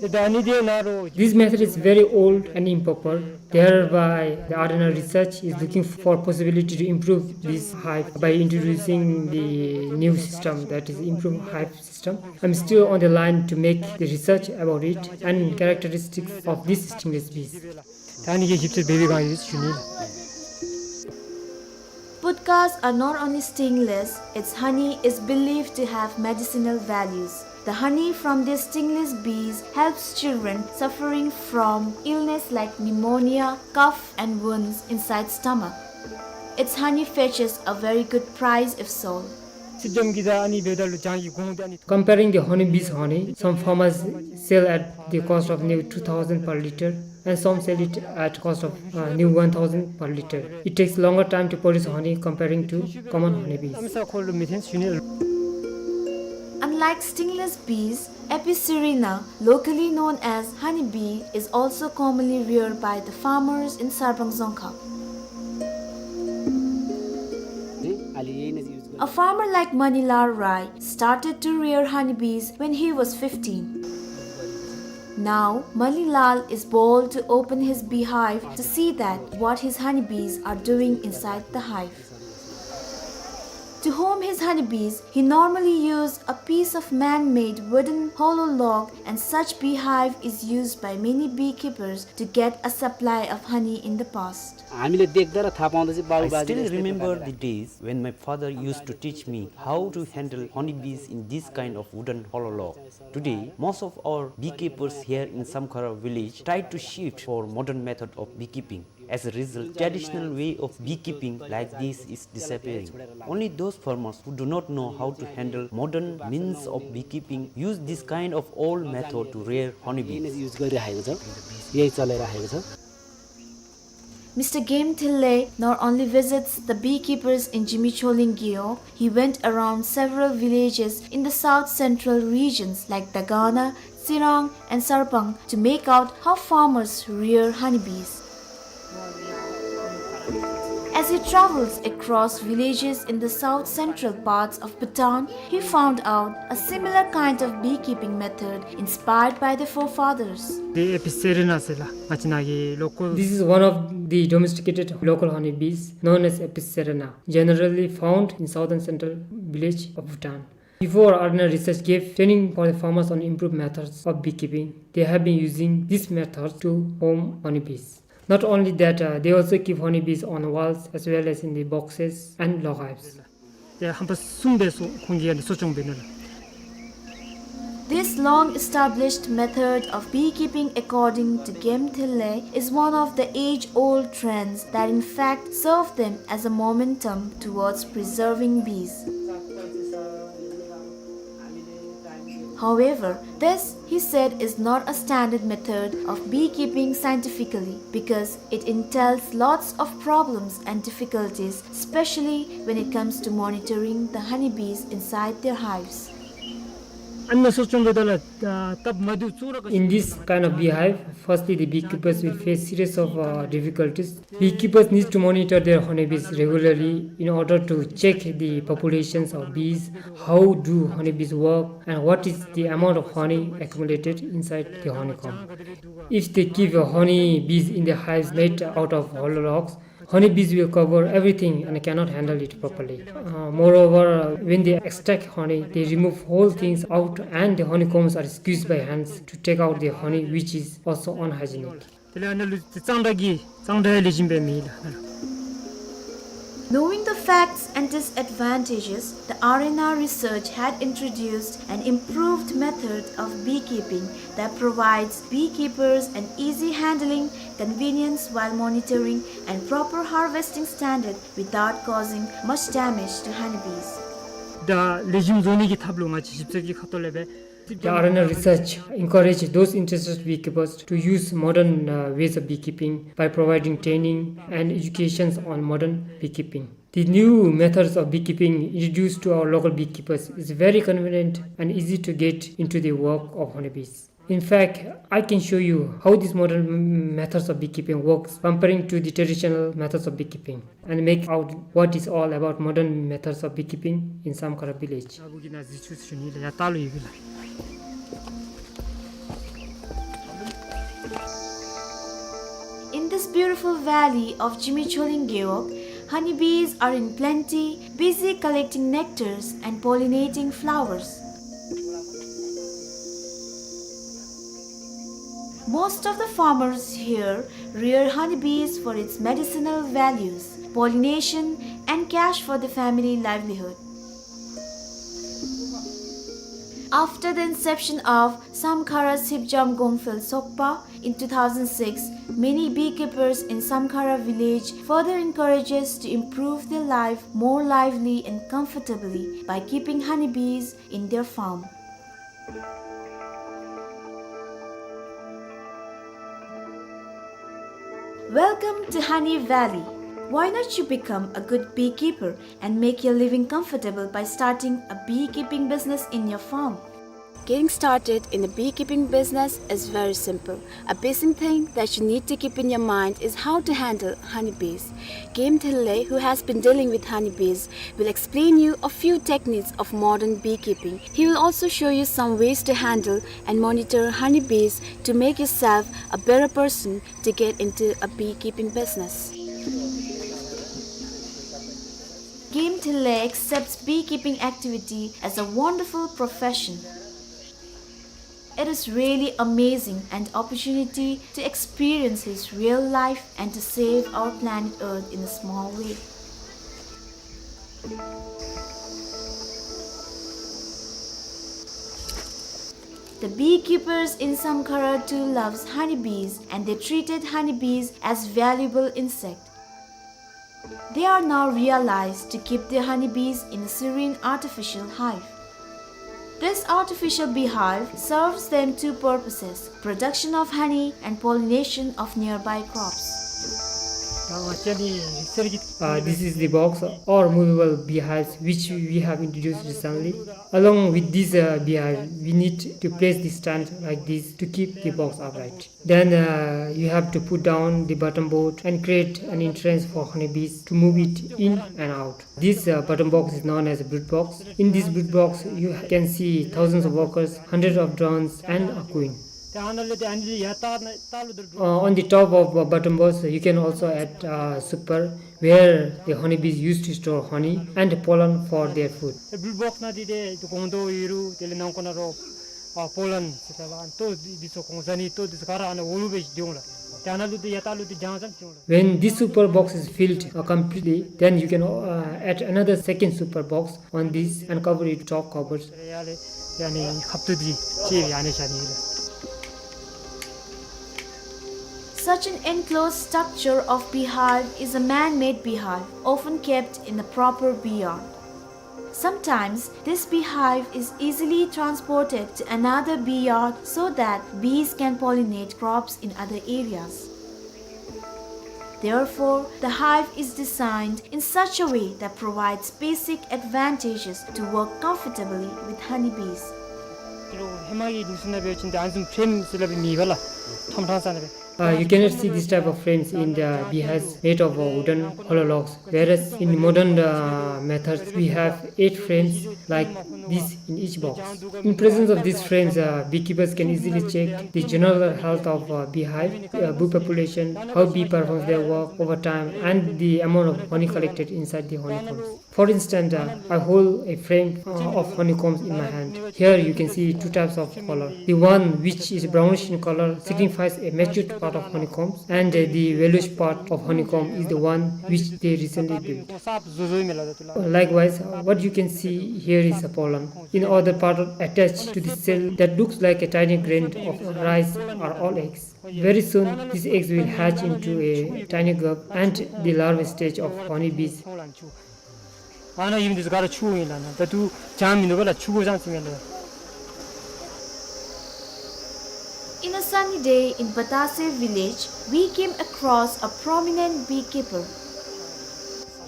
This method is very old and improper. Thereby, the R N R research is looking for possibility to improve this hive by introducing the new system, that is improved hive system. I'm still on the line to make the research about it and characteristics of these stingless bees. Putkas are not only stingless, its honey is believed to have medicinal values. The honey from these stingless bees helps children suffering from illness like pneumonia, cough, and wounds inside stomach. Its honey fetches a very good price if sold. Comparing the honeybees' honey, some farmers sell at the cost of new two thousand per liter, and some sell it at cost of, uh, new one thousand per liter. It takes longer time to produce honey comparing to common honeybees. Unlike stingless bees, Aepycerina, locally known as honeybee, is also commonly reared by the farmers in Sarpang Dzongkhag. A farmer like Manilal Rai started to rear honeybees when he was fifteen. Now, Manilal is bold to open his beehive to see that what his honeybees are doing inside the hive. To home his honeybees, he normally used a piece of man-made wooden hollow log, and such beehive is used by many beekeepers to get a supply of honey in the past. I still remember the days when my father used to teach me how to handle honeybees in this kind of wooden hollow log. Today, most of our beekeepers here in Samkhara village try to shift for modern method of beekeeping. As a result, traditional way of beekeeping like this is disappearing. Only those farmers who do not know how to handle modern means of beekeeping use this kind of old method to rear honeybees. Mister Game Thille not only visits the beekeepers in Jimicholin Gewog, he went around several villages in the south central regions like Dagana, Tsirang, and Sarpang to make out how farmers rear honeybees. As he travels across villages in the south central parts of Bhutan, he found out a similar kind of beekeeping method inspired by the forefathers. This is one of the domesticated local honeybees known as Aepycerina, generally found in southern central village of Bhutan. Before, R N R research gave training for the farmers on improved methods of beekeeping. They have been using this method to home honeybees. Not only that, uh, they also keep honeybees on walls as well as in the boxes and log hives. This long-established method of beekeeping, according to Game Thille, is one of the age-old trends that in fact serve them as a momentum towards preserving bees. However, this, he said, is not a standard method of beekeeping scientifically because it entails lots of problems and difficulties, especially when it comes to monitoring the honeybees inside their hives. In this kind of beehive, firstly the beekeepers will face series of, uh, difficulties. Beekeepers need to monitor their honeybees regularly in order to check the populations of bees, how do honeybees work, and what is the amount of honey accumulated inside the honeycomb. If they keep honeybees in the hives made out of hollow logs, honeybees will cover everything and cannot handle it properly. Uh, moreover, uh, when they extract honey, they remove whole things out and the honeycombs are squeezed by hands to take out the honey, which is also unhygienic. དེ་ལས་ཨ་ནཱ་ལུ་གཙང་སྦྲ་གི་གཙང་སྦྲ་ལེགས་ཤོམ་སྦེ་མེད་ལགས། Knowing the facts and disadvantages, the R N R research had introduced an improved method of beekeeping that provides beekeepers an easy handling, convenience while monitoring, and proper harvesting standard without causing much damage to honeybees. ད་ལེགས་ཤོམ་བཟོ་ནི་གི་ཐབས་ལུ་ང་བཅས་ཞིབ་འཚོལ་གྱི་ཁ་ཐུག་ལས་སྦེ། The R N R research encourage those interested beekeepers to use modern, uh, ways of beekeeping by providing training and educations on modern beekeeping. The new methods of beekeeping introduced to our local beekeepers is very convenient and easy to get into the work of honeybees. In fact, I can show you how these modern m-, methods of beekeeping works comparing to the traditional methods of beekeeping and make out what is all about modern methods of beekeeping in Samkhara village. In this beautiful valley of Jimi Choling Gewog, honeybees are in plenty, busy collecting nectars and pollinating flowers. Most of the farmers here rear honeybees for its medicinal values, pollination, and cash for the family livelihood. After the inception of Samkhara Sipjam Gongphel Sokpa in two thousand six, many beekeepers in Samkhara village further encourages to improve their life more lively and comfortably by keeping honeybees in their farm. Welcome to Honey Valley. Why not you become a good beekeeper and make your living comfortable by starting a beekeeping business in your farm? Getting started in a beekeeping business is very simple. A basic thing that you need to keep in your mind is how to handle honeybees. Game Thille, who has been dealing with honeybees, will explain you a few techniques of modern beekeeping. He will also show you some ways to handle and monitor honeybees to make yourself a better person to get into a beekeeping business. Game Thille accepts beekeeping activity as a wonderful profession. It is really amazing an opportunity to experience his real life and to save our planet Earth in a small way. The beekeepers in Samkhara too loves honeybees and they treated honeybees as valuable insect. They are now realized to keep their honeybees in a serene artificial hive. This artificial beehive serves them two purposes, production of honey and pollination of nearby crops. Uh, this is the box or movable beehives which we have introduced recently. Along with this, uh, beehive, we need to place the stand like this to keep the box upright. Then, uh, you have to put down the bottom board and create an entrance for honeybees to move it in and out. This, uh, bottom box is known as a brood box. In this brood box, you can see thousands of workers, hundreds of drones, and a queen. Uh, on the top of, uh, bottom box, you can also add, uh, super, where the honeybees used to store honey and pollen for their food. ཨེ་བུལ་བོགས་ནང་འདི་ཏེ་ཏེ་གོང་དོ་ཡོད་རུང་དེ་ལས་ནང་ཁོ་ན་རོ་ཨ་པོ་ལན་ཟེར་ཏེ་ལ་ཨ་ཏོ་འདི་འདི་ཚུ་གོང་ཟ་ནི་ཏོ་འདི་ཚུ་ག་ར་ཨ་ནི་འོ་ལུ་སྦེ་འདི་འོང་ལགས། ཏེ་ཨ་ནཱ་ལུ་ཏེ་ཡ་ཏ་ལུ་ཏེ་ལྗང་ཙམ་འདི་འོང་ལགས། When this super box is filled, uh, completely, then you can, uh, add another second super box on this and cover it with top covers. ཡ་ལས་ཡ་ནི་ཁབ་ཏུ་འདི་ཅིག་ཡ་ནི་ཤ་ནི་ལགས། Such an enclosed structure of beehive is a man-made beehive, often kept in a proper bee yard. Sometimes, this beehive is easily transported to another bee yard so that bees can pollinate crops in other areas. Therefore, the hive is designed in such a way that provides basic advantages to work comfortably with honeybees. ཧེ་མ་གི་ནུས་ན་འབད་བ་ཅིན་ཨ་ནི་བཟུམ་ཕྲེམ་ཟེར་སླབ་མེད་པ་ལགས། ཐོམ་ཕྲང་ས་ན་སྦེ། Uh, you cannot see this type of frames in the beehives made of, uh, wooden hollow logs, whereas in modern, uh, methods we have eight frames like this in each box. In presence of these frames, uh, beekeepers can easily check the general health of, uh, beehive, uh, bee population, how bee performs their work over time, and the amount of honey collected inside the honeycombs. For instance, uh, I hold a frame, uh, of honeycombs in my hand. Here you can see two types of color. The one which is brownish in color signifies a matured part of honeycombs, and, uh, the yellowish part of honeycomb is the one which they recently built. Likewise, uh, what you can see here is a pollen. In other part attached to the cell that looks like a tiny grain of rice are all eggs. Very soon, these eggs will hatch into a tiny grub and the larval stage of honeybees. ཨ་ནཱ་ཡུམ་འདི་ཚུ་ག་ར་ཆུ་ཨིན་ལགས། ད་ལྟོ་ལྗང་མིན་འདུག་པ་ལགས། ཆུ་གོ་ལྗང་ཅིག་མེན་ལགས། In a sunny day in Batase village, we came across a prominent beekeeper.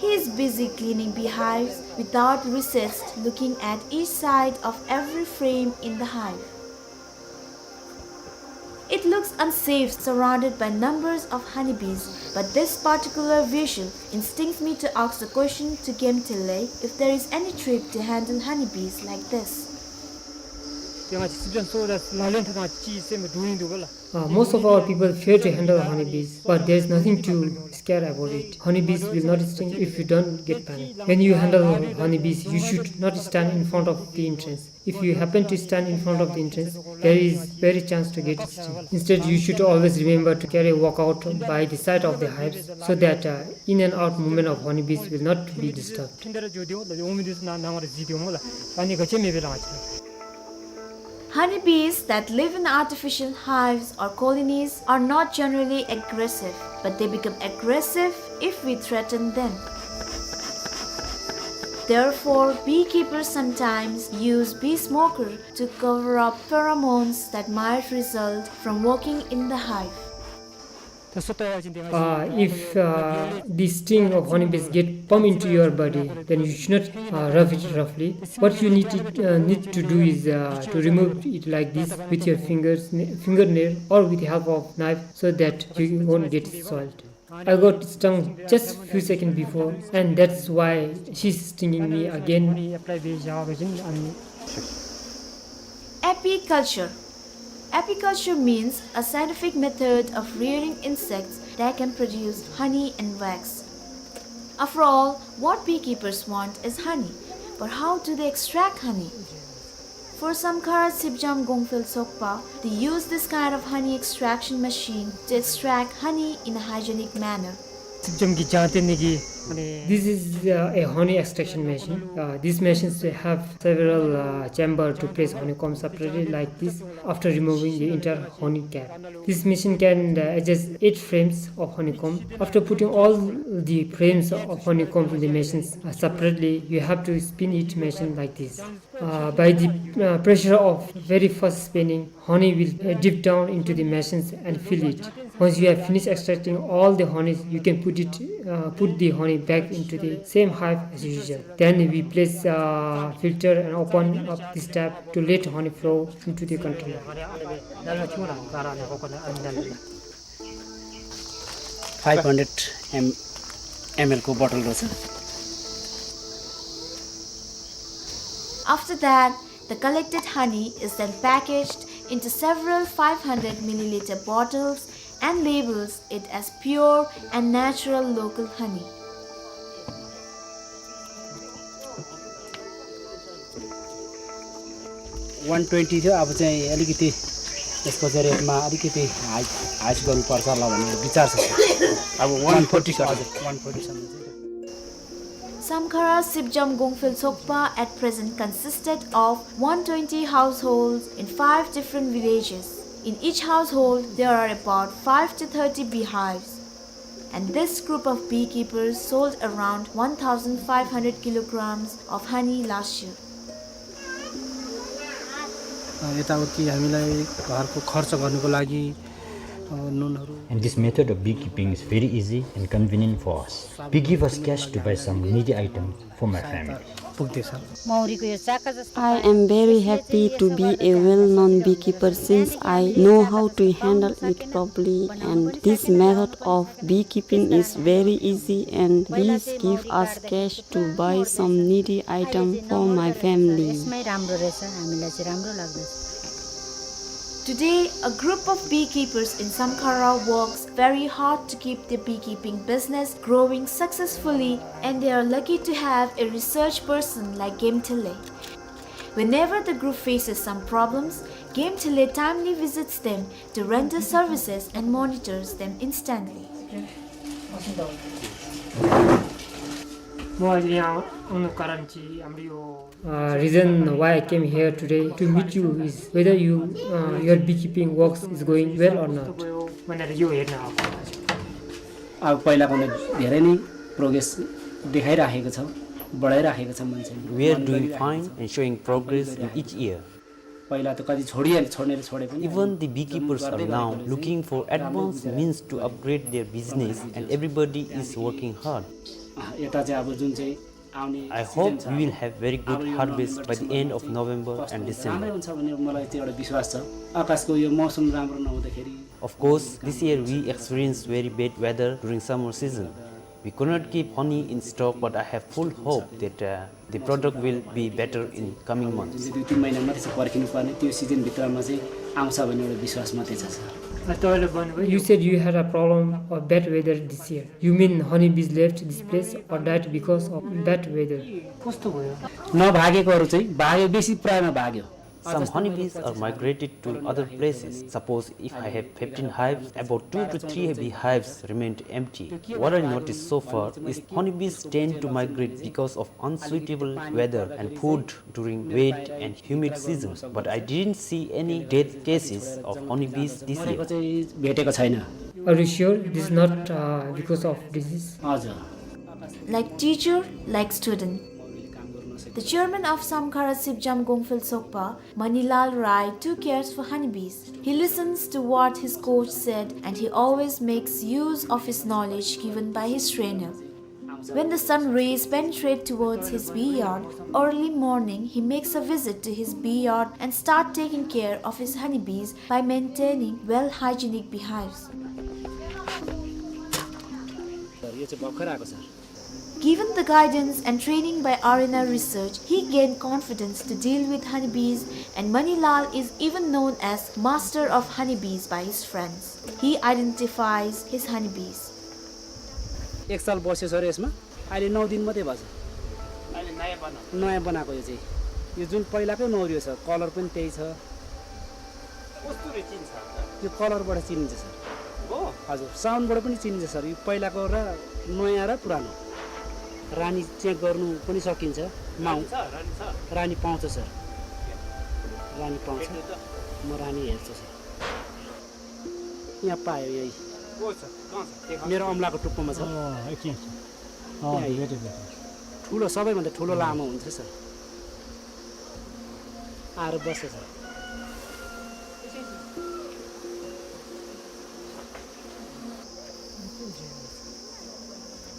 He is busy cleaning beehives without recess, looking at each side of every frame in the hive. It looks unsafe surrounded by numbers of honeybees, but this particular visual instincts me to ask the question to Gemtele if there is any trick to handle honeybees like this. དེ་ང་བཅས་སྲིབ་འཇམ་སོགས་ལ་ལག་ལེན་འཐབ་ན་ཅིག་སེམས་སྡུག་ཨིན་འདུག་ག་ལགས། Uh, most of our people fear to handle honeybees, but there is nothing to scare about it. Honeybees will not sting if you don't get panic. When you handle honeybees, you should not stand in front of the entrance. If you happen to stand in front of the entrance, there is very chance to get stung. Instead, you should always remember to carry a walkout by the side of the hives so that, uh, in and out movement of honeybees will not be disturbed. Honeybees that live in artificial hives or colonies are not generally aggressive, but they become aggressive if we threaten them. Therefore, beekeepers sometimes use bee smoker to cover up pheromones that might result from working in the hive. Uh, if, uh, the sting of honeybees get pump into your body, then you should not, uh, rub it roughly. What you need to, uh, need to do is, uh, to remove it like this with your fingers, n-, fingernail, or with the help of knife, so that you won't get soiled. I got stung just few seconds before, and that's why she's stinging me again. Apiculture. Apiculture means a scientific method of rearing insects that can produce honey and wax. After all, what beekeepers want is honey. But how do they extract honey? For Samkhara Sipjam Gongphel Sokpa, they use this kind of honey extraction machine to extract honey in a hygienic manner. སྲིབ་འཇམ་གྱི་ལྗང་ཐན་ནི་གི། This is, uh, a honey extraction machine. Uh, these machines have several, uh, chamber to place honeycomb separately like this after removing the entire honey cap. This machine can, uh, adjust eight frames of honeycomb. After putting all the frames of honeycomb in the machines, uh, separately, you have to spin each machine like this. Uh, by the, uh, pressure of very fast spinning, honey will, uh, drip down into the machines and fill it. Once you have finished extracting all the honey, you can put it, uh, put the honey back into the same hive as usual. Then we place, uh, filter and open up this tap to let honey flow into the container. Five hundred M-, M L को bottle रहेछ। After that, the collected honey is then packaged into several five hundred milliliter bottles and labels it as pure and natural local honey. One twenty थियो, अब चाहिँ अलिकति यसको चाहिँ rate मा अलिकति high, high गर्नुपर्छ होला भन्ने विचार छ। अब one forty सर। हजुर, one forty सम्म चाहिँ। Samkhara Sipjam Gongphel Sokpa at present consisted of one twenty households in five different villages. In each household, there are about five to thirty beehives. And this group of beekeepers sold around one thousand five hundred kilograms of honey last year. अ, यताउति हामीलाई घरको खर्च गर्नको लागि, अ, नुनहरू। And this method of beekeeping is very easy and convenient for us. We give us cash to buy some needy item for my family. पुग्दैछ। मौरीको यो चाका जस्तो I am very happy to be a well-known beekeeper since I know how to handle it properly, and this method of beekeeping is very easy, and this give us cash to buy some needy item for my family. यसमै राम्रो रहेछ, हामीलाई चाहिँ राम्रो लाग्दछ। Today, a group of beekeepers in Samkhara works very hard to keep their beekeeping business growing successfully, and they are lucky to have a research person like Gemtele. Whenever the group faces some problems, Gemtele timely visits them to render services and monitors them instantly. म अहिले यहाँ आउनुको कारण चाहिँ हाम्रो यो Uh, reason why I came here today to meet you is whether you, uh, your beekeeping works is going well or not. अब पहिलाभन्दा धेरै नै progress देखाइराखेको छ, बढाइराखेको छ मान्छेले। We are doing fine and showing progress in each year. पहिला त कति छोडिहाले, छोड्नेले छोडे पनि। Even the beekeepers are now looking for advanced means to upgrade their business, and everybody is working hard. अँ, यता चाहिँ अब जुन चाहिँ आउने I season hope छ, we will have very good अब यो harvest by the November end of December मा November and कस्तो हुन्छ, December। राम्रै हुन्छ भन्ने मलाई चाहिँ एउटा विश्वास छ। आकाशको यो मौसम राम्रो नहुँदाखेरि Of course, this year we experienced very bad weather during summer season. We could not keep honey in stock, but I have full hope that, uh, the product will be better in coming months। जुन चाहिँ दुई तिन महिना मात्रै छ पर्खिनु पर्ने, त्यो सिजनभित्रमा चाहिँ आउँछ भन्ने एउटा विश्वास मात्रै छ, सर। अ, तपाईँले भन्नुभयो You said you had a problem of bad weather this year. You mean honeybees left this place or died because of bad weather? कस्तो भयो? नभागेकोहरू चाहिँ भाग्यो, बेसी प्रायमा भाग्यो। Some honeybees are migrated to other places. Suppose if I have fifteen hives, about two to three beehives remained empty. What I noticed so far is honeybees tend to migrate because of unsuitable weather and food during wet and humid season, but I didn't see any death cases of honeybees this year। मरेको चाहिँ भेटेको छैन। Are you sure this is not, uh, because of disease? हजुर। Like teacher, like student. The chairman of Samkhara Sipjam Gongphel Sokpa, Manilal Rai, too cares for honeybees. He listens to what his coach said and he always makes use of his knowledge given by his trainer. When the sun rays penetrate towards his bee yard, early morning he makes a visit to his bee yard and start taking care of his honeybees by maintaining well hygienic beehives. Sir, यो चाहिँ भर्खर आएको, sir. Given the guidance and training by R N R Research, he gained confidence to deal with honeybees, and Manilal is even known as master of honeybees by his friends. He identifies his honeybees. एक साल बस्यो सर यसमा, अहिले नौ दिन मात्रै भएको छ। अहिले नयाँ बनाएको। नयाँ बनाएको यो चाहिँ। यो जुन पहिलाकै नौरियो छ, कलर पनि त्यही छ। कस्तुरी चिन्छ? यो कलरबाट चिनिन्छ सर। हो? हजुर, साउन्डबाट पनि चिनिन्छ सर। यो पहिलाको र नयाँ र पुरानो। रानी चेक गर्नु पनि सकिन्छ। माउ। रानी छ, रानी छ। रानी पाउँछ सर। रानी पाउँछ। भेट्नु त। म रानी हेर्छु सर। यहाँ पायो यही। को छ? कहाँ छ? देखा। मेरो औँलाको टुप्पोमा छ। अँ, एकछिन, एकछिन। अँ, यहाँ भेटेँ, भेटेँ। ठुलो, सबैभन्दा ठुलो लामो हुन्छ सर। आएर बस्छ sir.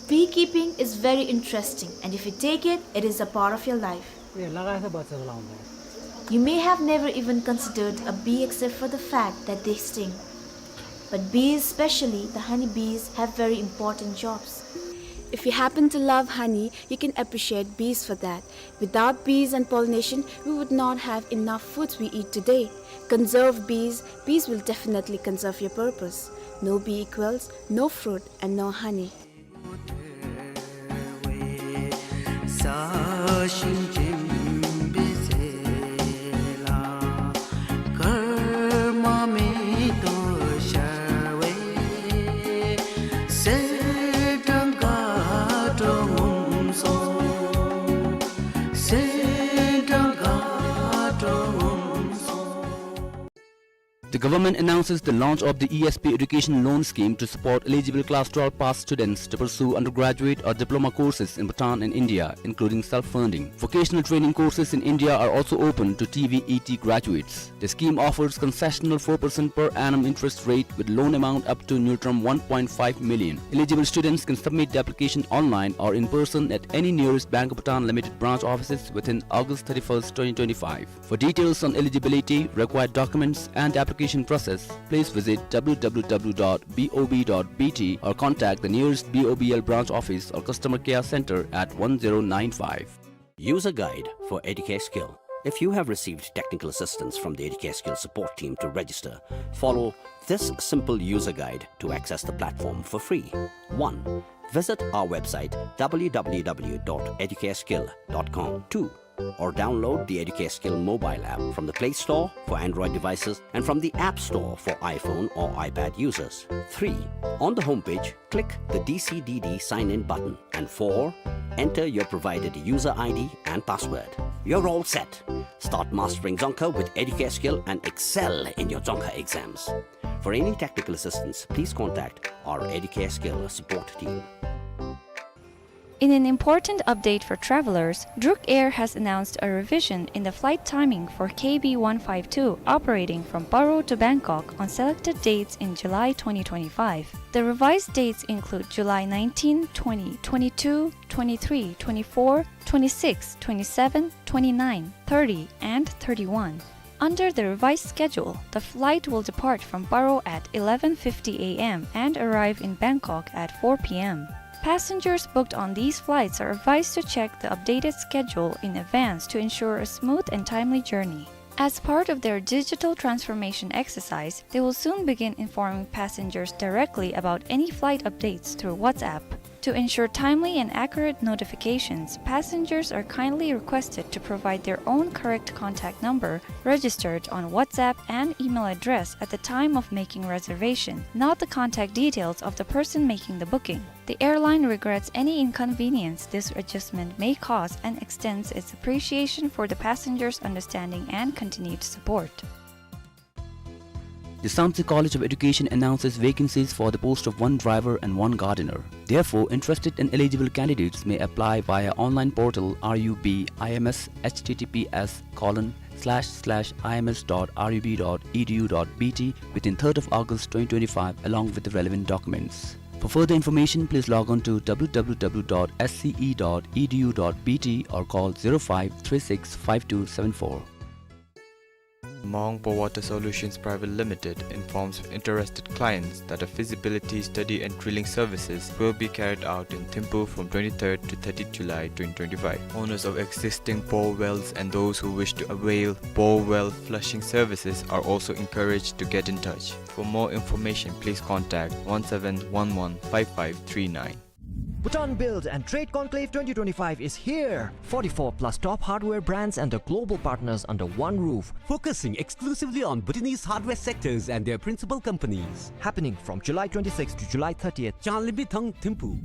Beekeeping is very interesting, and if you take it, it is a part of your life. ए, लगाएछ बच्चाको लाउँदा। You may have never even considered a bee except for the fact that they sting. But bees, especially the honey bees, have very important jobs. If you happen to love honey, you can appreciate bees for that. Without bees and pollination, we would not have enough foods we eat today. Conserve bees, bees will definitely conserve your purpose. No bee equals no fruit and no honey. The government announces the launch of the E S P Education Loan Scheme to support eligible class twelve pass students to pursue undergraduate or diploma courses in Bhutan and India, including self-funding. Vocational training courses in India are also open to T V E T graduates. The scheme offers concessional four percent per annum interest rate with loan amount up to ngultrum one point five million. Eligible students can submit the application online or in person at any nearest Bank of Bhutan Limited branch offices within August thirty-first, twenty twenty-five. For details on eligibility, required documents, and application process, please visit W W W dot B O B dot B T or contact the nearest B O B L branch office or customer care center at one zero nine five. User guide for Educare Skill. If you have received technical assistance from the Educare Skill support team to register, follow this simple user guide to access the platform for free. One, visit our website W W W dot educareskill dot com. Two, or download the Educare Skill mobile app from the Play Store for Android devices and from the App Store for iPhone or iPad users. Three, on the homepage, click the D C D D sign-in button. And four, enter your provided user I D and password. You're all set. Start mastering Dzongkha with Educare Skill and excel in your Dzongkha exams. For any technical assistance, please contact our Educare Skill support team. In an important update for travelers, Druk Air has announced a revision in the flight timing for K B one five two operating from Paro to Bangkok on selected dates in July twenty twenty-five. The revised dates include July nineteen, twenty, twenty-two, twenty-three, twenty-four, twenty-six, twenty-seven, twenty-nine, thirty, and thirty-one. Under the revised schedule, the flight will depart from Paro at eleven fifty A M and arrive in Bangkok at four P M. Passengers booked on these flights are advised to check the updated schedule in advance to ensure a smooth and timely journey. As part of their digital transformation exercise, they will soon begin informing passengers directly about any flight updates through WhatsApp. To ensure timely and accurate notifications, passengers are kindly requested to provide their own correct contact number registered on WhatsApp and email address at the time of making reservation, not the contact details of the person making the booking. The airline regrets any inconvenience this adjustment may cause and extends its appreciation for the passengers' understanding and continued support. The Samtse College of Education announces vacancies for the post of one driver and one gardener. Therefore, interested and eligible candidates may apply via online portal R U B I M S, H T T P S colon slash slash I M S dot R U B dot E D U dot B T within third of August twenty twenty-five, along with the relevant documents. For further information, please log on to W W W dot S C E dot E D U dot B T or call zero five three six five two seven four. Maung Powater Solutions Private Limited informs interested clients that a feasibility study and drilling services will be carried out in Thimphu from twenty-third to thirtieth July twenty twenty-five. Owners of existing bore wells and those who wish to avail bore well flushing services are also encouraged to get in touch. For more information, please contact one seven one one five five three nine. Bhutan Build and Trade Conclave twenty twenty-five is here. Forty-four plus top hardware brands and the global partners under one roof. Focusing exclusively on Bhutanese hardware sectors and their principal companies. Happening from July twenty-sixth to July thirtieth. Changlimbi Thang, Thimphu.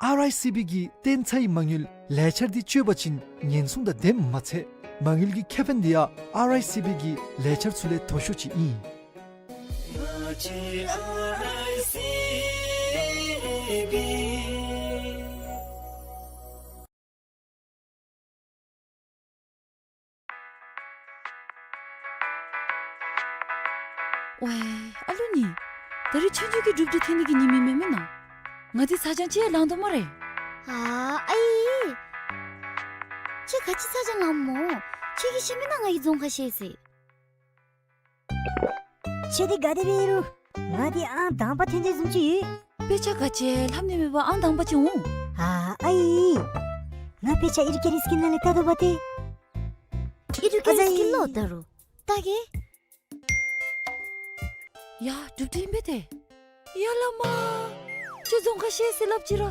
ཨར་ཨའི་སི་བི་གི་བརྟན་ཚའི་མ་དངུལ་ལས་འཆར་འདི་སྤྱོད་པ་ཅིན་ཉེན་སྲུང་དང་ལྡནམ་མ་ཚད་མ་དངུལ་གྱི་ཁེ་ཕན་འདི་ཡང་ཨར་ཨའི་སི་བི་གི་ལས་འཆར་ཚུ་ལས་མཐོ་ཤོས་ཅིག་ཨིན། ཝའི་ཨ་ལུ་ནི། ད་རིས་ཆོས་རྒྱལ་གྱི་སྒྲུབ་སྡེ་ཐོན་ནི་གི་ཉིནམ་ཨིན་མས་མེན་ན། ང་འདི་ཚ་གྱང་ཅིག་ཡང་ལང་དོ་སྨ་རེ། ཨ་ཨའི། ཁྱོད་ག་ཅི་ཚ་གྱང་ལངམ་སྨོ། ཁྱོད་ཀྱིས་ཤེས་མེན་ན་ང་གིས་རྫོང་ཁར་ཤེས་ཟེར། ཁྱོད་འདི་ག་དེ་སྦེ་ཨིན་རུང་ང་འདི་ཨང་དང་པ་ཐོན་དོ་བཟུམ་ཅིག་ཡོད། དཔེ་ཆ་ག་ཅི་ལྷབ་ནི་མེད་པར་ཨང་དང་པ་ཅིག་འོང་། ཨ་ཨའི། ང་དཔེ་ཆ་ཨེ་ཌུ་ཀེ་ཊིང་སི་ཀིལ་ནང་ལས་ལྟ་དོ་བ་ཏེ། ཨེ་ཌུ་ཀེ་ཊིང་སི་ཀིལ་ལོ་ད་རུང་ལྟ་གེ། ཡ་སྒྲུབ་སྡེ་ཨིན་པས་ཏེ། ཡ་བླ་མ། ཁྱོད་རྫོང་ཁར་ཤེས་ཟེར་སླབ་ཅི་ར།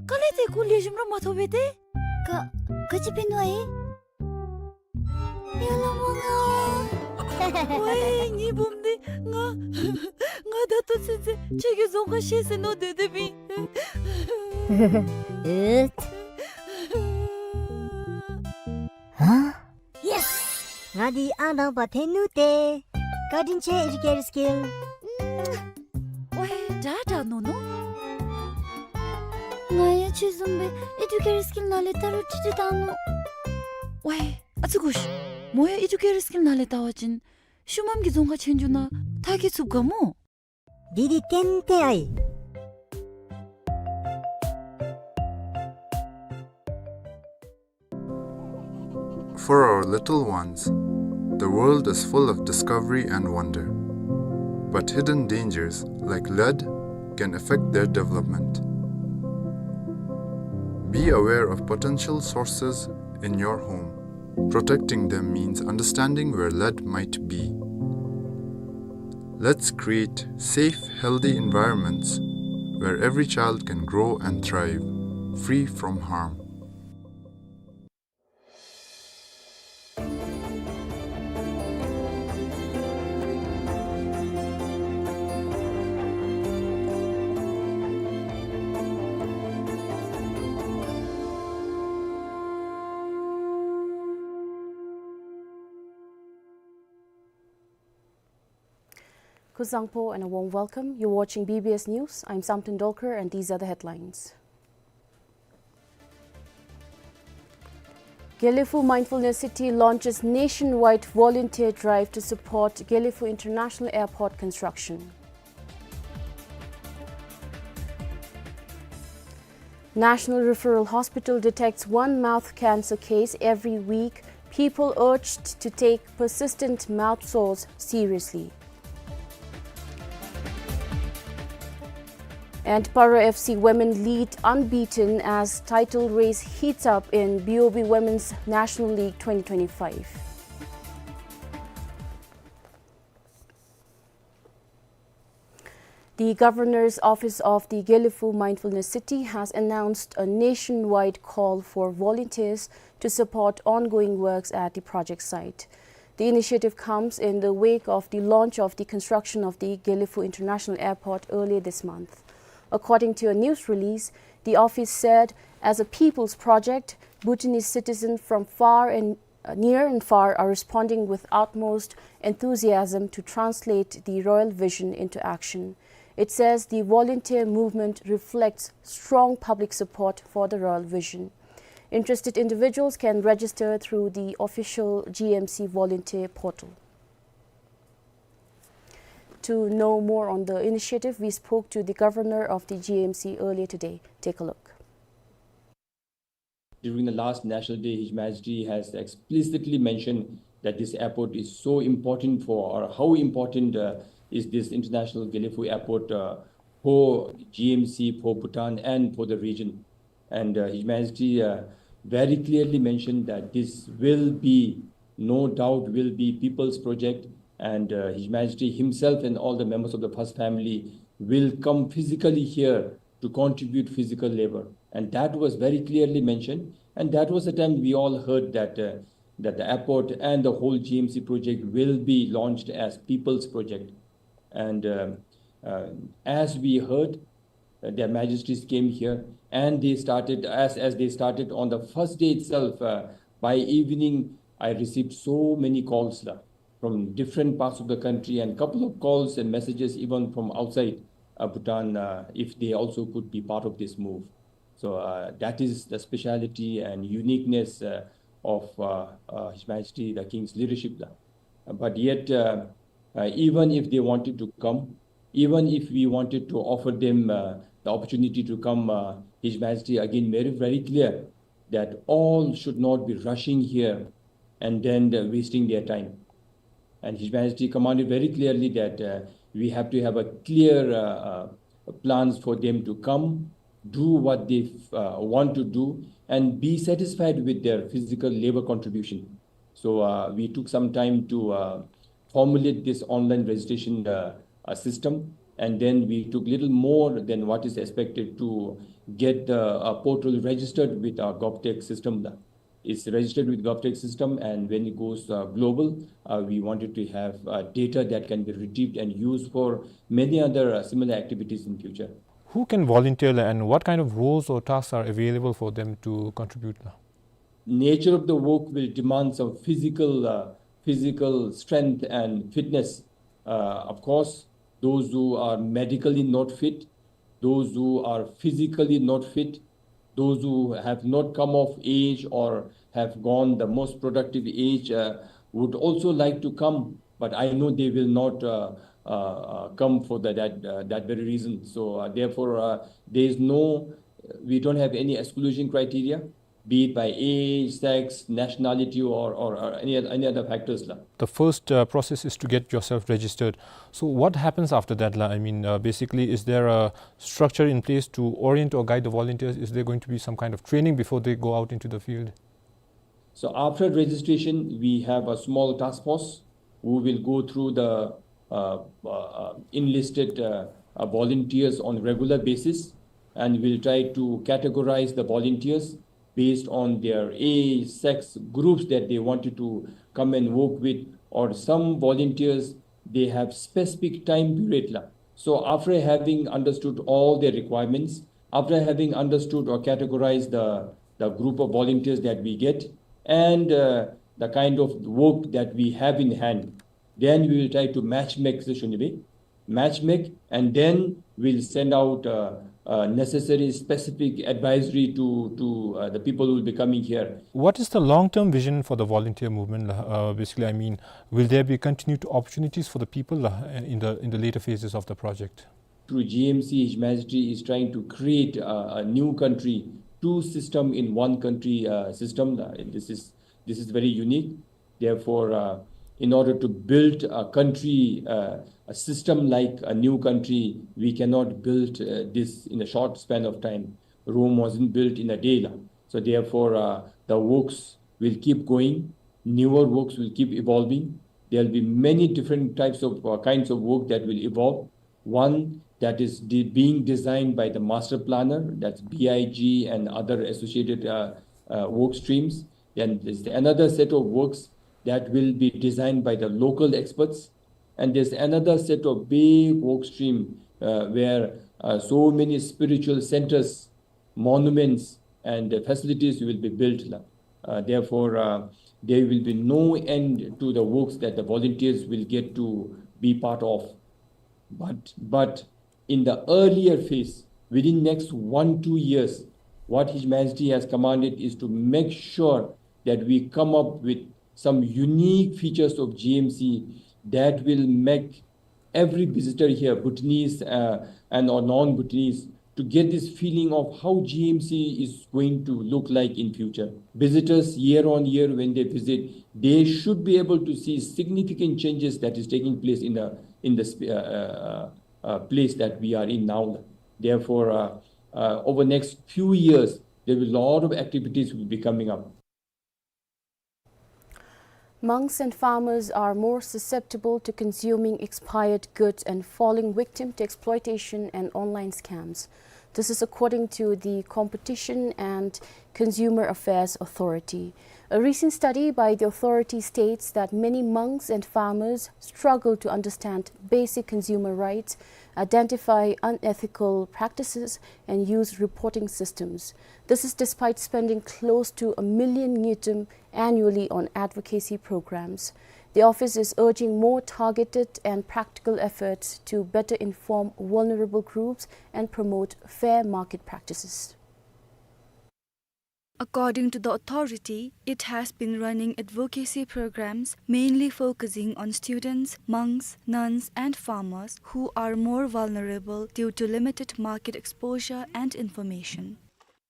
དཀའ་ལས་ཏེ་ཁོ་ལེགས་ཤོམ་ར་མ་ཐོབ་པས་ཏེ། ག་ག་ཅི་འབད་ནུག་ཨའི། ཡ་བླ་མ་ང་། ཝའི་ངེའི་བུམོ་འདི་ང་། ང་ད་ལྟོ་ཚུན་ཚོད་ཁྱོད་ཀྱིས་རྫོང་ཁར་ཤེས་ཟེར་མནོ་སྡོད་སྡོདཔ་ཨིན། ཨེད། ཧ། ཡེས། ང་འདི་ཨང་དང་པ་ཐོན་ནུག་ཏེ། བཀའ་དྲིན་ཆེ་ཨེ་ཌུ་ཀེ་ཊིང་སི་ཀིལ། ཝའི་དྲག་དྲག་མནོ་མནོ། ང་ཡང་ཁྱོད་བཟུམ་སྦེ་ཨེ་ཌུ་ཀེ་ཊིང་སི་ཀིལ་ནང་ལས་ལྟ་རུང་ཁྲིད་ཁྲིད་བཏང་ནུག། ཝའི་ཨ་ཙི་གུ་ཤ། མོ་ཡང་ཨི་ཌུ་ཀེ་རི་སི་ཀིམ་ནང་ལས་བལྟ་བ་ཅིན་ཤུལ་མམ་གྱི་རྫོང་ཁག་ཆོས་རྒྱལ་ནང་མཐར་འཁྱོལ་ཚུགས་ག་མོ། འདི་འདི་ཏན་ཏན་ཨའི། For our little ones, the world is full of discovery and wonder. But hidden dangers, like lead, can affect their development. Be aware of potential sources in your home. Protecting them means understanding where lead might be. Let's create safe, healthy environments where every child can grow and thrive, free from harm. Kuzuzangpo and a warm welcome. You're watching B B S News. I'm Samten Dolkar and these are the headlines. Gelephu Mindfulness City launches nationwide volunteer drive to support Gelephu International Airport construction. National Referral Hospital detects one mouth cancer case every week. People urged to take persistent mouth sores seriously. And Paro F C women lead unbeaten as title race heats up in B O B Women's National League twenty twenty-five. The Governor's Office of the Gelephu Mindfulness City has announced a nationwide call for volunteers to support ongoing works at the project site. The initiative comes in the wake of the launch of the construction of the Gelephu International Airport earlier this month. According to a news release, the office said, as a people's project, Bhutanese citizens from far and uh, near and far are responding with utmost enthusiasm to translate the royal vision into action. It says the volunteer movement reflects strong public support for the royal vision. Interested individuals can register through the official G M C volunteer portal. To know more on the initiative, we spoke to the governor of the G M C earlier today. Take a look. During the last National Day, His Majesty has explicitly mentioned that this airport is so important for, or how important, uh, is this International Gelephu Airport, uh, for G M C, for Bhutan, and for the region. And, uh, His Majesty, uh, very clearly mentioned that this will be, no doubt, will be people's project, and, uh, His Majesty himself and all the members of the First Family will come physically here to contribute physical labor. And that was very clearly mentioned. And that was the time we all heard that, uh, that the airport and the whole G M C project will be launched as people's project. And, uh, uh, as we heard, uh, their majesties came here and they started, as, as they started on the first day itself, uh, by evening, I received so many calls, la, from different parts of the country and couple of calls and messages even from outside, uh, Bhutan, uh, if they also could be part of this move. So, uh, that is the speciality and uniqueness, uh, of, uh, uh, His Majesty the King's leadership, la. But yet, uh, uh, even if they wanted to come, even if we wanted to offer them, uh, the opportunity to come, uh, His Majesty again made it very clear that all should not be rushing here and then, uh, wasting their time. And His Majesty commanded very clearly that, uh, we have to have a clear, uh, uh, plans for them to come, do what they, uh, want to do, and be satisfied with their physical labor contribution. So, uh, we took some time to, uh, formulate this online registration, uh, uh, system, and then we took little more than what is expected to get the, uh, portal registered with our GovTech system. It's registered with GovTech system, and when it goes, uh, global, uh, we wanted to have, uh, data that can be retrieved and used for many other, uh, similar activities in future. Who can volunteer and what kind of roles or tasks are available for them to contribute? Nature of the work will demand some physical, uh, physical strength and fitness. Uh, of course, those who are medically not fit, those who are physically not fit, those who have not come of age or have gone the most productive age, uh, would also like to come, but I know they will not, uh, uh, uh, come for the, that, uh, that very reason. So, uh, therefore, uh, there is no, we don't have any exclusion criteria, be it by age, sex, nationality, or, or, or any oth-, any other factors la. The first, uh, process is to get yourself registered. So what happens after that la? I mean, uh, basically, is there a structure in place to orient or guide the volunteers? Is there going to be some kind of training before they go out into the field? So after registration, we have a small task force who will go through the, uh, uh, uh, enlisted, uh, uh, volunteers on regular basis, and will try to categorize the volunteers based on their age, sex, groups that they wanted to come and work with, or some volunteers, they have specific time period la. So after having understood all their requirements, after having understood or categorized the, the group of volunteers that we get, and, uh, the kind of work that we have in hand, then we will try to match make the shunibe, match make, and then we'll send out, uh, uh, necessary specific advisory to, to, uh, the people who will be coming here. What is the long-term vision for the volunteer movement la? Uh, basically, I mean, will there be continued opportunities for the people la, in the, in the later phases of the project? Through G M C, His Majesty is trying to create a, a new country, two system in one country, uh, system la. This is, this is very unique. Therefore, uh, in order to build a country, uh, a system like a new country, we cannot build, uh, this in a short span of time. Rome wasn't built in a day la. So therefore, uh, the works will keep going, newer works will keep evolving. There'll be many different types of, uh, kinds of work that will evolve. One that is de-, being designed by the master planner, that's B I G and other associated, uh, uh, work streams. Then there's another set of works that will be designed by the local experts. And there's another set of big work stream, uh, where, uh, so many spiritual centers, monuments, and the facilities will be built la. Uh, therefore, uh, there will be no end to the works that the volunteers will get to be part of. But, but in the earlier phase, within next one, two years, what His Majesty has commanded is to make sure that we come up with some unique features of G M C that will make every visitor here, Bhutanese, uh, and or non-Bhutanese, to get this feeling of how G M C is going to look like in future. Visitors, year on year, when they visit, they should be able to see significant changes that is taking place in the, in the sp-, uh, uh, uh, place that we are in now. Therefore, uh, uh, over next few years, there will be a lot of activities will be coming up. Monks and farmers are more susceptible to consuming expired goods and falling victim to exploitation and online scams. This is according to the Competition and Consumer Affairs Authority. A recent study by the authority states that many monks and farmers struggle to understand basic consumer rights, identify unethical practices, and use reporting systems. This is despite spending close to a million ngultrum annually on advocacy programs. The office is urging more targeted and practical efforts to better inform vulnerable groups and promote fair market practices. According to the authority, it has been running advocacy programs mainly focusing on students, monks, nuns, and farmers who are more vulnerable due to limited market exposure and information.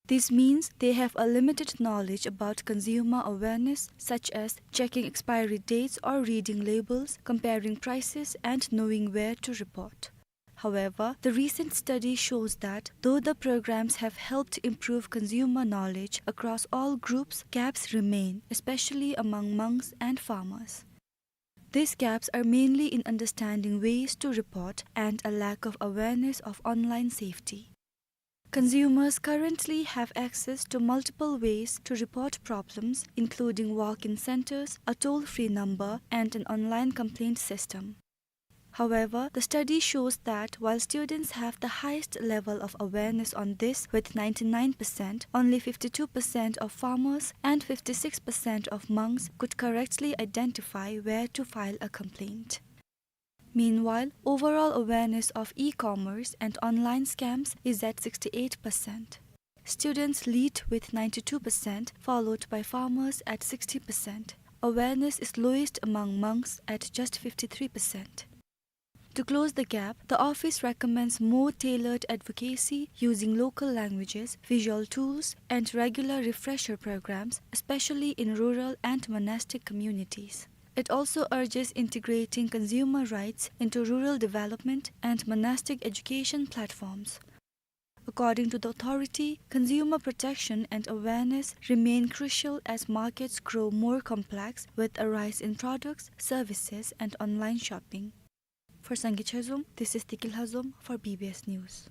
This means they have a limited knowledge about consumer awareness, such as checking expiry dates or reading labels, comparing prices, and knowing where to report. However, the recent study shows that though the programs have helped improve consumer knowledge across all groups, gaps remain, especially among monks and farmers. These gaps are mainly in understanding ways to report and a lack of awareness of online safety. Consumers currently have access to multiple ways to report problems, including walk-in centers, a toll-free number, and an online complaint system. However, the study shows that while students have the highest level of awareness on this with ninety-nine percent, only fifty-two percent of farmers and fifty-six percent of monks could correctly identify where to file a complaint. Meanwhile, overall awareness of e-commerce and online scams is at sixty-eight percent. Students lead with ninety-two percent, followed by farmers at sixty percent. Awareness is lowest among monks at just fifty-three percent. To close the gap, the office recommends more tailored advocacy using local languages, visual tools, and regular refresher programs, especially in rural and monastic communities. It also urges integrating consumer rights into rural development and monastic education platforms. According to the authority, consumer protection and awareness remain crucial as markets grow more complex with a rise in products, services, and online shopping. For Sangay Chezom, this is Tiki Lhazom for B B S News.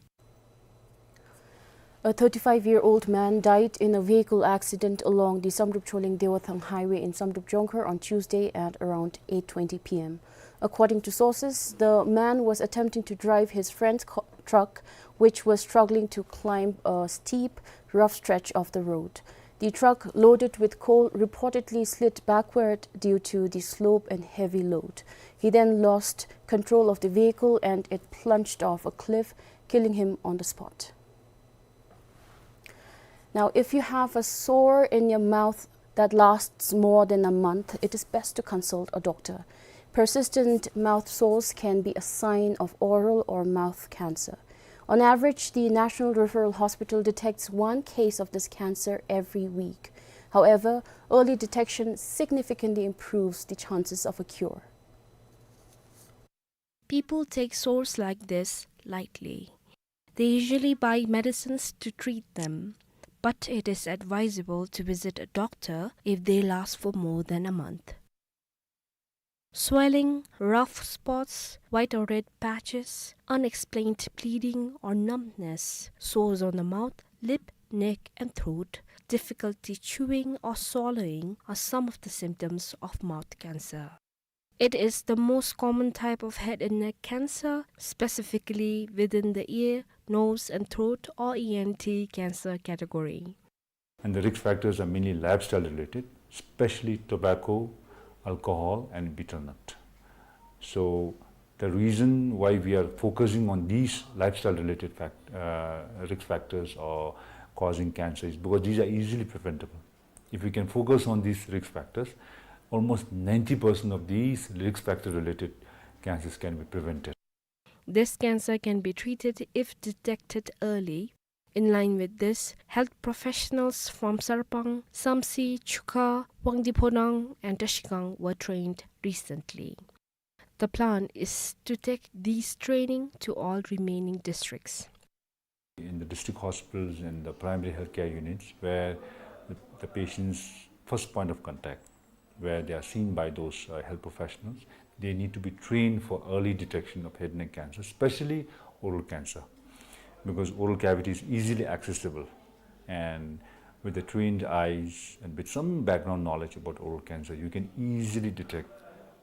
A thirty-five-year-old man died in a vehicle accident along the Samdrup Choling Dewathang Highway in Samdrup Jongkhar on Tuesday at around eight twenty p m. According to sources, the man was attempting to drive his friend's co- truck, which was struggling to climb a steep, rough stretch of the road. The truck, loaded with coal, reportedly slid backward due to the slope and heavy load. He then lost control of the vehicle and it plunged off a cliff, killing him on the spot. Now, if you have a sore in your mouth that lasts more than a month, it is best to consult a doctor. Persistent mouth sores can be a sign of oral or mouth cancer. On average, the National Referral Hospital detects one case of this cancer every week. However, early detection significantly improves the chances of a cure. People take sores like this lightly. They usually buy medicines to treat them, but it is advisable to visit a doctor if they last for more than a month. Swelling, rough spots, white or red patches, unexplained bleeding or numbness, sores on the mouth, lip, neck, and throat, difficulty chewing or swallowing are some of the symptoms of mouth cancer. It is the most common type of head and neck cancer, specifically within the ear, nose, and throat, or E N T cancer category. And the risk factors are mainly lifestyle related, especially tobacco, alcohol, and betel nut. So the reason why we are focusing on these lifestyle related fact, uh, risk factors or causing cancer is because these are easily preventable. If we can focus on these risk factors, almost ninety percent of these risk factor related cancers can be prevented. This cancer can be treated if detected early. In line with this, health professionals from Sarpang, Samtse, Chukha, Wangdue Phodrang, and Trashigang were trained recently. The plan is to take this training to all remaining districts. In the district hospitals and the primary healthcare units, where the, the patient's first point of contact, where they are seen by those, uh, health professionals, they need to be trained for early detection of head and neck cancer, especially oral cancer, because oral cavity is easily accessible. And with the trained eyes and with some background knowledge about oral cancer, you can easily detect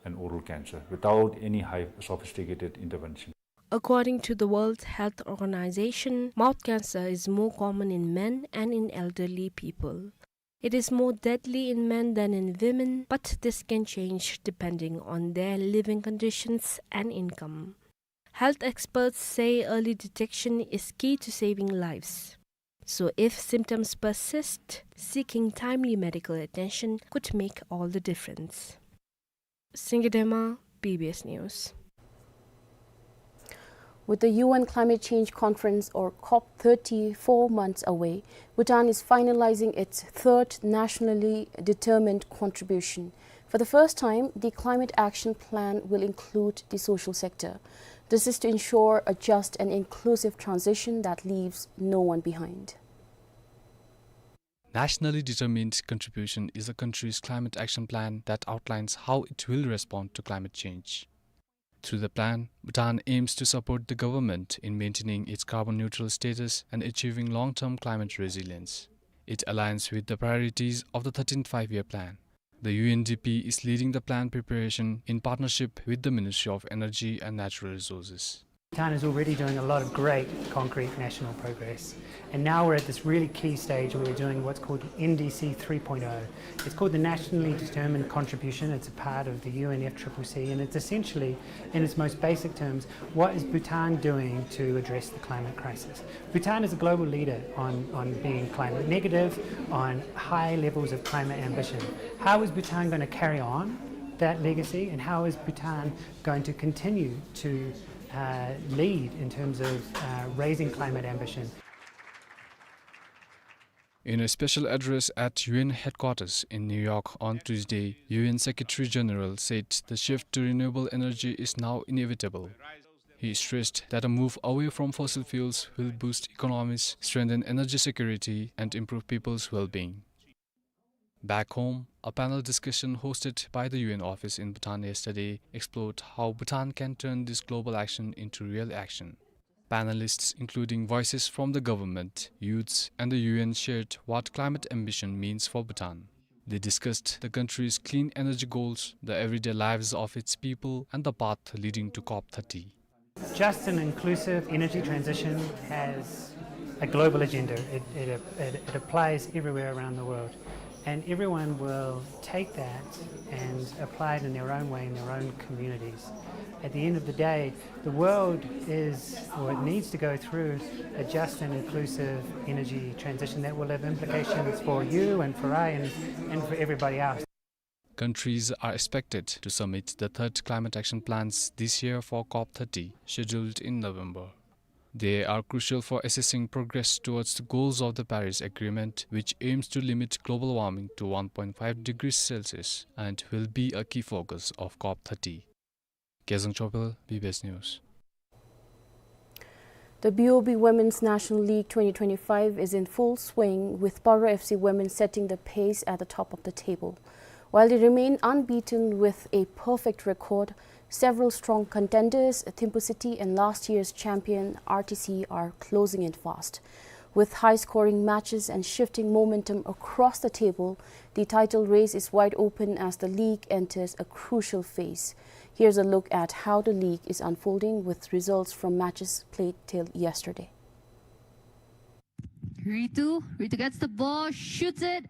an oral cancer without any high sophisticated intervention. According to the World Health Organization, mouth cancer is more common in men and in elderly people. It is more deadly in men than in women, but this can change depending on their living conditions and income. Health experts say early detection is key to saving lives. So if symptoms persist, seeking timely medical attention could make all the difference. Singye Dema, B B S News. With the U N Climate Change Conference, or COP thirty-four, months away, Bhutan is finalizing its third nationally determined contribution. For the first time, the climate action plan will include the social sector. This is to ensure a just and inclusive transition that leaves no one behind. Nationally Determined Contribution is the country's climate action plan that outlines how it will respond to climate change. Through the plan, Bhutan aims to support the government in maintaining its carbon neutral status and achieving long-term climate resilience. It aligns with the priorities of the thirteenth Five-Year Plan. The U N D P is leading the plan preparation in partnership with the Ministry of Energy and Natural Resources. Bhutan is already doing a lot of great concrete national progress. And now we're at this really key stage where we're doing what's called N D C three point oh. It's called the Nationally Determined Contribution. It's a part of the U N F triple C, and it's essentially, in its most basic terms, what is Bhutan doing to address the climate crisis? Bhutan is a global leader on, on being climate negative, on high levels of climate ambition. How is Bhutan gonna carry on that legacy, and how is Bhutan going to continue to, uh, lead in terms of, uh, raising climate ambition? In a special address at U N headquarters in New York on Tuesday, U N Secretary General said the shift to renewable energy is now inevitable. He stressed that a move away from fossil fuels will boost economies, strengthen energy security, and improve people's well-being. Back home, a panel discussion hosted by the U N office in Bhutan yesterday explored how Bhutan can turn this global action into real action. Panelists, including voices from the government, youths, and the U N, shared what climate ambition means for Bhutan. They discussed the country's clean energy goals, the everyday lives of its people, and the path leading to COP thirty. Just an inclusive energy transition has a global agenda. It, it, it, it applies everywhere around the world. And everyone will take that and apply it in their own way in their own communities. At the end of the day, the world is, or it needs to go through a just and inclusive energy transition that will have implications for you and for I and, and for everybody else. Countries are expected to submit the third climate action plans this year for COP thirty, scheduled in November. They are crucial for assessing progress towards the goals of the Paris Agreement, which aims to limit global warming to one point five degrees Celsius and will be a key focus of COP thirty. Kezang Chopel, B B S News. The B O B Women's National League twenty twenty-five is in full swing, with Paro F C women setting the pace at the top of the table. While they remain unbeaten with a perfect record, several strong contenders, Thimphu City and last year's champion R T C, are closing in fast. With high-scoring matches and shifting momentum across the table, the title race is wide open as the league enters a crucial phase. Here's a look at how the league is unfolding with results from matches played till yesterday. Ritu, Ritu gets the ball, shoots it,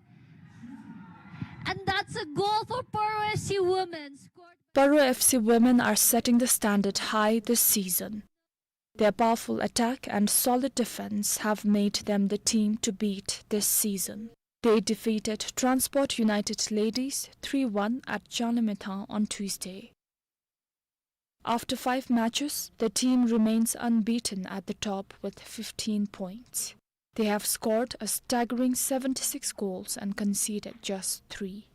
and that's a goal for Paro F C women. Scored. Paro F C women are setting the standard high this season. Their powerful attack and solid defense have made them the team to beat this season. They defeated Transport United Ladies three one at Changlimethang on Tuesday. After five matches, the team remains unbeaten at the top with fifteen points. They have scored a staggering seventy-six goals and conceded just three.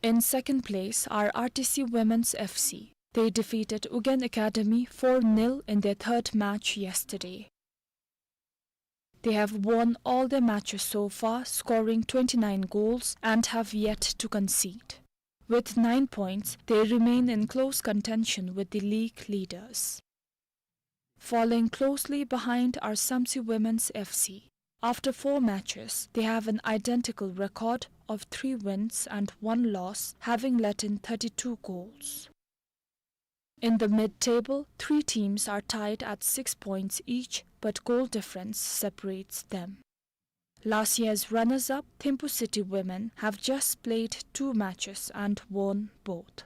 In second place are R T C Women's F C. They defeated Ugyen Academy four nil in their third match yesterday. They have won all their matches so far, scoring twenty-nine goals, and have yet to concede. With nine points, they remain in close contention with the league leaders. Following closely behind are Samtse Women's F C. After four matches, they have an identical record of three wins and one loss, having let in thirty-two goals. In the mid-table, three teams are tied at six points each, but goal difference separates them. Last year's runners-up, Thimphu City Women, have just played two matches and won both.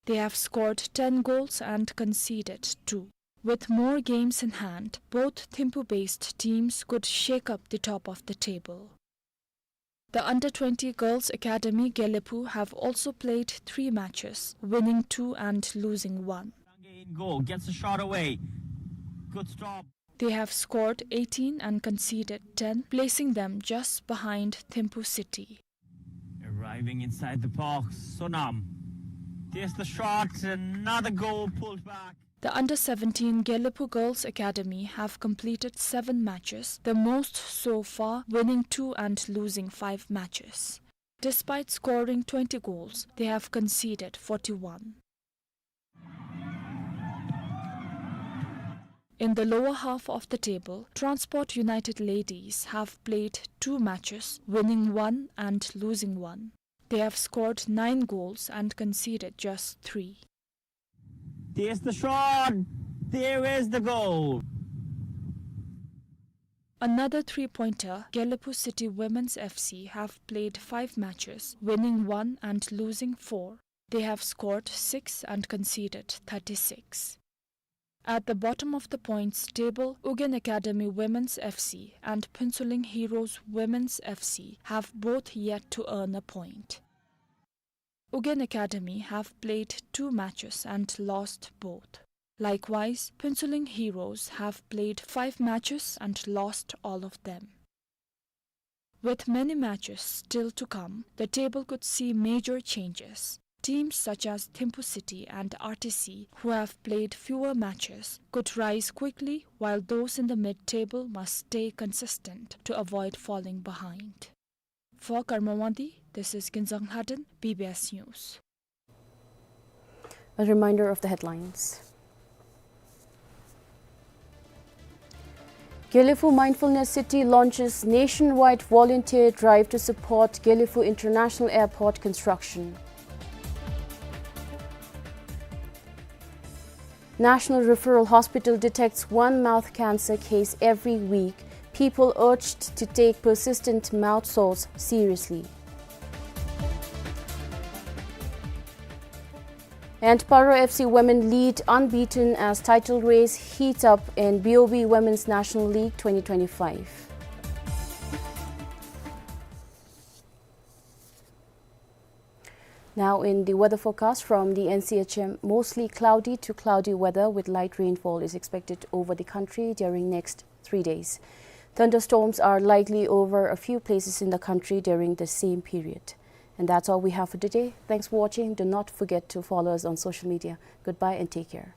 They have scored ten goals and conceded two. With more games in hand, both Thimphu-based teams could shake up the top of the table. The under twenty Girls Academy Gelephu have also played three matches, winning two and losing one. In goal, gets a shot away. Good stop. They have scored eighteen and conceded ten, placing them just behind Thimphu City. Arriving inside the box, Sonam. There's the shot, another goal pulled back. The under seventeen Gelephu Girls Academy have completed seven matches, the most so far, winning two and losing five matches. Despite scoring twenty goals, they have conceded forty-one. In the lower half of the table, Transport United Ladies have played two matches, winning one and losing one. They have scored nine goals and conceded just three. There's the shot. There is the goal. Another three-pointer, Gelephu City Women's F C have played five matches, winning one and losing four. They have scored six and conceded thirty-six. At the bottom of the points table, Ugyen Academy Women's F C and Phuentsholing Heroes Women's F C have both yet to earn a point. Ugyen Academy have played two matches and lost both. Likewise, Phuentsholing Heroes have played five matches and lost all of them. With many matches still to come, the table could see major changes. Teams such as Thimphu City and R T C, who have played fewer matches, could rise quickly, while those in the mid-table must stay consistent to avoid falling behind. For Karma Wangdi, this is Kinzang Lhaden, B B S News. A reminder of the headlines. Gelephu Mindfulness City launches nationwide volunteer drive to support Gelephu International Airport construction. National Referral Hospital detects one mouth cancer case every week. People urged to take persistent mouth sores seriously. And Paro F C women lead unbeaten as title race heats up in B O B Women's National League twenty twenty-five. Now in the weather forecast from the N C H M, mostly cloudy to cloudy weather with light rainfall is expected over the country during next three days. Thunderstorms are likely over a few places in the country during the same period. And that's all we have for today. Thanks for watching. Do not forget to follow us on social media. Goodbye and take care.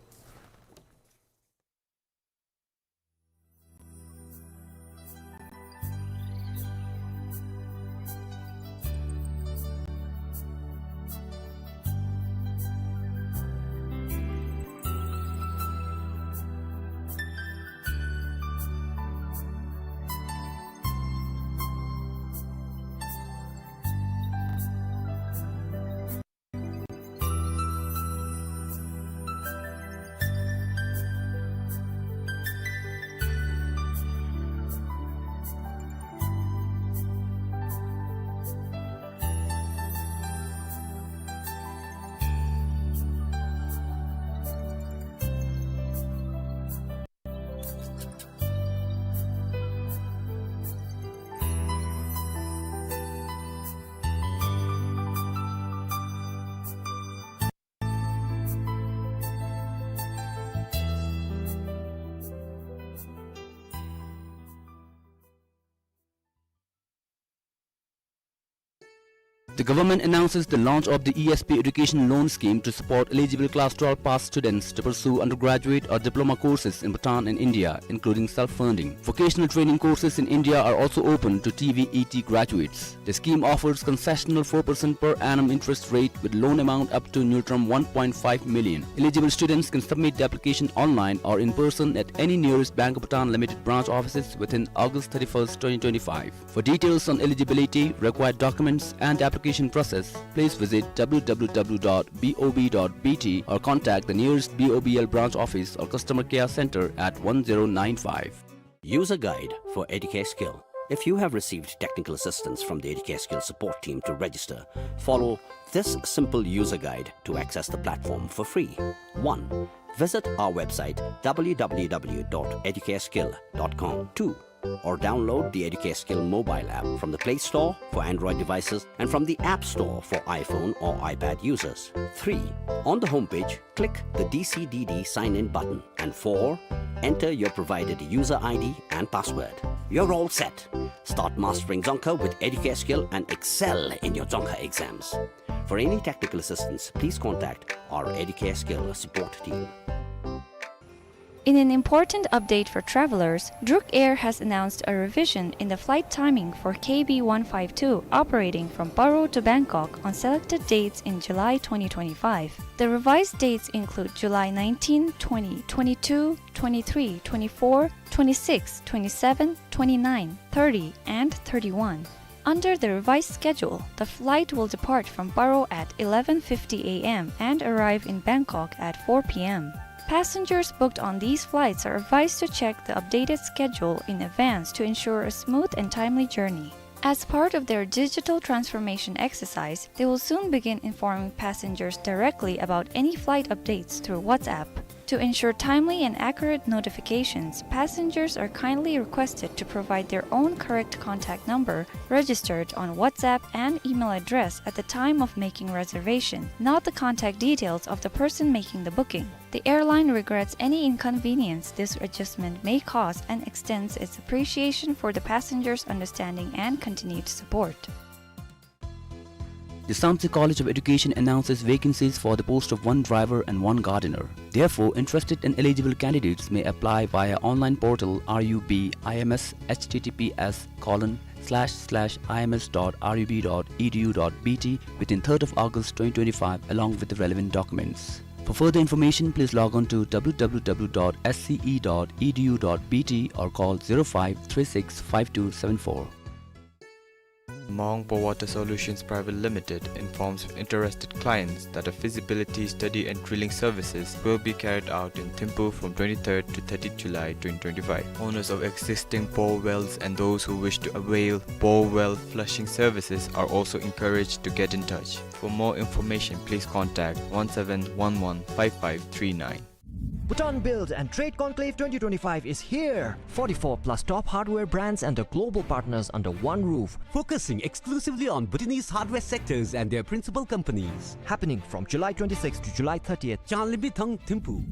The government announces the launch of the E S P Education Loan Scheme to support eligible class twelve pass students to pursue undergraduate or diploma courses in Bhutan and India, including self-funding. Vocational training courses in India are also open to T V E T graduates. The scheme offers concessional four percent per annum interest rate with loan amount up to Ngultrum one point five million. Eligible students can submit the application online or in person at any nearest Bank of Bhutan Limited branch offices within August thirty-first, twenty twenty-five. For details on eligibility, required documents, and application process, please visit W W W dot B O B dot B T or contact the nearest B O B L branch office or customer care center at one zero nine five. User guide for Educare Skill. If you have received technical assistance from the Educare Skill support team to register, follow this simple user guide to access the platform for free. One, visit our website W W W dot educareskill dot com. Two, or download the Educare Skill mobile app from the Play Store for Android devices and from the App Store for iPhone or iPad users. Three, on the homepage, click the D C D D sign-in button. And four, enter your provided user I D and password. You're all set. Start mastering Dzongkha with Educare Skill and excel in your Dzongkha exams. For any technical assistance, please contact our Educare Skill support team. In an important update for travelers, Druk Air has announced a revision in the flight timing for K B one five two operating from Paro to Bangkok on selected dates in July twenty twenty-five. The revised dates include July nineteen, twenty, twenty-two, twenty-three, twenty-four, twenty-six, twenty-seven, twenty-nine, thirty, and thirty-one. Under the revised schedule, the flight will depart from Paro at eleven fifty A M and arrive in Bangkok at four P M. Passengers booked on these flights are advised to check the updated schedule in advance to ensure a smooth and timely journey. As part of their digital transformation exercise, they will soon begin informing passengers directly about any flight updates through WhatsApp. To ensure timely and accurate notifications, passengers are kindly requested to provide their own correct contact number registered on WhatsApp and email address at the time of making reservation, not the contact details of the person making the booking. The airline regrets any inconvenience this adjustment may cause and extends its appreciation for the passengers' understanding and continued support. The Samtse College of Education announces vacancies for the post of one driver and one gardener. Therefore, interested and eligible candidates may apply via online portal R U B I M S, H T T P S colon slash slash I M S dot R U B dot E D U dot B T, within third of August twenty twenty-five, along with the relevant documents. For further information, please log on to W W W dot S C E dot E D U dot B T or call zero five three six five two seven four. Maung Por Water Solutions Private Limited informs interested clients that a feasibility study and drilling services will be carried out in Thimphu from twenty-third to thirtieth July twenty twenty-five. Owners of existing bore wells and those who wish to avail bore well flushing services are also encouraged to get in touch. For more information, please contact one seven one one five five three nine. Bhutan Build and Trade Conclave twenty twenty-five is here! Forty-four plus top hardware brands and the global partners under one roof. Focusing exclusively on Bhutanese hardware sectors and their principal companies. Happening from July twenty-sixth to July thirtieth. Changlimbi Thang, Thimphu.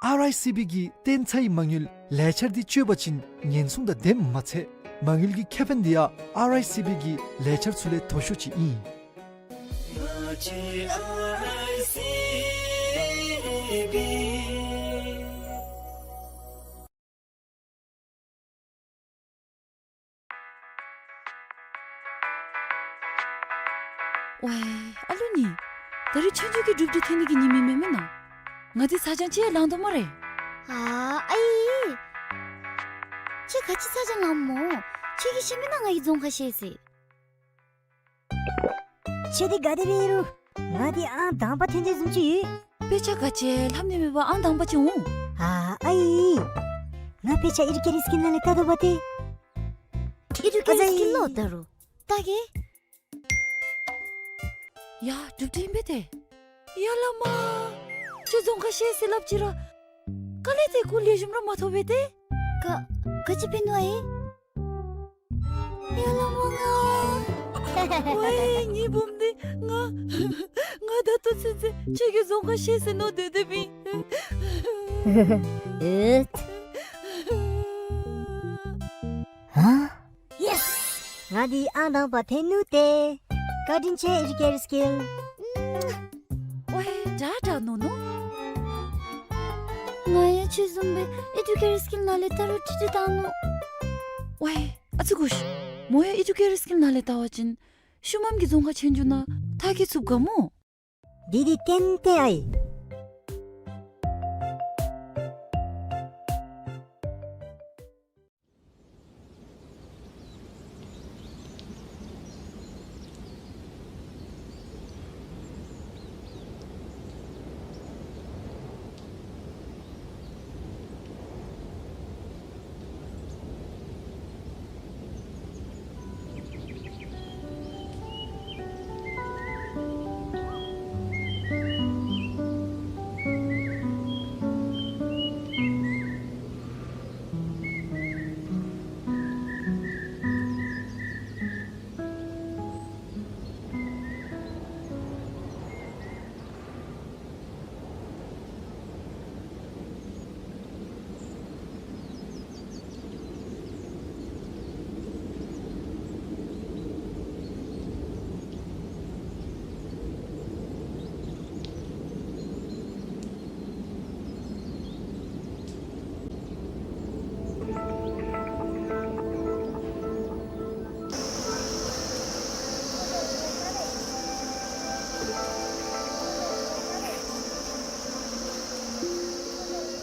ཨར་ཨའི་སི་བི་གིས་བཏོན་ཚར་བའི་མ་དངུལ་ལས་འཆར་འདི་སྤྱོད་པ་ཅིན་ཉེན་སྲུང་དང་ལྡནམ་མ་ཚད་མ་དངུལ་གྱི་ཁེ་ཕན་འདི་ཡང་ཨར་ཨའི་སི་བི་གི་ལས་འཆར་ཚུ་ལས་མཐོ་ཤོས་ཅིག་ཨིན། ཝའི་ཨ་ལུ་ནི། ད་རིས་ཆོས་རྒྱལ་གྱི་སྒྲུབ་སྡེ་ཐོན་ནི་གི་ཉིནམ་ཨིན་མས་མེན་ན། ང་འདི་ཚ་གྱང་ཅིག་ཡང་ལང་དོ་སྨ་རེ། ཨ་ཨའི། ཁྱོད་ག་ཅི་ཚ་གྱང་ལངམ་སྨོ། ཁྱོད་ཀྱིས་ཤེས་མེན་ན་ང་གིས་རྫོང་ཁ་ཤེས་ཟེར། ཁྱོད་འདི་ག་དེ་སྦེ་ཨིན་རུང་ང་འདི་ཨང་དང་པ་ཐོན་དོ་བཟུམ་ཅིག་ཡོད། དཔེ་ཆ་ག་ཅི་ལྷབ་ནི་མེད་པར་ཨང་དང་པ་ཅིག་འོང་། ཨ་ཨའི། ང་དཔེ་ཆ་ཨེ་ཌུ་ཀེཊ་སི་ཀིལ་ནང་ལས་བལྟ་དོ་བ་ཏེ། ཨེ་ཌུ་ཀེཊ་སི་ཀིལ་ལོ་ད་རུང་བལྟ་གེ། ཡ་སྒྲུབ་སྡེ་ཨིན་པས་ཏེ། ཡ་ལ་མ། ཁྱོད་རྫོང་ཁ་ཤེས་ཟེར་སླབ་ཅི་ར། དཀའ་ལས་ཏེ་གུ་ལེགས་ཤོམ་ར་མ་ཐོབ་པས་ཏེ། ག་ག་ཅི་འབད་ནུག་ཨའི། ཡ་ལ་མ་ང་། ཝའི་ངེའི་བུམོ་འདི་ང་། ང་ད་ལྟོ་ཚུན་ཚོད་ཁྱོད་ཀྱིས་རྫོང་ཁ་ཤེས་ཟེར་མནོ་སྡོད་དེ་སྦེ་ཨིན། ཨེ། ཧ། ཡེས། ང་འདི་ཨང་དང་པ་ཐོན་ནུག་ཏེ། བཀའ་དྲིན་ཆེ་ཨེ་ཌུ་ཀེཊ་སི་ཀིལ། ཝའི་དྲག་དྲག་མནོ་མནོ། ང་ཡང་ཁྱོད་བཟུམ་སྦེ་ཨེ་ཌུ་ཀེཊ་སི་ཀིལ་ནང་ལས་ད་རུང་ཁྲིད་ཁྲིད་བཏང་ནུག། ཝའི་ཨ་ཙི་གུ་ཤ། མོ་ཡང་ཨེ་ཌུ་ཀེཊ་སི་ཀིལ་ནང་ལས་བལྟ་བ་ཅིན་ཤུལ་མམ་གྱི་རྫོང་ཁ་ཆོས་རྒྱལ་ནང་མཐར་འཁྱོལ་ཚུགསཔ་ག་སྨོ། འདི་འདི་ཏན་ཏན་ཨའི།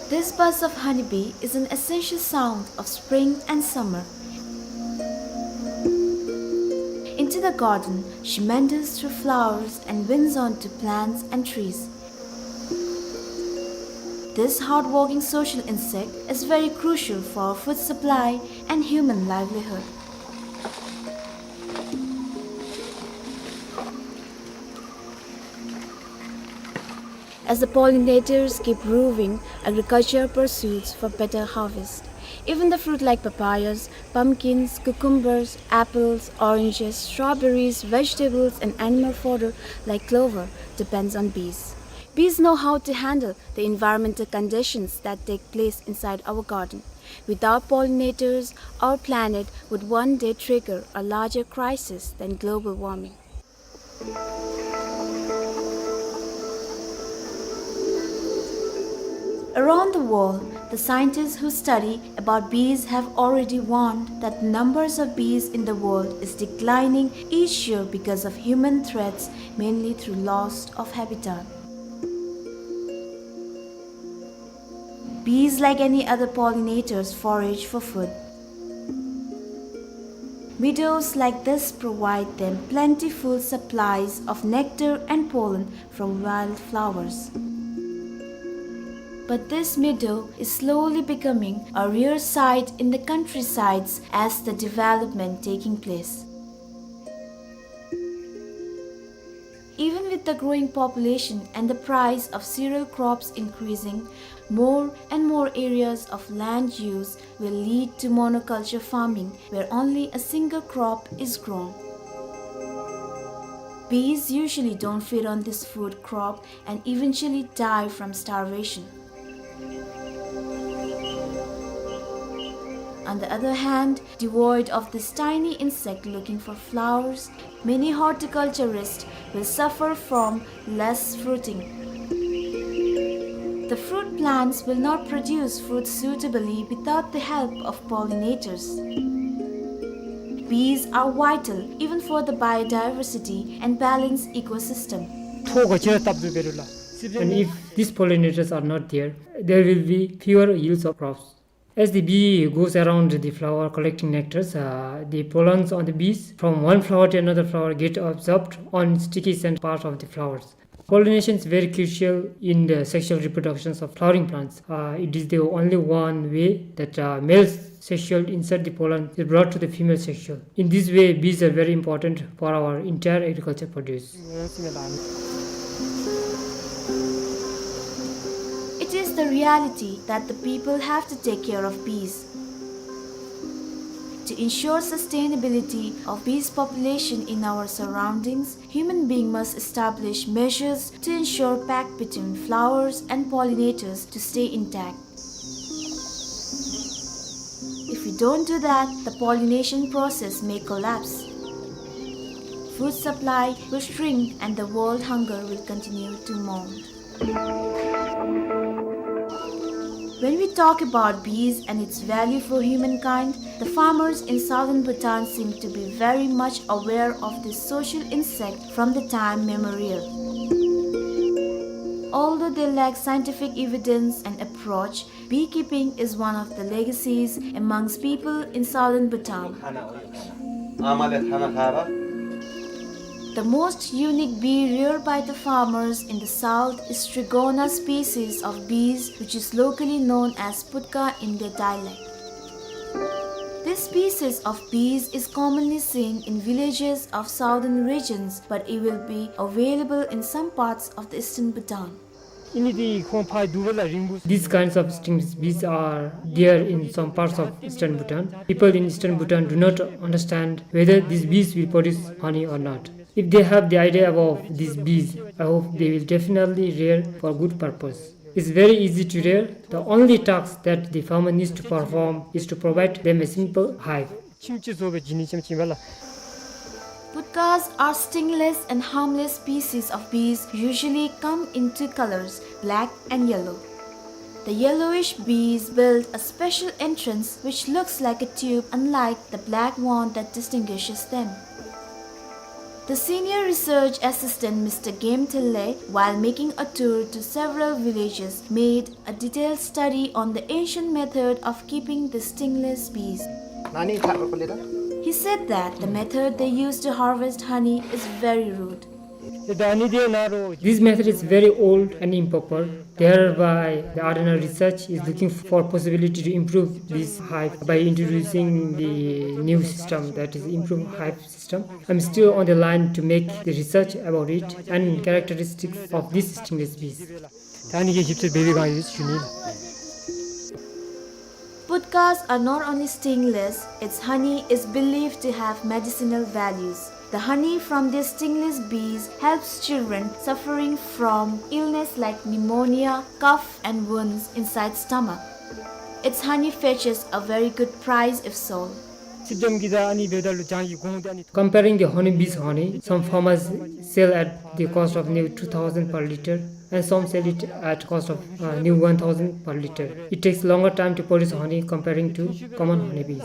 This buzz of honeybee is an essential sound of spring and summer. Into the garden, she meanders through flowers and winds onto plants and trees. This hardworking social insect is very crucial for food supply and human livelihood. As the pollinators keep roving, agriculture pursues for better harvest. Even the fruit like papayas, pumpkins, cucumbers, apples, oranges, strawberries, vegetables, and animal fodder like clover depends on bees. Bees know how to handle the environmental conditions that take place inside our garden. Without pollinators, our planet would one day trigger a larger crisis than global warming. Around the world, the scientists who study about bees have already warned that the numbers of bees in the world is declining each year because of human threats, mainly through loss of habitat. Bees, like any other pollinators, forage for food. Meadows like this provide them plentiful supplies of nectar and pollen from wildflowers. But this meadow is slowly becoming a rare sight in the countrysides as the development taking place. Even with the growing population and the price of cereal crops increasing, more and more areas of land use will lead to monoculture farming, where only a single crop is grown. Bees usually don't feed on this food crop and eventually die from starvation. On the other hand, devoid of this tiny insect looking for flowers, many horticulturists will suffer from less fruiting. The fruit plants will not produce fruit suitably without the help of pollinators. Bees are vital even for the biodiversity and balanced ecosystem. And if these pollinators are not there, there will be fewer yields of crops. As the bee goes around the flower collecting nectars, uh, the pollens on the bees from one flower to another flower get absorbed on sticky scent part of the flowers. Pollination is very crucial in the sexual reproductions of flowering plants. Uh, it is the only one way that, uh, male sexual insert the pollen is brought to the female sexual. In this way, bees are very important for our entire agriculture produce. It is the reality that the people have to take care of bees. To ensure sustainability of bees population in our surroundings, human being must establish measures to ensure pact between flowers and pollinators to stay intact. If we don't do that, the pollination process may collapse. Food supply will shrink and the world hunger will continue to mount. When we talk about bees and its value for humankind, the farmers in southern Bhutan seem to be very much aware of this social insect from the time memorial. Although they lack scientific evidence and approach, beekeeping is one of the legacies amongst people in southern Bhutan. The most unique bee reared by the farmers in the south is Trigona species of bees, which is locally known as putka in their dialect. This species of bees is commonly seen in villages of southern regions, but it will be available in some parts of the eastern Bhutan. These kinds of stinging bees are there in some parts of eastern Bhutan. People in eastern Bhutan do not understand whether these bees will produce honey or not. If they have the idea about these bees, I hope they will definitely rear for good purpose. It's very easy to rear. The only task that the farmer needs to perform is to provide them a simple hive. Putkas are stingless and harmless species of bees, usually come in two colors, black and yellow. The yellowish bees build a special entrance which looks like a tube, unlike the black one that distinguishes them. The senior research assistant, Mister Game Thille, while making a tour to several villages, made a detailed study on the ancient method of keeping the stingless bees. He said that the method they use to harvest honey is very rude. This method is very old and improper. Thereby, the R N R research is looking for possibility to improve this hive by introducing the new system, that is improved hive system. I'm still on the line to make the research about it and characteristics of these stingless bees. Putkas are not only stingless, its honey is believed to have medicinal values. The honey from these stingless bees helps children suffering from illness like pneumonia, cough, and wounds inside stomach. Its honey fetches a very good price if sold. Comparing the honeybee's honey, some farmers sell at the cost of new two thousand per liter, and some sell it at cost of, uh, new one thousand per liter. It takes longer time to produce honey comparing to common honeybees.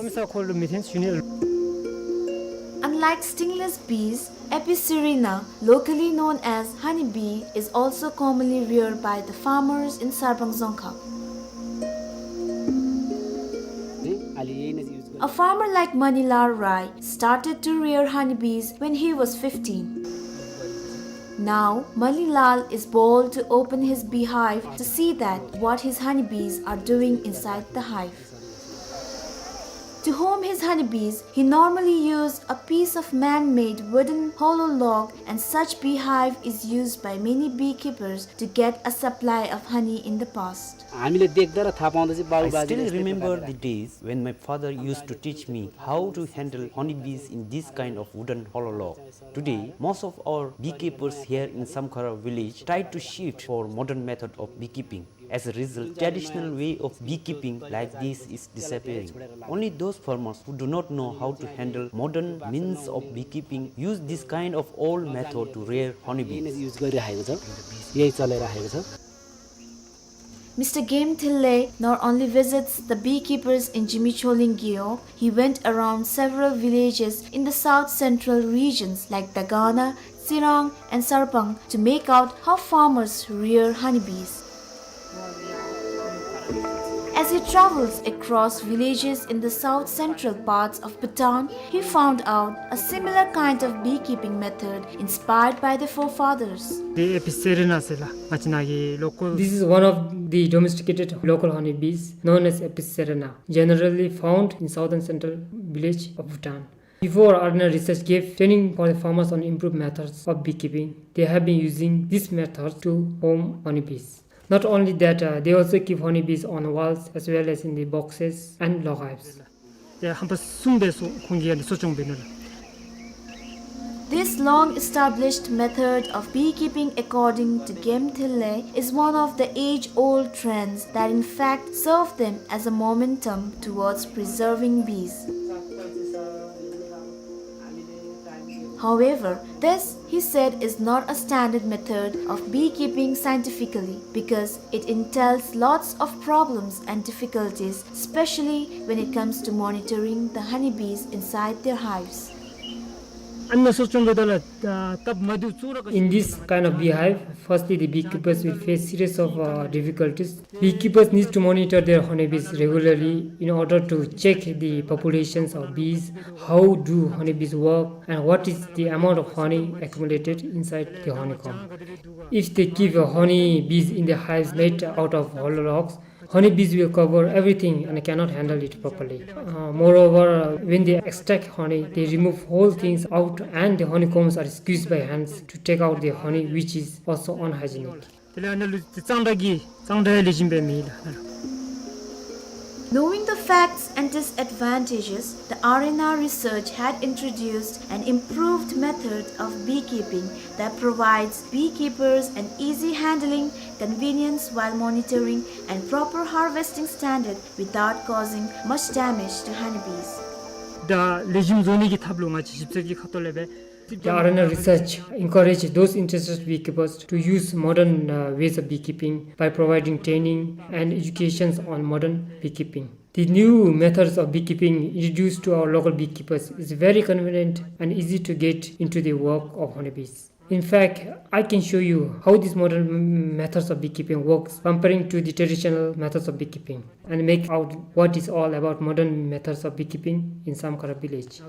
Unlike stingless bees, Apis cerana, locally known as honeybee, is also commonly reared by the farmers in Sarbang Dzongkhag. A farmer like Manilal Rai started to rear honeybees when he was fifteen. Now, Manilal is bold to open his beehive to see that what his honeybees are doing inside the hive. To home his honeybees, he normally used a piece of man-made wooden hollow log, and such beehive is used by many beekeepers to get a supply of honey in the past. I still remember the days when my father used to teach me how to handle honeybees in this kind of wooden hollow log. Today, most of our beekeepers here in Samkhara village tried to shift for modern method of beekeeping. As a result, traditional way of beekeeping like this is disappearing. Only those farmers who do not know how to handle modern means of beekeeping use this kind of old method to rear honeybees. Mister Game Thille not only visits the beekeepers in Jimicholing Gewog, he went around several villages in the south central regions like Dagana, Tsirang, and Sarbang to make out how farmers rear honeybees. As he travels across villages in the south central parts of Bhutan, he found out a similar kind of beekeeping method inspired by the forefathers. This is one of the domesticated local honeybees known as Apis cerana, generally found in southern central village of Bhutan. Before, R N R research gave training for the farmers on improved methods of beekeeping. They have been using this method to home honeybees. Not only that, uh, they also keep honeybees on walls as well as in the boxes and log hives. This long-established method of beekeeping, according to Game Thille, is one of the age-old trends that in fact serve them as a momentum towards preserving bees. However, this, he said, is not a standard method of beekeeping scientifically because it entails lots of problems and difficulties, especially when it comes to monitoring the honeybees inside their hives. In this kind of beehive, firstly the beekeepers will face series of, uh, difficulties. Beekeepers need to monitor their honeybees regularly in order to check the populations of bees, how do honeybees work, and what is the amount of honey accumulated inside the honeycomb. If they keep, uh, honeybees in the hives made out of hollow logs, honeybees will cover everything and cannot handle it properly. Uh, moreover, uh, when they extract honey, they remove whole things out and the honeycombs are squeezed by hands to take out the honey, which is also unhygienic. དེ་ལས་ཨ་ནཱ་ལུ་གཙང་སྦྲ་གི་གཙང་སྦྲ་ལེགས་ཤོམ་སྦེ་མེད་ལགས། Knowing the facts and disadvantages, the R N R research had introduced an improved method of beekeeping that provides beekeepers an easy handling, convenience while monitoring, and proper harvesting standard without causing much damage to honeybees. ད་ལེགས་ཤོམ་བཟོ་ནི་གི་ཐབས་ལུ་ང་བཅས་ཞིབ་འཚོལ་གྱི་ཁ་ཐུག་ལས་སྦེ། The R N R research encouraged those interested beekeepers to use modern, uh, ways of beekeeping by providing training and educations on modern beekeeping. The new methods of beekeeping introduced to our local beekeepers is very convenient and easy to get into the work of honeybees. In fact, I can show you how these modern m-, methods of beekeeping works comparing to the traditional methods of beekeeping and make out what is all about modern methods of beekeeping in Samkhara village.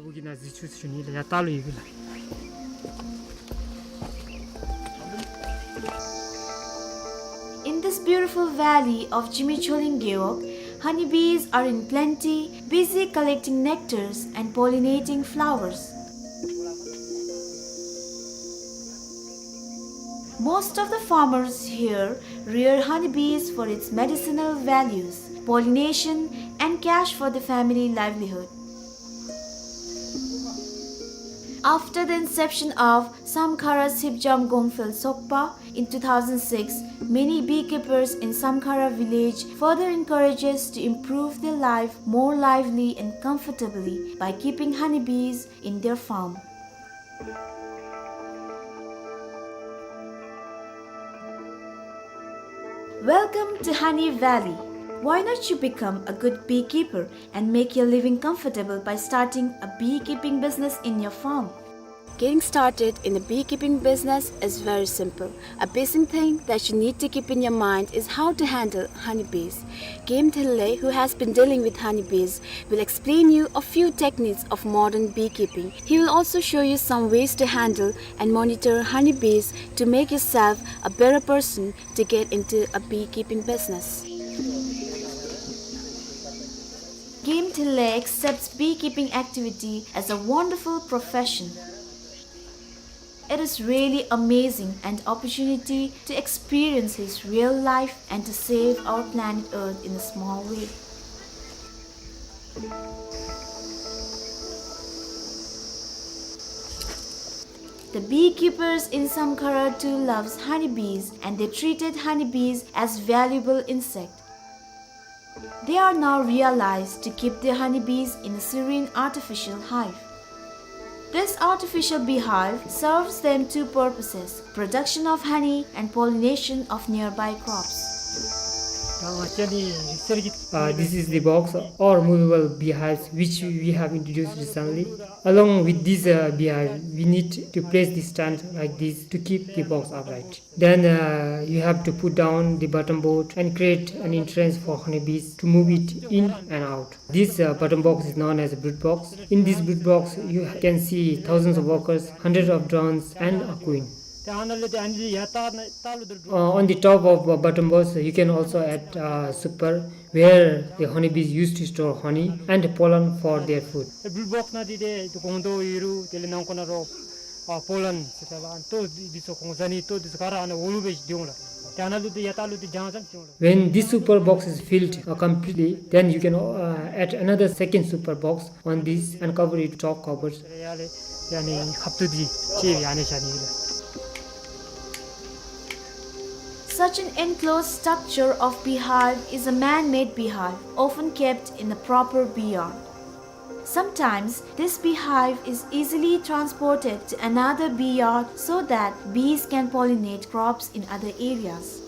In this beautiful valley of Jimi Choling Gewog, honeybees are in plenty, busy collecting nectars and pollinating flowers. Most of the farmers here rear honeybees for its medicinal values, pollination, and cash for the family livelihood. After the inception of Samkhara Sipjam Gongphel Sokpa in two thousand six, many beekeepers in Samkhara village further encourages to improve their life more lively and comfortably by keeping honeybees in their farm. Welcome to Honey Valley. Why not you become a good beekeeper and make your living comfortable by starting a beekeeping business in your farm? Getting started in a beekeeping business is very simple. A basic thing that you need to keep in your mind is how to handle honeybees. Game Thille, who has been dealing with honeybees, will explain you a few techniques of modern beekeeping. He will also show you some ways to handle and monitor honeybees to make yourself a better person to get into a beekeeping business. Game Thille accepts beekeeping activity as a wonderful profession. It is really amazing an opportunity to experience his real life and to save our planet Earth in a small way. The beekeepers in Samkhara too loves honeybees and they treated honeybees as valuable insect. They are now realized to keep their honeybees in a serene artificial hive. This artificial beehive serves them two purposes, production of honey and pollination of nearby crops. Uh, this is the box or movable beehives which we have introduced recently. Along with this, uh, beehive, we need to place the stand like this to keep the box upright. Then, uh, you have to put down the bottom board and create an entrance for honeybees to move it in and out. This, uh, bottom box is known as a brood box. In this brood box, you can see thousands of workers, hundreds of drones, and a queen. Uh, on the top of, uh, bottom box, you can also add, uh, super, where the honeybees used to store honey and pollen for their food. ཨེ་བུལ་བོགསི་ནང་འདི་ཏེ་ཏེ་སྒོང་རྡོག་ཡོད་རུང་དེ་ལས་ནང་ཁོག་ནང་རོ་ཨ་པོ་ལན་ཟེར་ད་ལགས། ཨ་ལྟོ་འདི་འདི་ཚུ་གོང་ས་ནི་ལྟོ་འདི་ཚུ་ག་ར་ཨ་ནཱ་འོག་ལུ་སྦེ་སྡོད་འོང་ལགས། ཏེ་ཨ་ནཱ་ལུ་ཏེ་ཡར་ལྟག་ལུ་ཏེ་གྱང་ཙམ་སྡོད་འོང་ལགས། When this super box is filled, uh, completely, then you can, uh, add another second super box on this and cover it top covers. ཡ་ལས་ཡ་ནི་ཁབ་ཏོ་འདི་ཅིག་ཡ་ནི་བཞག་ནི་ལགས། Such an enclosed structure of beehive is a man-made beehive, often kept in a proper bee yard. Sometimes, this beehive is easily transported to another bee yard so that bees can pollinate crops in other areas.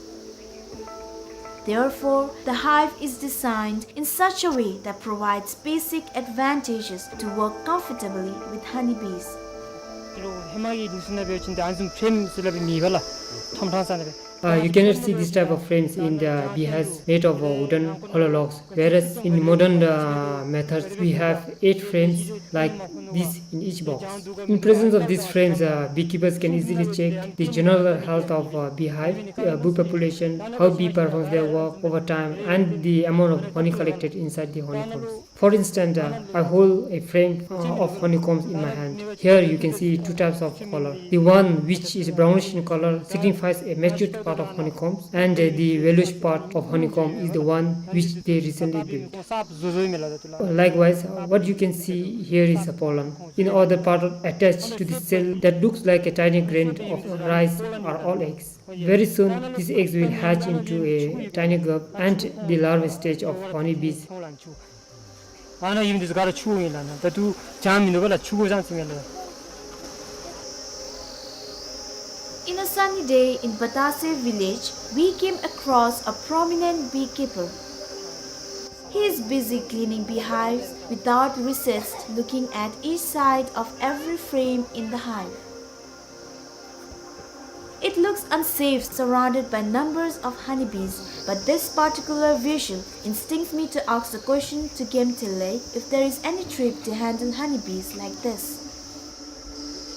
Therefore, the hive is designed in such a way that provides basic advantages to work comfortably with honeybees. ཧེ་མ་གི་ལུགས་སྲོལ་ནང་འབད་བ་ཅིན་ཨ་ནི་བཟུམ་ཕྲེམ་ཟེར་སླབ་མེད་པ་ལགས། ཁྲོམ་ཁྲང་ས་ནང་སྦེ། Uh, you cannot see this type of frames in the beehives made of, uh, wooden hollow logs, whereas in modern, uh, methods we have eight frames like this in each box. In presence of these frames, uh, beekeepers can easily check the general health of, uh, beehive, uh, bee population, how bee performs their work over time, and the amount of honey collected inside the honeycombs. For instance, uh, I hold a frame, uh, of honeycombs in my hand. Here you can see two types of color. The one which is brownish in color signifies a matured part of honeycombs, and, uh, the yellowish part of honeycomb is the one which they recently built. Likewise, uh, what you can see here is a pollen. In other part attached to the cell that looks like a tiny grain of rice are all eggs. Very soon, these eggs will hatch into a tiny grub and the larva stage of honeybees. ཨ་ནཱ་ཡིབ་འདི་ཚུ་ག་ར་ཕྱུ་གུ་ཨིན་ལགས། ད་ལྟོ་གྱང་མིན་འདུག་པ་ལགས། ཕྱུ་གུ་ཙམ་ཅིག་ཨིན་ལགས། In a sunny day in Batase village, we came across a prominent beekeeper. He is busy cleaning beehives without recess, looking at each side of every frame in the hive. It looks unsafe surrounded by numbers of honeybees, but this particular visual instincts me to ask the question to Gemtele if there is any trick to handle honeybees like this.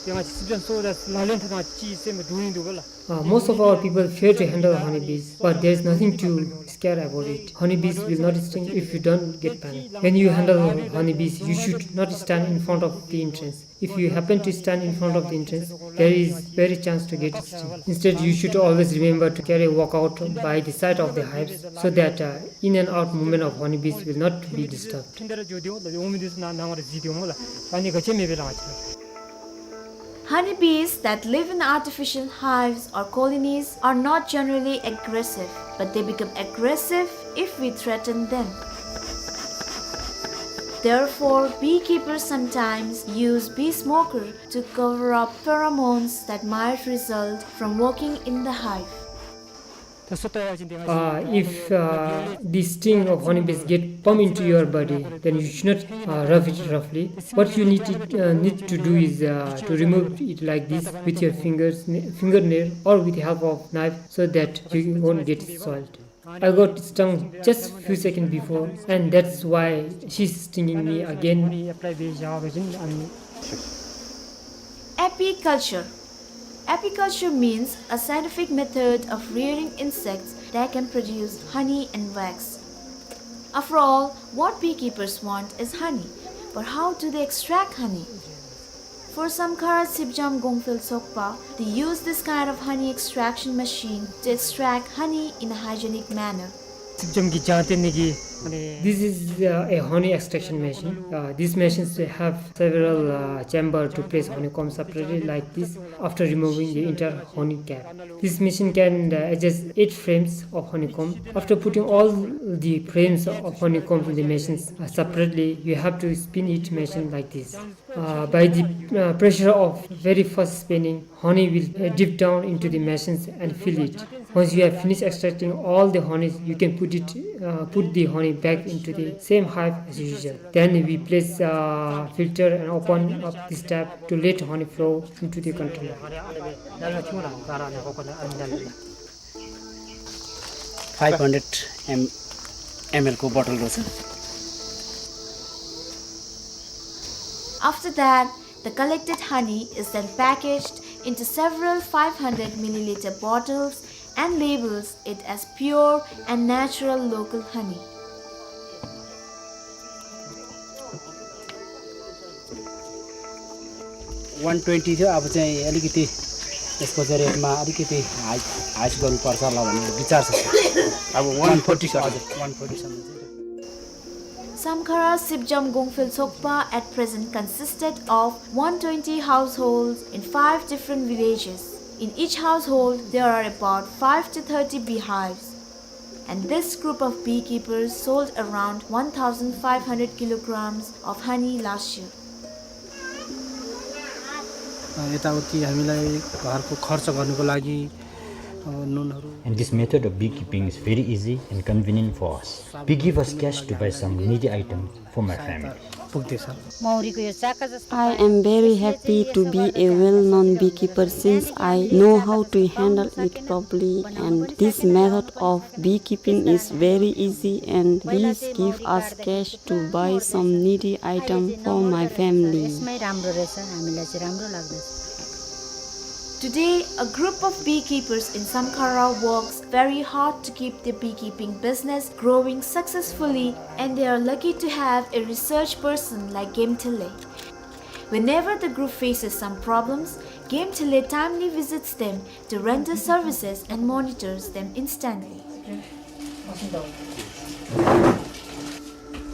ཡང་ཅི་སྲིད་ཅན་སོ་ད་ལག་ལེན་འཐབ་ན་ཅི་སེམས་འདུག་ཡིན་འདུག་ག་ལགས། Uh, most of our people fear to handle honeybees, but there is nothing to scare about it. Honeybees will not sting if you don't get panic. When you handle honeybees, you should not stand in front of the entrance. If you happen to stand in front of the entrance, there is very chance to get stung. Instead, you should always remember to carry a walkout by the side of the hives so that, uh, in and out movement of honeybees will not be disturbed. Honeybees that live in artificial hives or colonies are not generally aggressive, but they become aggressive if we threaten them. Therefore, beekeepers sometimes use bee smoker to cover up pheromones that might result from working in the hive. Uh, if, uh, the sting of honeybees get pump into your body, then you should not, uh, rub it roughly. What you need to, uh, need to do is, uh, to remove it like this with your fingers, n-, fingernail, or with the help of knife, so that you won't get soiled. I got stung just few seconds before, and that's why she's stinging me again. Apiculture. Apiculture means a scientific method of rearing insects that can produce honey and wax. After all, what beekeepers want is honey. But how do they extract honey? For Samkhara Sipjam Gongphel Tsokpa, they use this kind of honey extraction machine to extract honey in a hygienic manner. སིབ་ཇམ་གྱི་ལྗང་ཐེན་ནི་གི། This is, uh, a honey extraction machine. Uh, these machines have several, uh, chamber to place honeycomb separately like this after removing the entire honey cap. This machine can, uh, adjust eight frames of honeycomb. After putting all the frames of honeycomb in the machines, uh, separately, you have to spin each machine like this. Uh, by the, uh, pressure of very fast spinning, honey will, uh, drip down into the machines and fill it. Once you have finished extracting all the honey, you can put it, uh, put the honey back into the same hive as usual. Then we place, uh, filter and open up this tap to let honey flow into the container. Five hundred M, M L को bottle रहेछ। After that, the collected honey is then packaged into several five hundred milliliter bottles and labels it as pure and natural local honey. One twenty थियो, अब चाहिँ अलिकति यसको चाहिँ rate मा अलिकति high, high गर्नुपर्छ होला भन्ने विचार छ। अब one forty सर। हजुर, one forty सम्म चाहिँ। Samkhara Sipjam Gongphel Tsokpa at present consisted of one twenty households in five different villages. In each household, there are about five to thirty beehives. And this group of beekeepers sold around one thousand five hundred kilograms of honey last year. अ, यताउति हामीलाई घरको खर्च गर्नको लागि, अ, नुनहरू। And this method of beekeeping is very easy and convenient for us. We give us cash to buy some needy item for my family. पुग्दैछ। मौरीको यो चाका जस्तो I am very happy to be a well-known beekeeper since I know how to handle it properly, and this method of beekeeping is very easy and this give us cash to buy some needy item for my family. यसमै राम्रो रहेछ, हामीलाई चाहिँ राम्रो लाग्दछ। Today, a group of beekeepers in Samkhara works very hard to keep their beekeeping business growing successfully, and they are lucky to have a research person like Gemtele. Whenever the group faces some problems, Gemtele timely visits them to render services and monitors them instantly.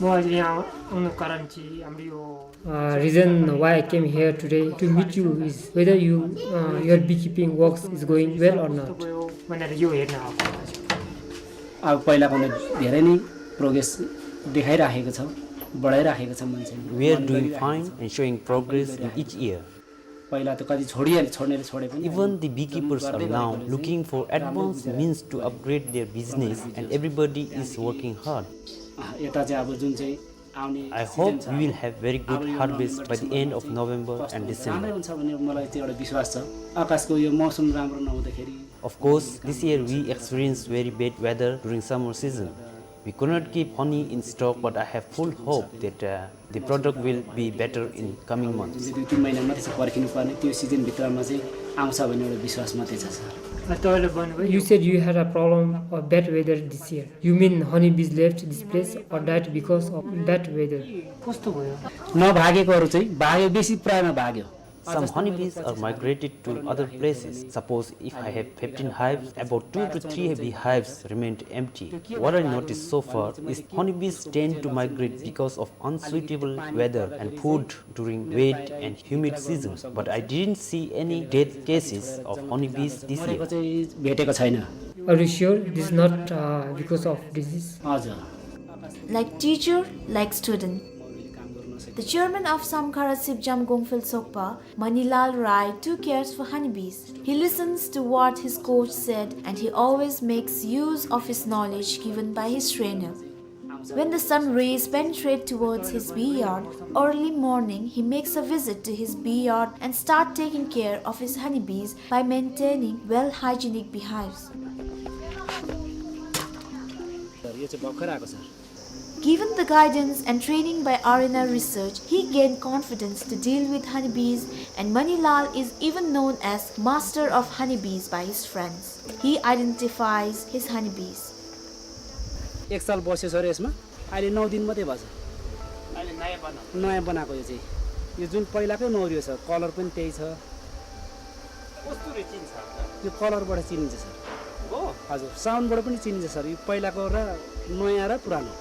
म आज यहाँ आउनुको कारण चाहिँ हाम्रो यो Uh, reason why I came here today to meet you is whether you, uh, your beekeeping works is going well or not. भनेर यो हेर्न आएको। अब पहिलाभन्दा धेरै नै progress देखाइराखेको छ, बढाइराखेको छ मान्छेले। We are doing fine and showing progress in each year. पहिला त कति छोडिहाले, छोड्नेले छोडे पनि। Even the beekeepers are now looking for advanced means to upgrade their business and everybody is working hard. यता चाहिँ अब जुन चाहिँ आउने I hope season छ, we will have very good अब यो harvest by the November end of December मा कस्तो हुन्छ, November, राम्रै हुन्छ भन्ने मलाई चाहिँ एउटा विश्वास छ। आकाशको यो मौसम राम्रो नहुँदाखेरि Of course, this year we experienced very bad weather during summer season. We could not keep honey in stock, but I have full hope that, uh, the product will be better in coming months. जुन चाहिँ दुई तिन महिना मात्रै छ पर्खिनु पर्ने, त्यो सिजनभित्रमा चाहिँ आउँछ भन्ने एउटा विश्वास मात्रै छ, सर। तपाईँले भन्नुभयो You said you had a problem of bad weather this year. You mean honeybees left this place or died because of bad weather? कस्तो भयो? नभागेकोहरू चाहिँ भाग्यो, बेसी प्रायमा भाग्यो। Some honeybees are migrated to other places. Suppose if I have fifteen hives, about two to three beehives remained empty. What I noticed so far is honeybees tend to migrate because of unsuitable weather and food during wet and humid season, but I didn't see any death cases of honeybees this year. मरेको चाहिँ भेटेको छैन। Are you sure this is not, uh, because of disease? हजुर। Like teacher, like student. The chairman of Samkhara Sipjam Gongphel Sokpa, Manilal Rai, too cares for honeybees. He listens to what his coach said and he always makes use of his knowledge given by his trainer. When the sun rays penetrate towards his bee yard, early morning he makes a visit to his bee yard and start taking care of his honeybees by maintaining well hygienic beehives. Sir, यो चाहिँ भर्खर आएको, sir. Given the guidance and training by R N R Research, he gained confidence to deal with honeybees, and Manilal is even known as master of honeybees by his friends. He identifies his honeybees. एक साल बस्यो सर यसमा, अहिले नौ दिन मात्रै भएको छ। अहिले नयाँ बनाएको। नयाँ बनाएको यो चाहिँ। यो जुन पहिलाकै नौ यो छ, कलर पनि त्यही छ। कस्तुरी चिन्छ? यो कलरबाट चिनिन्छ सर। हो? हजुर, साउन्डबाट पनि चिनिन्छ सर। यो पहिलाको र नयाँ र पुरानो।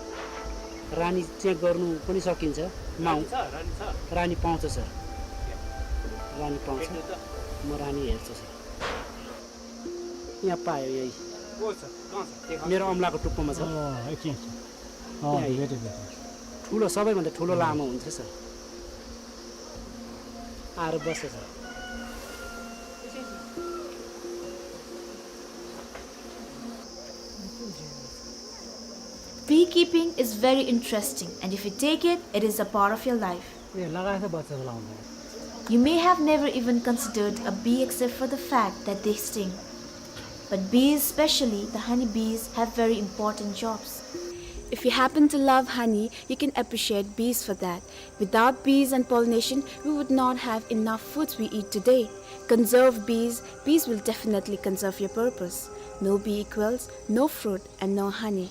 रानी चेक गर्नु पनि सकिन्छ। माउ- रानी छ, रानी छ। रानी पाउँछ सर। रानी पाउँछ। भेट्नु त? म रानी हेर्छु सर। यहाँ पायो यही। को छ? कहाँ छ? देखा। मेरो औँलाको टुप्पोमा छ। अँ, एकछिन, एकछिन। अँ, यहाँ भेटेँ, भेटेँ। ठुलो, सबैभन्दा ठुलो लामो हुन्छ सर। आएर बस्छ sir. Beekeeping is very interesting, and if you take it, it is a part of your life. ए, लगाएछ बच्चा बोलाउँदा। You may have never even considered a bee except for the fact that they sting. But bees, especially the honey bees, have very important jobs. If you happen to love honey, you can appreciate bees for that. Without bees and pollination, we would not have enough foods we eat today. Conserve bees, bees will definitely conserve your purpose. No bee equals no fruit and no honey.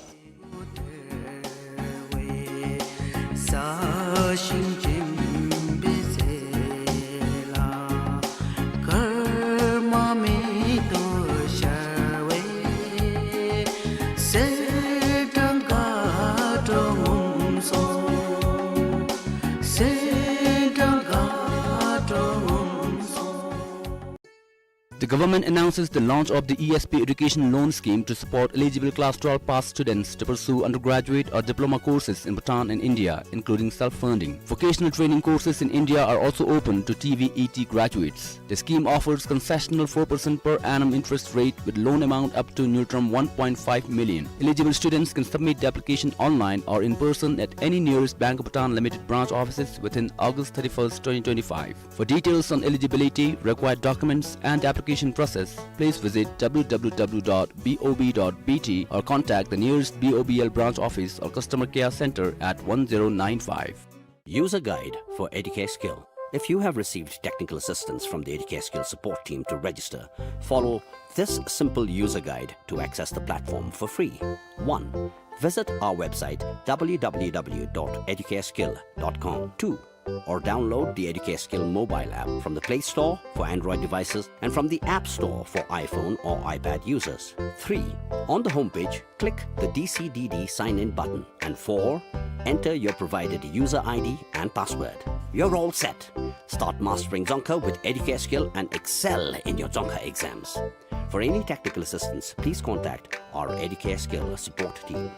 The government announces the launch of the E S P Education Loan Scheme to support eligible class twelve pass students to pursue undergraduate or diploma courses in Bhutan and India, including self-funding. Vocational training courses in India are also open to T V E T graduates. The scheme offers concessional four percent per annum interest rate with loan amount up to ngultrum one point five million. Eligible students can submit the application online or in person at any nearest Bank of Bhutan Limited branch offices within August thirty-first, twenty twenty-five. For details on eligibility, required documents, and application process, please visit W W W dot B O B dot B T or contact the nearest B O B L branch office or customer care center at one zero nine five. User guide for Educare Skill. If you have received technical assistance from the Educare Skill support team to register, follow this simple user guide to access the platform for free. One, visit our website W W W dot educareskill dot com. Two, or download the Educare Skill mobile app from the Play Store for Android devices and from the App Store for iPhone or iPad users. Three, on the homepage, click the D C D D sign in button. And four, enter your provided user I D and password. You're all set. Start mastering Dzongkha with Educare Skill and excel in your Dzongkha exams. For any technical assistance, please contact our Educare Skill support team.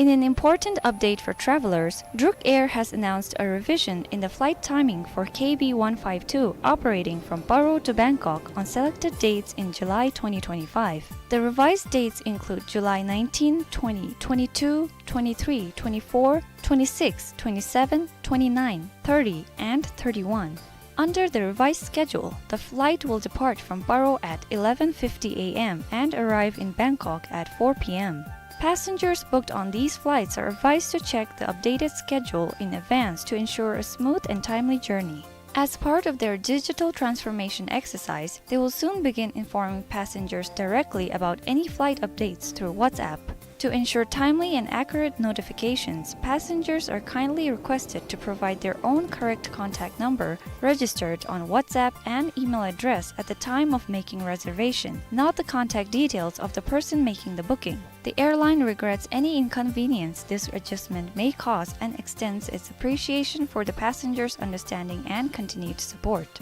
In an important update for travelers, Druk Air has announced a revision in the flight timing for K B one five two operating from Paro to Bangkok on selected dates in July twenty twenty-five. The revised dates include July nineteen, twenty, twenty-two, twenty-three, twenty-four, twenty-six, twenty-seven, twenty-nine, thirty, and thirty-one. Under the revised schedule, the flight will depart from Paro at eleven fifty A M and arrive in Bangkok at four P M. Passengers booked on these flights are advised to check the updated schedule in advance to ensure a smooth and timely journey. As part of their digital transformation exercise, they will soon begin informing passengers directly about any flight updates through WhatsApp. To ensure timely and accurate notifications, passengers are kindly requested to provide their own correct contact number registered on WhatsApp and email address at the time of making reservation, not the contact details of the person making the booking. The airline regrets any inconvenience this adjustment may cause and extends its appreciation for the passengers' understanding and continued support.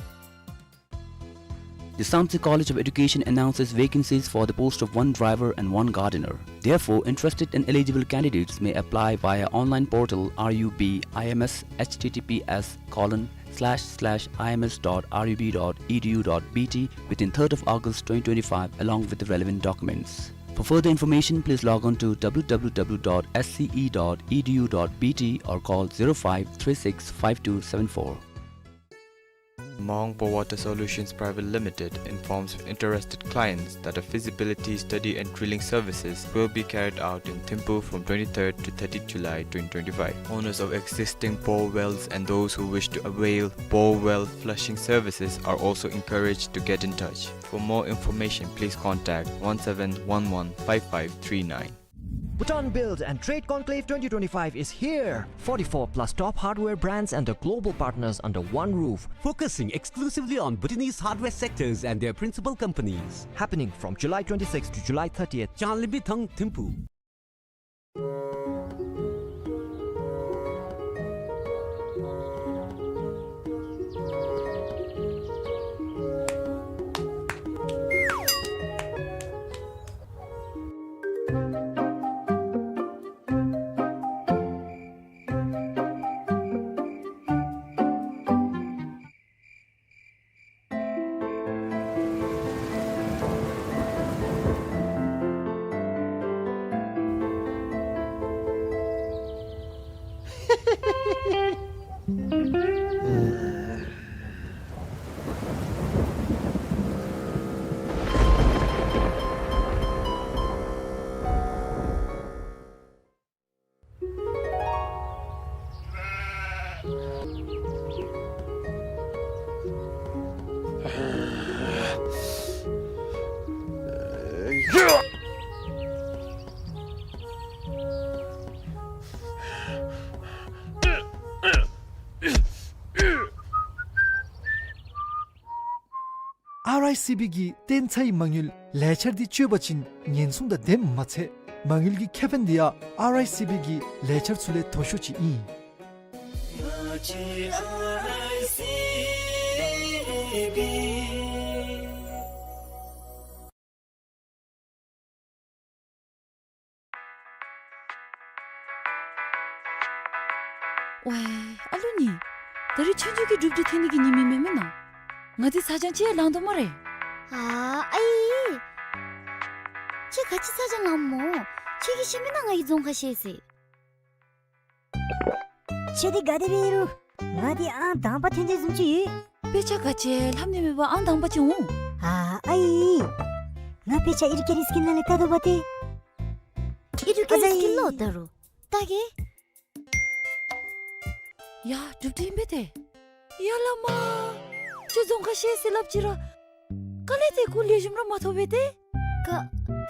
The Samtse College of Education announces vacancies for the post of one driver and one gardener. Therefore, interested and eligible candidates may apply via online portal R U B I M S H T T P S colon slash slash I M S dot R U B dot E D U dot B T within third of August twenty twenty-five along with the relevant documents. For further information, please log on to W W W dot S C E dot E D U dot B T or call zero five three six five two seven four. Mawngpo Water Solutions Private Limited informs interested clients that a feasibility study and drilling services will be carried out in Thimphu from twenty-third to thirtieth July twenty twenty-five. Owners of existing bore wells and those who wish to avail bore well flushing services are also encouraged to get in touch. For more information, please contact one seven one one five five three nine. Bhutan Build and Trade Conclave twenty twenty-five is here. Forty-four plus top hardware brands and the global partners under one roof. Focusing exclusively on Bhutanese hardware sectors and their principal companies. Happening from July twenty-sixth to July thirtieth. Changlimbithang, Thimphu. ཨར་ཨའི་སི་བི་གི་བརྟན་ཚའི་མ་དངུལ་ལས་འཆར་འདི་སྤྱོད་པ་ཅིན་ཉེན་སྲུང་དང་ལྡནམ་མ་ཚད་མ་དངུལ་གྱི་ཁེ་ཕན་འདི་ཡང་ཨར་ཨའི་སི་བི་གི་ལས་འཆར་ཚུ་ལས་མཐོ་ཤོས་ཅིག་ཨིན། ཝའི་ཨ་ལུ་ནི། ད་རིས་ཆོས་རྒྱལ་གྱི་སྒྲུབ་སྡེ་ཐོན་ནི་གི་ཉིནམ་ཨིན་མས་མེན་ན། ང་འདི་ཚ་གྱང་ཅིག་ཡང་ལང་དོ་སྨ་རེ། ཨ་ཨའི། ཁྱོད་ག་ཅི་ཚ་གྱང་ལངམ་སྨོ། ཁྱོད་ཀྱིས་ཤེས་མེན་ན་ང་གིས་རྫོང་ཁ་ཤེས་ཟེར། ཁྱོད་འདི་ག་དེ་སྦེ་ཨིན་རུང་ང་འདི་ཨང་དང་པ་ཐོན་དོ་བཟུམ་ཅིག་ཡོད། དཔེ་ཆ་ག་ཅི་ལྷབ་ནི་མེད་པར་ཨང་དང་པ་ཅིག་འོང་། ཨ་ཨའི། ང་དཔེ་ཆ་ཨེ་ཌུ་ཀེ་ཊི་སི་ཀིལ་ནང་ལས་ལྟ་དོ་བ་ཏེ། ཨེ་ཌུ་ཀེ་ཊི་སི་ཀིལ་ལོ་ལྟ་རུང་ལྟ་གེ། ཡ་གྲུབ་སྟེ་ཨིན་པས་ཏེ། ཡ་བླ་མ། ཁྱོད་རྫོང་ཁ་ཤེས་ཟེར་སླབ་ཅི་ར། དཀའ་ལས་ཏེ་ཁོ་ལེགས་ཤོམ་ར་མ་ཐོབ་པས་ཏེ། ག་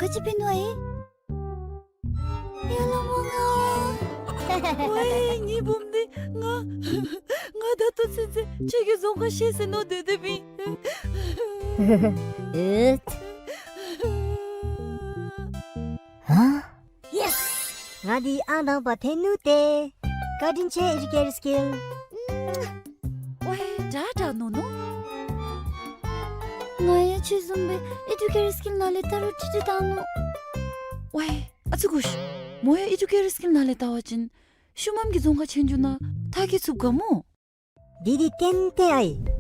ག་ཅི་འབད་ནུག་ཨའི། ཡ་བླ་མ་ང་། ཝའི་ངེའི་བུམོ་འདི་ང་། ང་ད་ལྟོ་ཚུན་ཚོད་ཁྱོད་ཀྱིས་རྫོང་ཁ་ཤེས་ཟེར་མནོ་སྡོད་དེ་སྦེ་ཨིན། ཨེད། ཧ། ཡེས། ང་འདི་ཨང་དང་པ་ཐོན་ནུག་ཏེ། བཀའ་དྲིན་ཆེ་ཨེ་ཌུ་ཀེ་ཊི་སི་ཀིལ། ཝའི་དྲག་དྲག་མནོ་མནོ། ང་ཡང་ཁྱོད་བཟུམ་སྦེ་ཨེ་ཌུ་ཀེ་ཊི་སི་ཀིལ་ནང་ལས་ལྟ་རུང་ཁྲིག་ཁྲི་བཏང་ནུག། ཝའི་ཨ་ཙི་གུ་ཤ། མོ་ཡང་ཨི་ཌུ་ཀེར་སི་ཀིམ་ནང་ལས་བལྟ་བ་ཅིན་ཤུལ་མམ་གྱི་རྫོང་ཁག་ཆོས་རྒྱུགས་ནང་མཐར་འཁྱོལ་ཚུགས་ག་མོ། འདི་འདི་ཏན་ཏན་ཨའི།